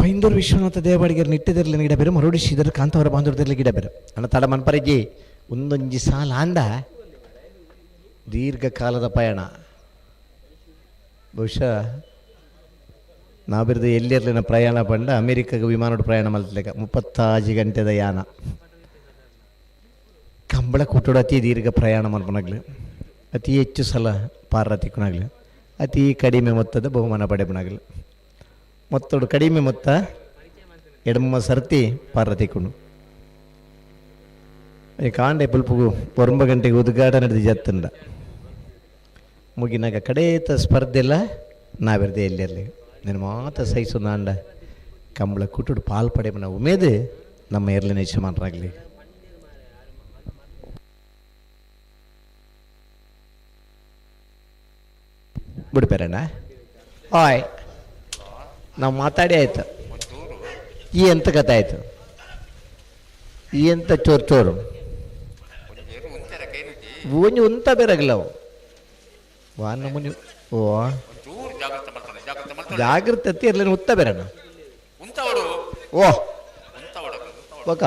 ಬೈಂದೂರು ವಿಶ್ವನಾಥ ದೇವಾಡಿಗರ ನಿಟ್ಟೆದಿರಲಿ ಗಿಡ ಬೇರೆ ಮರೋಡಿ ಶ್ರೀಧರ ಕಾಂತಾವರ ಬಾಂಧವ್ಯದಲ್ಲಿ ಗಿಡ ಬೇರೆ ಅಣ್ಣ ತಡ ಮನ್ಪರಜ್ಜಿ ಒಂದೊಂಜಿ ಸಾಲ ಅಂದ ದೀರ್ಘಕಾಲದ ಪಯಣ. ಬಹುಶಃ ನಾವಿರ್ದು ಎಲ್ಲಿರಲಿನ ಪ್ರಯಾಣ ಪಂಡ ಅಮೆರಿಕಾಗ ವಿಮಾನದ ಪ್ರಯಾಣ ಮಲ್ತಲೇಕ 35 ಗಂಟೆದ ಯಾನ ಕಂಬಳ ಕೂಟೋಡು ಅತಿ ದೀರ್ಘ ಪ್ರಯಾಣ ಮಲ್ಪನಾಗ್ಲಿ ಅತಿ ಹೆಚ್ಚು ಸಲ ಪಾರತಿಕ್ಕನಾಗಲಿ ಅತಿ ಕಡಿಮೆ ಮೊತ್ತದ ಬಹುಮಾನ ಪಡೆಪನಾಗಲಿ ಮೊತ್ತಡು ಕಡಿಮೆ ಮೊತ್ತ ಎಡಮ್ಮ ಸರ್ತಿ ಪಾರತಿಕ್ಕುಂಡು. ಈ ಕಾಂಡೆ ಪುಲ್ಪುಗು 9 ಗಂಟೆಗೆ ಉದ್ಘಾಟನೆ ಜತ್ತಂಡ ಮುಗಿನಾಗ ಕಡೇತ ಸ್ಪರ್ಧೆಲ್ಲ ನಾವಿರ್ದೆ ಎಲ್ಲಿರಲಿ నేను ಮಾತ ಸಹಿಸು ನಾಂಡ ಕಂಬಳ ಕುಟುಡು ಪಾಲ್ ಪಡೆಮನ ಉಮೇದು ನಮ್ಮ ಎರ್ಲಿನ ಯಜಮಾನರಾಗಲಿ. ಬಿಡ್ಬೇರಣ್ಣ ಹಾಯ್ ನಾವು ಮಾತಾಡಿ ಆಯ್ತು ಈ ಎಂತ ಕಥೆ ಆಯ್ತು ಈ ಎಂತ ಚೋರು ಚೋರು ಒಂಜಿ ಉಂತ ಬೇರಾಗಲ್ಲ ಅವು ವಾ ನಮೂನಿ ಓ ಜಾಗ್ರತೆ ಇರಲಿ ಉತ್ತ ಬೇರಣ್ಣ ಓ ಬಕ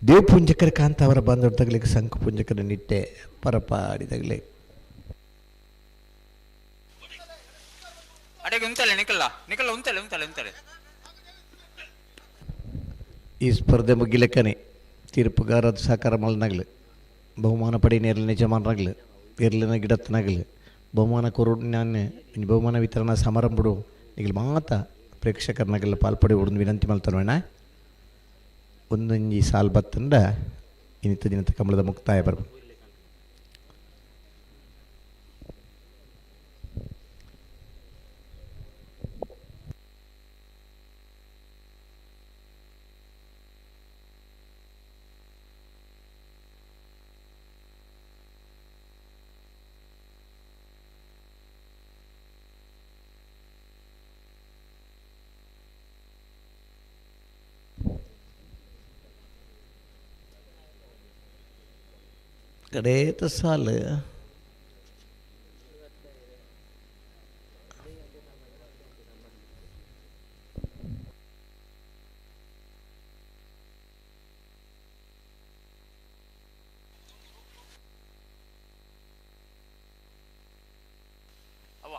ದೇವಪುಂಜಕರ ಕಾಂತಾವರ ಬಂದವರು ತಗಲಿಕ್ಕೆ ಸಂಕು ಪುಂಜಕರ ನಿಟ್ಟೆ ಪರಪಾಡಿ ತಗಲಿ ಈ ಸ್ಪರ್ಧೆ ಮುಗಿಲೆಕ್ಕನೆ ತೀರ್ಪುಗಾರದ ಸಹಕಾರ ಮಲ್ನಾಗ್ಲಿ ಬಹುಮಾನ ಪಡಿ ಇರಲಿ ಯಜಮಾನರಾಗ್ಲಿ ಇರ್ಲಿನ ಗಿಡತ್ತನಾಗಲಿ ಬಹುಮಾನ ಕೊರು ನಾನು ಬಹುಮಾನ ವಿತರಣಾ ಸಮಾರಂಭಡು ಈಗ ಮಾತ ಪ್ರೇಕ್ಷಕರನಾಗೆಲ್ಲ ಪಾಲ್ಪಡಿ ಉಡ್ದು ವಿನಂತಿ ಮಲ್ತನೋಣ. ಒಂದೊಂಜಿ ಸಾಲ್ ಬತ್ತಂಡ ಇನ್ನಿತ ದಿನದ ಕಮಲದ ಮುಕ್ತಾಯ ಬರ್ಬೋದು. ಕಡೇತ ಸಾಲು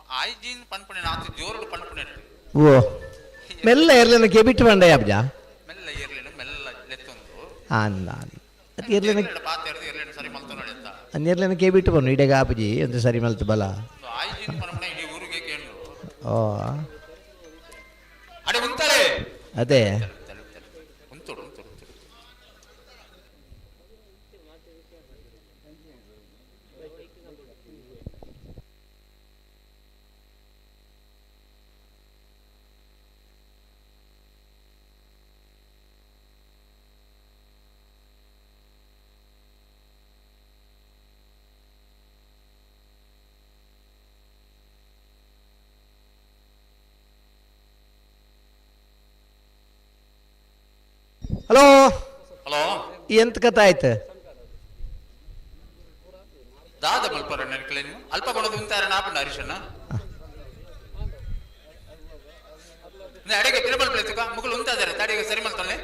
ಆಯ್ಜಿನ್ ಪನ್ಪುಣೆ ಆತು ಜೋರುಡು ಪನ್ಪುಣೆ ಓ ಮೆಲ್ಲ ಎರ್ಲೆನ ಕೆಬಿಟ್ಟು ಬಂಡೆ ಅಬ್ಜ ಮೆಲ್ಲ ಎರ್ಲೆನು ಮೆಲ್ಲ ಲೆತ್ತೊಂದು ಅಂದ ಅದು ಎರ್ಲೆನ ಪಾತೆರ್ದು ಎರ್ಲೆನು ಸರಿ ಮಲ್ತೊನೊಳೆ ಅಂತ ಎರ್ಲೆನ ಕೆಬಿಟ್ಟು ಬನ್ನು ಇಡೆಗ ಆಪುಜಿ ಒಂದು ಸರಿ ಮಲ್ತು ಬಲ ಆಯ್ಜಿನ್ ಪನ್ಪುಣೆ ಇಡೀ ಊರಿಗೆ ಕೇಂದ್ರ ಓ ಅಡೆ ಉಂತಾರೆ ಅದೇ ಉಂತುಡು ಉಂತುಡು ಉಂತುಡು ಹಲೋ ಹಲೋ ಎಂತ ಕಥೆ ಆಯ್ತು ದಾದ ಮಲ್ಪರ ನೆನಕಲೆ ನೀವು ಅಲ್ಪ ಕೊಡೋದು ಉಂತಾರ ನಾಪಂಡ ಹರೀಶಣ್ಣ ಅಡಿಗೆ ತಿರುಮಲ್ ಪ್ಲೇತುಕ ಮುಗುಲು ಉಂತಾದಾರೆ ತಾಡಿಗೆ ಸರಿ ಮಲ್ತೊಲ್ಲೆ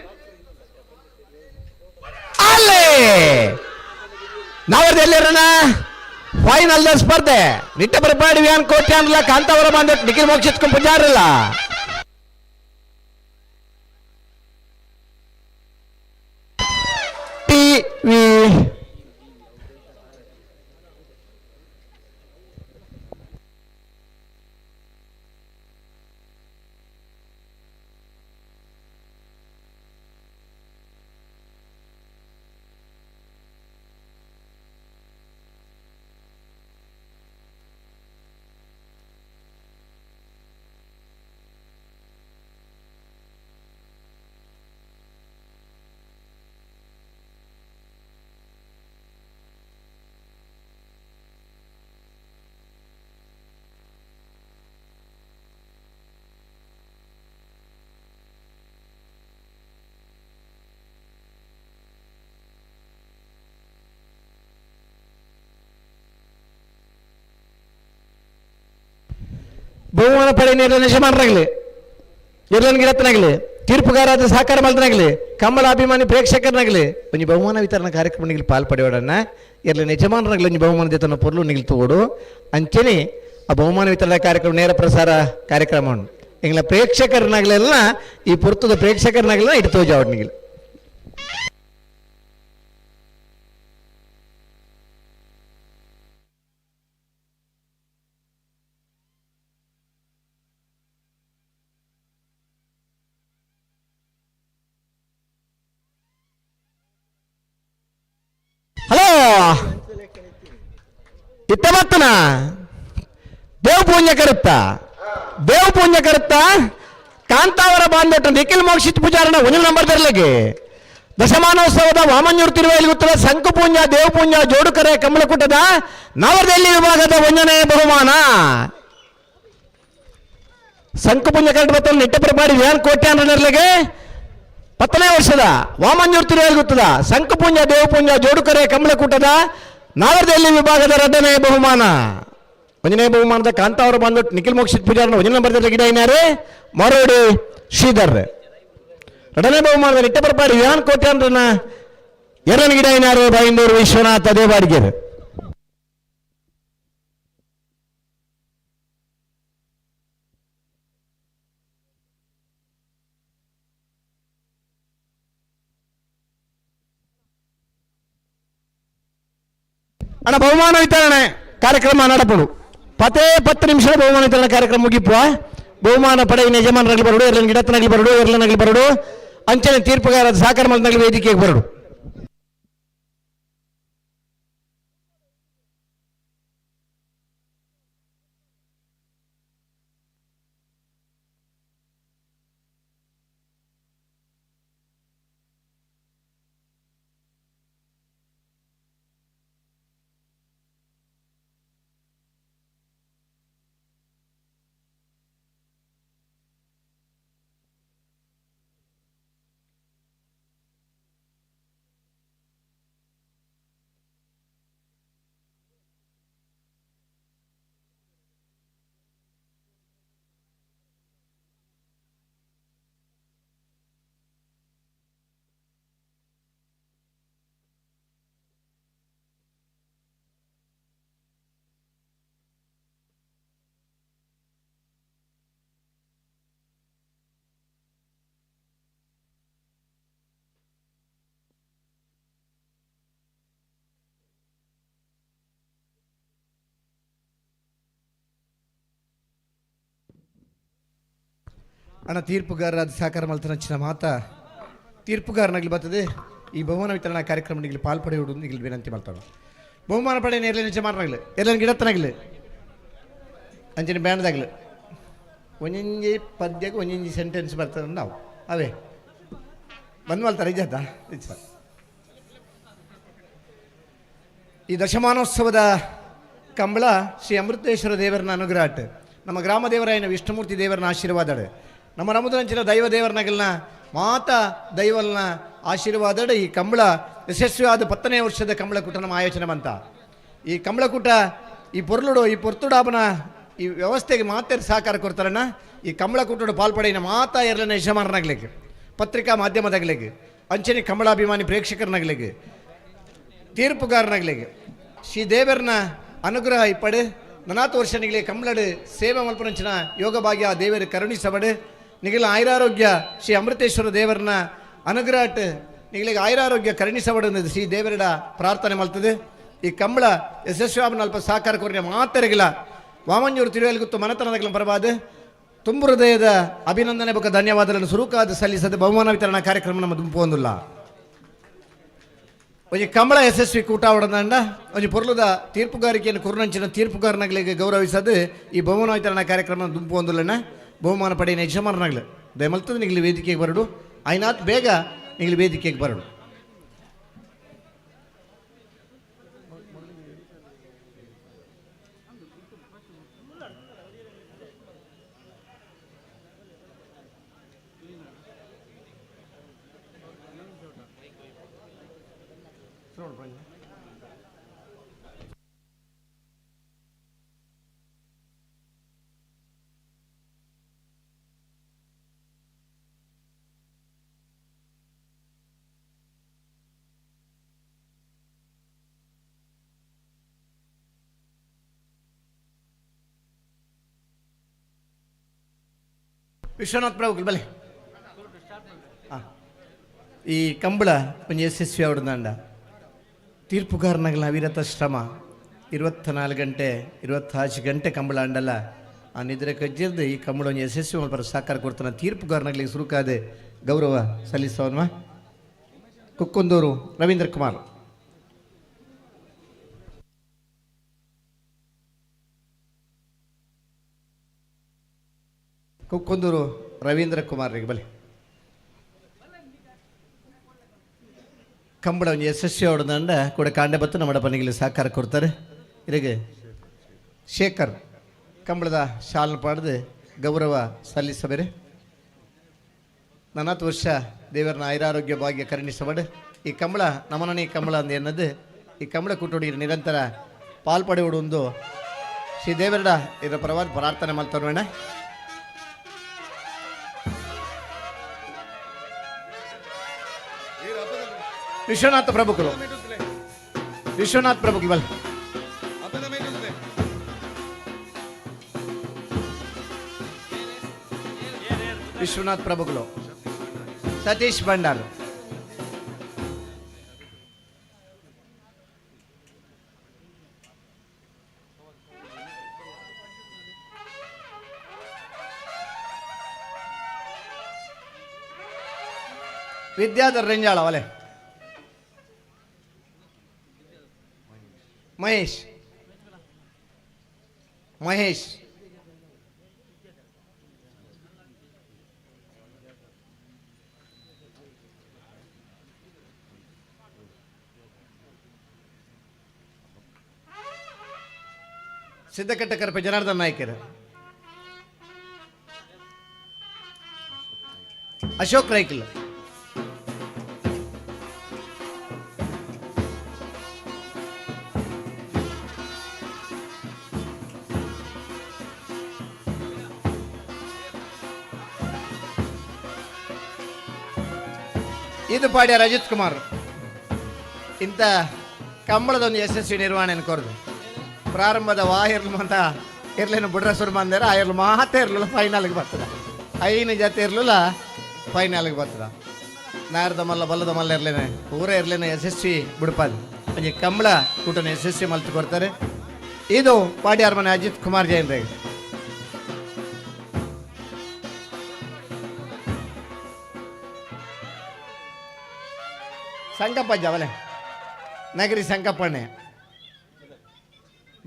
ಅಲ್ಲೇ ನಾವರ್ದು ಎಲ್ಲಿರೋಣ ಫೈನಲ್ ಸ್ಪರ್ಧೆ ನಿಟ್ಟ ಬರಪಾಡಿ ವ್ಯಾನ್ ಕೋಟ್ಯಾನ್ಲ ಕಾಂತಾವರ ಬಂದ ನಿಖಿಲ್ ಮೋಕ್ಷಿತ್ ಪೂಜಾರಲ್ಲ ಟಿ ವಿ ಬಹುಮಾನ ಪಡೆಯ ಯಜಮಾನರಾಗಲಿ ಇರ್ಲನ್ ಗಿಡತನಾಗಲಿ ತೀರ್ಪುಗಾರಾದ ಸಹಕಾರ ಮಲ್ತನಾಗಲಿ ಕಮ್ಮಲ ಅಭಿಮಾನಿ ಪ್ರೇಕ್ಷಕರನಾಗಲಿ ಒಂಜಿ ಬಹುಮಾನ ವಿತರಣಾ ಕಾರ್ಯಕ್ರಮ ನಿಗಿಲ್ ಪಾಲ್ ಪಡೆಯೋಡನ್ನ ಇರ್ಲನ್ ಯಜಮಾನರಾಗಲಿ ಒಂಜಿ ಬಹುಮಾನ ತನ್ನ ಪೊರ್ಲು ನಿಗಿಲ್ ತಗೋಡು ಅಂಚನೆ ಆ ಬಹುಮಾನ ವಿತರಣಾ ಕಾರ್ಯಕ್ರಮ ನೇರ ಪ್ರಸಾರ ಕಾರ್ಯಕ್ರಮ ಉಂಡು ಎಂಗ್ಲ ಪ್ರೇಕ್ಷಕರನಾಗಲೆಲ್ಲ ಈ ಪುರ್ತದ ಪ್ರೇಕ್ಷಕರನಾಗಲೆಲ್ಲ ಇಟ್ಟು ತೋಜಾವಡ್ ನಿಗಿಲ್. ಹಲೋ ಇತ್ತ ಬತ್ತನ ದೇವ್ ಪೂಂಜ ಕರುತ್ತ ದೇವ್ ಪೂಂಜ ಕರುತ್ತ ಕಾಂತಾವರ ಬಾಂಧವ್ಯ ನಿಖಿಲ್ ಮೋಕ್ಷಿತ್ ಪೂಜಾರನ ಒಂದು ನಂಬರ್ ತರಲಿಕ್ಕೆ ದಶಮಾನೋತ್ಸವದ ವಾಮಂಜೂರು ತಿರುವೈಲುಗುತ್ತಲ ಶಂಕು ಪೂಂಜ ದೇವ್ ಪೂಂಜ ಜೋಡುಕರೆ ಕಮಲಕೂಟದ ನವದೆಹಲಿ ವಿಭಾಗದ ಒಂದನೇ ಬಹುಮಾನ ಶಂಕು ಪೂಂಜ ಕರೆಕ್ಟ್ ಬತ್ತಲ ನಿಟ್ಟಪರಪಾಡಿ ವ್ಯಾನ್ ಕೋಟ್ಯಾನ್ರಲ್ಲಿಗೆ 10ನೇ ವರ್ಷದ ವಾಮಂಜೂರು ತಿರುವೈಲುಗುತ್ತದ ಶಂಕು ಪೂಂಜ ದೇವಪೂಂಜ ಜೋಡುಕರೆ ಕಮಲಕೂಟದ ನಾವರದೆಹಲಿ ವಿಭಾಗದ ಎರಡನೇ ಬಹುಮಾನ. ಒಂದನೇ ಬಹುಮಾನದ ಕಾಂತಾವರ ಬಂದು ನಿಖಿಲ್ ಮೋಕ್ಷಿತ್ ಪೂಜಾರನ ಒಂದನೇ ನಂಬರ್ ಗಿಡ ಇನ್ನಾರೆ ಮರೋಡಿ ಶ್ರೀಧರ್. ಎರಡನೇ ಬಹುಮಾನದ ನಿಟ್ಟಪರಪಾಡಿ ವ್ಯಾನ್ ಕೋಟ್ಯಾನ್ರನ್ನ ಎರಡನೇ ಗಿಡ ಇನ್ನಾರೆ ಬೈಂದೂರು ವಿಶ್ವನಾಥ ದೇವಾಡಿಗೆರ್. ಅಣ್ಣ ಬಹುಮಾನ ವಿತರಣೆ ಕಾರ್ಯಕ್ರಮ ನಡಪಡು ಪದೇ 10 ನಿಮಿಷ ಬಹುಮಾನ ವಿತರಣೆ ಕಾರ್ಯಕ್ರಮ ಮುಗಿಪುವ. ಬಹುಮಾನ ಪಡೆಯಿನ ಯಜಮಾನರಾಗಲಿ ಬರಡು, ಎರಡನ ಗಿಡತನಾಗಲಿ ಬರಡು, ಎರಡನಾಗಲಿ ಬರಡು, ಅಂಚನೆ ತೀರ್ಪುಗಾರ ಸಹಕಾರ ಮಲ್ತನಾಗಲಿ ವೇದಿಕೆಗೆ ಬರಡು. ಅಣ್ಣ ತೀರ್ಪುಗಾರರಾದ ಸಹಕಾರ ಮಲ್ತನಂಚಿನ ಮಾತ ತೀರ್ಪುಗಾರನಾಗಲಿ ಬರ್ತದೆ. ಈ ಬಹುಮಾನ ವಿತರಣಾ ಕಾರ್ಯಕ್ರಮ ಪಾಲ್ಪಡೆಯುವುದು ನಿಗಲಿ ವಿನಂತಿ ಮಾಡ್ತಾವೆ. ಬಹುಮಾನ ಪಡೆಯ ಎರ್ಲೇನ ಜಮಾರನಾಗಲಿ, ಎರ್ಲೇನ ಗಿಡತ್ತನಾಗಲಿ, ಅಂಚಿನ ಬ್ಯಾಂಡ್ದಾಗಲಿ ಒಂದೊಂಜಿ ಪದ್ಯಕ್ಕೆ ಒಂದೊಂಜಿ ಸೆಂಟೆನ್ಸ್ ಬರ್ತದೆ ನಾವು ಅವೇ ಬಂದ್ ಮಲ್ತಾರೆ. ಇಜ್ಜಾತ ಇಜ್ಜ. ಈ ದಶಮಾನೋತ್ಸವದ ಕಂಬಳ ಶ್ರೀ ಅಮೃತೇಶ್ವರ ದೇವರನ ಅನುಗ್ರಹ, ನಮ್ಮ ಗ್ರಾಮ ದೇವರಾಯನ ವಿಷ್ಣುಮೂರ್ತಿ ದೇವರನ ಆಶೀರ್ವಾದ, ನಮ್ಮ ರಮುದ್ರಂಚಿನ ದೈವ ದೇವರನಗಲ್ನ ಮಾತಾ ದೈವಲ್ನ ಆಶೀರ್ವಾದ ಈ ಕಂಬಳ ಯಶಸ್ವಿಯಾದ 10ನೇ ವರ್ಷದ ಕಂಬಳಕೂಟ ನಮ್ಮ ಆಯೋಜನೆ ಬಂತ. ಈ ಕಂಬಳಕೂಟ ಈ ಪೊರ್ಲುಡು ಈ ಪೊರ್ತುಡಾಬನ ಈ ವ್ಯವಸ್ಥೆಗೆ ಮಾತೇರು ಸಹಕಾರ ಕೊಡ್ತಾರಣ್ಣ. ಈ ಕಂಬಳಕೂಟಡು ಪಾಲ್ಪಡೆಯಿನ ಮಾತಾ ಎರಲನ ಯಜಮಾನನಾಗ್ಲಿಕ್ಕೆ, ಪತ್ರಿಕಾ ಮಾಧ್ಯಮದಾಗಲಿಕ್ಕೆ, ಅಂಚನೆ ಕಂಬಳಾಭಿಮಾನಿ ಪ್ರೇಕ್ಷಕರನಾಗ್ಲಿಕ್ಕೆ, ತೀರ್ಪುಗಾರನಾಗ್ಲಿಕ್ಕೆ ಶ್ರೀ ದೇವರನ ಅನುಗ್ರಹ ಇಪ್ಪಡು. ನನಾತು ವರ್ಷ ನಿಗಲಿ ಕಂಬಳಡು ಸೇವೆ ಮಲ್ಪನಂಚಿನ ಯೋಗ ಭಾಗ್ಯ ದೇವರು ಕರುಣಿಸಬಡು. ನಿಗಲ ಆಯುರಾರೋಗ್ಯ ಶ್ರೀ ಅಮೃತೇಶ್ವರ ದೇವರನ ಅನುಗ್ರಹ ನಿಗಲಿಗೆ ಆಯುರಾರೋಗ್ಯ ಕರುಣಿಸಬಡು ಶ್ರೀ ದೇವರಡ ಪ್ರಾರ್ಥನೆ ಮಲ್ತದೆ. ಈ ಕಂಬಳ ಯಶಸ್ವಿ ಅಲ್ಪ ಸಹಕಾರ ಕೊರಿನ ಮಾತರಿಗಿಲ್ಲ ವಾಮಂಜೂರು ತಿರುವಲ್ಗುತ್ತು ಮನತನದಗಲ ಪರವಾದ ತುಂಬು ಹೃದಯದ ಅಭಿನಂದನೆ ಬೊಕ್ಕ ಧನ್ಯವಾದಗಳನ್ನು ಸುರುಕಾದ ಸಲ್ಲಿಸದೆ ಬಹುಮಾನ ವಿತರಣಾ ಕಾರ್ಯಕ್ರಮ ನಮ್ಮ ದುಂಪು ಹೊಂದಿಲ್ಲ. ಒಂಜಿ ಕಂಬಳ ಯಶಸ್ವಿ ಕೂಟ ಹೊಡೆದಂಡ ಒಂಜಿ ಪೊರ್ಲುದ ತೀರ್ಪುಗಾರಿಕೆಯನ್ನು ಕುರುನಂಚಿನ ತೀರ್ಪುಗಾರನಾಗಲಿಗೆ ಗೌರವಿಸದು ಈ ಬಹುಮಾನ ವಿತರಣಾ ಕಾರ್ಯಕ್ರಮ ದುಂಪು ಹೊಂದಿಲ್ಲಣ್ಣ. ಬಹುಮಾನ ಪಡೆಯಿನ ಯಜಮಾನನಾಗಲಿ ದಯಮಲ್ತದ ನಿಗಲಿ ವೇದಿಕೆಗೆ ಬರಡು, ಐನಾತ್ ಬೇಗ ನಿಗಲಿ ವೇದಿಕೆಗೆ ಬರಡು. ವಿಶ್ವನಾಥ್ ಪ್ರಭು ಬಲೆ ಈ ಕಂಬಳ ಒಂಜಿ ಯಶಸ್ವಿ ಅವಡ್ದಾಂಡ ತೀರ್ಪುಗಾರನಾಗಲ ಅವಿರತ ಶ್ರಮ 24 ಗಂಟೆ 25 ಗಂಟೆ ಕಂಬಳ ಅಂಡಲ್ಲ ಆ ನಿದ್ರೆ ಕಜ್ಜಿರ್ದು ಈ ಕಂಬಳ ಒಂಜಿ ಯಶಸ್ವಿ ಮಲ್ಪರ ಸಹಕಾರ ಕೊಡ್ತಾನೆ. ತೀರ್ಪುಗಾರನಾಗಲಿ ಸುರುಕಾದೆ ಗೌರವ ಸಲ್ಲಿಸೋನ್ಮ ಕುಕ್ಕುಂದೂರು ರವೀಂದ್ರ ಕುಮಾರ್. ಕುಕ್ಕುಂದೂರು ರವೀಂದ್ರ ಕುಮಾರ್ರಿಗೆ ಬಲೆ ಕಂಬಳ ಒಂದು ಯಶಸ್ವಿ ಹೊಡೆದಂಡ ಕೂಡ ಕಾಂಡೆ ಬತ್ತು ನಮ್ಮ ಪನಿಗೆ ಸಹಕಾರ ಕೊಡ್ತಾರೆ. ಇರಿಗೆ ಶೇಖರ್ ಕಂಬಳದ ಶಾಲನ್ನು ಪಾಡ್ದು ಗೌರವ ಸಲ್ಲಿಸಬೇರೆ. ನನ್ನತ್ತು ವರ್ಷ ದೇವರನ್ನ ಆಯುರಾರೋಗ್ಯ ಭಾಗ್ಯ ಕರುಣಿಸಬಡು. ಈ ಕಂಬಳ ನಮನನೇ ಕಂಬಳ ಅಂದ ಎನ್ನದು ಈ ಕಂಬಳ ಕೂಟೋಡಿ ನಿರಂತರ ಪಾಲ್ಪಡೆಯುವುದು ಶ್ರೀ ದೇವರಡ ಇದರ ಪರವಾದ ಪ್ರಾರ್ಥನೆ ಮಾಡ್ತಾರೋಣ. ವಿಶ್ವನಾಥ ಪ್ರಭುಕರು, ವಿಶ್ವನಾಥ್ ಪ್ರಭು ಬಲ್ ವಿಶ್ವನಾಥ್ ಪ್ರಭುಗಳು, ಸತೀಶ್ ಭಂಡಾರ್, ವಿದ್ಯಾಧರ್ ರೆಂಜಾಳ ಒಲೆ, ಮಹೇಶ್ ಮಹೇಶ್, ಸಿದ್ದಕಟ್ಟ ಕರಪೆ ಜನಾರ್ದನ್ ನಾಯ್ಕರ್, ಅಶೋಕ್ ರೈಕಲ್, ಇದು ಪಾಡ್ಯ ರಜಿತ್ ಕುಮಾರ್. ಇಂಥ ಕಂಬಳದ ಒಂದು ಯಶಸ್ವಿ ನಿರ್ವಹಣೆಯನ್ನು ಕೊರದು ಪ್ರಾರಂಭದ ವಾಹಿರ್ಲು ಅಂತ ಇರ್ಲೇನು ಬುಡ್ರ ಸುರು ಬಂದರೆ ಆ ಇರ್ಲು ಮಾತೇ ಇರಲಿಲ್ಲ ಫೈನಲ್ಗೆ ಬರ್ತದ. ಐನು ಜೊತೆ ಇರಲಿಲ್ಲ ಫೈನಲ್ಗೆ ಬರ್ತದ. ನಾರ್ದ ಮಲ್ಲ ಬಲ್ಲದ ಮಲ್ಲ ಇರ್ಲೇನೆ ಪೂರ ಇರ್ಲೇನೆ ಯಶಸ್ವಿ ಬುಡಪಾದ ಒಂಜಿ ಕಂಬಳ ಕೂಟನ ಯಶಸ್ವಿ ಮಲ್ತು ಕೊಡ್ತಾರೆ. ಇದು ಪಾಡ್ಯಾರ ಮನೆ ಅಜಿತ್ ಕುಮಾರ್ ಜೈನ್ ರೇ. ಸಂಕಪ್ಪ ಜವಲೆ ನಗರಿ ಸಂಕಪ್ಪಣ್ಣೆ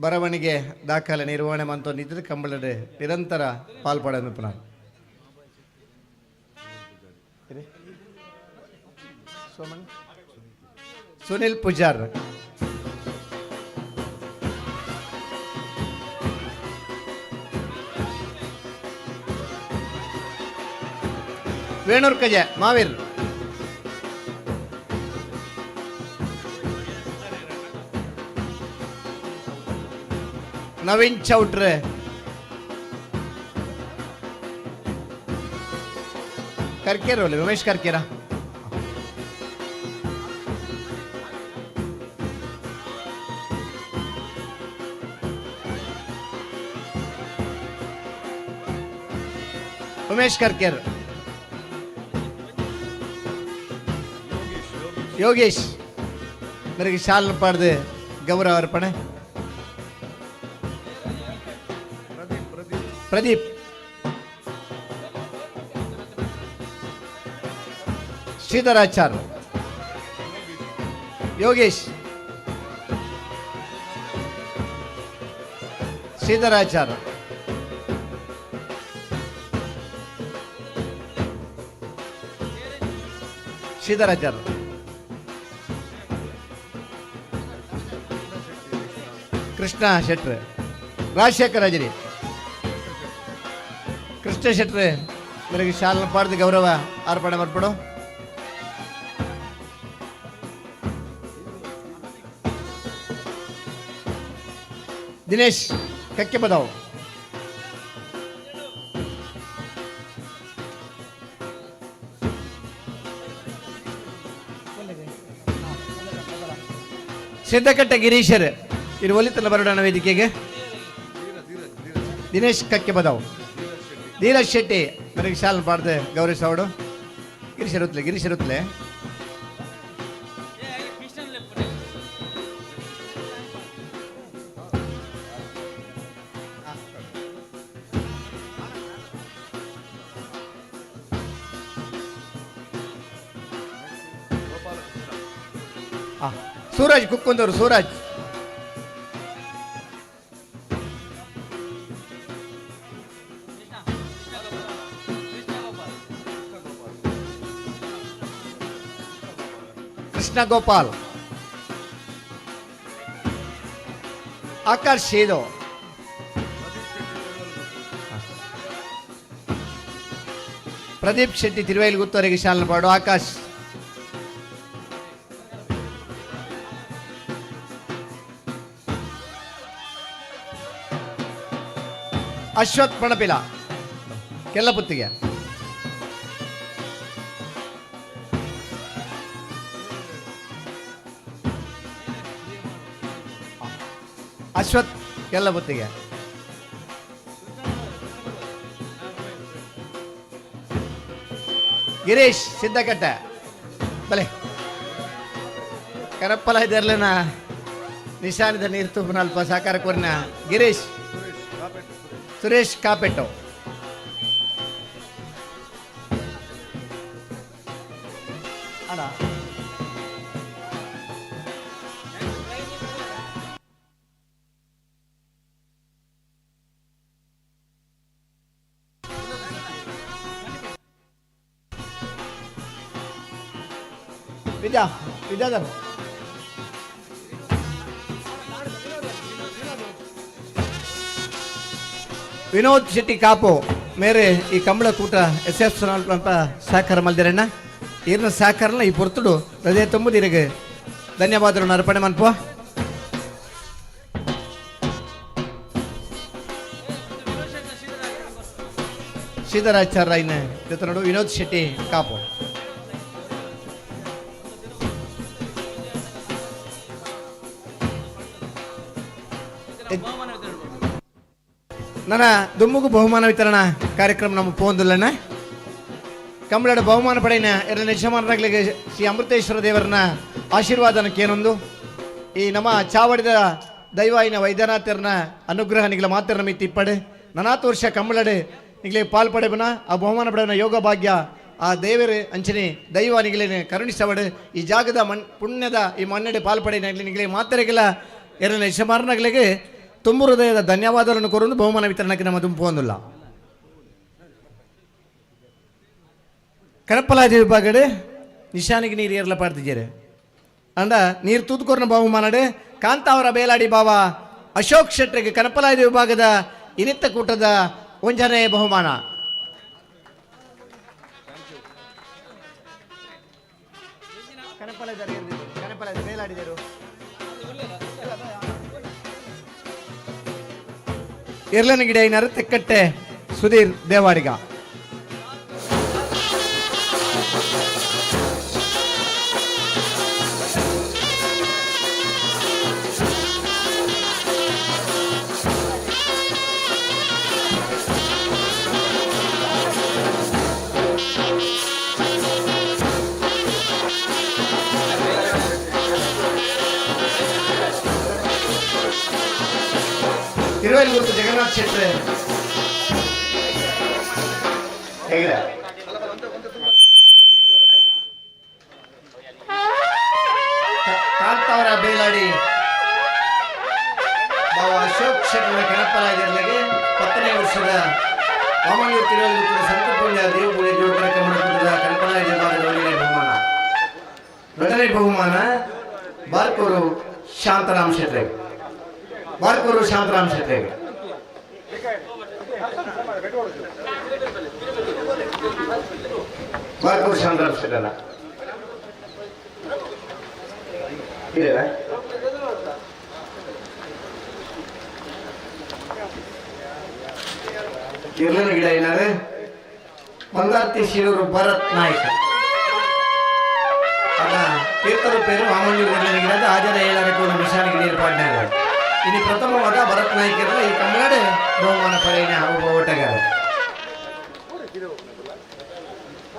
ಬರವಣಿಗೆ ದಾಖಲೆ ನಿರ್ವಹಣೆ ಮಂತ ನಿದ್ರೆ ಕಂಬಳಡೆ ನಿರಂತರ ಪಾಲ್ಪಡ ಸುನಿಲ್ ಪೂಜಾರ್ ವೇಣೂರ್ ಕಜೆ ಮಾವೀರ್ ನವೀನ್ ಚೌಟ್ರೆ ಕರ್ಕೇರ ರಮೇಶ್ ಕರ್ಕೇರ ಉಮೇಶ್ ಕರ್ಕೇರ್ ಯೋಗೇಶ್ ಮೇರೆಗೆ ಶಾಲ್ ಪಾಡ್ದು ಗೌರವ ಅರ್ಪಣೆ. ಪ್ರದೀಪ್ ಶ್ರೀಧರಾಚಾರ್ ಯೋಗೇಶ್ ಶ್ರೀಧರಾಚಾರ್ ಶ್ರೀಧರಾಚಾರ್ ಕೃಷ್ಣ ಶೆಟ್ರ್ ರಾಜಶೇಖರ್ ಅಜರಿ ಕೃಷ್ಣ ಶೆಟ್ರೆ ಮೇರೆಗೆ ಶಾಲನ ಪಾಡ್ದು ಗೌರವ ಅರ್ಪಣೆ ಮಲ್ಪಡು. ದಿನೇಶ್ ಕಕ್ಕೆ ಬದಾವ್ ಸಿದ್ದಕಟ್ಟೆ ಗಿರೀಶರ್ ಇರು ಒಲಿತನ ಬರೋಣ ವೇದಿಕೆಗೆ. ದಿನೇಶ್ ಕಕ್ಕೆ ಬದಾವ್ ಧೀರಜ್ ಶೆಟ್ಟಿ ಮೇರೆಗೆ ಶಾಲ್ ಪಾಡ್ದು ಗೌರವಿಸವಡು. ಗಿರೀಶ್ ಇರುತ್ತಲೆ ಗಿರೀಶ್ ಇರುತ್ತಲೆ ಸೂರಜ್ ಕುಕ್ಕುಂದವರು ಸೂರಜ್ ಕೃಷ್ಣ ಗೋಪಾಲ್ ಆಕಾಶ್ ಶೇದೋ ಪ್ರದೀಪ್ ಶೆಟ್ಟಿ ತಿರುವೈಲ್ ಗುತ್ತವರೆಗೆ ಶಾಲನ ಪಾಡು. ಆಕಾಶ್ ಅಶ್ವಥ್ ಪಣಪಿಲ ಕೆಲ್ಲಪುತ್ತಿಗೆ ಅಶ್ವಥ್ ಕೆಲ್ಲಪುತ್ತಿಗೆ ಗಿರೀಶ್ ಸಿದ್ದಕಟ್ಟೆ ಬಲೆ ಕರಪ್ಪಲ ಇದರ್ಲೇನ ನಿಶಾನದ ನೀರು ತುಪ್ಪನ ಅಲ್ಪ ಸಹಕಾರ ಕೊರ್ನ ಗಿರೀಶ್ ಸುರೇಶ್ ಕಾಪೆಟ್ಟು ಅಣ್ಣ ವಿದ್ಯಾ ವಿದ್ಯಾಧರ್ ವಿನೋದ್ ಶೆಟ್ಟಿ ಕಾಪು ಮೇರೆ ಈ ಕಂಬಳ ಕೂಟ ಎಸ್ ಎಫ್ ಅಂತ ಸಹಕಾರ ಮಲ್ದಿರಣ್ಣ ಈರ್ನ ಸಹಕಾರನ ಈ ಪೊರ್ತುಡು ಹೃದಯ ತುಂಬುದಿರಗೆ ಧನ್ಯವಾದಗಳನ್ನು ಅರ್ಪಣೆ ಮನ್ಪು. ಶ್ರೀಧರಾಚಾರ್ಯ ಇನ್ನ ಜೊತೆ ನೋಡು ವಿನೋದ್ ಶೆಟ್ಟಿ ಕಾಪು. ನನ್ನ ದುಮ್ಮುಗು ಬಹುಮಾನ ವಿತರಣಾ ಕಾರ್ಯಕ್ರಮ ನಮ್ಮ ಪೋಂದುಲ್ಲಣ್ಣ ಕಂಬಳಡ ಬಹುಮಾನ ಪಡೆಯನ ಎಲ್ಲ ಯಜಮಾನರಾಗ್ಲಿಗೆ ಶ್ರೀ ಅಮೃತೇಶ್ವರ ದೇವರನ್ನ ಆಶೀರ್ವಾದನಕ್ಕೇನೊಂದು ಈ ನಮ್ಮ ಚಾವಡಿದ ದೈವಾಯಿನ ವೈದ್ಯನಾಥರನ ಅನುಗ್ರಹ ನಿಗ್ಲ ಮಾತ್ರ ಮಿತಿ ಇಪ್ಪಡೆ ನನಾತ್ ವರ್ಷ ಕಂಬಳಡೆ ನಿಗ್ಲೆ ಪಾಲ್ ಪಡೆಬನ ಆ ಬಹುಮಾನ ಪಡೆಯನ ಯೋಗ ಭಾಗ್ಯ ಆ ದೇವರೇ ಅಂಚನೆ ದೈವ ನಿಗಲೇನೆ ಕರುಣಿಸವಡು ಈ ಜಾಗದ ಮಣ್ ಪುಣ್ಯದ ಈ ಮಣ್ಣೆಡೆ ಪಾಲ್ಪಡೆಯಲಿ ನಿಗಲೆ ಮಾತರೆಗೆಲ್ಲ ಎರಡನೇ ಯಶಮಾರನಗಳಿಗೆ ತುಂಬು ಹೃದಯದ ಧನ್ಯವಾದಗಳನ್ನು ಕೊರೊಂದು ಬಹುಮಾನ ವಿತರಣಕ್ಕೆ ನಮ್ಮ ತುಂಪು ಒಂದಿಲ್ಲ. ಕನಪಲಾಜಿ ವಿಭಾಗಡೆ ನಿಶಾನಿಗೆ ನೀರು ಏರ್ಲ ಪಾಡ್ತಿದ್ದಾರೆ. ಅಂಡ ನೀರು ತೂತುಕೊರ್ನ ಬಹುಮಾನಡೆ ಕಾಂತಾವರ ಬೇಲಾಡಿ ಬಾವ ಅಶೋಕ್ ಶೆಟ್ಟರಿಗೆ ಕನಪಲಾಜಿ ವಿಭಾಗದ ಇನಿತ್ತ ಕೂಟದ ಒಂಜನೇ ಬಹುಮಾನ. ಎರ್ಲನ ಗಿಡ ಐನಾರು ತೆಕ್ಕಟ್ಟೆ ಸುಧೀರ್ ದೇವಾಡಿಗ. ತಿರುವೈಲೂರು ಜಗನ್ನಾಥ ಶೆಟ್ರೆ ಹೇಗಿರ ಕಾಂತಾವರ ಬೇಲಾಡಿ ಬಾವ ಅಶೋಕ್ ಶೆಟ್ಟರ ಕಣಪರಾಜರ್ಲಿಗೆ 10ನೇ ವರ್ಷದ ವಾಮನೂರು ತಿರುವೈಲೂರು ಸಂತಪುಣ್ಯ ದೇವಪುಣ್ಯ ಜೋಡರ ಕಮಲಪುರದ ಕಣಪರಾಜ ಭಾಗದ ಬಹುಮಾನ. ಎರಡನೇ ಬಹುಮಾನ ಬಾರ್ಕೂರು ಶಾಂತರಾಮ್ ಶೆಟ್ರೆ. ಬಾರ್ಕೂರು ಶಾಂತರಾಮ್ ಶೆಟ್ರೆ. ಬಾರ್ಕೂರು ಶಾಂತರಾಮ್ ಶೆಟ್ಟರ ಇದೆಯಾ? ಇರ್ಲಿನ ಗಿಡ ಏನಾರೆ ಮಂದಾರ್ತಿ ಶಿರೂರು ಭರತ್ ನಾಯ್ಕ ಅಲ್ಲ ತೀರ್ಥರ ಪೇರು ವಾಮಂಜೂರು ಇರ್ಲಿನ ಗಿಡ ಆಜರ ಏಳರಕ್ಕೆ ಒಂದು ನಿಶಾನಿಗೆ ನೀರು ಪಾಡ್ನಾಗ. ಇನ್ನು ಪ್ರಥಮವಾದ ಭರತ್ ನಾಯ್ಕರ ಈ ಕನ್ನಡ ಬಹುಮಾನ ಪಡೆಯಿನ ಒಬ್ಬ ಓಟಗಾರ.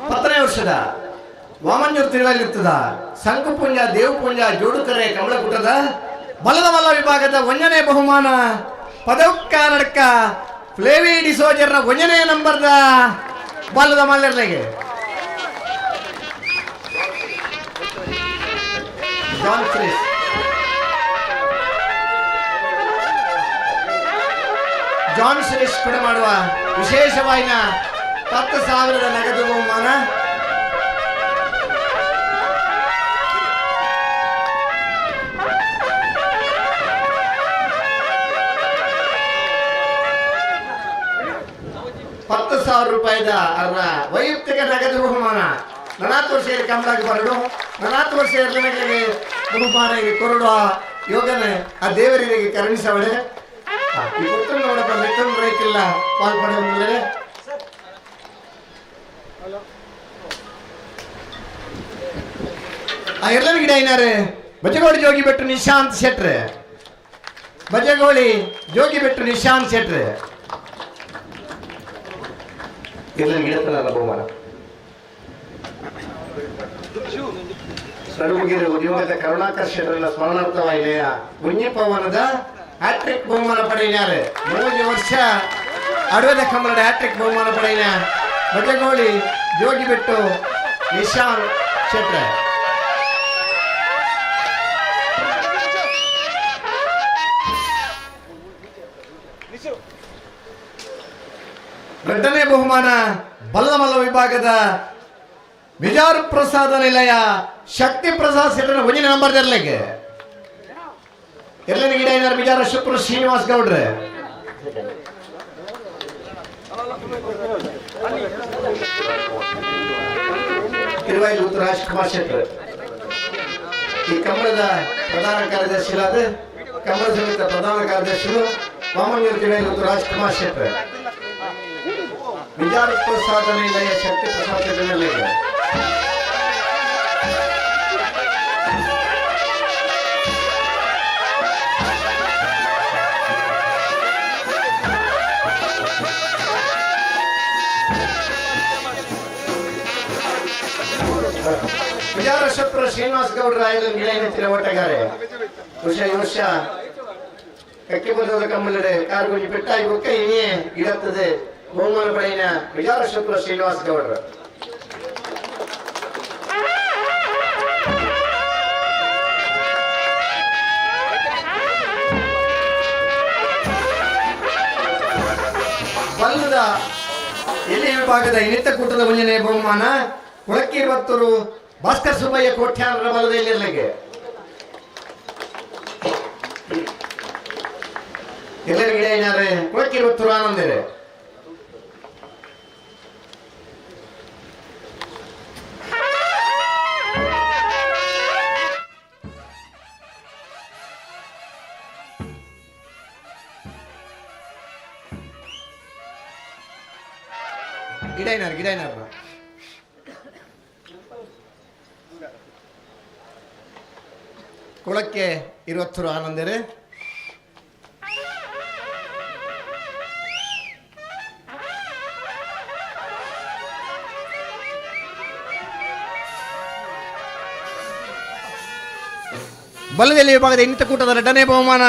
10ನೇ ವರ್ಷದ ವಾಮಂಜೂರು ತಿರುವಲ್ಲಿರ್ತದ ಸಂಕುಪುಂಜ ದೇವಪುಂಜ ಜೋಡುಕರೆ ಕಮಲಕುಟದ ಬಲದ ಮಲ್ಲ ವಿಭಾಗದ 1ನೇ ಬಹುಮಾನ ಪದೌಕ್ಕ ನಡ್ಕ ಫ್ಲೇವಿ ಡಿಸೋಜರ್ನ 1ನೇ ನಂಬರ್ದ ಬಲದ ಮಲ್ಲರ್ಲೆಗೆ ಜಾನ್ ಕ್ರಿಸ್. ಜಾನ್ ಸುರೇಶ್ ಕೂಡ ಮಾಡುವ ವಿಶೇಷವಾಯಿನ 10,000 ನಗದು ಬಹುಮಾನ. ₹10,000 ಅವರ ವೈಯಕ್ತಿಕ ನಗದು ಬಹುಮಾನ. 40 ವರ್ಷ ಕಮಲಾಗಿ ಬರಡು 40 ವರ್ಷ ಇರಲಿಗೆ ಬಹುಮಾನ ಕೊರಡುವ ಯೋಗನೆ ಆ ದೇವರಿಗೆ ಕರುಣಿಸವಳೆ. ಈ ಪುತ್ರ ನೋಡಪ್ಪ ಮಿತ್ರನ್ ರೈತಿಲ್ಲ ಪಾಲ್ಪಡೆಯುವುದಿಲ್ಲ. ಆ ಎಲ್ಲರ ಗಿಡ ಏನಾರೆ ಬಜಗೋಳಿ ಜೋಗಿ ಬೆಟ್ಟು ನಿಶಾಂತ್ ಶೆಟ್ರೆ. ಬಜಗೋಳಿ ಜೋಗಿ ಬೆಟ್ಟು ನಿಶಾಂತ್ ಶೆಟ್ರೆ. ಎಲ್ಲರ ಗಿಡತನಲ್ಲ ಬಹುಮಾನ. ಸಡುಗುಗಿರು ದಿವಂಗತ ಕರುಣಾಕರ್ ಶೆಟ್ಟರ ಸ್ಮರಣಾರ್ಥವಾಯಿನೆಯ ಪುಣ್ಯಪವನದ ಹ್ಯಾಟ್ರಿಕ್ ಬಹುಮಾನ ಪಡೆಯಿನಾರೆ. 3 ವರ್ಷ ಅಡವದ ಕಮಲದ ಹ್ಯಾಟ್ರಿಕ್ ಬಹುಮಾನ ಪಡೆಯಿನ ಬಜಗೋಳಿ ಜೋಗಿಬೆಟ್ಟು ನಿಶಾಂತ್ ಶೆಟ್ರೆ. ಎರಡನೇ ಬಹುಮಾನ ಬಲ್ಲಮಲ್ಲ ವಿಭಾಗದ ವಿಜಾರ್ ಪ್ರಸಾದ ನಿಲಯ ಶಕ್ತಿ ಪ್ರಸಾದ್ ಶೆಟ್ಟರ 1ನೇ ನಂಬರ್ ಇರ್ಲಿಕ್ಕೆ ಎಲ್ಲನ ಗಿಡ ಏನಾರು ವಿಚಾರ ಶುಕ್ರ ಶ್ರೀನಿವಾಸ್ ಗೌಡ್ರೆ. ತಿರುವೈಲೂರು ರಾಜ್ಕುಮಾರ್ ಶೆಟ್ಟರ್ ಈ ಕಮಲದ ಪ್ರಧಾನ ಕಾರ್ಯದರ್ಶಿಗಳಾದ ಕಮಲ ಸಮಿತಿಯ ಪ್ರಧಾನ ಕಾರ್ಯದರ್ಶಿಗಳು ವಾಮನೂರು ತಿರುವೈಲೂರು ರಾಜ್ಕುಮಾರ್ ಶೆಟ್ಟರ್. ವಿಚಾರ ಪ್ರಸಾದ ನಿಲಯ ಶಕ್ತಿ ಪ್ರಸಾದ್ ಶೆಟ್ಟರ್. ವಿಚಾರಶತ್ರ ಶ್ರೀನಿವಾಸ ಗೌಡರ ಗಿಡ ಓಟಗಾರೆ ವರ್ಷ ಈ ವರ್ಷ ಕಕ್ಕಿಬಂದದ ಕಮ್ಮಲಡೆ ಕಾರುಗುಂಜಿ ಪೆಟ್ಟಾಗಿ ಬೊಕ್ಕ ಇನ್ನೇ ಗಿಡತ್ತದೆ ಬಹುಮಾನ ಪಡೆಯಿನ ವಿಚಾರಶತ್ರ ಶ್ರೀನಿವಾಸ ಗೌಡರು. ವಿಭಾಗದ ಇನ್ನಿತ ಕೂಟದ ಒಂಜನೇ ಬಹುಮಾನ ಕೊಳಕಿರುವತ್ತೂರು ಭಾಸ್ಕರ್ ಸುಬ್ಬಯ್ಯ ಕೋಟ್ಯಾರರ ಬಲದಲ್ಲಿರಲಿಗೆ. ಎಲ್ಲರಿಗೆ ಏನಾರೆ ಕೊಳಕಿರುವತ್ತೂರು ಆನಂದಿರೆ. ಗಿಡೈನಾರ್ ಗಿಡೈನಾರ್ ಕೊಳಕ್ಕೆ ಇರುವತ್ತರು ಆನಂದರೆ. ಬಲದಲ್ಲಿ ವಿಭಾಗದ ಇನ್ನಿತ ಕೂಟದ ಎರಡನೇ ಬಹುಮಾನ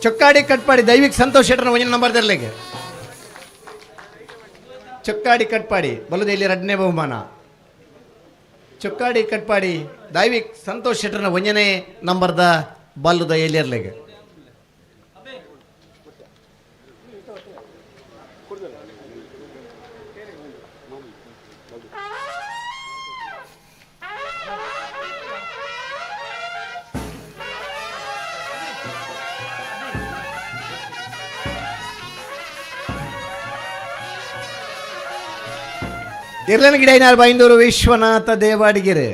ಚೊಕ್ಕಾಡಿ ಕಟ್ಪಾಡಿ ದೈವಿಕ್ ಸಂತೋಷ್ ಶೆಟ್ಟರ್ನ ಒಂದನೇ ನಂಬರ್ ದರ್ಲೆಗೆ. ಚೊಕ್ಕಾಡಿ ಕಟ್ಪಾಡಿ ಬಲದಲ್ಲಿ ಎರಡನೇ ಬಹುಮಾನ ಚೊಕ್ಕಾಡಿ ಕಟ್ಪಾಡಿ ದೈವಿಕ್ ಸಂತೋಷ್ ಶೆಟ್ಟರ್ನ ಒಂದನೇ ನಂಬರ್ದ ಬಲ್ಲದ ಎಲ್ಲಿರ್ಲೆಗೆ. ಇರ್ಲನಗಿಡ ಬೈಂದೂರು ವಿಶ್ವನಾಥ ದೇವಾಡಿಗೆರೆ.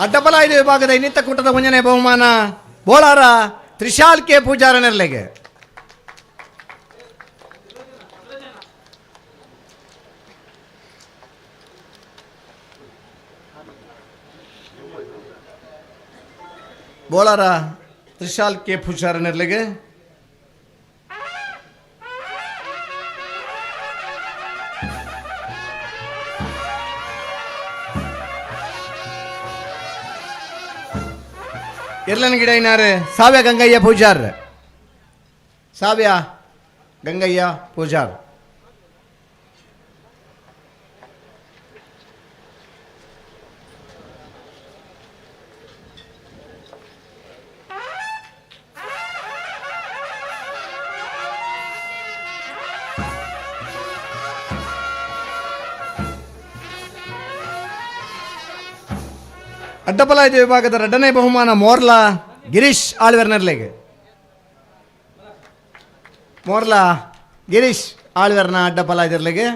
ಅಡ್ಡಬಲ ಐದು ವಿಭಾಗದ ಇನ್ನಿತ ಕೂಟದ ಒಂದನೇ ಬಹುಮಾನ ಬೋಳಾರ ತ್ರಿಶಾಲ್ ಕೆ ಪೂಜಾರನೆರ್ಲೆಗೆ. ಬೋಳಾರ ತ್ರಿಶಾಲ್ ಕೆ ಪೂಜಾರನೆರ್ಲೆಗೆ. ಎರ್ಲನ ಗಿಡ ಸಾವ್ಯ ಗಂಗಯ್ಯ ಪೂಜಾರ್. ಸಾವ್ಯ ಗಂಗಯ್ಯ ಪೂಜಾರ್. ಅಡ್ಡಬಲ ಐದು ವಿಭಾಗದ ಎರಡನೇ ಬಹುಮಾನ ಮೋರ್ಲಾ ಗಿರೀಶ್ ಆಳ್ವೆರ್ನರ್ಲೆಗೆ. ಮೋರ್ಲಾ ಗಿರೀಶ್ ಆಳ್ವೆರ್ನ ಅಡ್ಡಬಲ ಇದರ್ಲೆಗೆ.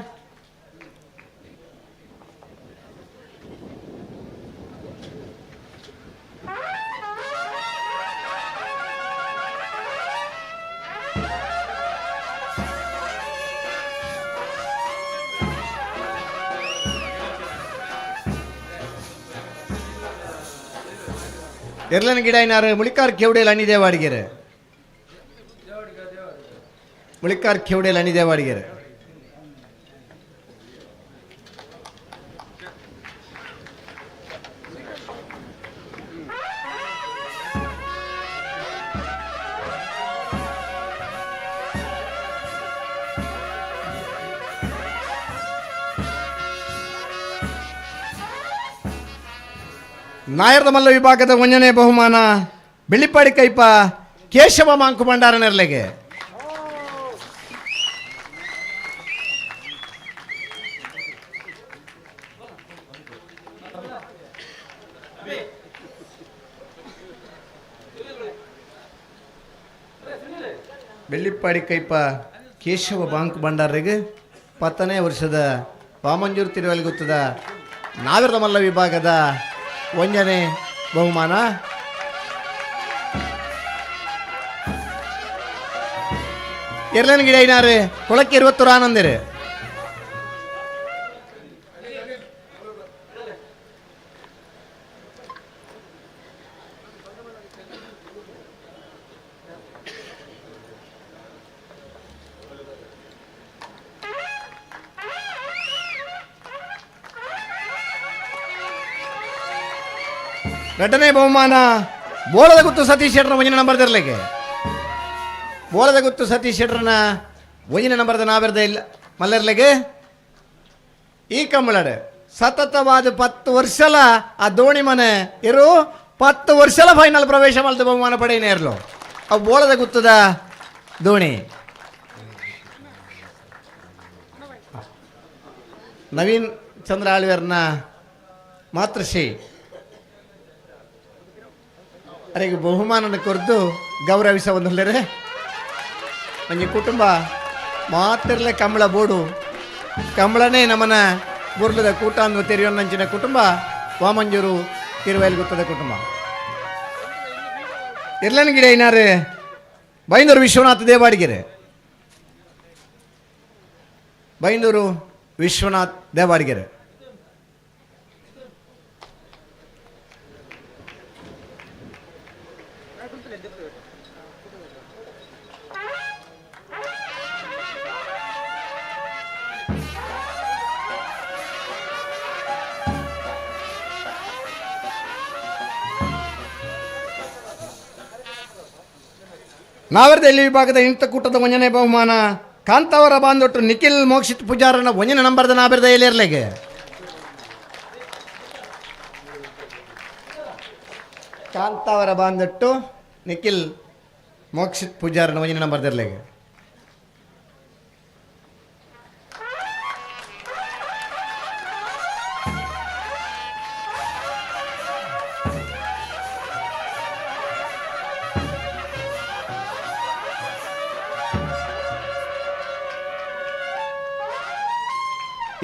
ಎರ್ಲನ ಗಿಡ ಏನಾರು ಮುಳಿಕಾರ್ ಕೆವಡೆಯಲ್ಲಿ ಅಣಿದೇವಾಡಿಗೆರೆ. ಮುಳಿಕಾರ್ ಕೆವಡೆಯಲ್ಲಿ ಅಣಿದೇವಾಡಿಗೆರೆ. ನಾಯರ್ದ ಮಲ್ಲ ವಿಭಾಗದ ಒಂದನೇ ಬಹುಮಾನ ಬೆಳ್ಳಿಪಾಡಿ ಕೈಪ ಕೇಶವ ಮಾಂಕು ಭಂಡಾರನೆರ್ಲೆಗೆ. ಬೆಳ್ಳಿಪ್ಪಾಡಿ ಕೈಪ ಕೇಶವ ಬಾಂಕು ಭಂಡಾರಿಗೆ 10ನೇ ವರ್ಷದ ವಾಮಂಜೂರು ತಿರುವಲ್ಗುತ್ತದ ನಾವಿರದ ಮಲ್ಲ ವಿಭಾಗದ ಒಂದನೇ ಬಹುಮಾನ. ಎರ್ಲನ ಗಿಡ ಐನಾರು ಕೊಳಕ್ಕೆ ಇರುವತ್ತೂರು ಆನಂದಿರು. ರಡ್ಡನೇ ಬಹುಮಾನ ಬೋಳದ ಗುತ್ತು ಸತೀಶ್ ಶೆಟ್ಟರ್ ಒಂಜಿನ ನಂಬರ್ ಇರಲಿಕ್ಕೆ. ಬೋಳದ ಗುತ್ತು ಸತೀಶ್ ಶೆಟ್ಟರ್ನ ಒಂಜಿನ ನಂಬರ್ದ ನಾವೆರ್ದ ಇಲ್ಲ ಮಲ್ಲರ್ಲೆಗೆ. ಈ ಕಂಬಳಡೆ ಸತತವಾದ 10 ವರ್ಷಲ ಆ ದೋಣಿ ಮನೆ ಇರು 10 ವರ್ಷಲ ಫೈನಲ್ ಪ್ರವೇಶ ಮಲ್ತ ಬಹುಮಾನ ಪಡೆಯನೇ ಇರಲು ಅವು ಬೋಳದ ಗುತ್ತದ ದೋಣಿ. ನವೀನ್ ಚಂದ್ರ ಆಳ್ವೇರ್ನ ಮಾತೃಶ್ರೀ ಅರೆಗೆ ಬಹುಮಾನನ ಕೊರ್ದು ಗೌರವಿಸ ಒಂದುಲ್ಲೆರೆ. ಒಂಜಿ ಕುಟುಂಬ ಮಾತಿರ್ಲೆ ಕಂಬಳ ಬೋಡು ಕಂಬಳನೇ ನಮ್ಮನ ಬುರ್ಲದ ಕೂಟ ಅಂದು ತೆರೆಯೊನ್ನಂಚಿನ ಕುಟುಂಬ ವಾಮಂಜೂರು ತಿರುವೈಲ್ ಗುತ್ತದ ಕುಟುಂಬ. ಇರ್ಲನ್ ಗಿಡ ಏನಾರು ಬೈಂದೂರು ವಿಶ್ವನಾಥ ದೇವಾಡಿಗೆರೆ, ಬೈಂದೂರು ವಿಶ್ವನಾಥ್ ದೇವಾಡಿಗೆರೆ. ನಾವರದಳ್ಳಿ ವಿಭಾಗದ ಇಂತ ಕೂಟದ ಒಂಜನೇ ಬಹುಮಾನ ಕಾಂತಾವರ ಬಾಂದೊಟ್ಟು ನಿಖಿಲ್ ಮೋಕ್ಷಿತ್ ಪೂಜಾರನ ಒಂಜನೇ ನಂಬರ್ದ ನಾಬೆರ್ದ ಎಲೆರ್ಲೆಗೆ. ಕಾಂತಾವರ ಬಾಂದೊಟ್ಟು ನಿಖಿಲ್ ಮೋಕ್ಷಿತ್ ಪೂಜಾರನ ಒಂಜನೇ ನಂಬರ್ದಿರ್ಲೆಗೆ.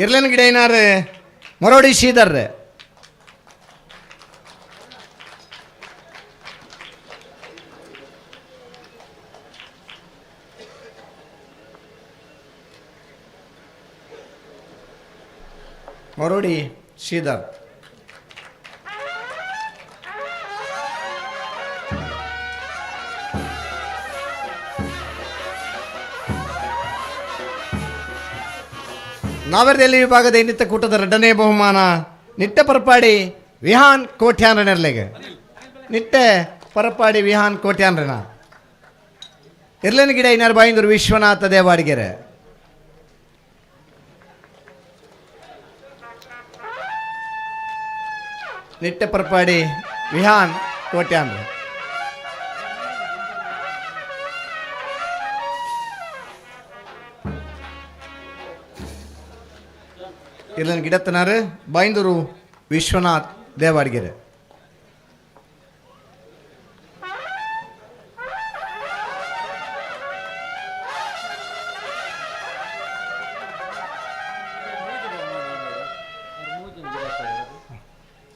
ಇರ್ಲೇನು ಗಿಡ ಏನಾರು ಮೊರೋಡಿ ಶ್ರೀಧರ್. ಮೊರೋಡಿ ಶ್ರೀಧರ್. ನಾವರದೆಲ್ಲಿ ವಿಭಾಗದ ಇನ್ನಿತ ಕೂಟದ ಎರಡನೇ ಬಹುಮಾನ ನಿಟ್ಟೆ ಪರಪಾಡಿ ವಿಹಾನ್ ಕೋಟ್ಯಾನ್ರನೆರ್ಲೆಗೆ. ನಿಟ್ಟೆ ಪರಪಾಡಿ ವಿಹಾನ್ ಕೋಟ್ಯಾನ್ರನ. ಇರ್ಲೇನು ಗಿಡ ಇನ್ನಾರು ಬಾಯಿಂದರು ವಿಶ್ವನಾಥ ದೇವಾಡಿಗೆರೆ. ನಿಟ್ಟೆ ಪರಪಾಡಿ ವಿಹಾನ್ ಕೋಟ್ಯಾನ್ರ. ಇರ್ಲನ್ ಗಿಡತ್ತನಾರು ಬೈಂದೂರು ವಿಶ್ವನಾಥ್ ದೇವಾಡಿಗೆರೆ.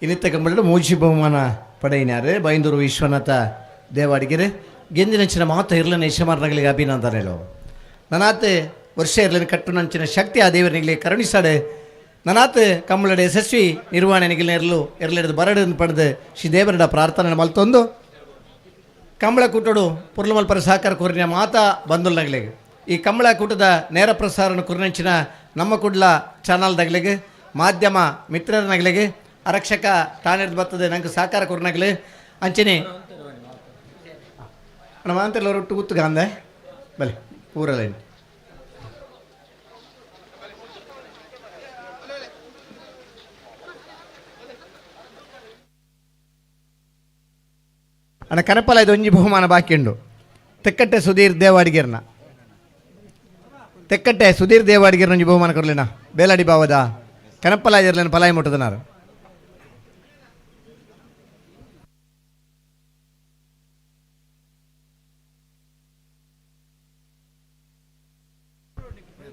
ಇನ್ನಿತ್ತ ಕಂಬಳಿಡು ಮೂಜಿ ಬಹುಮಾನ ಪಡೆಯಿನಾರು ಬೈಂದೂರು ವಿಶ್ವನಾಥ ದೇವಾಡಿಗೆರೆ. ಗೆಂದಿನಂಚಿನ ಮಾತು ಇರ್ಲನ ಯಶಮಾರ್ನಗಳಿಗೆ ಅಭಿನಂದನೆಗಳು. ನನಾತೆ ವರ್ಷ ಇರ್ಲನ ಕಟ್ಟುನಂಚಿನ ಶಕ್ತಿ ಆ ದೇವರನಿಗೆ ಕರುಣಿಸಾಡೆ. ನನಾತ್ ಕಮ್ಮಳಡೆ ಯಶಸ್ವಿ ನಿರ್ವಹಣೆ ನಿಗಿಲ್ ಇರಲಿಡ್ದು ಬರಡು ಪಡೆದು ಶ್ರೀ ದೇವರಡ ಪ್ರಾರ್ಥನೆ ಮಲ್ತೊಂದು ಕಂಬಳ ಕೂಟಡು ಪುರ್ಲಮಲ್ಪರ ಸಹಕಾರ ಕೋರಿನ ಮಾತಾ ಬಂಧುಲನಗಲಿಗೆ ಈ ಕಂಬಳ ಕೂಟದ ನೇರ ಪ್ರಸಾರಣ ಕುರಿನಂಚಿನ ನಮ್ಮ ಕುಡ್ಲ ಚಾನಲ್ದಾಗಲಿಗೆ ಮಾಧ್ಯಮ ಮಿತ್ರರನಗಲಿಗೆ ಆರಕ್ಷಕ ಠಾಣೆರ್ದು ಬರ್ತದೆ ನಂಗೆ ಸಹಕಾರ ಕೊರ್ನಗಲಿ ಅಂಚನೆ ನಮ್ಮ ಅಂತೆಲ್ಲ ಒಟ್ಟು ಗುತ್ತುಗಾಂದೆ ಬಲೆ ಊರಲ್ಲ. ಅಣ್ಣ ಕನಪಲ ಇದು ಒಂಜಿ ಬಹುಮಾನ ಬಾಕಿ ಉಂಡು. ತೆಕ್ಕಟ್ಟೆ ಸುಧೀರ್ ದೇವಾಡಿಗೆರ್ನ, ತೆಕ್ಕಟ್ಟೆ ಸುಧೀರ್ ದೇವಾಡಿಗೆರ್ನ ಒಂಜಿ ಬಹುಮಾನ ಕೊರ್ಲಿನ ಬೇಲಾಡಿ ಬಾವದ ಕನಪಲ ಇರ್ಲೇನು ಪಲಾಯಿ ಮುಟ್ಟದನಾರು.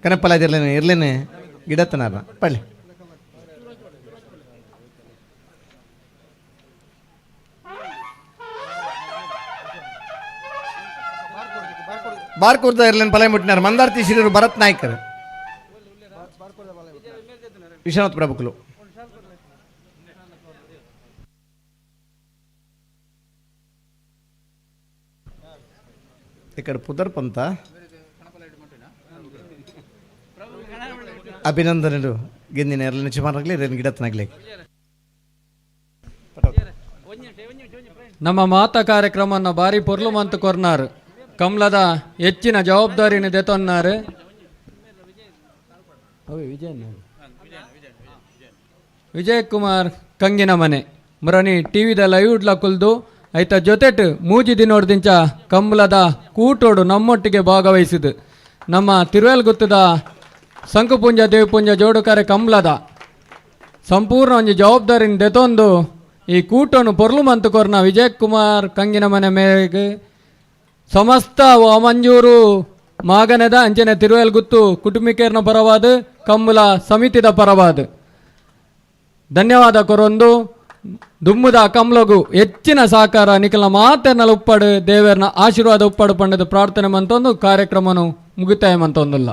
ಕನಪಲ ಇರ್ಲೇನೆ ಇರ್ಲೇನೆ ಗಿಡತ್ತನಾರ ಪಳ್ಳಿ. ಬಾರ್ಕೂರ್ದ ಇರ್ಲೇನು ಪಲಾಯಿ ಮುಟ್ಟಿನಾರು ಮಂದಾರ್ತಿ ಶ್ರೀರು ಭರತ್ ನಾಯ್ಕರ್ ವಿಶ್ವನಾಥ್ ಪ್ರಭುಕುಲು. ఇక్కడ ಪುದರ್ ಪಂತ ಅಭಿನಂದನೆలు ಗೆಂದಿನ ಎರಲನೆ ಚುಮಾರಾಗಲಿ ರೇನು ಗಿಡತ್ತನಾಗಲಿ. ನಮ್ಮ ಮಾತ ಕಾರ್ಯಕ್ರಮನ ಬಾರಿ ಪೊರ್ಲು ಮಂತ್ ಕೊರ್ನಾರು. ಕಮ್ಲದ ಹೆಚ್ಚಿನ ಜವಾಬ್ದಾರಿನ ದೆತೊನ್ನಾರು. ವಿಜಯ್ ಕುಮಾರ್ ಕಂಗಿನ ಮನೆ ಮುರಣಿ ಟಿವಿದ ಲೈವ್ ಕುಲ್ದು ಐತ ಜೊತೆಟ್ ಮೂಜಿ ದಿನೋಡ್ದಿಂಚ ಕಂಬಳದ ಕೂಟೋಡು ನಮ್ಮೊಟ್ಟಿಗೆ ಭಾಗವಹಿಸಿದು ನಮ್ಮ ತಿರುವೆಲ್ಗುತ್ತದ ಸಂಕುಪುಂಜ ದೇವಪುಂಜ ಜೋಡುಕರೆ ಕಂಬಳದ ಸಂಪೂರ್ಣ ಒಂಜಿ ಜವಾಬ್ದಾರಿನ ದೆತೊಂದು ಈ ಕೂಟನು ಪೊರ್ಲು ಮಂತು ಕೊರ್ನ ವಿಜಯ್ ಕುಮಾರ್ ಕಂಗಿನ ಮನೆ ಮೇರೆಗೆ ಸಮಸ್ತ ವಾಮಂಜೂರು ಮಾಗನದ ಅಂಚನೆ ತಿರುವೆಲ್ಗುತ್ತು ಕುಟುಂಬಿಕರ್ನ ಪರವಾದ ಕಂಬಳ ಸಮಿತಿದ ಪರವಾದ ಧನ್ಯವಾದ ಕೊರೊಂದು. ದುಮ್ಮುದ ಕಮ್ಲಗು ಹೆಚ್ಚಿನ ಸಹಕಾರ ನಿಖಲ ಮಾತೆರ್ನಲ ಉಪ್ಪಾಡು ದೇವರ್ನ ಆಶೀರ್ವಾದ ಉಪ್ಪಾಡು ಪಂಡದ ಪ್ರಾರ್ಥನೆ ಮಂತೊಂದು ಕಾರ್ಯಕ್ರಮನು ಮುಗಿತಾಯ ಮಂತೊಂದುಲ್ಲ.